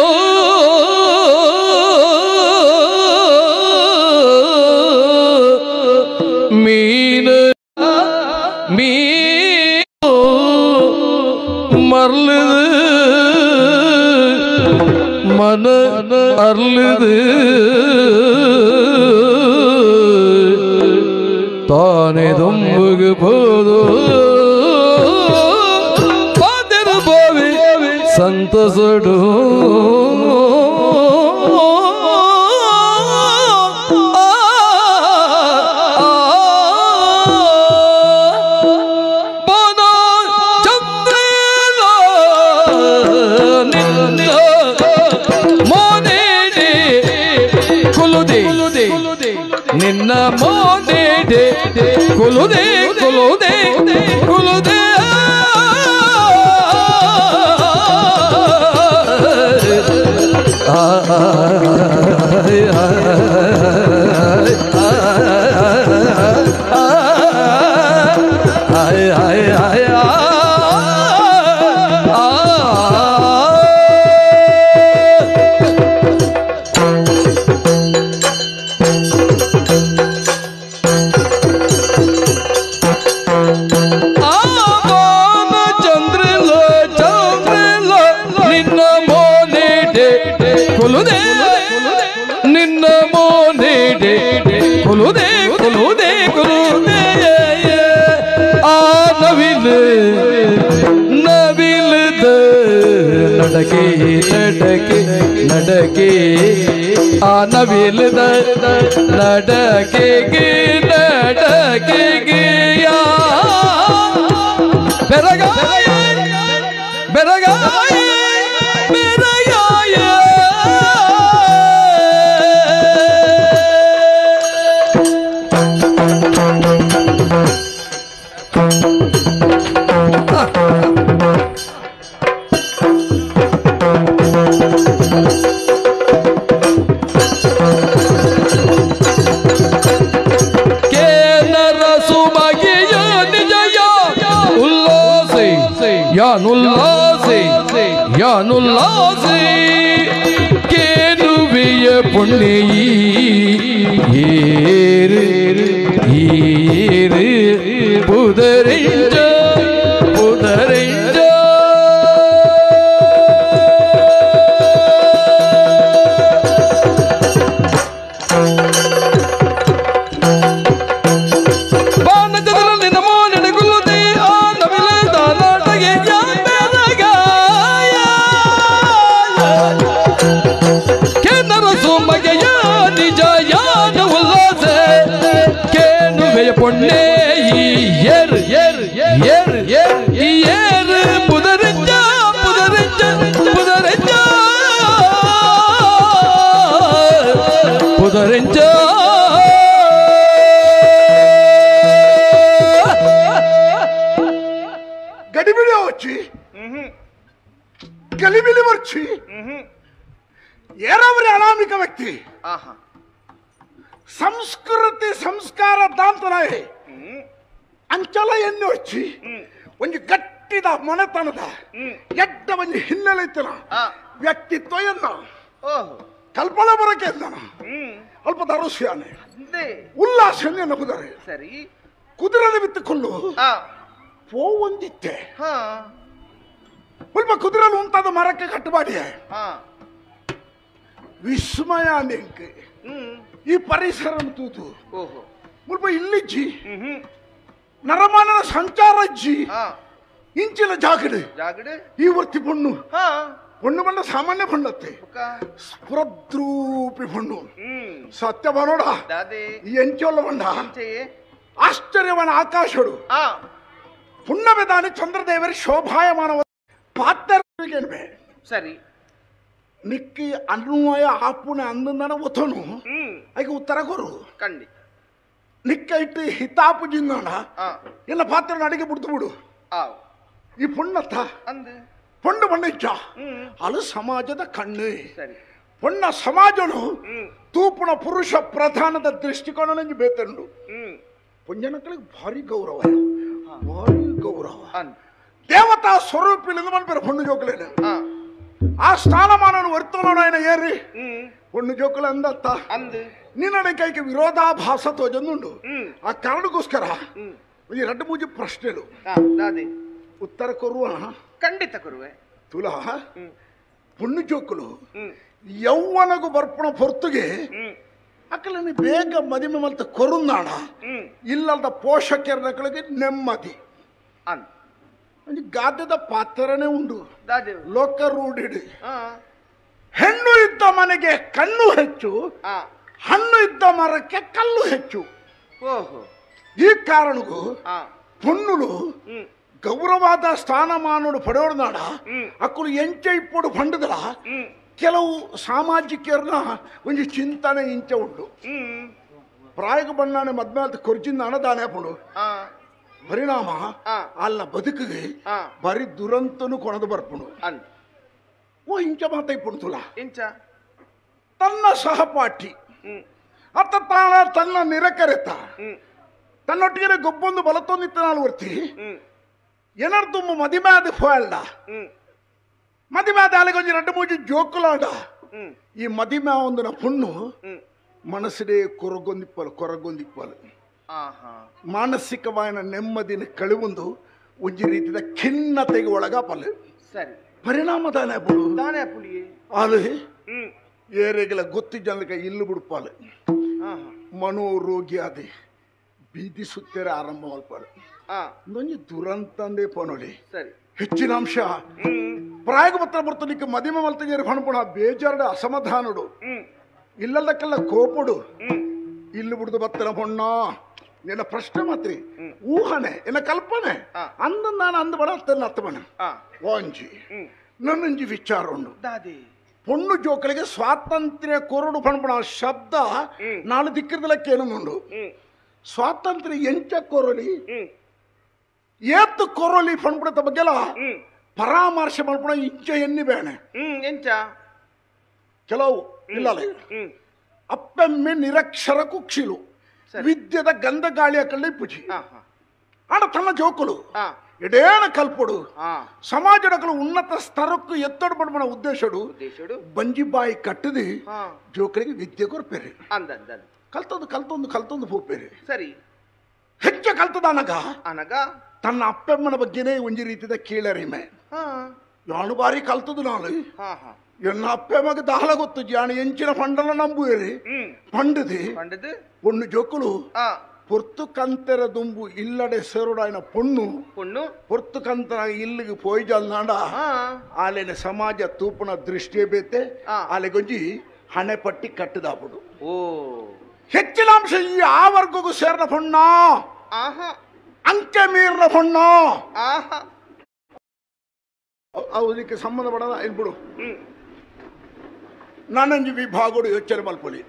ಮೀನ ಮೀ ಮರ್ಲದು ಮನ ಅರ್ಲದು ತಾನೆ ದುಂಬುಗು போದು ಪಾದರ ಬಾವಿ ಸಂತಸಡು ನಿನ್ನ ಮೋನೆ ಕುಲುದೆ ಕುಲುದೆ ಕುಲುದೆ ನಿನ್ನ ಮೋನೆ ಕುಲುದೆ ಕುಲುದೆ ಕುಲುದೆ ಆ ನವಿಲು ನವಿಲುದ ನಡಕೆ ನಡಕೆ ನಡಕೆ ಆ ನವಿಲುದ ನಡಕೆ ನಡಕೆ ಯಾ ಬೆರಗಾಯ ಬೆರಗಾಯ ಬೆರಗಾಯ ಯಾನುಲ್ಲಾಸೆ ಯಾನುಲ್ಲಾಸೆ ಕೇನುವಿಯ ಪುಣ್ಯೀ ಏರು ಏರು ಪುದರಿಂಜ ಪುದರಿಂಜ பொன்னே ஏறு ஏறு ஏறு ஏறு புதரிஞ்சா புதரிஞ்சா புதரிஞ்சா புதரிஞ்சா ಗಡಿಬಿಡಿ వచ్చಿ ಗಲಿಬಿಲಿ ಬರ್ಚಿ ಏರವರಿ ಅನಾಮಿಕ ವ್ಯಕ್ತಿ ಸಂಸ್ಕೃತಿ ಸಂಸ್ಕಾರ ದಾಂತನಾಯೆ ಅಂಚಲ ಎಣ್ಣೆ ಹೊಚ್ಚಿ ಒಂದು ಗಟ್ಟಿದ ಮನೆತನದ ಎಡ್ಡ ಒಂದು ಹಿನ್ನೆಲೆ ಇತ್ತನ ವ್ಯಕ್ತಿತ್ವ ಎನ್ನ ಕಲ್ಪನೆ ಬರಕ್ಕೆ ಎನ್ನ ಅಲ್ಪ ದರುಸ್ಯಾನೆ ಉಲ್ಲಾಸ ಕುದುರೆ ಸರಿ ಕುದುರೆ ಬಿತ್ತುಕೊಂಡು ಪೋವೊಂದಿತ್ತೆ ಸ್ವಲ್ಪ ಕುದುರೆಲು ಉಂಟಾದ ಮರಕ್ಕೆ ಕಟ್ಟುಬಾಡಿ ವಿಸ್ಮಯ ನಿಂಕ್ ಈ ಪರಿಸರ ತೂತು ಮುಲ್ಪ ಇಲ್ಲಿಜ್ಜಿ ನರಮಾನನ ಸಂಚಾರ ಅಜ್ಜಿ ಇಂಚಿನ ಜಾಗಡೆ ಈ ವರ್ತಿ ಪೊಣ್ಣು ಪೊಣ್ಣು ಬಣ್ಣ ಸಾಮಾನ್ಯ ಪಣ್ಣತ್ತೆ ಸ್ಫುರದ್ರೂಪಿ ಪೊಣ್ಣು ಸತ್ಯ ಬರೋಡ ಈ ಎಂಚೋಲ್ಲ ಬಣ್ಣ ಆಶ್ಚರ್ಯವನ ಆಕಾಶಡು ಪುಣ್ಣವೆದಾನಿ ಚಂದ್ರದೇವರಿ ಶೋಭಾಯಮಾನ ಪಾತ್ರ ಸರಿ ನಿಕ್ಕಿ ಅನ್ವಯ ಆಪುಣ ಅಂದನ ಒತ್ತನು ಅದಕ್ಕೆ ಉತ್ತರ ಕೊರು ಖಂಡಿತ ನಿಕ್ಕ ಇಟ್ಟು ಹಿತಾಪು ಜಿಂದಣ ಎಲ್ಲ ಪಾತ್ರ ಅಡಿಗೆ ಬಿಡ್ತು ಬಿಡು ಈ ಪುಣ್ಣತ್ತ ಪೊಣ್ಣು ಬಣ್ಣ ಇಚ್ಚ ಅದು ಸಮಾಜದ ಕಣ್ಣು ಪೊಣ್ಣ ಸಮಾಜನು ತೂಪುಣ ಪುರುಷ ಪ್ರಧಾನದ ದೃಷ್ಟಿಕೋನ ನಂಗೆ ಬೇತಂಡು ಪುಂಜನಕ್ಕಳಿಗೆ ಭಾರಿ ಗೌರವ ಭಾರಿ ಗೌರವ ದೇವತಾ ಸ್ವರೂಪಿಲಿಂದ ಮನ್ಪೇರು ಪೊಣ್ಣು ಜೋಕಲೇನು ಆ ಸ್ಥಾನಮಾನವನ್ನು ವರ್ತೋಣ ಏರಿ ಪೊಣ್ಣು ಜೋಕುಲ ಅಂದತ್ತ ನಿನ್ನ ಕೈಗೆ ವಿರೋಧಾಭಾಸ ತೋಜಂದುಂಡು ಆ ಕಾರಣಕ್ಕೋಸ್ಕರ ಈ ಎರಡು ಮೂಜಿ ಪ್ರಶ್ನೆలు ಉತ್ತರ ಕೊರುವ ಖಂಡಿತ ಕೊರುವೆ ತುಲಾ ಪೊಣ್ಣು ಜೋಕುಲು ಯೌವನಗು ಬರ್ಪಣ ಹೊರತುಗೆ ಅಕ್ಕಲನ್ನು ಬೇಗ ಮದಿಮೆ ಮಲ್ತ ಕೊರುಂದಾಣ ಇಲ್ಲದ ಪೋಷಕರ ನಕಳಿಗೆ ನೆಮ್ಮದಿ ಗಾದ್ಯದ ಪಾತ್ರನೇ ಉಂಡು ಲೋಕ ರೂಢಿಡಿ ಹೆಣ್ಣು ಇದ್ದ ಮನೆಗೆ ಕಣ್ಣು ಹೆಚ್ಚು ಹಣ್ಣು ಇದ್ದ ಮರಕ್ಕೆ ಕಲ್ಲು ಹೆಚ್ಚು ಈ ಕಾರಣಕ್ಕೂ ಪೊಣ್ಣುಲು ಗೌರವಾದ ಸ್ಥಾನಮಾನೋಡು ಪಡೆಯೋಡ್ನಾಡ ಅಕ್ಕಳು ಎಂಚೆ ಇಪ್ಪೋಡು ಪಂಡದಲ ಕೆಲವು ಸಾಮಾಜಿಕರನ್ನ ಒಂದು ಚಿಂತನೆ ಇಂಚೆ ಉಂಟು ಪ್ರಾಯಕ ಬಣ್ಣಾನೆ ಮದ್ಮೇಲೆ ಕೊರ್ಜಿಂದ ದಾನೆ ಪುಡು ಪರಿಣಾಮ ಅಲ್ಲ ಬದುಕಿಗೆ ಬರೀ ದುರಂತನು ಕೊಣದು ಬರ್ಪುಣು ಓ ಇಂಚ ಮಾತೈಪುಣು ತುಲ ಇಂಚ ತನ್ನ ಸಹಪಾಠಿ ಅತ್ತ ತಾನ ತನ್ನ ನಿರಕರೆತ ತನ್ನೊಟ್ಟಿಗೆ ಗೊಬ್ಬೊಂದು ಬಲತ್ತೊಂದಿತ್ತು ನಾನು ವರ್ತಿ ಏನಾರು ಮದಿಮ್ಯಾದ ಫೋಲ್ಡ ಮದಿಮ್ಯಾದ ಅಲ್ಲಿಗೊಂಜಿ ಎರಡು ಮೂಜಿ ಜೋಕುಲಾಡ ಈ ಮದಿಮ್ಯಾ ಒಂದಿನ ಪುಣ್ಣು ಮನಸ್ಸಿడే ಕೊರಗೊಂದಿಪ್ಪಲು ಕೊರಗೊಂದಿಪ್ಪಲು ಮಾನಸಿಕವಾದ ನೆಮ್ಮದಿನ ಕಳುವೊಂದು ಒಂಜಿ ರೀತಿಯ ಖಿನ್ನತೆಗೆ ಒಳಗಾಪಲು ಸರಿ ಪರಿಣಾಮ ತಾನೇ ಪುಡು ತಾನೇ ಪುಳಿಯೇ ಅದು ಏರೆಗೆಲ್ಲ ಗೊತ್ತಿ ಜನಕ್ಕೆ ಇಲ್ಲು ಬಿಡ್ಪಾಲು ಮನೋರೋಗಿ ಅದೇ ಬೀದಿ ಸುತ್ತೆರ ಆರಂಭ ಮಲ್ಪಾಲು ಒಂದೊಂದು ದುರಂತಂದೇ ಪನೋಲಿ ಸರಿ ಹೆಚ್ಚಿನ ಅಂಶ ಪ್ರಾಯಕ ಪತ್ರ ಬರ್ತಲಿಕ್ಕೆ ಮದಿಮೆ ಮಲ್ತಜೇರಿ ಪಣಪುಣ ಬೇಜಾರುಡು ಅಸಮಾಧಾನುಡು ಇಲ್ಲದಕ್ಕೆಲ್ಲ ಕೋಪಡು ಇಲ್ಲು ಬಿಡುದು ಬತ್ತನ ಪೊಣ್ಣ ನಿನ್ನ ಪ್ರಶ್ನೆ ಮಾತ್ರಿ ಊಹನೆ ಎನ್ನ ಕಲ್ಪನೆ ಅಂದ ನಾನು ಅಂದ ಬಡ ಅತ್ತನ್ನ ಅತ್ತಮನ ವಾಂಜಿ ನನ್ನಂಜಿ ವಿಚಾರ ಉಂಡು ಪೊಣ್ಣು ಜೋಕಳಿಗೆ ಸ್ವಾತಂತ್ರ್ಯ ಕೊರಡು ಪಣಪಣ ಶಬ್ದ ನಾಳು ದಿಕ್ಕಿರ್ದಲಕ್ಕೆ ಏನೊಂದುಂಡು ಸ್ವಾತಂತ್ರ್ಯ ಎಂಚ ಕೊರಲಿ ಏತ್ತು ಕೊರಲಿ ಪಣಪುಣದ ಬಗ್ಗೆಲ್ಲ ಪರಾಮರ್ಶೆ ಮಾಡ್ಪುಣ ಇಂಚ ಎನ್ನಿ ಬೇಣೆ ಎಂಚ ಕೆಲವು ಇಲ್ಲ ಅಪ್ಪೆಮ್ಮೆ ನಿರಕ್ಷರ ಕುಕ್ಷಿಲು ವಿದ್ಯೆದ ಗಂಧ ಗಾಳಿಯ ಕಳ್ಳಿ ಪುಜಿ ಆಡ ತನ್ನ ಜೋಕುಲು ಎಡೇನ ಕಲ್ಪಡು ಸಮಾಜಡಕಲು ಉನ್ನತ ಸ್ತರಕ್ಕೂ ಎತ್ತಡು ಪಡ್ಬಣ ಉದ್ದೇಶಡು ಬಂಜಿಬಾಯಿ ಕಟ್ಟದಿ ಜೋಕರಿಗೆ ವಿದ್ಯೆ ಕೊರ್ಪೇರಿ ಕಲ್ತೊಂದು ಕಲ್ತೊಂದು ಕಲ್ತೊಂದು ಪೋಪೇರಿ ಸರಿ ಹೆಚ್ಚು ಕಲ್ತದ ಅನಗ ಅನಗ ತನ್ನ ಅಪ್ಪೆಮ್ಮನ ಬಗ್ಗೆನೇ ಒಂಜಿ ರೀತಿಯ ಕೀಳರಿಮೆ ಯಾನು ಬಾರಿ ಕಲ್ತದು ನಾನು ಎನ್ನ ಅಪ್ಪೆಮಗೆ ದಾಲ ಗೊತ್ತು ಜಾಣ ಎಂಚಿನ ಪಂಡಲ ನಂಬುವೇರಿ ಪಂಡದಿ ಪೊಣ್ಣು ಜೋಕುಲು ಪೊರ್ತು ಕಂತರ ದುಂಬು ಇಲ್ಲಡೆ ಸೇರುಡಾಯನ ಪೊಣ್ಣು ಪೊಣ್ಣು ಪೊರ್ತು ಕಂತರ ಇಲ್ಲಿಗೆ ಪೋಯ್ಜಲ್ನಾಡ ಆಲೆನ ಸಮಾಜ ತೂಪುನ ದೃಷ್ಟಿಯೇ ಬೇತೆ ಆಲೆಗೊಂಜಿ ಹಣೆ ಪಟ್ಟಿ ಕಟ್ಟದಾಪುಡು ಓ ಹೆಚ್ಚಿನ ಅಂಶ ಈ ಆ ವರ್ಗಕ್ಕೂ ಸೇರಿದ ಪೊಣ್ಣ ಅಂಕೆ ಮೀರಿದ ಪೊಣ್ಣ ಅದಕ್ಕೆ ಸಂಬಂಧ ಪಡದ ಇಲ್ಬಿಡು ನಾನಂಜಿ ವಿಭಾಗಡು ಯೋಚನೆ ಮಲ್ಪೊಲಿ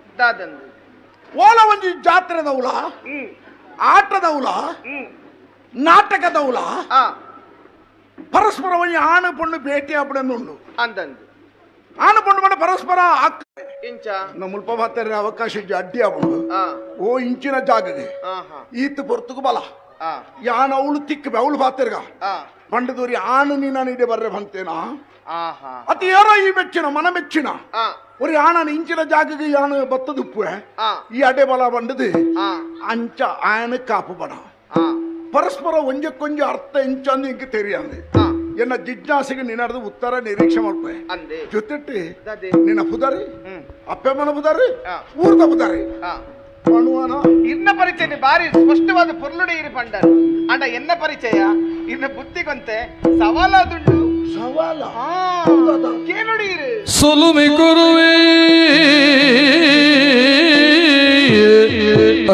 ಓಲ ಒಂಜಿ ಜಾತ್ರೆದೌಲ ಆಟದೌಲ ನಾಟಕದೌಲ ಪರಸ್ಪರ ಒಂಜಿ ಆಣು ಪೊಣ್ಣು ಭೇಟಿ ಆಪಡನ್ನುಂಡು ಅಂದಂದು. ಆನು ಪಂಡು ಪಂಡ ಪರಸ್ಪರ ಮುಲ್ಪ ಮಾತಾರೆ ಅವಕಾಶ ಅಡ್ಡಿ ಆಪುಂಡು ಓ ಇಂಚಿನ ಜಾಗಗೆ ಈತ ಪೊರ್ತುಗು ಬಲ ಯಾನ ಅವಳು ತಿಕ್ಕ ಅವಳು ಪಾತೆರ್ಗ ಪಂಡದೂರಿ ಆನು ನೀನು ಇಡೆ ಬರ್ರೆ ಬಂತೇನಾ ಅತಿ ಯಾರೋ ಈ ಮೆಚ್ಚಿನ ಮನ ಮೆಚ್ಚಿನ ஒரு ಆನನ ಇಂಚಿನ ಜಾಗಗೆ ಯಾನು ಬತ್ತದುಪ್ಪು ಈ ಅಡೆ ಬಲ ಬಂಡದು ಅಂಚ ಆಯನ ಕಾಪು ಬಡ ಪರಸ್ಪರ ಒಂಜಕ್ಕೊಂಜ ಅರ್ಥ ಇಂಚಂದು ಇಂಕ ತೆರಿಯಂದು ಎನ್ನ ಜಿಜ್ಞಾಸೆಗೆ ನಿನ್ನದು ಉತ್ತರ ನಿರೀಕ್ಷೆ ಮಾಡ್ಪೆ ಜೊತೆಟ್ಟು ನಿನ್ನ ಪುದಾರಿ ಅಪ್ಪಮ್ಮನ ಪುದಾರಿ ಊರ್ದ ಪುದಾರಿ ಇನ್ನ ಪರಿಚಯ ಬಾರಿ ಸ್ಪಷ್ಟವಾದ ಪೊರ್ಲುಡೆ ಇರು ಪಂಡರು ಅಂಡ ಎನ್ನ ಪರಿಚಯ ಇನ್ನ ಬುದ್ಧಿಗೊಂತೆ ಸವಾಲಾದುಂಡು ಸವಾಲ ಕೇನುಡಿಯಿರು ಸೊಲುಮೆ ಗುರುವೇ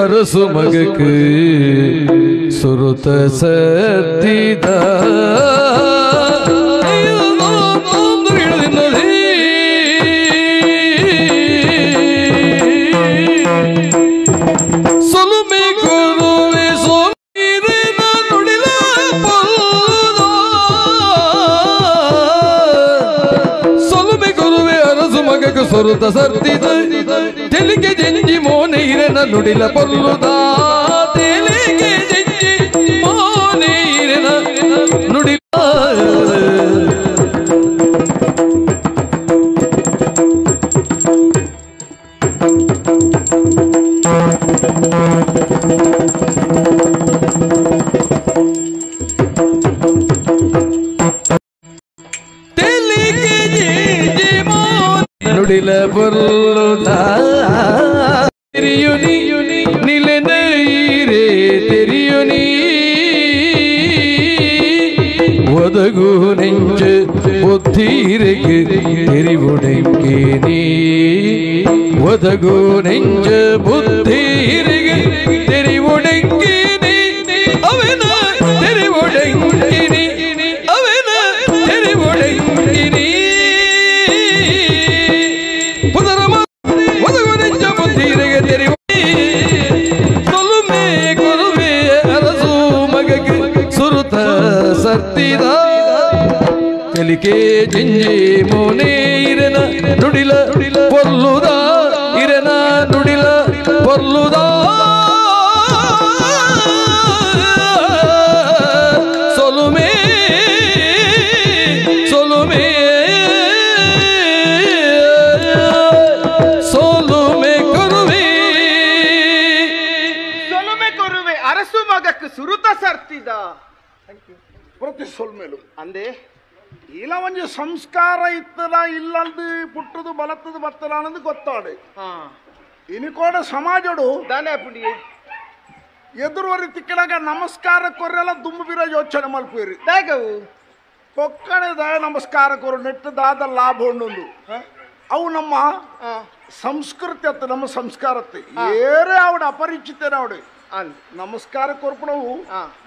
ಅರಸು ಮಗಕ್ಕೆ ಸುರುತ ಸತ್ತಿದ ಸೊಲುಮೆ ಗುರುವೇ ಸೊಲಿನ ನುಡಿಲ ಸೊಲುಮೆ ಗುರುವೇ ಅರಸು ಮಗಕ್ಕೆ ಸುರುತ ಸರ್ತಿದ ತೆಲಿಗೆ ಜಂಜಿ ಮೋನೆ ಇರನ ನುಡಿಲ ಪೊಲ್ಲುದ ತೆಲಿಗೆ ಜಂಜಿ ಮೋನೆ ಇರನ ನುಡಿಲ ತೆಲಿಗೆ ಜಂಜಿ ಮೋನೆ ನುಡಿಲ ಪೊಲ್ಲುದ ತೆರಿಯುನಿ ನಿಲೆನೈರೇ ತೆರಿಯುನಿ ಒದಗು ನೆಂಜು ಬುದ್ಧಿರಿಗೆ தெரிவுடைக்கே நீ ஒதகு நெஞ்ச புத்திರಿಗೆ தெரிவுடைக்கே நீ அவன தெரிவுடைக்கே நீ அவன தெரிவுடைக்கே நீ புதரம ஒதகு நெஞ்ச புத்திರಿಗೆ தெரிவு சொல்லுமே குருவே அரசு மகக்கு சுருತ ಸರ್ತಿದ ತೆಲಿಕೆ ಜಿಂಜಿ ಮೋನೆ ಇರನ ನುಡಿಲ ಪೊಲ್ಲುದ ಇರನ ನುಡಿಲ ಪೊಲ್ಲುದ ಸೊಲುಮೆ ಸೊಲುಮೆ ಸೊಲುಮೆ ಕುರುವೆ ಸೊಲುಮೆ ಕುರುವೆ ಅರಸು ಮಗಕ್ಕೆ ಸುರುತ ಸರ್ತಿದ ಪ್ರತಿ ಸೊಲ್ಮೇಲು ಅಂದೆ ಇಲ್ಲ ಒಂಜಿ ಸಂಸ್ಕಾರ ಇತ್ತದ ಇಲ್ಲಂದು ಪುಟ್ಟದು ಬಲತ್ತದು ಬತ್ತದ ಅನ್ನೋದು ಗೊತ್ತಾಡು ಇನಿ ಕೂಡ ಸಮಾಜಡು ಎದುರುವರಿ ತಿಕ್ಕನಾಗ ನಮಸ್ಕಾರ ಕೊರ್ರೆಲ್ಲ ದುಂಬು ಬಿರ ಯೋಚನೆ ಮಲ್ಪೇರಿ ಕೊಕ್ಕಣೆ ದಯ ನಮಸ್ಕಾರ ಕೊರು ನೆಟ್ಟದಾದ ಲಾಭ ಉಂಡು ಅವು ನಮ್ಮ ಸಂಸ್ಕೃತಿ ಅತ್ತ ನಮ್ಮ ಸಂಸ್ಕಾರತ್ತೆ ಏರೇ ಅವಡ ಅಪರಿಚಿತನ ಅವಡು ನಮಸ್ಕಾರ ಕೊರ್ಪಣವು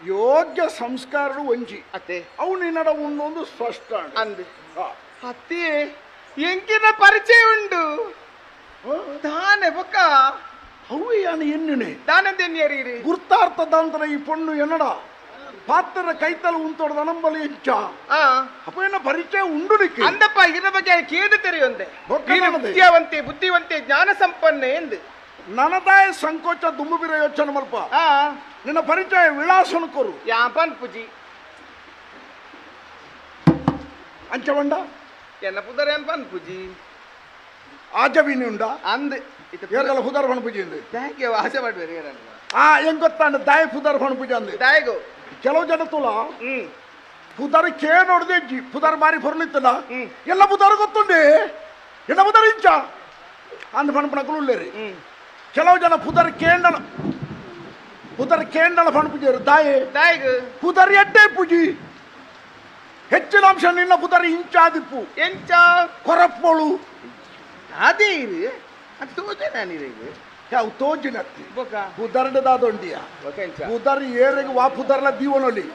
ಯೋಗ್ಯ ಸಂಸ್ಕಾರ ಒಂಜಿ ಅವು ನಿನ್ನಡ ಉಂಡೊಂದು ಸ್ಪಷ್ಟ ಅಂದು ಅತ್ತಿ ಎಂಕಿನ ಪರಿಚಯ ಉಂಡು ತಾನೆ ಬೊಕ್ಕ ಅವು ಯಾನು ಎನ್ನುನೆ ದಾನದೆನ್ಯರೀರಿ ಗುರ್ತಾರ್ಥದಂತರ ಈ ಪೊಣ್ಣು ಎನ್ನಡ ಪಾತ್ರ ಕೈತಲ ಉಂತೊಡದ ನಂಬಲಿ ಎಂಚ ಅಪ್ಪ ಏನ ಪರಿಚಯ ಉಂಡು ನಿಕ್ಕೆ ಅಂದಪ್ಪ ಇದರ ಬಗ್ಗೆ ಕೇಳು ತೆರೆಯೊಂದೆ ವಿದ್ಯಾವಂತೆ ಬುದ್ಧಿವಂತೆ ಜ್ಞಾನ ಸಂಪನ್ನೆ ಎಂದು ನನದಾಯ ಸಂಕೋಚ ದುಂಬುಬಿರ ಯೋಚನೆ ಮಲ್ಪ ನಿನ್ನ ಪರಿಚಯ ವಿಳಾಸನ ಕೊರು ಯಾಪನ್ ಪೂಜಿ ಅಂಚವಂಡ ಎನ್ನ ಪುದರ್ ಏನ್ ಪನ್ ಪೂಜಿ ಆಜವಿನಿ ಉಂಡ ಅಂದ್ ಏರಲ್ಲ ಪುದರ್ ಪನ್ ಪೂಜಿ ಅಂದು thank you ಆಸೆ ಮಾಡ್ಬೇರಿ ಏರಲ್ಲ ಆ ಹೆಂಗ್ ಗೊತ್ತಾಂಡ ದಾಯ ಪುದರ್ ಪನ್ ಪೂಜೆ ಅಂದು ದಾಯಗು ಕೆಲವು ಜನ ತುಲ ಪುದರ್ ಕೇ ನೋಡ್ದೆ ಅಜ್ಜಿ ಪುದರ್ ಬಾರಿ ಪೊರ್ಲಿತ್ತಲ್ಲ ಎಲ್ಲ ಪುದರ್ ಗೊತ್ತುಂಡೆ ಎಲ್ಲ ಪುದರ್ ಇಂಚ ಅಂದ್ ಪಣಪಣಕಲು ಉಳ್ಳೇರಿ ಕೆಲವು ಜನ ಪುದರ್ ಕೇಂಡಲ ಪುದರ್ ಕೇಂಡಲ ಪಣ ಪೂಜೆ ದಾಯೆ ದಾಯಗು ಪುದರ್ ಎಡ್ಡೆ ಪೂಜಿ ಹೆಚ್ಚಿನ ಅಂಶ ನಿನ್ನ ಪುದರ್ ಇಂಚಾದಿಪ್ಪು ಎಂಚ ಕೊರಪ್ಪೋಳು ಅದೇ ಇರು ಅದು ತೋಜೆ ನಾನಿರಿಗೆ ಯಾವ ತೋಜಿನತ್ತಿ ಪುದರ್ಡದಾದೊಂಡಿಯ ಪುದರ್ ಏರಿಗೆ ವಾ ಪುದರ್ಲ ದೀವನೊಲಿ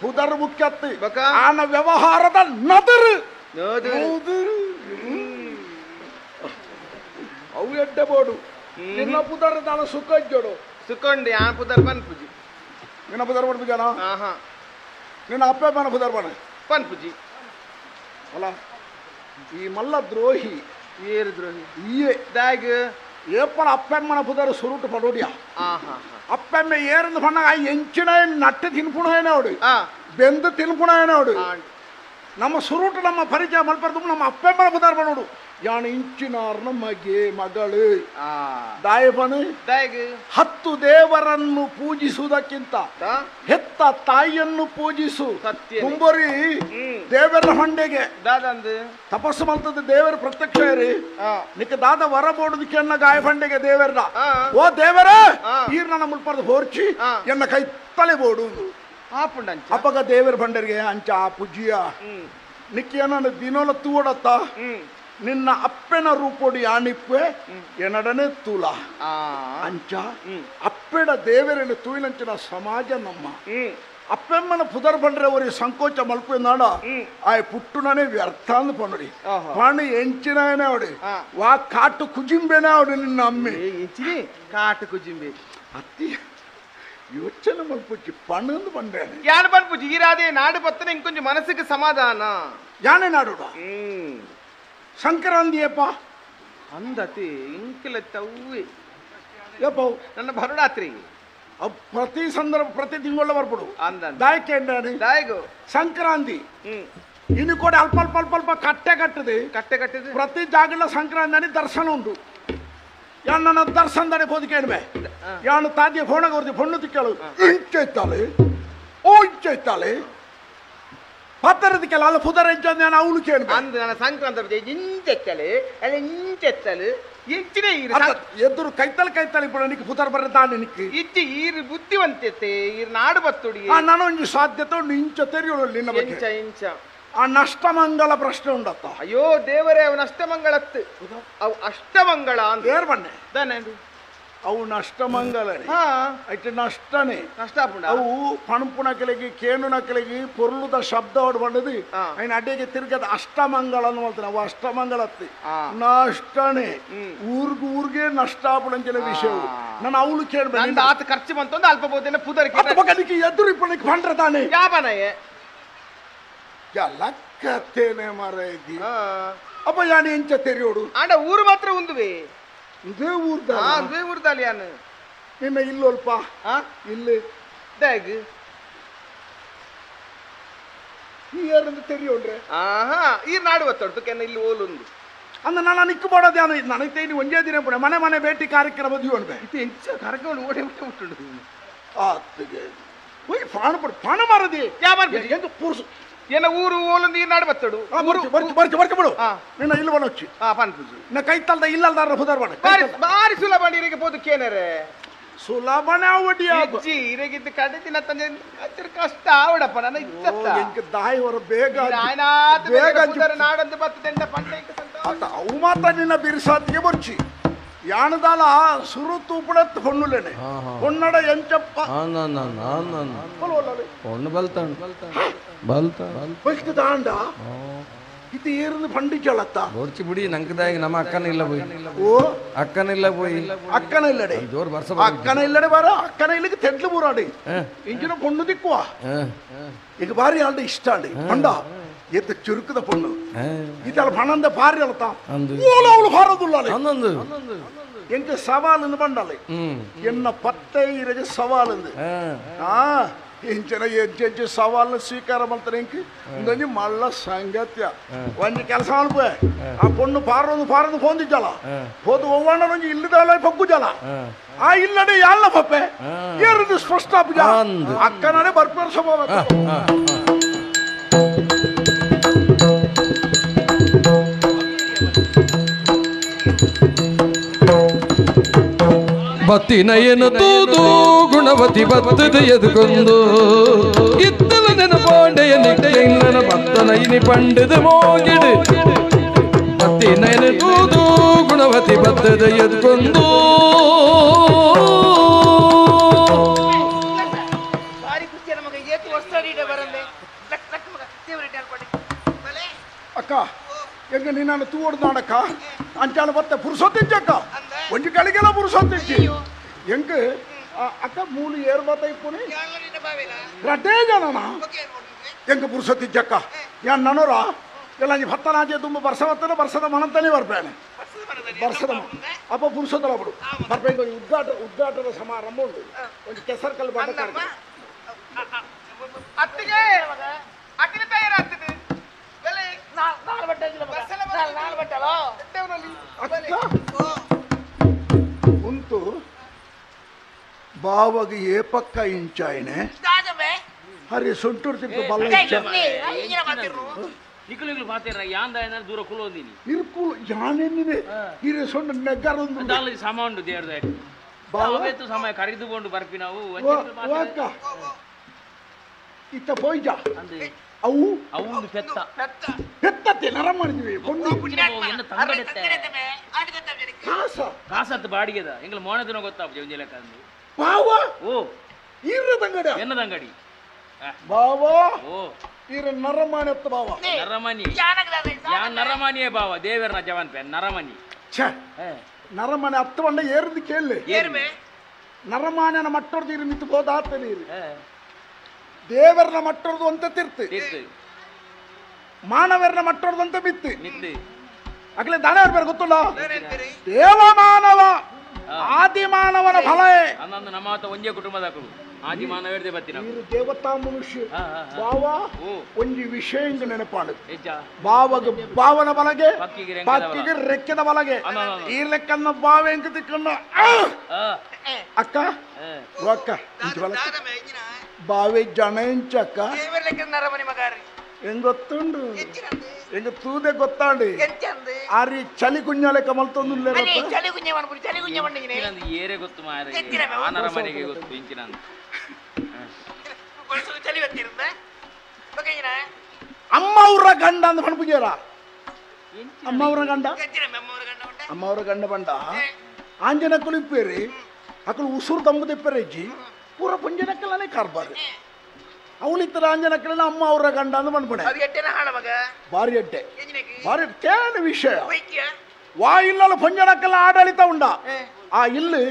ಪುದರ್ ಮುಖ್ಯತ್ತಿ ಆನ ವ್ಯವಹಾರದ ನದರು ಅವು ಎಡ್ಡೆ ಬೋಡು ನಿನ್ನ ಪುದರ್ ದಾನ ಸುಖ ಇಜ್ಜೋಡು ಸುಖಂಡಿ ಆ ಪುದರ್ ಪನ್ ಪೂಜಿ ನಿನ್ನ ಪುದರ್ ಪನ್ ಪೂಜಾನ ನಿನ್ನ ಅಪ್ಪ ಮನ ಪುದರ್ ಪನ್ ಪನ್ ಪೂಜಿ ಅಲ್ಲ ಈ ಮಲ್ಲ ದ್ರೋಹಿ ಏರು ದ್ರೋಹಿ ಈಯೇ ದಾಗ್ ಏಪಣ ಅಪ್ಪಮ್ಮನ ಪುದರ್ ಸುರುಟು ಪಡೋಡಿಯ ಅಪ್ಪಮ್ಮ ಏರಂದು ಪಣ್ಣ ಎಂಚಿನ ನಟ್ಟು ತಿನ್ಪುಣೇನವಡು ಬೆಂದು ತಿನ್ಪುಣೇನವಡು ನಮ್ಮ ಸುರುಟು ನಮ್ಮ ಪರಿಚಯ ಮಲ್ಪರ್ದು ನಮ್ಮ ಅಪ್ಪಮ್ಮನ ಪುದರ್ ಪಡೋಡು ಯಾನು ಇಂಚಿನಾರ್ನ ಮಗೆ ಮಗಳು ದಾಯಪನು 10 ದೇವರನ್ನು ಪೂಜಿಸುವುದಕ್ಕಿಂತ ಹೆತ್ತ ತಾಯಿಯನ್ನು ಪೂಜಿಸು. ಮುಂಬರಿ ದೇವರ ಹೊಂಡೆಗೆ ತಪಸ್ಸು ಮಲ್ತದ ದೇವರ ಪ್ರತ್ಯಕ್ಷ ಇರಿ ನಿಕ್ಕ ದಾದ ವರ ಬೋಡುದಕ್ಕೆ ಎನ್ನ ಗಾಯ ಹೊಂಡೆಗೆ ದೇವರ ಓ ದೇವರ ಈರ್ ನನ್ನ ಮುಲ್ಪರ್ದು ಹೋರ್ಚಿ ಎನ್ನ ಕೈ ತಲೆ ಬೋಡು ಅಪ್ಪಗ ದೇವರ ಭಂಡರಿಗೆ ಅಂಚ ಆ ಪೂಜಿಯ ನಿಕ್ಕ ನನ್ನ ದಿನೋಲ ತೂಡತ್ತ ನಿನ್ನ ಅಪ್ಪೆನ ರೂಪೋಡಿ ಆಣಿಪ್ಪೆ ಎನ್ನಡನೆ ತೂಲ ಅಂಚ ಅಪ್ಪೆಡ ದೇವರನ್ನು ತೂಯಿನಂಚಿನ ಸಮಾಜ ನಮ್ಮ ಅಪ್ಪೆಮ್ಮನ ಪುದರ್ ಬಂಡ್ರೆ ಅವರಿ ಸಂಕೋಚ ಮಲ್ಪು ನಾಡ ಆಯ್ ಪುಟ್ಟುನೇ ವ್ಯರ್ಥ ಅಂದ್ ಪಣ್ಣುಡಿ ಪಣ್ಣು ಎಂಚಿನೇ ಅವಡಿ ವಾ ಕಾಟು ಕುಜಿಂಬೆನೇ ಅವಡಿ ನಿನ್ನ ಅಮ್ಮೆ ಎಂಚಿನಿ ಕಾಟು ಕುಜಿಂಬೆ ಅತ್ತಿ ಯೋಚನೆ ಮಲ್ಪುಚ್ಚಿ ಪಣ್ಣು ಬಂಡ್ರೆ ಯಾರು ಪನ್ಪುಚ್ಚಿ ಈರಾದೆ ನಾಡು ಪತ್ತನೆ ಇಂಕೊಂಚ ಮನಸ್ಸಿಗೆ ಸಮಾಧಾನ ಯಾನೆ ನಾಡುಡ ಸಂಕ್ರಾಂತಿಯಪ್ಪ ಅಂದತಿ ಇಂಕಿಲ ತವ್ವಿ ಯಪ್ಪ ನನ್ನ ಬರುಡಾತ್ರಿ ಪ್ರತಿ ಸಂದರ್ಭ ಪ್ರತಿ ತಿಂಗಳ ಬರ್ಬಿಡು ದಾಯಕ್ಕೆ ದಾಯಗು ಸಂಕ್ರಾಂತಿ ಇನ್ನು ಕೂಡ ಅಲ್ಪ ಅಲ್ಪ ಅಲ್ಪ ಅಲ್ಪ ಕಟ್ಟೆ ಕಟ್ಟದೆ ಕಟ್ಟೆ ಕಟ್ಟಿದೆ ಪ್ರತಿ ಜಾಗಲ ಸಂಕ್ರಾಂತಿ అని ದರ್ಶನ ಉಂಟು ಯಾನ್ ನನ್ನ ದರ್ಶನದಾನೆ ಪೋದಿಕೇಣ್ಮೆ ಯಾನು ತಾದಿಯ ಫೋಣಗ ಹೊರ್ದಿ ಪೊಣ್ಣು ತಿಕ್ಕಳು ಇಂಚೆತ್ತಾಳೆ ಓ ಇಂಚೆತ್ತಾಳೆ ಪತ್ತರದಕ್ಕೆಲ್ಲ ಅಲ್ಲ ಪುದರ ಎಂಚ ನಾನು ಅವಳು ಕೇಳ್ಬೇಕು ಅಂದು ನನ್ನ ಸಂಕ್ರಾಂತಿ ಇಂಚೆತ್ತಲೆ ಅಲ್ಲ ಇಂಚೆತ್ತಲು ಎಂಚಿನೇ ಈರು ಎದುರು ಕೈತಲ್ ಕೈತಲ್ ఇప్పుడు నీకు ಪುದರ್ ಬರ ನಿಕ್ಕೆ ಇಚ್ಚಿ ಈರು ಬುದ್ಧಿವಂತತೆ ಈರು ನಾಡು ಬತ್ತುಡಿ ನಾನು ಒಂಜಿ ಸಾಧ್ಯತೆ ಉಂಟು ಇಂಚ ತೆರಿಯೋಳು ನಿನ್ನ ಬಗ್ಗೆ ಇಂಚ ಇಂಚ ಆ ನಷ್ಟಮಂಗಲ ಪ್ರಶ್ನೆ ಉಂಡತ್ತ ಅಯ್ಯೋ ದೇವರೇ ಅವು ನಷ್ಟಮಂಗಳತ್ತು ಅವು ಅಷ್ಟಮಂಗಳ ಅಂತ ಏರ್ ಬನ್ನೆ ಅವು ನಷ್ಟಮಂಗಲನೆ ಐಟ್ ನಷ್ಟನೇ ನಷ್ಟ ಅವು ಪಣಪುಣ ಕೆಳಗೆ ಕೇನುನ ಕೆಳಗೆ ಪೊರ್ಲುದ ಶಬ್ದ ಅವಡು ಬಂದದು ఆయన ಅಡ್ಡೆಗೆ ತಿರುಗದ ಅಷ್ಟಮಂಗಳ ಅನ್ನು ಅವು ಅಷ್ಟಮಂಗಳತ್ತಿ ನಷ್ಟನೇ ಊರ್ಗು ಊರಿಗೆ ನಷ್ಟ ಆಪುಣಂಚಿನ ವಿಷಯವು ನಾನು ಅವಳು ಕೇಳ್ಬೇಕು ಆತ ಖರ್ಚು ಬಂತಂದು ಅಲ್ಪ ಬೋದೇನೆ ಪುದರ್ ಪಕ್ಕಕ್ಕೆ ಎದುರು ಇಪ್ಪಣಕ್ಕೆ ಬಂಡ್ರ ತಾನೆ ಯಾವನಯೇ ಲಕ್ಕತ್ತೇನೆ ಮರ ಇದ್ದಿ ಅಪ್ಪ ಯಾನು ಎಂಚ ತೆರಿಯೋಡು ಆಂಡ ಊರು ಮಾತ್ರ ಉಂದುವೆ ಇದೇ ಊರ್ದ ಇದೇ ಊರ್ದಲ್ಲಿ ಯಾನು ನಿನ್ನ ಇಲ್ಲೊಲ್ಪ ಇಲ್ಲಿ ದಾಗ್ ಈ ಯಾರಂದು ತೆರಿಯೋಡ್ರೆ ಆಹಾ ಈ ನಾಡು ಬತ್ತೊಡ್ತು ಕೆನ್ನ ಇಲ್ಲಿ ಓಲುಂದು ಅಂದ ನಾನು ನಿಕ್ಕು ಬೋಡೋದು ಯಾನು ನನಗೆ ತೇನಿ ಒಂದೇ ದಿನ ಪುಣೆ ಮನೆ ಮನೆ ಭೇಟಿ ಕಾರ್ಯಕ್ರಮ ದಿವಣ್ಬೆ ಇದು ಎಂಚ ಕಾರ್ಯಕ್ರಮ ಓಡಿ ಬಿಟ್ಟು ಬಿಟ್ಟು ಆತ್ತಿಗೆ ಹೋಯ್ ಪಾಣ ಪಡು ಪಾಣ ಮಾರದಿ ಯಾವ ಎಂತ ಪುರುಸು ಏನ ಊರು ಓಲೊಂದು ಈ ನಾಡು ಬತ್ತಡು ಬರ್ಚಿ ಬರ್ಚಿ ಬರ್ಚಿ ಬಿಡು ನಿನ್ನ ಇಲ್ಲಿ ಬನೊಚ್ಚಿ ಪನ್ಪುಜಿ ನಿನ್ನ ಕೈ ತಲ್ದ ಇಲ್ಲಲ್ದಾರ ಹುದಾರ್ ಬಣ ಬಾರಿ ಬಾರಿ ಸುಲಭ ನೀರಿಗೆ ಪೋದು ಕೇನರೆ ಸುಲಭನೇ ಅವಡಿ ಇಜ್ಜಿ ಇರಗಿದ್ದು ಕಡೆ ದಿನ ತಂದೆ ಅಚ್ಚರ ಕಷ್ಟ ಆವಡಪ್ಪ ನನ್ನ ಇಚ್ಚತ್ತ ಎಂಕ ದಾಯಿ ಹೊರ ಬೇಗ ಬೇಗ ನಾಡಂದು ಬತ್ತದೆಂಡ ಪಂಡ ಅತ್ತ ಅವು ಮಾತ್ರ ನಿನ್ನ ಬಿರುಸಾತಿಗೆ ಬರ್ಚಿ ಯಾಣದಾಲ ಸುರು ತೂಪುಡತ್ ಹೊಣ್ಣುಲೇನೆ ಹೊನ್ನಡ ಎಂಚಪ್ಪ ಹೊಣ್ಣು ಬಲ್ತಾಂಡ್ ಬಲ್ತ ಬಲ್ತ ದಾಂಡ ಇದು ಏರ್ದು ಪಂಡಿಚಳತ್ತ ಬೊಡ್ಚಿ ಬಿಡಿ ನಂಕದಾಗಿ ನಮ್ಮ ಅಕ್ಕನ ಇಲ್ಲ ಪೋಯಿ ಓ ಅಕ್ಕನ ಇಲ್ಲ ಪೋಯಿ ಅಕ್ಕನ ಇಲ್ಲಡೆ ಜೋರ್ ಬರ್ಸ ಅಕ್ಕನ ಇಲ್ಲಡೆ ಬಾರ ಅಕ್ಕನ ಇಲ್ಲಿಗೆ ತೆಡ್ಲು ಬೂರಾಡಿ ಇಂಚಿನ ಪೊಣ್ಣು ದಿಕ್ಕುವ ಈಗ ಬಾರಿ ಆಂಡ ಇಷ್ಟ ಅಂಡಿ ಪಂಡ ಎತ್ತ ಚುರುಕದ ಪೊಣ್ಣು ಇದೆಲ್ಲ ಪಣಂದ ಬಾರಿ ಅಲ್ತ ಓಲ ಅವಳು ಬಾರದುಲ್ಲ ಎಂಕ ಸವಾಲ್ ಬಂಡಾಳೆ ಎನ್ನ ಪತ್ತೆ ಇರಗೆ ಸವಾಲ್ ಆ ಇಂಚಿನ ಹೆಜ್ಜೆ ಸವಾಲ್ನ ಸ್ವೀಕಾರ ಮಾಡ್ತಾರೆ ಇಂಕ ಇಂದೊಂಜಿ ಮಲ್ಲ ಸಂಗತ್ಯ ಒಂಜಿ ಕೆಲಸ ಅನ್ಪೆ ಆ ಪೊಣ್ಣು ಪಾರೊಂದು ಪಾರೊಂದು ಪೋಂದಿಜ್ಜಲ ಪೋದು ಒವ್ವಣ್ಣನೊಂಜಿ ಇಲ್ಲದಲ್ಲ ಪಗ್ಗುಜಲ ಆ ಇಲ್ಲಡೆ ಯಾಲ್ಲ ಪಪ್ಪೆ ಏರದು ಸ್ಪಷ್ಟ ಪೂಜ ಅಕ್ಕನಡೆ ಬರ್ಪೇರ್ ಸ್ವಭಾವ ಬತ್ತಿನಯನ ತೂದು ಗುಣವತಿ ಬತ್ತದ ಎದುಕೊಂದು ಇತ್ತಲ ನೆನ ಪಾಂಡೆಯ ನಿಟ್ಟೆಲ್ಲನ ಬತ್ತನ ಇನಿ ಪಂಡದ ಮೋಗಿಡು ಬತ್ತಿನಯನ ತೂದು ಗುಣವತಿ ಬತ್ತದ ಎದುಕೊಂದು ಅಕ್ಕ ಎಂಗ ನೀನು ತೂ ಹೊಡೆದಾಡಕ್ಕ ಅಂಚಾಲ ಬತ್ತ ಪುರುಷೊತ್ತಿಜ್ಜಕ್ಕ ಒಂಜಿ ಗಳಿಗೆಲ್ಲ ಪುರುಷೊತ್ತಿಜ್ಜಿ ಎಂಕ್ ಅಕ್ಕ ಮೂಲು ಏರ್ ಬತ್ತ ಇಪ್ಪುನಿ ರಡ್ಡೇ ಜನನ ಎಂಕ ಪುರುಷೊತ್ತಿಜ್ಜಕ್ಕ ಯಾನ್ ನನೋರ ಎಲ್ಲ ಭತ್ತನಾಜೆ ತುಂಬ ಬರ್ಸವತ್ತನ ಬರ್ಸದ ಮನಂತಾನೆ ಬರ್ಪೇನೆ ಬರ್ಸದ ಅಪ್ಪ ಪುರುಷೋತ್ತಲ ಬಿಡು ಬರ್ಬೇಕು ಉದ್ಘಾಟನಾ ಸಮಾರಂಭ ಉಂಟು ಒಂದು ಕೆಸರ್ಕಲ್ ಬಂದ ಅತ್ತಿಗೆ ಅಟ್ಟಿನ ತಯಾರಾಗ್ತದೆ ಉಂಟು ಬಾವಗ ಏ ಪಕ್ಕ ಇಂಚಾಯನೆ ಹರಿ ಸೊಂಟೂರು ತಿಂತು ಬಲ್ಲ ಇಂಚ ನಿಕುಲು ಮಾತೇರ ಯಾಂದ ಏನಾರ ದೂರ ಕುಲೋದಿನಿ ಇರ್ಕುಲು ಯಾನೆನ್ನಿದೆ ಹಿರಿಯ ಸೊಂಡು ನೆಗ್ಗಾರೊಂದು ದಾಲ ಸಾಮಾನು ದೇವರದ ಬಾವೇತು ಸಮಯ ಕರೆದುಕೊಂಡು ಬರ್ಪಿ ನಾವು ವಾಕ ಇತ್ತ ಪೋಯ್ಜ ಅವು ಅವು ಪೆತ್ತ ಪೆತ್ತತ್ತೆ ನರ ಮಾಡಿದ್ವಿ ಎನ್ನ ತಂಗಡೆತ್ತೆ ಕಾಸ ಕಾಸತ್ತು ಬಾಡಿಗೆದ ಎಂಗಳ ಮೋಣದಿನ ಗೊತ್ತಾಪ ಜಂಜಲಕ್ಕ ಅಂದು ಬಾವ ಓ ಈರ ತಂಗಡ ಎನ್ನ ತಂಗಡಿ ಬಾವ ಓ ಈರ ನರಮಾನೆತ್ತ ಬಾವ ನರಮನಿ ಯಾ ನರಮಾನಿಯೇ ಬಾವ ದೇವರನ ಜವಾನ್ ಪೆ ನರಮನಿ ಛೇ ನರಮನೆ ಹತ್ತು ಬಂಡ ಏರ್ದು ಕೇಳಿ ನರಮಾನನ ಮಟ್ಟೊರ್ದು ಇರು ನಿಂತು ಹೋದಾತನೇ ಇರು ದೇವರನ ಮಟ್ಟೊರ್ದು ಅಂತ ತಿರ್ತು ಮಾನವರನ ಮಟ್ಟೊರ್ದು ಅಂತ ಬಿತ್ತು ಅಗಲೇ ದಾನವ್ರ ಬೇರೆ ಗೊತ್ತಲ್ಲ ದೇವಮಾನವ ಆದಿಮಾನವನ ಫಲ ನಮ್ಮ ಒಂದೇ ಕುಟುಂಬದ ಆದಿ ಮಾನವ ಬತ್ತಿನ ದೇವತಾ ಮನುಷ್ಯ ಬಾವ ಒಂಜಿ ವಿಷಯ ಇಂದು ನೆನಪಾಡು ಬಾವಗ ಬಾವನ ಬಲಗೆ ಪಕ್ಕಿಗೆ ರೆಕ್ಕೆದ ಬಲಗೆ ಈ ಲೆಕ್ಕನ್ನ ಬಾವೆ ಎಂಕ ತಿಕ್ಕಣ್ಣ ಅಕ್ಕ ಅಕ್ಕ ಬಾವೆ ಜನ ಎಂಚ ಅಕ್ಕ ಹೆಂಗ್ ಗೊತ್ತುಂಡು ಹೆಂಗ ತೂದೆ ಗೊತ್ತಾಂಡಿ ಆರಿ ಚಳಿ ಕುഞ്ഞಾಲೆ ಕಮಲ್ತೊಂದು ಏರೆ ಗೊತ್ತು ಮಾರೆ ಆನರ ಮನೆಗೆ ಗೊತ್ತು ಇಂಚಿನ ಅಮ್ಮ ಅವರ ಗಂಡ ಅಂದ ಪಣಪುಜೇರ ಅಮ್ಮ ಅವರ ಗಂಡ ಅಮ್ಮ ಅವರ ಗಂಡ ಬಂಡ ಆಂಜನಕ್ಕಲು ಇಪ್ಪೇರಿ ಅಕ್ಕಳು ಉಸುರು ತಂಬುದಿಪ್ಪೇರೆ ಇಜ್ಜಿ ಪೂರ ಪುಂಜನಕ್ಕಲನೇ ಕಾರ್ಬಾರು ಅವಳಿತ್ತರ ಆಂಜನಕ್ಕಲನ ಅಮ್ಮ ಅವರ ಗಂಡ ಅಂದ ಪಣಪುಣೆ ಭಾರಿ ಎಡ್ಡೆ ಭಾರಿ ಕೇಳ ವಿಷಯ ವಾ ಇಲ್ಲಲ್ಲ ಪುಂಜನಕ್ಕಲ್ಲ ಆಡಳಿತ ಉಂಡ ಆ ಇಲ್ಲಿ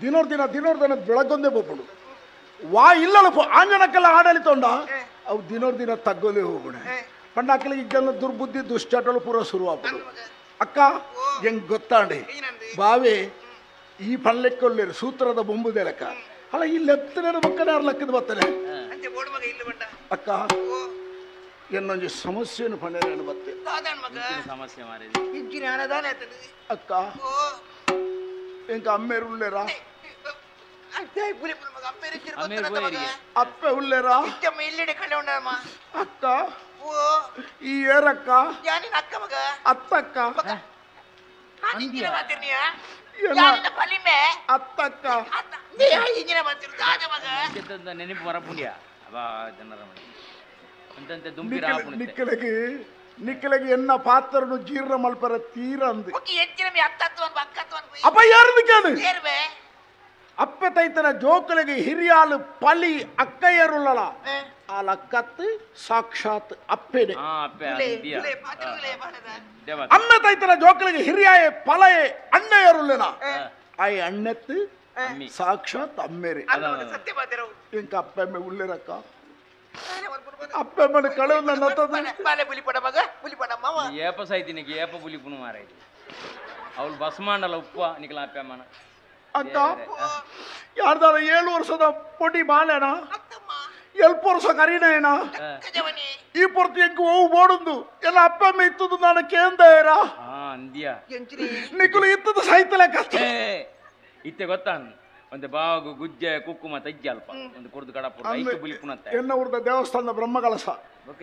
ದಿನೋರ್ ದಿನ ದಿನೋರ್ ದಿನ ಬೆಳಗೊಂದೇ ಹೋಗ್ಬಿಡು ವಾ ಇಲ್ಲಲ್ಲ ಆಂಜನಕ್ಕೆಲ್ಲ ಆಡಳಿತ ಉಂಡ ಅವು ದಿನೋರ್ ದಿನ ತಗ್ಗೋದೇ ಹೋಗ್ಬಿಡೆ ಪಂಡಾಕಲಿಗೆ ಈಗೆಲ್ಲ ದುರ್ಬುದ್ಧಿ ದುಶ್ಚಟಗಳು ಪೂರ ಶುರು ಅಕ್ಕ ಹೆಂಗ್ ಗೊತ್ತಾಂಡಿ ಬಾವೆ ಈ ಪಲ್ಲೆಕ್ಕೊಳ್ಳೇರು ಸೂತ್ರದ ಬೊಂಬುದೇ ಲೆಕ್ಕ ಅಲ್ಲ ಈ ಲೆತ್ತನೇ ಮಕ್ಕನೇ ಯಾರು ಲೆಕ್ಕದ ಬರ್ತಾನೆ ಅಕ್ಕ എന്നೊಂದು ಸಮಸ್ಯೆಯನ್ನು ಪಂಡೇನು ಬತ್ತೆ ಸಮಸ್ಯೆ ಮಾರೆ ಅಕ್ಕ ಎಂಕ ಅಮ್ಮೇರು ಉಳ್ಳೇರಾ ಅಪ್ಪೆ ಉಳ್ಳೇರಾ ಅಕ್ಕ ಈ ಏರಕ್ಕ ಅತ್ತಕ್ಕ ಅತ್ತಕ್ಕ ನೆನಪು ಬರಪುಂಡ್ಯ ಜನರ ನಿಕ್ಕಲಗೆ ನಿಕ್ಕಲಗೆ ಎನ್ನ ಪಾತ್ರನು ಜೀರ್ಣ ಮಲ್ಪರ ತೀರ ಅಂದು ಅಪ್ಪ ಯಾರದು ಕೇಳು ಅಪ್ಪೆ ತೈತನ ಜೋಕಲಿಗೆ ಹಿರಿಯಾಲು ಪಲಿ ಅಕ್ಕಯ್ಯರುಳ್ಳಲ ಆ ಲಕ್ಕತ್ತು ಸಾಕ್ಷಾತ್ ಅಪ್ಪೆನೆ ಅಮ್ಮ ತೈತನ ಜೋಕಲಿಗೆ ಹಿರಿಯಾಯೆ ಪಲಯೆ ಅಣ್ಣಯ್ಯರುಳ್ಳನ ಆಯ್ ಅಣ್ಣೆತ್ತು ಸಾಕ್ಷಾತ್ ಅಮ್ಮೇರಿ ಇಂಕ ಅಪ್ಪೆಮ್ಮೆ ಉಳ್ಳಿರಕ್ಕ ಅಪ್ಪೆಮ್ಮನ ಕಳೆವು ನನ್ನ ಏಪ ಸೈತಿನಿಗೆ ಏಪ ಬುಲಿಪುನು ಮಾರಾಯ್ತು ಅವಳು ಬಸ್ ಮಾಡಲ್ಲ ಉಪ್ಪ ನಿಕಲ ಅಪ್ಪೆಮ್ಮನ ಅಕ್ಕ ಯಾರ್ದಾರ 7 ವರ್ಷದ ಪೊಡಿ ಬಾಳೆನ ಎಲ್ಪ ವರ್ಷ ಕರೀನೇನ ಈ ಪೊರ್ತು ಎಂಕ್ ಓವು ಬೋಡುಂದು ಎಲ್ಲ ಅಪ್ಪಮ್ಮ ಇತ್ತದು ನಾನು ಕೇಂದ್ರ ನಿಕುಲು ಇತ್ತದು ಸಹಿತಲೆ ಕಷ್ಟ ಇತ್ತೆ ಗೊತ್ತಾ ಒಂದು ಬಾಗು ಗುಜ್ಜೆ ಕುಕ್ಕುಮ ತಜ್ಜೆ ಅಲ್ಪ ಒಂದು ಕುರ್ದು ಕಡಪುರ ಐಕು ಬುಲಿಪುನತ್ತೆ ಎನ್ನ ಊರ್ದ ದೇವಸ್ಥಾನದ ಬ್ರಹ್ಮಕಲಸ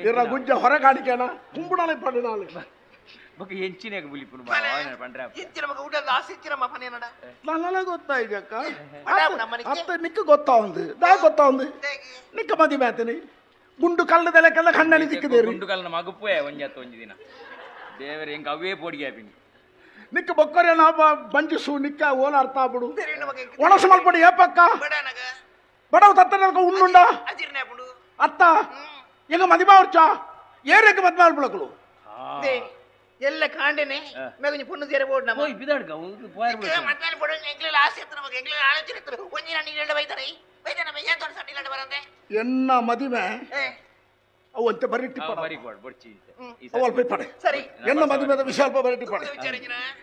ಇರ ಗುಜ್ಜೆ ಹೊರ ಕಾಣಿಕೆನ ಕುಂಬುಡಾಲೆ ಪಡಿನಾಳೆ ಬೊಕ್ಕ ಎಂಚಿನಾಗ ಬುಲಿಪುನು ಪಂಡ್ರೆ ನನ್ನಲ್ಲ ಗೊತ್ತಾಯ್ತು ಅಕ್ಕ ಅತ್ತ ನಿಕ್ಕ ಗೊತ್ತಾ ಒಂದು ದಾ ಗೊತ್ತಾ ಒಂದು ನಿಕ್ಕ ಮದಿ ಮಾತನಿ ಗುಂಡು ಕಲ್ಲದೆಲೆಕ್ಕೆಲ್ಲ ಕಣ್ಣಲ್ಲಿ ತಿಕ್ಕಿದೆ ಗುಂಡು ಕಲ್ಲನ ಮಗುಪುವೆ ಒಂಜಾತ ಒಂಜಿ ದಿನ ದೇವರೇ ಎಂಕ ಅವೇ ಪೋಡಿಗೆ ಆಪಿನಿ ನಿಕ್ಕ ಬೊಕ್ಕರೆ ನಾ ಬಂಜಿಸು ನಿಕ್ಕ ಓಲ ಅರ್ಥ ಆಗ್ಬಿಡು ಒಣಸು ಮಲ್ಪಡಿ ಏಪಕ್ಕ ಬಡವ ತತ್ತನಕ ಉಣ್ಣುಂಡ ಅತ್ತ ಎಂಗ ಮದಿಮಾ ಅವ್ರಚ ಏರೆಂಗ ಮದ್ಮೆ ಆಳ್ಬಿಳಕಲು ಎಲ್ಲ ಕಾಂಡೆನೆ ಮೇಗೊಂಜಿ ಪೊಣ್ಣು ಸೇರೆ ಬೋಡ್ ನಮ್ಮ ಹೋಯ್ ಬಿದಾಡ್ಕ ಮದ್ಮೇಲೆ ಬೋಡು ಎಂಗ್ಲೆಲ್ಲ ಆಸೆ ಇತ್ತು ನಮಗೆ ಎಂಗ್ಲೆಲ್ಲ ಆಲೋಚನೆ ಇತ್ತು ಒಂಜಿ ನಾನು ಇಲ್ಲಡ ಬೈತಾರೆ ಬೈತಾರೆ ನಮ್ಮ ಏನ್ ತೋರ್ಸ ಇಲ್ಲಡ ಬರಂದೆ ಎನ್ನ ಮದಿಮೆ ಅವು ಅಂತೆ ಬರೀ ಟಿಪ್ಪಣ ಅವು ಅಲ್ಪ ಪಡೆ ಸರಿ ಎನ್ನ ಮದುವೆದ ವಿಷಯ ಅಲ್ಪ ಬರೀ ಟಿಪ್ಪಣೆ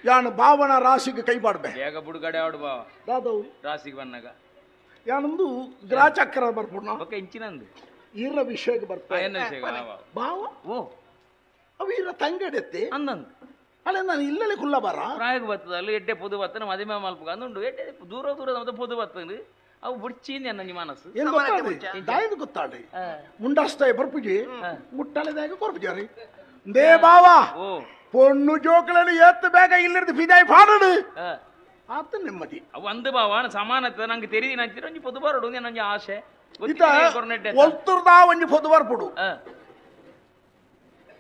ಯಾನು ಭಾವನ ರಾಶಿಗೆ ಕೈ ಪಾಡ್ಬೆ ಬೇಗ ಬುಡುಗಡೆ ಆಡು ಬಾವ ದಾದವು ರಾಶಿಗೆ ಬಂದಾಗ ಯಾನೊಂದು ಗ್ರಾಚಕ್ರ ಬರ್ಪುಣ ಬೊಕ್ಕ ಇಂಚಿನಂದು ಈರ ವಿಷಯಕ್ಕೆ ಬರ್ಪೆ ಭಾವ ಓ ಅವು ಈರ ತಂಗಡೆತ್ತೆ ಅಂದಂದು ಅಲ್ಲ ನಾನು ಇಲ್ಲಲೇ ಕುಲ್ಲ ಬರ ಪ್ರಾಯಕ್ಕೆ ಬರ್ತದ ಅಲ್ಲಿ ಎಡ್ಡೆ ಪೊದು ಬತ್ತನ ಮದುವೆ ಮಲ್ಪಗ ಅಂದುಂಡು ಎಡ್ಡೆ ದೂರ ದೂರ ಮತ್ತೆ ಪೊದು ಬತ್ತಂದು ಅವು ಬುಡ್ಚೀನಿ ನನ್ನ ಮನಸ್ಸು ಏನು ಗೊತ್ತಾಡಿ ದಾಯದು ಗೊತ್ತಾಡಿ ಮುಂಡಾಸ್ತಾಯಿ ಬರ್ಪುಜಿ ಮುಟ್ಟಲೆದಾಗ ಕೊರ್ಪುಜಾರಿ they ಬಾವ ಪೊಣ್ಣು ಜೋಕುలను ಏತ್ತು ಬೇಗ ಇಲ್ಲಿರ್ದು ಫಿದಾಯಿ ಫಾಡಡು ಆತ ನೆಮ್ಮದಿ ಅವು ಅಂದು ಬಾವ ಸಮಾನತೆ ನಂಗೆ ತೆರಿದಿನ ಅಂಚಿರ ಒಂಜಿ ಪೊದು ಬರಡು ನಂಗೆ ಆಸೆ ಇತ ಒಲ್ತುರ್ದಾ ಒಂಜಿ ಪೊದು ಬರ್ಪುಡು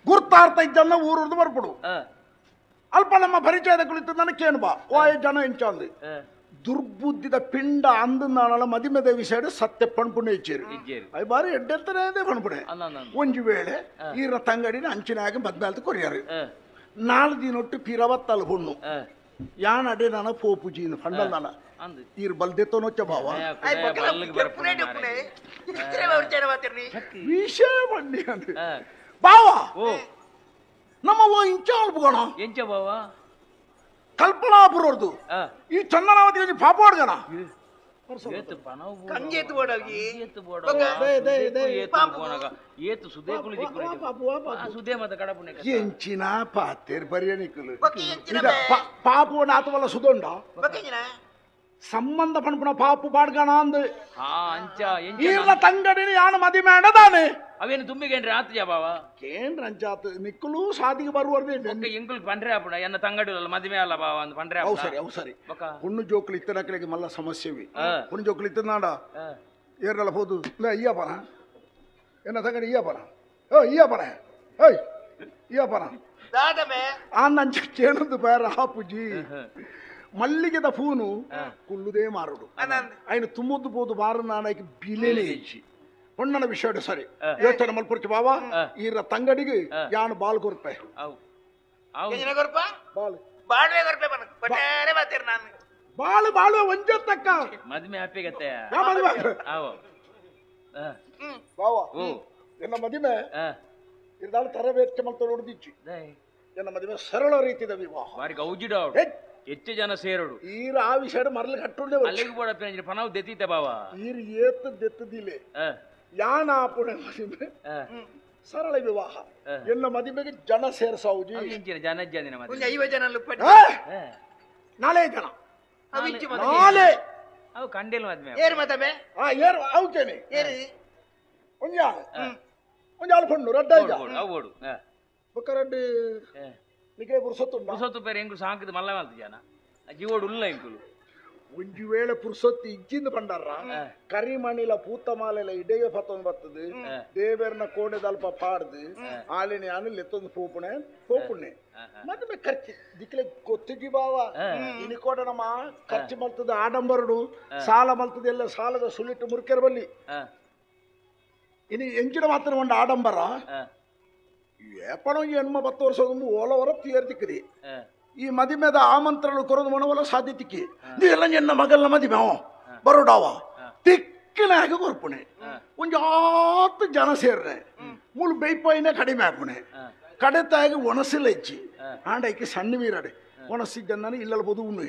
ಗುರ್ತಾರ್ಥ ಇದ್ದನ್ನ ಊರುರ್ದು ಬರ್ಪುಡು ಅಲ್ಪ ನಮ್ಮ ಪರಿಚಯದ ಕುರಿತು ನನಗೆ ಕೇನು ಬಾ ಓಯ್ ಜನ ಇಂಚಂದು ದುರ್ಬುದ್ಧಿದ ಪಿಂಡ ಅಂದ ಮದಿಮೆದ ವಿಷಯ ಸತ್ಯ ಪಣ್ಪುಣೆ ಇಚ್ಚೇರು ಅಯ್ಯ ಬಾರಿ ಎಡ್ಡೆತ್ತನೇ ಪಣ್ಪುಣೆ ಒಂಜಿ ವೇಳೆ ಈರ ತಂಗಡಿನ ಅಂಚಿನಾಗ ಮದ್ಮೇಲ್ತ ಕೊರಿಯಾರು ನಾಲ್ ದಿನೊಟ್ಟು ಪಿರವತ್ತಲ್ ಹುಣ್ಣು ಯಾನ್ ಅಡೆ ನಾನು ಪೋಪುಜಿ ಫಂಡಲ್ ನಾನ ಈರ್ ಬಲ್ದೆತ್ತೋನೊಚ್ಚ ಭಾವ ವಿಷಯ ಬನ್ನಿ ಅಂದ್ರೆ ಬಾವ ನಮ್ಮ ಓ ಇಂಚ ಅಲ್ಪಗೋಣ ಎಂಚ ಬಾವ ಕಲ್ಪನಾಪುರದ್ದು ಈ ಚಂದನಾವತಿ ಪಾಪ ಹುಡುಗನ ಕಂಗೇತು ಬೋಡಾಗಿ ಏತು ಬೋಡ ಏತು ಸುದೇ ಕುಳಿ ಸುದೇ ಮತ ಕಡಪುಣೆ ಎಂಚಿನ ಪಾತೇರ್ ಬರಿಯನಿಕಲು ಪಾಪು ನಾತವಲ್ಲ ಸುದೊಂಡ ಸಂಬಂಧ ಪಣಪುಣ ಪಾಪು ಪಾಡ್ಗಣ ಅಂದು ಅಂಚ ಈರ್ನ ತಂಗಡಿನ ಯಾನು ಮದಿ ಮೇಡದಾನೆ ಅವೇನು ತುಂಬಿಗೇನ್ರಿ ಆತ್ಜ ಬಾವ ಕೇಂದ್ರ ಅಂಚಾತ್ ನಿಕ್ಕಲು ಸಾದಿಗೆ ಬರುವರ್ದೆ ಎಂಕುಲ್ ಪಂಡ್ರೆ ಆಪುಣ ಎನ್ನ ತಂಗಡಿ ಮದುವೆ ಅಲ್ಲ ಬಾವ ಅಂದ್ ಪಂಡ್ರೆ ಅವು ಸರಿ ಅವು ಸರಿ ಪೊಣ್ಣು ಜೋಕ್ಲು ಇತ್ತನಕಲಿಗೆ ಮಲ್ಲ ಸಮಸ್ಯೆವಿ ಪೊಣ್ಣು ಜೋಕ್ಲು ಇತ್ತನಾಡ ಏರ್ನಲ್ಲ ಹೋದು ಇಲ್ಲ ಇಯ್ಯಪ್ಪನ ಎನ್ನ ತಂಗಡಿ ಇಯ್ಯಪ್ಪನ ಓ ಇಯ್ಯಪ್ಪನ ಓಯ್ ಇಯ್ಯಪ್ಪನ ಆ ನಂಚ ಕೇಳೊಂದು ಬೇರೆ ಆಪುಜಿ ಮಲ್ಲಿಗೆದ ಫೂನು ಕುಳ್ಳುದೇ ಮಾರುಡು ఆయన తుమ్మొద్దు పోదు బారు నాన్నకి బిలేనే ఇచ్చి ಹೊಣ್ಣನ ವಿಷಯ ಸರಿ ಯೋಚನೆ ಮಲ್ಪುರ್ಚಿ ಬಾವ ಈರ ತಂಗಡಿಗೆ ಯಾನು ಬಾಲ್ ಕೊರ್ಪೆ ಬಾಲ್ ಬಾಳ್ವೆ ಕೊರ್ಪೆ ಬನ ಬಟ್ಟೆ ನಾನು ಬಾಳು ಬಾಳು ಒಂಜತ್ತಕ್ಕ ಮದುವೆ ಹಪ್ಪಿಗತ್ತೆ ಮದುವೆ ಬಾವ ಎನ್ನ ಮದುವೆ ಇರ್ದಾಳು ತರಬೇತಿ ಮಲ್ತ ನೋಡ್ದಿಚ್ಚಿ ಎನ್ನ ಮದುವೆ ಸರಳ ರೀತಿಯ ವಿವಾಹ ಬಾರಿ ಗೌಜಿಡ ಹೆಚ್ಚು ಜನ ಸೇರಡು ಈರ ಆ ವಿಷಯ ಮರಲು ಕಟ್ಟುಂಡೆ ಅಲ್ಲಿಗೆ ಬೋಡ ಪನವು ದೆತ್ತಿತ್ತೆ ಬಾವ ಈರ್ ಏತ ದೆತ್ತದಿಲೆ ಯಾನ ಆಪುಣೆ ಮದುವೆ ಸರಳ ವಿವಾಹ ಎನ್ನ ಮದುವೆಗೆ ಜನ ಸೇರ್ಸಾವುಜಿ ಜನ ಜನ ಐವ ಜನ ನಾಳೆ ಜನ ನಾಳೆ ಅವು ಕಂಡೇಲ್ ಮದುವೆ ಏರು ಮದುವೆ ಏರು ಅವಕೇನೆ ಏರು ಒಂಜಾಳು ಒಂಜಾಳು ಪಣ್ಣು ರಡ್ಡ ಅವು ಓಡು ಬೊಕ್ಕ ರಡ್ಡು ನಿಕ್ಕೆ ಪುರುಸೊತ್ತು ಪುರುಸೊತ್ತು ಬೇರೆ ಎಂಕು ಸಾಂಕದ ಮಲ್ಲ ಮಲ್ತು ಜನ ಜೀವೋಡು ಉಲ್ಲ ಎಂಕುಲು ಒಂಜಿ ವೇಳೆ ಪುರುಸೊತ್ತು ಇಜ್ಜಿಂದ ಪಂಡಾರ ಕರಿಮಣಿಲ ಪೂತಮಾಲೆಲ ಇಡೆಗೆ ಪತ್ತೊಂದು ಬರ್ತದೆ ದೇವೇರ್ನ ಕೋಣೆದಲ್ಪ ಪಾಡ್ದು ಆಲಿನ ಯಾನು ಲೆತ್ತೊಂದು ಪೋಪುಣೆ ಪೋಪುಣೆ ಮದುವೆ ಖರ್ಚು ದಿಕ್ಲೆ ಗೊತ್ತಿಜಿ ಬಾವ ಇನಿಕೋಡ ನಮ್ಮ ಖರ್ಚು ಮಲ್ತದ ಆಡಂಬರಡು ಸಾಲ ಮಲ್ತದ ಎಲ್ಲ ಸಾಲದ ಸುಳಿಟ್ಟು ಮುರುಕೆರ ಬಲ್ಲಿ ಇನಿ ಎಂಚಿನ ಮಾತ್ರ ಒಂದು ಆಡಂಬರ ಏಪಣ ಎಣ್ಮ 10 ವರ್ಷ ಓಲವರ ತೀರ್ತಿಕ್ಕಿದೆ ಈ ಮದಿಮೆದ ಆಮಂತ್ರಣ ಕೊರದು ಮನವಲ ಸಾಧ್ಯತಿಕ್ಕಿ ನೀವೆಲ್ಲ ಎನ್ನ ಮಗಲ್ನ ಮದಿಮೆ ಬರೋಡಾವ ತಿಕ್ಕಿನಾಗ ಕೊರ್ಪುಣೆ ಒಂಜಾತ್ ಜನ ಸೇರ್ರೆ ಮೂಲು ಬೇಯ್ಪಾಯಿನ ಕಡಿಮೆ ಆಪುಣೆ ಕಡೆತಾಗಿ ಒಣಸಿಲ್ಲ ಇಚ್ಚಿ ಆಂಡೈಕೆ ಸಣ್ಣ ವೀರಡೆ ಒಣಸಿದ್ದನ್ನ ಇಲ್ಲಲ್ ಬೋದು ಉಣ್ಣು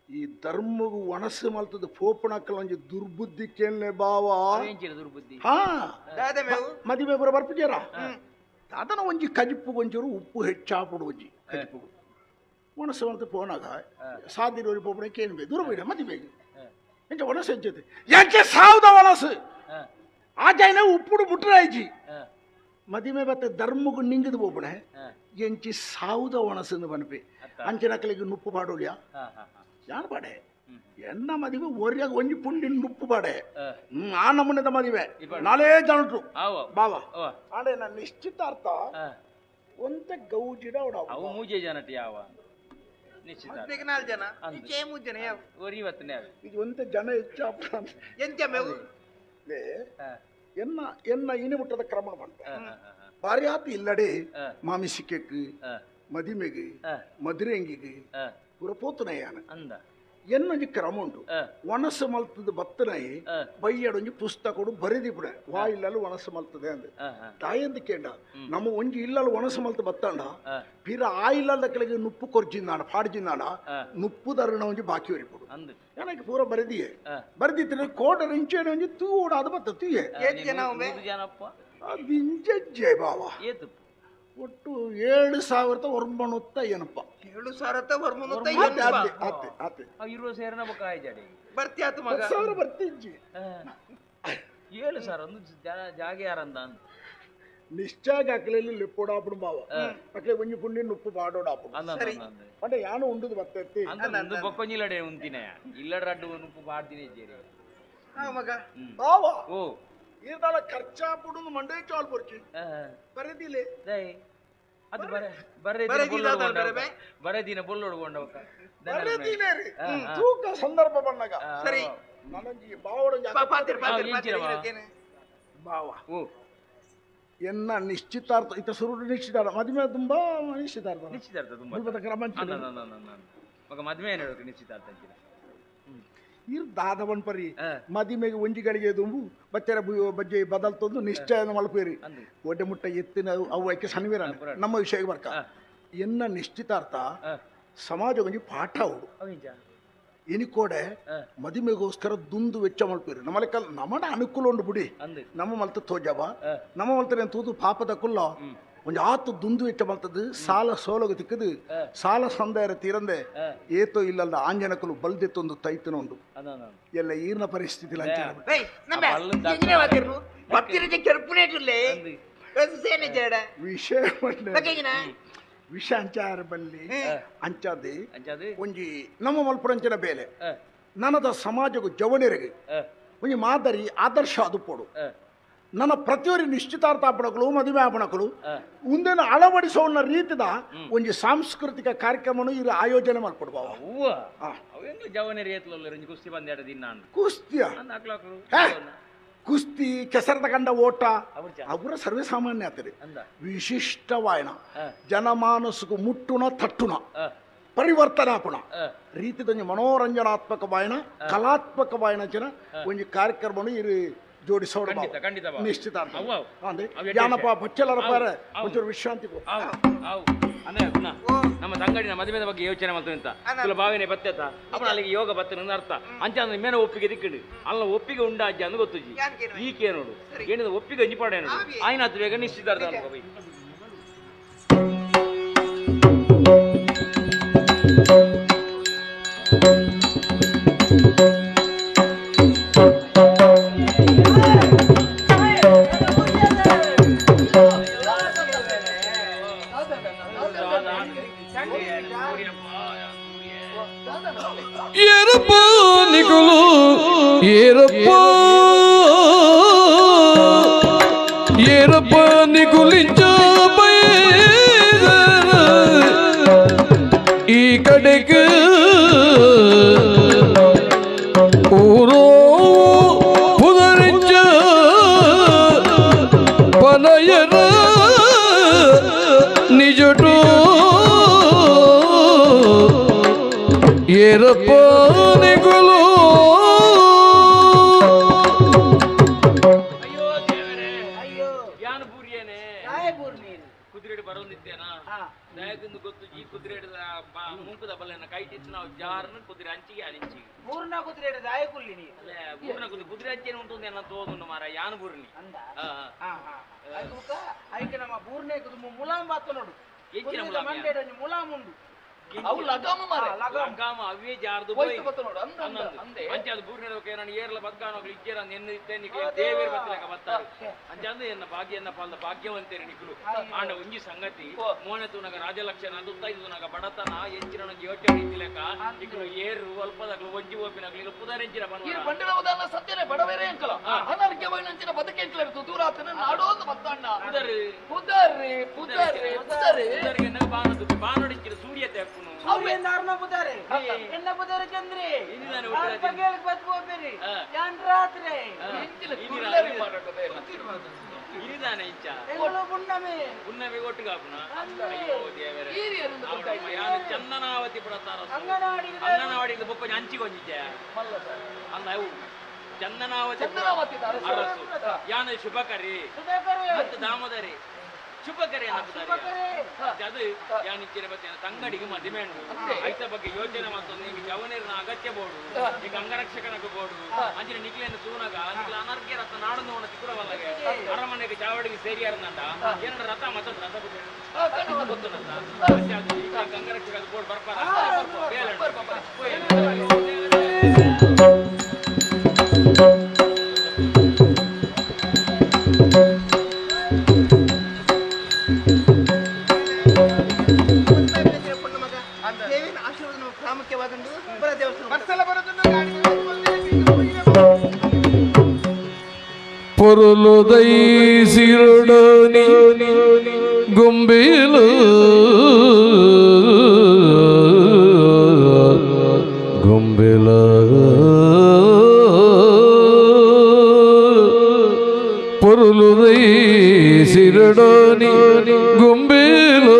ಈ ಧರ್ಮಗು ಒಣಸು ಮಲ್ತದ ಪೋಪಣಕ್ಕಲ ಒಂಜಿ ದುರ್ಬುದ್ಧಿ ಕೇಳನೆ ಬಾವ ದುರ್ಬುದ್ಧಿ ಹಾ ಮದಿಮೆ ಬರ ಬರ್ಪುಜೇರ ಅದನ್ನ ಒಂಜಿ ಕಜಿಪ್ಪು ಒಂಚೂರು ಉಪ್ಪು ಹೆಚ್ಚಾಪುಡು ಒಂಜಿ ಕಜಿಪ್ಪು ಒಣಸು ಅಂತ ಪೋನಾಗ ಸಾದಿರೋರಿ ಪೋಪಣೆ ಕೇಳ್ಬೇಕು ದೂರ ಬೇಡ ಮದಿಬೇಕು ಎಂಚ ಒಣಸು ಎಂಚದೆ ಎಂಚೆ ಸಾವುದ ಒಣಸು ಆಚೆನೆ ಉಪ್ಪುಡು ಮುಟ್ಟರಾಯ್ಚಿ ಮದಿಮೆ ಬತ್ತೆ ಧರ್ಮಗು ನಿಂಗದು ಪೋಪಣೆ ಎಂಚಿ ಸಾವುದ ಒಣಸನ್ನು ಬನಪೆ ಅಂಚಿನಕಲಿಗೆ ನುಪ್ಪು ಪಾಡೋಲಿಯಾ ಯಾನ್ ಪಾಡೆ ಎನ್ನ ಮದುವೆ ಒರಿಯಾಗ ಒಂಜಿ ಪುಂಡಿ ನುಪ್ಪು ಪಾಡೆ ಆ ನಮೂನೆದ ಮದುವೆ ನಾಲೇ ಜನರು ಬಾವ ಆಡೆ ನನ್ನ ನಿಶ್ಚಿತಾರ್ಥ ಒಂತ ಗೌಜಿಡ ಅವು ಮೂಜೆ ಜನಟಿ ಯಾವ ನಿಶ್ಚಿತ ನಾಲ್ಕು ಜನ ಈಚೆ ಮೂರು ಜನ ಯಾವ ಒರಿವತ್ತನೇ ಇದು ಒಂತ ಜನ ಹೆಚ್ಚಾಪ ಎಂತ ಮೇವು ಎನ್ನ ಎನ್ನ ಇನಿಮುಟ್ಟದ ಕ್ರಮ ಬಂತ ಭಾರಿ ಆತು ಇಲ್ಲಡೆ ಮಾಮಿಸಿಕೆಕ್ ಮದಿಮೆಗೆ ಮದುರೆಂಗಿಗೆ ಪೂರ ಪೋತುನಯ್ಯಾನ ಅಂದ ಎನ್ನೊಂಜಿ ಕ್ರಮ ಉಂಟು ಒಣಸು ಮಲ್ತದ ಬತ್ತನಾಯಿ ಬೈಯಡೊಂಜಿ ಪುಸ್ತಕ ಬರೆದಿಪುಡೆ ವಾ ಇಲ್ಲಲು ಒಣಸು ಮಲ್ತದೆ ಅಂದ್ ತಾಯಂದು ಕೇಂಡ ನಮ್ಮ ಒಂಜಿ ಇಲ್ಲಲು ಒಣಸು ಮಲ್ತ ಬತ್ತಂಡ ಪಿರ ಆ ಇಲ್ಲದ ಕೆಳಗೆ ನುಪ್ಪು ಕೊರ್ಜಿಂದಾಣ ಪಾಡ್ಜಿಂದಾಣ ನುಪ್ಪು ದರಣ ಒಂಜಿ ಬಾಕಿ ಒರಿಪುಡು ನನಗೆ ಪೂರ ಬರೆದಿಯೇ ಬರೆದಿತ್ತಿನ ಕೋಟರ ಇಂಚೇನ ಒಂಜಿ ತೂ ಓಡಾದ ಬತ್ತ ತೂಯೆ ಅದು ಇಂಚೆ ಬಾವ ಒಟ್ಟು 7,900 ಏನಪ್ಪ 7,900 ಇರುವ ಸೇರನ ಕಾಯಿ ಜಾಡಿ ಬರ್ತಿ ಮಗ ಸಾವಿರ ಬರ್ತಿಜ್ಜಿ 7,000 ಒಂದು ಜಾಗ ಯಾರಂದ ನಿಶ್ಚಯ ಅಕ್ಲೆಲ್ಲಿ ಲಿಪ್ಪೋಡಾಪುಡು ಬಾವ ಅಕ್ಲೆ ಒಂಜಿ ಪುಂಡಿ ನುಪ್ಪು ಪಾಡೋಡಾಪುಡು ಪಂಡ ಯಾನು ಉಂಡುದು ಬರ್ತೈತಿ ಅಂದು ಬೊಕ್ಕೊಂಜಿಲ್ಲಡೆ ಉಂತಿನ ಇಲ್ಲಡ ರಡ್ಡು ನುಪ್ಪು ಪಾಡ್ದಿನೇ ಜೇರಿ ಮಗ ಬಾವ ಓ ಇದಲ್ಲ ಖರ್ಚಾಪುಡು ಮಂಡೆ ಚಾಲ್ ಪೊರ್ಚಿ ಬರೆದಿಲೆ ಅದು ಬರೆ ದಿನ ಬೊಲ್ಲೊಡ್ಕೊಂಡವಕ್ಕ ಬರೆದಿಲೆ ರೀ ತೂಕ ಸಂದರ್ಭ ಬಂದಾಗ ಸರಿ ನನಗೆ ಬಾವಡ ಬಾವ ಎನ್ನ ನಿಶ್ಚಿತಾರ್ಥ ಇತ ಸುರುಡು ನಿಶ್ಚಿತಾರ್ಥ ಮದುವೆ ತುಂಬಾ ನಿಶ್ಚಿತಾರ್ಥ ನಿಶ್ಚಿತಾರ್ಥ ತುಂಬಾ ಮಗ ಮದುವೆ ಏನು ಹೇಳೋಕೆ ನಿಶ್ಚಿತಾರ್ಥ ಅಂತೀರ ಇರ್ ದಾದವನ್ ಪರಿ ಮದಿಮೆಗೆ ಒಂಜಿಗಳಿಗೆ ದುಂಬು ಬಚ್ಚರ ಬಜ್ಜೆ ಬದಲ್ತೊಂದು ನಿಶ್ಚಯ ಮಲ್ಪೇರಿ ಒಡ್ಡೆ ಮುಟ್ಟ ಎತ್ತಿನ ಅವು ಐಕೆ ಸನ್ವೀರ ನಮ್ಮ ವಿಷಯಕ್ಕೆ ಬರ್ಕ ಎನ್ನ ನಿಶ್ಚಿತಾರ್ಥ ಸಮಾಜ ಒಂಜಿ ಪಾಠ ಅವಡು ಎನಿಕೋಡೆ ಮದಿಮೆಗೋಸ್ಕರ ದುಂದು ವೆಚ್ಚ ಮಲ್ಪೇರಿ ನಮ್ಮಲ್ಲಿ ನಮ್ಮಡ ಅನುಕೂಲ ಉಂಡು ಬಿಡಿ ನಮ್ಮ ಮಲ್ತ ತೋಜವ ನಮ್ಮ ಮಲ್ತನೆ ತೂದು ಪಾಪದ ಕುಲ್ಲ ಒಂಜಿ ಆತು ದುಂದು ವೆಚ್ಚ ಮಲ್ತದ್ದು ಸಾಲ ಸೋಲಗು ತಿಕ್ಕದು ಸಾಲ ಸಂದಾಯ ತೀರಂದೆ ಏತೋ ಇಲ್ಲದ ಆಂಜನಕಲು ಬಲ್ದೆತ್ತೊಂದು ತೈತನ ಉಂಡು ಎಲ್ಲ ಈರ್ನ ಪರಿಸ್ಥಿತಿ ವಿಷಯ ವಿಷ ಅಂಚಾರ ಬಲ್ಲಿ ಅಂಚಾದೆ ಒಂಜಿ ನಮ್ಮ ಮಲ್ಪುರಂಚಿನ ಬೇಲೆ ನನದ ಸಮಾಜಕ್ಕೂ ಜವನಿರಿಗೆ ಒಂಜಿ ಮಾದರಿ ಆದರ್ಶ ಅದು ಪೋಡು ನನ್ನ ಪ್ರತಿಯೊರಿ ನಿಶ್ಚಿತಾರ್ಥ ಆಪಣಕಲು ಮದುವೆ ಆಪಣಕಲು ಮುಂದಿನ ಅಳವಡಿಸೋಣ ರೀತಿದ ಒಂಜಿ ಸಾಂಸ್ಕೃತಿಕ ಕಾರ್ಯಕ್ರಮನು ಇರು ಆಯೋಜನೆ ಮಾಡ್ಕೊಡ್ಬಾವ ಕುಸ್ತಿ ಕುಸ್ತಿಯ ಕುಸ್ತಿ ಕೆಸರದ ಕಂಡ ಓಟ ಅವರ ಸರ್ವೇ ಸಾಮಾನ್ಯ ಆಗ್ತದೆ ವಿಶಿಷ್ಟವಾಯನ ಜನಮಾನಸಕ್ಕೂ ಮುಟ್ಟುಣ ತಟ್ಟುಣ ಪರಿವರ್ತನಾಪುಣ ರೀತಿದೊಂಜಿ ಮನೋರಂಜನಾತ್ಮಕ ವಾಯನ ಕಲಾತ್ಮಕ ವಾಯನ ಜನ ಒಂಜಿ ಕಾರ್ಯಕ್ರಮನು ಇರು ಜೋಡಿಸೋಣ ನಿಶ್ಚಿತಾರ್ಥ ಅಂದ್ರೆ ಯಾನಪ್ಪ ಬಚ್ಚಲರ ಪಾರ ಒಂಚೂರು ವಿಶ್ರಾಂತಿ ಅಂದ್ರೆ ನಮ್ಮ ತಂಗಡಿನ ಮದುವೆದ ಬಗ್ಗೆ ಯೋಚನೆ ಮಾಡ್ತು ಅಂತ ಭಾವನೆ ಬತ್ತೆತ ಅವನ ಅಲ್ಲಿಗೆ ಯೋಗ ಬತ್ತ ಅರ್ಥ ಅಂಚ ಅಂದ್ರೆ ಮೇನ ಒಪ್ಪಿಗೆ ದಿಕ್ಕಿಡು ಅಲ್ಲ ಒಪ್ಪಿಗೆ ಉಂಡ ಅಜ್ಜ ಅಂದ್ ಗೊತ್ತುಜಿ ಈಕೆ ನೋಡು ಏನಿದೆ ಒಪ್ಪಿಗೆ ಅಂಜಿಪಾಡ ನೋಡು ಆಯ್ನ ಬೇಗ ನಿಶ್ಚಿತಾರ್ಥ ಅನ್ಕೋ ಬೈ. ಏರಪ್ಪ ನಿಗುಲು ಏರಪ್ಪ ಏರಪ್ಪ ನಿಗುಲಿಂಚ ಈ ಕಡೆಗೆ ಊರೋ ಪುನರಿಂಚ ಪನಯರ ನಿಜಟು ಏರಪ್ಪ ನಿಗುಲು. ಅಯ್ಯೋ ದೇವರೇ, ಯಾನು ಬೂರಿಯೇನೆ ಕುದುರೆಡು ಬರೋದಿತ್ತೇನಾ ದಯದಿಂದ ಗೊತ್ತು ಈ ಕುದುರೆ ಮುಂಕದ ಬಲ್ಲೆನ ಕೈ ತಿತ್ತು ನಾವು ಜಾರನ್ನು ಕುದುರೆ ಅಂಚಿಗೆ ಅಲಿಂಚಿಗೆ ಮೂರ್ನ ಕುದುರೆ ದಾಯಕುಲ್ಲಿ ನೀ ಅಲ್ಲೇ ಬೂರ್ನ ಕುದುರೆ ಕುದುರೆ ಅಂಚೇನು ಉಂಟು ಅಂತ ತೋದುಂಡು ಮಾರ ಯಾನು ಬೂರ್ನಿ ಐಕೆ ನಮ್ಮ ಬೂರ್ನೇ ಮುಲಾಮ್ ಬಾತ ನೋಡು ಎಂಚಿನ ಮುಲಾಮ್ ಮಂಡೇಡ ಮುಲಾಮ್ ಉಂಡು ಅವು ಲಗಾಮ ಮಾರೆ ಲಗಾಮ ಅವೇ ಜಾರ್ದು ಹೋಯ್ತು ಗೊತ್ತು ನೋಡು ಅಂದ ಅಂದೆ ಅಂಚೆ ಅದು ಬೂರ್ನ ನಾನು ಏರ್ಲ ಬದ್ಕಾನೋಗ್ಲಿ ಇಜ್ಜೇರ ಎನ್ನು ಇತ್ತೆ ನಿಕ್ಲೆ ದೇವೇರ್ ಬತ್ತಲೆಕ ಬತ್ತಾರೆ ಅಂಚೆ ಅಂದೆ ಎನ್ನ ಭಾಗ್ಯ ಎನ್ನ ಪಾಲ್ದ ಭಾಗ್ಯವಂತೇರಿ ನಿಕ್ಲು ಆಂಡ ಒಂಜಿ ಸಂಗತಿ ಮೋನೆ ತೂನಗ ರಾಜಲಕ್ಷಣ ದುತ್ತೈದು ಬಡತನ ಎಂಚಿನ ಯೋಚನೆ ಇತ್ತಿಲೆಕ ನಿಕ್ಲು ಏರು ಅಲ್ಪದಾಗ್ಲು ಒಂಜಿ ಓಪಿನಾಗ್ಲಿ ಇಲ್ಲ ಪುದರ್ ಎಂಚಿನ ಈ ಬಂಡಿನ ಉದಾಹರಣೆ ಸತ್ಯನೇ ಬಡವೇರೇ ಅಂಕಲ ಅನಾರೋಗ್ಯ ಅಂಚಿನ ಬದುಕೆ ಅಂಕಲ ಇರ್ತದೆ ದೂರ ಆತನ ನಾಡೋದು ಬತ್ತಣ್ಣ ಪುದರ್ ಪುದರ್ ಪುದರ್ ಪುದರ್ ಪುದರ್ಗೆ ಬಾನದು ಬಾನೋಡಿಂಚಿನ ಸೂರ್ಯ ತೆಪ್ಪುನು ನಾರ್ನ ಬುದಾರೆ ಎನ್ನ ಬುದಾರೆ ಚಂದ್ರಿ ಪಗೇಳ್ ಬದ್ಕೋಬೇರಿ ಯಾನ್ ರಾತ್ರಿ ಇರಿದಾನೆ ಇಂಚ ಪುಣ್ಣಮೆ ಪುಣ್ಣಮೆ ಒಟ್ಟುಗಾಪುನ ಅಯ್ಯೋ ದೇವರೇ ಯಾನು ಚಂದನಾವತಿ ಪುರತಾರ ಅಂಗನವಾಡಿ ಬೊಕ್ಕ ಅಂಚಿ ಕೊಂಜಿದ್ದೆ ಅಂದ ಅವು ಚಂದನಾವತಿ ಅರಸು ಯಾನ ಶುಭಕರಿ ಮತ್ತು ದಾಮೋದರಿ ಶುಭಕರಿ ಅದು ಯಾನಿಚ್ಚಿನ ಬತ್ತೆ ತಂಗಡಿಗೆ ಮದುವೆ ಐತ ಬಗ್ಗೆ ಯೋಚನೆ ಮಾಡ್ತದೆ ನಿಮಗೆ ಜವನೇರಿನ ಅಗತ್ಯ ಬೋಡು ಈಗ ಅಂಗರಕ್ಷಕನಕ್ಕೆ ಬೋಡು ಅಂಚಿನ ನಿಕ್ಲೇನು ತೂನಗ ನಿಕ್ಲ ಅನರ್ಘ್ಯ ರಥ ನಾಡನ್ನು ಉಣ ತಿಕ್ಕುರವಲ್ಲಗೆ ಅರಮನೆಗೆ ಚಾವಡಿಗೆ ಸೇರಿಯಾರನಂಡ ಏನಡ ರಥ ಮತ್ತೊಂದು ರಥ ಗೊತ್ತು ಅದು ಈಗ ಅಂಗರಕ್ಷಕ ಅದು ಬೋರ್ಡ್ ಬರ್ಪಾರ. పొరులుదై సిరుడోని గుంబిలు గుంబిల పొరులుదై సిరుడోని గుంబిలు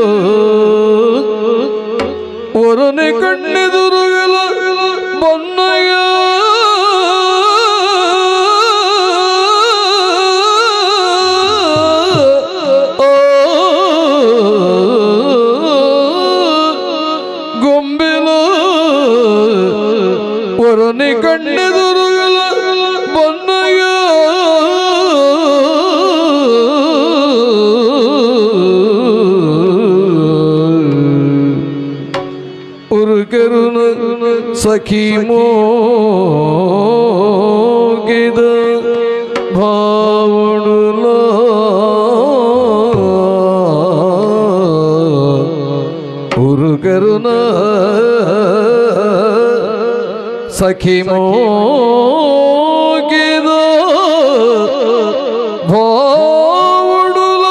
ఒరని కಣ್ಣెదురుగల మొన్నయ ಒರನೆ ಕಣ್ಣೆದುರುಗಳ ಬೊನ್ನಯ ಉರುಕೆರುನ ಸಖಿ ಮೋಗಿದ ಭಾವಣುಲ ಉರುಕೆರುನ ಸಖಿ ಮೋಗಿದ ಭಾವಡುಲ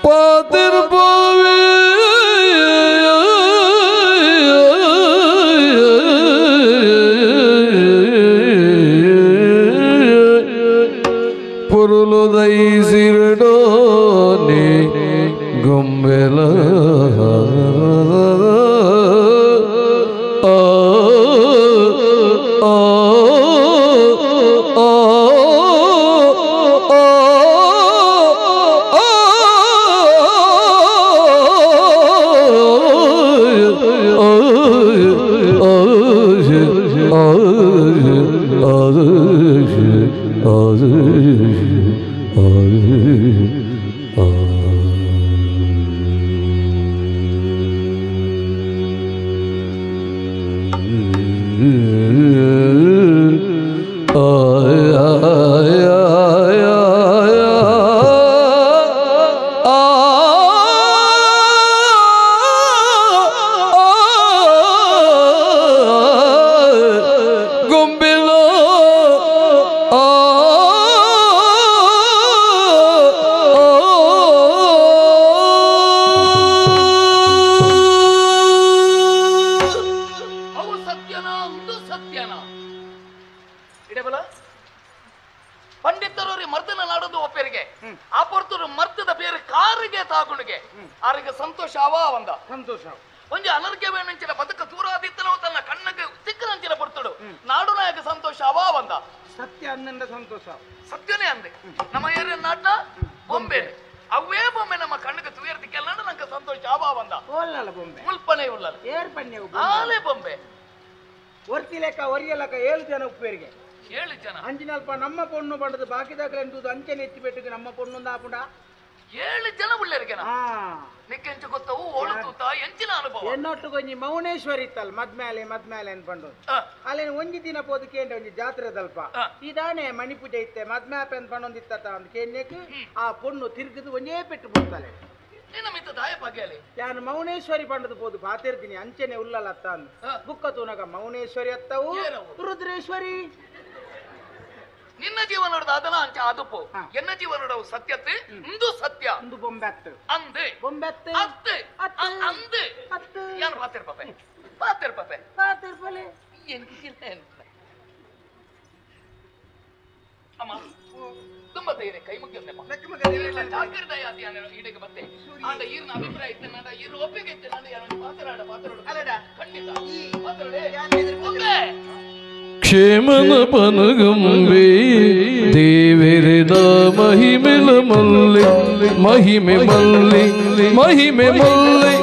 ಪಾತಿರ್ಭಾವೇ ಪುರುಲು ದೈಸಿರಡೋನಿ ಗುಂಬೆಲ ನಮ್ಮ ಪೊಣ್ಣು ಬಂಡದು ಬಾಕಿದಾಗಲೇ ಅಂಚನೆ ಎತ್ತಿ ಪೆಟ್ಟಿಗೆ ನಮ್ಮ ಪೊಣ್ಣು ಆಪುಂಡ ಏಳು ಜನ ಉಳ್ಳರಿಗೆ ನಿಕ್ಕೆಂಚ ಗೊತ್ತವು ಓಳು ತೂತ ಎಂಚಿನ ಅನುಭವ ಎನ್ನೊಟ್ಟು ಕೊಂಜಿ ಮೌನೇಶ್ವರಿ ಇತ್ತಲ್ಲ ಮದ್ಮೇಲೆ ಮದ್ಮೇಲೆ ಅನ್ಪಂಡು ಅಲ್ಲಿ ಒಂಜಿ ದಿನ ಪೋದು ಕೇಂದ್ರ ಒಂಜಿ ಜಾತ್ರೆ ದಲ್ಪ ಇದಾನೆ ಮಣಿಪೂಜೆ ಇತ್ತೆ ಮದ್ಮ್ಯಾಪೆ ಅನ್ಪಂಡೊಂದು ಇತ್ತ ಒಂದು ಕೇಂದ್ರಕ್ಕೆ ಆ ಪೊಣ್ಣು ತಿರುಗಿದು ಒಂಜೇ ಪೆಟ್ಟು ಬಿಡ್ತಾಳೆ. ಯಾನು ಮೌನೇಶ್ವರಿ ಪಂಡದು ಪೋದು ಪಾತಿರ್ತೀನಿ ಅಂಚನೆ ಉಲ್ಲಲತ್ತ ಅಂದು ಬುಕ್ಕ ತೂನಗ ಮೌನೇಶ್ವರಿ ಅತ್ತವು ರುದ್ರೇಶ್ವರಿ. ನಿನ್ನ ಜೀವನದ ಅದನ ಅಂಚ ಆದುಪು ಎನ್ನ ಜೀವನದ ಸತ್ಯತೆ ಇಂದು ಸತ್ಯ ಇಂದು ಬೊಂಬೆತ್ತು ಅಂದೆ ಬೊಂಬೆತ್ತು ಅತ್ತೆ ಅಂದೆ ಯಾರು ಪಾತಿರ್ಪಪೆ ಪಾತಿರ್ಪಪೆ ಪಾತಿರ್ಪಲೆ. ಅಮ್ಮ ತುಂಬ ತೈರೆ ಕೈ ಮುಗಿಯೋದಪ್ಪ ಈಡೆಗೆ ಬತ್ತೆ ಆಂಡ ಈರ್ನ ಅಭಿಪ್ರಾಯ ಇತ್ತೆ ನಾಡ ಈರ್ ಒಪ್ಪಿಗೆ ಇತ್ತೆ ನಾಡ ಯಾರು ಪಾತ್ರಾಡ ಪಾತ್ರಾಡ ಖಂಡಿತ ಪಾತ್ರಾಡೆ ಕ್ಷೇಮನ ಪನಗಂಬೆ ದೇವರದ ಮಹಿಮೆಲ ಮಲ್ಲೆ ಮಹಿಮೆ ಮಲ್ಲೆ ಮಹಿಮೆ ಮಲ್ಲೆ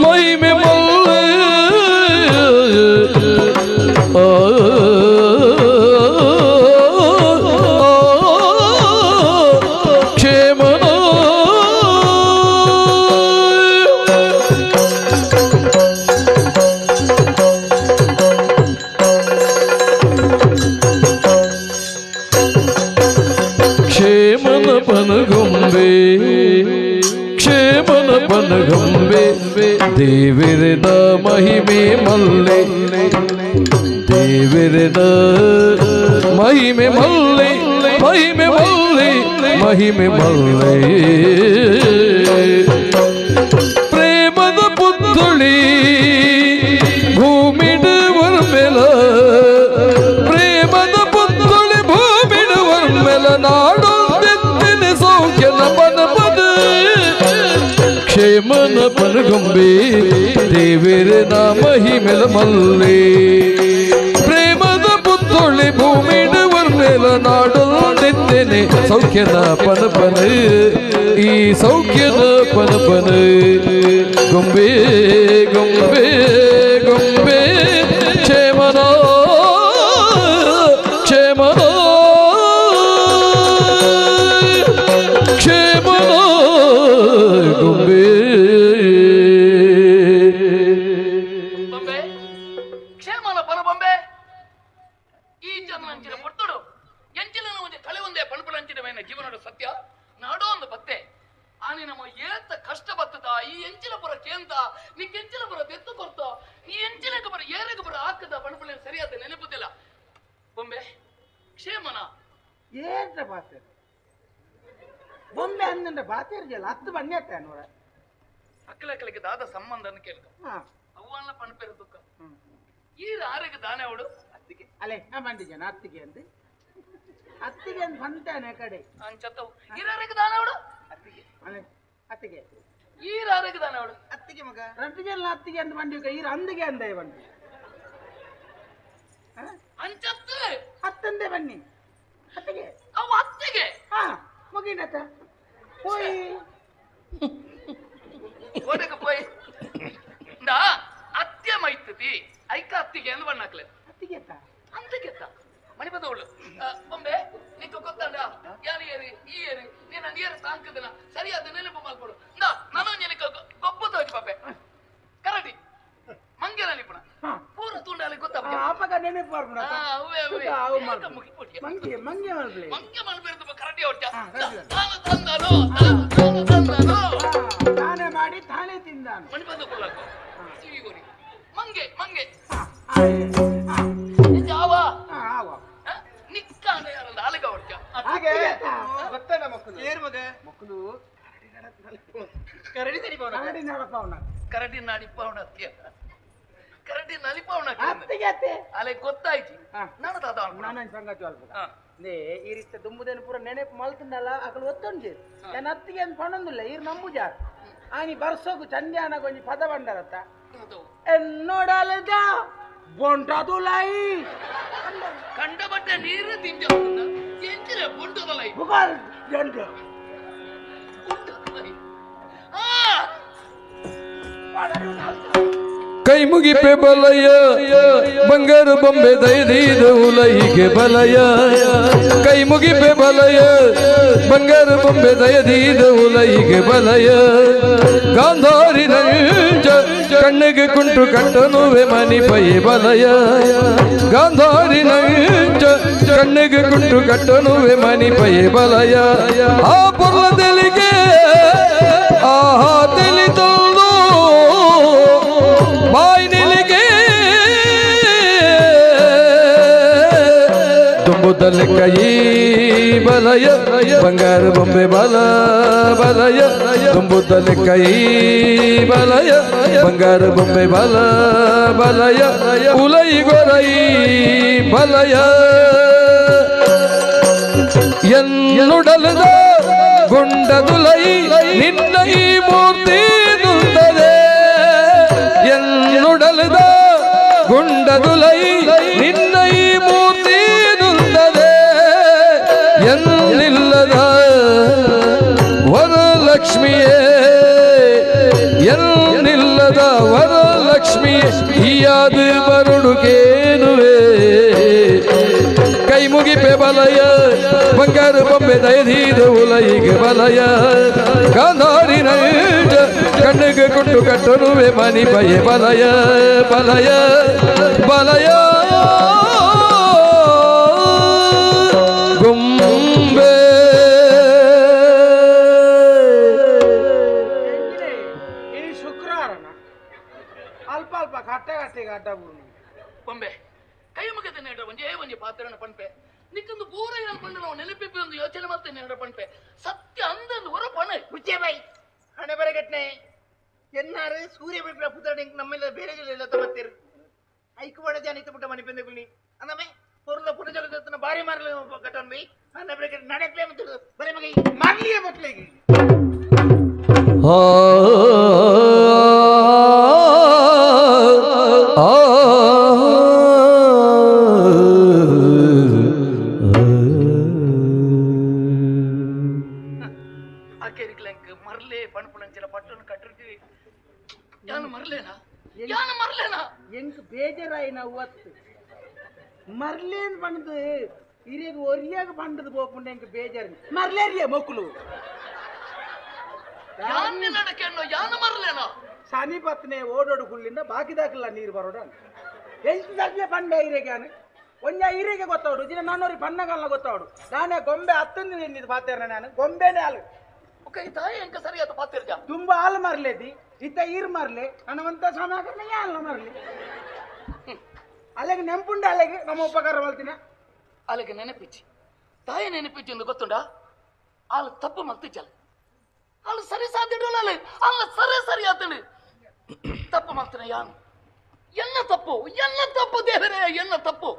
ಮಹಿಮೆ ಮಲ್ಲೆ ಕ್ಷೇಮನ ಕ್ಷೇಮನ ಪನಗೊಂಬೆ ಕ್ಷೇಮನ ಪನಗೊಂಬೆ ದೇವರದ ಮಹಿಮೆ ಮಲ್ಲೆ ದೇವರದ ಮಹಿಮೆ ಮಲ್ಲೆ ಮಹಿಮೆ ಮಲ್ಲೆ ಮಹಿಮೆ ಮಲ್ಲೆ ಪ್ರೇಮದ ಪುತ್ತುಳಿ ಭೂಮಿಡುವರ ಮೇಲ ಪ್ರೇಮದ ಪುತ್ತುಳಿ ಭೂಮಿಡುವರ ಮೇಲ ನಾಡೊಂದೆತ್ತಿನ ಸೌಖ್ಯನ ಪನ ಪದ ಕ್ಷೇಮನ ಪನಗೊಂಬೆ ದೇವರ ಮಹಿಮೆಲ ಮಲ್ಲೆ ಪ್ರೇಮದ ಪುತ್ತೊಳಿ ಭೂಮಿಡುವರ ಮೇಲ ನಾಡೊಂದೆತ್ತೇನೆ ಸೌಖ್ಯದ ಪನ ಪನ ಈ ಸೌಖ್ಯದ ಪನ ಪನ ಗೊಂಬೆ ಗೊಂಬೆ ಗೊಂಬೆ ಕ್ಷೇಮನ ಕ್ಷೇಮನ ಕ್ಷೇಮನ ಗೊಂಬೆ ಬೊಂಬೆ ಕ್ಷೇಮನ ಪನ ಬೊಂಬೆ ಈ ಚಂದ್ರಂಚಿನ ಪೊರ್ತುಡು ಎಂಚಿನ ಒಂಜಿ ಕಳೆ ಒಂದೇ ಪಣಪುರಂಚಿನ ಜೀವನದ ಸತ್ಯ ನಾಡೋ ಒಂದು ಬತ್ತೆ ಆನೆ ನಮ್ಮ ಏತ ಕಷ್ಟ ಬತ್ತದ ಈ ಎಂಚಿನ ಪುರ ಕೇಂದ ನೀ ಕೆಂಚಿನ ಪುರ ತೆತ್ತು ಕೊರ್ತ ನೀ ಎಂಚಿನಕ್ಕೆ ಬರ ಏರಕ್ಕೆ ಬರ ಹಾಕದ ಪಣಪುಳ ಸರಿಯಾದ ನೆನಪುದಿಲ್ಲ ಬೊಂಬೆ ಕ್ಷೇಮನ ಏತ್ರ ಬಾತೆ ಬೊಂಬೆ ಅಂದಂಡ ಬಾತೆ ಇರ್ಜಲ್ಲ ಹತ್ತು ಬಣ್ಣೆ ನೋಡ ಅಕ್ಕಲಕ್ಕಲಿಗೆ ದಾದ ಸಂಬಂಧ ಅಂತ ಕೇಳ್ಕ ಅವ್ವನ್ನ ಪಣಪೆರ ದುಃಖ ಈ ಆರೋಗ್ಯ ದಾನೆ ಅವಳು ಅತ್ತಿಗೆ ಅಲೆ ನಾ ಬಂದಿದ್ದೇನೆ ಅತ್ತಿಗೆ ಅಂದು ಅತ್ತಿಗೆ ಅಂದ್ ಬಂತಾನೆ ಕಡೆ ಅಂಚತ್ತವು ಈರಾರಿಗೆ ದಾನೆ ಅವಳು ಅತ್ತಿಗೆ ಅಲೆ ಅತ್ತಿಗೆ ಈರಾರಿಗೆ ದಾನೆ ಅವಳು ಅತ್ತಿಗೆ ಮಗ రెండు ಜನ ಅತ್ತಿಗೆ ಅಂದ್ ಬಂಡಿ ಈರ ಅಂದಿಗೆ ಅಂದೆ ಬಂಡಿ ಅಂಚತ್ತು ಅತ್ತಂದೆ ಬನ್ನಿ ಅತ್ತಿಗೆ ಅವು ಅತ್ತಿಗೆ ಹಾ ಮುಗಿನತ ಹೋಯ್ ಓಡಕ ಪೋಯ್ ನಾ ಅತ್ಯ ಮೈತತಿ ಐಕ ಅತ್ತಿಗೆ ಅಂದ್ ಬಣ್ಣಾಕ್ಲೆ ಅತ್ತಿಗೆ ಅಂತಿಗೆ ಮಣಿಪದವಳು ಬೊಂಬೆ ನಿಕ್ಕ ಗೊತ್ತಂಡ ಯಾರು ಏರಿ ಈ ಏರಿ ನೀನ ನೀರು ಸಾಂಕದಿನ ಸರಿಯಾದ ನೆನಪು ಮಲ್ಪಡು ನಾ ನಾನು ನಿನಕ ಗೊಬ್ಬ ತೋಜಿ ಪಾಪೆ ಕರಡಿ ಮಂಗೆನ ನಿಪುಣ ಪೂರ ತುಂಡಾಲಿ ಗೊತ್ತಾಪ ಆಪಗ ನೆನಪು ಬರ್ಪುಣ ಅವೇ ಅವೇ ಮಂಗೆ ಮಂಗೆ ಮಲ್ಪಲೆ ಮಂಗೆ ಮಲ್ಪೆರ್ದು ಕರಡಿ ಹೊಟ್ಟ ತಾನು ತಂದನು ತಾನು ತಂದನು ತಾನೇ ಮಾಡಿ ತಾನೇ ತಿಂದಾನು ಮಣಿಪದ ಕುಳ್ಳಕ್ಕ ಸಿವಿಗೋರಿ ಮಂಗೆ ಮಂಗೆ ಜಾವ ಆವ ನಿಕ್ಕಾಂಡ ಯಾರಂದ ಆಲಗ ಹೊಟ್ಟ ಹಾಗೆ ಗೊತ್ತಲ್ಲ ಮಕ್ಕಳು ಏರು ಮಗ ಮಕ್ಕಳು ಕರಡಿ ಕರಡಿ ನಡಪವನ ಕರಡಿ ನಡಿಪವನ ಕರಡಿ ನಲಿಪವನ ಅತ್ತಿಗೆ ಅತ್ತೆ ಅಲೆ ಗೊತ್ತಾಯ್ತು ನಾನು ತಾತ ನಾನು ಸಂಗತಿ ಅಲ್ಪ ನೇ ಈ ರೀತಿ ದುಂಬುದೇನು ಪೂರ ನೆನಪು ಮಲ್ತಂದಲ್ಲ ಅಕಲು ಒತ್ತೊಂಜಿ ನನ್ನ ಅತ್ತಿಗೆ ಅಂತ ಪಣೊಂದಿಲ್ಲ ಈರ್ ನಂಬುಜಾರ್ ಆನಿ ಬರ್ಸೋಗು ಚಂದ್ಯಾನ ಕೊಂಜಿ ಪದ ಬಂಡರತ್ತ ಎನ್ನೋಡಲದ ಬೊಂಟದುಲೈ ಕಂಡ ಬಟ್ಟೆ ನೀರು ತಿಂಜ ಎಂಚಿನ ಬೊಂಟದಲೈ ಬುಗಾಲ್ ಜಂಡು ಕೈ ಮುಗಿಪೆ ಬಲಯ ಬಂಗಾರ ಬೊಂಬೆ ದಯದೀದ ಉಲೈಗೆ ಬಲಯ ಕೈ ಮುಗಿಪೆ ಬಲಯ ಬಂಗಾರ ಬೊಂಬೆ ದಯದೀದ ಉಲೈಗೆ ಬಲಯ ಗಾಂಧಾರಿ ನಂಜ ಕಣ್ಣಿಗೆ ಕುಂಟು ಕಟ್ಟನುವೆ ಮನಿಪೈ ಬಲಯ ಗಾಂಧಾರಿ ನಂಜ ಕಣ್ಣಿಗೆ ಕುಂಟು ಕಟ್ಟನುವೆ ಮನಿಪೈ ಬಲಯ ಆ ಪೊರ್ಲದೆಲಿಗೆ ಆಹಾ ತಿಳಿತೊಂದು ಬಾಯಿ ನಿಲಿಗೆ ತುಂಬುದಲೆ ಕೈ ಬಲಯ ಬಂಗಾರ ಬೊಂಬೆ ಬಲ ಬಲಯ ತುಂಬುದಲೆ ಕೈ ಬಲಯ ಬಂಗಾರ ಬೊಂಬೆ ಬಲ ಬಲಯ ಉಲೈ ಗೊರೈ ಬಲಯ. ಎನ್ನುಡಲದ ಗುಂಡದುಲೈ ನಿನ್ನ ಈ ಮೂರ್ತಿ ನುಂದದೆ ಎನ್ನುಡಲದ ಗುಂಡದುಲೈ ನಿನ್ನ ಈ ಮೂರ್ತಿ ನುಂದದೆ ಎನ್ನಿಲ್ಲದ ವರಲಕ್ಷ್ಮಿಯೇ ಎನ್ನಿಲ್ಲದ ವರಲಕ್ಷ್ಮಿಯೇ ಈಯಾದ ಬರುಡುಕೇನುವೆ ಕೈ ಮುಗಿಪೆ ಬಲಯ ಬಂಗಾರ ಬೊಂಬೆ ದಯದೀದ ಉಲೈಗೆ ಬಲಯ ಗಾಂಧಾರಿ ನೈಜ ಕಣ್ಣಿಗೆ ಕುಟ್ಟು ಕಟ್ಟರುವೆ ಮನಿ ಬಯ ಬಲಯ ಬಲಯ ಬಲಯ ಗುಂಬೆ ಈ ಶುಕ್ರವಾರನ ಅಲ್ಪ ಅಲ್ಪ ಕಟ್ಟೆ ಕಟ್ಟೆಗೆ ಅಡ್ಡ ಬುರುನು ಬೊಂಬೆ ಕೈ ಮುಗಿದ ನೇಡ ಒಂಜೇ ಒಂಜಿ ಪಾತ್ರನ ಪನ್ಪೆ ನಿಕ್ಕೊಂದು ಪೂರ ಏನು ಪಂಡ ನಾವು ನೆನಪಿಪ್ಪಿ ಒಂದು ಯೋಚನೆ ಮಾಡ್ತೇನೆ ನೇಡ ಪನ್ಪೆ ಸತ್ಯ ಅಂದನ್ನು ಹೊರ ಪಣೆ ಹುಚ್ಚೆ ಬಾಯಿ ಹಣೆ ಬರಗಟ್ನೆ ಎನ್ನಾರು ಸೂರ್ಯ ಬಿಟ್ರ ಪುತ್ರ ನಮ್ಮೆಲ್ಲ ಬೇರೆ ಜಿಲ್ಲೆ ತಗೊತ್ತೀರು ಐಕು ಬಡ ಜನ ಇತ್ತು ಪುಟ್ಟ ಮನೆ ಪೆಂದಗುಳಿ ಅಂದಮೆ ಹೊರಲ ಪುನಜಲ ಬಾರಿ ಮಾರಲು ಕಟ್ಟನ್ ಬೈ ಹಣೆ ಬರಗಟ್ನೆ ನಡೆಪ್ಲೇ ಮತ್ತು ಬರೇ ಮಗ ಮರ್ಲಿಯೇ ಬಟ್ಲೆಗೆ ಮರ್ಲೆ ಪಣಪುಣಂಚಿನ ಪಟ್ಟಣ ಕಟ್ಟಿರ್ತೀವಿ ಯಾನು ಮರ್ಲೇನಾ ಯಾನು ಮರ್ಲೇನಾ ಎಂಕ್ ಬೇಜಾರಾಯಿ ನಾವು ಒತ್ತು ಮರ್ಲೇನ್ ಬಂದು ಇರೇಗ ಒರಿಯಾಗ ಬಂದದ ಬೋಪುಂಡ ಎಂಕ್ ಬೇಜಾರು ಮರ್ಲೇರಿಯ ಮಕ್ಕಳು ಯಾನ್ನೆ ನಡಕೆನ್ನೋ ಯಾನು ಮರ್ಲೇನಾ ಶನಿ ಪತ್ನೆ ಓಡೋಡು ಗುಳ್ಳಿಂದ ಬಾಕಿದಾಕಲ್ಲ ನೀರು ಬರೋಡ ಎಂಟು ಸದ್ಯ ಪಂಡೆ ಇರೇಗೆ ಅನು ಒಂಜ ಇರೇಗೆ ಗೊತ್ತವಡು ಜಿನ ನಾನೋರಿ ಪನ್ನಗಲ್ಲ ಗೊತ್ತವಡು ನಾನೇ ಗೊಂಬೆ ಹತ್ತೊಂದು ಎನ್ನಿದ್ ಪಾತೇರ ನಾನು ಗೊಂಬೆನೇ ಅಲ್ಲ ತಾಯಿ ಎಂಕ ಸರಿಯಾದ ಪಾತಿರ್ಜ ತುಂಬಾ ಹಾಲು ಮಾರ್ಲೇದಿ ಇತ್ತ ಈರ್ ಮಾರ್ಲೆ ನನ್ನವಂತ ಸಮಾಕರಣ ಹಾಲು ಮಾರ್ಲಿ ಅಲ್ಲಿಗೆ ನೆಂಪುಂಡ ಅಲ್ಲಿಗೆ ನಮ್ಮ ಉಪಕಾರ ಮಾಡ್ತೀನಿ ಅಲ್ಲಿಗೆ ನೆನಪಿಚ್ಚಿ ತಾಯಿ ನೆನಪಿಚ್ಚಿ ಎಂದು ಗೊತ್ತುಂಡ ಆಳು ತಪ್ಪು ಮಲ್ತಿಚ್ಚಲ್ಲ ಆಳು ಸರಿ ಸಾಧ್ಯಲ್ಲ ಅಲ್ಲ ಅಲ್ಲ ಸರಿ ಸರಿ ಆತಳು ತಪ್ಪು ಮಾಡ್ತಾನೆ ಯಾನು ಎಲ್ಲ ತಪ್ಪು ಎಲ್ಲ ತಪ್ಪು ದೇವರೇ ಎಲ್ಲ ತಪ್ಪು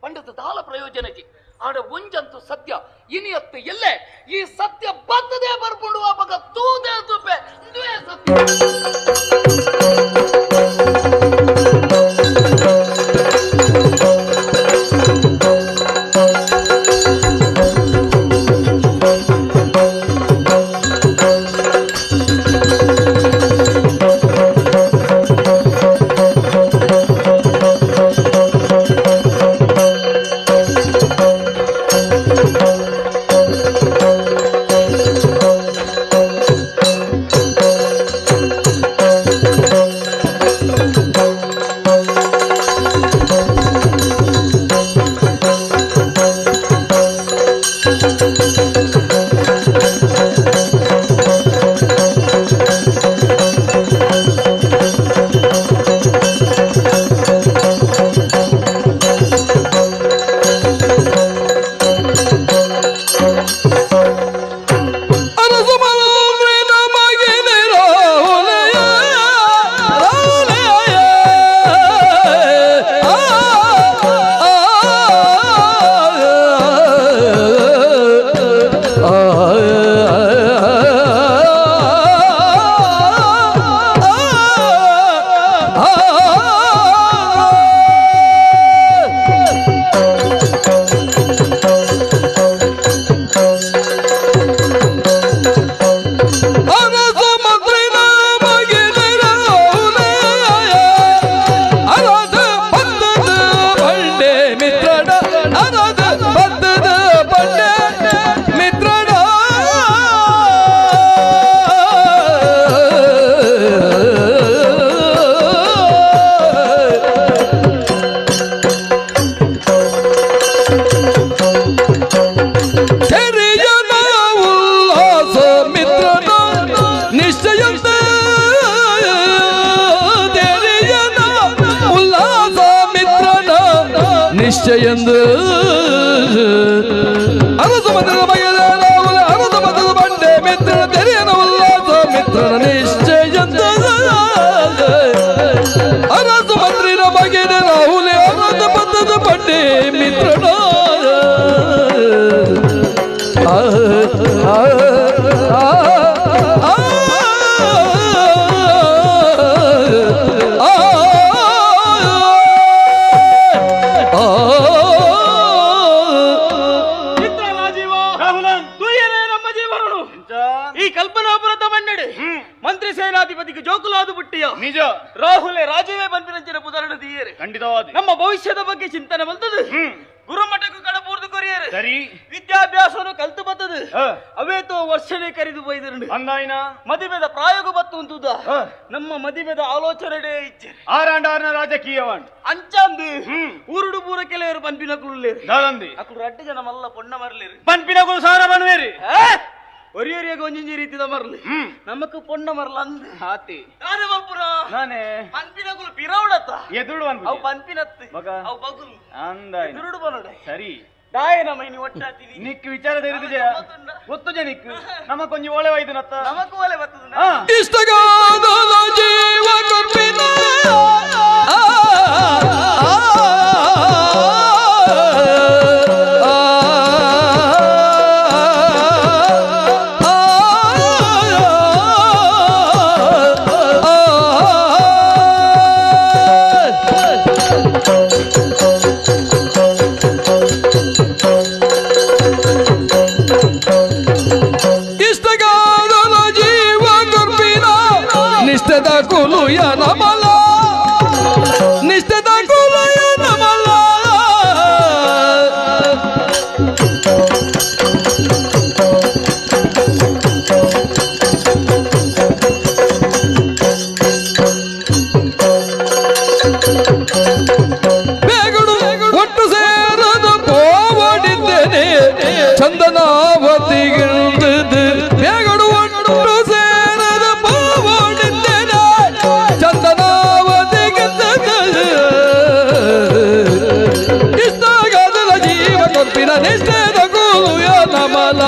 ಪಂಡಿತ ದಾಲ ಪ್ರಯೋಜನಕ್ಕೆ ಆಡ ಒಂಜಂತು ಸತ್ಯ ಇನಿಯತ್ತು ಎಲ್ಲೆ ಈ ಸತ್ಯ ಬತ್ತದೇ ಬರ್ಕೊಂಡು ಅಪಗ ತೂದೇ ತುಪ್ಪೆ ಇದುವೇ ಸತ್ಯ. ನಿಶ್ಚಯಂದು ಅರಸು ಮತದ ಬಗೆದ ಅರಸು ಮತದ ಬಂಡೆ ಮಿತ್ರನ ತೆರೆಯನ ಉಲ್ಲಾಸ ಮಿತ್ರನ ನಿಶ್ಚಯಂದ ಅರಸು ಮಂತ್ರಿನ ಬಗೆದ ರಾಹುಲೆ ಅರಸು ಮತದ ಬಂಡೆ ಮಿತ್ರನ ಆ ನಮ್ಮ ಭವಿಷ್ಯದ ಬಗ್ಗೆ ಚಿಂತನೆ ಬರ್ತದೆ. ಗುರುಮಠಕ್ಕೂ ಕಡಪೂರ್ದು ಕೊರಿಯರು ಸರಿ ವಿದ್ಯಾಭ್ಯಾಸವನ್ನು ಕಲ್ತು ಬರ್ತದೆ. ಅವೇತೋ ವರ್ಷನೇ ಕರೆದು ಬೈದರು ಅಂದಾಯಿನ ಮದುವೆದ ಪ್ರಾಯೋಗ ಬತ್ತು ಅಂತುದ ನಮ್ಮ ಮದುವೆದ ಆಲೋಚನೆ ಇಚ್ಛೆ ಆರಾಂಡಾರ್ನ ರಾಜಕೀಯವಾಂಡ್ ಅಂಚಾಂದು ಊರುಡು ಪೂರ ಕೆಲವರು ಪನ್ಪಿನಕುಲು ದಾದಂದಿ ಅಕುಲು ರಡ್ಡು ಜನ ಮಲ್ಲ ಪೊಣ್ಣ ಮರಲೇರು ಪನ್ಪಿನಕುಲು ಸಾರ ಬನ್ವೇರಿ ಒರಿಯೊರಿಯಾಗ ಒಂಜೊಂಜಿ ರೀತಿದ ಮರಲು ನಮಕ್ ಪೊಣ್ಣ ಮರಲ ಅಂದ್ ಆತಿ ನಾನೇ ಮಲ್ಪುರ ನಾನೇ ಪನ್ಪಿನಕುಲು ಪಿರೌಡತ್ತ ಎದುರು ಅವು ಪನ್ಪಿನತ್ತು ಅವು ಬಗುಲು ಅಂದಾಯ ಎದುರುಡು ಬನ್ನಡೆ ಸರಿ ದಾಯ ನಮ್ಮ ಇನಿ ಒಟ್ಟಾತೀನಿ ನಿಕ್ ವಿಚಾರ ತೆರೆದಿದೆ ಗೊತ್ತು ಜನಿಕ್ ನಮ್ಮ ಕೊಂಚ ಓಳೆ ವೈದ್ಯನತ್ತ ನಮಕ್ ಓಲೆ ಬರ್ತದ ಇಷ್ಟಗಾದಲ ಜೀವ ಕೊರ್ಪಿನ ನಿಷ್ಠದ ಕುಲುಯ ನಮಲ ನಿಷ್ಠದ ಕುಲುಯ ನಮಲ ಬೇಗಡು ಒಟ್ಟು ಸೇರದು ಪೋವಡಿದ್ದೇನೆ ಚಂದನಾವತಿಗಿಳಿದು ಬೇಗಡು ಒಟ್ಟು ಸೇರದು ಪೋವಡಿದ್ದೇನೆ ಚಂದನಾವತಿಗಿಳಿದು ಇಷ್ಟಾಗದಲ ಜೀವ ಕೊಪ್ಪಿನ ನಿಷ್ಠೆದ ಗುರುಯ ನಮಲ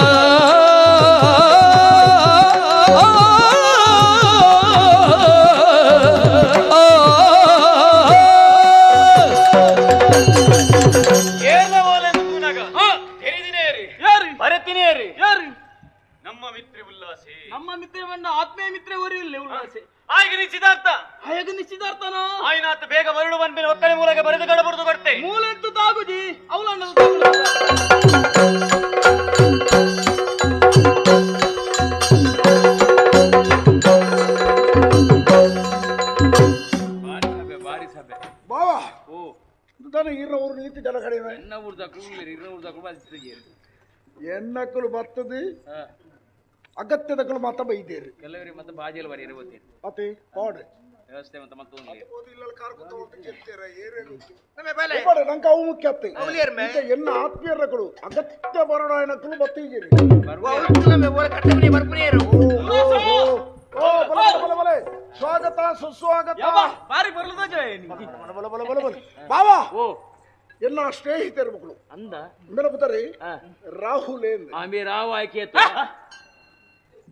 ನಮ್ಮ ಮಿತ್ರ ಉಲ್ಲಾಸೆ ನಮ್ಮ ಮಿತ್ರ ಬಣ್ಣ ಆತ್ಮೀಯ ಮಿತ್ರ ಒರಿಯಿಲ್ಲ ಉಲ್ಲಾಸೆ ಆಗ ನಿಶ್ಚಿತಾರ್ಥ ಆಗ ನಿಶ್ಚಿತಾರ್ಥನ ಆಯ್ನಾತ್ ಬೇಗ ಬರಡು ಬಂದ್ಮೇಲೆ ಒಕ್ಕಲೆ ಮೂಲಕ ಬರೆದು ಕಡಬುರ್ದು ಕೊಡ್ತೆ ಮೂಲೆತ್ತು ತಾಗುಜಿ ಅವಳನ್ನ ಬಾರಿ ಸಭೆ ಬಾವಾ ದಾನೆ ಇರ ಊರು ನೀತಿ ಜನ ಕಡಿಮೆ ಎನ್ನ ಊರ್ದಕ್ಕೂ ಇರ ಊರ್ದಕ್ಕೂ ಬರ್ತದೆ ಎನ್ನಕ್ಕಲು ಬರ್ತದೆ ಅಗತ್ಯದಕ್ಕಲು ಮಾತ ಬೈದೇರಿ ಕೆಲವರಿಗೆ ಮತ್ತೆ ಬಾಜಿಯಲ್ಲಿ ಬರೀ ಗೊತ್ತೇನು ಅತಿ ಪಾಡು ವ್ಯವಸ್ಥೆ ಮತ್ತೆ ಮತ್ತೊಂದು ನಂಗೆ ಅವು ಮುಖ್ಯ ಅತ್ತೆ ಎನ್ನ ಆತ್ಮೀಯರಗಳು ಅಗತ್ಯ ಬರೋಣ ಬತ್ತಿದ್ದೀರಿ ಸ್ವಾಗತ ಸುಸ್ವಾಗತ ಬಾರಿ ಬರಲದ ಬಲ ಬಲ ಬಲ ಬಲ ಬಾವಾ ಎಲ್ಲ ಸ್ನೇಹಿತರ ಮಕ್ಕಳು ಅಂದ ಬೆಳಪುತ್ತಾರೆ ರಾಹುಲ್ ಆಮೆ ರಾವ್ ಆಯ್ಕೆ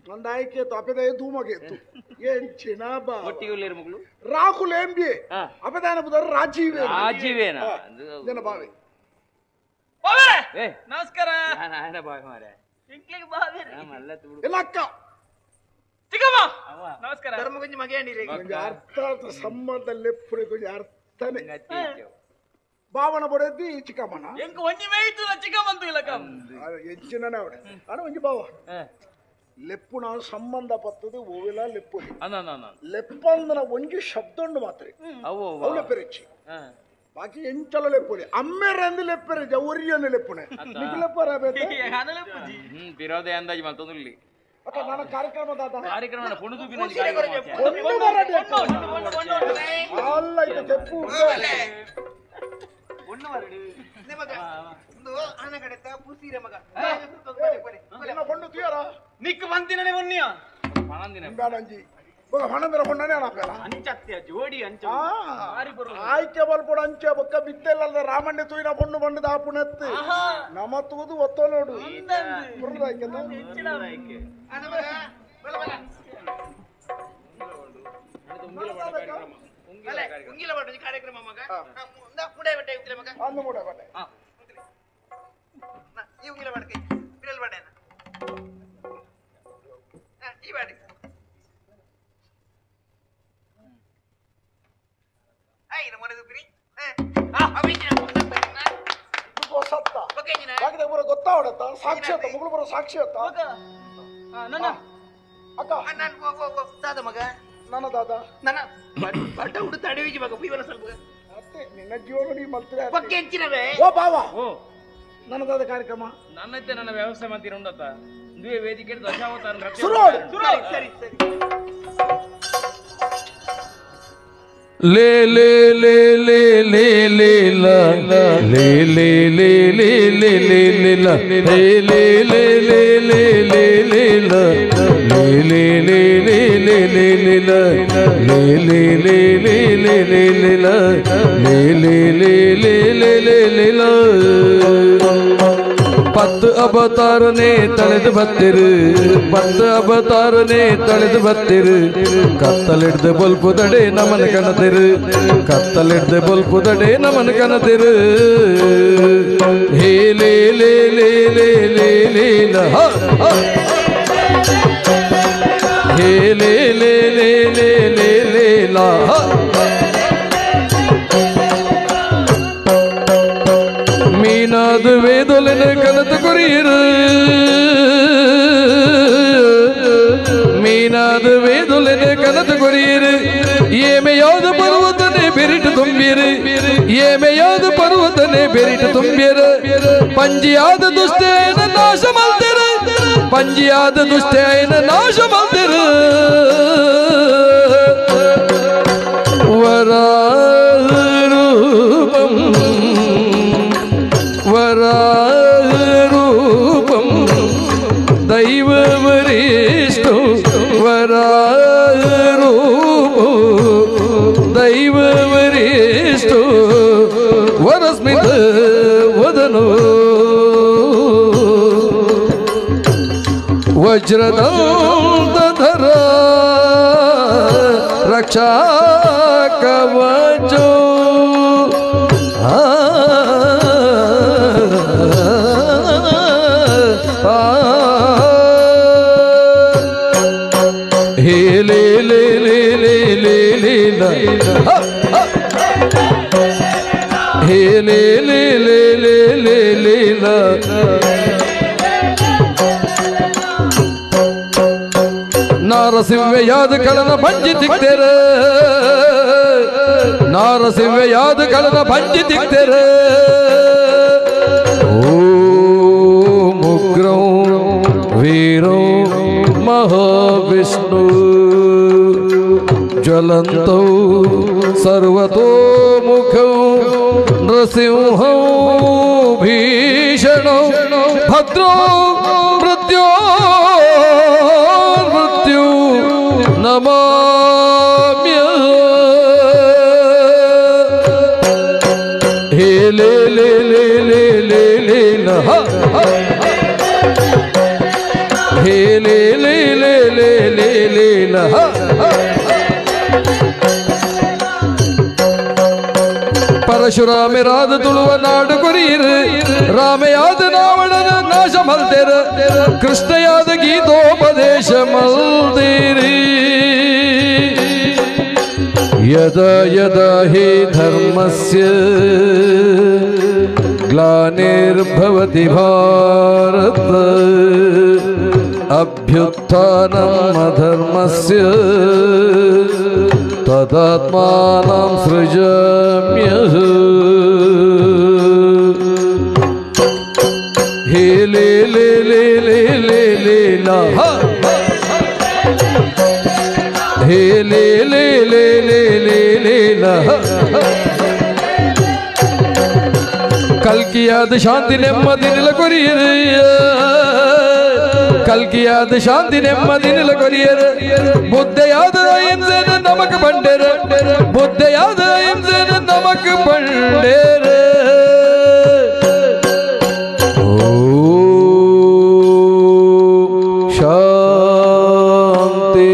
ನಂದು ಆಯ್ಕೆ ಅಪೆದ ಧೂಮಗೆ ಇತ್ತು ಏನ್ ಬಾ ಒಟ್ಟಿಗೆ ಉಳ್ಳೇರು ಮಗಳು ರಾಹುಲ್ ಎಂ ಬಿ ಅಪೆದಾನ ಪುತಾರೆ ರಾಜೀವ್ ರಾಜೀವೇನ ಜನ ಬಾವೆ ನಮಸ್ಕಾರ ನಾಯನ ಬಾವೆ ಮಾರೆ ಎಲ್ಲ ಅಕ್ಕ ಚಿಕ್ಕಮ್ಮ ನಮಸ್ಕಾರ ಧರ್ಮಗುಂಜಿ ಮಗೇಂಡಿ ಅರ್ಥ ಸಂಬಂಧ ಲೆಪ್ಪುಡಿ ಕೊಂಚ ಅರ್ಥನೇ ಬಾವನ ಬಡದಿ ಚಿಕ್ಕಮ್ಮನ ಎಂಕ್ ಒಂಜಿ ಮೇಯ್ತು ಚಿಕ್ಕಮ್ಮಂತು ಇಲ್ಲ ಕಮ್ ಹೆಚ್ಚಿನ ಅವಡೆ ಅಣ್ಣ ಒಂಜಿ ಬಾವ ಲೆಪ್ಪುನ ಸಂಬಂಧ ಪತ್ತದು ಓವಿಲ ಲೆಪ್ಪು ಲೆಪ್ಪಂದನ ಒಂಜಿ ಶಬ್ದ ಉಂಡು ಮಾತ್ರ ಅವು ಲೆಪ್ಪೆರೆಚ್ಚಿ ಬಾಕಿ ಎಂಚಲ ಲೆಪ್ಪುಲಿ ಅಮ್ಮೆರಂದು ಲೆಪ್ಪೆರೆಜ ಒರಿಯನ್ನು ಲೆಪ್ಪುನೆ ನಿಕ್ ಲೆಪ್ಪರ ಬಿರೋದೆ ಅಂದಾಜು ಮತ್ತೊಂದು ಅಕ್ಕ ನಾನು ಕಾರ್ಯಕ್ರಮ ದಾದ ಕಾರ್ಯಕ್ರಮ ಪುಣದು ಅಲ್ಲ ಇದು ತೆಪ್ಪು ನಿಕ್ ಬಂತಿನೇ ಮೊನ್ನಿಯ ಹಣಂದ್ರ ಹೊಣ್ಣನೆ ಅಣಪೇಲ ಅಂಚತ್ಯ ಜೋಡಿ ಅಂಚ ಆಯ್ಕೆ ಬಲ್ಪುಡ ಅಂಚೆ ಬೊಕ್ಕ ಬಿತ್ತೆಲ್ಲ ರಾಮಣ್ಣ ತೂಯಿನ ಪೊಣ್ಣು ಬಣ್ಣದ ಆಪುಣತ್ತು ನಮ ತೂದು ಒತ್ತೋ ನೋಡು ಕಾರ್ಯಕ್ರಮ ಮಗ ಮಗ ಈ ಉಂಗಿಲ ಬಟ್ಟೆ ಬಿರಲ್ ಬಟ್ಟೆ ಈ ಬಾಡಿ ಗೊತ್ತಾವಡತ್ತ ಸಾಕ್ಷಿ ಅತ್ತ ಮಗಳು ಬರೋ ಸಾಕ್ಷಿ ಅತ್ತ ನನ್ನ ಅಕ್ಕ ದಾದ ಮಗ ನನ್ನ ದಾದ ನನ್ನ ಬಡ್ಡ ಹುಡುತ ಅಡವಿಜಿ ಮಗ ಪುಯ್ವಲ ಸ್ವಲ್ಪ ಅತ್ತ ನಿನ್ನ ಜೀವನ ನೀ ಮಲ್ತದೆ ಬೊಕ್ಕೆಂಚಿನವೇ ಓ ಬಾವ ನನ್ನದಾದ ಕಾರ್ಯಕ್ರಮ ನನ್ನತ್ತೆ ನನ್ನ ವ್ಯವಸ್ಥೆ ಮಂದಿರ ಉಂಡತ್ತ ದುವೆ ವೇದಿಕೆ ದಶಾವತಾರ ಸುರೋಡು. ಸರಿ ಸರಿ ಸರಿ ಲೇ ಲೇ ಲೇ ಲೇ ಲೇ ಲೇ ಲ ಲೇ ಲೇ ಲೇ ಲೇ ಲೇ ಲೇ ಲೇ ಲ ಲೇ ಲೇ ಲೇ ಲೇ ಲೇ ಲೇ ಲೇ ಲ ಲೇ ಲೇ ಲೇ ಲೇ ಲೇ ಲೇ ಲೇ ಲ ಲೇ ಲೇ ಲೇ ಲೇ ಲೇ ಲೇ ಲೇ ಲ ಲೇ ಲೇ ಲೇ ಲೇ ಲೇ ಲೇ ಲೇ ಲ ಪತ್ತು ಅವತಾರನೇ ತಳೆದು ಬತ್ತಿರು ಪತ್ತು ಅವತಾರನೇ ತಳೆದು ಬತ್ತಿರು ಕತ್ತಲಿಡ್ದು ಬಲ್ಪುದಡೆ ನಮನ ಕಣತಿರು ಕತ್ತಲಿಡ್ದು ಬಲ್ಪುದಡೆ ನಮನ ಕಣತಿರು ಹೇ ಲೇ ಲೇ ಲೇ ಲೇ ಲೇ ಲೇ ಲ ಹ, ಹ. ಹೇ ಲೇ ಲೇ ಲೇ ಲೇ ಲೇ ಲೇ ಲ ಹ. ಮೀನಾದ ವೇದೊಲಿನ ಕನತು ಕೊರಿಯರು ಮೀನಾದ ವೇದೊಲಿನ ಕನತು ಕೊರಿಯರು ಏಮೆಯಾದ ಪರ್ವತನೆ ಬೆರಿಟು ತುಂಬಿರು ಏಮೆಯಾದ ಪರ್ವತನೆ ಬೆರಿಟು ತುಂಬಿರು ಪಂಜಿಯಾದ ದುಷ್ಟೇನ ನಾಶ ಮಲ್ತಿರು ಪಂಜಿಯಾದ ದುಷ್ಟೇನ ನಾಶ ಮಲ್ತಿರು ವರಾರೂಪಂ ವರಾರೂಪಂ ದೈವವರಿಷ್ಠು ವರಾರೂಪೋ ದೈವವರಿಷ್ಠು ವರಸ್ಮಿತ ವದನೋ ವಜ್ರದಂತಧರ ರಕ್ಷಾ ಕವಚೋ ಆ ಹೇ ಲೇ ಲೇ ಲೇ ಲೇ ಲೇ ಲೇ ಲ ಹ, ಹ. ಹೇ ಲೇ ಲೇ ಲೇ ಲೇ ಲೇ ಲೇ ಲ ನಾರಸಿಂಹಯಾದ ಕಳನ ಭಂಜಿ ತಿಕ್ತೆರ ನಾರಸಿಂಹಯಾದ ಕಳನ ಭಂಜಿ ತಿಕ್ತೆರ ಓಂ ಉಗ್ರಂ ವೀರಂ ಮಹಾವಿಷ್ಣು ಜ್ವಲಂತೌ ಸರ್ವತೋಮುಖೌ ನೃಸಿಂಹೌ ಭೀಷಣೌ ಭದ್ರೋ ಮೃತ್ಯೋ ಮೃತ್ಯು ನಮಾಮ್ಯ ಹೇ ಲೇ ಲೇ ಲೇ ಲೇ ಲೇ ಲೇ ಲ ಹ, ಹ. ಹೇ ಲೇ ಲೇ ಲೇ ಲೇ ಲೇ ಲೇ ಲ ಹ, ಹ. ಪರಶುರಾಮರಾದ ತುಳುವ ನಾಡು ಕೊರಿಯಿರು ರಾಮೆಯಾದ ರಾವಣನ ನಾಶ ಮಲ್ತೆರ ಕೃಷ್ಣಯಾದ ಗೀತೋಪದೇಶ ಮಲ್ದಿರಿ ಯದಾ ಯದಾ ಹಿ ಧರ್ಮಸ್ಯ ಗ್ಲಾನಿರ್ಭವತಿ ಭಾರತ ಅಭ್ಯುತ್ಥಾನಂ ಅಧರ್ಮಸ್ಯ ತದಾತ್ಮಾನಂ ಸೃಜಮ್ಯಃ. ಹೇ ಲೇ ಲೇ ಲೇ ಲೇ ಲೇ ಲೇ ಲ ಹ. ಹೇ ಲೇ ಲೇ ಲೇ ಲೇ ಲೇ ಲೇ ಲ ಹ. ಕಲ್ಕಿಯಾದ ಶಾಂತಿ ನೆಮ್ಮದಿ ನಿಲ ಕೊರಿಯರು ಕಲ್ಕಿಯಾದ ಶಾಂತಿ ನೆಮ್ಮದಿ ನಿಲ ಕೊರಿಯರು ಬುದ್ಧೆಯಾದ ಅಹಿಂಸೆನ ನಮಕ್ ಬಂಡೇರ ಬುದ್ಧೆಯಾದ ಅಹಿಂಸೆನ ನಮಕ್ ಬಂಡೇರ. ಓಂ ಶಾಂತಿ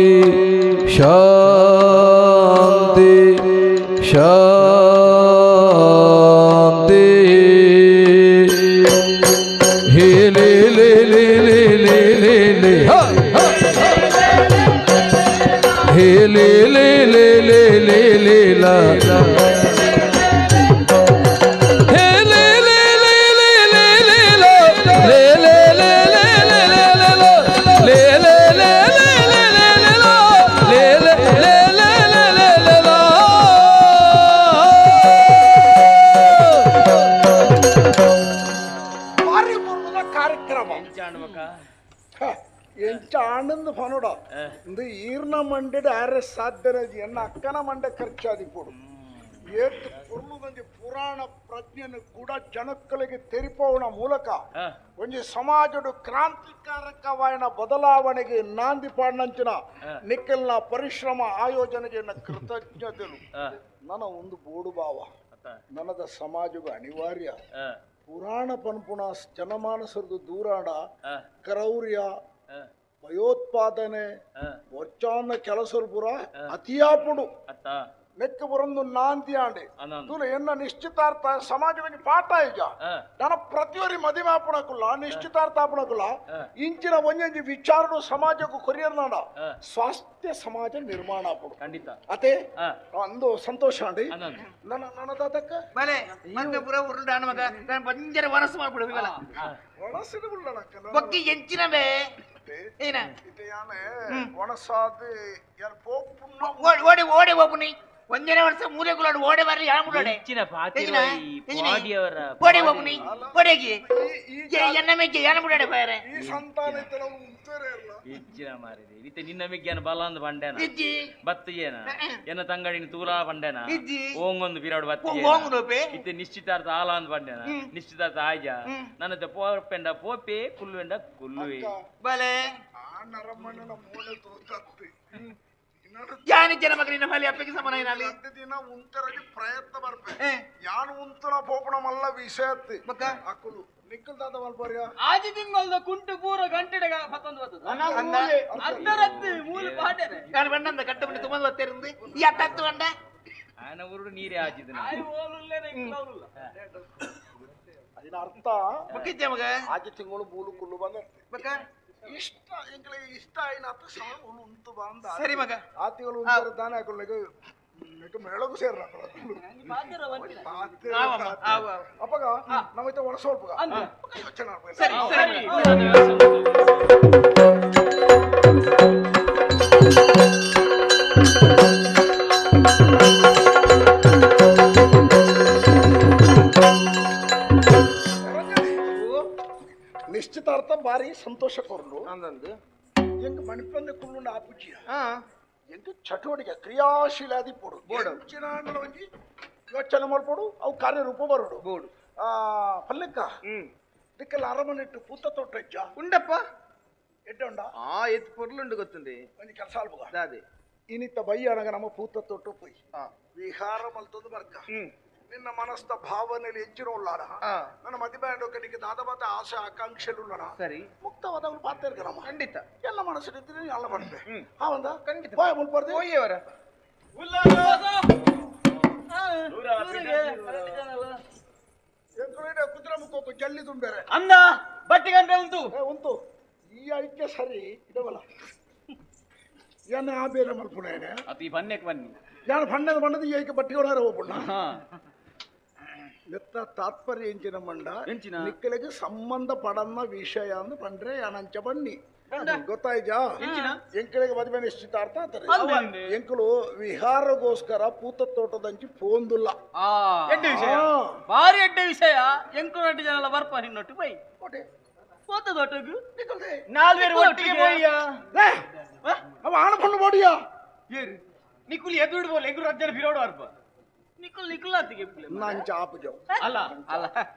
ಶಾಂತಿ ಶಾಂತಿ. ಹೇ ಲೇ ಲೇ ಲೇ ಲೇ ಲೇ ಲೇ ಲೇ ಹ ಹ. ಹೇ ಲೇ ಲೇ ಲೇ ಲೇ ಲೇ ಲೇ ಲ. ಆನಂದ ಫನೋಡ ಇಂದು ಈರ್ನ ಮಂಡೆಡ್ ಆರೆ ಸಾಧ್ಯನೇ ಎನ್ನ ಅಕ್ಕನ ಮಂಡೆ ಖರ್ಚಾದಿಪ್ಪುಡು ಏತ್ ಪೊರ್ಲುದಂಜಿ ಪುರಾಣ ಪ್ರಜ್ಞೆನು ಕೂಡ ಜನಕ್ಕಲಿಗೆ ತೆರಿಪೋವಣ ಮೂಲಕ ಒಂಜಿ ಸಮಾಜಡು ಕ್ರಾಂತಿಕಾರಕವಾಯಿನ ಬದಲಾವಣೆಗೆ ನಾಂದಿ ಪಾಡ್ನಂಚಿನ ನಿಖಲ್ನ ಪರಿಶ್ರಮ ಆಯೋಜನೆಗೆ ಕೃತಜ್ಞತೆಲು ನನ್ನ ಒಂದು ಬೋಡು ಭಾವ ನನದ ಸಮಾಜಗೂ ಅನಿವಾರ್ಯ ಪುರಾಣ ಪನ್ಪುಣ ಜನಮಾನಸರದು ದೂರಾಡ ಕ್ರೌರ್ಯ ಭಯೋತ್ಪಾದನೆ ವರ್ಚಾನ ಕೆಲಸರು ಪುರ ಅತಿಯಾಪುಡು ನೆಕ್ಕ ಬರೊಂದು ನಾಂದಿ ಆಂಡೆ ತೂಲ ಎನ್ನ ನಿಶ್ಚಿತಾರ್ಥ ಸಮಾಜವಾಗಿ ಪಾಠ ಈಗ ನನ್ನ ಪ್ರತಿಯೊರಿ ಮದಿಮೆ ಆಪಣಕುಲ್ಲ ನಿಶ್ಚಿತಾರ್ಥ ಆಪಣಕುಲ್ಲ ಇಂಚಿನ ಒಂಜೊಂಜಿ ವಿಚಾರನು ಸಮಾಜಕ್ಕೂ ಕೊರಿಯರ್ನಾಡ ಸ್ವಾಸ್ಥ್ಯ ಸಮಾಜ ನಿರ್ಮಾಣ ಆಪುಡು ಖಂಡಿತ ಅತೆ ಅಂದು ಸಂತೋಷ ಆಂಡಿ ನನ್ನ ನನ್ನದಾತಕ್ಕ ಬಲೆ ಮಂಗ ಪುರ ಉರುಳಾಣ ಮಗ ನಾನು ಬಂಜರ ವನಸು ಮಾಡ್ಬಿಡು ಇವಲ ವನಸಿನ ಉಳ್ಳಣಕ್ಕ ಬೊಕ್ಕಿ ಎಂಚಿನವೇ ಏನ ವನಸಾದ ಯಾರು ಪೋಪುಣ್ಣ ಓಡಿ ಓಡಿ ಹೋಪುನಿ ಒಂದನೇ ವರ್ಷ ಮೂಲೆ ಕುಲಾಡು ಓಡೆ ಬರ್ರಿ ಯಾ ಮುಡಡೆ ಹೆಚ್ಚಿನ ಪಾತಿಯವರ ಓಡೆ ಹೋಪುನಿ ಓಡೆಗಿ ಎನ್ನ ಮೇಕೆ ಯಾನ ಮುಡಡೆ ಬಾರೆ ಈ ಸಂತಾನ ಇತ್ತಲ ಉಂತರೆ ಇಲ್ಲ ಹೆಚ್ಚಿನ ಮಾರಿದೆ ಇತ್ತೆ ನಿನ್ನ ಮಿಗ್ಯಾನ ಬಲ ಅಂದ್ ಬಂಡೇನ ಇಜ್ಜಿ ಬತ್ತಿಯೇನ ಎನ್ನ ತಂಗಡಿನ ತೂಲಾ ಬಂಡೇನ ಇಜ್ಜಿ ಓಂಗೊಂದು ಬಿರಾಡು ಬತ್ತಿಯೇನ ಓಂಗುನೋಪೆ ಇತ್ತೆ ನಿಶ್ಚಿತಾರ್ಥ ಆಲ ಅಂದ್ ಬಂಡೇನ ನಿಶ್ಚಿತಾರ್ಥ ಆಯ್ಜ ನನ್ನತ್ತೆ ಪೋಪೆಂಡ ಪೋಪೆ ಕುಲ್ಲುವೆಂಡ ಕುಲ್ಲುವೆ ಬಲೆ ಆ ನರಮಣ್ಣನ ಮೂಲೆ ತೋತತ್ತಿ ಯಾನಿ ಜನ ಮಗನಿನ ಫಲಿ ಅಪ್ಪಗೆ ಸಮಾನ ಏನಾಲಿ ದಿನ ಉಂತರಗಿ ಪ್ರಯತ್ನ ಬರ್ಪೆ ಯಾನು ಉಂತನ ಪೋಪಣ ಮಲ್ಲ ವಿಷಯತ್ತಿ ಬಕ್ಕ ಅಕ್ಕುಲು ನಿಕ್ಕಲ್ ದಾದ ಮಲ್ಪರ್ಯ ಆಜಿ ತಿಂಗಳದ ಕುಂಟು ಪೂರ ಗಂಟೆಡಗ ಪತ್ತೊಂದು ಬರ್ತದೆ ಅರ್ಧರತ್ತು ಮೂಲ ಪಾಟನೆ ನಾನು ಬಣ್ಣಂದ ಕಟ್ಟ ಬಣ್ಣಿ ತುಂಬಂದು ಬತ್ತೇರಿಂದ ಈ ಅಟ್ಟತ್ತು ಬಂಡ ಆನ ಊರು ನೀರೇ ಆಜಿದ ಆಯ್ ಓಲುಲ್ಲೇನೆ ಇಕ್ಲೌಲುಲ್ಲ ಅದಿನ ಅರ್ಥ ಬಕ್ಕಿದ್ದೆ ಮಗ ಆಜಿ ತಿಂಗಳು ಮೂಲು ಕುಲ್ಲು ಬಂದ ಬಕ್ಕ ಇಷ್ಟ ಎಂಕ್ಲೆ ಇಷ್ಟ ಆಯ್ನಾತ ಸಮ ಉಂತು ಬಂದ ಸರಿ ಮಗ ಆ ತಿಂಗಳು ಉಂತರ ದಾನೆ ಹಾಕೊಳ್ಳಿಗೆ ಮೇಳಗೂ ಸೇರ್ರ ಅಪ್ಪಗ ನಮ್ಮೈತೆ ಒಣಸೋಲ್ಪಗ ಯೋಚನೆ ಸರಿ ಸರಿ ನಿಶ್ಚಿತಾರ್ಥ ಬಾರಿ ಸಂತೋಷ ಕೊರ್ಲು ಎಂಕ್ ಮಣಿಪಂದೆ ಕುಳ್ಳುಂಡ ಆಪುಜಿಯ ಎಂಕ್ ಚಟುವಟಿಕೆ ಕ್ರಿಯಾಶೀಲ ಆದಿಪ್ಪುಡು ಬೋಡು ಒಂಜಿ ಯೋಚನೆ ಮಲ್ಪೊಡು ಅವು ಕಾರ್ಯರೂಪ ಬರೋಡು ಬೋಡು ಪಲ್ಲಕ್ಕ ದಿಕ್ಕೆಲ್ಲ ಅರಮನೆಟ್ಟು ಪೂತ ತೋಟ ಇಜ್ಜ ಉಂಡಪ್ಪ ಎಡ್ಡ ಆ ಎತ್ ಪೊರ್ಲುಂಡು ಗೊತ್ತುಂಡೆ ಒಂಜಿ ಕೆಲಸ ಅಲ್ಪಗ ಅದೇ ಇನಿತ ಬಯ್ಯಣಗ ನಮ್ಮ ಪೂತ ತೋಟ ಪೋಯ್ ವಿಹಾರ ಮಲ್ತೊಂದು ಬರ್ಕ ನಿನ್ನ ಮನಸ್ಸ ಭಾವನೆಯಲ್ಲಿ ಹೆಚ್ಚಿನ ಉಳ್ಳಾರ ನನ್ನ ಮದುವೆ ಕಡೆಗೆ ದಾದವಾದ ಆಸೆ ಆಕಾಂಕ್ಷೆಗಳು ಸರಿ ಮುಕ್ತವಾದ ಅವನು ಪಾತ್ರ ನಮ್ಮ ಖಂಡಿತ ಎಲ್ಲ ಮನಸ್ಸಿನ ಎಲ್ಲ ಮಾಡ್ತೆ ಹಾ ಒಂದ ಖಂಡಿತ ಬಾಯ್ ಮುಲ್ಪರ್ದೆ ಹೋಗಿಯವರ ಕುದುರೆ ಮುಕ್ಕೋಕು ಜಲ್ಲಿ ತುಂಬೇರೆ ಅಂದ ಬಟ್ಟೆ ಗಂಟೆ ಉಂಟು ಉಂಟು ಈ ಐಕ್ಯ ಸರಿ ಇಡವಲ್ಲ ಏನ ಆ ಬೇರೆ ಮಲ್ಪುಣೇನೆ ಅದು ಈ ಬನ್ನೆಕ್ ಬನ್ನಿ ನಾನು ಬಣ್ಣದ ಬಣ್ಣದ ಈ ಐಕ್ಯ ಬಟ್ಟೆ ಒಳಗೆ ಹೋಗ್ಬಣ್ಣ ನೆತ್ತ ತಾತ್ಪರ್ಯ ಎಂಚಿನ ಮಂಡ ನಿಕ್ಕಲಿಗೆ ಸಂಬಂಧ ಪಡನ್ನ ವಿಷಯ ಅಂದ್ ಪಂಡ್ರೆ ಅನಂಚ ಬನ್ನಿ ಗೊತ್ತಾಯ್ಜಾ ಎಂಕಳಿಗೆ ಮದುವೆ ನಿಶ್ಚಿತಾರ್ಥ ಆಗ್ತದೆ ಎಂಕಲು ವಿಹಾರಗೋಸ್ಕರ ಪೂತ ತೋಟದಂಚಿ ಪೋಂದುಲ್ಲ ಎಡ್ಡೆ ವಿಷಯ ಭಾರಿ ಎಡ್ಡೆ ವಿಷಯ ಎಂಕು ನಟ್ಟು ಜನ ಬರ್ಪ ನಿನ್ನೊಟ್ಟು ಬೈ ಪೂತ ತೋಟಗು ನಾಲ್ವೇರು ಒಟ್ಟಿಗೆ ಪೋಯ್ಯ ಅವ ಆಣ ಪಣ್ಣು ಬೋಡಿಯ ಏರು ನಿಕ್ಕುಲು ಎದುರು ಬೋಲ್ ಎಂಗುರು ಅಜ್ಜನ ಬಿರೋಡು ಅರ್ಪ ನಿಕ್ಕುಲ್ ನಿಕ್ಕುಲ್ ಅತ್ತಿಗೆ ನಂಚ ಆಪುಜವು ಅಲ್ಲ ಅಲ್ಲ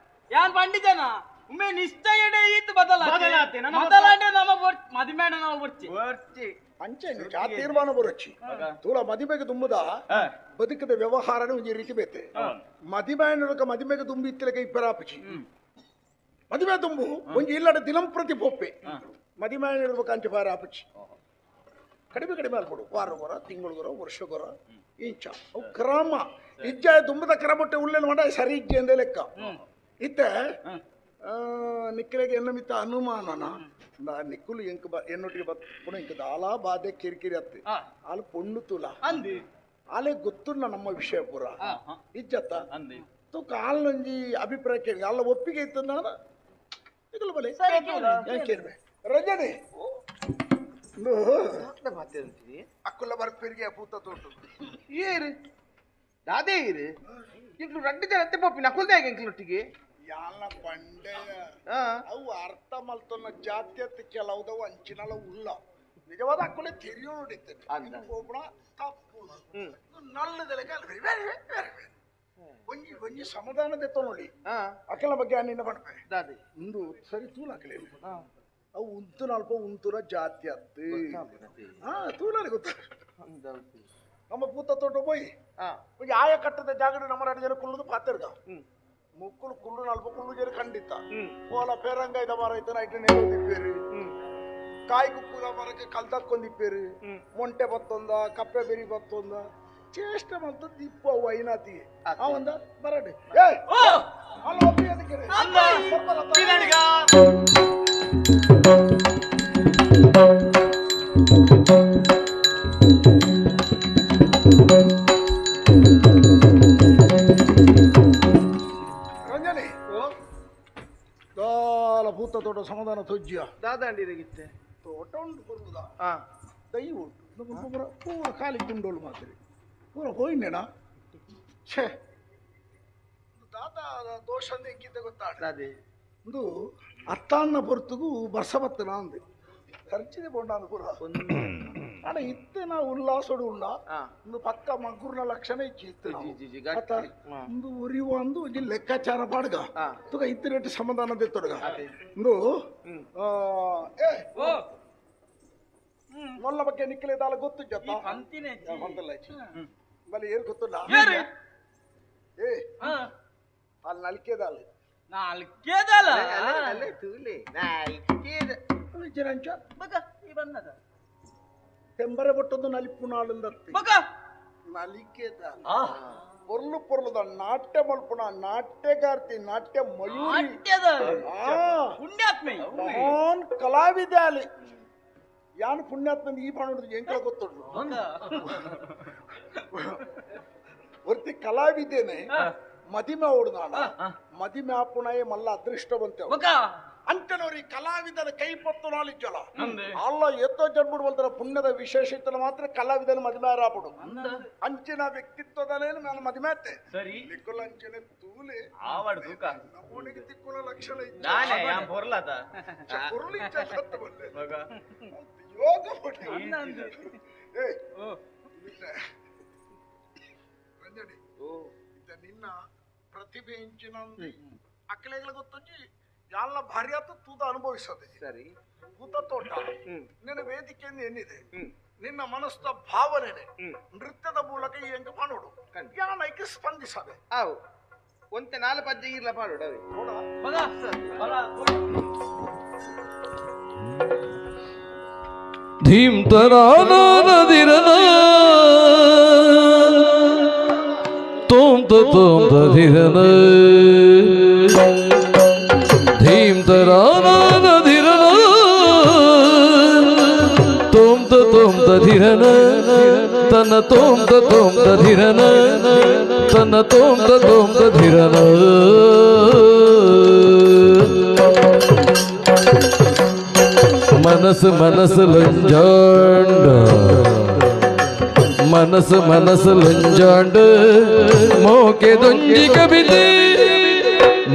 ಯಾನ್ ಪಂಡಿತನ ಉಮ್ಮೆ ನಿಶ್ಚಯ ಈತ್ ಬದಲ ಬದಲಾತೆ, ನನ್ನ ಬದಲಾಂಡೆ ನಮ್ಮ ಮದಿಮೇಡ ನಾವು ಬರ್ಚಿ ಬರ್ಚಿ ಅಂಚೆ ಆ ತೀರ್ಮಾನ ಬರೊಚ್ಚಿ ತೂಲ ಮದಿಮೆಗೆ ತುಂಬುದ ಬದುಕದ ವ್ಯವಹಾರನ ಒಂಜಿ ರೀತಿ ಬೇತೆ ಮದಿಮೆ ಮದಿಮೆಗೆ ತುಂಬಿ ಇತ್ತಲಕ್ಕೆ ಇಬ್ಬರಾಪುಜಿ ಮದಿಮೆ ತುಂಬು ಒಂಜಿ ಇಲ್ಲಡ ದಿನಂಪ್ರತಿ ಪೊಪ್ಪೆ ಮದಿಮೆ ಇರ್ಬೇಕು ಅಂಚೆ ಬಾರ ಆಪುಜಿ ಕಡಿಮೆ ಕಡಿಮೆ ಅಲ್ಪಡು ವಾರಗೊರ ತಿಂಗಳಿಗೊರ ವರ್ಷಗೊರ ಇಂಚ ಅವು ಕ್ರಮ ಇಜ್ಜ ತುಂಬದ ಕ್ರಮಟ್ಟೆ ಉಳ್ಳೆನ ಮಾಡ ಸರಿ ಇಜ್ಜೆ ಅಂದೇ ಲೆಕ್ಕ ಇತ್ತೆ ನಿಕ್ಕಲಿಗೆ ಎನ್ನ ಮಿತ್ತ ಅನುಮಾನನ ನಿಕ್ಕುಲು ಎಂಕ್ ಎನ್ನೊಟ್ಟಿಗೆ ಬಪ್ಪುನ ಇಂಕ ದಾಲಾ ಬಾಧೆ ಕಿರಿಕಿರಿ ಅತ್ತೆ ಆಲು ಪೊಣ್ಣು ತುಲ ಆಲೆ ಗೊತ್ತುನ್ನ ನಮ್ಮ ವಿಷಯ ಪೂರ ಇಜ್ಜತ್ತ ತೂಕ ಆಲ್ನೊಂಜಿ ಅಭಿಪ್ರಾಯ ಕೇಳಿ ಅಲ್ಲ ಒಪ್ಪಿಗೆ ಇತ್ತು ನಾನು ನಿಕ್ಕಲು ಬಲೆ ಕೇಳ್ಬೆ ರಂಜನಿ ಅಕ್ಕುಲ್ಲ ಬರ್ಪಿರಿಗೆ ಪೂತ ತೋಟು ಏರು ದಾದೇ ಇರು ಇಂಕ್ಲು ರಡ್ಡು ಜನ ಅತ್ತೆ ಪೊಪ್ಪಿ ನಕುಲ್ದೆ ಎಂಕ್ಲೊಟ್ಟಿಗೆ ಯಾಲ ಬಂಡೆಯ ಅವು ಅರ್ಥ ಮಲ್ತೊನ್ನ ಜಾತ್ಯತೆ ಕೆಲವುದವು ಅಂಚಿನಲ ಉಲ್ಲ ನಿಜವಾದ ಅಕ್ಕಲೆ ತೆರಿಯೋ ನೋಡಿದ್ದೇನೆ ಪೋಪುಣ ತಪ್ಪು ನಲ್ಲದೆಲೆಗೆ ಒಂಜಿ ಒಂಜಿ ಸಮಾಧಾನದ ನೋಡಿ ಅಕ್ಕಲ ಬಗ್ಗೆ ನಿನ್ನ ಪಣಪೆ ಒಂದು ಸರಿ ತೂಲ ಹಾಕಲಿ ಅವು ಉಂತು ನಾಲ್ಪ ಉಂತುರ ಜಾತಿ ಅತ್ತು ಹಾ ತೂಲಲ್ಲಿ ಗೊತ್ತ ನಮ್ಮ ಪೂತ ತೋಟ ಪೋಯಿ ಆಯ ಕಟ್ಟದ ಜಾಗಡು ನಮ್ಮ ಎರಡು ಜನ ಕುಲ್ಲುದು ಪಾತಿರ್ಗ ಮುಕ್ಕುಲು ಕುಲ್ಲು ನಾಲ್ಪ ಕುಲ್ಲು ಜನ ಖಂಡಿತ ಓಲ ಪೇರಂಗಾಯ್ದ ಮರ ಐತೆ ನೈಟ್ ನೇರು ಕಾಯಿ ಕುಕ್ಕುದ ಮರಕ್ಕೆ ಕಲ್ದಕ್ಕೊಂದಿಪ್ಪೇರು ಮೊಂಟೆ ಬತ್ತೊಂದ ಕಪ್ಪೆ ಬೆರಿ ಬತ್ತೊಂದ ಚೇಷ್ಟೆ ಮಂತ ದಿಪ್ಪ ಅವು ಐನಾತಿಗೆ ಆ ಒಂದ ಬರಡೆ ಏ ಅಲ್ಲ ಒಪ್ಪಿ ಅದಕ್ಕೆ ರಂಜನಿ ದಾಲ ಭೂತ ತೋಟ ಸಮಾಧಾನ ತೊಜ್ಜಿಯ ದಾದಾಂಡಿರಗಿತ್ತೆ ತೋಟ ಉಂಟು ಕೊರುವುದ ದೈ ಉಂಟು ನಮ್ಮ ಪೂರ ಪೂರ ಖಾಲಿ ಗುಂಡೋಳು ಮಾತ್ರಿ ಪೂರ ಹೋಯಿನೇನಾ ಛೇ ದಾದ ದೋಷ ಅಂದ ಎಂಕಿದ್ದೆ ಗೊತ್ತಾಡ ಒಂದು ಅತ್ತಾನ್ನ ಪೊರ್ತುಗು ಬರ್ಸ ಬತ್ತನ ಅಂದೆ ಖರ್ಚಿದೆ ಬೋಂಡ ಪೂರ ಅಡ ಇತ್ತೆ ನಾವು ಉಲ್ಲಾಸೋಡು ಉಳ್ಳ ಒಂದು ಪಕ್ಕ ಮಗ್ಗುರ್ನ ಲಕ್ಷಣ ಇಚ್ಚಿ ಇತ್ತು ಒಂದು ಉರಿವ ಅಂದು ಒಂಜಿ ಲೆಕ್ಕಾಚಾರ ಪಾಡ್ಗ ತುಗ ಇತ್ತು ರೇಟ್ ಸಮಾಧಾನ ತೊಡಗ ಒಂದು ಏ ಮೊಲ್ಲ ಬಗ್ಗೆ ನಿಕ್ಕಲೆ ದಾಲ ಗೊತ್ತು ಜೊತ್ತ ಪಂತಲ್ಲ ಬಲಿ ಏರ್ ಗೊತ್ತಿಲ್ಲ ಏ ಅಲ್ಲಿ ನಲ್ಕೆದಾಲ ನಾಲ್ಕೇದಲ್ಲ ಅಲ್ಲೇ ತೂಲೆ ನಾಲ್ಕೇದ ಜರಂಚ ಬಗ ಈ ಬಂದದ ತೆಂಬರೆ ಬೊಟ್ಟೊಂದು ನಲಿಪುನಾಳುಂದತ್ತಿ ಬಗ ನಲಿಕೆದ ಪೊರ್ಲು ಪೊರ್ಲುದ ನಾಟ್ಯ ಮಲ್ಪುಣ ನಾಟ್ಯಗಾರ್ತಿ ನಾಟ್ಯ ಮಯೂರಿ ನಾಟ್ಯದ ಪುಣ್ಯಾತ್ಮೆ ಮಹಾನ್ ಕಲಾವಿದೆ ಅಲ್ಲಿ ಯಾನು ಪುಣ್ಯಾತ್ಮ ಈ ಪಾಣುಡು ಎಂಕಲ ಗೊತ್ತುಂಟು ವರ್ತಿ ಕಲಾವಿದೇನೆ ಮದಿಮೆ ಓಡುದಾಣ ಮದಿಮೆ ಆಪುಣಯೇ ಮಲ್ಲ ಅದೃಷ್ಟ ಬಂತೆ ಅಂಟನವ್ರಿ ಕಲಾವಿದನ ಕೈ ಪತ್ತು ನಾಲಿಜ್ಜಲ ಅಲ್ಲ ಎತ್ತೋ ಜನ್ಮುಡು ಬಲ್ತಾರ ಪುಣ್ಯದ ವಿಶೇಷತೆ ಮಾತ್ರ ಕಲಾವಿದನ ಮದಿಮೆ ಆರಾಪಡು ಅಂಚಿನ ವ್ಯಕ್ತಿತ್ವದಲ್ಲೇನು ನಾನು ಮದಿಮೆ ಆತೆ ಸರಿ ನಿಕ್ಕುಲ ಅಂಚಿನ ತೂಲೆ ಆವಡ್ ತೂಕ ನಮ್ಮನಿಗೆ ತಿಕ್ಕುಲ ಲಕ್ಷಣ ನಾನೇ ಯಾನ್ ಪೊರ್ಲಾತ ಪೊರ್ಲು ಇಚ್ಚ ಸತ್ತ ಬಲ್ಲೆ ಯೋಗ ಪಟ್ಟಿ ಏ ರಂಜನಿ ಇದ್ದ ನಿನ್ನ ಪ್ರತಿಭೆ ಇಂಚಿನ ಅಕ್ಕಲೆಗಳ ಗೊತ್ತೊಂಜಿ ಎಲ್ಲ ಭಾರಿ ಆತ ತೂತ ಅನುಭವಿಸದೆ ಸರಿ ಭೂತ ತೋಟ ನಿನ್ನ ವೇದಿಕೆಯಿಂದ ಏನಿದೆ ನಿನ್ನ ಮನಸ್ಸಿನ ಭಾವನೆ ನೃತ್ಯದ ಮೂಲಕ ಈ ಎಂಕ ಪಾಡೋಡು ಯಾನೈಕೆ ಸ್ಪಂದಿಸದೆ ಆವು ಒಂತೆ ನಾಲ್ ಪಜ್ಜೆ ಇರ್ಲ ಪಾಡೋಡು ಅವೆ ಧೀಮ್ ತರಾನದಿರನ ತೋಂ ತೋಂ ತಧಿರನ ಧೀಮ್ ತರಾನದಿರನ ತೋಂ ತೋಂ ತಧಿರನ ತನ ತೋಂ ತೋಂ ತಧಿರನ ತನ ತೋಂ ತೋಂ ತಧಿರನ ಮನಸ್ ಮನಸ್ ಲಂಜಾಂಡ ಮನಸ್ ಮನಸ್ ಲಂಜಾಂಡ ಮೋಕೆ ದೊಂಜಿ ಕವಿತೆ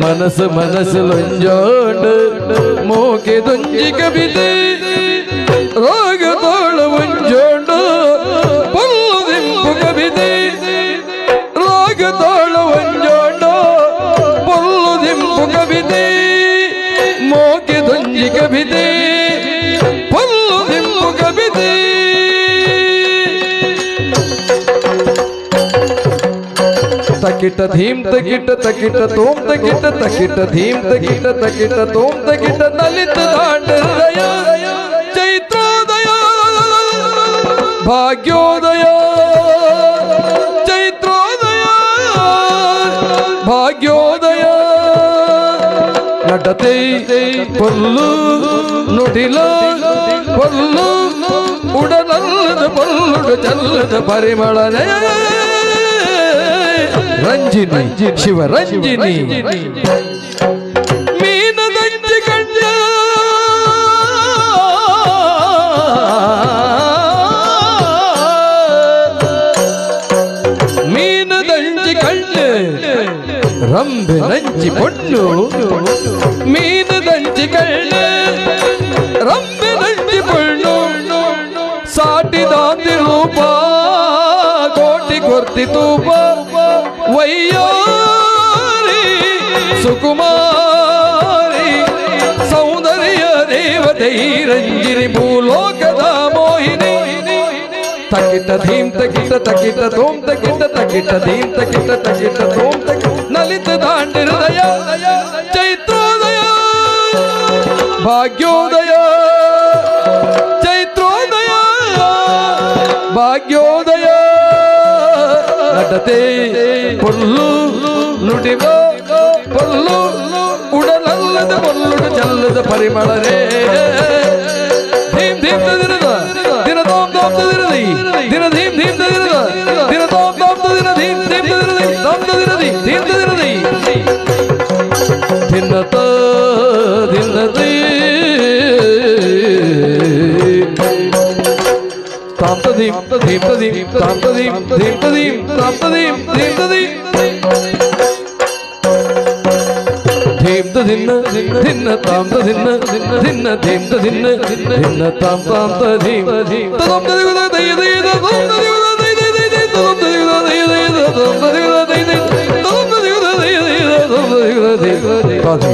ಮನಸ್ ಮನಸ್ ಲಂಜಾಂಡ ಮೋಕೆ ದೊಂಜಿ ಕವಿತೆ ರಾಗ ತಾಳ ಒಂಜಾಂಡ ಪಲ್ಲು ದಿಂಪು ಕವಿತೆ ರಾಗ ತಾಳ ಒಂಜಾಂಡ ಪಲ್ಲು ದಿಂಪು ಕವಿತೆ ಮೋಕೆ ದೊಂಜಿ ಕವಿತೆ ಪಲ್ಲು ದಿಂಪು ಕವಿತೆ ತಕಿಟ ಧೀಮ್ ತಕಿಟ ತಕಿಟ ತೋಂ ತಕಿಟ ತಕಿಟ ಧೀಮ್ ತಕಿಟ ತಕಿಟ ತೋಂ ತಕಿಟ ನಲಿತ ದಾಂಡ ಹೃದಯ ಚೈತ್ರೋದಯ ಭಾಗ್ಯೋದಯ ಚೈತ್ರೋದಯ ಭಾಗ್ಯೋದಯ ನಟತೆ ಪೊಲ್ಲು ನುಡಿಲ ಪೊಲ್ಲು ಉಡಲಲ್ಲದ ಪೊಲ್ಲುಡು ಚಲ್ಲದ ಪರಿಮಳನೆ ರಂಜಿನಿ ಶಿವರಂಜಿನಿ ಮೀನದಂಜಿ ಕಣ್ಣ ಮೀನದಂಜಿ ಕಣ್ಣು ರಂಬೆ ನಂಜಿ ಪೊಣ್ಣು ಮೀನದಂಜಿ ಕಣ್ಣು ರಂಬೆ ನಂಜಿ ಪೊಣ್ಣು ಒತ್ತಿ ತೂಪ ವೈಯಾರಿ ಸುಕುಮಾರಿ ಸೌಂದರ್ಯ ದೇವತೆ ರಂಜಿನಿ ಭೂಲೋಕದ ಮೋಹಿನಿ ತಕಿಟ ಧೀಂ ತಕಿಟ ತಕಿಟ ತೋಂ ತಕಿಟ ತಕಿಟ ಧೀಂ ತಕಿಟ ತಕಿಟ ತೋಂ ತಕಿಟ ನಲಿತ ದಾಂಡ ಹೃದಯ ಚೈತ್ರೋದಯ ಭಾಗ್ಯೋದಯ ಚೈತ್ರೋದಯ ಭಾಗ್ಯೋದಯ ನಟತೆ ಪೊಲ್ಲು ನುಡಿವ ಪೊಲ್ಲು ಉಡಲಲ್ಲದ ಪೊಲ್ಲುಡು ಚಲ್ಲದ ಪರಿಮಳರೇ ಧೀಂ ಧೀಂ ತದಿರದ ದಿನ ತೋಂ ತೋಂ ತದಿರದಿ ದಿನ ಧೀಂ ಧೀಂ ತದಿರದ ದಿನ ತೋಂ ತೋಂ ತದಿರ ಧೀಂ ಧೀಂ ತದಿರದಿ ತೋಂ ತದಿರದಿ ಧೀಂ ತದಿರದಿ ದಿನತ ದಿನದಿ ತಾಂ ತದೀಂ ಧೀಂ ತದೀಂ ತಾಂ ತದೀಂ ಧೀಂ ತದೀಂ ತಾಂ ತದೀಂ ಧೀಂ ತದೀಂ ಧೀಂ ದಿನ್ನ ದಿನ್ನ ತಾಂ ದಿನ್ನ ದಿನ್ನ ಧೀಂ ದಿನ್ನ ದಿನ್ನ ತಾಂ ತಾಂ ತದೀಂ ತದಂ ತದಿಗುದ ದೈ ದೈ ತದಂ ತದಿಗುದ ದೈ ದೈ ದೈ ತದಂ ತದಿಗುದ ದೈ ದೈ ತದಂ ತದಿಗುದ ದೈ ದೈ ತದಂ ತದಿಗುದ ದೈ ದೈ ತದಂ ತದಿಗುದ ದೈ ತಾದಿ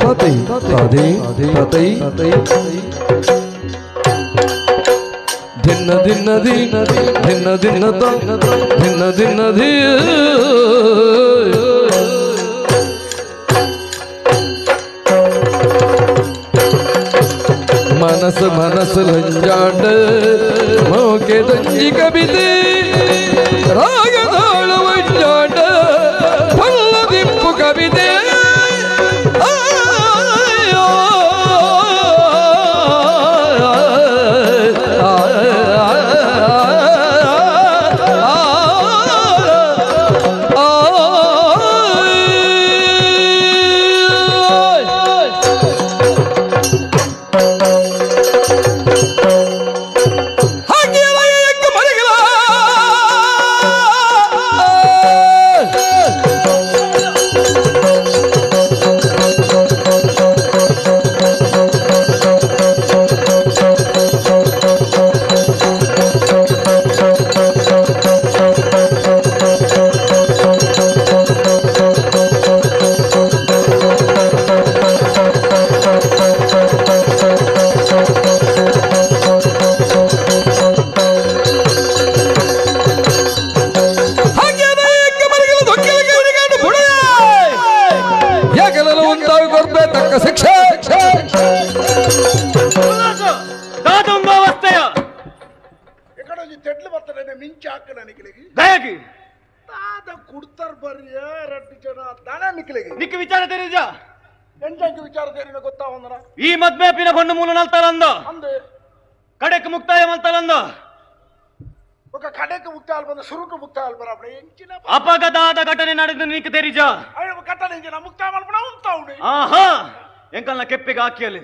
ತಾದಿ ತಾದಿ ತಾದಿ ದಿನ್ನ ದಿನ್ನ ದಿನ್ನ ದಿನ್ನ ದಿನ್ನ ದಿನ್ನ ದಿನ್ನ ಧೀ ಮನಸ್ ಮನಸ್ ಲಂಜಾಟ ಮೋಕೆ ದಂಜಿ ಕವಿತೆ ರಾಗದಾಳು ಮಂಜಾಟ ಪಲ್ಲ ದಿಪ್ಪು ಕವಿತೆ ಈ ಮದ್ವೆ ಪಿನ ಬಣ್ಣ ಮೂಲ ನಲ್ತಾರಂದ ಕಡೆಕ್ ಮುಕ್ತಾಯ ಮಲ್ತಾರಂದ ಕಡೆಕ್ ಮುಕ್ತಾಯ ಬಂದ ಸುರುಟು ಮುಕ್ತಾಯ ಬರಾಬರ ಎಂಚಿನ ಅಪಘಾತದ ಘಟನೆ ನಡೆದ ನಿಕ್ ತೆರಿಜ ಘಟನೆ ಇಂಚಿನ ಮುಕ್ತಾಯ ಮಲ್ಪಣ ಉಂತಾವುಡು ಆಹಾ ಎಂಕಲ್ನ ಕೆಪ್ಪಿಗೆ ಹಾಕಿಯಲ್ಲಿ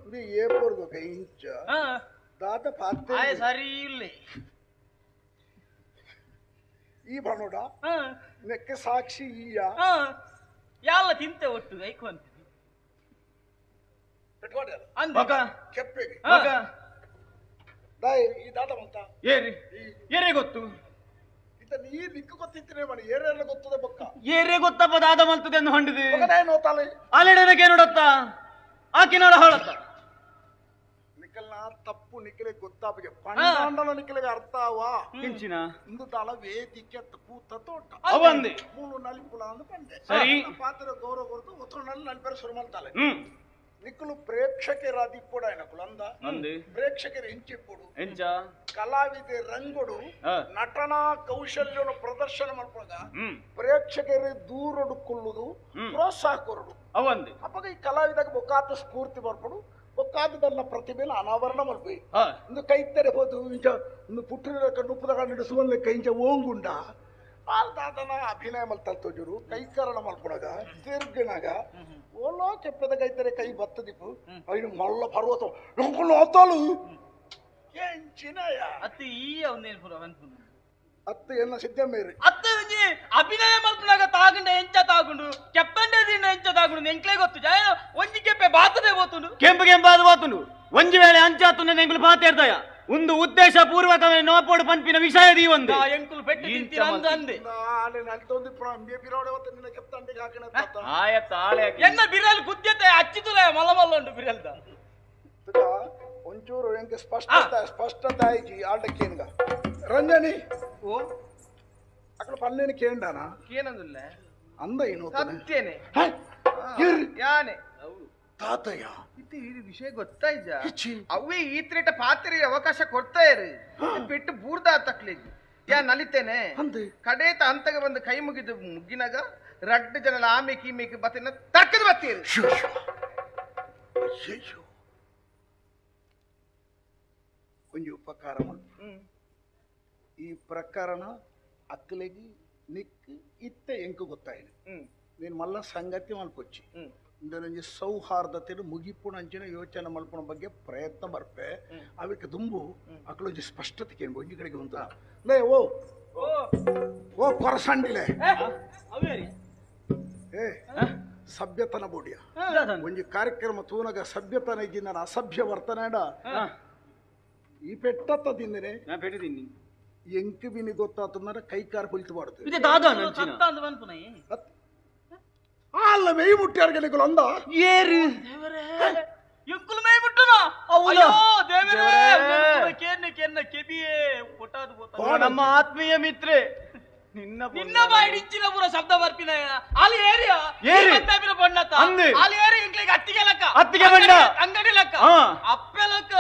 ಇದು ಏಪೋರ್ದು ಇಂಚ ದಾದ ಪಾತೆ ಸರಿ ಇಲ್ಲ ಈ ಬಣ್ಣೋಡ ನೆಕ್ಕೆ ಸಾಕ್ಷಿ ಈಯ ಯಾಲ ತಿಂತೆ ಒಟ್ಟು ಐಕೊಂತ ಏರೇ ಗೊತ್ತು ಏರೇ ಗೊತ್ತಪ್ಪ ದಾದ ಮಂತದೆ ಎಂದು ಹೊಂಡಿದೆ ಅಲೆಡನಕ್ಕೆ ನೋಡತ್ತ ಆಕಿ ನೋಡ ಹಾಳತ್ತ ನಿಕಲ್ನ ತಪ್ಪು ನಿಕಲೆ ಗೊತ್ತಾಪಿಗೆ ಪಂಡಾಂಡಲ ನಿಕಲೆಗೆ ಅರ್ಥವ ಇಂಚಿನ ಇಂದು ತಾಳ ವೇದಿಕೆ ಕೂತ ತೋಟ ಅವಂದೆ ಮೂಲು ನಲಿಪುಲ ಅಂದು ಪಂಡೆ ಸರಿ ಪಾತ್ರ ಗೌರವ ಕೊರತು ಒತ್ತೊಂಡಲ್ಲಿ ನಲಿಪರ ಶುರು ಮಾಡ್ತಾಳೆ ನಿಕ್ಕಲು ಪ್ರೇಕ್ಷಕರಾದಿಪ್ಪುಡು ఆయనకులు ಅಂದ ಪ್ರೇಕ್ಷಕರು ಎಂಚಿಪ್ಪುಡು ಎಂಚ ಕಲಾವಿದೆ ರಂಗುಡು ನಟನಾ ಕೌಶಲ್ಯನು ಪ್ರದರ್ಶನ ಮಲ್ಪುನಗ ಪ್ರೇಕ್ಷಕರು ದೂರಡು ಕುಳ್ಳುದು ಪ್ರೋತ್ಸಾಹ ಕೊರಡು ಅವಂದೆ ಅಪ್ಪಗ ಈ ಕಲಾವಿದಾಗ ಬೊಕ್ಕಾತ ಸ್ಫೂರ್ತಿ ಬರ್ಪಡು ಬೊಕ್ಕಾತ ತನ್ನ ಪ್ರತಿಭೆನ ಅನಾವರಣ ಮಲ್ಪಿ ಇಂದು ಕೈತರೆ ಹೋದು ಇಂಚ ಇಂದು ಪುಟ್ಟಿನ ಕಣ್ಣುಪ್ಪದ ಕಣ್ಣು ಸುವರ್ಣ ಇಂಚ ಓಂಗುಂಡ ಆ ದಾದನ ಅಭಿನಯ ಮಲ್ತಲ್ ತೋಜುರು ಕೈಕರಣ ಮಲ್ಪುನಗ ತಿರ್ಗಿನಾಗ ಓಲೋ ಕೆಪ್ಪದ ಕೈತರೆ ಕೈ ಬತ್ತದಿಪ್ಪು ಐನು ಮಲ್ಲ ಪರ್ವತ ನೊಂಕೊಂಡು ಹೋತಾಳು ಎಂಚಿನಯ ಅತ್ತೆ ಈ ಅವನೇನು ಪುರ ಅನ್ಪುನ ಅತ್ತೆ ಎನ್ನ ಸಿದ್ದಮೇರಿ ಅತ್ತೆ ಒಂಜಿ ಅಭಿನಯ ಮಲ್ಪುನಾಗ ತಾಗುಂಡ ಎಂಚ ತಾಗುಂಡು ಕೆಪ್ಪಂಡೆ ದಿಂಡ ಎಂಚ ತಾಗುಂಡು ಎಂಕ್ಲೇ ಗೊತ್ತು ಜಾಯ ಒಂಜಿ ಕೆಪ್ಪೆ ಬಾತದೆ ಬೋತುಂಡು ಕೆಂಪು ಕೆಂಪಾದ ಬಾತುಂಡು ಒಂಜಿ ವೇಳೆ ಅಂಚಾತುಂಡ ಎಂಕ್ಲು ಬಾತೇರ್ದಯ ಒಂದು ಉದ್ದೇಶ ಪೂರ್ವಕವೇ ನೋಪೋಡು ಪನ್ಪಿನ ವಿಷಯ ದೀವೊಂದು ಎಂಕುಲು ಪೆಟ್ಟು ತಿಂತೀರ ಅಂದ ಅಂದೆ ಆಯತ್ತ ಆಳೆ ಎನ್ನ ಬಿರಲ್ ಕುದ್ಯತೆ ಅಚ್ಚಿತುಲ ಮಲ್ಲ ಮಲ್ಲ ಉಂಟು ಬಿರಲ್ದ ಒಂಚೂರು ಎಂಕ್ ಸ್ಪಷ್ಟತೆ ಸ್ಪಷ್ಟತೆ ಆಯ್ಜಿ ಆಲ್ಡಕ್ಕೇನ್ಗ ರಂಜನಿ ಓ ಅక్కడ ಪನ್ನೇನು ಕೇಂಡಾನ ಕೇನಂದುಲ್ಲ ಅಂದ ಏನು ಸತ್ಯನೆ ಯಾನೆ ತಾತಯ್ಯ ಇತ್ತೆ ಈ ವಿಷಯ ಗೊತ್ತಾಯ್ಜ ಅವೇ ಈತ್ರೇಟ ಪಾತ್ರೆ ಅವಕಾಶ ಕೊಡ್ತಾ ಇರು ಪೆಟ್ಟು ಬೂರ್ದ ತಕ್ಲಿಗ್ ಯಾ ನಲಿತೇನೆ ಕಡೇತ ಅಂತಗ ಬಂದು ಕೈ ಮುಗಿದು ಮುಗ್ಗಿನಾಗ ರಡ್ಡು ಜನ ಆಮೇಕಿ ಮೇಕಿ ಬತ್ತಿನ ತರ್ಕದ ಬತ್ತೀರಿ ಒಂಜಿ ಉಪಕಾರ ಈ ಪ್ರಕರಣ ಅಕ್ಕಲೆಗಿ ನಿಕ್ ಇತ್ತೆ ಎಂಕು ಗೊತ್ತಾಯಿನ ನೀನು ಮಲ್ಲ ಸಂಗತಿ ಮಲ್ಪೊಚ್ಚಿ ಇಂದೊಂಜಿ ಸೌಹಾರ್ದತೆ ಮುಗಿಪುಣ ಅಂಚಿನ ಯೋಚನೆ ಮಲ್ಪುಣ ಬಗ್ಗೆ ಪ್ರಯತ್ನ ಬರ್ಪೆ ಅವಕ್ಕೆ ದುಂಬು ಅಕ್ಕಲೊಂಜಿ ಸ್ಪಷ್ಟತೆ ಕೇಂದ್ರ ಒಂಜಿ ಕಡೆಗೆ ಉಂಟ ಲೇ ಓ ಓ ಕೊರಸಂಡಿಲೆ ಏ ಸಭ್ಯತನ ಬೋಡಿಯ ಒಂಜಿ ಕಾರ್ಯಕ್ರಮ ತೂನಗ ಸಭ್ಯತನ ಇದ್ದಿಂದ ಅಸಭ್ಯ ವರ್ತನೆ ಈ ಪೆಟ್ಟತ್ತ ತಿಂದಿನಿ ಎಂಕು ಬಿನಿ ಗೊತ್ತಾತಂದ್ರೆ ಕೈ ಕಾರ್ ಕುಳಿತು ಬಾಡುದು ಅಲ್ಲ ಮೇಯ್ ಮುಟ್ಟಿ ಅಂದ ಏರು ಎಂಕುಲು ಮೇಯ್ ಮುಟ್ಟುನ ಅಯ್ಯೋ ದೇವರೇ ಕೆನ್ನ ಕೆನ್ನ ಕೆಬಿಯೇ ಕೊಟ್ಟಾದು ಬೋತ ನಮ್ಮ ಆತ್ಮೀಯ ಮಿತ್ರೆ ನಿನ್ನ ನಿನ್ನ ಬಾಯಿ ಇಂಚಿನ ಪೂರ ಶಬ್ದ ಬರ್ಪಿನ ಅಲ್ಲಿ ಏರಿಯಾ ಏರಿ ಬಣ್ಣತ ಅಲ್ಲಿ ಏರಿ ಇಂಕ್ಲಿಗೆ ಅತ್ತಿಗೆ ಲಕ್ಕ ಅತ್ತಿಗೆ ಬಣ್ಣ ಅಂಗಡಿ ಲಕ್ಕ ಅಪ್ಪೆ ಲಕ್ಕ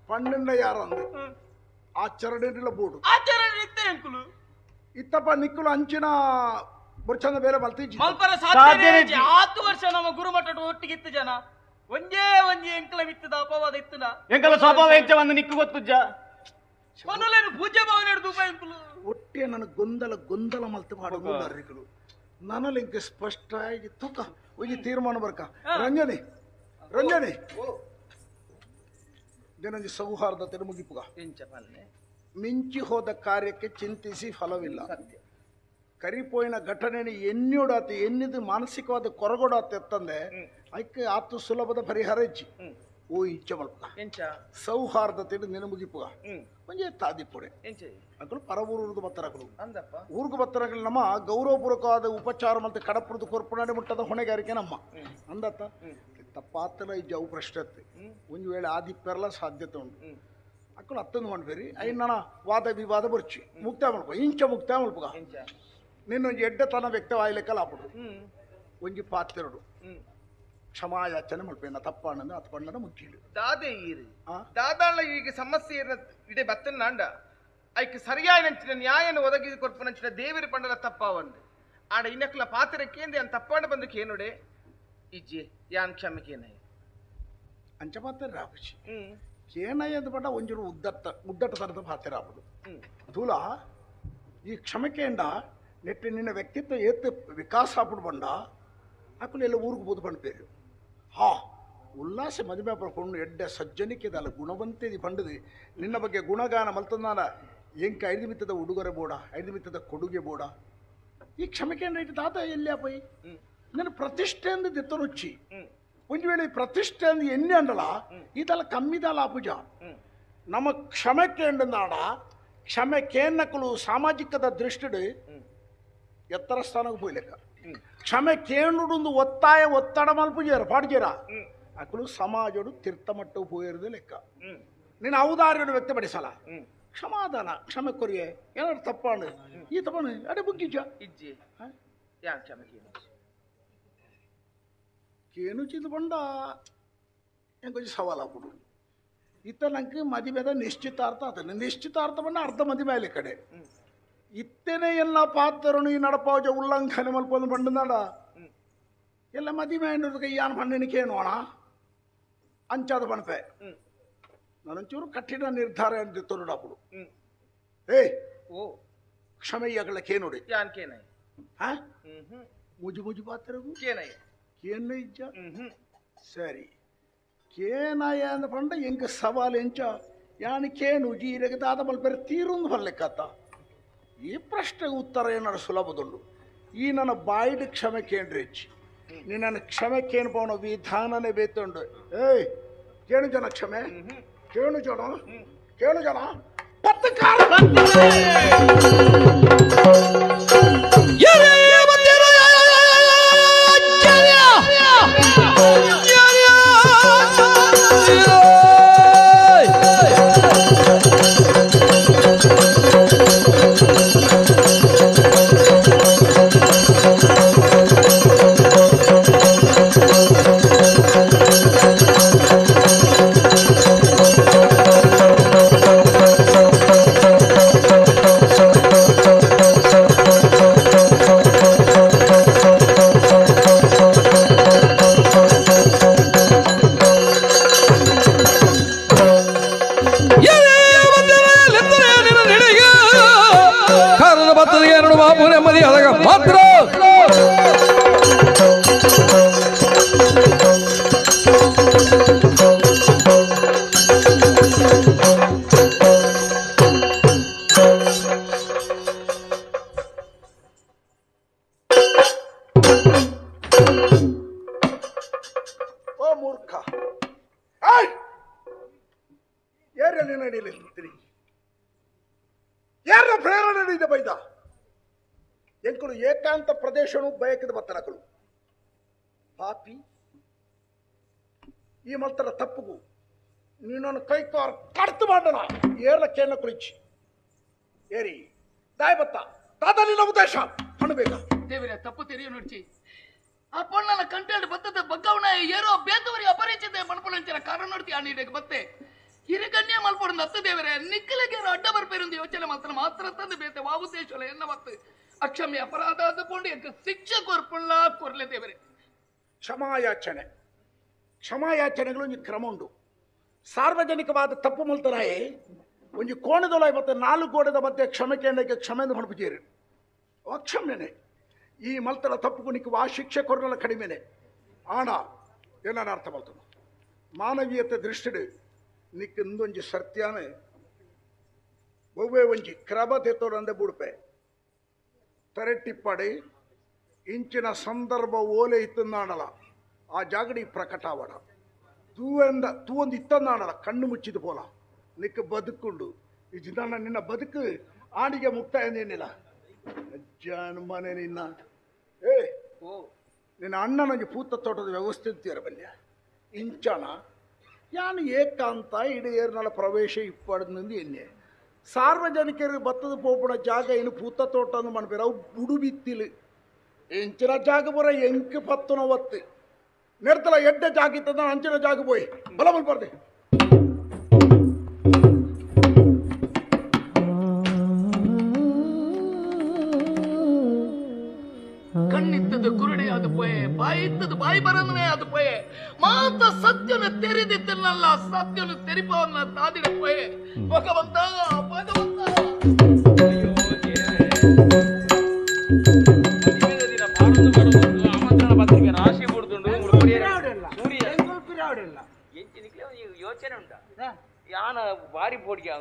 ಪಣ್ಣೆಂಡ ಯಾರಂದು ಆಚರಣೆ ಬೋಡು ಆಚರಣೆ ಇತ್ತೆ ಎಂಕುಲು ಇತ್ತಪ್ಪ ನಿಕ್ಕುಲು ಅಂಚಿನ ಬುರ್ಚಂದ ಬೇರೆ ಬಲ್ತಿಜ್ಜಿ ಮಲ್ಪರ ಸಾಧ್ಯನೇ ಆತು ವರ್ಷ ನಮ್ಮ ಗುರುಮಠ ಒಟ್ಟಿಗಿತ್ತು ಜನ ಒಂಜೇ ಒಂಜಿ ಎಂಕಲ ಬಿತ್ತದ ಅಪವಾದ ಇತ್ತುನ ಎಂಕಲ ಸ್ವಭಾವ ಎಂಚ ಒಂದು ನಿಕ್ಕು ಗೊತ್ತುಜ್ಜ ಕೊನಲೇನು ಪೂಜೆ ಭಾವನೆ ಹಿಡ್ದು ಎಂಕುಲು ಒಟ್ಟೆ ನನ್ನ ಗೊಂದಲ ಗೊಂದಲ ಮಲ್ತು ಮಾಡಲು ನನಲಿಂಕ ಸ್ಪಷ್ಟ ಆಗಿ ತುಕ ಒಂಜಿ ತೀರ್ಮಾನ ಬರ್ಕ ರಂಜನಿ ರಂಜನಿ ಜನಂಜಿ ಸೌಹಾರ್ದತೆ ಮುಗಿಪುಗ ಮಿಂಚಿ ಹೋದ ಕಾರ್ಯಕ್ಕೆ ಚಿಂತಿಸಿ ಫಲವಿಲ್ಲ. ಕರಿಪೋಯಿನ ಘಟನೆ ಎನ್ನಿಡಾತ ಎನ್ನಿದು ಮಾನಸಿಕವಾದ ಕೊರಗೊಡಾತ ಎತ್ತಂದೆ ಐಕೆ ಆತು ಸುಲಭದ ಪರಿಹಾರ ಇಚ್ಚಿ ಓ ಇಚ್ಛೆ ಮಲ್ಪುಗ ಸೌಹಾರ್ದತೆ ನಿನ ಮುಗಿಪುಗ ಒಂಜೆ ತಾದಿಪುಡೆ ಅಕಲು ಪರ ಊರುದು ಬತ್ತರಕಲು ಊರುಗು ಬತ್ತರಕಲು ನಮ್ಮ ಗೌರವಪೂರ್ವಕವಾದ ಉಪಚಾರ ಮತ್ತು ಕಡಪುರದ ಕೊರ್ಪುನಾಡಿ ಮುಟ್ಟದ ಹೊಣೆಗಾರಿಕೆ ನಮ್ಮ ಅಂದತ್ತ ತಪ್ಪಾತನ ಇಜ್ಜ ಅವು ಪ್ರಶ್ನೆ ಒಂದು ವೇಳೆ ಆದಿಪ್ಪೆರಲ ಸಾಧ್ಯತೆ ಉಂಟು ಅಕ್ಕಲು ಅತ್ತೊಂದು ಮಾಡ್ಬೇರಿ ಐನ ವಾದ ವಿವಾದ ಬರ್ಚಿ ಮುಕ್ತಾಯ ಮಲ್ಪ ಇಂಚ ಮುಕ್ತಾಯ ಮಲ್ಪುಗ ನಿನ್ನೊಂಜಿ ಎಡ್ಡೆತನ ವ್ಯಕ್ತವಾಯ್ಲಿಕ್ಕಲ್ಲ ಆಪುಡು ಒಂಜಿ ಪಾತ್ರೆಡು ಕ್ಷಮಾಯಾಚನೆ ಮಲ್ಪೇನ ತಪ್ಪಾಣಂದು ಅತ್ ಪಣ್ಣನ ಮುಚ್ಚಿಡು ದಾದೆ ಈರು ದಾದಾಳ ಈಗ ಸಮಸ್ಯೆ ಇಡೆ ಬತ್ತನಾಂಡ ಐಕ್ ಸರಿಯಾಯಿನಂಚಿನ ನ್ಯಾಯನ ಒದಗಿ ಕೊರ್ಪುನಂಚಿನ ದೇವಿರ ಪಂಡಲ ತಪ್ಪಾವಂದು ಆಡ ಇನ್ನಕ್ಲ ಪಾತ್ರೆ ಕೇಂದ್ರ ಅನ್ ತಪ್ಪಾಂಡ ಬಂದು ಕೇನುಡೆ ಇಜ್ಜೆ ಯಾನ್ ಕ್ಷಮೆ ಕೇನೈ ಅಂಚ ಪಾತ್ರೆ ರಾಪುಚಿ ಕೇನಯ್ಯದ ಪಂಡ ಒಂಜೂರು ಉದ್ದಟ್ಟ ಉದ್ದಟ್ಟ ತರದ ಪಾತ್ರೆ ರಾಪುಡು ತೂಲ ಈ ಕ್ಷಮಕೇಂಡ ನೆಟ್ಟು ನಿನ್ನ ವ್ಯಕ್ತಿತ್ವ ಏತ್ ವಿಕಾಸ ಆಪುಡು ಬಂಡ ಅಕುಲು ಎಲ್ಲ ಊರಿಗೆ ಬೋದು ಪಂಡ್ಪೇರು ಹಾ ಉಲ್ಲಾಸ ಮದುವೆ ಪೊಣ್ಣು ಎಡ್ಡೆ ಸಜ್ಜನಿಕೆದಲ್ಲ ಗುಣವಂತಿದಿ ಪಂಡದು ನಿನ್ನ ಬಗ್ಗೆ ಗುಣಗಾನ ಮಲ್ತಂದಾನ ಎಂಕ ಐದು ಮಿತ್ತದ ಉಡುಗೊರೆ ಬೋಡ ಐದು ಮಿತ್ತದ ಕೊಡುಗೆ ಬೋಡ ಈ ಕ್ಷಮಕೇಂದ್ರ ಇಟ್ಟು ತಾತ ಎಲ್ಲಿ ಅಪ್ಪಯ್ ನನ್ನ ಪ್ರತಿಷ್ಠೆ ಅಂದು ದಿತ್ತರುಚ್ಚಿ ಒಂದು ವೇಳೆ ಪ್ರತಿಷ್ಠೆ ಅಂದು ಎಣ್ಣೆ ಅಂಡಲ ಇದೆಲ್ಲ ಕಮ್ಮಿದಲ್ಲ ಪೂಜ ನಮ್ಮ ಕ್ಷಮಕೇಂಡನಾಡ ಕ್ಷಮೆ ಕೇನ್ನಕಲು ಸಾಮಾಜಿಕದ ದೃಷ್ಟಿಡು ಎತ್ತರ ಸ್ಥಾನಕ್ಕೆ ಪೋಯ್ಲೆಕ್ಕ ಕ್ಷಮೆ ಕೇಂದ್ರುಡು ಒತ್ತಾಯ ಒತ್ತಡ ಮಲ್ಪುಜೇರ ಪಾಡ್ಜೇರ ಅಕಲು ಸಮಾಜಡು ತೀರ್ಥಮಟ್ಟ ಪೋಯಿರೋದು ಲೆಕ್ಕ ನೀನು ಔದಾರ್ಯನು ವ್ಯಕ್ತಪಡಿಸಲ್ಲ ಕ್ಷಮಾದಾನ ಕ್ಷಮೆ ಕೊರಿಯೆ ಏನಾದ್ರು ತಪ್ಪಾಣು ಈ ತಪ್ಪಾಣು ಅಡೆ ಬುಗ್ಗಿಜ ಇಜ್ಜಿ ಯಾನ್ ಕ್ಷಮೆ ಕೇನು ಕೇನು ಚಿದು ಬಂಡ ಎಂಕೊಂಚ ಸವಾಲಾಪುಡು ಇತ್ತ ನಂಗೆ ಮದುವೆದ ನಿಶ್ಚಿತಾರ್ಥ ಆತ ನಿಶ್ಚಿತಾರ್ಥ ಬಂಡ ಅರ್ಧ ಮದುವೆ ಆಯ್ಲಿ ಕಡೆ ಇತ್ತೇನೆ ಎಲ್ಲ ಪಾತ್ರನು ಈ ನಡಪಾವಜ ಉಲ್ಲಂಘನೆ ಮಲ್ಪೊಂದು ಬಂಡನಾಡ ಎಲ್ಲ ಮದುವೆ ಯಾನ್ ಪಣ್ಣಿನಿಕೆ ನೋಣ ಅಂಚಾದ ಪಣಪೆ ನಾನೊಂಚೂರು ಕಠಿಣ ನಿರ್ಧಾರ ತೊಡಾಪುಡು ಏ ಓ ಕ್ಷಮೆಯಗಳ ಕೇನುಡಿ ಯಾನ್ ಕೇನೈ ಹಾ ಮುಜು ಮುಜು ಪಾತ್ರಗೂ ಕೇನೈ ಕೇನ ಇಜ್ಜ ಸರಿ ಕೇನಾಯ ಅಂದ ಪಂಡ ಎಂಕ ಸವಾಲ್ ಎಂಚ ಯಾನ್ ಕೇನು ಜೀರಗೆ ದಾದ ಮಲ್ಪೆರೆ ತೀರುಂದು ಬಲ್ಲೆಕ್ಕತ್ತ ಈ ಪ್ರಶ್ನೆಗೆ ಉತ್ತರ ಏನಾರು ಸುಲಭದುಂಡು ಈ ನನ್ನ ಬಾಯಿಡ್ ಕ್ಷಮೆ ಕೇಂದ್ರಿಚ್ಚಿ ನಿನ್ನ ಕ್ಷಮೆ ಕೇಳ್ಬೋಣ ವಿಧಾನನೇ ಬೇತುಂಡು ಏಯ್ ಕೇಳು ಜನ ಕ್ಷಮೆ ಕೇಳು ಜನ ಕೇಳು ಜನ ಪತ್ತಕಾರ ಏಕಾಂತ ಪ್ರದೇಶನು ಬಯಕಿದ ಬತ್ತನಕಲು ಪಾಪಿ ಈ ಮಲ್ತರ ತಪ್ಪುಗು ನೀನನ್ನು ಕೈ ಕಾರ್ ಕಡ್ತು ಮಾಡೋಣ ಏರ್ಲ ಕೇನ ಕುಳಿಚಿ ಏರಿ ದಾಯ ಬತ್ತ ತಾತಲಿಲ್ಲ ಉದ್ದೇಶ ಹಣ್ಣು ಬೇಗ ದೇವರೇ ತಪ್ಪು ತೆರೆಯ ನೋಡ್ಚಿ ಆ ಪೊಣ್ಣನ ಕಂಟೆಂಟ್ ಬತ್ತದ ಬಗ್ಗವನ ಏರೋ ಬೇತವರಿಗೆ ಅಪರಿಚಿತ ಮಲ್ಪೊಳಂಚಿನ ಕಾರಣ ನೋಡ್ತಿ ಆ ನೀಡಕ್ಕೆ ಬತ್ತೆ ಹಿರಿಗಣ್ಯ ಮಲ್ಪೊಡು ನತ್ತ ದೇವರೇ ನಿಕ್ಕಲಗೆ ಅಡ್ಡ ಬರ್ಪೇರೊಂದು ಯೋಚನೆ ಮಾತ್ರ ಮಾತ್ರ ತಂದು ಬೇತೆ ವಾ ಉದ್ದೇಶ ಎನ್ನ ಮತ್ತು ಅಕ್ಷಮ್ಯ ಅಪರಾಧ ಆದುಕೊಂಡು ಶಿಕ್ಷೆ ಕೊರ್ಪುಳ್ಳ ಕೊರ್ಲೆ ದೇವರೇ. ಕ್ಷಮಾಯಾಚನೆ ಕ್ಷಮಾಯಾಚನೆಗಳು ಒಂಜಿ ಕ್ರಮ ಉಂಡು. ಸಾರ್ವಜನಿಕವಾದ ತಪ್ಪು ಮುಲ್ತರಾಯಿ ಒಂಜಿ ಕೋಣದೊಳ ಮತ್ತು ನಾಲ್ಕು ಗೋಡೆದ ಮಧ್ಯೆ ಕ್ಷಮೆ ಕೇಂದ್ರಕ್ಕೆ ಕ್ಷಮೆಯಿಂದ ಮಲ್ಪುಜೇರು ಅಕ್ಷಮ್ಯನೆ ಈ ಮಲ್ತನ ತಪ್ಪು ನಿಕ್ಕು ಆ ಶಿಕ್ಷೆ ಕೊರಲ ಕಡಿಮೆನೆ ಆಣ ಏನಾನ ಅರ್ಥ ಮಲ್ತನು ಮಾನವೀಯತೆ ದೃಷ್ಟಿಡು ನಿಕ್ಕು ಇಂದೊಂಜಿ ಸತ್ಯಾನೆ ಒವ್ವೇ ಒಂಜಿ ಕ್ರಮ ತೆತ್ತೋಡಂದೆ ಬುಡ್ಪೆ ತರೆಟ್ಟಿಪ್ಪಡಿ ಇಂಚಿನ ಸಂದರ್ಭ ಓಲೆ ಇತ್ತಂದಾಣಲ ಆ ಜಾಗಡಿ ಪ್ರಕಟಾವಡ ತೂವೆಂದ ತೂವೊಂದು ಇತ್ತಂದಾಣಲ ಕಣ್ಣು ಮುಚ್ಚಿದ ಪೋಲ ನಿಕ್ಕ ಬದುಕುಂಡು ಈ ಜಿಂದಾಣ ನಿನ್ನ ಬದುಕು ಆಣಿಗೆ ಮುಕ್ತಾಯ ಏನಿಲ್ಲ ಅಜ್ಜನ ಮನೆ ನಿನ್ನ ಏ ನಿನ್ನ ಅಣ್ಣನಿಗೆ ಪೂತ ತೋಟದ ವ್ಯವಸ್ಥೆ ತೀರ ಬಲ್ಯ ಇಂಚಣ ಯಾನು ಏಕಾಂತ ಇಡೀ ಏರ್ನಲ ಪ್ರವೇಶ ಇಪ್ಪಡ್ದು ಎನ್ನೆ ಸಾರ್ವಜನಿಕರು ಬತ್ತದ ಪೋಪುಣ ಜಾಗ ಏನು ಪೂತ ತೋಟ ಅಂದು ಮನ್ಪೇರು ಅವು ಬುಡು ಬಿತ್ತಿಲು ಎಂಚಿನ ಜಾಗ ಬರ ಎಂಕ್ ಪತ್ತುನ ಒತ್ತು ನೆರ್ತಲ ಎಡ್ಡೆ ಜಾಗ ಇತ್ತದ ಅಂಚಿನ ಜಾಗ ಪೋಯ್ ಬಲ ಮಲ್ಪರ್ದೆ ಕಣ್ಣಿತ್ತದು ಕುರುಡೆ ಅದು ಪೋಯೆ ಬಾಯಿ ಇತ್ತದು ಬಾಯಿ ಬರನ್ನೇ ಅದು ಪೋಯೆ ಮಾತ ಸತ್ಯನ ತೆರೆದಿತ್ತನಲ್ಲ ಸತ್ಯನ ತೆರಿಪವನ್ನ ತಾದಿಡ ಪೋಯೆ ಭಗವಂತ ಭಗವಂತ. ರಾಶಿ ಬುಡ್ದುಂಡು ಯೋಚನೆ ಉಂಟ ಯಾನ ಬಾರಿ ಪೋಡಿಗೆ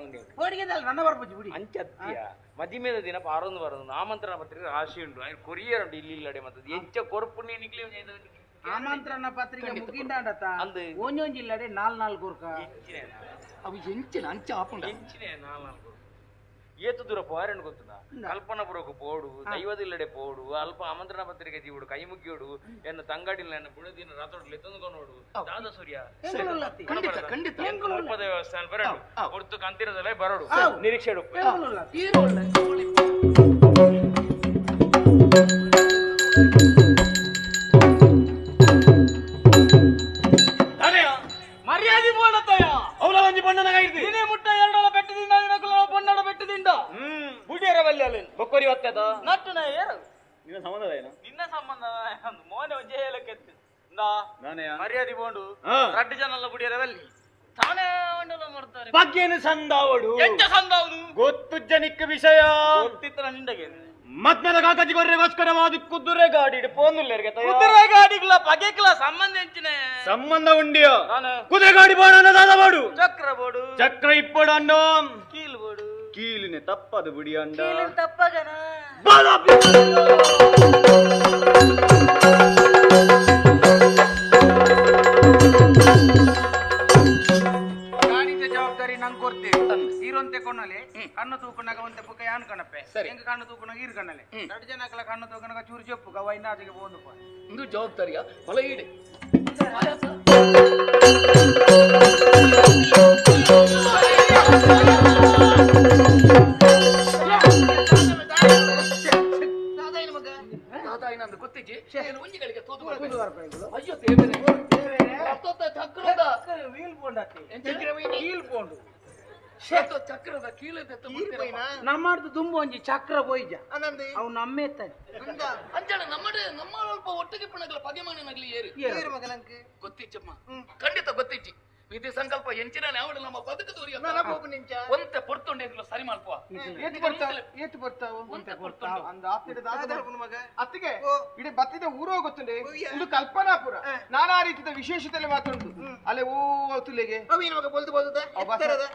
ಅಂಚತ್ಯ ಮದಿಮೇದ ದಿನ ಪಾರೊಂದು ಬರೋದು ಆಮಂತ್ರಣ ಪತ್ರಿಕೆ ರಾಶಿ ಉಂಟು ಕೊರಿಯರ್ ಉಂಟು ಇಲ್ಲಿ ಇಲ್ಲಡೆ ಮತ್ತೆ ಎಂಚ ಕೊರ್ಪು ನಿಕ್ಲೆ ಆಮಂತ್ರಣ ಪತ್ರಿಕೆ ಮುಗಿಂಡಾಂಡತ ಒಂಜೊಂಜಿ ಇಲ್ಲಡೆ ನಾಲ್ ನಾಲ್ ಕೊರ್ಕ ಅವು ಎಂಚಿನ ಅಂಚ ಆಪುಂಡ ಎಂಚಿನ ನಾಲ್ ನಾಲ್ ಕೊರ್ಕ ಏತು ದೂರ ಪೋರೆಂಡ್ ಗೊತ್ತುಂಡ ಕಲ್ಪನಪುರಕ್ಕೆ ಪೋಡು ದೈವದಿಲ್ಲಡೆ ಪೋಡು ಅಲ್ಪ ಆಮಂತ್ರಣ ಪತ್ರಿಕೆ ಜೀವಡು ಕೈ ಮುಗಿಯೋಡು ಎನ್ನ ತಂಗಡಿಲ್ಲ ಎನ್ನ ಬುಡದಿನ ರಾತೋಡು ಲೆತ್ತೊಂದು ದಾದ ಸೂರ್ಯ ಖಂಡಿತ ಖಂಡಿತ ದೇವಸ್ಥಾನ ಬರಡು ಹೊರ್ತು ಕಂತಿರದಲ್ಲೇ ಬರಡು ನಿರೀಕ್ಷೆ ಮರ್ಯಾದೆ ಮಾಡತ್ತಯ್ಯ ಅವಳ ಒಂಜಿ ಬಣ್ಣನಾಗ ಇರ್ತಿ ನೀನೇ ಮುಟ್ಟ ಎರಡೊಳ ಬೆಟ್ಟದಿಂದ ಪೊನ್ನಡ ಬೆಟ್ಟದಿಂದ ಬುಡಿಯರ ಬಲ್ಲಿ ಅಲ್ಲಿ ಬೊಕ್ಕೋರಿ ಒತ್ತದ ನಟ್ಟು ನಾ ಏರು ನಿನ್ನ ಸಂಬಂಧ ಏನು ನಿನ್ನ ಸಂಬಂಧ ಮೋನೆ ಒಂಜಿ ಹೇಳಕ್ಕೆ ಮರ್ಯಾದೆ ಬೋಂಡು ರಡ್ಡು ಜನ ಎಲ್ಲ ಬುಡಿಯರ ಬಲ್ಲಿ ತಾನೇ ಮಾಡ್ತಾರೆ ಬಗ್ಗೇನು ಸಂದಾವಡು ಎಂಚ ಸಂದಾವಡು ಗೊತ್ತು ಜನಿಕ್ಕ ವಿಷಯ ಗೊತ್ತಿತ್ತ ನಿಂಡಗೆ ಮತ್ಮೆದ ಕಾಕಜಿ ಕೊರ್ರೆಗೋಸ್ಕರವಾದ ಕುದುರೆ ಗಾಡಿ ಪೋನುಲ್ಲೇರ್ಗೆ ಕುದುರೆ ಗಾಡಿಗ್ಲ ಬಗೆಕ್ಲ ಸಂಬಂಧ ಎಂಚಿನ ಸಂಬಂಧ ಉಂಡಿಯೋ ಕುದುರೆ ಗಾಡಿ ಬೋಡ ದಾದ ಬೋಡು ಚಕ್ರ ಬೋಡು ಚಕ್ರ ಇಪ್ಪಡು ಅಣ್ಣೋ ಕೀಲು ಬೋಡು ಕೀಲಿನ ತಪ್ಪದು ಬಿಡಿ ಅಂಡ ಕೀಲಿನ ತಪ್ಪಗನ ಗಾಡಿದ ಜವಾಬ್ದಾರಿ ನಂಗೆ ಕೊಡ್ತೇವೆ. ಇಂತ ಬುಕ್ಕ ಯಾನ್ ಕಣಪ್ಪೆ ಎಂಗ ಕಣ್ಣು ತೂಕಣ ಈರು ಕಣ್ಣಲೆ ಎರಡು ಜನ ಕಣ್ಣು ತೂಕಣಗ ಚೂರು ಚೊಪ್ಪು ಗವ ಇನ್ನಾದಿಗೆ ಬೋಂದು ಇಂದು ಜವಾಬ್ದಾರಿಯ ಹೊಲ ಈಡೆ ಗೊತ್ತಿಜ್ಜಿ ಒಂಜಿಗಳಿಗೆ ಅಯ್ಯೋ ದೇವರೇ ಚಕ್ರದ ವೀಲ್ ಪೋಂಡು ಕೀಲ್ ಪೋಂಡು ಚಕ್ರದ ಕೀಲ ನಮ್ಮದು ತುಂಬ ಒಂಜಿ ಚಕ್ರ ಪೋಯ್ಜ ಅವು ನಮ್ಮ ಅಂಜಣ ನಮ್ಮ ನಮ್ಮ ಅಲ್ಪ ಒಟ್ಟಿಗೆ ಪಣಗಳ ಪಗೆ ಮಾಡಿನಗ್ಲಿ ಏರು ಗೊತ್ತಿಚ್ಚಮ್ಮ ಖಂಡಿತ ಗೊತ್ತಿಚ್ಚಿ ವಿಧಿ ಸಂಕಲ್ಪ ಎಂಚಿನ ಯಾವಡ ನಮ್ಮ ಬದುಕು ದೂರಿ ಒಂತೆ ಪೊರ್ತುಂಡೆ ಸರಿ ಮಾಡ್ಪುವ ಏತು ಬರ್ತಾವು ಒಂತೆ ಪೊರ್ತುಂಡು ಅಂದ ಆತಿಡ ದಾದ ಮಗ ಅತ್ತಿಗೆ ಇಡೀ ಬತ್ತಿದ ಊರೋ ಗೊತ್ತುಂಡೆ ಒಂದು ಕಲ್ಪನಾಪುರ ನಾನಾ ರೀತಿಯ ವಿಶೇಷತೆ ಮಾತುಂಟು ಅಲ್ಲೇ ಓ ತುಲೆಗೆ ಮಗ ಬೊಲ್ದು ಬೊಲ್ದ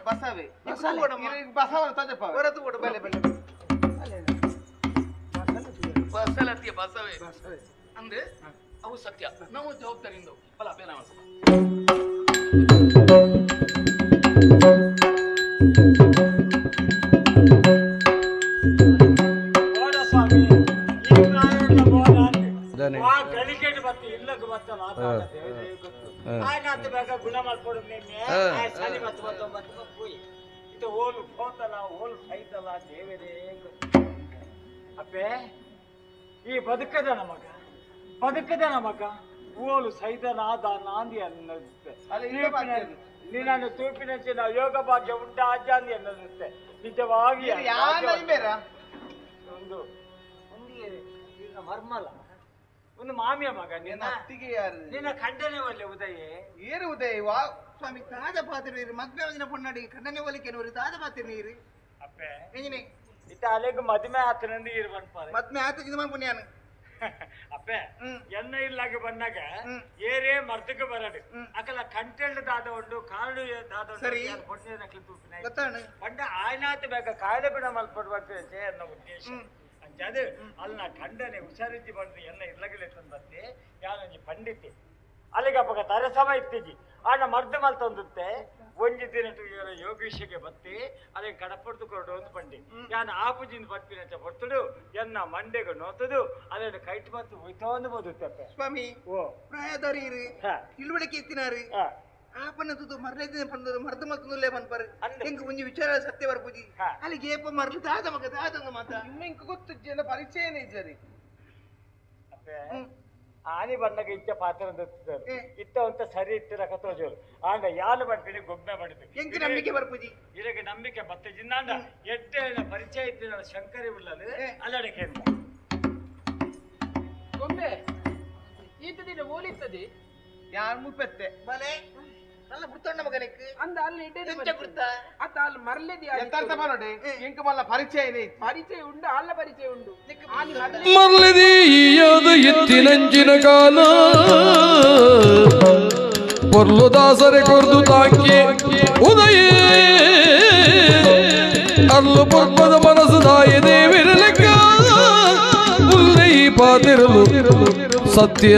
ಬಸವೆ ಬಸವನ ತಜಪ್ಪ ಬಲೆ ಬಲೆ ಬಸಲತಿಯ ಬಸವೆ ಅಂದ್ರೆ ಅವು ಸತ್ಯ ನಾವು ಜವಾಬ್ದಾರಿಯಿಂದ ಬಲ ಬೇಡ ಅಪ್ಪೆ ಈ ಬದುಕದ ನಮಗ ಬದುಕದ ನಮಗ ಓಲು ಸೈದನಾದ ನಾಂದಿ ಅನ್ನುತ್ತೆ ನಿನ್ನನ್ನು ತೂಪಿನಂಚಿನ ಯೋಗ ಭಾಗ್ಯ ಉಂಟ ಆಜಾಂದಿ ಅನ್ನುತ್ತೆ ನಿಜವಾಗಿ ಒಂದು ಒಂದು ಮರ್ಮಲ ಒಂದು ಮಾಮಿಯ ಮಗ ನಿನ್ನ ಅತ್ತಿಗೆ ಯಾರು ನಿನ್ನ ಖಂಡನೆ ಒಲ್ಲೆ ಉದಯ ಏನು ಉದಯ ವಾ ಸ್ವಾಮಿ ತಾದ ಪಾತ್ರೆ ನೀರು ಮದ್ವೆ ಒಂದಿನ ಪೊನ್ನಾಡಿ ಖಂಡನೆ ಒಲಿಕೆ ನೂರು ತಾದ ಪಾತ್ರೆ ನೀರು ಅಪ್ಪೆ ಇತ್ತ ಅಲೆಗ್ ಮದುವೆ ಆತನಂದು ಇರು ಬನ್ಪಾರೆ ಮದ್ವೆ ಆತ ಇದು ಪುಣ್ಯಾನು ಅಪ್ಪೆ ಎನ್ನ ಇಲ್ಲಾಗ ಬಂದಾಗ ಏರೇ ಮರ್ದಕ್ಕೆ ಬರಡು ಅಕಲ ಕಂಟೆಲ್ಡ್ ದಾದ ಉಂಡು ಕಾರಡು ದಾದ ಉಂಡು ಪಂಡ ಆಯ್ನಾತ ಬೇಕ ಕಾಯ್ದೆ ಬಿಡ ಮಲ್ಪಡ್ಬೇಕು ಅನ್ನೋ ಉದ್ದೇಶ ಅಂಚಾದು ಅಲ್ಲ ಖಂಡನೆ ಹುಷಾರಿಜ್ಜಿ ಬಂದು ಎನ್ನ ಇಲ್ಲಗಲೆ ತಂದತ್ತೆ ಯಾನೊಂಜಿ ಪಂಡಿತೆ ಅಲ್ಲಿಗೆ ಅಪ್ಪಗ ತರಸಮ ಇತ್ತೀಜಿ ಆನ ಮರ್ದ ಮಲ್ತಂದುತ್ತೆ ಒಂಜಿ ದಿನ ಯೋಗೀಶಿಗೆ ಬತ್ತಿ ಅಲ್ಲಿಗೆ ಕಡಪಡ್ದು ಕೊರಡು ಒಂದು ಪಂಡಿ ಯಾನ ಆಪುಜಿಂದ ಬತ್ತಿನಂಚ ಬರ್ತಡು ಎನ್ನ ಮಂಡೆಗೆ ನೋತದು ಅಲ್ಲಿಂದ ಕೈಟ್ ಮತ್ತು ಹೋಯ್ತೋಂದು ಬೋದುತ್ತೆ ಸ್ವಾಮಿ ಓ ಪ್ರಾಯದಾರಿ ತಿಳುವಳಿಕೆ ಇತ್ತಿನಾರಿ ಆಪನ ತುದು ಮರಳಿದ ಬಂದರು ಮರ್ದ ಮತ್ತೊಂದುಲ್ಲೇ ಬಂದ್ಪಾರು ಎಂಕ್ ಒಂಜಿ ವಿಚಾರ ಸತ್ಯ ಬರ್ಪುಜಿ ಅಲ್ಲಿಗೆ ಏಪ ಮರಳು ದಾದ ಮಗ ದಾದಂಗ ಮಾತ ಇನ್ನು ಇಂಕ ಗೊತ್ತು ಜನ ಪರಿಚಯನೇ ಇದ್ದಾರೆ ಅಪ್ಪೆ ಆನಿ ಬಂದಾಗ ಇಚ್ಚ ಪಾತ್ರ ಇತ್ತ ಅಂತ ಸರಿ ಇತ್ತಿರ ಕತೋಜರು ಆಂಡ ಯಾನು ಬರ್ತೀನಿ ಗೊಬ್ಬೆ ಮಾಡಿದ್ದು ಎಂಕ್ ನಂಬಿಕೆ ಬರ್ಪುಜಿ ಇರಗೆ ನಂಬಿಕೆ ಬತ್ತೆ ಜಿನ್ನಾಂಡ ಎಡ್ಡೆ ಪರಿಚಯ ಇತ್ತಿನ ಶಂಕರಿ ಉಳ್ಳದು ಅಲ್ಲಡಕ್ಕೆ ಗೊಂಬೆ ಈತ ದಿನ ಓಲಿತ್ತದೆ ಯಾರು ಮುಪ್ಪತ್ತೆ ಬಲೆ ಅಲ್ಲ ಬುಡ್ತೊಂಡ ಮಗನಿಕ್ ಅಂದ ಅಲ್ಲಿ ಇಡ್ಡೆ ಗುರ್ತಾ ಅತ್ತ ಅಲ್ಲಿ ಮರಲೇದಿ ಎಂತ ಬರೋಡೆ ಎಂಕ ಮಲ್ಲ ಪರಿಚಯ ಪರಿಚಯ ಉಂಡು ಅಲ್ಲ ಪರಿಚಯ ಉಂಡು ಮರಳಿದೀಯದು ಎತ್ತಿನಂಚಿನ ಕಾಲ ಪೊರ್ಲು ದಾಸರೆ ಕೊರ್ದು ತಾಕಿ ಉದಯೇ ಅಲ್ಲು ಪೊರ್ಪದ ಮನಸ್ಸು ದಾಯ ದೇವಿರಲೆಕ್ಕ ಉಲ್ಲೈ ಪಾತಿರಲು ಸತ್ಯ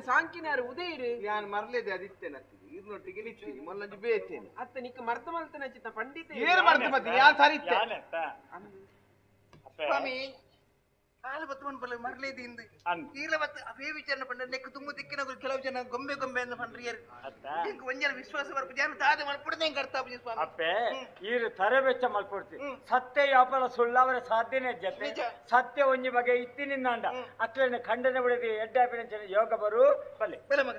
ಸಾಂಕಿನಾರು ಉದಯ ಯಾನ್ ಮರ್ಲೇದೆ ಅದಿತ್ತೆ ನತ್ತಿಗೆ ಇರ್ನೊಟ್ಟಿಗೆ ನಿಚ್ಚಿಗೆ ಮೊಲ್ಲಂಜಿ ಬೇತೇನೆ ಅತ್ತ ನಿಕ್ಕ ಮರ್ತ ಮಲ್ತನ ಚಿತ್ತ ಪಂಡಿತ ಏನು ಮರ್ತ ಮತ್ತೆ ಯಾನ್ ಸರಿ ಇತ್ತೆ ಸ್ವಾಮಿ ಕಾಲು ಬತ್ತು ಪನ್ಪಲ್ಲ ಮರ್ಲೇದಿ ಇಂದು ಈರ್ಲ ಬತ್ತು ಅವೇ ವಿಚಾರಣೆ ಪಂಡ ನೆಕ್ ತುಂಬು ದಿಕ್ಕಿನ ಕೆಲವು ಜನ ಗೊಂಬೆ ಗೊಂಬೆ ಅಂತ ಪಂಡ್ರಿಯರು ಇಂಕ್ ಒಂಜನ ವಿಶ್ವಾಸ ಬರ್ಪು ಜನ ತಾದ ಮಲ್ಪುಡದೆ ಹೆಂಗ್ ಅರ್ಥ ಆಪುಜಿ ಸ್ವಾಮಿ ಅಪ್ಪೆ ಈರು ತರೆ ಬೆಚ್ಚ ಮಲ್ಪುಡ್ತಿ ಸತ್ಯ ಯಾಪಲ ಸುಳ್ಳವರ ಸಾಧ್ಯನೇ ಜೊತೆ ಸತ್ಯ ಒಂಜಿ ಬಗೆ ಇತ್ತಿನಿಂದಾಂಡ ಅಕ್ಲೆನ ಖಂಡನೆ ಬಿಡದಿ ಎಡ್ಡಾಪಿನ ಜನ ಯೋಗ ಬರು ಬಲ್ಲೆ ಬಲೆ ಮಗ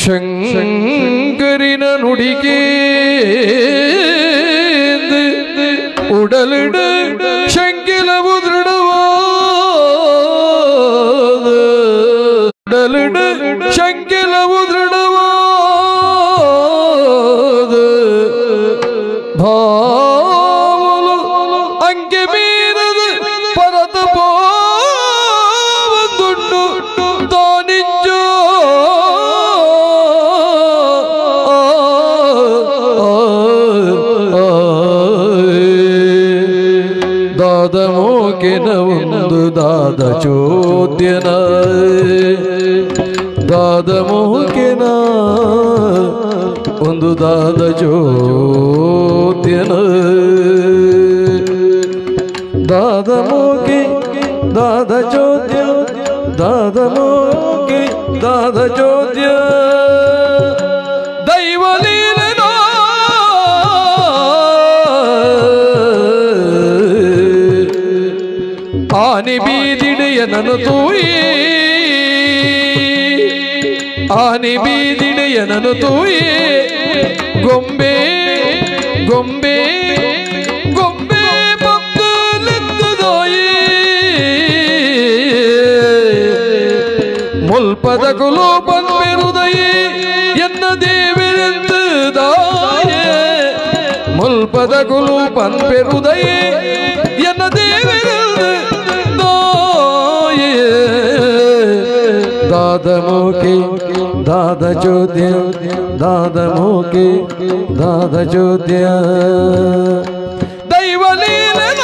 ಶಂಕರಿನ ನುಡಿಗೆ ಉಡಲಿಡ ಶಂಕಿಲವು ದೃಢವಾದ ಉಡಲಿಡ ಶಂಕಿಲವು ದೃಢವಾದ ಭಾವಲು ಅಂಕೆ ಮೀರದ ಪರತ ಪೋವಂದುಂಡು ತಾನಿಂಜೋ ಜ್ಯೋತ್ಯನ ದಾದ ಮೋಕೆನ ಒಂದು ದಾದ ಜ್ಯೋತ್ಯನ ದಾದ ಮೋಕೆ ದಾದ ಜ್ಯೋತ್ಯ ದಾದ ಮೋಕೆ ದಾದ ಜ್ಯೋತ್ಯ ದೈವಲೀಲನೋ ಆನಿ ಬೀದಿಡೆಯನನು ತೂಯಿ ಆನಿ ಬೀದಿಡೆಯನನು ತೂಯಿ ಗೊಂಬೆ ಗೊಂಬೆ ಗೊಂಬೆ ಪಕ್ಕಲೆತ್ತದೋಯಿ ಮುಲ್ಪದಕುಲು ಪನ್ಪೆರುದಯಿ ಎನ್ನ ದೇವಿರೆಂದುದಾಯೆ ಮುಲ್ಪದಕುಲು ಪನ್ಪೆರುದಯಿ ಎನ್ನ ದೇವಿರೆಂದು ದಾದ ಮೋಕೆ ದಾದ ಜ್ಯೋತ್ಯ ದಾದ ಮೋಕೆ ದಾದ ಜ್ಯೋತ್ಯ ದೈವಲೀಲನ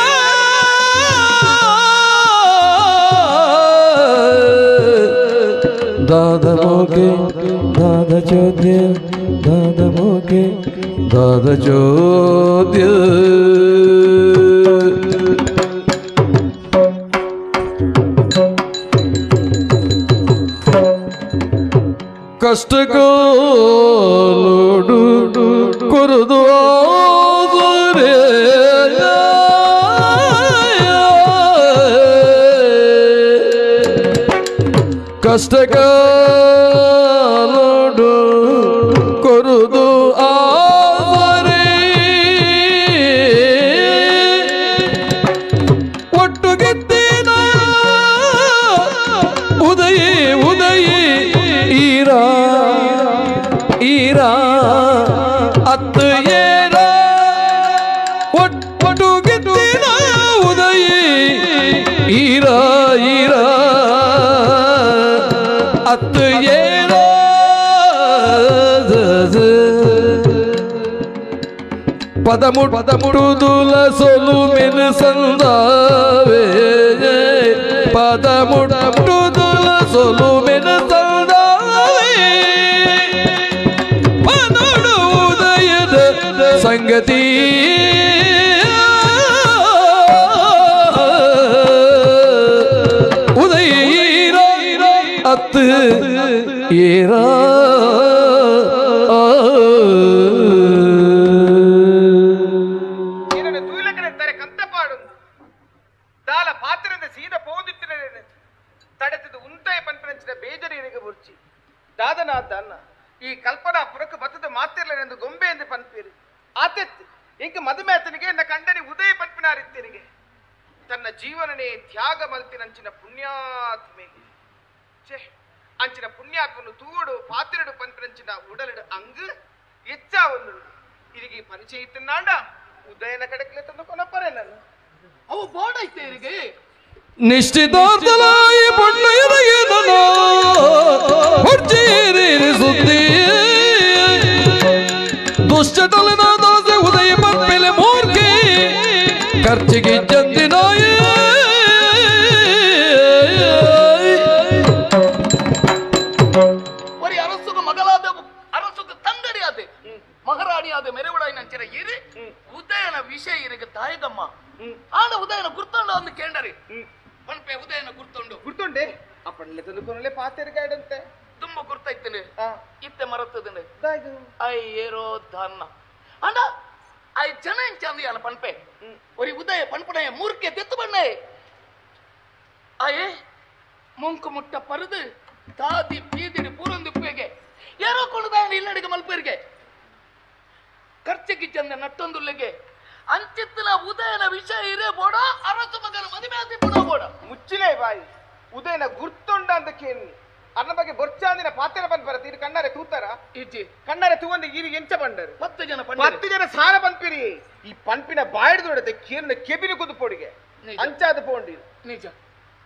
ದಾದ ಮೋಕೆ ದಾದ ಜ್ಯೋತ್ಯ ದಾದ ಮೋಕೆ ದಾದ ಜ್ಯೋತ್ಯ ಕಷ್ಟಕೋಲೋಡು ಕುರುದು ಆದರೆ ಕಷ್ಟಕಾಲೋಡು ಕುರುದು ಆದರೆ ಒಟ್ಟುಗೆದ್ದೇನ ಉದಯೇ ಉದಯೇ ಈರಾ ಈರಾ ಅತ್ತು ಏರ ಒಟ್ಟುಗೆದ್ದೇನ ಉದಯೇ ಈರಾ ಈರಾ ಅತ್ತು ಏರ ಪದಮುಡುದುಲ ಸೊಲು ಮೆನು ಸಂದಾವೇ ಪದಮುಡುದುಲ ಸೊಲು ಮೆನು ಸಂದಾವೇ ಪನೋಡು ಉದಯದ ಸಂಗತಿ ಉದಯ ಅತ್ತು ಏರಾ ದಾಲ ಪಾತ್ರದ ಸೀದ ಪೋದಿತ್ತಿನ ತಡೆತದ ಉಂತಾಯ ಪನ್ಪನಂಚಿನ ಬೇಜರಿಯರಿಗೆ ಬುರ್ಚಿ ದಾದನಾದ ಅನ್ನ ಈ ಕಲ್ಪನಾ ಪುರಕ ಬತ್ತದ ಮಾತಿರ್ಲನೆಂದು ಗೊಂಬೆ ಎಂದು ಪನ್ಪೀರಿ ಆತೆತ್ತು ಇಂಕ ಮದುಮೆತನಿಗೆ ಎನ್ನ ಕಂಡನಿ ಉದಯ ಪನ್ಪಿನಾರಿತ್ತಿರಿಗೆ ತನ್ನ ಜೀವನನೇ ತ್ಯಾಗ ಮಲ್ತಿನಂಚಿನ ಪುಣ್ಯಾತ್ಮೆಗೆ ಛೇ ಅಂಚಿನ ಪುಣ್ಯಾತ್ಮನು ತೂಡು ಪಾತಿರಡು ಪನ್ಪಿನಂಚಿನ ಉಡಲಿಡು ಅಂಗು ಎಚ್ಚ ಒಂದು ಇರಿಗೆ ಪರಿಚಯ ಇತ್ತಿನಾಂಡ ಉದಯನ ಕಡೆಕ್ಲೆ ತಂದು ಕೊನಪರೆ ನಾನು ಅವು ಬೋರ್ಡ್ ಐತೆ ಇರಿಗೆ ನಿಶ್ಚಿತಾರ್ಥಲಾಯಿ ಪೊಣ್ಣು ಎದೆಗೆದನೋ ಹೊರ್ಚೀರಿ ಸುದ್ದಿ ದುಶ್ಚಟಲಿನ ದೋಸೆ ಉದಯ ಪನ್ಪೆಲೆ ಮೂರ್ಖಿ ಖರ್ಚಿಗೆ ಚಂದಿನಾಯೇ ಒರಿ ಅರಸುಗ ಮಗಲಾದ ಅರಸುಗ ತಂಗಡಿಯಾದೆ ಮಹಾರಾಣಿಯಾದ ಮೆರವಡಾಯಿ ನಂಚಿನ ಇರಿ ಉದಯನ ವಿಷಯ ಇರಿಗೆ ತಾಯಿಗಮ್ಮ ಆಡ ಉದಯನ ಗುರ್ತೊಂಡು ಒಂದು ಕೇಂಡರಿ ಪನ್ಪೆ ಉದಯನ ಗುರ್ತೊಂಡು ಗುರ್ತೊಂಡೆ ಅಪ್ಪಣ್ಣಲೆ ತಂದು ಕೊನಲೆ ಪಾತೆರ್ಗಾಡಂತೆ ತುಂಬ ಗುರ್ತೈತೇನೆ ಇತ್ತೆ ಮರತದನೆ I ಏರೋ ಧನ್ನ ಅಂಡ I ಜನ ಎಂಚಂದು ಯಾನ ಪನ್ಪೆ ಒರಿ ಉದಯ ಪನ್ಪಣೆ ಮೂರ್ಖೆ ತೆತ್ತು ಬಣ್ಣೆ ಆಯೇ ಮುಂಕು ಮುಟ್ಟ ಪರದು ತಾದಿ ಬೀದಿಡಿ ಪೂರೊಂದು ಉಪ್ಪೇಗೆ ಯಾರೋ ಕೊಡುದಾಯನ ಇಲ್ಲಡಿಗೆ ಮಲ್ಪೇರಿಗೆ ಖರ್ಚಿಗೆ ಚಂದ ನಟ್ಟೊಂದುಲ್ಲೆಗೆ ಅಂಚಿತ್ತಿನ ಉದಯನ ವಿಷಯ ಇರೇ ಬೋಡ ಅರಸು ಮಗನ ಮದುವೆ ಆದಿ ಬೋಡ ಬೋಡ ಮುಚ್ಚಿಲೇ ಬಾಯಿ ಉದಯನ ಗುರ್ತೊಂಡ ಅಂತ ಕೇಳಿ ಅನ್ನ ಬಗ್ಗೆ ಬೊರ್ಚಾಂದಿನ ಪಾತ್ರೆ ಬಂದ್ ಬರತ್ತೆ ಇದು ಕಣ್ಣಾರೆ ತೂತಾರ ಇಜ್ಜಿ ಕಣ್ಣಾರೆ ತೂವಂದ ಈರಿ ಎಂಚ ಬಂಡರು 10 ಜನ 10 ಜನ ಸಾರ ಪನ್ಪಿರಿ ಈ ಪನ್ಪಿನ ಬಾಯಿಡ್ದು ನೋಡತ್ತೆ ಕೇರಿನ ಕೆಬಿನ ಕುದು ಪೋಡಿಗೆ ಅಂಚಾದ ಪೋಂಡಿ ನಿಜ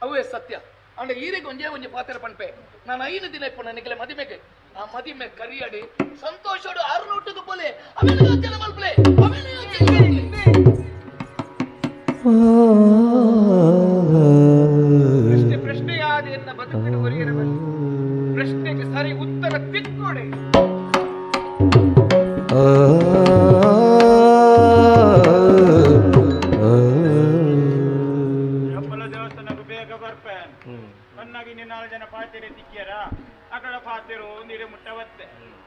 ಅವೇ ಸತ್ಯ ಅಂಡ ಈರಿಗೆ ಒಂಜೇ ಒಂಜಿ ಪಾತ್ರೆ ಪನ್ಪೆ ನಾನು 5 ದಿನ ಇಪ್ಪ ನನಗೆ ಮದಿಮೆಗೆ ಆ ಮದಿಮೆ ಕರಿಯಡಿ ಸಂತೋಷೋಡು 600 ಪೋಲೆ ಅವೇನು ಯೋಚನೆ ಮಲ್ಪಲೆ ಅವೇನು ಯೋಚನೆ ಮಲ್ಪಲೆ ಪ್ರಶ್ನೆ ಪ್ರಶ್ನೆಯಾದ ಎನ್ನ ಬದುಕು ಬದುಕಿನ ಒರಿಯರ ಪ್ರಶ್ನೆಗೆ ಸರಿ ಉತ್ತರ ತಿಕ್ಕೋಡೆ. ಅಪ್ಪಲ ದೇವಸ್ಥಾನಕ್ಕೆ ಬೇಗ ಬರ್ಪೇನ್ ಬನ್ನಾಗಿ ನೀನು ನಾಲ್ಕು ಜನ ಪಾತಿರೆ ತಿಕ್ಕಿಯರ ಅಕಡ ಪಾತಿರು ಒಂದು ಇಡೆ ಮುಟ್ಟ ಬತ್ತೆ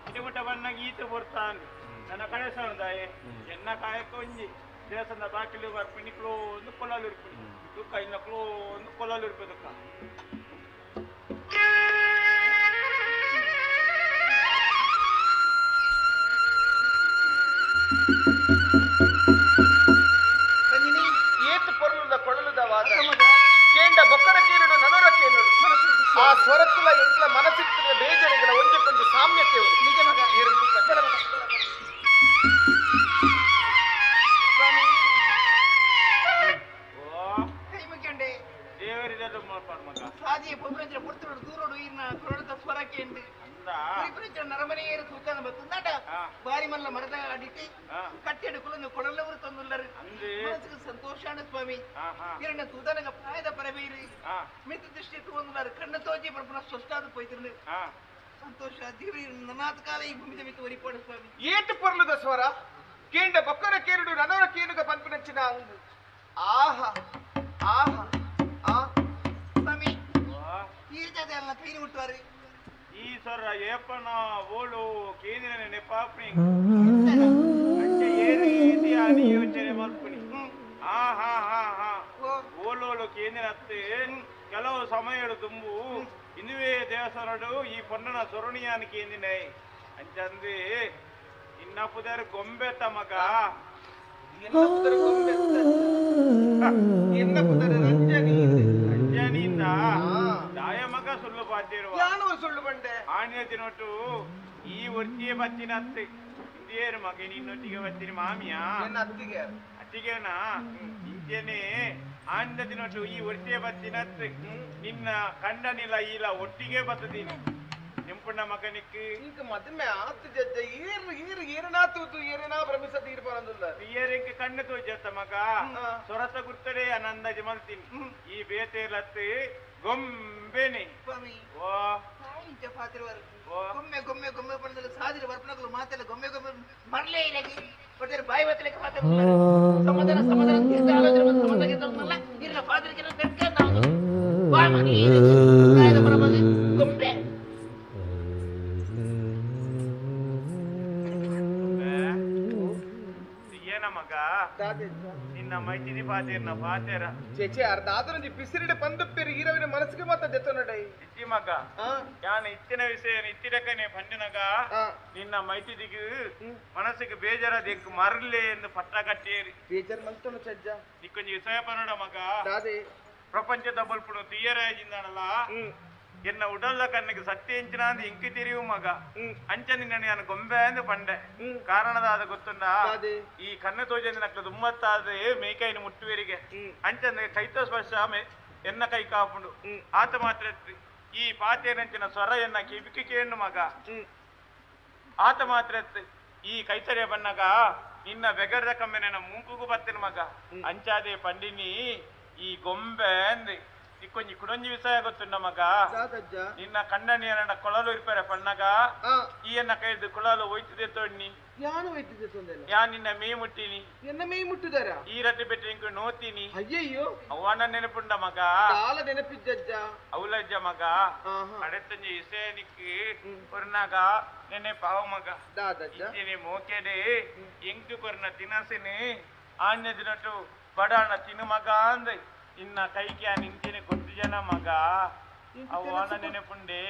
ಇಡೆ ಮುಟ್ಟ ಬನ್ನಾಗಿ ಈತ ಬರ್ತಾನ್ ನನ್ನ ಕಡೆ ಸಣ್ಣದಾಯೆ ಎನ್ನ ಕಾಯಕ್ಕೆ ಒಂಜಿ ದೇವಸ್ಥಾನದ ಬಾಕಿಲು ಬರ್ಪಿನಿ ಕ್ಲೋಂದು ಕೊಲ್ಲಲು ಇರ್ಪಿನಿ ದುಃಖ ಇನ್ನ ಕ್ಲೋಂದು ಕೊಲ್ಲಲು ಇರ್ಪಿ ದುಃಖ. ಏತು ಪೊರಲುದ ಕೊಳಲುದ ವಾದ ಕೇಂಡ ಬೊಕ್ಕರ ಕೇಳುಡು ನನೊರ ಕೇಳುಡು ಆ ಸ್ವರಕ್ಕುಲ ಎಂಕ್ಲ ಮನಸ್ಸಿತ್ತಿನ ಬೇಜಾರುಗಳ ಒಂಜಕ್ಕೊಂಜಿ ಸಾಮ್ಯತೆ ಉಂಟು. ನಿಜ ಮಗ ಬಾರಿ ಮಲ್ಲ ಮರದ ಅಡಿಟಿ ಕಟ್ಟೆಡು ಕುಲನ್ನು ಕೊಡಲವರು ತಂದುಲ್ಲರು ಮನಸ್ಸಿಗೆ ಸಂತೋಷಾಣ ಸ್ವಾಮಿ. ಎರಡ ತೂದನಗ ಪ್ರಾಯದ ಪರಬೇರಿ ಮಿತ ದೃಷ್ಟಿ ತೂಂದುಲ್ಲಾರು ಕಣ್ಣ ತೋಜಿ ಪರಪುನ ಸ್ವಷ್ಟಾದ ಪೋಯ್ತಿರು ಸಂತೋಷ ದೇವರಿ ನನಾಥ ಕಾಲ ಈ ಭೂಮಿದ ಮಿತ ಒರಿಪೋಡು ಸ್ವಾಮಿ. ಏಟು ಪೊರ್ಲುದ ಸ್ವರ ಕೇಂಡ ಬೊಕ್ಕರ ಕೇರುಡು ನನೊರ ಕೇನುಗ ಪನ್ಪಿನಂಚಿನ ಅಂಗು. ಆಹಾ ಆಹಾ ಆ ಸ್ವಾಮಿ ಈ ಜಾತೆ ಅಲ್ಲ ಕೈನಿ ಮುಟ್ಟುವಾರು ಈ ಸ್ವರ ಏಪನ ಓಳು ಕೇಂದ್ರ ನೆಪಾಪ್ನಿ ಅಂಚೆ ಏರು ಏತಿ ಆನಿ ಯೋಚನೆ ಮಲ್ಪುನಿ. ಆ ಹಾ ಹಾ ಹಾ ಓಲೋಳು ಕೇಂದ್ರ ಅತ್ತೆ ಕೆಲವು ಸಮಯಡು ತುಂಬು ಇಂದುವೇ ದೇವಸ್ಥಾನಡು ಈ ಪೊನ್ನನ ಸೊರಣಿಯಾನ ಕೇಂದಿನೈ ಅಂಚಂದು ಇನ್ನಪ್ಪುದಾರು ಗೊಂಬೆತ್ತ ಮಗ ರಂಜನಿಯಿಂದ ದಾಯ ಮಗ ಸುಳ್ಳು ಪಾತಿರುವ ಸುಳ್ಳು ಬಂಡೆ ಆಣಿಯ ತಿನ್ನೊಟ್ಟು ಈ ಒಟ್ಟಿಗೆ ಬಚ್ಚಿನ ಅತ್ತೆ ಇಂದೇರು ಮಗ ನಿನ್ನೊಟ್ಟಿಗೆ ಬಚ್ಚಿನ ಮಾಮಿಯ ಅತ್ತಿಗೆ ಅತ್ತಿಗೆನಾ ಇಂಚೇನೆ ಆಂಡ ತಿನ್ನೊಟ್ಟು ಈ ಒಟ್ಟಿಗೆ ಬಚ್ಚಿನ ಅತ್ತೆ ನಿನ್ನ ಕಂಡನಿಲ್ಲ ಇಲ್ಲ ಒಟ್ಟಿಗೆ ಬತ್ತದೀನಿ ನಿಂಪುಣ್ಣ ಮಗನಿಕ್ ಈಗ ಮದುವೆ ಆತು ಜಜ್ಜ ಏರು ಏರು ಏರನಾ ತೂತು ಏರನಾ ಭ್ರಮಿಸದ ಇರ್ಬಾರಂದುಲ್ಲ ಏರಕ್ಕೆ ಕಣ್ಣು ತೋಜತ್ತ ಮಗ ಸೊರತ ಗುರ್ತಡೆ ಅನಂದಾಜು ಮಲ್ತೀನಿ ಈ ಬೇತೇಲತ್ತು ಗೊಂಬೆನೆ ಓ ಗೊಮ್ಮೆ ಗೊಮ್ಮೆ ಗೊಮ್ಮೆ ಪಡೆದಲ್ಲ ಸಾದಿರ ಬರ್ಪನಗಳು ಮಾತೆಲ್ಲ ಗೊಮ್ಮೆ ಗೊಮ್ಮೆ ಮರಲೇ ಇಲ್ಲಗಿ ಒಟ್ಟರೆ ಬಾಯಿ ಬತ್ತಲಿಕ್ಕೆ ಮಾತೆ ಸಮಾಧಾನ ಸಮಾಧಾನ ತೀರ್ಥ ಆಲೋಚನೆ ಮತ್ತು ಸಮಾಧಾನ ಇರಲ್ಲ ಫಾದರ್ಗೆ ಬೆಕ್ಕ ನಾವು ಬಾ ಮಗನೇ ಗೊಂಬೆ ಏನ ಮಗ ನಿನ್ನ ಮೈತಿದಿ ಪಾತೇರ್ನ ಪಾತೇರ ಚೇಚೆ ಅರ್ಧ ಆದ್ರೂ ಪಿಸಿರಿಡೆ ಪಂದುಪ್ಪೇರು ಈರವಿನ ಮನಸ್ಸಿಗೆ ಮಾತ ದೆತ್ತನಡೈ ಇಚ್ಚಿ ಮಗ ಯಾನ ಇತ್ತಿನ ವಿಷಯ ಇತ್ತಿರಕನೆ ಪಂಡಿನಗ ನಿನ್ನ ಮೈತಿದಿಗೆ ಮನಸ್ಸಿಗೆ ಬೇಜಾರ ದಿಕ್ಕು ಮರಲೆ ಎಂದು ಪಟ್ಟ ಕಟ್ಟೇರಿ ಬೇಜಾರ್ ಮಲ್ತೋಣ ಚಜ್ಜ ನಿಕ್ಕೊಂಜಿ ವಿಷಯ ಪನೋಡ ಮಗ ಪ್ರಪಂಚದ ಬಲ್ಪುಡು ತೀಯರಾಜಿಂದಾನಲ್ಲ ಎನ್ನ ಉಡಲ್ಲ ಕಣ್ಣಿಗೆ ಸತ್ಯ ಎಂಚಿನ ಅಂದ್ ಇಂಕಿ ತಿರಿಯು ಮಗ ಅಂಚ ನಿನ್ನ ನಾನು ಗೊಂಬೆ ಅಂದು ಪಂಡೆ ಕಾರಣದಾದ ಗೊತ್ತುಂಡ ಈ ಕಣ್ಣು ತೋಜಂದ ನಕ್ಲ ದುಮ್ಮತ್ತಾದ ಮೇಕೈನ ಮುಟ್ಟುವೆರಿಗೆ ಅಂಚಂದ ಕೈತ ಸ್ಪರ್ಶ ಎನ್ನ ಕೈ ಕಾಪುಂಡು ಆತ ಮಾತ್ರ ಈ ಪಾತೇನಂಚಿನ ಸ್ವರ ಎನ್ನ ಕಿವಿಕಿ ಕೇಣ್ಣು ಮಗ ಆತ ಮಾತ್ರ ಈ ಕೈಸರಿಯ ಬಣ್ಣಗ ನಿನ್ನ ಬೆಗರ್ದ ಕಮ್ಮೆ ನನ್ನ ಮೂಕುಗೂ ಬತ್ತಿನ ಮಗ ಅಂಚಾದೆ ಪಂಡಿನಿ ಈ ಗೊಂಬೆ ಅಂದೆ ಇಕ್ಕೊಂಜಿ ಕುಡೊಂಜಿ ವಿಷಯ ಗೊತ್ತುಂಡ ಮಗ ನಿನ್ನ ಕಂಡನಿ ನನ್ನ ಕೊಳಲು ಇರ್ಪಾರೆ ಪಣ್ಣಗ ಈ ಎನ್ನ ಕೈದು ಕೊಳಲು ಒಯ್ತಿದೆ ತೋಡ್ನಿ ಯಾನು ಒಯ್ತಿದೆ ತೊಂದೆಲ್ಲ ಯಾ ನಿನ್ನ ಮೇ ಮುಟ್ಟಿನಿ ಎನ್ನ ಮೇ ಮುಟ್ಟಿದಾರ ಈ ರಟ್ಟಿ ಬೆಟ್ಟಿ ಇಂಕು ನೋತೀನಿ ಅಯ್ಯಯ್ಯೋ ಅವ್ವನ ನೆನಪುಂಡ ಮಗ ಕಾಲ ನೆನಪಿದ್ದಜ್ಜ ಅವಲಜ್ಜ ಮಗ ಅಡೆತ್ತಂಜಿ ಇಸೇನಿಕ್ ಕೊರ್ನಾಗ ನೆನೆ ಪಾವ ಮಗ ದಾದಜ್ಜ ಮೋಕೆಡೆ ಎಂಕು ಕೊರ್ನ ತಿನಸಿನಿ ಆಣ್ಯ ದಿನಟು ಬಡಾಣ ತಿನ್ನು ಮಗ ಅಂದೆ ಇನ್ನ ಕೈಗೆ ನಿಂತಿನ ಗೊತ್ತು ಜನ ಮಗ ಅವ್ವನ ನೆನಪುಂಡೆ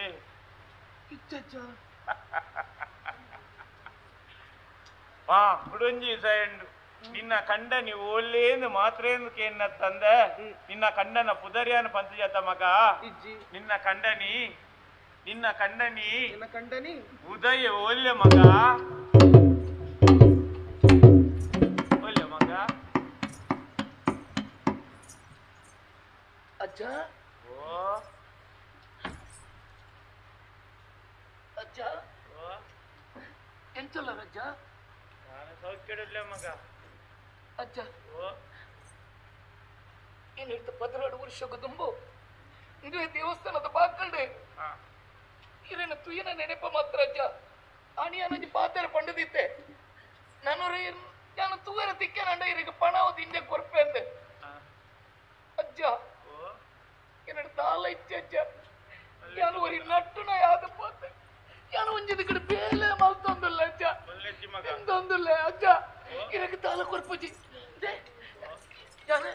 ಹಾ ಕುಡೊಂಜಿ ಸೈಂಡು ನಿನ್ನ ಕಂಡನಿ ಓಲೇಂದು ಮಾತ್ರೇಂದು ಕೇನ್ನ ತಂದೆ ನಿನ್ನ ಕಂಡನ ಪುದರಿಯಾನ ಪಂಚಜಾತ ಮಗ ನಿನ್ನ ಕಂಡನಿ ನಿನ್ನ ಕಂಡನಿ ನಿನ್ನ ಕಂಡನಿ ಉದಯ ಓಲ್ಯ ಮಗ ಓಲ್ಯ ಮಗ ಅಜ್ಜ ಅಜ್ಜ ಎಂತಲ್ಲ ಅಜ್ಜ ನಾನು ಸೌಖ್ಯಡಿಲ್ಲ ಮಗ ಅಜ್ಜ ಏನು ಹೇಳ್ತ 12 ವರ್ಷಕ್ಕೂ ತುಂಬು ಇಂದುವೆ ದೇವಸ್ಥಾನದ ಬಾಕಲ್ಡೆ ಇರೇನ ತುಯ್ಯನ ನೆನಪ ಮಾತ್ರ ಅಜ್ಜ ಅಣಿಯನೊಂಜಿ ಪಾತೆರ ಪಂಡದಿತ್ತೆ ನಾನು ನಾನು ತೂವರ ತಿಕ್ಕನಂಡ ಇರಿಗೆ ಪಣವದು ಇಂದೆ ಕೊರ್ಪೆ ಅಂದೆ ಅಜ್ಜ என்னோட தாள ಇಚ್ಚೆ ಅಜ್ಜ ಯಾನು ಒರಿ ನಟ್ಟುನ ಯಾದ ಪೋತೆ ಯಾನು ಒಂಜಿದ ಕಡೆ ಬೇಲೆ ಮಲ್ತೊಂದುಲ್ಲ ಅಜ್ಜ ಎಂದೊಂದುಲ್ಲ ಅಜ್ಜ ಇರಕ್ಕೆ ತಾಳ ಕೊರ್ಪುಜಿ ಯಾನು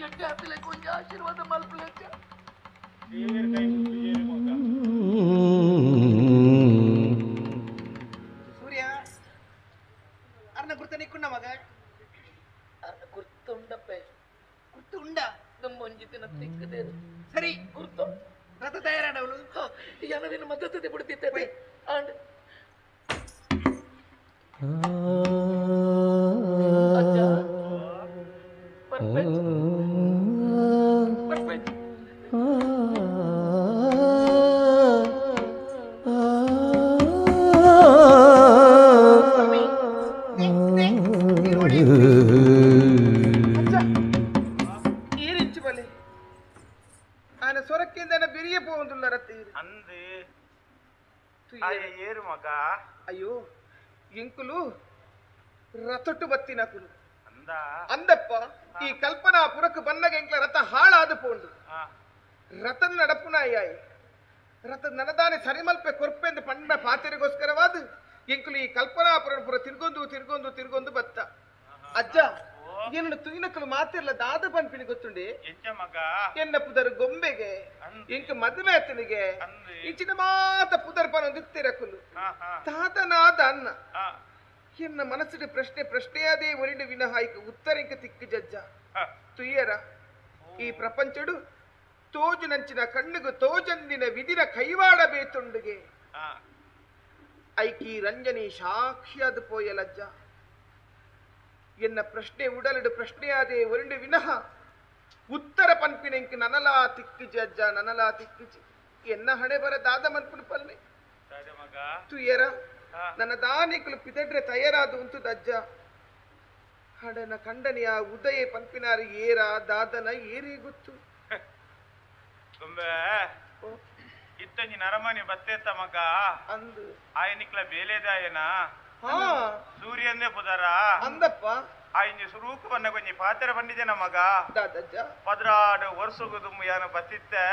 ಎಡ್ಡೆ ಆಪಿಲೆ ಕೊಂಚ ಆಶೀರ್ವಾದ ಮಲ್ಪಲೆ ಅಜ್ಜ. ಸೂರ್ಯ ಅರ್ನ ಗುರ್ತ ನಿಕ್ಕುಂಡ ಮಗ ಅರ್ನ ಗುರ್ತ ಉಂಡಪ್ಪೆ ಗುರ್ತು ಉಂಡ ಒಂಜಿ ದಿನ ತಿಕ್ಕದೆ ಸರಿ ಗುರ್ತು ರಥ ತಯಾರಾಡವಳು ಯಾನದಿನ ಮದ್ದತೆ ಬಿಡುತ್ತಿದ್ದೆ ಅಂಡ್ ಅಜ್ಜ ಪರ್ಫೆಕ್ಟ್ ಪರ್ಫೆಕ್ಟ್. ಈರಿಂಚು ಬಲೆ ಆನ ಸೊರಕ್ಕಿಂದ ಬಿರಿಯ ಪೋವಂದುಲ್ಲ ರತ್ತೀರು ಅಂದು ಏರು ಮಗ. ಅಯ್ಯೋ ಎಂಕುಲು ರಥೊಟ್ಟು ಬತ್ತಿನಕುಲು ಅಂದ ಅಂದಪ್ಪ ಈ ಕಲ್ಪನಾ ಪುರಕ್ ಬನ್ನಗ ಎಂಕ್ಲ ರಥ ಹಾಳಾದ ಪೋಂಡು ರಥದ ನಡಪುನ ಅಯ್ಯಾಯಿ ರಥ ನಡದಾನೆ ಸರಿಮಲ್ಪೆ ಕೊರ್ಪೆಂದು ಪಂಡ ಪಾತೆರಿಗೋಸ್ಕರವಾದ ಎಂಕುಲು ಈ ಕಲ್ಪನಾ ಪುರ ತಿರ್ಗೊಂದು ತಿರ್ಗೊಂದು ತಿರ್ಗೊಂದು ಬತ್ತ. ಅಜ್ಜ ಏನನ್ನು ತುಯಿನಕಲು ಮಾತಿರ್ಲ ದಾದ ಪನ್ಪಿನಿ ಗೊತ್ತುಂಡೆ ಎನ್ನ ಪುದರ್ ಗೊಂಬೆಗೆ ಇಂಕ ಮದುವೆ ಆತನಿಗೆ ಇಂಚಿನ ಮಾತ ಪುದರ್ ಪನೊಂದು ತಿರಕುಲು ತಾತನಾದ ಅನ್ನ ಎನ್ನ ಮನಸ್ಸಿನ ಪ್ರಶ್ನೆ ಪ್ರಶ್ನೆಯಾದೇ ಒರಿಡು ವಿನಃ ಇಕ ಉತ್ತರ ಇಂಕ ತಿಕ್ಕು ಜಜ್ಜ ತುಯ್ಯರ ಈ ಪ್ರಪಂಚಡು ತೋಜುನಂಚಿನ ಕಣ್ಣುಗು ತೋಜಂದಿನ ವಿಧಿನ ಕೈವಾಡ ಬೇತುಂಡುಗೆ ಐಕಿ ರಂಜನಿ ಸಾಕ್ಷಿಯಾದ ಪೋಯಲಜ್ಜ ಎನ್ನ ಪ್ರಶ್ನೆ ಉಡಲಿಡು ಪ್ರಶ್ನೆಯಾದೆ ಒರಿಂಡು ವಿನಃ ಉತ್ತರ ಪನ್ಪಿನ ಇಂಕ್ ನನಲಾ ತಿಕ್ಕಿಜಿ ಅಜ್ಜ ನನಲಾ ತಿಕ್ಕಿಜಿ ಎನ್ನ ಹಣೆ ಬರ ದಾದ ಮನ್ಪುನ ಪಲ್ಲೆ ತುಯರ ನನ್ನ ದಾನಿಕಲು ಪಿದಡ್ರೆ ತಯಾರಾದ ಉಂಟು ದಜ್ಜ ಹಡನ ಕಂಡನಿಯ ಉದಯ ಪನ್ಪಿನಾರು ಏರ ದಾದನ ಏರೇ ಗೊತ್ತು ಗೊಂಬೆ ಇತ್ತಂಜಿ ನರಮನಿ ಬತ್ತೇತ ಮಗ ಅಂದು ಆಯನಿಕ್ಲ ಬೇಲೆದಾಯನ ಸೂರ್ಯಂದೇ ಪುದರ ಅಂದಪ್ಪ ಆಯಿಂಜಿ ಸುರೂಕು ಬನ್ನ ಕೊಂಜಿ ಪಾತ್ರೆ ಬಂದಿದ್ದೇನ ಮಗ ದಾದಜ್ಜ ಪದ್ರಾಡು ವರ್ಷಗು ದುಮ್ಮು ಯಾನ ಬತ್ತಿತ್ತೆ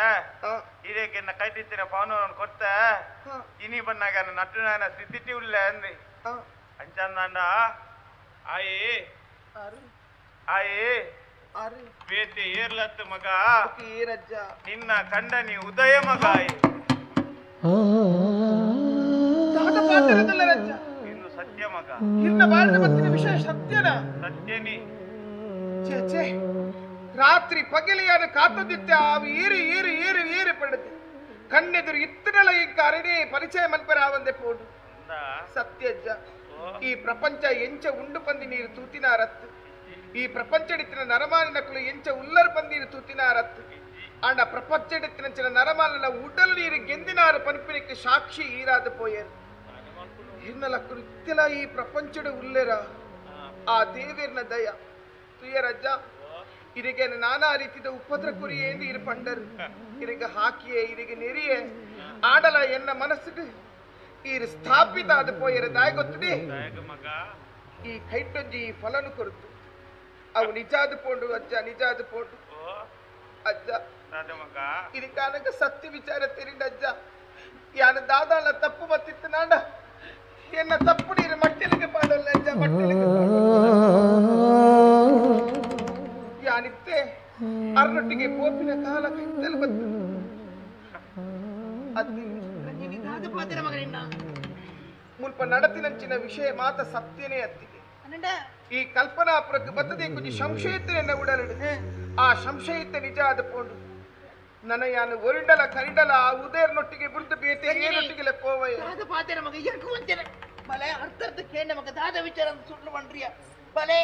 ಇದೇಕೆ ಎನ್ನ ಕೈಟಿತ್ತಿನ ಪಾನವನ್ನು ಕೊರ್ತೆ ಇನಿ ಬನ್ನಾಗ ನಟ್ಟು ಸ್ಥಿತಿ ಉಳ್ಳ ಅಂದಿ ಅಂಚಂದಾಂಡ ಆಯಿ ಆಯಿ ಬೇತೆ ಏರ್ಲತ್ತು ಮಗ ನಿನ್ನ ಕಂಡನಿ ಉದಯ ಮಗ ಆಯಿ ಇನ್ನು ಸತ್ಯ ಮಗ ವಿಷಯ ಸತ್ಯನ ಸತ್ಯನಿ ಛೇ ಛೇ ರಾತ್ರಿ ಪಗಲಿಯನ್ನು ಕಾತದಿತ್ತೆ ಆವು ಏರಿ ಏರಿ ಏರಿ ಏರಿ ಪಡೆದು ಕಣ್ಣೆದುರು ಇತ್ತನಲ ಈ ಕಾರಣೇ ಪರಿಚಯ ಮನ್ಪರಾವಂದೆ ಪೋಡು ಸತ್ಯಜ್ಜ ಈ ಪ್ರಪಂಚ ಎಂಚ ಉಂಡು ಪಂದಿ ನೀರು ತೂತಿನಾರತ್ತು ಈ ಪ್ರಪಂಚಡಿತ್ತಿನ ನರಮಾನಿನ ಕುಲು ಎಂಚ ಉಲ್ಲರ್ ಪಂದೀರು ತೂತಿನಾರತ್ತು ಆಂಡ ಪ್ರಪಂಚಡಿತ್ತಿನ ನರಮಾನಿನ ಉಡಲ್ ನೀರು ಗೆಂದಿನಾರು ಪನ್ಪಿನಿಕ್ಕೆ ಸಾಕ್ಷಿ ಈರಾದ ಪೋಯರು ಹಿನ್ನಲ ಕೃತ್ಯಲ ಈ ಪ್ರಪಂಚಡು ಉಲ್ಲೆರ ಆ ದೇವಿರ್ನ ದಯ ತುಯರಜ್ಜ ಇರಿಗೆ ನಾನಾ ರೀತಿಯ ಉಪದ್ರ ಕುರಿಯೇಂದು ಇರು ಪಂಡರು ಇರಿಗೆ ಹಾಕಿಯೇ ಇರಿಗೆ ನೆರಿಯೇ ಆಡಲ ಎನ್ನ ಮನಸ್ಸಿಗೆ ಇರು ಸ್ಥಾಪಿತ ಆದ ಪೋಯರ ದಾಯ ಗೊತ್ತದೆ ಈ ಕೈಟೊಂಜಿ ಈ ಫಲನು ಕೊರತು ಅವು ನಿಜಾದ ಪೋಂಡು ಅಜ್ಜ ನಿಜಾದ ಪೋಂಡು ಅಜ್ಜ ಇದಕ್ಕಾನಕ ಸತ್ಯ ವಿಚಾರ ತೆರಿಂಡ ಅಜ್ಜ ಯಾನ ದಾದಾಲ ತಪ್ಪು ಮತ್ತಿತ್ತು ನಾಡ ಎನ್ನ ತಪ್ಪು ನೀರು ಮಟ್ಟಿಲಿಗೆ ಪಾಡಲ್ಲ ಅಜ್ಜ ಮಟ್ಟಿಲಿಗೆ ಯಾನಿತ್ತೆ ಅರ್ನೊಟ್ಟಿಗೆ ಪೋಪಿನ ಕಾಲ ಕೈತಲ್ ಬಂತು ಮುಲ್ಪ ನಡತಿನಂಚಿನ ವಿಷಯ ಮಾತ ಸತ್ಯನೇ ಅತ್ತಿಗೆ ಈ ಕಲ್ಪನಾಪುರಕ್ಕೆ ಬತ್ತದೆ ಕುಂಜಿ ಸಂಶಯತೆ ಉಡಲಿಡು ಆ ಸಂಶಯತೆ ನಿಜ ಆದ ಪೋಂಡು ನನ್ನ ಯಾನು ಒರಿಂಡಲ ಕರಿಂಡಲ ಆ ಉದಯರ್ನೊಟ್ಟಿಗೆ ಬುರ್ದು ಬೇತೆ ಏನೊಟ್ಟಿಗೆ ಪೋವಯ್ಯ ದಾದ ಪಾತೆರ ಮಗ ಯಾಕೆ ಒಂಚನೆ ಬಲೆ ಅರ್ಥರ್ಥ ಕೇಂದ್ರ ಮಗ ದಾದ ವಿಚಾರ ಅಂತ ಸುಳ್ಳು ಪಂಡ್ರಿಯ ಬಲೆ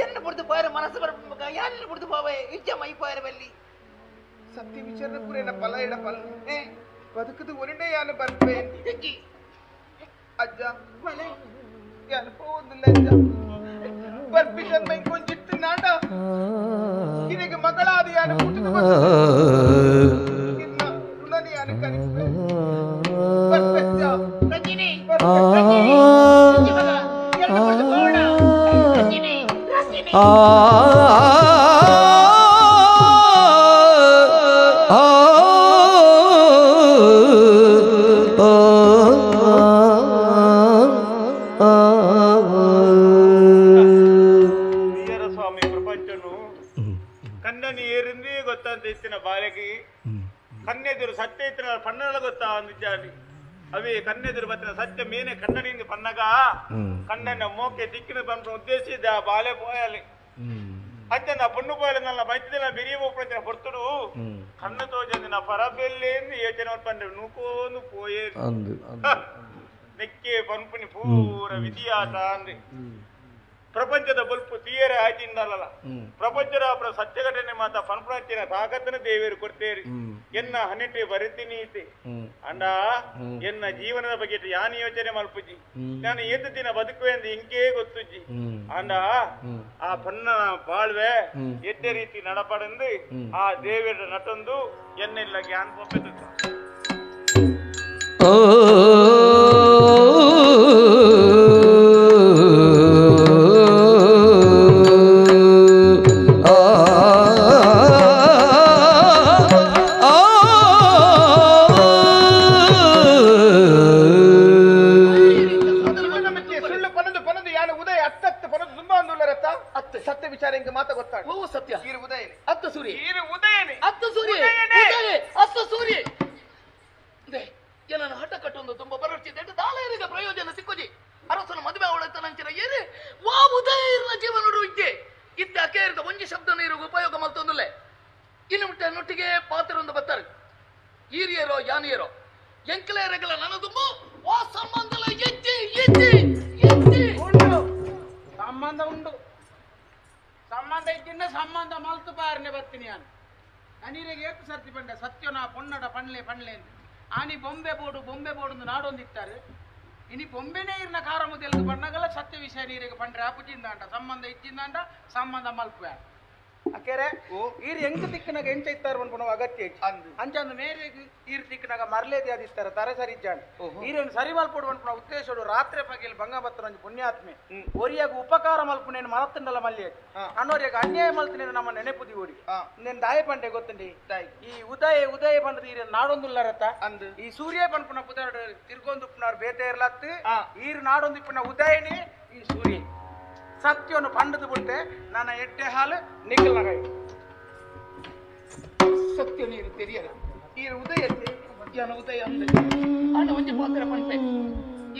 ಎನ್ನ ಬುರ್ದು ಪಾರ ಮನಸ್ಸು ಬರ ಮಗ ಯಾರನ್ನ ಬುರ್ದು ಪೋವಯ್ಯ ಇಜ್ಜ ಮೈ ಪಾರ ಬಲ್ಲಿ ಸತ್ಯ ವಿಚಾರ ಪೂರೇನ ಪಲ ಇಡ ಪಲ ಬದುಕದು ಒರಿಂಡೆ ಯಾನು ಬರ್ಪೆ ಅಜ್ಜ ಬಲೆ ಯಾನು ಪೋವುದಿಲ್ಲ ಅಜ್ಜ ಬರ್ಪಿ ಜನ್ಮ ಇಂಕೊಂಚಿತ್ತು ನಾಡ ಇನಿಗೆ ಮಗಳಾದ ಯಾನು ಹುಟ್ಟಿದ ಸ್ವಾಮಿ ಪ್ರಪಂಚನು ಕಣ್ಣನಿ ಏರಿಂದೇ ಗೊತ್ತಂತ ಇತ್ತಿನ ಬಾಲೆಗೆ ಕನ್ನೆದುರು ಸತ್ಯ ಇತ್ತಿನ ಪಣ್ಣಲ ಗೊತ್ತಾ ಅಂದಿದ್ದಾನೆ. ಅವೇ ಕನ್ನೆದುರು ಬತ್ತಿನ ಸತ್ಯ ಮೇನೆ ಕಣ್ಣನಿಂದ ಪನ್ನಗ ಕಣ್ಣನ ಮೋಕೆ ದಿಕ್ಕಿನ ಬಂದ ಉದ್ದೇಶ ಇದೆ ಆ ಬಾಲೆ ಪೋಯಾలి ಅಂಚ ಪೊಣ್ಣು ಪೋಯಲೆ ನನ್ನ ಬೈತಿನ ಬಿರಿಯ ಒಪ್ಪಂಚಿನ ಹೊರ್ತುಡು ಕಣ್ಣು ತೋಜಂದಿನ ಪರಬೆಲ್ಲೇಂದು ಯೋಚನೆ ಪಂಡ್ರೆ ನೂಕೋಂದು ಪೋಯೇ ನೆಕ್ಕೆ ಪನ್ಪುನಿ ಪೂರ ವಿಧಿಯಾಟ ಅಂದೆ. ಪ್ರಪಂಚದ ಬಲ್ಪು ತೀಯರೆ ಆಯ್ತಿಂದಲ್ಲ ಪ್ರಪಂಚದ ಸತ್ಯ ಘಟನೆ ಮಾತ ಪನ್ಪುಣಚ್ಚಿನ ತಾಕತ್ತನ ದೇವಿಯರು ಕೊಡ್ತೇರಿ ಎನ್ನ ಹನ್ನೆಟ್ಟು ಬರಿತೀನಿ ಇತ್ತೆ ಅಂಡ ಎನ್ನ ಜೀವನದ ಬಗ್ಗೆ ಯಾನ್ ಯೋಚನೆ ಮಲ್ಪುಜಿ ನಾನು ಏತು ದಿನ ಬದುಕುವೆ ಎಂದು ಇಂಕೇ ಗೊತ್ತುಜ್ಜಿ ಅಂಡ ಆ ಪನ್ನ ಬಾಳ್ವೆ ಎಟ್ಟೆ ರೀತಿ ನಡಪಡೆಂದು ಆ ದೇವಿಯರ ನಟೊಂದು ಎನ್ನೆಲ್ಲ ಜ್ಞಾನ ಪೊಪ್ಪೆದು. ಆನಿ ಬೊಂಬೆ ಬೋಡು ಬೊಂಬೆ ಬೋಡು ನಾಡೊಂದಿತ್ತಾರೆ ಇನಿ ಬೊಂಬೆನೇ ಇರ್ನ ಕಾರ ಮುದೆಲ್ದು ಬಣ್ಣಗಲ ಸತ್ಯ ವಿಷಯ ನೀರಿಗೆ ಪಂಡ್ರೆ ಆಪುಜಿಂದಾಂಡ ಸಂಬಂಧ ಇಜ್ಜಿಂದಾಂಡ ಸಂಬಂಧ ಮಲ್ಪುವೆ ಅಕೆರೆ ಈರ್ ಎಂಕ್ ತಿಕ್ಕನಾಗ ಎಂಚ ಇತ್ತಾರೆ ಪನ್ಪುನ ಅಗತ್ಯ ಅಂಚಂದು ಮೇರೆಗ್ ಈರ್ ತಿಕ್ಕನಾಗ ಮರ್ಲೇದಿ ಅದಿತ್ತಾರೆ ತರ ಸರಿ ಇಜ್ಜಾಂಡ್ ಈರೇನು ಸರಿ ಮಲ್ಪೊಡು ಪನ್ಪುನ ಉದ್ದೇಶಡು ರಾತ್ರಿ ಪಗೆಲ್ ಬಂಗ ಬತ್ತನೊಂಜಿ ಪುಣ್ಯಾತ್ಮೆ ಒರಿಯಾಗ ಉಪಕಾರ ಮಲ್ಪುನೇನು ಮರತ್ತುಂಡಲ ಮಲ್ಯ ಅನ್ನೋರಿಯಾಗ ಅನ್ಯಾಯ ಮಲ್ತನೇನು ನಮ್ಮ ನೆನಪುದಿ ಓಡಿ నేను ದಾಯ ಪಂಡೆ ಗೊತ್ತುಂಡಿ ಈ ಉದಯ ಉದಯ ಪಂಡದ ಈರೇನು ನಾಡೊಂದುಲ್ಲರತ್ತ ಈ ಸೂರ್ಯ ಪನ್ಪುನ ಪುದರ್ ತಿರ್ಗೊಂದುಪ್ಪುನವ್ರು ಬೇತೆ ಇರ್ಲತ್ತು ಈರು ನಾಡೊಂದಿಪ್ಪುನ ಉದಯನೇ ಈ ಸೂರ್ಯ ಸತ್ಯವನ್ನು ಪಂಡದು ಬಿಡ್ತೆ ನನ್ನ ಎಡ್ಡೆ ಹಾಲು ನಿಖಲ್ನಗೈ ಸತ್ಯ ನೀರು ತೆರಿಯರ ಈ ಉದಯ ಯಾನ ಉದಯ ಅಂದೆ ಆಂಡ ಒಂಜಿ ಪಾತ್ರ ಪಂಪೆ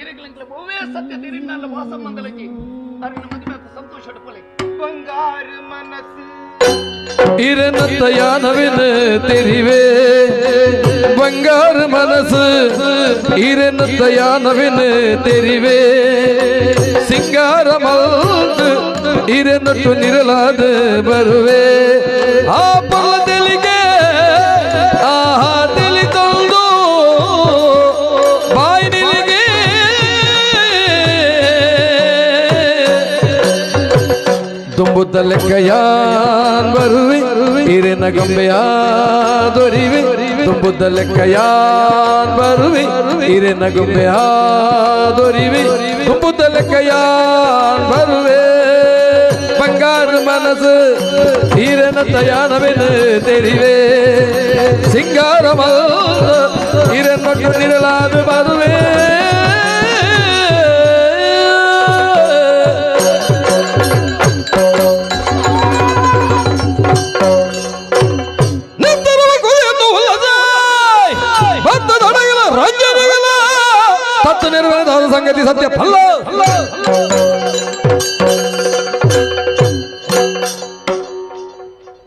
ಇರಗಲಂಕ್ಲ ಬೋವೇ ಸತ್ಯ ತೆರಿನಾಲ ವಾಸ ಮಂದಲಜಿ ಅರಿನ ಮದುವೆ ಸಂತೋಷ ಪೊಲೆ ಬಂಗಾರ ಮನಸ್ಸು ಇರನತ್ತಯಾನವಿನ ತೆರಿವೆ ಬಂಗಾರ ಮನಸ್ಸು ಇರನತ್ತಯಾನವಿನ ತೆರಿವೆ ಸಿಂಗಾರ ಮಲ್ತು ಇರನಟ್ಟು ನಿರಲಾದ ಬರುವೆ ಆ ಪಲ್ಲದೆಲಿಗೆ ಆಹಾ ತೆಲಿ ತಂದು ಬಾಯಿ ನಿಲಿಗೆ ದುಂಬುದ ಲೆಕ್ಕಯಾನ್ ಬರುವೆ ಹಿರಿನ ಗೊಂಬೆಯ ದೊರಿವೆ ದುಂಬುದ ಲೆಕ್ಕಯಾನ್ ಬರುವೆ ಹಿರಿನ ಗೊಂಬೆಯ ದೊರಿವೆ ದುಂಬುದ ಲೆಕ್ಕಯಾನ್ ಬರುವೆ ಬಂಗಾರ ಮನಸ್ಸು ಹಿರನ ತಯಾನವೆನ ತೆರಿವೆ ಸಿಂಗಾರ ಹಿರನ್ ಮಕ್ಕಳು ನಿರಲಾದ ಬರುವೆ ತತ್ತು ಸಂಗತಿ ಸತ್ಯ ಫಲ್ಲ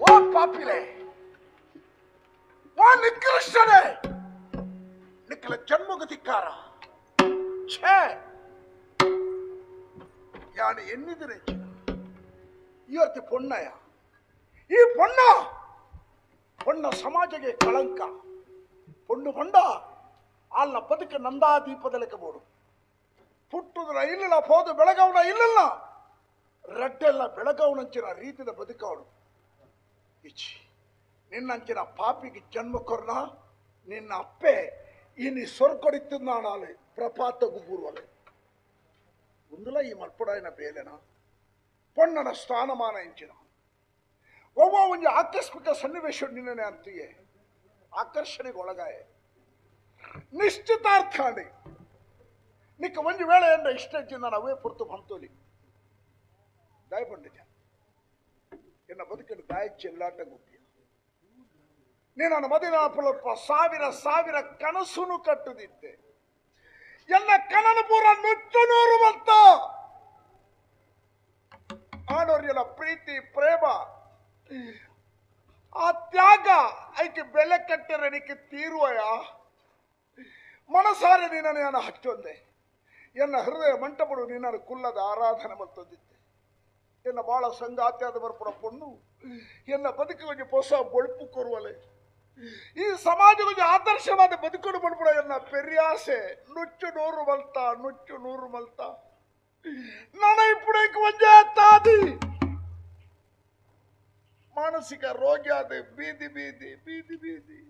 ಓ ಪಾಪಿಲೆ ಓ ನಿಕೃಷ್ಟನೇ ನಿಕ್ಕಲ ಜನ್ಮಗತಿಕಾರ ಛೇ ಯಾನು ಎನ್ನಿದರೆ ಇವತ್ತು ಪೊಣ್ಣಯ ಈ ಪೊಣ್ಣ ಪೊಣ್ಣ ಸಮಾಜಕ್ಕೆ ಕಳಂಕ ಪೊಣ್ಣು ಪೊಂಡ ಅಲ್ಲ ಬದುಕ ನಂದಾ ದೀಪದಲೆಕ್ಕ ಬೋಡು ಪುಟ್ಟುದ್ರ ಇಲ್ಲ ಹೋದ ಬೆಳಗವನ ಇಲ್ಲ ರಡ್ಡೆಲ್ಲ ಬೆಳಗವನಂಚಿನ ರೀತಿದ ಬದುಕವನು ಇಚ್ಚಿ ನಿನ್ನಂಚಿನ ಪಾಪಿಗೆ ಜನ್ಮ ಕೊರ್ನ ನಿನ್ನ ಅಪ್ಪೆ ಇನಿ ಸೊರ್ಕೊಡಿತ್ತಿನಾಡಾಲೆ ಪ್ರಪಾತ ಗುಬ್ಬುರುವಲೆ ಒಂದುಲ ಈ ಮಲ್ಪುಡಾಯಿನ ಬೇಲೆನ ಪೊಣ್ಣನ ಸ್ಥಾನಮಾನ ಇಂಚಿನ ಒವ್ವ ಒಂಜಿ ಆಕಸ್ಮಿಕ ಸನ್ನಿವೇಶ ನಿನ್ನನೆ ಅಂತೀಯೆ ಆಕರ್ಷಣೆಗೆ ಒಳಗಾಯ ನಿಶ್ಚಿತಾರ್ಥ ನಿಕ್ಕ ಒಂಜಿ ವೇಳೆ ಎಂದ ಇಷ್ಟ ನಾನು ಅವೇ ಪುರ್ತು ಬಂತೋಲಿ ದಾಯಪಂಡಿತ ಎನ್ನ ಬದುಕಿನ ದಾಯ ಚೆಲ್ಲಾಟ ಗುಪ್ಪಿಯ ನೀನು ಮದಿನ ಸಾವಿರ ಸಾವಿರ ಕನಸುನು ಕಟ್ಟುದಿದ್ದೆ ಎಲ್ಲ ಕನನು ಪೂರ ನುಚ್ಚು ನೂರು ಬಂತ ಆಡೋರಿಯಲ್ಲ ಪ್ರೀತಿ ಪ್ರೇಮ ಆ ತ್ಯಾಗ ಐಕೆ ಬೆಲೆ ಕಟ್ಟರೆ ನಿಕ್ಕೆ ತೀರುವಯ ಮನಸಾರೆ ನಿನ್ನನ್ನು ಹಚ್ಚೊಂದೆ ಎನ್ನ ಹೃದಯ ಮಂಟಪಡು ನಿನ್ನನ್ನು ಕುಲ್ಲದ ಆರಾಧನೆ ಮತ್ತೊಂದಿದ್ದೆ ಎನ್ನ ಬಾಳ ಸಂಗಾತಿಯಾದ ಬರ್ಪುಡ ಪೊಣ್ಣು ಎನ್ನ ಬದುಕಿಗೆ ಹೊಸ ಬೊಳ್ಪು ಕೊರುವಲೆ ಈ ಸಮಾಜಕ್ಕೆ ಆದರ್ಶವಾದ ಬದುಕುಡು ಬಡ್ಬಿಡ ಎನ್ನ ಪೆರಿಯಾಸೆ ನುಚ್ಚು ನೂರು ಮಲ್ತ ನುಚ್ಚು ನೂರು ಮಲ್ತ ನನ ಇಪ್ಪುಡಕ್ಕೆ ಒಂಜೇ ತಾದಿ ಮಾನಸಿಕ ರೋಗಿಯಾದ ಬೀದಿ ಬೀದಿ ಬೀದಿ ಬೀದಿ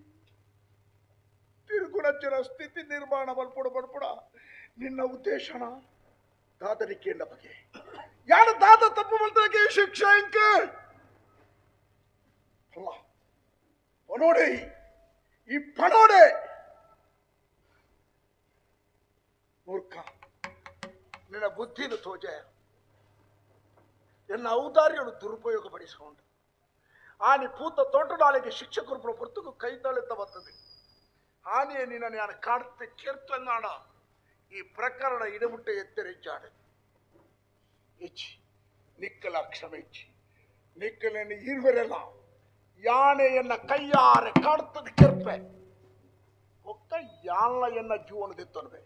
ತಿರುಗುಣಚ್ಚಿನ ಸ್ಥಿತಿ ನಿರ್ಮಾಣ ಮಲ್ಪುಡ ಬಡ್ಪುಡ ನಿನ್ನ ಉದ್ದೇಶನ ದಾದರಿಕೆಂಡ ಬಗ್ಗೆ ಯಾರು ದಾದ ತಪ್ಪು ಮಲ್ತಕ್ಕೆ ಶಿಕ್ಷೆ ಇಂಕೆ ಅಲ್ಲ ಪನೋಡೆ ಈ ಪನೋಡೆ ಮೂರ್ಖ ನಿನ್ನ ಬುದ್ಧಿನ ತೋಜ ಎನ್ನ ಔದಾರ್ಯವನ್ನು ದುರುಪಯೋಗ ಪಡಿಸಿಕೊಂಡು ಆನಿ ಪೂತ ತೋಟದಾಳಿಗೆ ಶಿಕ್ಷಕರು ಪುರ್ತಕು ಕೈ ತಳೆತ ಬರ್ತದೆ ಆನೆಯ ನಿನ್ನ ನಾನು ಕಾಡ್ತೆ ಕೇರ್ತನಾಡ ಈ ಪ್ರಕರಣ ಇಡಮುಟ್ಟೆ ಎತ್ತರಿಚಾಡೆ ಇಚ್ಚಿ ನಿಕ್ಕಲ ಕ್ಷಮಿಚ್ಚಿ ನಿಕ್ಕಲೇನು ಇರುವರೆಲ್ಲ ಯಾನೆಯನ್ನ ಕೈಯಾರೆ ಕಾಡ್ತದ ಕೆರ್ಪೆ ಒಕ್ಕ ಯಾಳ ಎನ್ನ ಜೀವನದಿತ್ತನ್ವೆ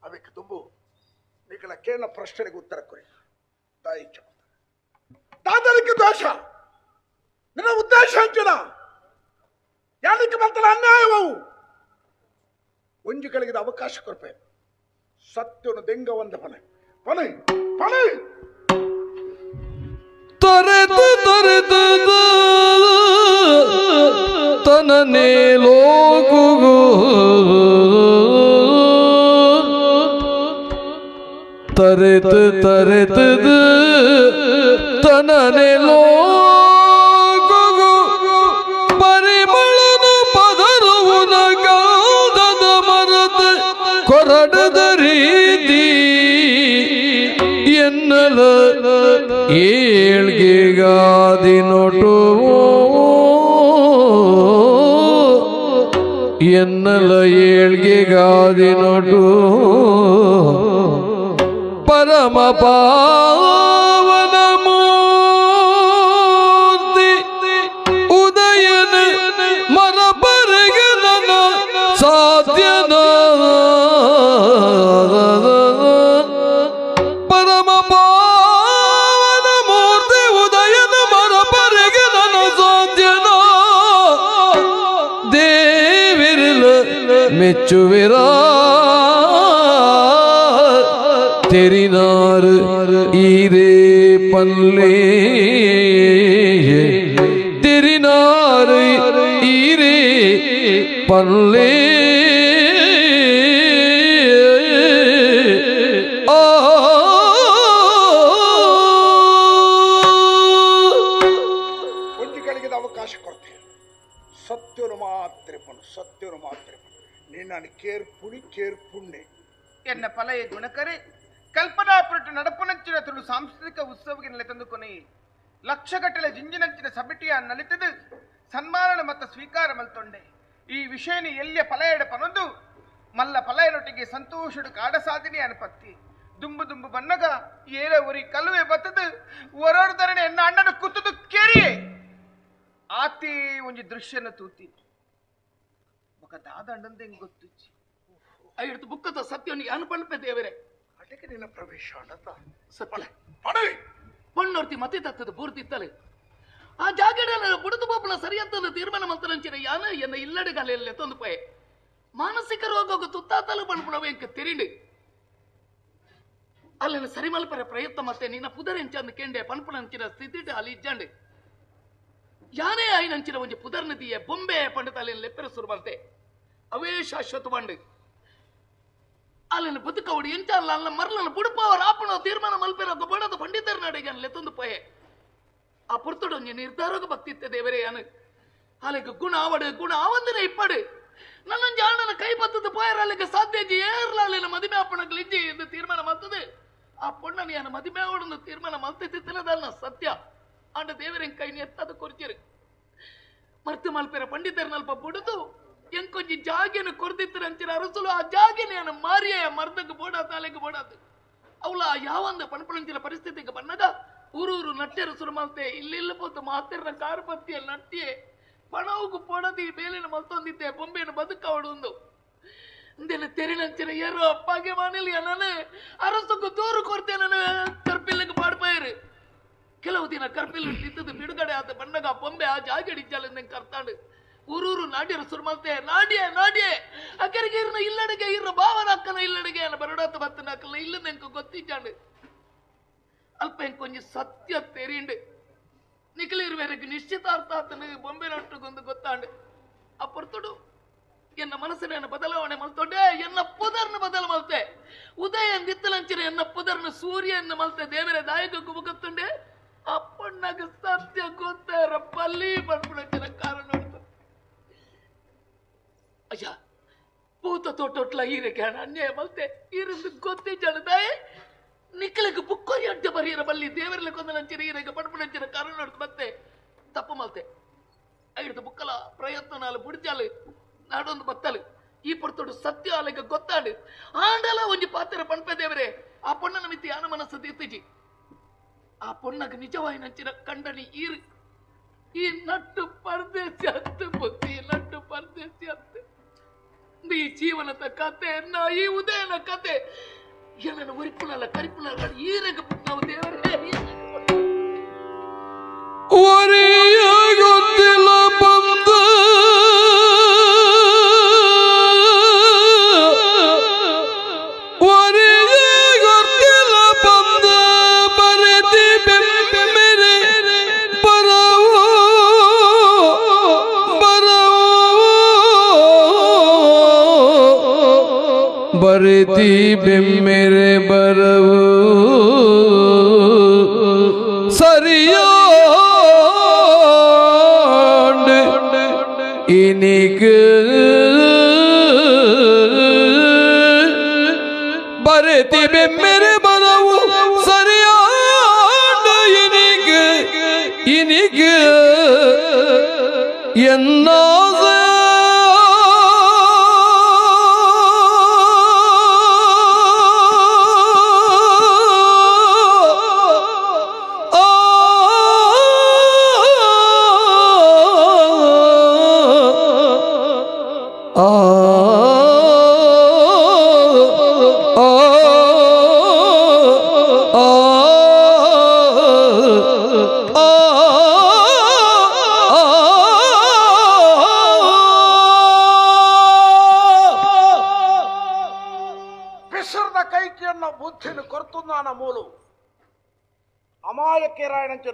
ಅವಕ್ಕೆ ತುಂಬು ನಿಕ್ಕಲ ಕೇಳ ಪ್ರಶ್ನೆಗೆ ಉತ್ತರ ಕೊರಿ ತಾಯಿ ದಾದಲಿಕ್ಕೆ ದೋಷ ನಿನ್ನ ಉದ್ದೇಶ ಅಂಚಿನ ಯಾನಕ್ಕೆ ಬರ್ತಲ್ಲ ಅನ್ಯಾಯವು ಒಂಜು ಕಳಿಗಿದ ಅವಕಾಶ ಕೊರ್ಪೆ ಸತ್ಯನು ದೆಂಗ ಒಂದ ಪನೆ ಪನೆ ಪನೆ ತರೆದು ತರೆದು ತನನೇ ಲೋಕುಗು ತರೆದು ತರೆದು ತನನೇ ಲೋಕುಗು ಪರಿಮಳನು ಪದರುವುನ ಗಂಧದ ಮರದ ಕೊರಡದ ರೀತಿ ಎನ್ನಲ ಏಳ್ಗೆಗಾದಿ ನೋಟು ಎನ್ನಲ ಏಳ್ಗೆಗಾದಿ ನೋಟು ಪರಮ ಪಾವನ ಮೂರ್ತಿ ಉದಯನ ಮರಪರಗನ ಸಾಧ್ಯನ ಪರಮ ಪಾವನ ಮೂರ್ತಿ ಉದಯನ ಮರಪರಗನ ಸಾಧ್ಯನ ದೇವಿರಲ ಮೆಚ್ಚುವಿರ ತೆರಿನಾರ್ ಈರೇ ಪಲ್ಲೆ ತೆರಿನಾರ್ ಈರೇ ಪಲ್ಲೆ ಒಂಜುಗಳಿಗೆ ಅವಕಾಶ ಕೊಡ್ತೇನೆ ಸತ್ಯನು ಮಾತ್ರ ಪಣ್ಣು ಸತ್ಯನು ಮಾತ್ರ ನಿನ್ನನ್ನು ಕೇರ್ಪುಣಿ ಕೇರ್ಪುಣ್ಣೆ ಎನ್ನ ಫಲಯ ಗುಣಕರೆ ಕಲ್ಪನಾ ಪುರಟು ನಡಪುನಂಚಿನ ತುಳು ಸಾಂಸ್ಕೃತಿಕ ಉತ್ಸವಕ್ಕೆ ನೆಲೆತಂದುಕೊನೆ ಲಕ್ಷಗಟ್ಟಲೆ ಜಿಂಜಿನಂಚಿನ ಸಬಿಟಿಯ ನಲಿತದು ಸನ್ಮಾನನ ಮತ್ತ ಸ್ವೀಕಾರ ಮಲ್ತೊಂಡೆ ಈ ವಿಷಯನಿ ಎಲ್ಲಿಯ ಫಲಯಡ ಪನೊಂದು ಮಲ್ಲ ಫಲಯನೊಟ್ಟಿಗೆ ಸಂತೋಷಡು ಕಾಡ ಸಾಧನೆ ಅನಪತ್ತಿ ದುಂಬು ದುಂಬು ಬನ್ನಗ ಏಲ ಉರಿ ಕಲ್ಲುವೆ ಬತ್ತದು ಒರೊರ್ದರನೆ ಎನ್ನ ಅಣ್ಣನ ಕುತ್ತದು ಕೇರಿಯೇ ಆತಿ ಒಂಜಿ ದೃಶ್ಯನ ತೂತಿ ಮಗ ದಾದ ಅಣ್ಣಂದ ಹೆಂಗ್ ಗೊತ್ತು ಐಡ್ತು ಬುಕ್ಕದ ಸತ್ಯವನ್ನು ಯಾನು ಪಣ್ಪೆ ದೇವರೇ ಅದಕ್ಕೆ ನಿನ್ನ ಪ್ರವೇಶ ಅಣ್ಣತ ಸತ್ಯ ಪಣ್ಣೊರ್ತಿ ಮತಿ ತತ್ತದ ಪೂರ್ತಿತ್ತಲೆ ಆ ಜಾಗಡೆ ಬುಡದು ಬಾಪುನ ಸರಿಯತ್ತದ ತೀರ್ಮಾನ ಮಂತ್ರಂಚಿನ ಯಾನ ಎನ್ನ ಇಲ್ಲಡೆಗಾಲೆಲ್ಲ ತಂದು ಪೋಯೆ ಮಾನಸಿಕ ರೋಗಕ್ಕೆ ತುತ್ತಾತಲು ಪಣ್ಪುಣವೆ ಎಂಕ ತೆರಿಂಡು ಅಲ್ಲಿನ ಸರಿಮಲ್ಪರ ಪ್ರಯತ್ನ ಮತ್ತೆ ನಿನ್ನ ಪುದರೆಂಚಂದು ಕೆಂಡೆ ಪಣ್ಪುಣಂಚಿನ ಸ್ಥಿತಿ ಅಲ್ಲಿ ಇಜ್ಜಂಡು ಯಾನೇ ಆಯ್ನಂಚಿನ ಒಂಜಿ ಪುದರ್ನದಿಯೇ ಬೊಂಬೆ ಪಂಡಿತ ಅಲ್ಲಿ ಲೆಪ್ಪೆರ ಸುರುವಂತೆ ಅವೇ ಶಾಶ್ವತವಾಂಡು ಅಲ್ಲಿನ ಬದುಕವಡು ಎಂಚ ಅಲ್ಲ ಮರ್ಲನ ಬುಡುಪವರ ಆಪಣ ತೀರ್ಮಾನ ಮಲ್ಪೆರ ಬಡದ ಪಂಡಿತರ ನಾಡಿಗೆ ಅನ್ಲೆ ತಂದು ಪೋಯೆ ಆ ಪೊರ್ತುಡು ಒಂಜಿ ನಿರ್ಧಾರಗ ಭಕ್ತಿತ್ತೆ ದೇವರೇ ಅನು ಅಲ್ಲಿಗೆ ಗುಣ ಆವಡು ಗುಣ ಆವಂದಿನ ಇಪ್ಪಡು ನನ್ನೊಂಜಿ ಆಣನ ಕೈ ಬತ್ತದ ಪೋಯರ ಅಲ್ಲಿಗೆ ಸಾಧ್ಯ ಇಜ್ಜಿ ಏರ್ಲ ಅಲ್ಲಿನ ಮದಿಮೆ ಆಪಣಗಳು ಇಜ್ಜಿ ಎಂದು ತೀರ್ಮಾನ ಮಾಡ್ತದೆ ಆ ಪೊಣ್ಣನ ಯಾನ ಮದಿಮೆ ಆವಡೊಂದು ತೀರ್ಮಾನ ಮಲ್ತಿತ್ತಿನದಲ್ಲ ಸತ್ಯ ಆಂಡ ದೇವರ ಕೈ ಎತ್ತದ ಕೊರ್ಚಿರು ಮರ್ತು ಮಲ್ಪೆರ ಪಂಡಿತರನಲ್ಪ ಬುಡುದು ಎಂಕೊಂಜಿ ಜಾಗೆನ ಕೊರ್ದಿತ್ತರ ಅಂಚಿನ ಅರಸುಲು ಆ ಜಾಗೆನ ಮಾರಿಯ ಮರ್ದಕ್ಕೆ ಬೋಡ ತಾಲೆಗೆ ಬೋಡಾದು ಅವಳ ಯಾವಂದ ಪಣಪಣಂಚಿನ ಪರಿಸ್ಥಿತಿಗೆ ಬನ್ನಗ ಊರೂರು ನಟ್ಟೆರು ಸುರುಮಲ್ತೆ ಇಲ್ಲಿಲ್ಲ ಪೋತು ಮಾತೆರ್ನ ಕಾರುಪತ್ತಿಯ ನಟ್ಟಿಯೇ ಪಣವುಗು ಪೊಡದಿ ಬೇಲಿನ ಮಲ್ತೊಂದಿದ್ದೆ ಬೊಂಬೆನ ಬದುಕವಡು ಒಂದು ಇಂದೆನ ತೆರಿನಂಚಿನ ಏರೋ ಅಪ್ಪಾಗೆ ಮಾನಿಲಿ ನಾನು ಅರಸುಕು ದೂರು ಕೊರ್ತೆ ನಾನು ಕರ್ಪಿಲ್ಲಿಗೆ ಪಾಡ್ಪೈರು ಕೆಲವು ದಿನ ಕರ್ಪಿಲ್ ತಿದ್ದದು ಬಿಡುಗಡೆ ಆದ ಬಣ್ಣಗ ಬೊಂಬೆ ಆ ಜಾಗಡಿ ಚಾಲ ಕರ್ತಾಂಡು ಊರೂರು ನಾಡ್ಯರು ಸುರುಮಲ್ತೆ ನಾಡ್ಯೆ ನಾಡ್ಯೆ ಅಕ್ಕರಿಗೆ ಇರ್ನ ಇಲ್ಲಡಿಗೆ ಇರ್ನ ಭಾವನ ಅಕ್ಕನ ಇಲ್ಲಡಿಗೆ ಅನ್ನ ಬರಡಾತ ಬತ್ತನ ಅಕ್ಕನ ಇಲ್ಲ ನೆಂಕು ಗೊತ್ತಿಚ್ಚಾಂಡು ಅಲ್ಪ ಎಂಕೊಂಜಿ ಸತ್ಯ ತೆರಿಂಡು ನಿಖಲಿರುವೆರಕ್ಕೆ ನಿಶ್ಚಿತಾರ್ಥ ಆತನ ಬೊಂಬೆ ನಟ್ಟುಗೊಂದು ಗೊತ್ತಾಂಡು ಆ ಪೊರ್ತುಡು ಎನ್ನ ಮನಸ್ಸಿನ ಬದಲಾವಣೆ ಮಲ್ತೊಂಡೆ ಎನ್ನ ಪುದರ್ನ ಬದಲು ಮಲ್ತೆ ಉದಯ ನಿತ್ತಲಂಚಿನ ಎನ್ನ ಪುದರ್ನ ಸೂರ್ಯನ ಮಲ್ತೆ ದೇವರ ದಾಯಕ ಕುಬುಕತ್ತುಂಡೆ ಅಪ್ಪಣ್ಣಗ ಸತ್ಯ ಗೊತ್ತಾರ ಪಲ್ಲಿ ಪಡ್ಪುಣಂಚಿನ ಕಾರಣ ಅಯ್ಯ ಪೂತ ತೋಟೊಟ್ಲ ಈರಕ್ಕೆ ಹಣ ಅನ್ಯಾಯ ಮಲ್ತೆ ಈರಿಂದ ಗೊತ್ತೇ ಜನದಾಯೆ ನಿಕ್ಕಲಿಗೆ ಬುಕ್ಕೋರಿ ಅಡ್ಡ ಬರೀರ ಬಲ್ಲಿ ದೇವರಲ್ಲಿ ಕೊಂದನಂಚಿನ ಈರಗೆ ಪಡ್ಪುಣಂಚಿನ ಕಾರಣ ನೋಡ್ತು ಮತ್ತೆ ತಪ್ಪು ಮಲ್ತೆ ಐಡ್ದು ಬುಕ್ಕಲ ಪ್ರಯತ್ನ ಬುಡ್ಜಾಲು ನಾಡೊಂದು ಬತ್ತಲು ಈ ಪೊರ್ತುಡು ಸತ್ಯ ಅಲೆಗೆ ಗೊತ್ತಾಂಡು ಆಂಡಲ ಒಂಜಿ ಪಾತ್ರ ಪಣ್ಪೆ ದೇವರೇ ಆ ಪೊಣ್ಣನ ಮಿತಿ ಯಾನ ಮನಸ್ಸು ತೀರ್ತಿಜಿ ಆ ಪೊಣ್ಣಗೆ ನಿಜವಾಯಿನಂಚಿನ ಕಂಡನಿ ಈರು ಈ ನಟ್ಟು ಪರದೇಸಿ ಹತ್ತು ಬುದ್ಧಿ ನಟ್ಟು ಪರದೇಸಿ ಹತ್ತು ಈ ಜೀವನದ ಕತೆ ನಾ ಈ ಉದಯನ ಕತೆ ಏನನ್ನ ಉರಿಪುನಲ್ಲ ಕರಿಪುನಲ್ಲ ಈರಗೆ ನಾವು ದೇವರೇ ಒರೆಯ ಗೊತ್ತಿಲ್ಲ ಬಂದ ಒರೆಯ ಗೊತ್ತಿಲ್ಲ ಬಂದ ಬರೆದಿ ಬೆಮ್ಮೆರೆ ಬರವೋ ಬರವೋ ಬರೆದಿ ಬೆಮ್ಮೆರೆ ಬರವೋ ಸರಿಯೋ ಇನಿಗೆ ಬರೆತಿ ಬೆಮ್ಮೆರೆ ಬರವು ಸರಿಯಾದ ಇನಿಗೆ ಇನಿಗೆ ಎನ್ನಾಸ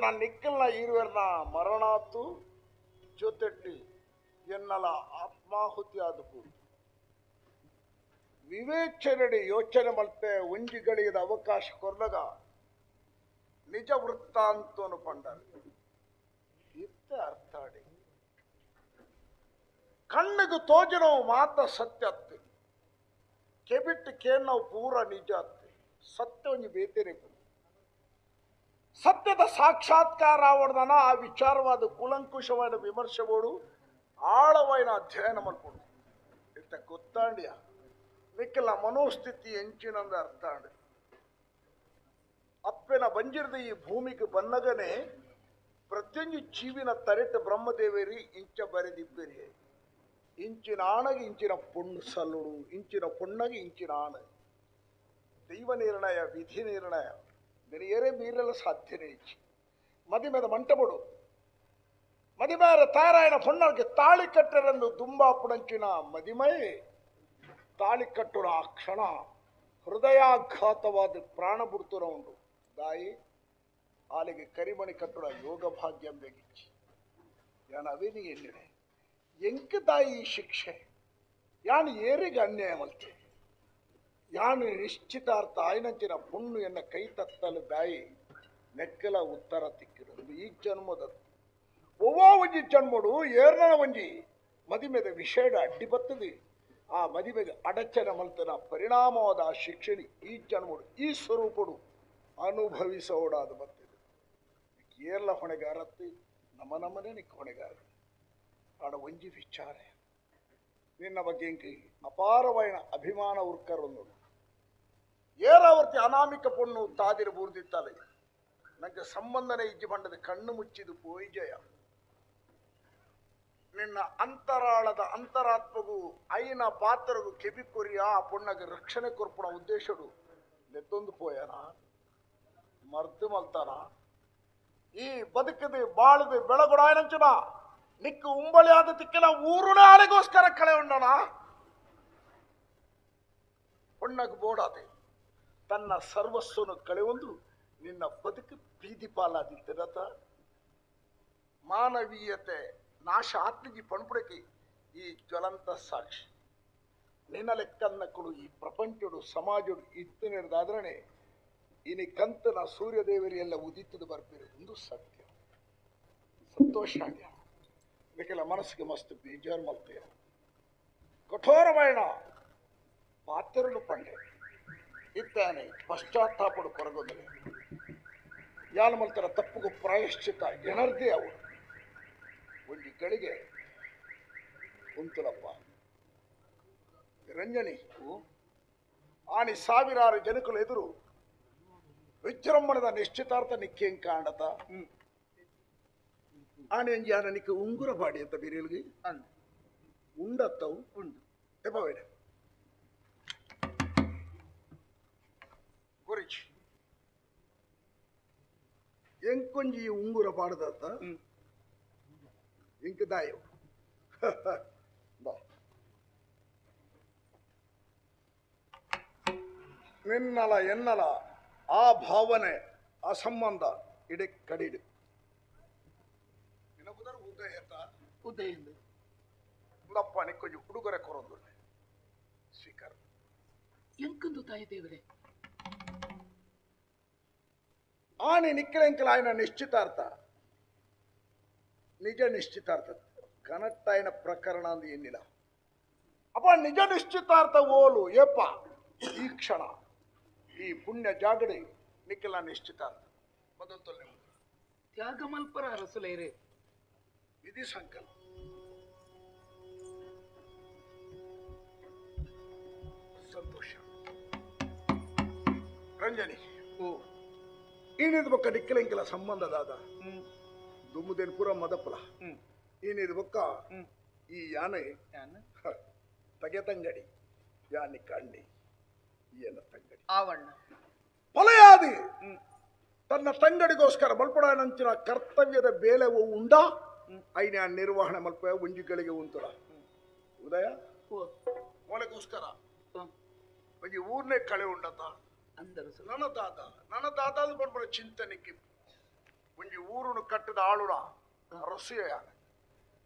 ನಾನು ನಿಕ್ಕಲ್ನ ಈರುವೆರ್ನ ಮರಣಾತು ಜೊತೆಟ್ಟಿ ಎನ್ನಲ ಆತ್ಮಾಹುತಿ ಆದಕು ವಿವೇಚನೆಡಿ ಯೋಚನೆ ಮಲ್ತೆ ಒಂಜಿಗಳಿದ ಅವಕಾಶ ಕೊರ್ಲಗ ನಿಜ ವೃತ್ತಾಂತನು ಪಂಡರು ಇತ್ತ ಅರ್ಥಾಡಿ ಕಣ್ಣಿಗೆ ತೋಜನವು ಮಾತ ಸತ್ಯ ಅತ್ತೆ ಕೆಬಿಟ್ಟು ಕೇಳವು ಪೂರ ನಿಜ ಅತ್ತೆ ಸತ್ಯ ಒಂಜಿ ಬೇತೇನೆ ಸತ್ಯದ ಸಾಕ್ಷಾತ್ಕಾರ ಆವಡ್ದನ ಆ ವಿಚಾರವಾದ ಕೂಲಂಕುಷವಾದ ವಿಮರ್ಶೆಬೋಡು ಆಳವಾಯಿನ ಅಧ್ಯಯನ ಮಲ್ಪಡು ಇತ್ತ ಗೊತ್ತಾಂಡ್ಯ ನಿಕ್ಕಲ ಮನೋಸ್ಥಿತಿ ಎಂಚಿನಂದ ಅರ್ಥಾಂಡ ಅಪ್ಪೆನ ಬಂಜಿರದ ಈ ಭೂಮಿಗೆ ಬನ್ನಗನೆ ಪ್ರತಿಯೊಂದು ಜೀವಿನ ತರೆಟ ಬ್ರಹ್ಮದೇವೇರಿ ಇಂಚ ಬರೆದಿಬ್ಬರಿ ಇಂಚಿನ ಆಣಗೆ ಇಂಚಿನ ಪೊಣ್ಣು ಸಲ್ಲುಡು ಇಂಚಿನ ಪೊಣ್ಣಗೆ ಇಂಚಿನ ಆಣ ದೈವ ನಿರ್ಣಯ ವಿಧಿ ನಿರ್ಣಯ ಬೇರೆ ಮೀರಲು ಸಾಧ್ಯನೇ ಇಚ್ಚಿ ಮದಿಮೆದ ಮಂಟಪಡು ಮದಿಮೇರ ತಾರಾಯಣ ಪೊಣ್ಣಗೆ ತಾಳಿ ಕಟ್ಟರೆಂದು ದುಂಬಾಪುಡಂಚಿನ ಮದಿಮೈ ತಾಳಿ ಕಟ್ಟುರ ಆ ಕ್ಷಣ ಹೃದಯಾಘಾತವಾದ ಪ್ರಾಣ ಬಿಡ್ತುರ ಉಂಡು ದಾಯಿ ಆಲಿಗೆ ಕರಿಮಣಿ ಕಟ್ಟುರ ಯೋಗ ಭಾಗ್ಯ ಬೇಗಿಚ್ಚಿ ಯಾನ ಅವೇನಿ ಎನ್ನಿಡೆ ಎಂಕ ತಾಯಿ ಈ ಶಿಕ್ಷೆ ಯಾನು ಏರಿಗೆ ಅನ್ಯಾಯ ಮಲ್ತೆ ಯಾನು ನಿಶ್ಚಿತಾರ್ಥ ಆಯ್ನಂಚಿನ ಪುಣ್ಣು ಎನ್ನ ಕೈ ತತ್ತಲು ಬಾಯಿ ನೆಕ್ಕಲ ಉತ್ತರ ತಿಕ್ಕಿರೋದು ಈ ಜನ್ಮದ ಒವ್ವ ಒಂಜಿ ಜನ್ಮಡು ಏರ್ನ ಒಂಜಿ ಮದಿಮೆದ ವಿಷಯದ ಅಡ್ಡಿ ಬತ್ತದೆ ಆ ಮದಿಮೆಗೆ ಅಡಚನೆ ಮಲ್ತನ ಪರಿಣಾಮವಾದ ಆ ಶಿಕ್ಷಣಿ ಈ ಜನ್ಮಡು ಈ ಸ್ವರೂಪಡು ಅನುಭವಿಸೋಡಾದ ಬರ್ತದೆ. ಏರ್ಲ ಹೊಣೆಗಾರತ್ತೆ ನಮ್ಮ ನಮ್ಮನೆ ನಿಕ್ಕ ಹೊಣೆಗಾರ ಆಡ ಒಂಜಿ ವಿಚಾರ ನಿನ್ನ ಬಗ್ಗೆ ಇಂಕಿ ಅಪಾರವಾಯಿನ ಅಭಿಮಾನ ಉರ್ಕರೊಂದು ಏರಾವರ್ತಿ ಅನಾಮಿಕ ಪೊಣ್ಣು ತಾದಿರು ಬೂರ್ದಿತ್ತಾಳೆ ನಂಗೆ ಸಂಬಂಧನೆ ಇಜ್ಜಿ ಬಂಡದ ಕಣ್ಣು ಮುಚ್ಚಿದು ಪೋಯಿ ಜಯ ನಿನ್ನ ಅಂತರಾಳದ ಅಂತರಾತ್ಮಗೂ ಐನ ಪಾತ್ರಗೂ ಕೆಬಿ ಕೊರಿಯ ಆ ಪೊಣ್ಣಗೆ ರಕ್ಷಣೆ ಕೊರ್ಪಣ ಉದ್ದೇಶಡು ನೆತ್ತೊಂದು ಪೋಯನ ಮರ್ದು ಮಲ್ತಾನ ಈ ಬದುಕದೆ ಬಾಳದೆ ಬೆಳಗೊಡಾಯನಂಚನ ನಿಕ್ಕು ಉಂಬಳಿ ಆದ ತಿಕ್ಕಿನ ಊರುನ ಆಳೆಗೋಸ್ಕರ ಕಳೆ ಉಂಡಣ ಪೊಣ್ಣಗೆ ಬೋಡಾದೆ ತನ್ನ ಸರ್ವಸ್ವನು ಕಳೆಯೊಂದು ನಿನ್ನ ಬದುಕು ಬೀದಿ ಪಾಲಾದಿತ್ತಿರತ ಮಾನವೀಯತೆ ನಾಶ ಆತ್ಮಜಿ ಪಣಪುಡಕ್ಕೆ ಈ ಜ್ವಲಂತ ಸಾಕ್ಷಿ ನಿನ್ನ ಲೆಕ್ಕನ್ನಕ್ಕಳು ಈ ಪ್ರಪಂಚಡು ಸಮಾಜಡು ಇತ್ತು ನಡೆದಾದ್ರೆ ಇನಿ ಕಂತನ ಸೂರ್ಯದೇವರಿಯೆಲ್ಲ ಉದಿತದ ಬರ್ಪಿರೋದೊಂದು ಸತ್ಯ. ಸಂತೋಷ ಆಗ್ಯ ಇದಕ್ಕೆಲ್ಲ ಮನಸ್ಸಿಗೆ ಮಸ್ತ್ ಬೇಜಾರು ಮಲ್ತೇವೆ ಕಠೋರಮಯಣ ಪಾತ್ರನು ಪಂಡೆ ಇತ್ತಾನೆ ಪಶ್ಚಾತ್ತಾಪಡು ಕೊರಗೋದಿಲ್ಲ ಯಾನು ಮಲ್ತರ ತಪ್ಪುಗೂ ಪ್ರಾಯಶ್ಚಿತ ಎನರ್ದೇ ಅವರು ಒಂದು ಗಳಿಗೆ ಉಂತುಲಪ್ಪ ರಂಜನಿ ಆನಿ ಸಾವಿರಾರು ಜನಕಲು ಎದುರು ವಿಜೃಂಭಣದ ನಿಶ್ಚಿತಾರ್ಥ ನಿಕ್ಕೇಂ ಕಾಂಡತ ಆನೆ ಅಂಜಿ ಆನ ನಿಕ್ಕ ಉಂಗುರ ಬಾಡಿ ಅಂತ ಬೇರೆಯಲ್ಲಿಗೆ ಉಂಡತ್ತವು ಉಂಡು ತೆಪ್ಪವೇಡ ಗುರುಜಿ ಎಂಕೊಂಜಿ ಉಂಗುರ ಪಾಡದತ್ತ ಇಂಕ ದಾಯವು ನಿನ್ನಲ ಎನ್ನಲ ಆ ಭಾವನೆ ಆ ಸಂಬಂಧ ಇಡೆ ಕಡಿಡು ಉದಯ ಉದಯ ಉಂದಪ್ಪ ನಿಕ್ಕೊಂಜಿ ಉಡುಗೊರೆ ಕೊರೊಂದು ಸ್ವೀಕಾರ ಎಂಕಂದು ತಾಯಿ ದೇವರೇ ಆನೆ ನಿಕ್ಕಲೆಂಕಲಾಯನ ನಿಶ್ಚಿತಾರ್ಥ ನಿಜ ನಿಶ್ಚಿತಾರ್ಥ ಕನಟ್ಟಾಯನ ಪ್ರಕರಣ ಅಂದು ಏನಿಲ್ಲ ಅಪ್ಪ ನಿಜ ನಿಶ್ಚಿತಾರ್ಥ ಓಲು ಏಪ ಈ ಕ್ಷಣ ಈ ಪುಣ್ಯ ಜಾಗಡೆ ನಿಕ್ಕಲ ನಿಶ್ಚಿತಾರ್ಥ ಮೊದಲು ತ್ಯಾಗ ಮಲ್ಪರ ಅರಸುಲೇರೆ ವಿಧಿ ಸಂಕಲ್ಪ ಸಂತೋಷ ರಂಜನಿ ಓ ಏನಿದ ಬೊಕ್ಕ ನಿಕ್ಕಲೆಂಕೆಲ ಸಂಬಂಧ ದಾದ ದುಮ್ಮುದೇನು ಪೂರ ಮದಪ್ಪಲ ಏನಿದ ಬೊಕ್ಕ ಈ ಯಾನೆ ತಗೆ ತಂಗಡಿ ಯಾನಿ ಕಣ್ಣಿ ಏನ ತಂಗಡಿ ಆವಣ್ಣ ಫಲಯಾದಿ ತನ್ನ ತಂಗಡಿಗೋಸ್ಕರ ಮಲ್ಪಡನಂಚಿನ ಕರ್ತವ್ಯದ ಬೇಲೆ ಉಂಡ ಐನ ನಿರ್ವಹಣೆ ಮಲ್ಪ ಒಂಜಿಗಳಿಗೆ ಉಂತುಡ ಉದಯ ಮೊಲೆಗೋಸ್ಕರ ಒಂಜಿ ಊರ್ನೇ ಕಳೆ ಉಂಡತ ನನ್ನ ದಾದ ನನ್ನ ದಾದ ಬಂದ್ಬಿಡ ಚಿಂತನೆಗೆ ಒಂಜಿ ಊರುನು ಕಟ್ಟಿದ ಆಳುನ ರಸಿಯ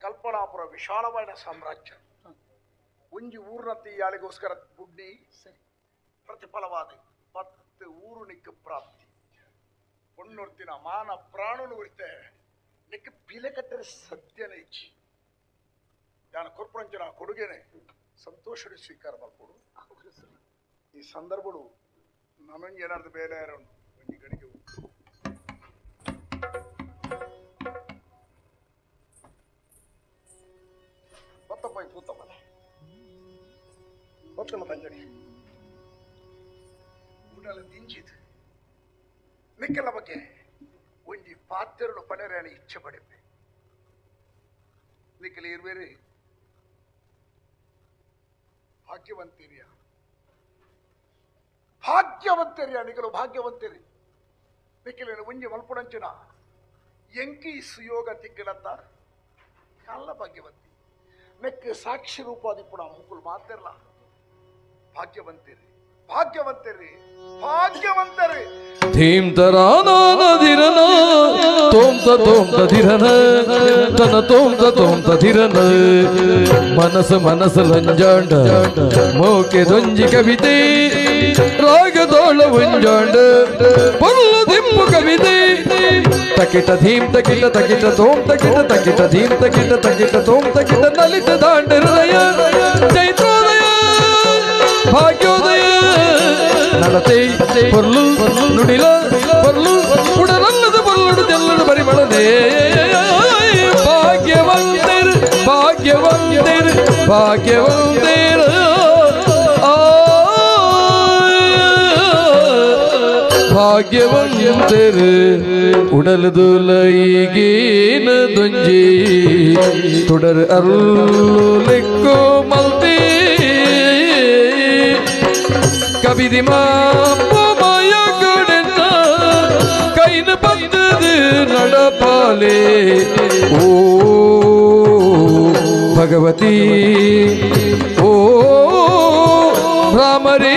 ಕಲ್ಪನಾಪುರ ವಿಶಾಲವಾದ ಸಾಮ್ರಾಜ್ಯ ಒಂಜಿ ಊರಿನ ತೀಯಾಳಿಗೋಸ್ಕರ ಬುಡ್ಡಿ ಪ್ರತಿಫಲವಾದ 10 ಊರು ನಿಕ್ಕ ಪ್ರಾಪ್ತಿ ಪೊಣ್ಣೊರ್ತಿನ ಮಾನ ಪ್ರಾಣನು ಉರಿತೆ ನಿಕ್ಕ ಪಿಲೆ ಕಟ್ಟರೆ ಸತ್ಯನೇ ಇಚ್ಚಿ ನಾನು ಕೊರ್ಪುರಂಚನ ಕೊಡುಗೆನೆ ಸಂತೋಷ ಸ್ವೀಕಾರ ಮಾಡ್ಕೊಡು. ಈ ಸಂದರ್ಭಡು ನನಗೆ ಏನಾದ್ರು ಬೇಲೆ ಒಂಜಿ ಗಡಿಗೆ ಬತ್ತಪ್ಪ ಕೂತಪ್ಪಲ್ಲ ಬತ್ತಲ್ಲ ತಂಗಡಿ ಉಡಲ ದಿಂಜಿತು ನಿಕ್ಕೆಲ್ಲ ಬಗ್ಗೆ ಒಂಜಿ ಪಾತ್ರನು ಪಣೆರೇನ ಇಚ್ಛೆ ಪಡೆಪೆ ನಿಕ್ಕಲ ಇರ್ಬೇರೆ ಭಾಗ್ಯವಂತಿರಿಯ ಭಾಗ್ಯವಂತರಿಯ ನಿಕಲು ಭಾಗ್ಯವಂತರಿ ನಿಖಿಲೇನು ಒಂಜಿ ಮಲ್ಪುಣಂಚಿನ ಎಂಕಿ ಸುಯೋಗ ತಿಕ್ಕಿಡತ್ತ ಕಲ್ಲ ಭಾಗ್ಯವಂತಿ ನೆಕ್ ಸಾಕ್ಷಿ ರೂಪಾದಿಪುಣ ಮುಕುಲ್ ಮಾತಿರ್ಲ ಭಾಗ್ಯವಂತಿರಿ. ಭಾಗ್ಯವಂತರಿ ಭಾಗ್ಯವಂತರಿ. ಧೀಂ ತರಾನಾದಿರನ ತೋಂ ತೋಂ ತಧಿರನ ತನ ತೋಂ ತೋಂ ತಧಿರನ ಮನಸ ಮನಸ ಲಂಜಾಂಡ ಮೋಕೆ ದೊಂಜಿ ಕವಿತೆ ರಾಗದೋಳ ಉಂಜಾಂಡ ಪೊಲ್ಲ ದಿಮ್ಮು ಕವಿತೆ ತಕಿಟ ಧೀಂ ತಕಿಟ ತಕಿಟ ತೋಂ ತಕಿಟ ತಕಿಟ ಧೀಂ ತಕಿಟ ತಕಿಟ ತೋಂ ತಕಿಟ ನಲಿತ ದಾಂಡ ಹೃದಯ ಚೈತ್ರೋದಯ ಭಾಗ್ಯೋದಯ ನಡತೆ ಪೊರ್ಲು ನುಡಿಲ ಪೊರ್ಲು ಉಡಲಲ್ಲದ ಪೊಲ್ಲುಡು ಜಲ್ಲಡು ಪರಿಮಳದೆ ಭಾಗ್ಯವಂತರು ಭಾಗ್ಯವಂತರು ಭಾಗ್ಯವಂತರು ಭಾಗ್ಯವಂತರು ಉಡಲದುಲೈಗೇನ ದೊಂಜಿ ತುಡರು ಅರುಳಿಕ್ಕೋ ಮಲ್ತಿ ಕವಿದಿ ಮಾಯ ಕೊಡೆನ್ನ ಕೈನ ಬಂದದು நடப்பாலே ಓ ಭಗವತಿ ಓ ಭ್ರಾಮರೇ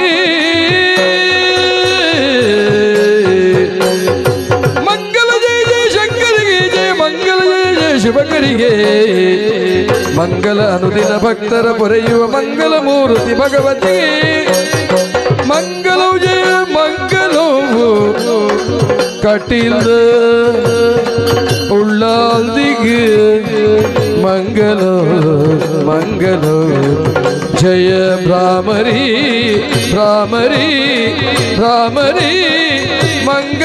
ಮಂಗಲ ಜಯ ಜಯ ಶಂಕರಿಗೆ ಜಯ ಮಂಗಲ ಜಯ ಜಯ ಶಿವಕರಿಗೆ ಮಂಗಲ ಅನುದಿನ ಭಕ್ತರ ಪೊರೆಯುವ ಮಂಗಲ ಮೂರ್ತಿ ಭಗವತಿ ಮಂಗಲವು ಜಯ ಮಂಗಲವು ಕಟೀಲ್ ಉಳ್ಳಾಲ್ದಿಗೆ ಮಂಗಲ ಮಂಗಲ ಜಯ ಭ್ರಾಮರಿ ಭ್ರಾಮರಿ ಭ್ರಾಮರಿ ಮಂಗ